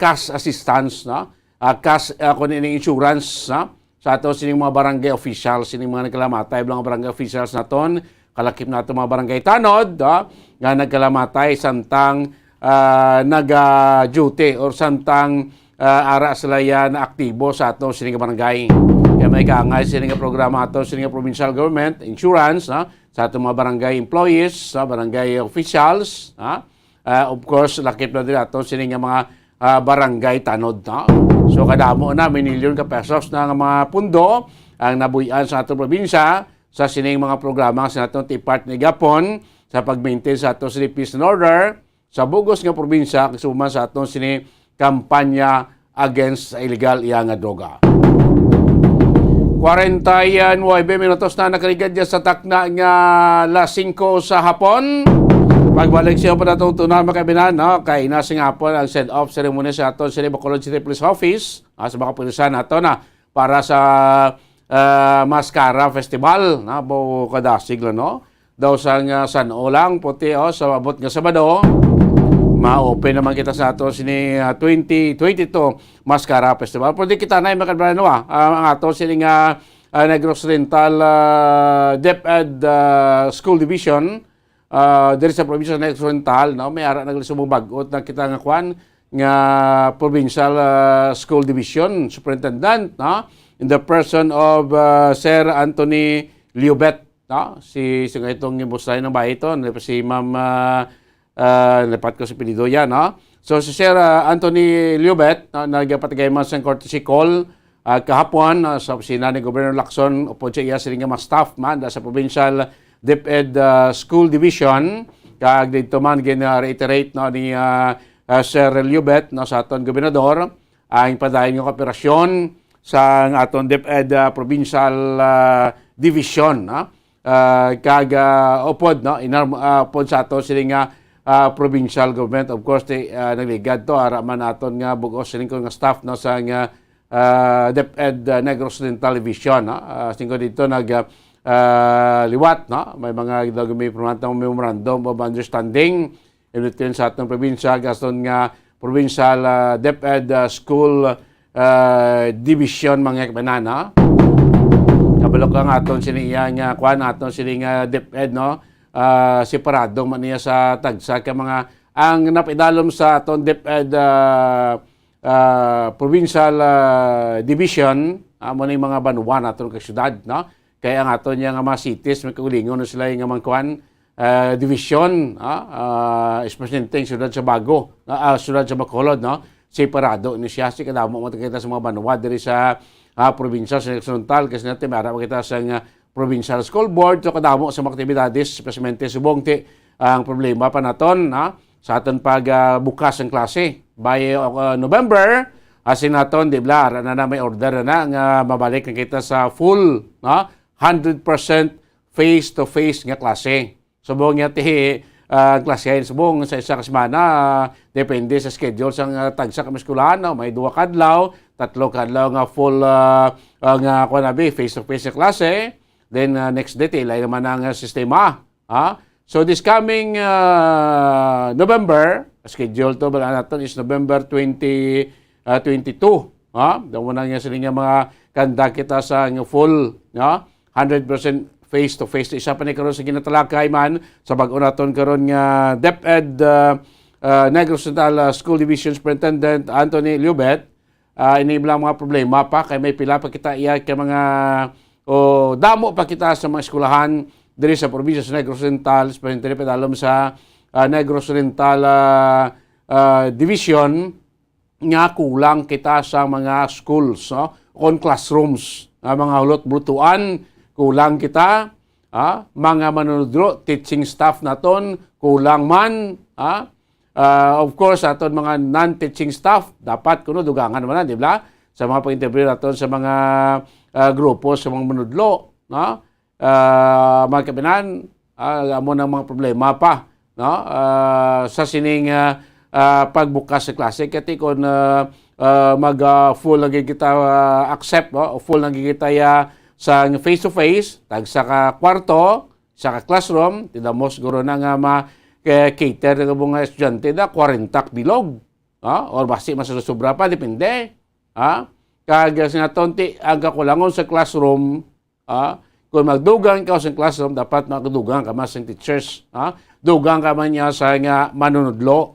cash assistance, no? Ah, cash, ah, kung ining insurance, no? Sa ato sining mga barangay officials, sining mga nagkalamatay, mga barangay officials naton, kalakip nato mga barangay tanod, ah, nga nagkalamatay samtang, ah, naga-duty or samtang, ah, ara sila ya na aktibo sa ato sining barangay. Kaya may kaangay sining nga programa ato sining nga provincial government, insurance, ah, sa ato mga barangay employees, sa barangay officials, ah, ah, of course, lakip na din ato sining nga mga, ah, barangay tanod, no? So, kadamo na, minilyon ka pesos na nga mga pundo ang nabuy-an sa atong probinsya sa sining mga programa sa atong T-PART ni gapon sa pag-maintain sa atong sini peace and order sa bugos nga probinsya, kasuman sa atong sini kampanya against sa illegal iya nga droga. Kwarenta y nuebe minutos na nakaligad dyan sa takna nga las singko sa hapon. Pagbalik siya pa natong tunan, mga kaibigan, no? Kay ina sa hapon ang send-off ceremony sa aton sa Bacolod City Police Office, ah, sa mga pulisan nato na para sa, ah, Mascara Festival, na po kadasig lang, no? Daw sang, ah, San-o lang, puti, oh, sa abot nga Sabado, ma-open naman kita sa ato sini, ah, twenty twenty-two Mascara Festival. Pwede kita na, mga kabrano, ah, ah, ang ato sini nga, ah, Negros Oriental, ah, DepEd, ah, School Division, ah, diri sa probinsya sa Negros Oriental, no? May ara na gali sa bag-o na kita nga kwan, nga Provincial, ah, School Division Superintendent, no? In the person of, ah, Sir Anthony Liobet, no? Si, si nga itong imusay ng bahay ito, ano pa si Ma'am, ah, ah, napat ko sa apelyido yan, no? So, si Sir, ah, Anthony Liobet, no, nagpatigay man sa courtesy call, ah, kahapon, ah, sa opisina ni Governor Lacson, upod sa iya sini nga mga staff man da sa Provincial DepEd, ah, School Division, kag dito man gin-reiterate, no, ni, ah, ah, Sir Liobet, no, sa aton gobernador, ang padayon nga kooperasyon sa aton DepEd, ah, Provincial, ah, Division, no? Ah, kag, ah, upod, no, inar-, ah, upod sa ato sini nga, ah, provincial government. Of course, ti, ah, nagligad to ara man aton nga bug-os sini nga staff, no, sa nga, ah, DepEd, ah, Negros Oriental Division, no? Ah, singko dito nag, ah, ah, liwat, no? May mga ginagamit memorandum of understanding in between sa atong probinsya, gaston nga provincial, ah, DepEd, ah, School, ah, Division, mga kabanan, ha? Kabalo ka nga aton sini iya nga, kuan, aton sini nga DepEd, no? Ah, separado man niya sa tagsa ka mga, ang napaidalom sa aton DepEd, ah, ah, Provincial, ah, Division, amo ni mga banwa naton kag syudad, no? Kay ang aton niya nga mga cities, may kaugalingon na sila nga mga kuan, ah, division, ah, ah, especially ang siyudad sa Bago, ah, ah, siyudad sa Bacolod, no? Separado ni siya, si kadamo mo kita sa mga banwa diri sa, ah, probinsya sa Occidental, kasi natin may ara kita sa nga provincial school board, so kadamo sa mga aktibidades, especially subong ti ang problema pa naton, ha? Sa aton pag, ah, bukas ang klase. By, ah, November, asin naton, di ba, ara na, na may order na, na nga mabalik na kita sa full, no? Hundred percent face-to-face nga klase. Subong nga ti, ah, klase subong sa isa ka semana, ah, depende sa schedule sang, ah, tagsa ka eskwelahan, no? May duha ka adlaw, tatlo ka adlaw nga full, ah, ah, nga, kuwan na bi, face-to-face nga klase. Then, ah, next day, ti lain naman ang, ah, sistema. Ha? So, this coming, ah, November, schedule to, bala naton is November twenty, ah, twenty-two. Ha? Daw mo na nga sila nga mga kanda kita sa nga full, no? Hundred percent face-to-face. Isa pa ni karon sa ginatalakay man sa bag-o naton karon nga DepEd, ah, ah, Negros Oriental, ah, School Division Superintendent Anthony Liobet. Ah, ini lang mga problema pa, kay may pila pa kita iya kay mga, o damo pa kita sa mga eskwelahan diri sa probinsya sa Negros Oriental, especially diri padalom sa, ah, Negros Oriental, ah, ah, Division, nga kulang kita sa mga schools, no? Kon classrooms, ah, mga hulot bulutuan, kulang kita, ah, mga manunudlo, teaching staff naton, kulang man, ah. Ah, of course, aton mga non-teaching staff, dapat kuno dugangan man na, di ba? Sa mga pag-interview naton sa mga, ah, grupo, sa mga manudlo, no? Ah, mga kabinan, ah, amo nang mga problema pa, no? Ah, sa sining, ah, ah, pagbukas sa klase, kati kon, ah, ah, mag, ah, full lagi kita, ah, accept, no? O full lagi kita, ah, sa face-to-face, tag sa ka kwarto, sa ka classroom, ti damo siguro na nga ma-, eh, cater nga mga estudyante na kwarenta ka bilog, ha? Or basi mas sobra pa, depende, ha? Kag, ah, sa naton ti, ang kakulangon sa classroom, ha? Kung magdugang ka sa classroom, dapat magdugang ka mas sa teachers, ha? Dugang ka man niya sa nga manunudlo.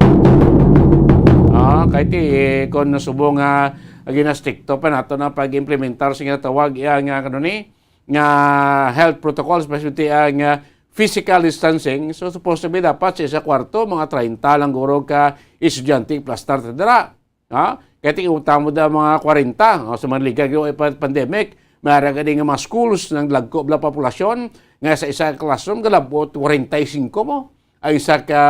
Ah, kay ti, eh, kung nasubo nga ginastrikto pa nato na pag-implementar sa ginatawag iya nga, ano ni, nga health protocols, especially ang, ah, physical distancing. So, supposed to be dapat sa isa kwarto, mga treinta lang guro ka estudyante plastar ta dira. Ha? Kaya tingin mo da mga kwarenta, o, sa mga liga, yung pa-, pandemic, may ara gani nga mga schools nang lagko bala populasyon, nga sa isa ka classroom, galabot kwarenta y singko mo. Ang isa ka,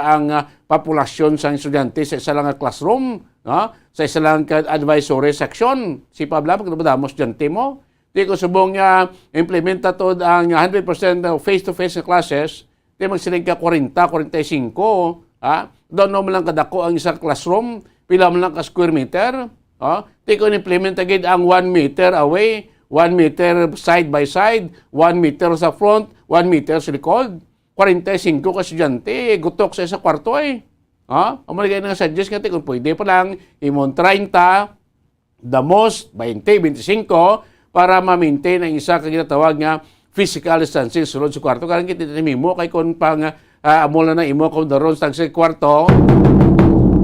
ang, ah, populasyon sang estudyante sa isa lang nga classroom, no? Sa isa lang ka advisory section, si Pabla, magdamo estudyante mo. Di ko subong nga implementa to ang hundred percent face-to-face nga classes, di magsiling ka kwarenta, kwarenta y singko, ha? Don't know man lang kadako ang isa ka classroom, pila man lang ka square meter, ha? Di ko implementa gid ang one meter away, one meter side by side, one meter sa front, one meter sa likod. Kwarenta y singko ka estudyante, gutok sa isa kwarto, eh. Ha? Amo na gani nga suggest nga, ti, kung pwede pa lang, imong treinta, the most, twenty, twenty-five, para ma-maintain ang isa ka ginatawag nga physical distancing sulod sa kwarto. Karang kita nimo kay kung pang, ah, amo lang na imo kung daron sa sa kwarto,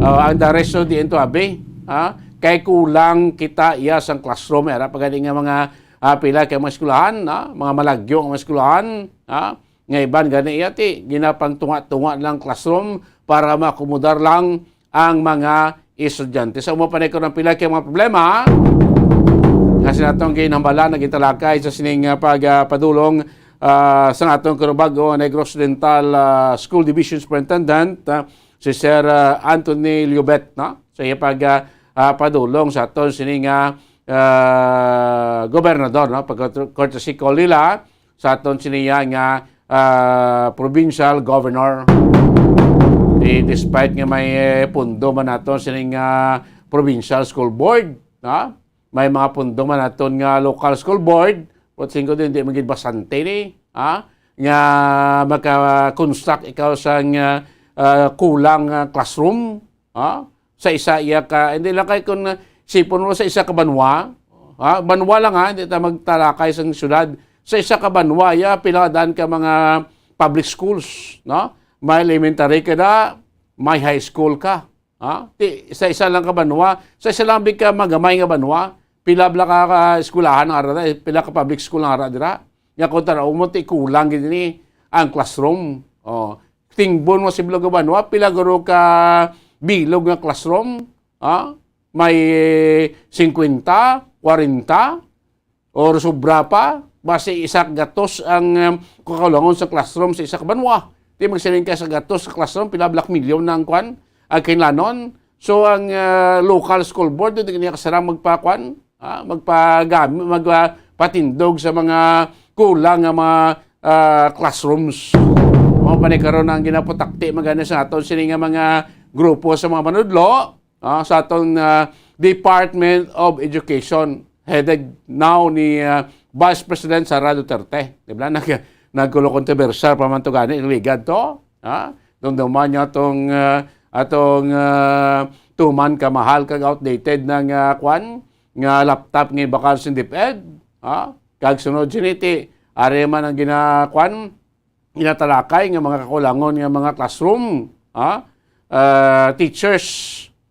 ah, ang the rest of the into abi, ha? Kay kulang kita iya sang classroom, ara pa gani nga mga, ah, pila kay mga eskwelahan, ha? Mga malagyo nga mga eskwelahan, ha? Nga iban gani iya ti ginapangtunga-tunga lang classroom para maakomodar lang ang mga estudyante. Sa umo pa na ikaw ng pila kay mga problema, nga sa natong ginhambala, nagintalakay sa sining, ah, pag, ah, padulong, ah, sa atong karubag o Negros Oriental, ah, School Division Superintendent, ah, si Sir, ah, Anthony Liubet, no? Sa iya pag, ah, ah, padulong sa aton sining, ah, ah, gobernador, no? Pag courtesy call nila sa aton siniya nga, ah, provincial governor. Di, despite nga may, eh, pundo man naton sining, ah, provincial school board, ha? May mga pundo man naton nga local school board, but singko din, di magid basante ni, ha? Nga maka-construct ikaw sang, ah, ah, kulang, ah, classroom, ha? Sa isa iya ka, hindi lang kay kung, ah, sipon mo sa isa ka banwa, ha? Banwa lang, ha, hindi ta magtalakay sa syudad. Sa isa ka banwa, iya, pila daan ka mga public schools, no? May elementary ka na, may high school ka, ha? Ti, sa isa lang ka banwa, sa isa lang big ka magamay nga banwa, pila bala ka, ka eskwelahan ang ara, pila ka public school ang ara dira. Nya kung tanaw mo, ti kulang gid ni ang classroom. Oh, tingbon mo sa bilog nga banwa, pila guro ka bilog nga classroom? Ha? May singkwenta, kwarenta, or sobra pa? Basi isa ka gatos ang, um, kakulangon sa classroom sa isa ka banwa. Di magsiling ka sa gatos sa classroom, pila black million na ang kwan, ang kinlanon. So, ang, uh, local school board, di niya kasarang magpakuan, ah, magpagami-, mag-, ah, patindog sa mga kulang nga mga, ah, classrooms. Mao pa ni karon ang ginaputakti magani sa aton sini nga mga grupo sa mga manudlo, ah, sa aton, ah, Department of Education, headed now ni, ah, Vice President Sara Duterte. Di ba? Nag-, nagkulo kontrobersyal pa man to gani, ligad to. Ha? Dumduman niya atong, ah, atong, ah, tuman ka mahal kag outdated na nga kwan, nga laptop nga ibakal sa DepEd, ha? Kag sunod sini ti, ari man ang gina-, kwan, ginatalakay nga mga kakulangon nga mga classroom, ha? Ah, teachers,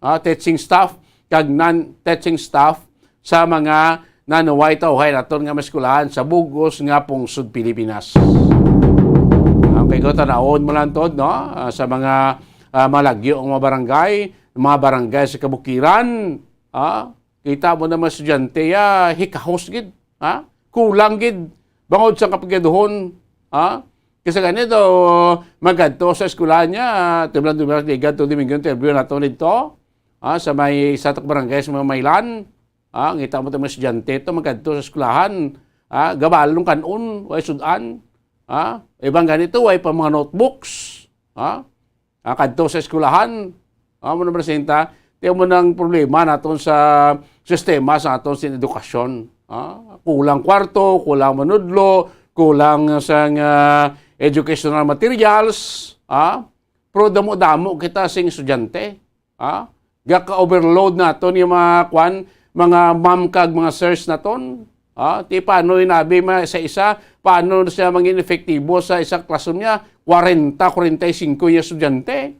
ha? Teaching staff, kag non-teaching staff sa mga nanuway tawhay naton nga mga eskwelahan sa bug-os nga pungsod Pilipinas. So, tanawon mo lang, Tod, no? Ah, sa mga, ah, malagyo ang mga barangay, mga barangay sa kabukiran, ah, kita mo na mga estudyante, ah, hikahos gid, ha? Kulang gid, bangod sa kapigaduhon, ha? Kasi ganito, magadto sa eskwelahan niya, tublan-tublan, ligan, to Domingo, interview nato dito, ha? Sa may isa to barangay, sa mga Mailan, ha? Ngita mo to mga estudyante to, magadto sa eskwelahan, ha? Gabalon kanon, way sud-an, ha? Iban ganito, way pa mga notebooks, ha? Ah, kadto sa eskwelahan. Ah, mo na presenta, tiyan mo nang problema naton sa sistema sa aton sin edukasyon. Ah, kulang kwarto, kulang manudlo, kulang sang, ah, educational materials. Ah, pero damo-damo kita sing estudyante. Ah, gaka-overload naton yung mga kwan, mga ma'am kag mga sirs naton. Ah, ti paano inabi ma sa isa, paano siya mangin epektibo sa isa classroom niya, kwarenta, kwarenta y singko yung estudyante?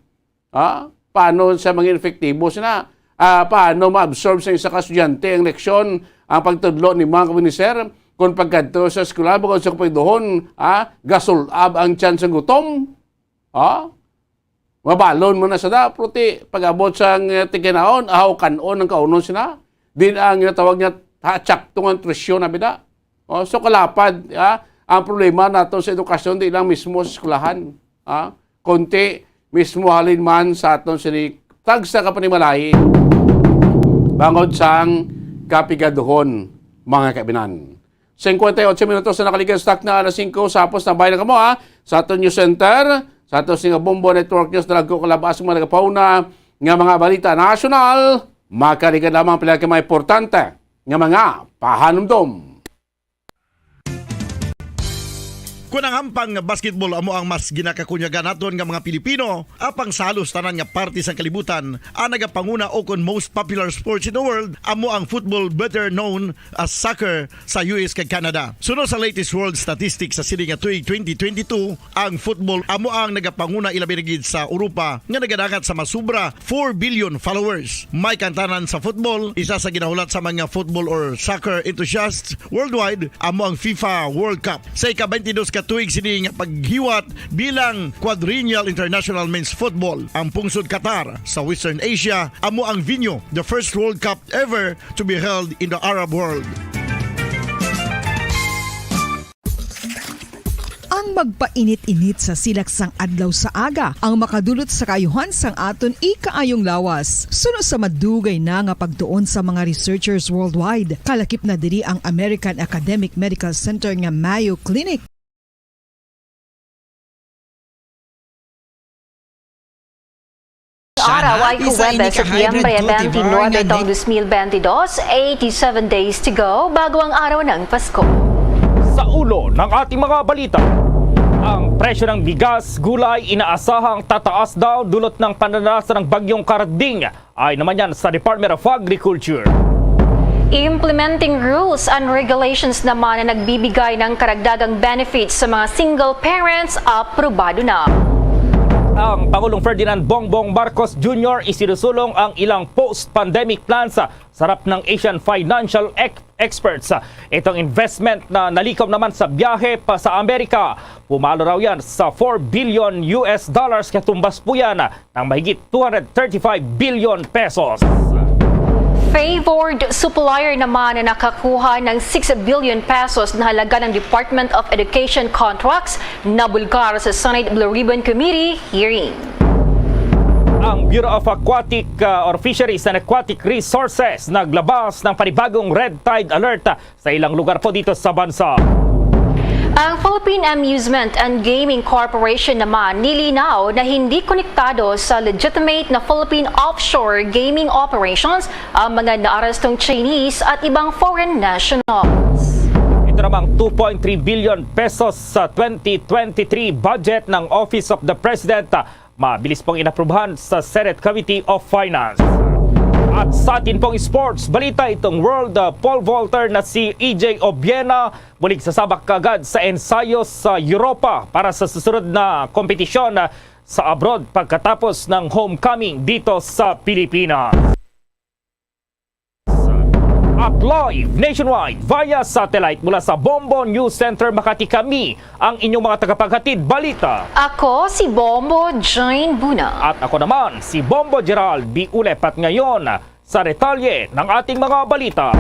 Ha? Paano siya maging epektibo sina? Ah, paano ma-absorb sa isa ka estudyante ang leksyon, ang pagtudlo ni mga kabiniser? Kung pagkadto sa eskwela, bukod sa kapagduhon, ha? Gasulab ang tiyan sa gutom? Ha? Mabalon mo na sa da, pero ti, pag-abot sa, eh, tiginaon, ahaw kanon ang kaunon sina. Din ang ginatawag niya, ha, tsakto nga nutrisyon, abi da. Oh, so kalapad, ha? Ang problema nato sa edukasyon, di lang mismo sa eskwelahan. Ha? Konti mismo halin man sa aton sini tagsa ka panimalay bangod sang kapigaduhon, mga kaibinan. Singkwenta y otso minutos na nakaligad sa takna, alas singko, sa hapos na bayan na kamo, ha? Sa aton news center, sa aton sini nga Bombo Network News, dalagko kalabas ang mga nagapauna nga mga balita nasyonal, makaligad lamang pila ka mga importante nga mga pahanumdom. Kun ang hampang nga basketball amo ang mas ginakakunyagan naton nga mga Pilipino, apang sa halos tanan nga parte sang kalibutan, ang nagapanguna o kon most popular sports in the world amo ang football, better known as soccer, sa U S kag Canada. Suno sa latest world statistics sa sini nga tuig twenty twenty-two, ang football amo ang nagapanguna, ilabi na gid sa Europa, nga nagadangat sa masubra four billion followers. May kantanan sa football, isa sa ginahulat sa mga football or soccer enthusiasts worldwide amo ang FIFA World Cup. Sa ika-twenty-dos ka tuig sini nga paghiwat bilang Quadrennial International Men's Football, ang pungsod Qatar sa Western Asia amo ang venue, the first World Cup ever to be held in the Arab world. Ang magpainit-init sa silak sang adlaw sa aga ang makadulot sa kaayuhan sang aton ikaayong lawas. Suno sa madugay na nga pagtuon sa mga researchers worldwide, kalakip na diri ang American Academic Medical Center nga Mayo Clinic. Araw ay Huwebes, Setyembre twenty-nine nitong two thousand twenty-two, eighty-seven days to go bago ang araw ng Pasko. Sa ulo ng ating mga balita, ang presyo ng bigas, gulay, inaasahang tataas daw dulot ng pananalasa ng Bagyong Karding, ay naman yan sa Department of Agriculture. Implementing rules and regulations naman na nagbibigay ng karagdagang benefits sa mga single parents, aprobado na. Ang Pangulong Ferdinand Bongbong Marcos Junior isinusulong ang ilang post-pandemic plans sa harap ng Asian financial ec-, experts. Itong investment na nalikom naman sa biyahe pa sa Amerika, pumalo raw yan sa four billion U S dollars, katumbas po yan ng mahigit two hundred thirty-five billion pesos. Favored supplier naman na nakakuha ng six billion pesos na halaga ng Department of Education contracts nabulgar sa Senate Blue Ribbon Committee hearing. Ang Bureau of Aquatic, uh, or Fisheries and Aquatic Resources naglabas ng panibagong red tide alert sa ilang lugar po dito sa bansa. Ang Philippine Amusement and Gaming Corporation naman nilinaw na hindi konektado sa legitimate na Philippine offshore gaming operations ang mga naarestong Chinese at ibang foreign nationals. Ito namang two point three billion pesos sa twenty twenty-three budget ng Office of the President, mabilis pong inaprubahan sa Senate Committee of Finance. At sa atin pong sports balita, itong world, uh, pole vaulter na si E J Obiena muling sasabak kaagad sa ensayo sa Europa para sa susunod na kompetisyon, uh, sa abroad pagkatapos ng homecoming dito sa Pilipinas. At live nationwide via satellite mula sa Bombo News Center Makati, kami ang inyong mga tagapaghatid balita. Ako si Bombo Jane Buna. At ako naman, si Bombo Gerald B. Ulepat ngayon sa detalye ng ating mga balita.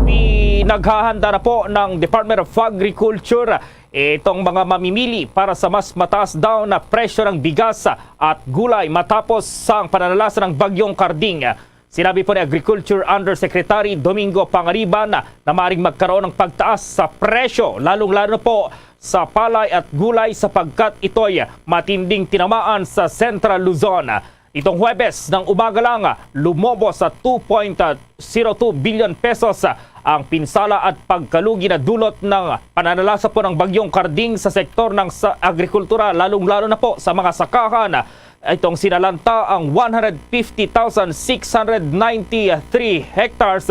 Pinaghahanda na po ng Department of Agriculture itong mga mamimili para sa mas mataas daw na presyo ng bigas at gulay matapos sa pananalasa ng Bagyong Karding. Sinabi po ni Agriculture Undersecretary Domingo Panganiban na maaring magkaroon ng pagtaas sa presyo, lalong-lalo po sa palay at gulay, sapagkat ito'y matinding tinamaan sa Central Luzon. Itong Huwebes ng umaga lang, lumobo sa two point zero two billion pesos ang pinsala at pagkalugi na dulot ng pananalasa po ng Bagyong Karding sa sektor ng sa agrikultura, lalong-lalo na po sa mga sakahan. Itong sinalanta ang one hundred fifty thousand six hundred ninety-three hectares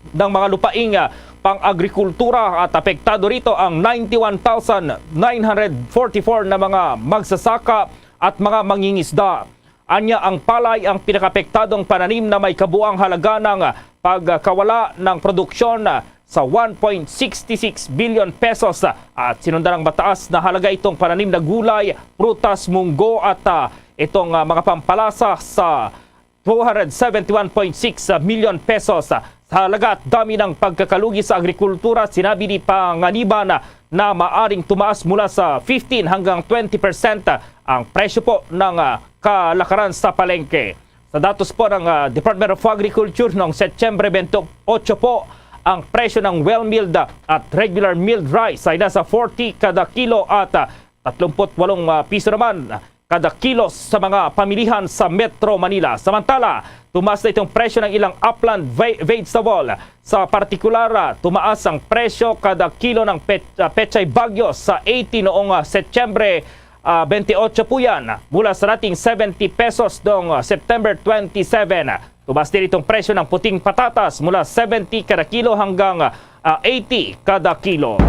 ng mga lupaing, ah, pang-agrikultura, at apektado rito ang ninety-one thousand nine hundred forty-four na mga magsasaka at mga mangingisda. Anya, ang palay ang pinakapektadong pananim na may kabuang halaga ng pagkawala ng produksyon sa one point six six billion pesos, at sinundan ng mataas na halaga itong pananim na gulay, prutas, munggo, at, ah, itong, ah, mga pampalasa sa two hundred seventy-one point six million pesos. Sa halaga at dami ng pagkakalugi sa agrikultura, sinabi ni Panganiban na, na maaring tumaas mula sa fifteen hanggang twenty percent ang presyo po ng, ah, kalakaran sa palengke. Sa datos po ng, ah, Department of Agriculture, noong Setyembre twenty-eight po, ang presyo ng well milled at regular milled rice ay nasa forty kada kilo at, ah, tatlumpu't walong, ah, piso naman kada kilo sa mga pamilihan sa Metro Manila. Samantala, tumaas na itong presyo ng ilang upland ve-, vegetable. Sa partikular, ah, tumaas ang presyo kada kilo ng pet-, ah, pechay bagyo sa eighty noong, ah, Setyembre, ah, twenty-eight po yan, mula sa dating seventy pesos noong, ah, September twenty-seven. Tumaas din itong presyo ng puting patatas mula seventy kada kilo hanggang, ah, eighty kada kilo.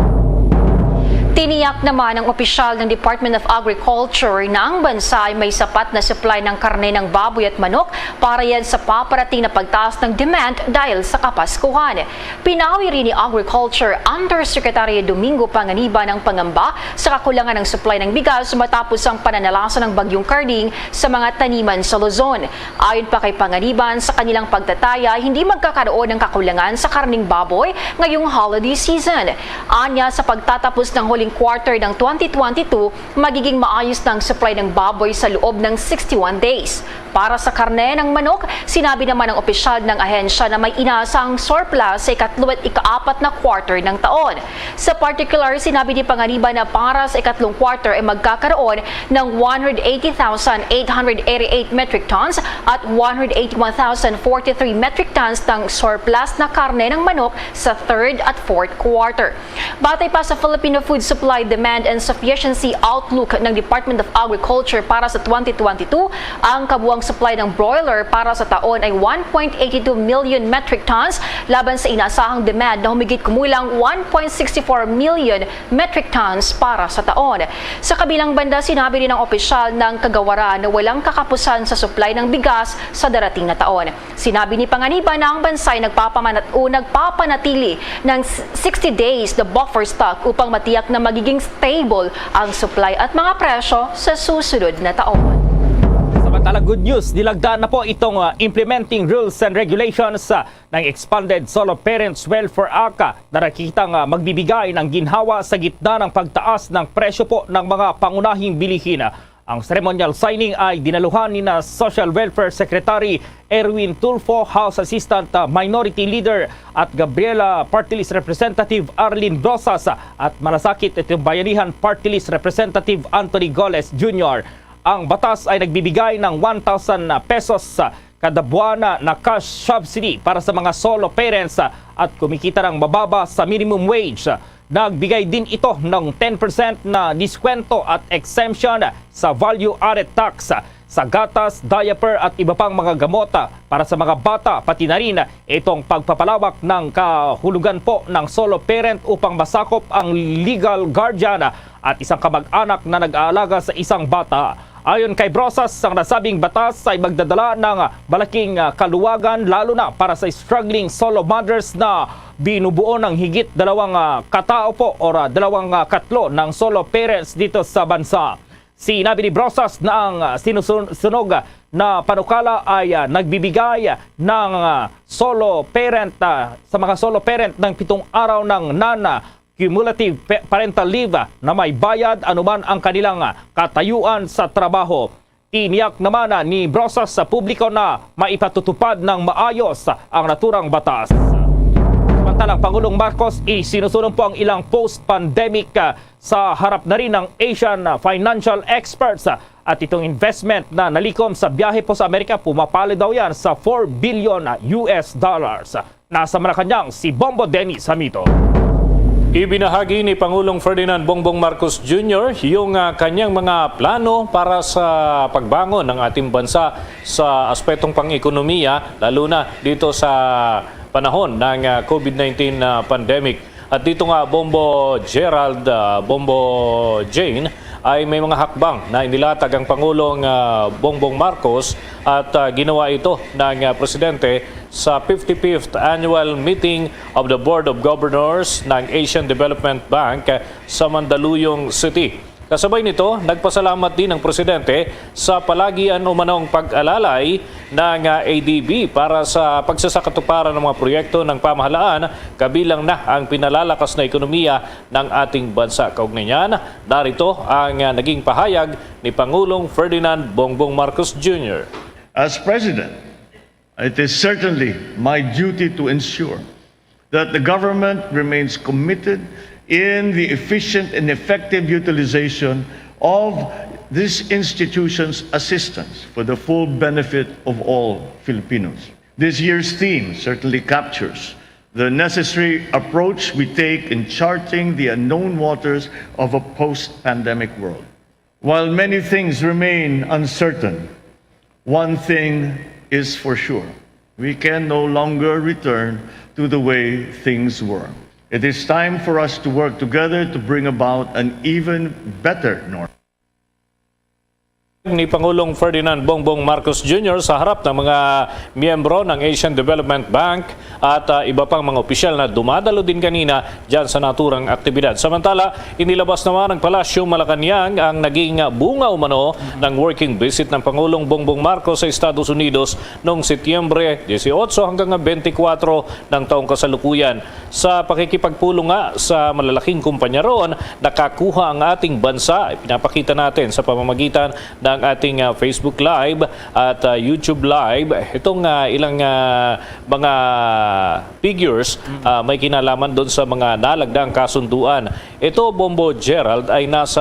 Tiniyak naman ng opisyal ng Department of Agriculture na ang bansa ay may sapat na supply ng karne ng baboy at manok para yan sa paparating na pagtaas ng demand dahil sa Kapaskuhan. Pinawi rin ni Agriculture Undersecretary Domingo Panganiban ang pangamba sa kakulangan ng supply ng bigas matapos ang pananalasa ng Bagyong Karding sa mga taniman sa Luzon. Ayon pa kay Panganiban, sa kanilang pagtataya, hindi magkakaroon ng kakulangan sa karning baboy ngayong holiday season. Anya, sa pagtatapos ng huling quarter ng twenty twenty-two, magiging maayos na ang supply ng baboy sa loob ng sixty-one days. Para sa karne ng manok, sinabi naman ng opisyal ng ahensya na may inasang surplus sa ikatlo at ikaapat na quarter ng taon. Sa particular, sinabi ni Panganiban na para sa ikatlong quarter ay magkakaroon ng one hundred eighty thousand eight hundred eighty-eight metric tons at one hundred eighty-one thousand forty-three metric tons ng surplus na karne ng manok sa third at fourth quarter. Batay pa sa Filipino Food Supply Demand and Sufficiency Outlook ng Department of Agriculture para sa twenty twenty-two, ang kabuang supply ng broiler para sa taon ay one point eighty-two million metric tons, laban sa inasahang demand na humigit kumulang one point six four million metric tons para sa taon. Sa kabilang banda, sinabi rin ng opisyal ng kagawaran na walang kakapusan sa supply ng bigas sa darating na taon. Sinabi ni Panganiban na ang bansa ay nagpapamanat-, o nagpapanatili ng s-, sixty days na buffer stock upang matiyak na magiging stable ang supply at mga presyo sa susunod na taon. Samantala, good news, nilagdaan na po itong, ah, implementing rules and regulations, ah, ng Expanded Solo Parents Welfare Act, ah, na nakikitang, ah, magbibigay ng ginhawa sa gitna ng pagtaas ng presyo po ng mga pangunahing bilihin. Ang ceremonial signing ay dinaluhan ni na Social Welfare Secretary Erwin Tulfo, House Assistant, ah, Minority Leader at Gabriela Party List Representative Arlene Rosas, ah, at Malasakit at Bayanihan Party List Representative Anthony Goles Junior. Ang batas ay nagbibigay ng one thousand pesos, ah, kada buwan na, na cash subsidy para sa mga solo parents, ah, at kumikita ng mababa sa minimum wage. Nagbigay din ito ng ten percent na diskwento at exemption sa value-added tax sa gatas, diaper at iba pang mga gamot, ah, para sa mga bata, pati na rin itong pagpapalawak ng kahulugan po ng solo parent upang masakop ang legal guardian at isang kamag-anak na nag-aalaga sa isang bata. Ayon kay Brosas, ang nasabing batas ay magdadala ng malaking, ah, kaluwagan, lalo na para sa struggling solo mothers na binubuo ng higit dalawang, ah, katao po or, ah, dalawang, ah, katlo ng solo parents dito sa bansa. Sinabi ni Brosas na ang, ah, sinusun-, sunog na panukala ay, ah, nagbibigay ng, ah, solo parent, ah, sa mga solo parent ng pitong araw ng non, ah, cumulative pa-, parental leave, ah, na may bayad anuman ang kanilang, ah, katayuan sa trabaho. Tiniyak naman, ah, ni Brosas sa publiko na maipatutupad ng maayos ang naturang batas. Samantalang Pangulong Marcos, isinusulong po ang ilang post-pandemic, ah, sa harap na rin ng Asian, ah, financial experts, ah, at itong investment na nalikom sa biyahe po sa Amerika, pumapalo daw yan sa four billion U S dollars. Nasa Malacañang si Bombo Dennis Hamito. Ibinahagi ni Pangulong Ferdinand Bongbong Marcos Junior yung, ah, kanyang mga plano para sa pagbangon ng ating bansa sa aspetong pang-ekonomiya, lalo na dito sa panahon ng, ah, COVID nineteen, ah, pandemic. At dito nga, Bombo Gerald, ah, Bombo Jane, ay may mga hakbang na inilatag ang Pangulong, ah, Bongbong Marcos at, ah, ginawa ito ng, ah, Presidente sa fifty-fifth Annual Meeting of the Board of Governors ng Asian Development Bank sa Mandaluyong City. Kasabay nito, nagpasalamat din ang Presidente sa palagi an umanong pag-alalay ng, ah, A D B para sa pagsasakatuparan ng mga proyekto ng pamahalaan, kabilang na ang pinalalakas na ekonomiya ng ating bansa. Kaugnay niyan, narito ang, ah, naging pahayag ni Pangulong Ferdinand Bongbong Marcos Junior. As President, it is certainly my duty to ensure that the government remains committed in the efficient and effective utilization of this institution's assistance for the full benefit of all Filipinos. This year's theme certainly captures the necessary approach we take in charting the unknown waters of a post-pandemic world. While many things remain uncertain, one thing is for sure. We can no longer return to the way things were. It is time for us to work together to bring about an even better norm. Ni Pangulong Ferdinand Bongbong Marcos Junior sa harap ng mga miyembro ng Asian Development Bank at, ah, iba pang mga opisyal na dumadalo din kanina dyan sa naturang aktibidad. Samantala, inilabas naman ng Palasyong Malacañang ang naging bunga umano ng working visit ng Pangulong Bongbong Marcos sa Estados Unidos noong Setyembre dieciocho hanggang twenty-four ng taong kasalukuyan. Sa pakikipagpulong nga sa malalaking kumpanya roon, nakakuha ang ating bansa, ipinapakita natin sa pamamagitan ng ating, ah, Facebook Live at, ah, YouTube Live. Itong, ah, ilang, ah, mga figures, ah, may kinalaman doon sa mga nalagdaang kasunduan. Ito, Bombo Gerald, ay nasa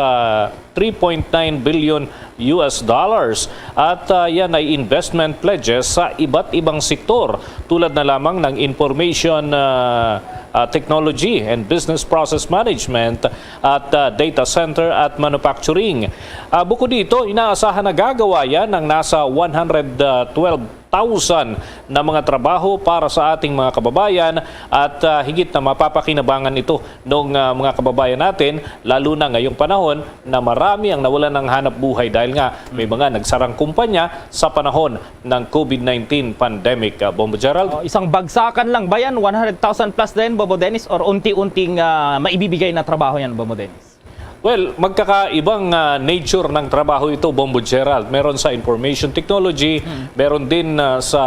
three point nine billion U S dollars at, ah, yan ay investment pledges sa iba't ibang sektor, tulad na lamang ng information, ah, ah, technology and business process management at, ah, data center at manufacturing. Ah, bukod dito, inaasahan na gagawa yan ng nasa one hundred twelve thousand na mga trabaho para sa ating mga kababayan at, ah, higit na mapapakinabangan ito ng, ah, mga kababayan natin, lalo na ngayong panahon na marami ang nawalan ng hanap buhay dahil nga may mga nagsarang kumpanya sa panahon ng COVID nineteen pandemic, ah, Bombo Gerald. Oh, isang bagsakan lang ba yan? One hundred thousand plus din, Bombo Dennis, or unti-unting, ah, maibibigay na trabaho yan, Bombo Dennis? Well, magkakaibang, ah, nature ng trabaho ito, Bombo Gerald. Meron sa information technology, meron din, ah, sa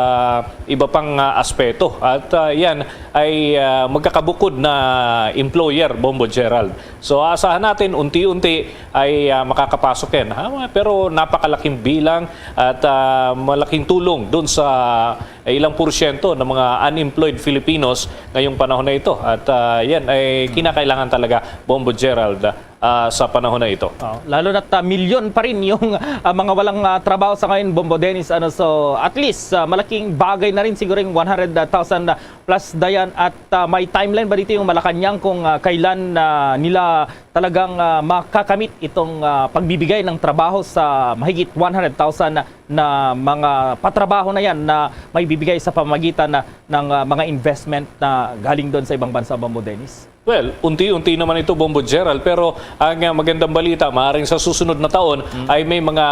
iba pang, ah, aspeto. At, ah, yan ay, ah, magkakabukod na employer, Bombo Gerald. So, aasahan natin, unti-unti ay, ah, makakapasok yan. Ha? Pero napakalaking bilang at, ah, malaking tulong dun sa, eh, ilang porsyento ng mga unemployed Filipinos ngayong panahon na ito. At, ah, yan ay kinakailangan talaga, Bombo Gerald, ah, sa panahon na ito. Oh, lalo na't, ah, milyon pa rin yung, ah, mga walang, ah, trabaho sa ngayon, Bombo Dennis. Ano, so, at least, ah, malaking bagay na rin siguro yung one hundred thousand plus dayan. At, ah, may timeline ba dito yung Malacañang kung, ah, kailan, ah, nila talagang, ah, makakamit itong, ah, pagbibigay ng trabaho sa mahigit one hundred thousand na, na mga patrabaho na yan na may bibigay sa pamamagitan na, ng, ah, mga investment na galing doon sa ibang bansa, Bombo Dennis? Well, unti-unti naman ito, Bombo Gerald, pero ang, ah, magandang balita, maaaring sa susunod na taon ay may mga,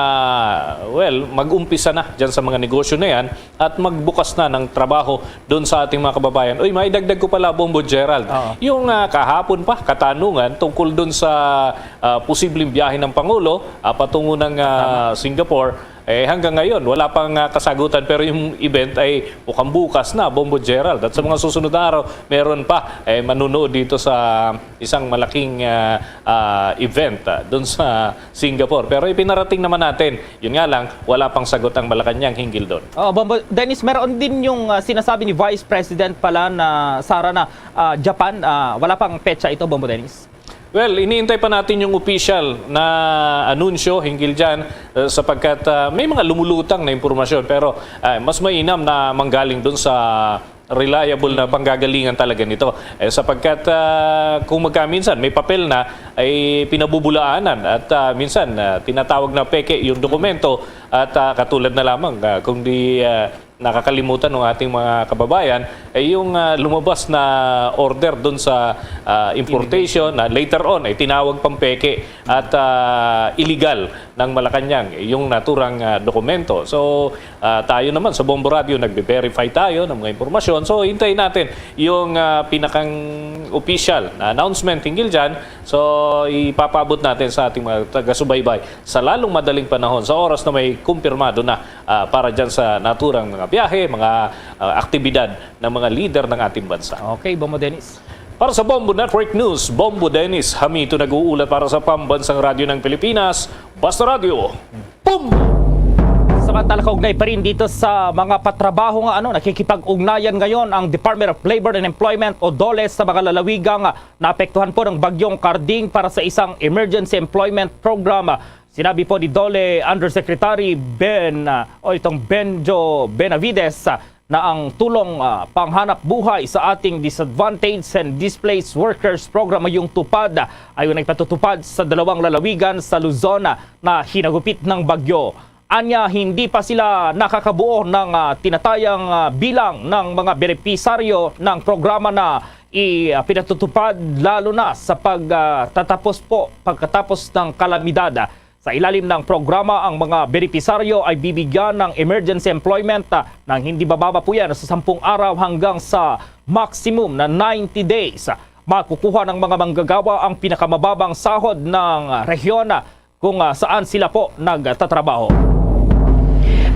well, mag-umpisa na dyan sa mga negosyo na yan at magbukas na ng trabaho doon sa ating mga kababayan. Uy, maidagdag ko pala, Bombo Gerald, Oo. yung, ah, kahapon pa, katanungan tungkol doon sa, ah, posibleng biyahe ng Pangulo, ah, patungo ng, ah, Singapore. Eh, hanggang ngayon, wala pang, ah, kasagutan, pero yung event ay mukhang bukas na, Bombo Gerald. At sa mga susunod na araw, meron pa, eh, manunood dito sa isang malaking, ah, ah, event, ah, doon sa Singapore. Pero ipinarating naman natin, yun nga lang, wala pang sagot ang Malacañang hinggil doon. Oh, Bombo Dennis, meron din yung, ah, sinasabi ni Vice President pala na Sara na, ah, Japan, ah, wala pang petsa ito, Bombo Dennis? Well, iniintay pa natin yung official na anunsyo hinggil dyan, eh, sapagkat, ah, may mga lumulutang na impormasyon, pero, ah, mas mainam na manggaling dun sa reliable na panggagalingan talaga nito. Eh, sapagkat, ah, kung magkaminsan may papel na, ay pinabubulaanan at, ah, minsan, ah, tinatawag na peke yung dokumento at, ah, katulad na lamang, ah, kung di, ah, nakakalimutan ng ating mga kababayan, ay yung, ah, lumabas na order dun sa, ah, importation na later on ay tinawag pang peke at, ah, illegal ng Malacañang yung naturang, ah, dokumento. So, ah, tayo naman sa Bombo Radio, nagbe-verify tayo ng mga impormasyon. So, hintayin natin yung, ah, pinakang official na announcement hinggil dyan. So, ipapaabot natin sa ating mga taga-subaybay sa lalong madaling panahon, sa oras na may kumpirmado na, ah, para dyan sa naturang mga biyahe, mga, ah, aktibidad ng mga lider ng ating bansa. Okay, Bombo Dennis. Para sa Bombo Network News, Bombo Dennis Hamito nag-uulat para sa Pambansang Radyo ng Pilipinas, Basta Radyo. Boom! Samantala, kaugnay pa rin dito sa mga patrabaho nga, ano, nakikipag-ugnayan ngayon ang Department of Labor and Employment o DOLE sa mga lalawigang naapektuhan po ng Bagyong Carding para sa isang emergency employment program. Sinabi po ni DOLE Undersecretary Ben, ah, o itong Benjo Benavides, ah, na ang tulong, ah, panghanap buhay sa ating Disadvantaged and Displaced Workers Program ay yung tupad, ah, ay yung nagpatutupad sa dalawang lalawigan sa Luzon, ah, na hinagupit ng bagyo. Anya, hindi pa sila nakakabuo ng, ah, tinatayang, ah, bilang ng mga benepisaryo ng programa na i-, ah, pinatutupad, lalo na sa pag, ah, tatapos po, pagkatapos ng kalamidad. Sa ilalim ng programa, ang mga benepisaryo ay bibigyan ng emergency employment, ah, ng hindi bababa po yan sa sampung araw hanggang sa maximum na ninety days. Makukuha ng mga manggagawa ang pinakamababang sahod ng rehiyon, ah, kung, ah, saan sila po nagtatrabaho.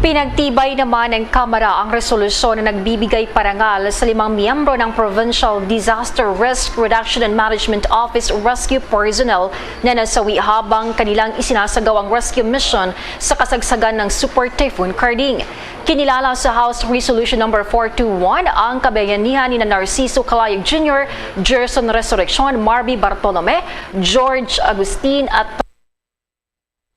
Pinagtibay naman ng Kamara ang resolusyon na nagbibigay parangal sa limang miyembro ng Provincial Disaster Risk Reduction and Management Office rescue personnel na nasawi habang kanilang isinasagawa ang rescue mission sa kasagsagan ng Super Typhoon Carding. Kinilala sa House Resolution Number four two one ang kabayanihan ni Narciso Calayog Junior, Gerson Resurreccion, Marby Bartolome, George Agustin at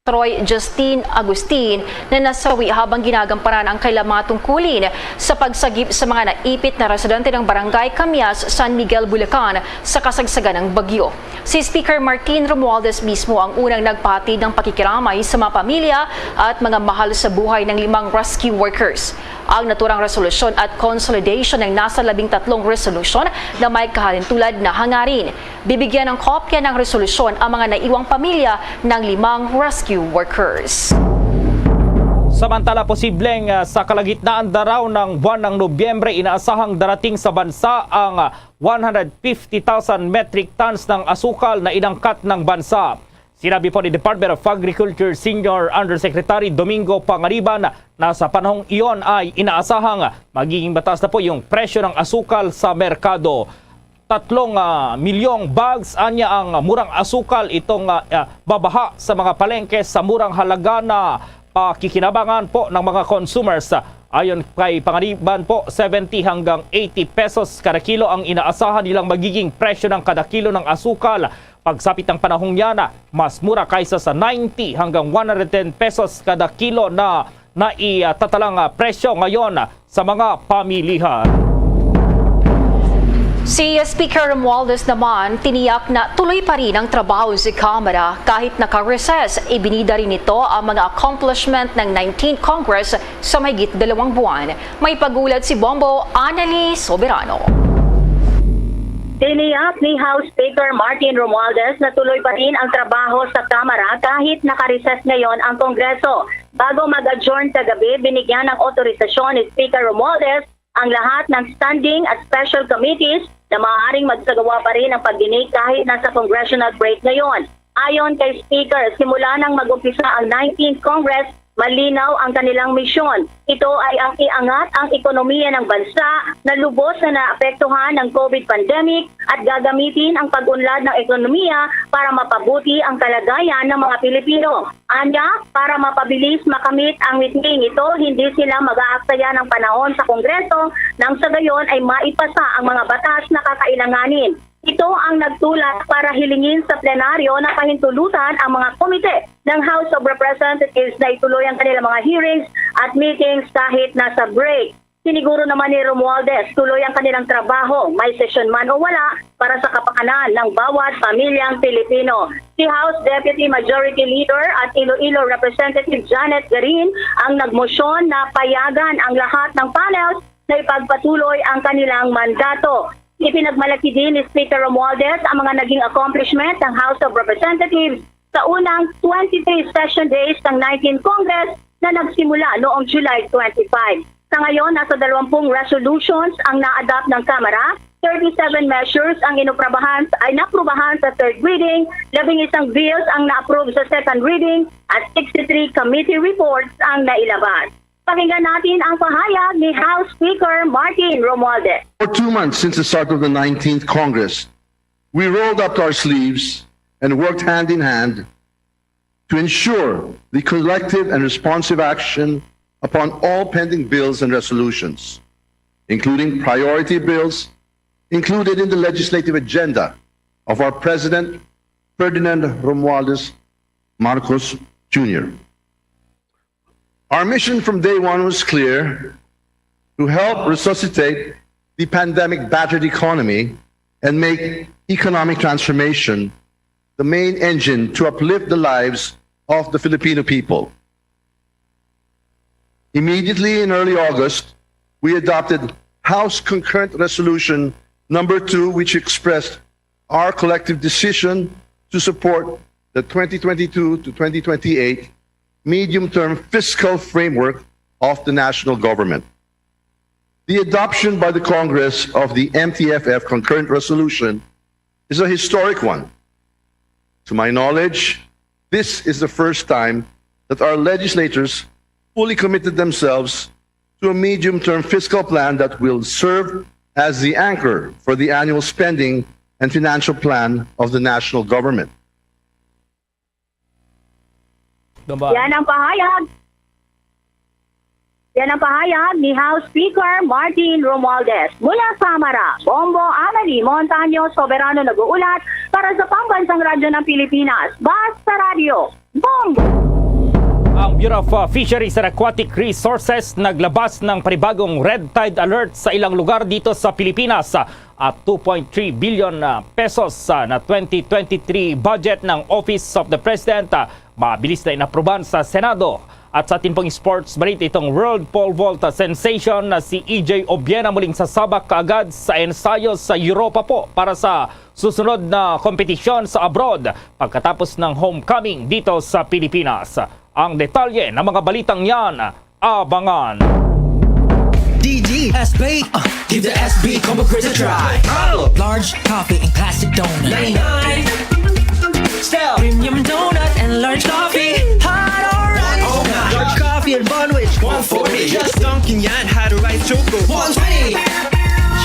Troy Justin Agustin na nasawi habang ginagampanan ang kailang mga tungkulin sa pagsagip sa mga naipit na residente ng Barangay Camias, San Miguel, Bulacan sa kasagsagan ng bagyo. Si Speaker Martin Romualdez mismo ang unang nagpahatid ng pakikiramay sa mga pamilya at mga mahal sa buhay ng limang rescue workers. Ang naturang resolusyon at consolidation ng nasa labing tatlong resolusyon na may kahalintulad na hangarin. Bibigyan ng kopya ng resolusyon ang mga naiwang pamilya ng limang rescue workers. Samantala, posibleng, ah, sa kalagitnaan na raw ng buwan ng Nobyembre, inaasahang darating sa bansa ang, ah, one hundred fifty thousand metric tons ng asukal na inangkat ng bansa. Sinabi po ni Department of Agriculture Senior Undersecretary Domingo Panganiban na sa panahong iyon ay inaasahang magiging mataas na po yung presyo ng asukal sa merkado. Tatlong, ah, milyong bags anya ang murang asukal itong, ah, ah, babaha sa mga palengke sa murang halaga na pakikinabangan po ng mga consumers. Ayon kay Panganiban po, seventy hanggang eighty pesos kada kilo ang inaasahan nilang magiging presyo ng kada kilo ng asukal. Pagsapit ng panahong yan, mas mura kaysa sa ninety hanggang one hundred ten pesos kada kilo na naitatalang, ah, presyo ngayon sa mga pamilihan. Si Speaker Romualdez naman tiniyak na tuloy pa rin ang trabaho sa Kamara kahit naka-recess. Ibinida rin nito ang mga accomplishment ng nineteenth Congress sa mahigit dalawang buwan. May pag-ulat si Bombo Annalie Soberano. Tiniyak ni House Speaker Martin Romualdez na tuloy pa rin ang trabaho sa Kamara kahit naka-recess ngayon ang Kongreso. Bago mag-adjourn kagabi, binigyan ng otorisasyon ni Speaker Romualdez ang lahat ng standing at special committees na maaaring magsagawa pa rin ang pagdinig kahit nasa congressional break ngayon. Ayon kay Speaker, simula nang mag-umpisa ang nineteenth Congress, malinaw ang kanilang misyon. Ito ay ang iangat ang ekonomiya ng bansa na lubos na naapektuhan ng COVID pandemic at gagamitin ang pag-unlad ng ekonomiya para mapabuti ang kalagayan ng mga Pilipino. Anya, para mapabilis makamit ang mitming ito, hindi sila mag-aaksaya ng panahon sa Kongreso nang sa gayon ay maipasa ang mga batas na kakailanganin. Ito ang nagtulak para hilingin sa plenaryo na pahintulutan ang mga komite ng House of Representatives na ituloy ang kanilang mga hearings at meetings kahit nasa break. Siniguro naman ni Romualdez tuloy ang kanilang trabaho, may sesyon man o wala, para sa kapakanan ng bawat pamilyang Pilipino. Si House Deputy Majority Leader at Iloilo Representative Janet Garin ang nagmosyon na payagan ang lahat ng panels na ipagpatuloy ang kanilang mandato. Ipinagmalaki din ni Speaker Romualdez ang mga naging accomplishment ng House of Representatives sa unang twenty-three session days ng nineteenth Congress na nagsimula noong July twenty-five. Sa ngayon, nasa dalawampung resolutions ang na-adopt ng Kamara, thirty-seven measures ang inaprubahan, ay naprubahan sa third reading, labing isang bills ang na-approve sa second reading, at sixty-three committee reports ang nailabas. Pakinggan natin ang pahayag ni House Speaker Martin Romualdez. For two months since the start of the nineteenth Congress, we rolled up our sleeves and worked hand in hand to ensure the collective and responsive action upon all pending bills and resolutions, including priority bills included in the legislative agenda of our President, Ferdinand Romualdez Marcos Junior. Our mission from day one was clear: to help resuscitate the pandemic battered economy and make economic transformation the main engine to uplift the lives of the Filipino people. Immediately in early August, we adopted House Concurrent Resolution Number Two, which expressed our collective decision to support the twenty twenty-two to twenty twenty-eight medium-term fiscal framework of the national government. The adoption by the Congress of the M T F F concurrent resolution is a historic one. To my knowledge, this is the first time that our legislators fully committed themselves to a medium-term fiscal plan that will serve as the anchor for the annual spending and financial plan of the national government. Gamba. Yan ang pahayag. Yan ang pahayag ni House Speaker Martin Romualdez. Mula sa Kamara, Bombo Amelie Montaño Soberano nag-uulat para sa Pambansang Radyo ng Pilipinas, Basta Radyo, Bombo! Ang Bureau of, uh, Fisheries and Aquatic Resources naglabas ng panibagong red tide alert sa ilang lugar dito sa Pilipinas. At two point three billion, ah, pesos, ah, na twenty twenty-three budget ng Office of the President, ah, mabilis na inaprubahan sa Senado. At sa atin pong sports balita, itong world pole vault, ah, sensation na si E J Obiena muling sasabak kaagad sa ensayo sa Europa po para sa susunod na kompetisyon sa abroad pagkatapos ng homecoming dito sa Pilipinas. Ang detalye ng mga balitang yan, abangan. D G S B. Uh, give the S B Combo Craze a try. Follow. Large coffee and classic donut. Ninety-nine. Style. Premium donut and large coffee. Hot orange. One oh nine. Large coffee and bun with one forty. Just dunking yan. Had a rice choco. One twenty.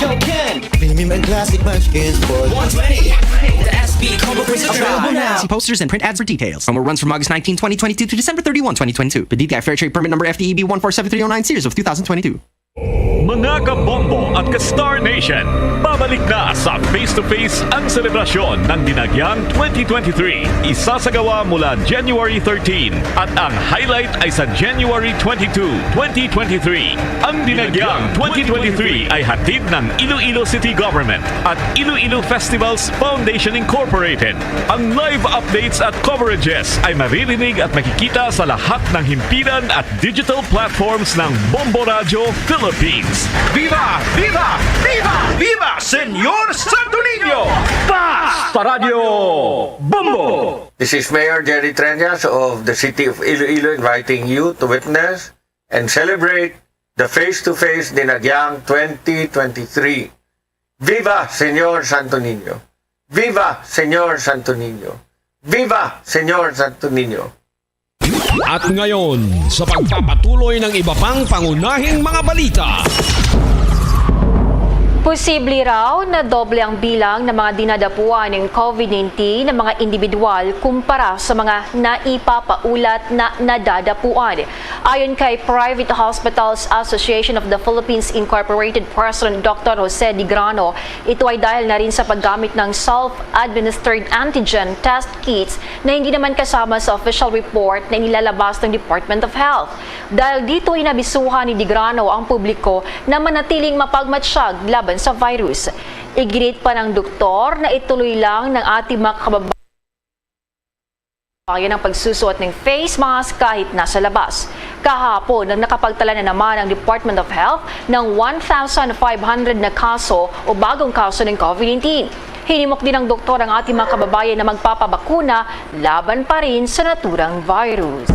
Show Ken. Premium and classic munchkins for one twenty. The S B Combo Craze a try. Available now. See posters and print ads for details. Promo runs from August nineteen, twenty twenty-two to December thirty-one, twenty twenty-two. P D T I Fair Trade Permit Number F T E B one four seven three oh nine, series of two thousand twenty-two. Mga kabombo at ka-Star Nation, babalik na sa Face to Face ang selebrasyon ng Dinagyang twenty twenty-three. Isasagawa mula January thirteen at ang highlight ay sa January twenty-two, twenty twenty-three. Ang Dinagyang twenty twenty-three ay hatid ng Iloilo City Government at Iloilo Festivals Foundation Incorporated. Ang live updates at coverages ay maririnig at makikita sa lahat ng himpilan at digital platforms ng Bombo Radyo Philippines. Philippines. Viva! Viva! Viva! Viva Señor Santo Niño! Basta Radyo Bombo! This is Mayor Jerry Treñas of the City of Iloilo inviting you to witness and celebrate the Face to Face Dinagyang twenty twenty-three. Viva Señor Santo Niño! Viva Señor Santo Niño! Viva Señor Santo Niño! At ngayon, sa pagpapatuloy ng iba pang pangunahing mga balita. Posible raw na doble ang bilang ng mga dinadapuan ng COVID nineteen ng mga individual kumpara sa mga naipapaulat na nadadapuan. Ayon kay Private Hospitals Association of the Philippines Incorporated President Doctor Jose Digrano, ito ay dahil na rin sa paggamit ng self-administered antigen test kits na hindi naman kasama sa official report na inilalabas ng Department of Health. Dahil dito, inabisuhan ni Digrano ang publiko na manatiling mapagmatsyag laban sa virus. Iginit pa ng doktor na ituloy lang ng ating mga kababayan ang pagsusuot ng face mask kahit nasa labas. Kahapon, nang nakapagtala na naman ang Department of Health ng one thousand five hundred na kaso o bagong kaso ng COVID nineteen. Hinimok din ng doktor ang ating mga kababayan na magpapabakuna laban pa rin sa naturang virus.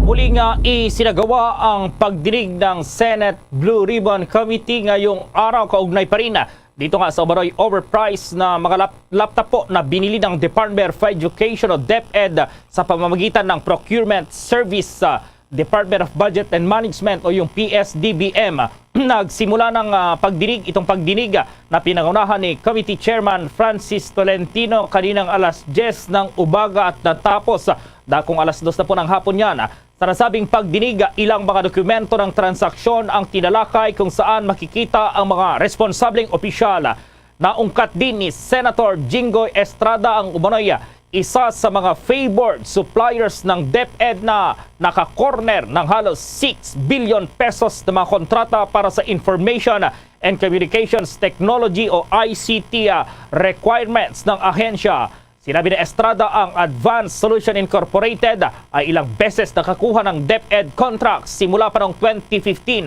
Muli nga isinagawa ang pagdinig ng Senate Blue Ribbon Committee ngayong araw, kaugnay pa rin dito nga sa umanoy overpriced na mga lap-, laptop po na binili ng Department of Education o DepEd sa pamamagitan ng procurement service sa Department of Budget and Management o yung P S D B M. Nagsimula ng, ah, pagdinig, itong pagdinig, ah, na pinangunahan ni Committee Chairman Francis Tolentino kaninang alas diyes ng umaga at natapos, ah, dakong alas dos na po ng hapon yan. Sa nasabing pagdinig, ah, ilang mga dokumento ng transaksyon ang tinalakay kung saan makikita ang mga responsableng opisyal. Naungkat din ni Senator Jinggoy Estrada ang umanoy isa sa mga favored suppliers ng DepEd na naka-corner ng halos six billion pesos na mga kontrata para sa Information and Communications Technology o I C T, ah, requirements ng ahensya. Sinabi ni Estrada, ang Advanced Solution Incorporated ay ilang beses nakakuha ng DepEd contract simula pa noong twenty fifteen.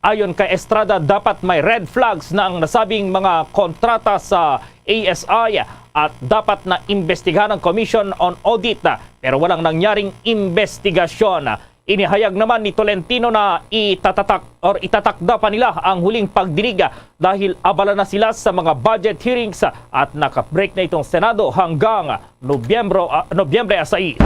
Ayon kay Estrada, dapat may red flags na ang nasabing mga kontrata sa A S I at dapat na imbestigahan ng Commission on Audit, pero walang nangyaring imbestigasyon. Inihayag naman ni Tolentino na itatatak or itatakda pa nila ang huling pagdinig dahil abala na sila sa mga budget hearings at naka-break na itong Senado hanggang Nobyembro, ah, Nobyembre sais.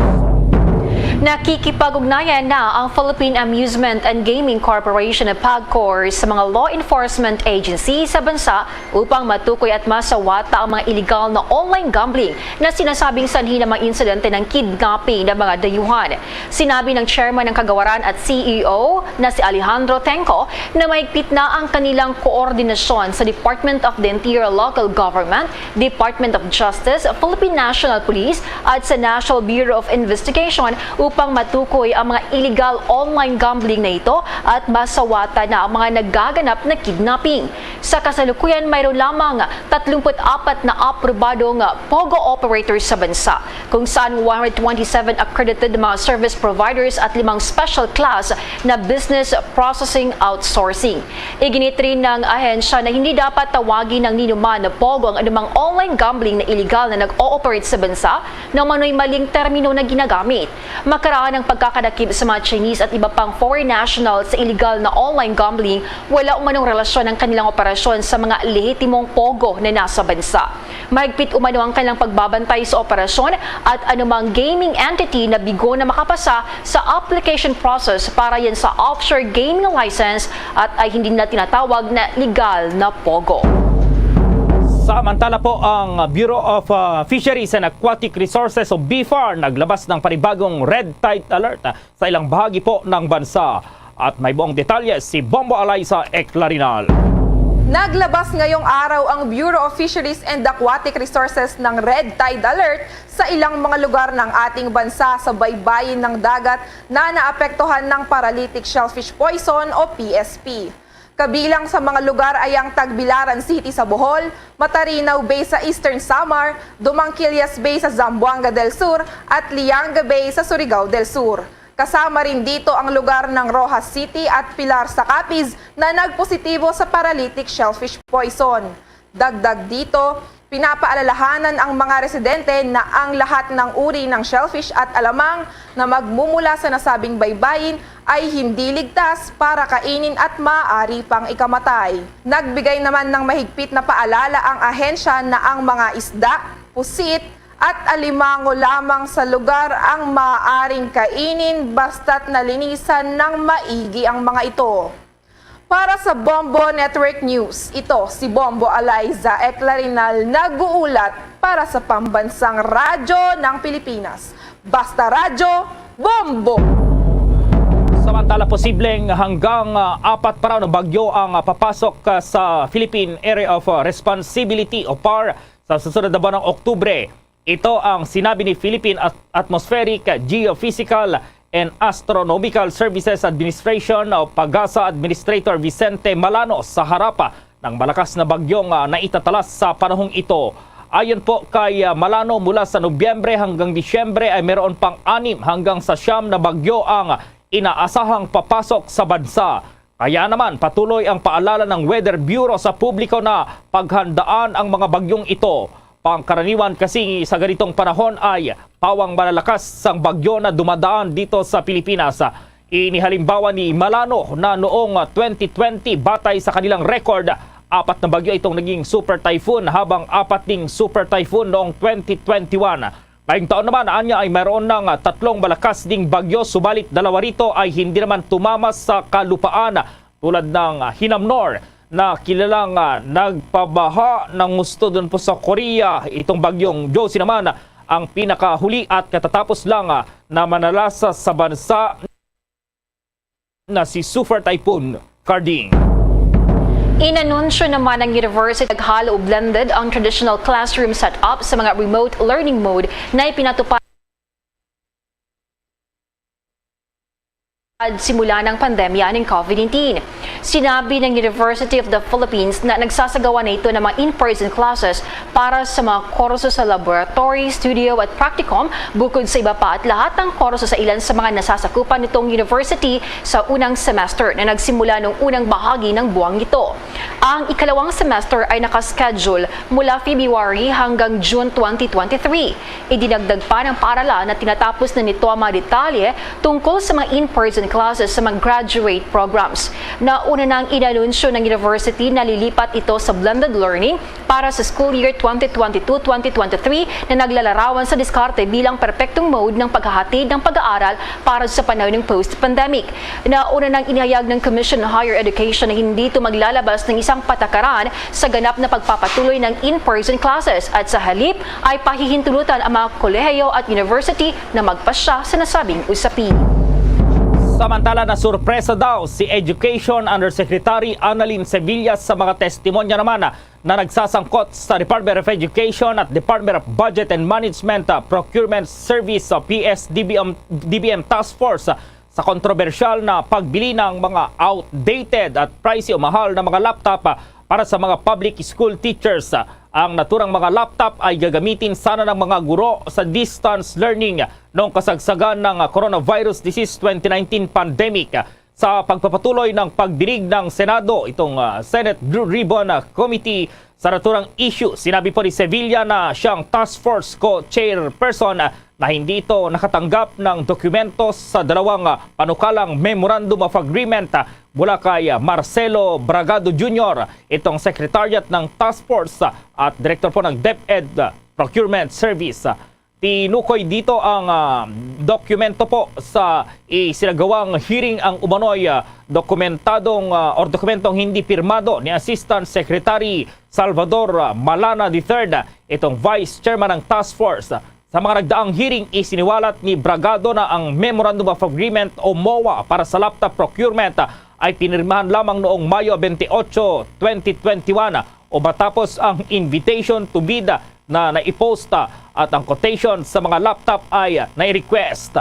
Nakikipag-ugnayan na ang Philippine Amusement and Gaming Corporation o PAGCOR sa mga law enforcement agency sa bansa upang matukoy at masawata ang mga iligal na online gambling na sinasabing sanhi ng mga insidente ng kidnapping ng mga dayuhan. Sinabi ng chairman ng kagawaran at C E O na si Alejandro Tengco na mahigpit na ang kanilang koordinasyon sa Department of the Interior, Local Government, Department of Justice, Philippine National Police at sa National Bureau of Investigation upang matukoy ang mga illegal online gambling na ito at masawatan na ang mga nagaganap na kidnapping. Sa kasalukuyan, mayroon lamang tatlumpu't apat na aprobadong POGO operators sa bansa, kung saan one hundred twenty-seven accredited mga service providers at limang special class na business processing outsourcing. Iginit rin ng ahensya na hindi dapat tawagin ng ninuman na POGO ang anumang online gambling na iligal na nag-ooperate sa bansa na umano'y maling termino na ginagamit. Makaraan ang pagkakadakip sa mga Chinese at iba pang foreign nationals sa iligal na online gambling, wala umanong relasyon ang kanilang operasyon sa mga lehitimong POGO na nasa bansa. Mahigpit umano ang kanilang pagbabantay sa operasyon at anumang gaming entity na bigo na makapasa sa application process para yan sa offshore gaming license at ay hindi nila tinatawag na legal na POGO. Samantala po, ang Bureau of, ah, Fisheries and Aquatic Resources o BFAR naglabas ng panibagong red tide alert, ah, sa ilang bahagi po ng bansa. At may buong detalye si Bombo Alaysa Eclarinal. Naglabas ngayong araw ang Bureau of Fisheries and Aquatic Resources ng red tide alert sa ilang mga lugar ng ating bansa sa baybayin ng dagat na naapektuhan ng paralytic shellfish poison o P S P. Kabilang sa mga lugar ay ang Tagbilaran City sa Bohol, Matarinaw Bay sa Eastern Samar, Dumangquillas Bay sa Zamboanga del Sur, at Lianga Bay sa Surigao del Sur. Kasama rin dito ang lugar ng Roxas City at Pilar sa Capiz na nagpositibo sa paralytic shellfish poison. Dagdag dito, pinapaalalahanan ang mga residente na ang lahat ng uri ng shellfish at alamang na magmumula sa nasabing baybayin ay hindi ligtas para kainin at maaari pang ikamatay. Nagbigay naman ng mahigpit na paalala ang ahensya na ang mga isda, pusit, at alimango lamang sa lugar ang maaaring kainin basta't nalinisan ng maigi ang mga ito. Para sa Bombo Network News, ito si Bombo Eliza Eclarinal nag-uulat para sa Pambansang Radyo ng Pilipinas. Basta Radyo, Bombo! Samantala, posibleng hanggang, ah, apat pa raw na bagyo ang, ah, papasok, ah, sa Philippine Area of, ah, Responsibility o par sa susunod na buwan ng Oktubre. Ito ang sinabi ni Philippine At-, Atmospheric, Geophysical and Astronomical Services Administration o PAGASA Administrator Vicente Malano sa harap ng malakas na bagyong, ah, naitatalas sa panahong ito. Ayon po kay, ah, Malano, mula sa Nobyembre hanggang Disyembre ay meron pang anim hanggang sa siyam na bagyo ang inaasahang papasok sa bansa. Kaya naman, patuloy ang paalala ng Weather Bureau sa publiko na paghandaan ang mga bagyong ito. Pangkaraniwan kasi sa ganitong panahon ay pawang malalakas sang bagyo na dumadaan dito sa Pilipinas. Inihalimbawa ni Malano na noong twenty twenty, batay sa kanilang record, apat na bagyo itong naging super typhoon, habang apat ding super typhoon noong twenty twenty-one. Ngayong taon naman, anya ay mayroon ng, ah, tatlong malakas ding bagyo, subalit dalawa rito ay hindi naman tumama sa kalupaan, tulad ng, ah, Hinamnor na kilalang, ah, nagpabaha ng husto doon po sa Korea. Itong bagyong Josie naman ang pinakahuli at katatapos lang, ah, na manalasa sa bansa na si Super Typhoon Carding. Inanunsyo naman ng University Naghalo o blended ang traditional classroom setup sa mga remote learning mode na ipinatupad simula ng pandemya ng COVID nineteen. Sinabi ng University of the Philippines na nagsasagawa na ito ng mga in-person classes para sa mga kurso sa laboratory, studio at practicum, bukod sa iba pa, at lahat ng kurso sa ilan sa mga nasasakupan nitong university sa unang semester na nagsimula noong unang bahagi ng buwang ito. Ang ikalawang semester ay nakaschedule mula February hanggang June twenty twenty-three. Idinagdag pa ng paaralan na tinatapos na nito ang mga detalye tungkol sa mga in-person classes sa mga graduate programs. Nauna nang inanunsyo ng university na lilipat ito sa blended learning para sa school year twenty twenty-two twenty twenty-three na naglalarawan sa diskarte bilang perpektong mode ng paghahatid ng pag-aaral para sa panahon ng post-pandemic. Nauna nang inihayag ng Commission on Higher Education na hindi ito maglalabas ng isang patakaran sa ganap na pagpapatuloy ng in-person classes at sa halip ay pahihintulutan ang mga kolehiyo at university na magpasya sa nasabing usapin. Samantala, nasurpresa daw si Education Undersecretary Annalyn Sevilla sa mga testimonya naman na nagsasangkot sa Department of Education at Department of Budget and Management, uh, Procurement Service, uh, P S D B M, D B M Task Force, uh, sa kontrobersyal na pagbili ng mga outdated at pricey o mahal na mga laptop, ah, para sa mga public school teachers. Ah, ang naturang mga laptop ay gagamitin sana ng mga guro sa distance learning noong kasagsagan ng, ah, coronavirus disease twenty nineteen pandemic. Sa pagpapatuloy ng pagdinig ng Senado, itong, ah, Senate Blue Ribbon, ah, Committee sa naturang issue, sinabi po ni Sevilla na siyang task force co-chairperson, ah, na hindi ito nakatanggap ng dokumento sa dalawang, ah, panukalang Memorandum of Agreement, ah, mula kay, ah, Marcelo Bragado Junior, itong secretariat ng task force, ah, at direktor po ng DepEd, ah, Procurement Service. Ah, tinukoy dito ang, ah, dokumento po sa isinagawang hearing ang umano'y, ah, dokumentadong, ah, or dokumentong hindi pirmado ni Assistant Secretary Salvador, ah, Malana the third, ah, itong Vice Chairman ng Task Force. Sa mga nagdaang hearing, isiniwalat ni Bragado na ang Memorandum of Agreement o MOA para sa laptop procurement, ah, ay pinirmahan lamang noong Mayo twenty-eight, twenty twenty-one, ah, o matapos ang invitation to bid, ah, na naipost, ah, at ang quotation sa mga laptop ay, ah, nai-request.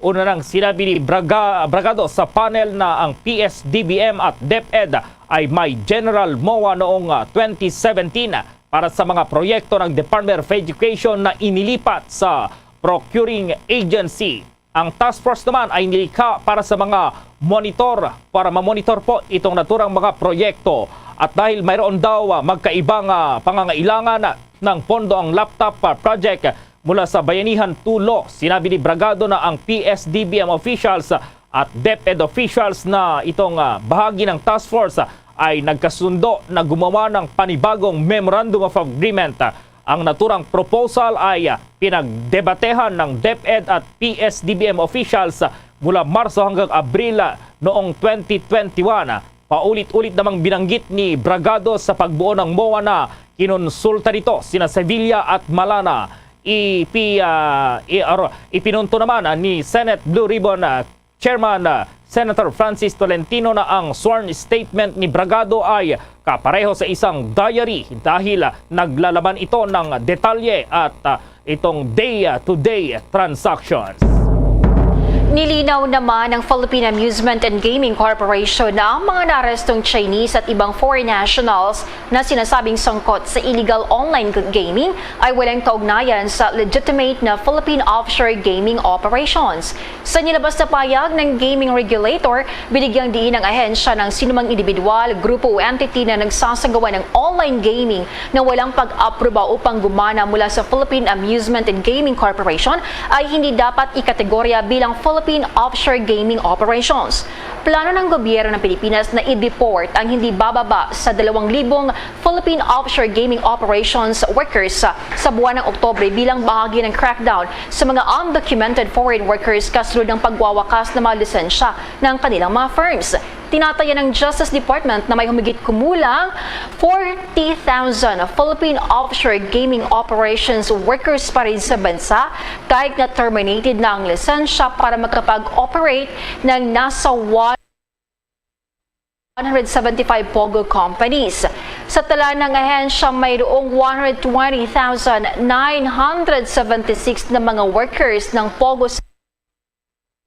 Una nang sinabi ni Braga-, Bragado sa panel na ang P S D B M at DepEd ay may general MOA noong, ah, twenty seventeen para sa mga proyekto ng Department of Education na inilipat sa procuring agency. Ang task force naman ay nilikha para sa mga monitor, para mamonitor po itong naturang mga proyekto. At dahil mayroon daw, ah, magkaibang, ah, pangangailangan, ah, ng pondo ang laptop, ah, project mula sa Bayanihan two Law, sinabi ni Bragado na ang P S D B M officials, ah, at DepEd officials na itong, ah, bahagi ng task force, ah, ay nagkasundo na gumawa ng panibagong Memorandum of Agreement. Ang naturang proposal ay, ah, pinagdebatehan ng DepEd at P S D B M officials, ah, mula Marso hanggang Abril, ah, noong twenty twenty-one. Ah, paulit-ulit namang binanggit ni Bragado sa pagbuo ng MOA na kinonsulta nito sina Sevilla at Malana. Ipi-, ah, i-, ar-, ipinunto naman, ah, ni Senate Blue Ribbon, ah, Chairman, ah, Senator Francis Tolentino na ang sworn statement ni Bragado ay kapareho sa isang diary dahil, ah, naglalaman ito ng detalye at, ah, itong day-to-day transactions. Nilinaw naman ng Philippine Amusement and Gaming Corporation na ang mga naarestong Chinese at ibang foreign nationals na sinasabing sangkot sa illegal online gaming ay walang kaugnayan sa legitimate na Philippine offshore gaming operations. Sa nilabas na payag ng gaming regulator, binigyang diin ang ahensya ng sinumang individual, grupo o entity na nagsasagawa ng online gaming na walang pag-aproba o panggumana mula sa Philippine Amusement and Gaming Corporation ay hindi dapat ikategorya bilang Philippine offshore gaming operations. Plano ng gobyerno ng Pilipinas na i-deport ang hindi bababa sa dalawang libong Philippine offshore gaming operations workers sa, sa buwan ng Oktubre bilang bahagi ng crackdown sa mga undocumented foreign workers kasunod ng pagwawakas ng mga lisensya ng kanilang mga firms. Tinataya ng Justice Department na may humigit kumulang forty thousand Philippine offshore gaming operations workers pa rin sa bansa kahit na terminated na ang lisensya para makapag-operate ng nasa one hundred seventy-five POGO companies. Sa tala ng ahensya, mayroong one hundred twenty thousand nine hundred seventy-six na mga workers ng POGO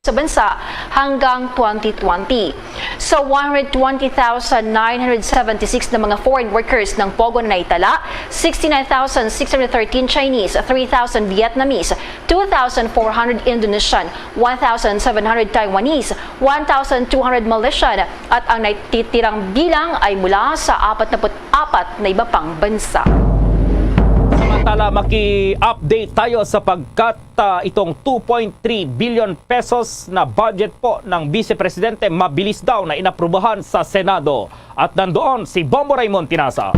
sa bansa hanggang twenty twenty. Sa one hundred twenty thousand nine hundred seventy-six na mga foreign workers ng POGO na naitala, sixty-nine thousand six hundred thirteen Chinese, three thousand Vietnamese, two thousand four hundred Indonesian, one thousand seven hundred Taiwanese, one thousand two hundred Malaysian, at ang natitirang bilang ay mula sa apat na put apat na iba pang bansa. Samantala, maki-update tayo sapagkat, ah, itong two point three billion pesos na budget po ng Vice Presidente mabilis daw na inaprubahan sa Senado. At nandoon si Bombo Raymond Tinasa.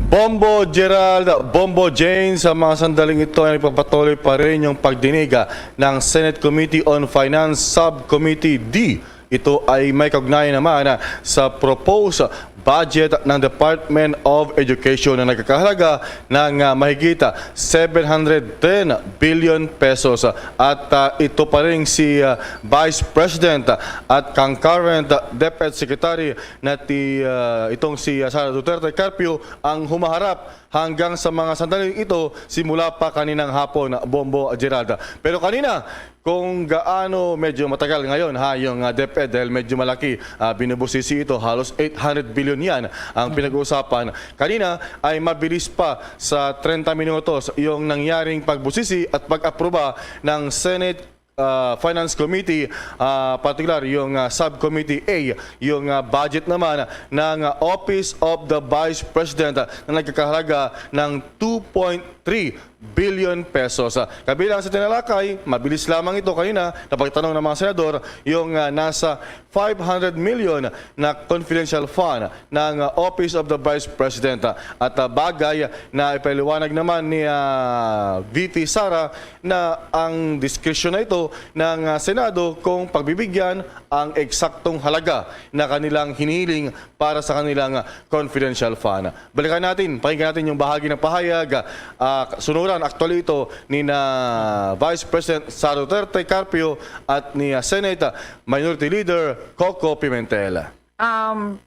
Bombo Gerald, Bombo Jane, sa mga sandaling ito ay nagpapatuloy pa rin yung pagdinig, ah, ng Senate Committee on Finance Subcommittee D. Ito ay may kaugnayan naman, ah, sa proposed budget ng Department of Education na nagkakahalaga ng, ah, mahigit, ah, seven hundred ten billion pesos. At, ah, ito pa rin si, ah, Vice President, ah, at concurrent, ah, DepEd Secretary na ti, ah, itong si, ah, Sara Duterte Carpio ang humaharap hanggang sa mga sandaling ito simula pa kaninang hapon, Bombo Gerald. Pero kanina, kung gaano medyo matagal ngayon, ha, yung, ah, DepEd, dahil medyo malaki, ah, binubusisi ito, halos eight hundred billion yan ang pinag-uusapan. Kanina ay mabilis pa sa treinta minutos yung nangyaring pagbusisi at pag-aproba ng Senate, ah, Finance Committee, ah, partikular yung, ah, Subcommittee A, yung, ah, budget naman ng, ah, Office of the Vice President, ah, na nagkakahalaga ng two point three billion pesos. Ah, kabilang sa tinalakay, mabilis lamang ito kanina, napagtanong ng mga senador, yung, ah, nasa five hundred million na confidential fund ng, ah, Office of the Vice President. Ah, at, ah, bagay na ipaliwanag naman ni, ah, V P Sara na ang diskresyon na ito ng, ah, Senado kung pagbibigyan ang eksaktong halaga na kanilang hinihiling para sa kanilang, ah, confidential fund. Balikan natin, pakinggan natin yung bahagi ng pahayag. Ah, sunuran, actually ito ni na Vice President Sara Duterte Carpio at ni, ah, Senate, ah, Minority Leader Coco Pimentel. Um,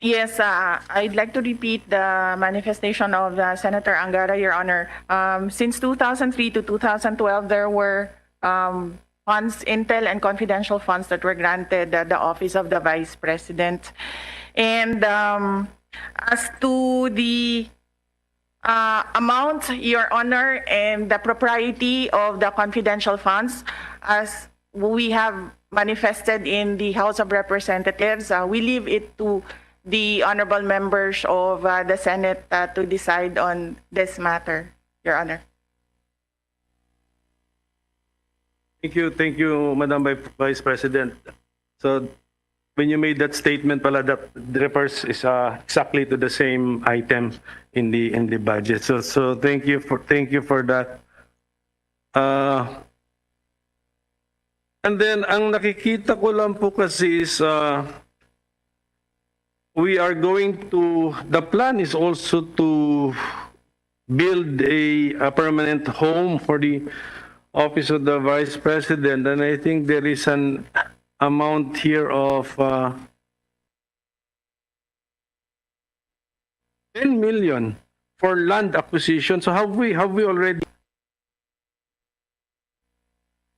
yes, uh, I'd like to repeat the manifestation of, uh, Senator Angara, Your Honor. Um, since two thousand three to two thousand twelve, there were, um, funds, intel and confidential funds that were granted, uh, the Office of the Vice President. And, um, as to the, uh, amount, Your Honor, and the propriety of the confidential funds as we have manifested in the House of Representatives. Uh, we leave it to the honorable members of uh, the Senate uh, to decide on this matter, Your Honor. Thank you, thank you, Madam Vi- Vice President. So, when you made that statement pala, that refers is uh, exactly to the same item in the in the budget. So, so thank you for thank you for that. Uh, and then, ang nakikita ko lang po kasi is uh, we are going to, the plan is also to build a, a permanent home for the office of the vice president, and I think there is an amount here of uh, ten million for land acquisition. So have we have we already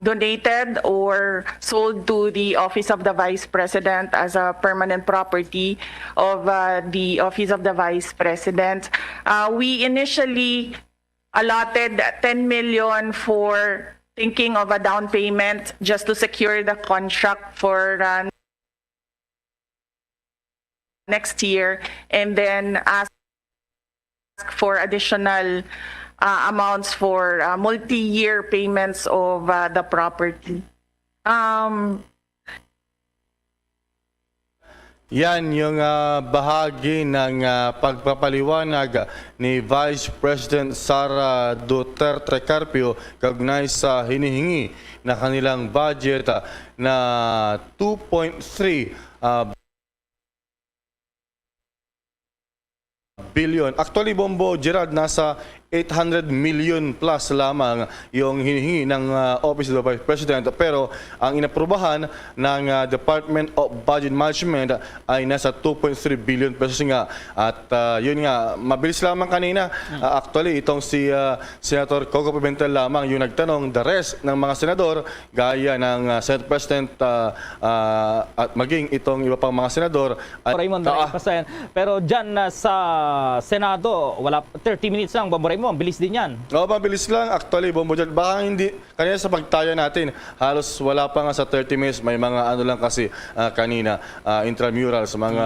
Donated or sold to the Office of the Vice President as a permanent property of uh, the Office of the Vice President. Uh, we initially allotted ten million for thinking of a down payment just to secure the contract for uh, next year, and then ask for additional uh, amounts for uh, multi-year payments of uh, the property. Um, Yan yung ah, bahagi ng ah, pagpapaliwanag ni Vice President Sara Duterte Carpio kaugnay sa hinihingi na kanilang budget ah, na two point three ah, billion. Actually, Bombo Gerald, nasa eight hundred million plus lamang yung hinihingi ng ah, Office of the Vice President. Pero ang inaprubahan ng ah, Department of Budget Management ay nasa two point three billion pesos nga. At ah, yun nga, mabilis lamang kanina. Ah, actually, itong si ah, Senator Coco Pimentel lamang yung nagtanong. The rest ng mga senador, gaya ng ah, Senate President ah, ah, at maging itong iba pang mga senador, ay, Raymond, Ah, Raymond Pasayan. Pero dyan na sa Senado, wala, thirty minutes lang, Bombo Raymond, bilis din yan. Oo, mabilis lang. Actually, Bombo Gerald, baka hindi, kanina sa pagtaya natin, halos wala pa nga sa thirty minutes, may mga ano lang kasi ah, kanina, ah, intramurals, mga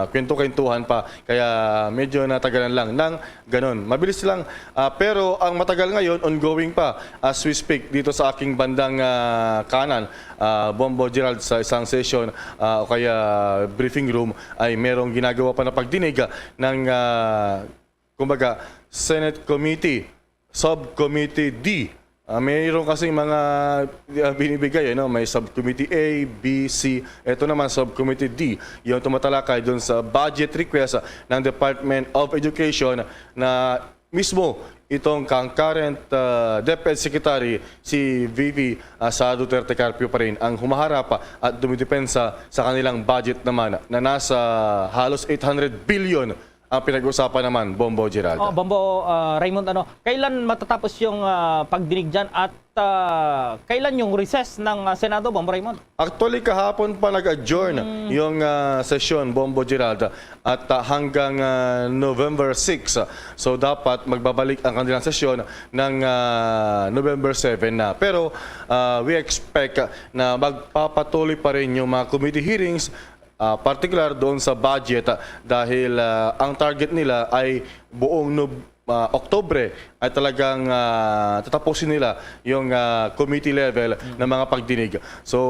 kwento-kwentuhan pa. Kaya medyo natagalan lang ng ganun. Mabilis lang. Ah, pero ang matagal ngayon, ongoing pa as we speak dito sa aking bandang ah, kanan, ah, Bombo Gerald, sa isang session ah, o kaya briefing room ay merong ginagawa pa na pagdinig ah, ng ah, kumbaga, Senate Committee, Subcommittee D. Ah, mayroon kasi mga ah, binibigay, ano? May Subcommittee A, B, C. Ito naman, Subcommittee D. Yung tumatalakay doon sa budget request ah, ng Department of Education na mismo itong kang current ah, DepEd Secretary, si V P ah, Sara Duterte Carpio pa rin ang humaharap ah, at dumidepensa sa kanilang budget naman na nasa halos eight hundred billion ang pinag-usapan naman, Bombo Gerald. Oh, Bombo ah, Raymond, ano, kailan matatapos yung ah, pagdinig dyan at ah, kailan yung recess ng ah, Senado, Bombo Raymond? Actually, kahapon pa nag-adjourn yung ah, sesyon, Bombo Gerald, at ah, hanggang ah, November six. So, dapat magbabalik ang kanilang sesyon ng ah, November seven na. Pero ah, we expect na magpapatuloy pa rin yung mga committee hearings, ah, partikular doon sa budget, ah, dahil ah, ang target nila ay buong Nob- ah, Oktubre ay talagang ah, tatapusin nila yung ah, committee level ng mga pagdinig. So,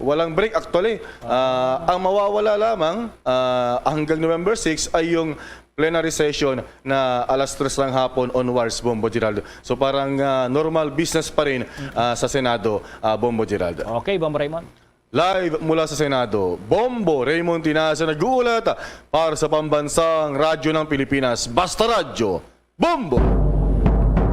walang break actually. Ah, ang mawawala lamang ah, hanggang November six ay yung plenary session na alas tres ng hapon onwards, Bombo Gerald. So, parang ah, normal business pa rin ah, sa Senado, ah, Bombo Gerald. Okay, Bombo Raymond. Live mula sa Senado, Bombo Raymond Tinaza nag-uulat para sa Pambansang Radyo ng Pilipinas, Basta Radyo, Bombo!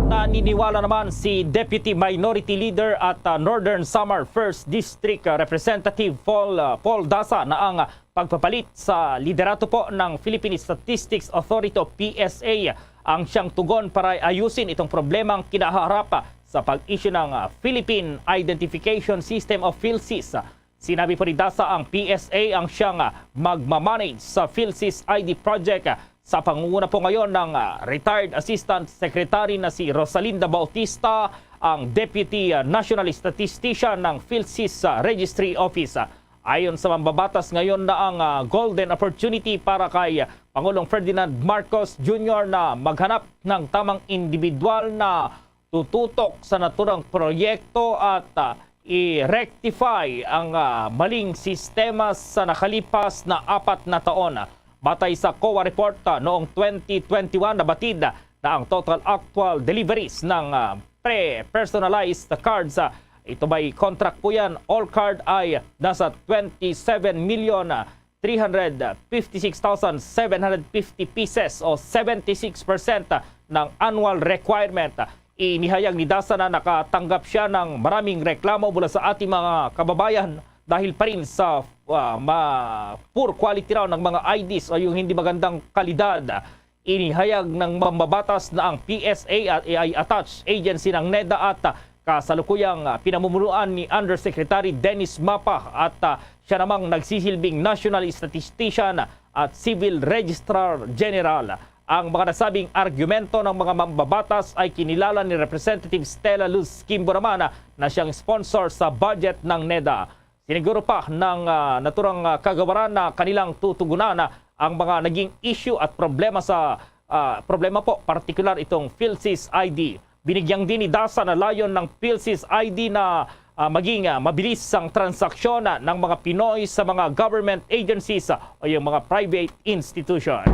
Naniniwala naman si Deputy Minority Leader at ah, Northern Samar First District ah, Representative Paul, ah, Paul Daza na ang ah, pagpapalit sa liderato po ng Philippine Statistics Authority o P S A ang siyang tugon para ayusin itong problemang kinaharap ah, sa pag-issue ng ah, Philippine Identification System o PhilSys. Sinabi po ni Daza ang P S A ang siyang ah, magmamanage sa PhilSys I D project ah, Sa pangunguna po ngayon ng, ah, retired Assistant Secretary na si Rosalinda Bautista, ang Deputy, ah, National Statistician ng PhilSys, ah, Registry Office. Ah, ayon sa mambabatas, ngayon na ang, ah, golden opportunity para kay Pangulong Ferdinand Marcos Junior na maghanap ng tamang individual na tututok sa naturang proyekto at, ah, i-rectify ang, ah, maling sistema sa nakalipas na apat na taon. Batay sa COA report, ah, noong twenty twenty-one, nabatid na ang total actual deliveries ng, ah, pre-personalized cards, ah, ito ba'y contract po yan? All card ay nasa twenty-seven million, ah, three hundred fifty-six thousand seven hundred fifty pieces o seventy-six percent ng annual requirement. Inihayag ni Dasa na nakatanggap siya ng maraming reklamo mula sa ating mga kababayan dahil pa rin sa, ah, ma-, poor quality raw ng mga I Ds o yung hindi magandang kalidad. Inihayag ng mambabatas na ang P S A at A I attached agency ng neda at, ah, kasalukuyang, ah, pinamumunuan ni Undersecretary Dennis Mapa at, ah, siya namang nagsisilbing National Statistician at Civil Registrar General. Ang mga nasabing argumento ng mga mambabatas ay kinilala ni Representative Stella Luz Kimbo naman na siyang sponsor sa budget ng neda. Siniguro pa ng, ah, naturang, ah, kagawaran na kanilang tutugunan, ah, ang mga naging issue at problema sa, ah, problema po, partikular itong PhilSys I D. Binigyang din ni Dasa na layon ng PhilSys I D na, ah, maging, ah, mabilis ang transaksyon, ah, ng mga Pinoy sa mga government agencies, ah, o yung mga private institutions.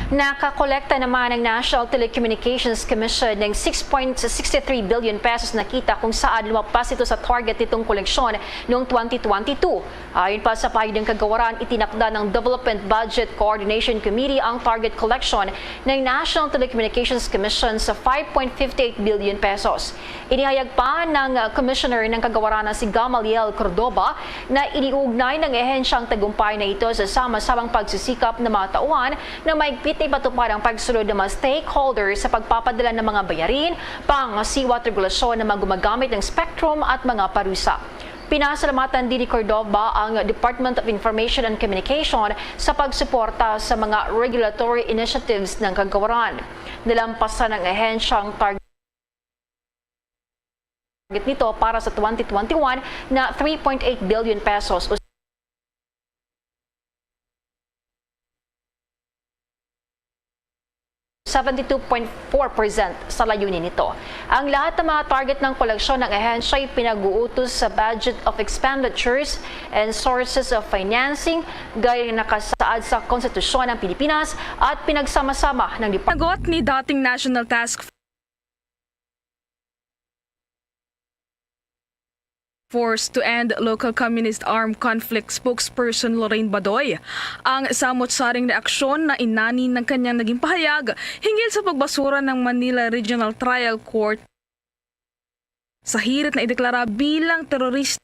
Nakakolekta naman ang National Telecommunications Commission ng six point six three billion pesos na kita, kung saan lumagpas ito sa target nitong koleksyon noong twenty twenty-two. Ayon pa sa pahayag ng kagawaran, itinakda ng Development Budget Coordination Committee ang target collection ng National Telecommunications Commission sa five point five eight billion pesos. Inihayag pa ng, uh, Commissioner ng Kagawaran na si Gamaliel Cordova na iniugnay ng ahensya ang tagumpay na ito sa sama-samang pagsisikap ng mga tauhan na mahigpit na ipatupad ang pagsunod ng mga stakeholders sa pagpapadala ng mga bayarin, pangasiwa at regulasyon ng mga gumagamit ng spectrum at mga parusa. Pinasalamatan din ni Cordova ang Department of Information and Communication sa pagsuporta sa mga regulatory initiatives ng kagawaran. Nalampasan ng ahensya ang target nito para sa twenty twenty-one na three point eight billion pesos o seventy-two point four percent sa layunin nito. Ang lahat ng mga target ng koleksyon ng ahensya ay pinag-uutos sa Budget of Expenditures and Sources of Financing, gaya ng nakasaad sa Konstitusyon ng Pilipinas at pinagsama-sama ng Department. Sagot ni dating National Task Force to End Local Communist Armed Conflict spokesperson Lorraine Badoy ang samot-saring reaksyon na inani ng kanyang naging pahayag hinggil sa pagbasura ng Manila Regional Trial Court sa hirit na ideklara bilang terorista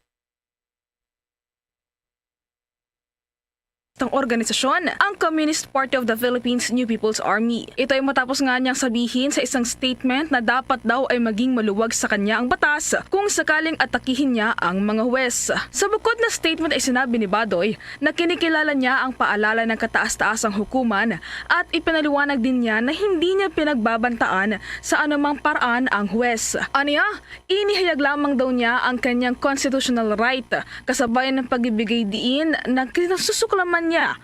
ang organisasyon, ang Communist Party of the Philippines New People's Army. Ito ay matapos nga niyang sabihin sa isang statement na dapat daw ay maging maluwag sa kanya ang batas kung sakaling atakihin niya ang mga huwes. Sa bukod na statement ay sinabi ni Badoy na kinikilala niya ang paalala ng kataas-taasang hukuman at ipinaliwanag din niya na hindi niya pinagbabantaan sa anumang paraan ang huwes. Aniya, inihayag lamang daw niya ang kanyang constitutional right kasabay ng pagbibigay diin na kinasusuklaman niya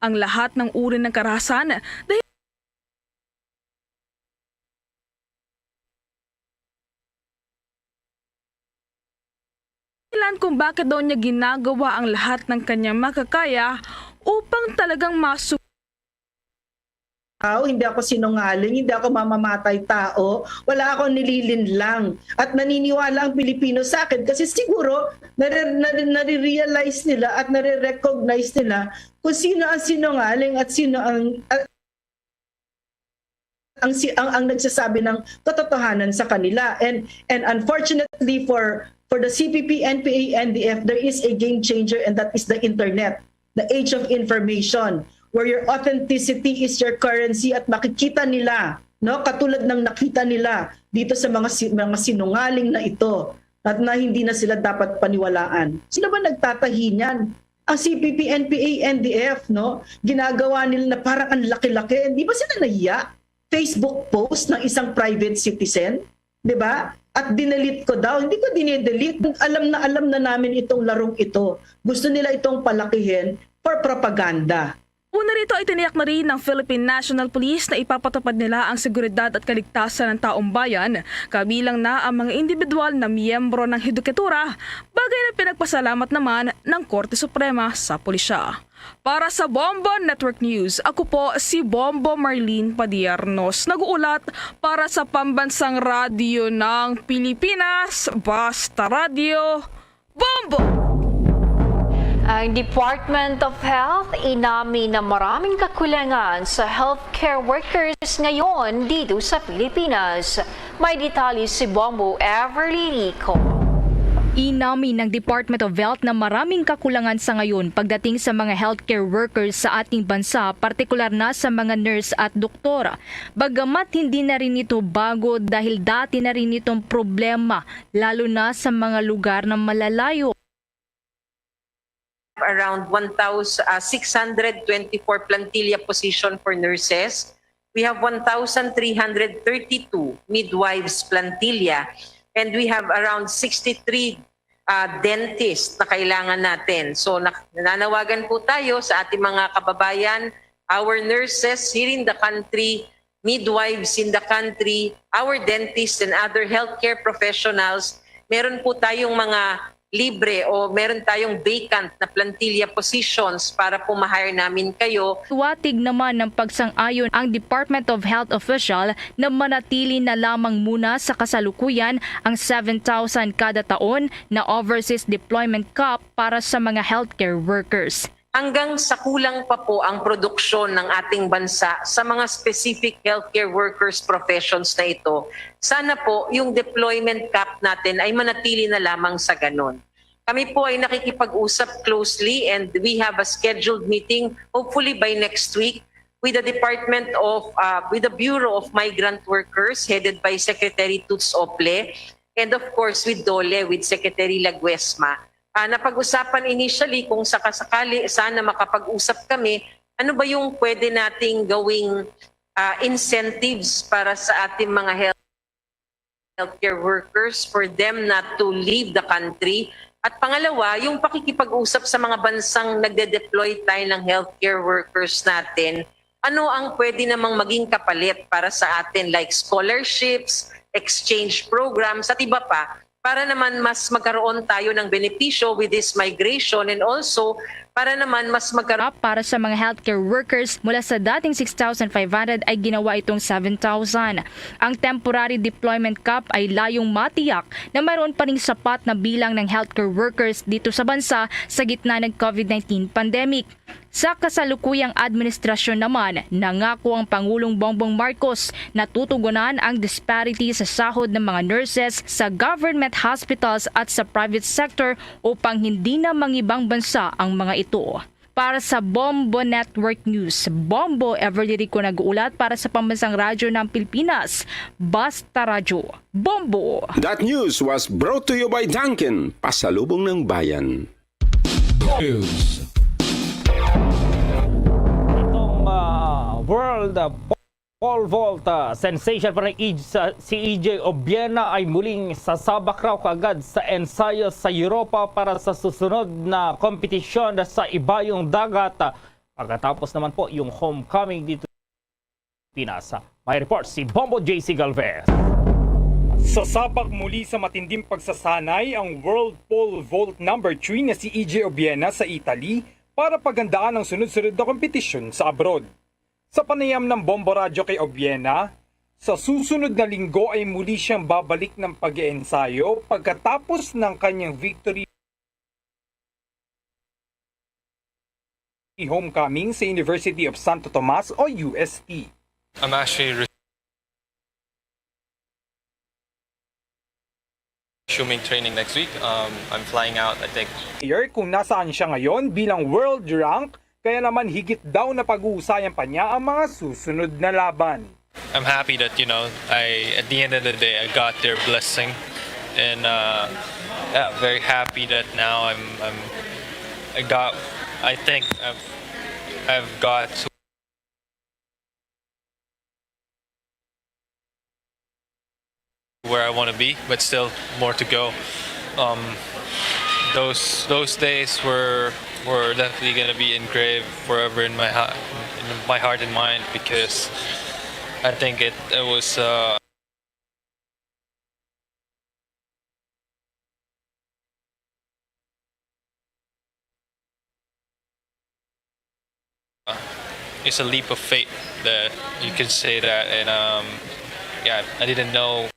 ang lahat ng uri ng karahasan dahil dahilan kung bakit daw niya ginagawa ang lahat ng kanyang makakaya upang talagang masu- tao, hindi ako sinungaling, hindi ako mamamatay tao, wala akong nililinlang. At naniniwala ang Pilipino sa akin kasi siguro nare, nare, nare-realize nila at nare-recognize nila kung sino ang sinungaling at sino ang, ang, si, ang, ang nagsasabi ng katotohanan sa kanila. And, and unfortunately for, for the C P P, N P A, N D F, there is a game changer, and that is the internet, the age of information, where your authenticity is your currency at makikita nila, no, katulad ng nakita nila dito sa mga si, mga sinungaling na ito at na hindi na sila dapat paniwalaan. Sino ba nagtatahi niyan? Ang C P P, N P A, N D F, no, ginagawa nila na parang ang laki-laki. Di ba sila nahiya? Facebook post ng isang private citizen, di ba? At dinelete ko daw. Hindi ko dinedelete. Alam na alam na namin itong larong ito. Gusto nila itong palakihin for propaganda. Una rito ay tiniyak na rin ng Philippine National Police na ipapatupad nila ang seguridad at kaligtasan ng taong bayan, kabilang na ang mga individual na miyembro ng hudikatura, bagay na pinagpasalamat naman ng Korte Suprema sa pulisya. Para sa Bombo Network News, ako po si Bombo Marlene Padiernos, nag-uulat para sa Pambansang Radyo ng Pilipinas, Basta Radyo, Bombo! Ang Department of Health inamin na maraming kakulangan sa healthcare workers ngayon dito sa Pilipinas. May detalye si Bombo Everly Rico. Inamin ng Department of Health na maraming kakulangan sa ngayon pagdating sa mga healthcare workers sa ating bansa, partikular na sa mga nurse at doktor. Bagamat hindi na rin ito bago dahil dati na rin itong problema, lalo na sa mga lugar na malalayo. Around one thousand, ah, six hundred twenty-four plantilla position for nurses. We have one thousand three hundred thirty-two midwives plantilla. And we have around sixty-three, ah, dentists na kailangan natin. So, nak-, nananawagan po tayo sa ating mga kababayan, our nurses here in the country, midwives in the country, our dentists and other healthcare professionals. Meron po tayong mga libre o meron tayong vacant na plantilla positions para po ma-hire namin kayo. Tuwatig naman ng pagsang-ayon ang Department of Health official na manatili na lamang muna sa kasalukuyan ang seven thousand kada taon na overseas deployment cap para sa mga healthcare workers. Hanggang sa kulang pa po ang produksyon ng ating bansa sa mga specific healthcare workers professions na ito, sana po yung deployment cap natin ay manatili na lamang sa ganun. Kami po ay nakikipag-usap closely and we have a scheduled meeting, hopefully by next week, with the Department of, uh, with the Bureau of Migrant Workers headed by Secretary Toots Ople and of course with DOLE, with Secretary Laguesma. Ah, napag-usapan initially kung sakasakali sana makapag-usap kami, ano ba yung pwede nating gawing, ah, incentives para sa ating mga health, healthcare workers for them not to leave the country. At pangalawa, yung pakikipag-usap sa mga bansang nagde-deploy tayo ng healthcare workers natin, ano ang pwede namang maging kapalit para sa atin, like scholarships, exchange programs, at iba pa, para naman mas magkaroon tayo ng benepisyo with this migration and also para naman mas magkaroon Para sa mga healthcare workers, mula sa dating six thousand five hundred ay ginawa itong seven thousand. Ang temporary deployment cap ay layong matiyak na mayroon pa ring sapat na bilang ng healthcare workers dito sa bansa sa gitna ng COVID nineteen pandemic. Sa kasalukuyang administrasyon naman, nangako ang Pangulong Bongbong Marcos na tutugunan ang disparity sa sahod ng mga nurses sa government hospitals at sa private sector upang hindi na mangibang bansa ang mga ito. Para sa Bombo Network News, Bombo Everly Rico nag-uulat para sa Pambansang Radyo ng Pilipinas, Basta Radyo, Bombo! That news was brought to you by Dunkin, pasalubong ng bayan. News. Itong ah, World ah, Pole Vault ah, sensation pa rin ij- sa, si E J Obiena ay muling sasabak raw kaagad sa ensayo sa Europa para sa susunod na kompetisyon sa ibayong dagat. Pagkatapos naman po yung homecoming dito sa Pinas. May report si Bombo J C Galvez. Sasabak muli sa matinding pagsasanay ang World Pole Vault number three na si E J Obiena sa Italy para paghandaan ang sunod-sunod na kompetisyon sa abroad. Sa panayam ng Bombo Radyo kay Obiena, sa susunod na linggo ay muli siyang babalik ng pag-eensayo pagkatapos ng kanyang victory homecoming sa University of Santo Tomas o U S T. I'm actually resuming training next week. Um, I'm flying out, I think. Player kung nasaan siya ngayon bilang world rank, kaya naman higit daw na pag-uusayan pa niya ang mga susunod na laban. I'm happy that, you know, I at the end of the day I got their blessing, and uh, yeah, very happy that now I'm, I'm I got I think I've I've got to where I want to be, but still more to go. Um, those those days were were definitely gonna be engraved forever in my ha- in my heart and mind because I think it it was uh, it's a leap of faith that you can say that, and um, yeah, I didn't know.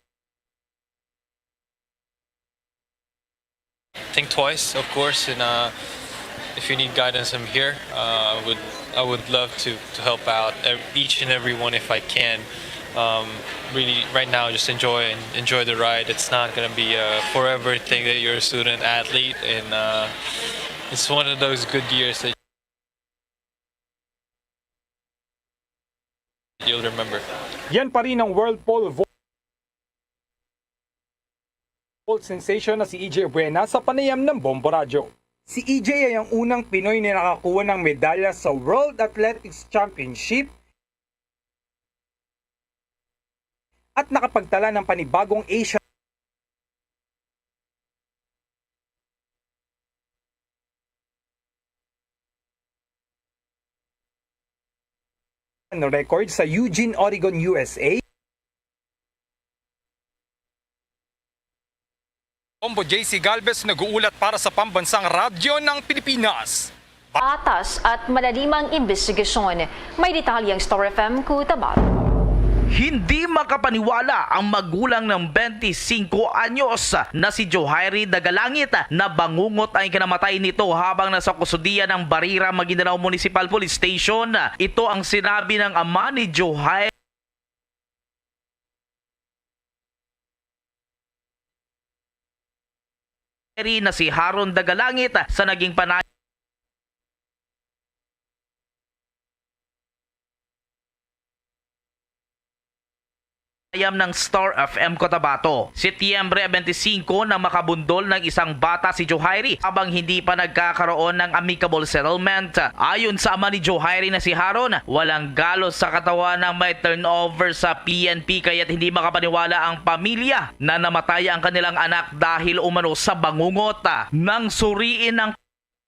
Think twice, of course, and uh, if you need guidance, I'm here. Uh, I would I would love to to help out ev- each and every one if I can. Um, really, right now, just enjoy and enjoy the ride. It's not gonna be a forever thing that you're a student athlete, and uh, it's one of those good years that you'll remember. Yan pa rin ang world pole vault sensation na si E J Buena sa panayam ng Bombo Radyo. Si E J ay ang unang Pinoy na nakakuha ng medalya sa World Athletics Championship at nakapagtala ng panibagong Asian record sa Eugene, Oregon, U S A. Bombo J C Galvez nag-uulat para sa Pambansang Radyo ng Pilipinas. Patas at malalimang imbestigasyon. May detalye ang Star F M Cotabato. Hindi makapaniwala ang magulang ng twenty-five anyos na si Johairi Dagalangit na bangungot ang ikinamatay nito habang nasa kusudian ng Barira Maguindanao Municipal Police Station. Ito ang sinabi ng ama ni Johairi na si Haron Dagalangit sa naging panay panayam ng Star F M Cotabato. Setyembre twenty-five na makabundol ng isang bata si Johairi habang hindi pa nagkakaroon ng amicable settlement. Ayon sa ama ni Johairi na si Haron, walang galos sa katawan ang may turnover sa P N P kaya't hindi makapaniwala ang pamilya na namatay ang kanilang anak dahil umano sa bangungot. Nang suriin ng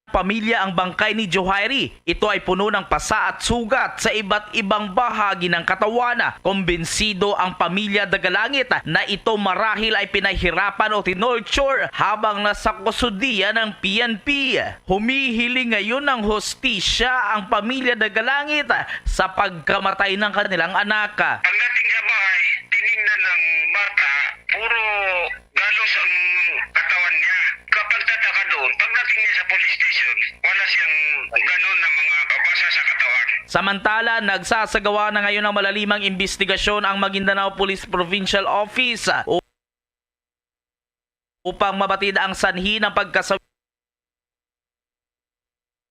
pamilya ang bangkay ni Johairi, ito ay puno ng pasa at sugat sa iba't ibang bahagi ng katawan. Kumbinsido ang pamilya Dagalangit na ito marahil ay pinahirapan o tinorture habang nasa kusudian ng P N P. Humihiling ngayon ng hustisya ang pamilya Dagalangit sa pagkamatay ng kanilang anak. Pagdating sa bahay, tiningnan ng bata, puro galos ang katawan niya. Kapagtataka doon, pagdating niya sa police station, wala siyang ganun na mga babasa sa katawan. Samantala, nagsasagawa na ngayon ang malalimang imbestigasyon ang Maguindanao Police Provincial Office upang mabatid ang sanhi ng pagkasawi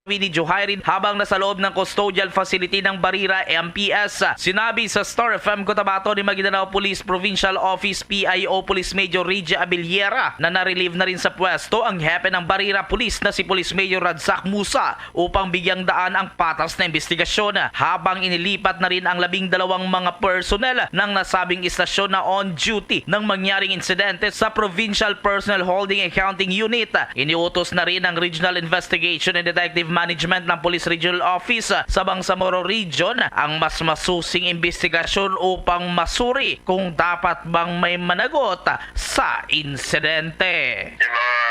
ni Johairi habang nasa loob ng custodial facility ng Barira M P S. Sinabi sa Star F M Cotabato ni Maguindanao Police Provincial Office P I O Police Major Rija Abellera na na-relieve na rin sa pwesto ang hepe ng Barira Police na si Police Major Radzak Musa upang bigyang daan ang patas na imbestigasyon, habang inilipat na rin ang labing dalawang mga personnel ng nasabing istasyon na on duty nang mangyaring insidente sa Provincial Personnel Holding Accounting Unit. Iniutos na rin ng Regional Investigation and Detective Management ng Police Regional Office sa Bangsamoro Region ang mas masusing imbestigasyon upang masuri kung dapat bang may managot sa insidente. Yung mga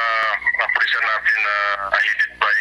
kapulisan natin na headed by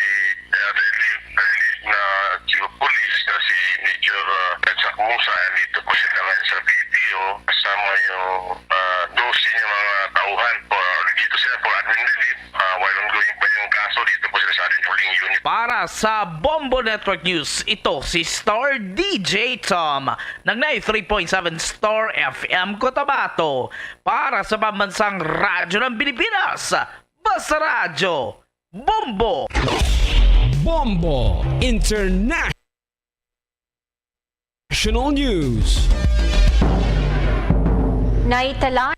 uh, relief, relief na chief of police na si Major uh, Radzak Musa, nandito po sila ngayon sa P P O. Kasama yung uh, doze niya mga tauhan. For, dito sila for admin relief. Uh, while ongoing pa yung kaso, dito po sila sa ating polling unit. Para sa Bombo Network News, ito si Star D J Tom ng ninety-three point seven Star F M Cotabato. Para sa Pambansang Radyo ng Pilipinas, Basta Radyo, Bombo! Bombo International News. Naitala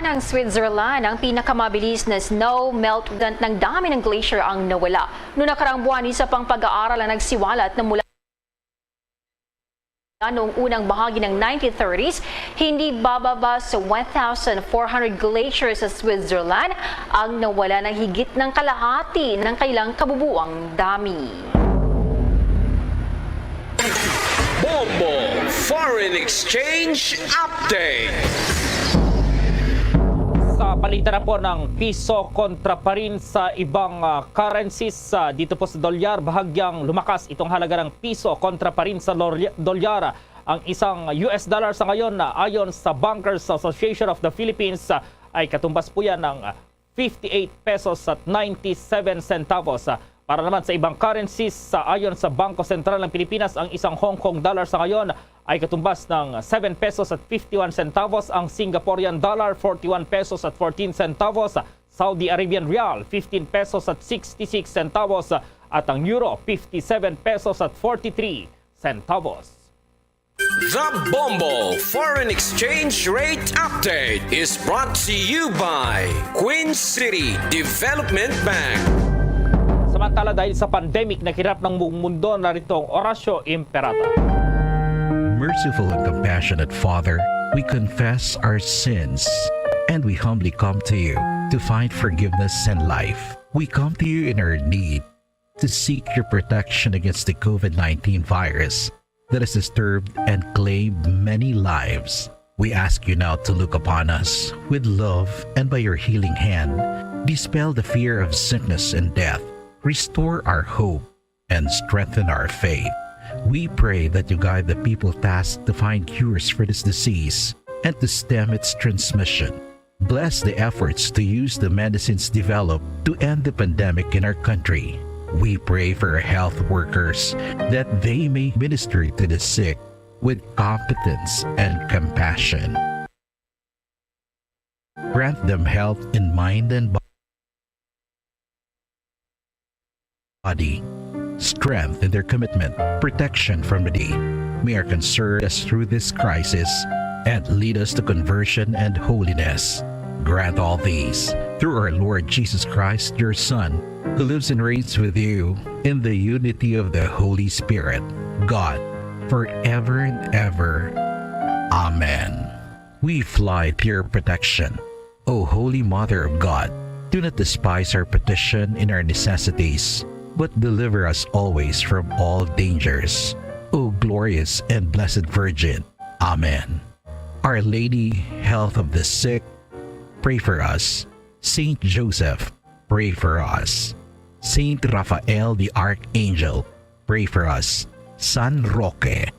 Ang Switzerland ang pinakamabilis na snow melt event. Ng dami ng glacier ang nawala. Noong nakaraang buwan, isa pang pag-aaral ang nagsiwalat na mula noong unang bahagi ng nineteen thirties, hindi bababa sa one thousand four hundred glaciers sa Switzerland ang nawala ng higit ng kalahati ng kailang kabubuang dami. Bombo Foreign Exchange Update. Sa balita na po ng piso kontra pa rin sa ibang ah, currencies ah, dito po sa dolyar, bahagyang lumakas itong halaga ng piso kontra pa rin sa lorya- dolyar. Ang isang U S dollar sa ngayon, ah, ayon sa Bankers Association of the Philippines, ah, ay katumbas po yan ng ah, fifty-eight pesos at ninety-seven centavos. Para naman sa ibang currencies, sa ayon sa Bangko Sentral ng Pilipinas, ang isang Hong Kong dollar sa ngayon ay katumbas ng seven pesos at fifty-one centavos, ang Singaporean dollar forty-one pesos at fourteen centavos, Saudi Arabian rial fifteen pesos at sixty-six centavos, at ang euro fifty-seven pesos at forty-three centavos. The Bombo Foreign Exchange Rate Update is brought to you by Queen City Development Bank. Samantala, dahil sa pandemic, nakirap ng buong mundo, narito ang Orasyo Imperata. Merciful and compassionate Father, we confess our sins and we humbly come to you to find forgiveness and life. We come to you in our need to seek your protection against the COVID nineteen virus that has disturbed and claimed many lives. We ask you now to look upon us with love and by your healing hand, dispel the fear of sickness and death, restore our hope, and strengthen our faith. We pray that you guide the people tasked to find cures for this disease and to stem its transmission. Bless the efforts to use the medicines developed to end the pandemic in our country. We pray for our health workers that they may minister to the sick with competence and compassion. Grant them health in mind and body. Body, strength in their commitment, protection from the day. May our concern us through this crisis and lead us to conversion and holiness. Grant all these through our Lord Jesus Christ, your Son, who lives and reigns with you in the unity of the Holy Spirit, God, forever and ever. Amen. We fly to your protection. O Holy Mother of God, do not despise our petition in our necessities, but deliver us always from all dangers. O glorious and blessed Virgin. Amen. Our Lady, health of the sick, pray for us. Saint Joseph, pray for us. Saint Raphael the Archangel, pray for us. San Roque,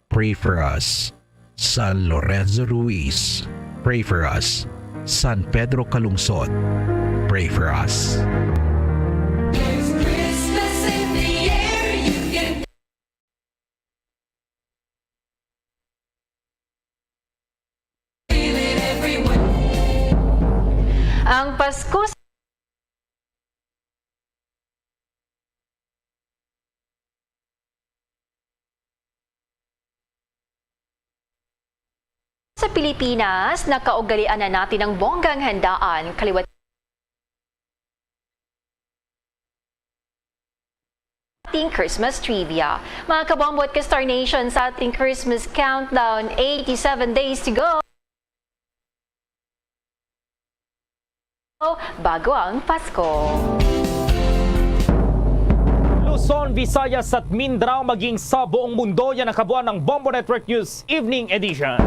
pray for us. San Lorenzo Ruiz, pray for us. San Pedro Calungsod, pray for us. Ang Pasko sa Pilipinas, nakaugalian na natin ang bonggang handaan. Kaliwat ating Christmas trivia. Mga kabombo at ka-Star Nation, sa ating Christmas countdown, eighty-seven days to go. Bago ang Pasko. Luzon, Visayas at Mindanao, maging sa buong mundo, yan ang kabuuan ng Bombo Network News Evening Edition.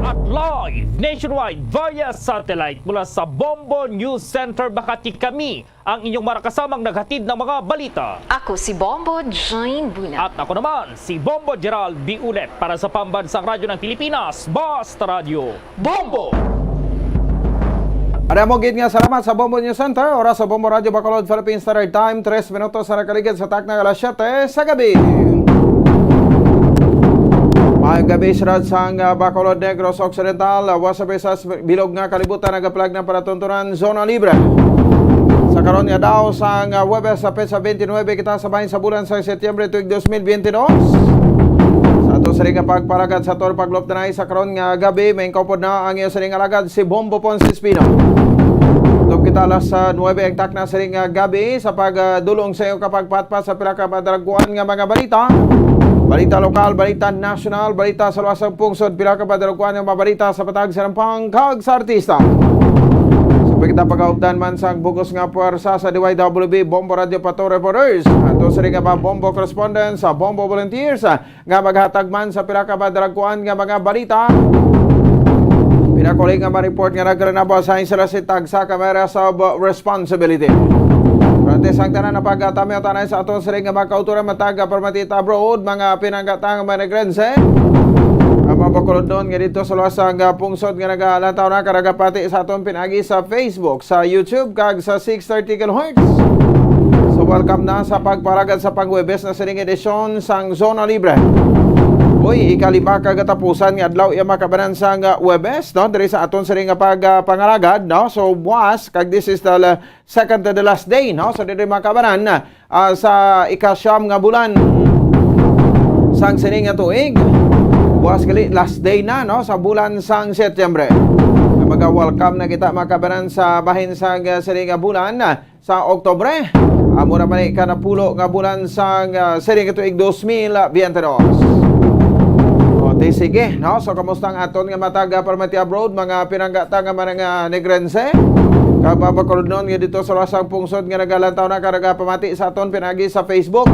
At live nationwide via satellite mula sa Bombo News Center Makati, kami ang inyong marakasamang naghatid ng mga balita. Ako si Bombo Jane Buna. At ako naman, si Bombo Gerald Biulet para sa Pambansang Radyo ng Pilipinas, Basta Radyo Bombo! Ada mo gid nga salamat sa Bombo News Center. Oras sa Bombo Radyo Bacolod, Philippine Standard Time, tres minutos na nakaligid sa takna nga alas siyete sa gabi. Maayong gabi, siyudad sang, ah, Bacolod, Negros Occidental, ah, Huasabesas, bilog nga kalibutan, nagapalag na palatuntunan, zona libre. Sa karon nga daw sang, ah, Huwebes sa petsa twenty-nine, kita sa bahin sa bulan sa Setyembre tuig dos mil biyente dos. Sa Ato sini nga pagpalagad sa aton pagluptanay sa karon nga gabi, may kaupod na ang iyo sining alagad si Bombo Ponce Espino. Tub kita alas, ah, nuebe ang takna sining, ah, gabi sa pagdulong sa iyo kapagpatpat sa pila ka madalagkuan nga mga balita. Balita lokal, balita nasyonal, balita sa luwas sang pungsod, pila ka madalagkuan nga mga balita sa patag sa nampang kag sa artista. Sa pagkita pagaupdan man sang bugos nga puwersa sa D Y W B Bombo Radio Pato Reporters, ato sini nga mga Bombo Correspondents, sa Bombo Volunteers, nga maghatag man sa pila ka madalagkuan nga mga balita. Pinakuling nga ma-report nga nagkalanabaw sa sila si tagsa ka may areas of responsibility. Pero antes ang tanan na pagkatamyo tanay sa aton siring nga mga kauturan matag, ah, permatita abroad, mga pinanggatang mga Negrense, ang mga Bacolodnon nga dito sa luwas nga pungsod nga nagalantaw na karagapati sa aton pinagi sa Facebook, sa YouTube, kag sa six thirty kilohertz. So, welcome na sa pagparagad sa pangwebes na sining edisyon sang Zona Libre. Uy, ikalima ka katapusan nga adlaw iya makabanan sang, ah, Webes, no? Diri sa aton sining nga pag, ah, pangalagad, no? So, buwas, kag this is the la-, second to the last day, no? So, diri makabanan, ah, sa ikasyam nga bulan sang sining nga tuig. Buwas gali, last day na, no? Sa bulan sang Setyembre. Nga maga-welcome na kita makabanan sa bahin sang, ah, sining nga bulan, ah, sa Oktubre. Amo na man ni kanapulo nga bulan sang, ah, sining tuig dos mil biyente dos. O, ti sige, no? So, kamusta ang aton nga matag, ah, permanente abroad, mga pinanggata nga mga Negrense? Kag mga Bacolodnon nga dito sa luwas sang pungsod nga nagalantaw na kag nagapamati sa aton pinagi sa Facebook,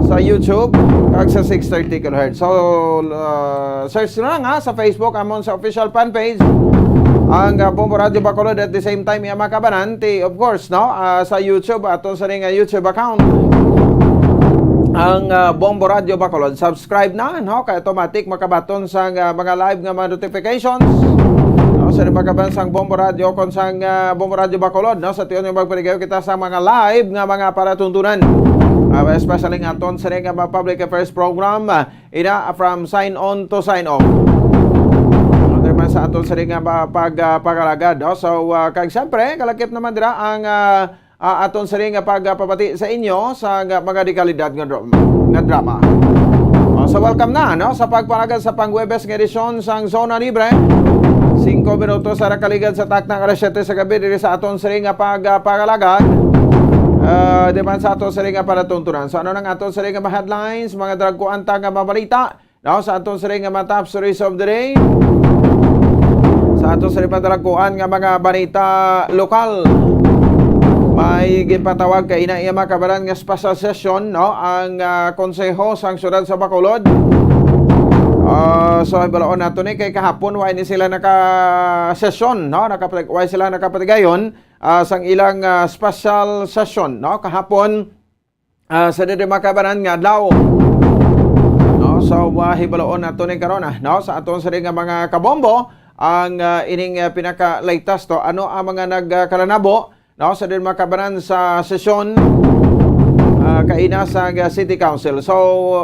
sa YouTube, kag sa six thirty kilohertz. So, ah, search na lang, ha, sa Facebook, amon sa official fan page, ang, ah, Bombo Radio Bacolod. At the same time, iya makabanan, ti, of course, no, ah, sa YouTube, aton sa ring, ah, YouTube account, ang, ah, Bombo Radio Bacolod. Subscribe na, no, kay automatic makabaton sa, ah, mga live nga mga notifications, no, sa ring makabanan sang Bombo Radio, kon sang, ah, Bombo Radio Bacolod, no, sa tion nga magpaligayo kita sa mga live nga mga palatuntunan. Ah, especially nga aton sa ring, ah, mga public affairs program, ah, ina, from sign on to sign off. Ano man sa aton sa ring nga ba-, pag, ah, pag-alagad, no? So, ah, kag siyempre, kalakip naman dira ang, ah, ah, aton sa ring nga pagpapati sa inyo sa nga mga dekalidad nga dra-, nga drama. Oh, so, welcome na, no, sa pagpalagad sa pangwebes nga edisyon sang Zona Libre. Singko minutos sa nakaligad sa takna nga alas siyete sa gabi diri sa aton sa ring nga pag, ah, pag-alagad. Ah, di man sa aton sa ring nga palatuntunan. So, ano nang aton sa ring nga mga headlines, mga dalagkuan ta nga mabalita, no, sa aton siring nga mga top stories of the day. Sa aton siring madalagkuan nga mga balita lokal, may ginpatawag kay ina iya makabaran nga special session, no, ang, ah, konseho sang siyudad sa Bacolod. Ah, so, balaon nato ni kay kahapon wa ni sila naka-session, no, nakapag-, wa sila nakapatigayon, ah, sang ilang, ah, special session, no, kahapon. Ah, sa diri makabanan nga adlaw. No, so, ah, hibaloon nato ni karon, ah, no, sa aton sa nga mga kabombo ang, ah, ining, ah, pinaka-latest to. Ano ang mga nagkalanabo, no, sa diri makabanan sa sesyon, ah, kaina sa, ah, City Council? So,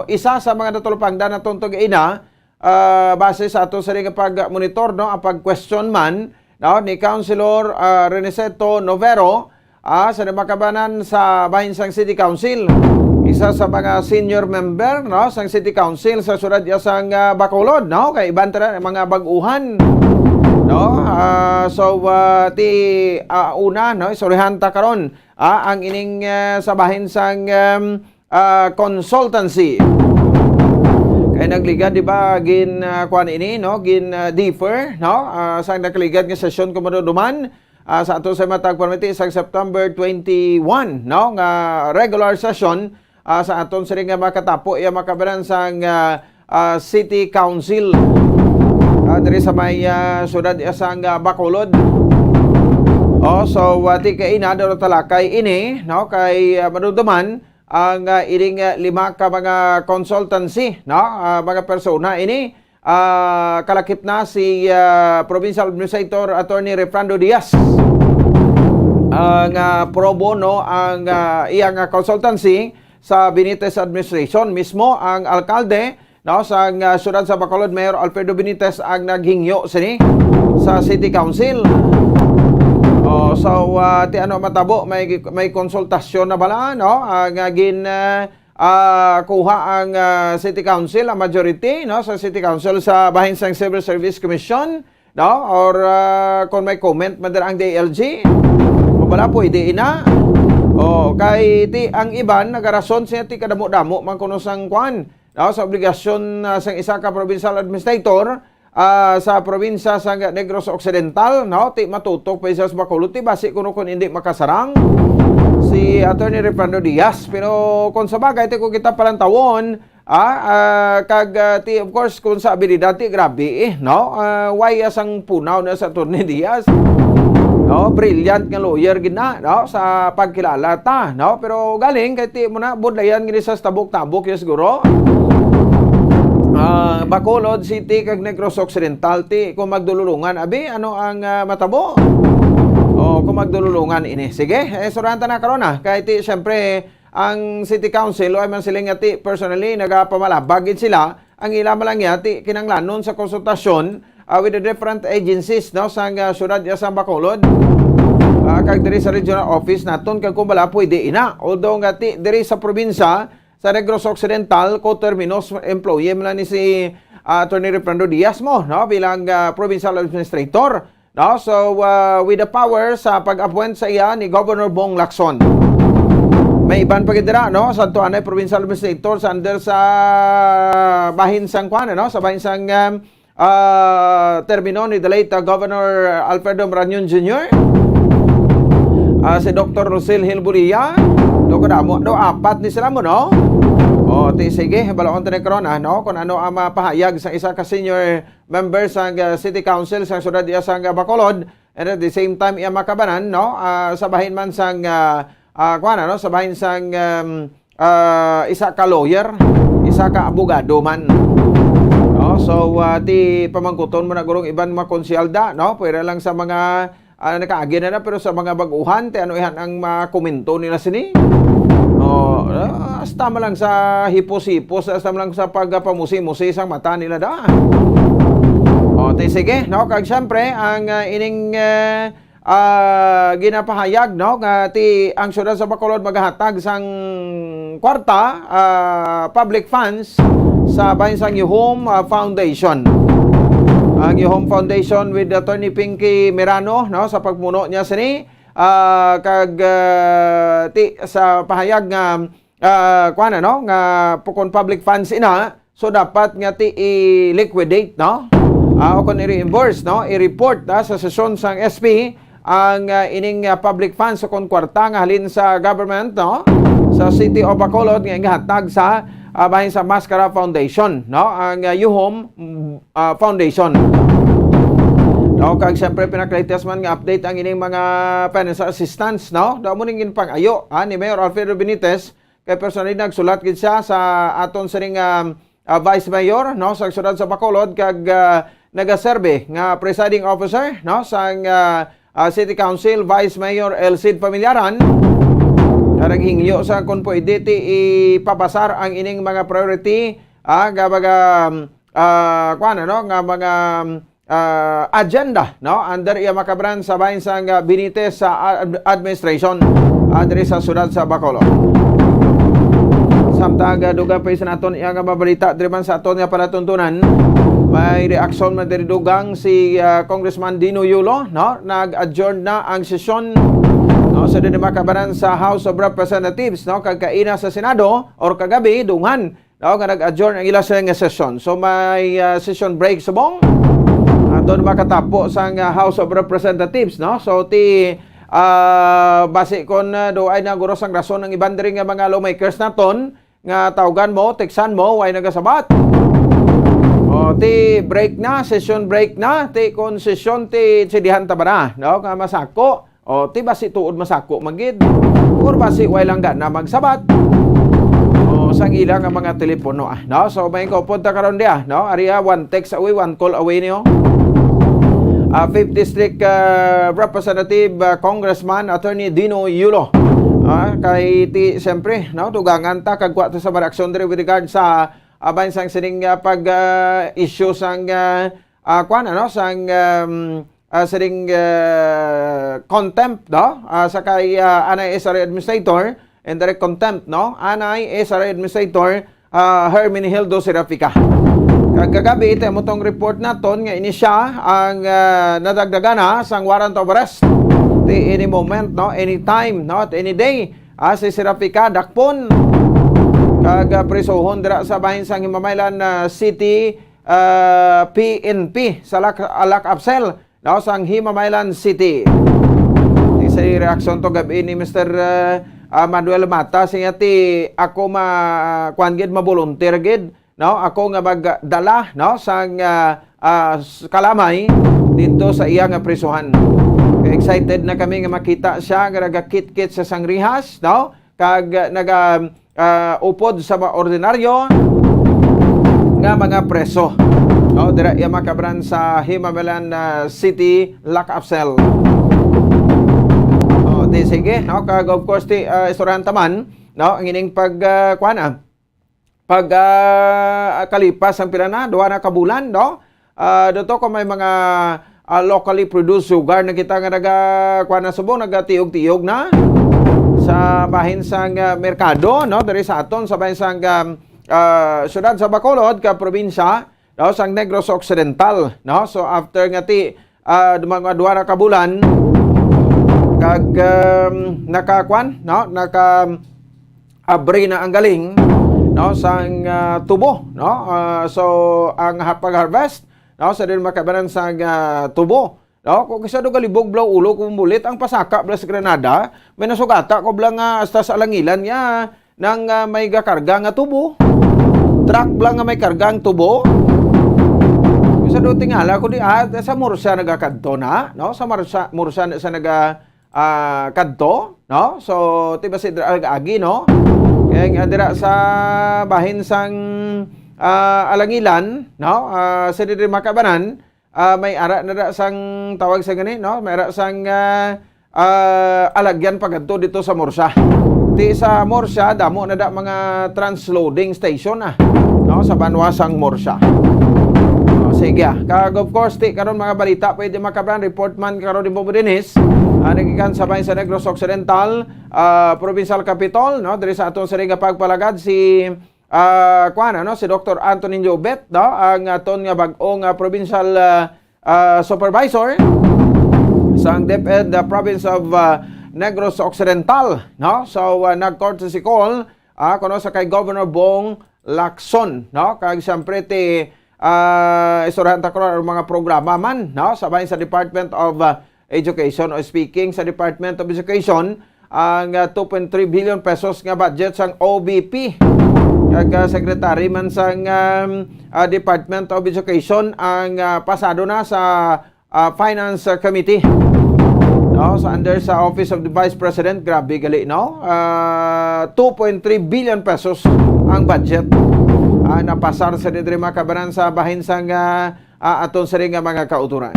isa sa mga natulupangdan naton to gaina, ah, base sa ato sa nga pag-monitor, no, ang pag-question man, no, ni Councilor, ah, Reniceto Novero, ah, sa nabakabanan sa bahin sang City Council. Isa sa mga senior member, no, sang City Council sa siyudad ya sang, ah, Bacolod, no, kay iban tara mga bag-uhan, no. Ah, so, ah, ti, ah, una, no, istoryahan ta karon, ah, ang ining, ah, sa bahin sang, um, ah, consultancy. Kay nagligad, di ba, gin, ah, kuan ini, no? Gin, ah, defer, no? Ah, sa nakaligad nga sesyon, kung maduduman, ah, sa ato sa matag permiti sa September twenty-one, no? Nga regular session, ah, sa aton sini nga makatapo, iya makabanan sang, ah, ah, City Council, ah, diri sa may, ah, siyudad, ah, sang, ah, Bacolod. Oh, so, ah, ti kay ina, daw talakay ini, no? Kay, ah, maduduman, ang, ah, ining, ah, lima ka mga consultancy, no? Ah, mga persona ini, ah, kalakip na si, ah, Provincial Administrator Attorney Refrando Diaz. Ang, ah, pro bono ang, ah, iyang, ah, consultancy sa Benitez administration. Mismo ang alkalde, no, sa, ah, siyudad sa Bacolod, Mayor Alfredo Benitez, ang naghingyo sini sa City Council. Oh, so, ah, ti ano matabo, may, may konsultasyon na bala, no? Ah, nga gin, ah, ah, kuha ang, ah, City Council, ang majority, no, sa City Council sa bahin sang Civil Service Commission, no, or, ah, kung may comment man dira ang D I L G, kung wala, pwede ina. O, kay ti, ang iban nagarason siya ti kadamo-damo man kuno sang kwan, no, sa obligasyon, ah, sang isa ka provincial administrator, ah, sa probinsya sang Negros Occidental, no? Ti matutok pa siya sa Bacolod, ti basi kuno kun hindi makasarang si Attorney Reprando Diaz. Pero kung sa bagay, ti kung kita palantawon, ah, ah, kag, ah, ti, of course, kung sa abilidad, ti grabe, eh, no? Ah, why sang punaw na sa Attorney Diaz? No, brilliant nga lawyer gid na, no, sa pagkilala ta, no? Pero galing kay ti mo na budlayan gid sa tabok-tabok, yes, guro. Ah, Bacolod City kag Negros Occidental, ti kung magdululungan, abi, ano ang, ah, matabo? O, kung magdululungan ini. Sige, eh, surahan ta na karon, ah. Kay ti, syempre, ang City Council, o ay man sila nga ti, personally, nagapamalabag gid sila, ang ila man lang niya, ti, kinanglanon sa konsultasyon, ah, with the different agencies, no, sang, ah, syudad ya sang Bacolod, ah, kag diri sa regional office naton, kag kung bala pwede ina. Although nga ti, diri sa probinsya, sa Negros Occidental, coterminous employee man lang ni si, ah, Attorney Reprando Diaz mo, no, bilang, ah, provincial administrator, no? So, ah, with the power sa pag-appoint sa iya ni Governor Bong Lacson. May iban pa gid dira, no? Santo Anay Provincial Administrator sa under sa bahin sang kwan, no? Sa bahin sang, um, ah, termino ni the late, ah, Governor Alfredo Marañon Junior Ah, si Doktor Rosel Hilburia. Do kadamo, do apat ni sila mo, no? O, ti, sige, balaon ta ni karon, ah, no? Kung ano ang mapahayag sa isa ka senior member sa, ah, City Council sa siyudad iya sa, ah, Bacolod, and at the same time, iya makabanan, no? Ah, sa bahin man sang, ah, ah, kuwan, ano? Sa bahin sang, um, ah, isa ka lawyer, isa ka abogado man. No? So, ah, ti pamangkuton mo na gurong iban mga konsyalda, no? Pwera lang sa mga, ah, nakaagi na na, pero sa mga baguhan, ti ano ihan ang makomento nila sini? Oh, ah, hasta man lang sa hipos-hipos, hasta man lang sa pagpamusi-musi sang mata nila da. Oh, ti sige, no? Kag syempre, ang, ah, ining, ah, ah, ginapahayag, no, nga ti ang siyudad sa Bacolod magahatag sang kwarta, ah, public funds sa bahin sang Yuhom, ah, Foundation. Ang Yuhom Foundation with Attorney Pinky Mirano, no, sa pagmuno niya sini, ah, kag, ah, ti sa pahayag nga, ah, kuwan, ano, nga pukon public funds ina, so dapat nga ti i-liquidate, no? Ah, o kung i-reimburse, no? I-report, ah, sa sesyon sang S P ang, ah, ining, ah, public funds o kung kwarta nga halin sa government, no? Sa City of Bacolod nga ingatag sa, ah, bahin sa Mascara Foundation, no? Ang, ah, Yuhom, mm, ah, Foundation. No, kag siyempre, pinakalitas man nga update ang ining mga financial assistance, no? Daw mo ning ginpang-ayo, ah, ni Mayor Alfredo Benitez, kay personally nagsulat gid siya sa aton sining, um, ah, Vice Mayor, no, sa siyudad sa Bacolod, kag, ah, nagaserbe nga presiding officer, no, sang, ah, ah, City Council Vice Mayor Elcid Familiaran, nga naghingyo sa kung pwede ti ipapasar ang ining mga priority, ah, nga mga, um, ah, kuwan, ano, nga mga, um, ah, agenda, no, under iya makabanan sa bahin sang, ah, Benitez sa ad-, administration, ah, diri sa siyudad sa Bacolod. Samtang, ah, dugang pa sa naton iya nga mabalita diri man sa aton nga palatuntunan, may reaksyon man diri dugang si, ah, Congressman Dino Yulo, no, nag-adjourn na ang sesyon, no, sa diri makabanan sa House of Representatives, no, kag kaina sa Senado or kagabi dungan, no, nga nag-adjourn ang ila sa nga sesyon. So, may, ah, session break subong. Aton makatapo sang, ah, House of Representatives, no? So, ti, ah, basi kon, ah, do ay na guro sang rason ang iban diri nga mga lawmakers naton nga tawgan mo, teksan mo, way nagasabat. O, ti break na, session break na, ti kon session, ti sidihan ta ba na, no? Nga masako. O, ti basi tuod masako man gid. Or basi way lang gana magsabat. O, sang ila nga mga telepono, ah, no? So, may kaupod ta karon diya, no? Ari, ah, one text away, one call away niyo. Ah, Fifth District, ah, Representative, ah, Congressman Attorney Dino Yulo. Ah, kay ti, siyempre, no? Dugangan ta, kag kuha ta sa mga reaksyon diri with regard sa, ah, bahin sang sining, ah, pag, ah, issue sang, ah, ah, kuwan, ano, sang, um, ah, sining, ah, contempt, no? Ah, sa kay, ah, anay S R A administrator, indirect contempt, no? Anay S R A Administrator, ah, Herminihildo Serafica. Kag kagabi, ito mo tong report naton nga ini siya ang, ah, nadagdagan na sang warrant of arrest. Ti any moment, no? Anytime, no? At any day, ah, si Serafica dakpon kag, ah, prisuhon dira sa bahin sang Himamaylan, ah, City, ah, P N P sa Lac-, ah, lock-up cell, no, sang Himamaylan City. Isa reaksyon to gabi ni Mister, ah, ah, Manuel Mata, siya ti ako ma-, kuan gid, ma-volunteer gid, no, ako nga magdala, no, sang, ah, ah, s-, kalamay dito sa iya nga prisuhan. Kay excited na kami nga makita siya nga nagakitkit sa sangrihas, no, kag, ah, naga, ah, upod sa mga ordinaryo nga mga preso, no, dira iya makabaran sa Himamaylan, ah, City lock-up cell. Oh, di sige, no, kag of course, ti, ah, istoryahan ta man, no, ang ining pag, ah, kuan, ah, pag, ah, kalipas ang pila na, duha na ka bulan, no? Ah, dito ko may mga, ah, locally produced sugar na kita nga naga, kuan na subong, nagatiog-tiog na sa bahin sang, ah, merkado, no? Diri sa aton, sa bahin sang, ah, ah, siyudad sa Bacolod, ka probinsya, no? Sang Negros Occidental, no? So, after nga ti, ah, mga duha na ka bulan, kag, um, nakakuan, no? Naka, abri na ang galing, no, sang, ah, tubo, no? Ah, so, ang ha-, pag-harvest, no, sa din makabanan sang, ah, tubo, no? Kung kisa do galibog bla ulo kung bulit ang pasaka bla sa Granada, may nasugata ko bla nga hasta sa Alangilan niya nang, ah, may gakarga nga tubo. Truck bla nga may karga ang tubo. Kisa do tingala ko di, ah, sa Murcia nagakadto na, no? Sa Murcia, Murcia na sa naga, ah, kadto, no? So, ti ba si dira ag-agi, no? Kaya nga dira sa bahin sang, ah, Alangilan, no? Ah, sa diri makabanan, ah, may ara na da sang tawag sa gani, no? May ara sang, ah, ah, alagyan pagadto dito sa Murcia. Ti sa Murcia, damo na da mga transloading station, ah, no? Sa banwa sang Murcia. Oh, sige, ah. Kag of course, ti karon mga balita, pwede makabaran report man karon ni Bobo Dennis, ah, nagikan sa bahin sa Negros Occidental, ah, Provincial Capitol, no? Diri sa aton sini nga pagpalagad si, ah, kuan, ano, si Doktor Anthony Jobet, no? Ang aton nga bag-o nga provincial, ah, ah, supervisor sang DepEd, the province of, ah, Negros Occidental, no? So, ah, nag-courtesy call, ah, kuno sa kay Governor Bong Lacson, no? Kag siyempre ti, ah, istoryahan ta karon ang mga programa man, no? Sa bahin sa Department of, ah, Education, o speaking sa Department of Education, ang, ah, two point three billion pesos nga budget sang O B P. Kag, ah, secretary man sang, um, ah, Department of Education ang, ah, pasado na sa, ah, Finance, ah, Committee. No, sa under sa Office of the Vice President, grabe gali, no? Ah, two point three billion pesos ang budget. Ah, napasar sa diri makabanan sa bahin sang, ah, ah, aton sini nga mga kautoran.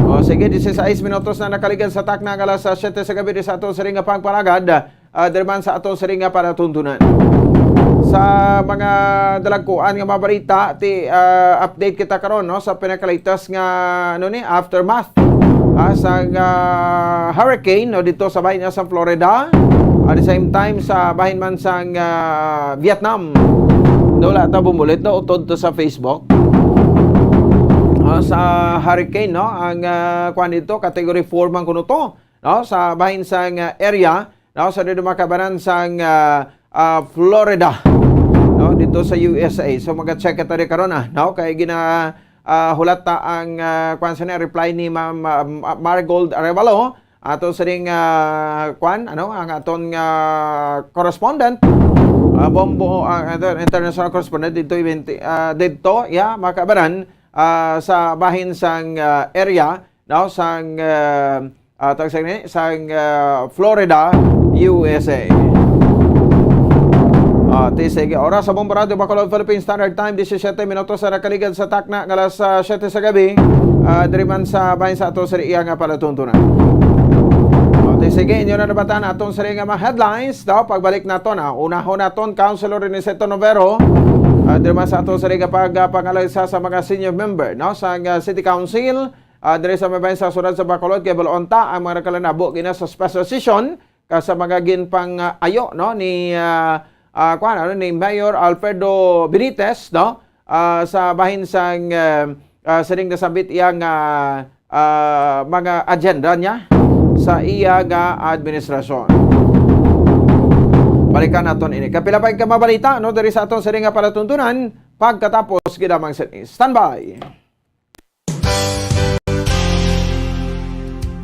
O, sige, dieciséis minutos na nakaligad sa takna nga alas siyete sa gabi di sa aton sini nga pagpalagad. Ah, diri man sa aton sini nga palatuntunan. Sa mga dalagkuan nga mga balita, ti, ah, update kita karon, no, sa pinakalatest nga, ano ni, aftermath, ah, sa, ah, hurricane, no, dito sa bahin nga sa Florida. At the same time, sa bahin man sa, ah, Vietnam. Wala ta bumulit, no, utod to sa Facebook. Ah, sa hurricane, no, ang, ah, kuan dito, category four man kuno to, no, sa bahin sa, ah, area, no, sa dito makabanan sa, ah, ah, Florida, no, dito sa U S A. So, mag-check kita rin karon, ah, no, kay gina, ah, hulat ta ang, ah, kuan sa reply ni Ma'am, ah, Ma-, Marigold Arevalo, ato sa ring, ah, kuan, ano, ang aton nga correspondent, ah, Bombo, ah, inter-, international correspondent dito, event, ah, dito, yeah, makabanan, ah, sa bahin sang, ah, area, no, sang, ah, ah, tawag sa ini, sang, ah, Florida, U S A. Ah, ti sige, oras sa Bombo Radyo Bacolod, Philippine Standard Time, disisyete minutos sa nakaligad sa takna nga alas, ah, siyete sa gabi. Ah, diri man sa bahin sa ato sa iya nga palatuntunan. O, ti sige, inyo na nabatan aton sa nga mga headlines. Daw, pagbalik naton, ah, unahon naton, Councilor Aniceto Novero. Ah, diri man sa ato sa nga pag, ah, pangalaysa sa mga senior member, no, sa, ah, City Council. Ah, diri sa may bahin sa siyudad sa Bacolod, kay bal-on ta ang mga nakalanabo gina sa special session ka sa mga ginpang-ayo, no, ni, ah, ah, kuwan, ano, ni Mayor Alfredo Benitez, no, ah, sa bahin sang, ah, ah, sining nasambit iya nga, ah, mga agenda niya sa iya nga administrasyon. Balikan naton ini. Kapila pa ka mabalita, no, diri sa aton sining nga palatuntunan pagkatapos gid lamang sini. Standby.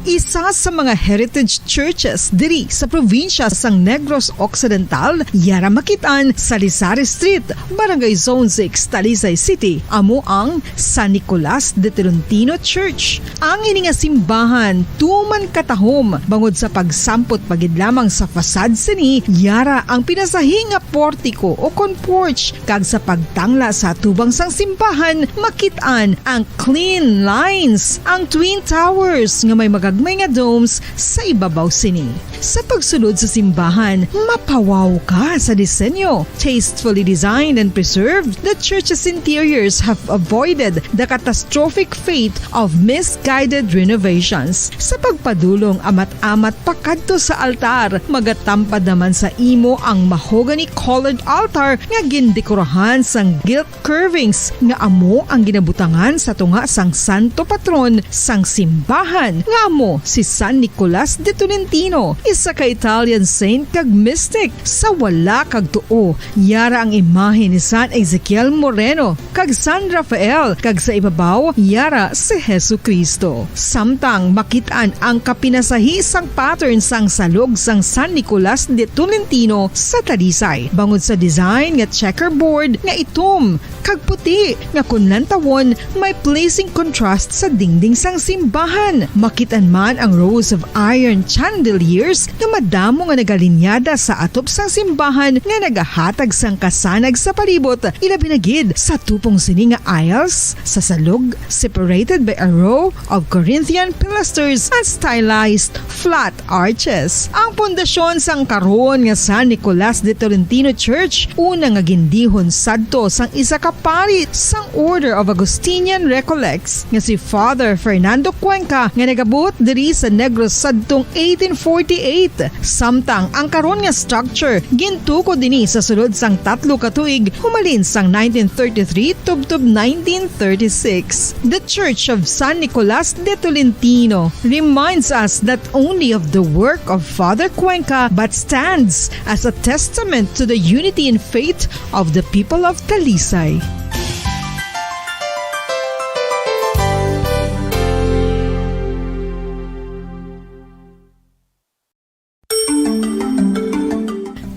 Isa sa mga heritage churches diri sa probinsya sang Negros Occidental, yara makit-an sa Lisari Street, Barangay Zone six, Talisay City, amo ang San Nicolas de Tolentino Church. Ang ini nga simbahan tuman katahom bangod sa pagsampot pa gid lamang sa facade sini, yara ang pinasahi nga portiko o kon porch, kag sa pagtangla sa atubang sang simbahan, makit-an ang clean lines, ang twin towers nga may magagmay nga domes sa ibabaw sini. Sa pagsulod sa simbahan, mapawaw ka sa disenyo. Tastefully designed and preserved, the church's interiors have avoided the catastrophic fate of misguided renovations. Sa pagpadulong amat-amat pakadto sa altar, magatampad naman sa imo ang mahogany-colored altar nga gindekorahan sang gilt curvings nga amo ang ginabutangan sa tunga sang santo patron sang simbahan, nga amo si San Nicolas de Tolentino, isa ka Italian saint kag mystic. Sa wala kag tuo, yara ang imahe ni San Ezekiel Moreno kag San Rafael, kag sa ibabaw, yara si Jesu-Cristo. Samtang makit-an ang kapinasahi sang pattern sang salog sang San Nicolas de Tolentino sa Talisay, bangod sa design nga checkerboard nga itom kag puti, nga kon lantawon, may pleasing contrast sa dingding sang simbahan. Makit-an man ang rows of iron chandeliers nga madamo nga nagalinyada sa atop sang simbahan nga nagahatag sang kasanag sa palibot, ilabi na gid sa tupong sini nga aisles, sa salog, separated by a row of Corinthian pilasters and stylized flat arches. Ang pundasyon sang karon nga San Nicolas de Tolentino Church, una nga gindihon sadto sang isa ka pari sang Order of Augustinian Recollects nga si Father Fernando Cuenca, nga nagabuot diri sa Negros sadtong eighteen forty-eight. Samtang ang karon nga structure gintukod ini sa sulod sang tatlo ka tuig, humalin sang nineteen thirty-three tubtob nineteen thirty-six. The Church of San Nicolas de Tolentino reminds us not only of the work of Father Cuenca, but stands as a testament to the unity in faith of the people of Talisay.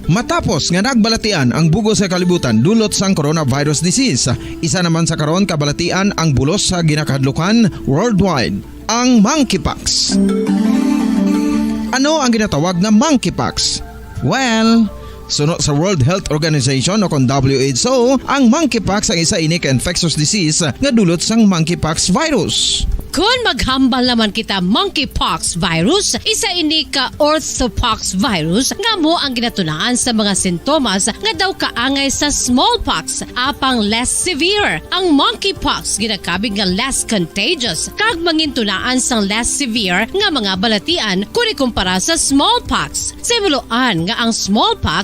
Matapos nga nagbalatian ang bug-os nga kalibutan dulot sang coronavirus disease, isa naman sa karon kabalatian ang bulos sa ginakahadlukan worldwide, ang monkeypox. Ano ang ginatawag nga monkeypox? Well, suno sa World Health Organization o kon W H O, ang monkeypox ang isa ini ka infectious disease nga dulot sang monkeypox virus. Kon maghambal naman kita monkeypox virus, isa ini ka orthopox virus nga amo ang ginatunaan sa mga sintomas nga daw kaangay sa smallpox, apang less severe. Ang monkeypox ginakabig nga less contagious kag mangintunaan sang less severe nga mga balatian kon ikumpara sa smallpox. Sa himuloan nga ang smallpox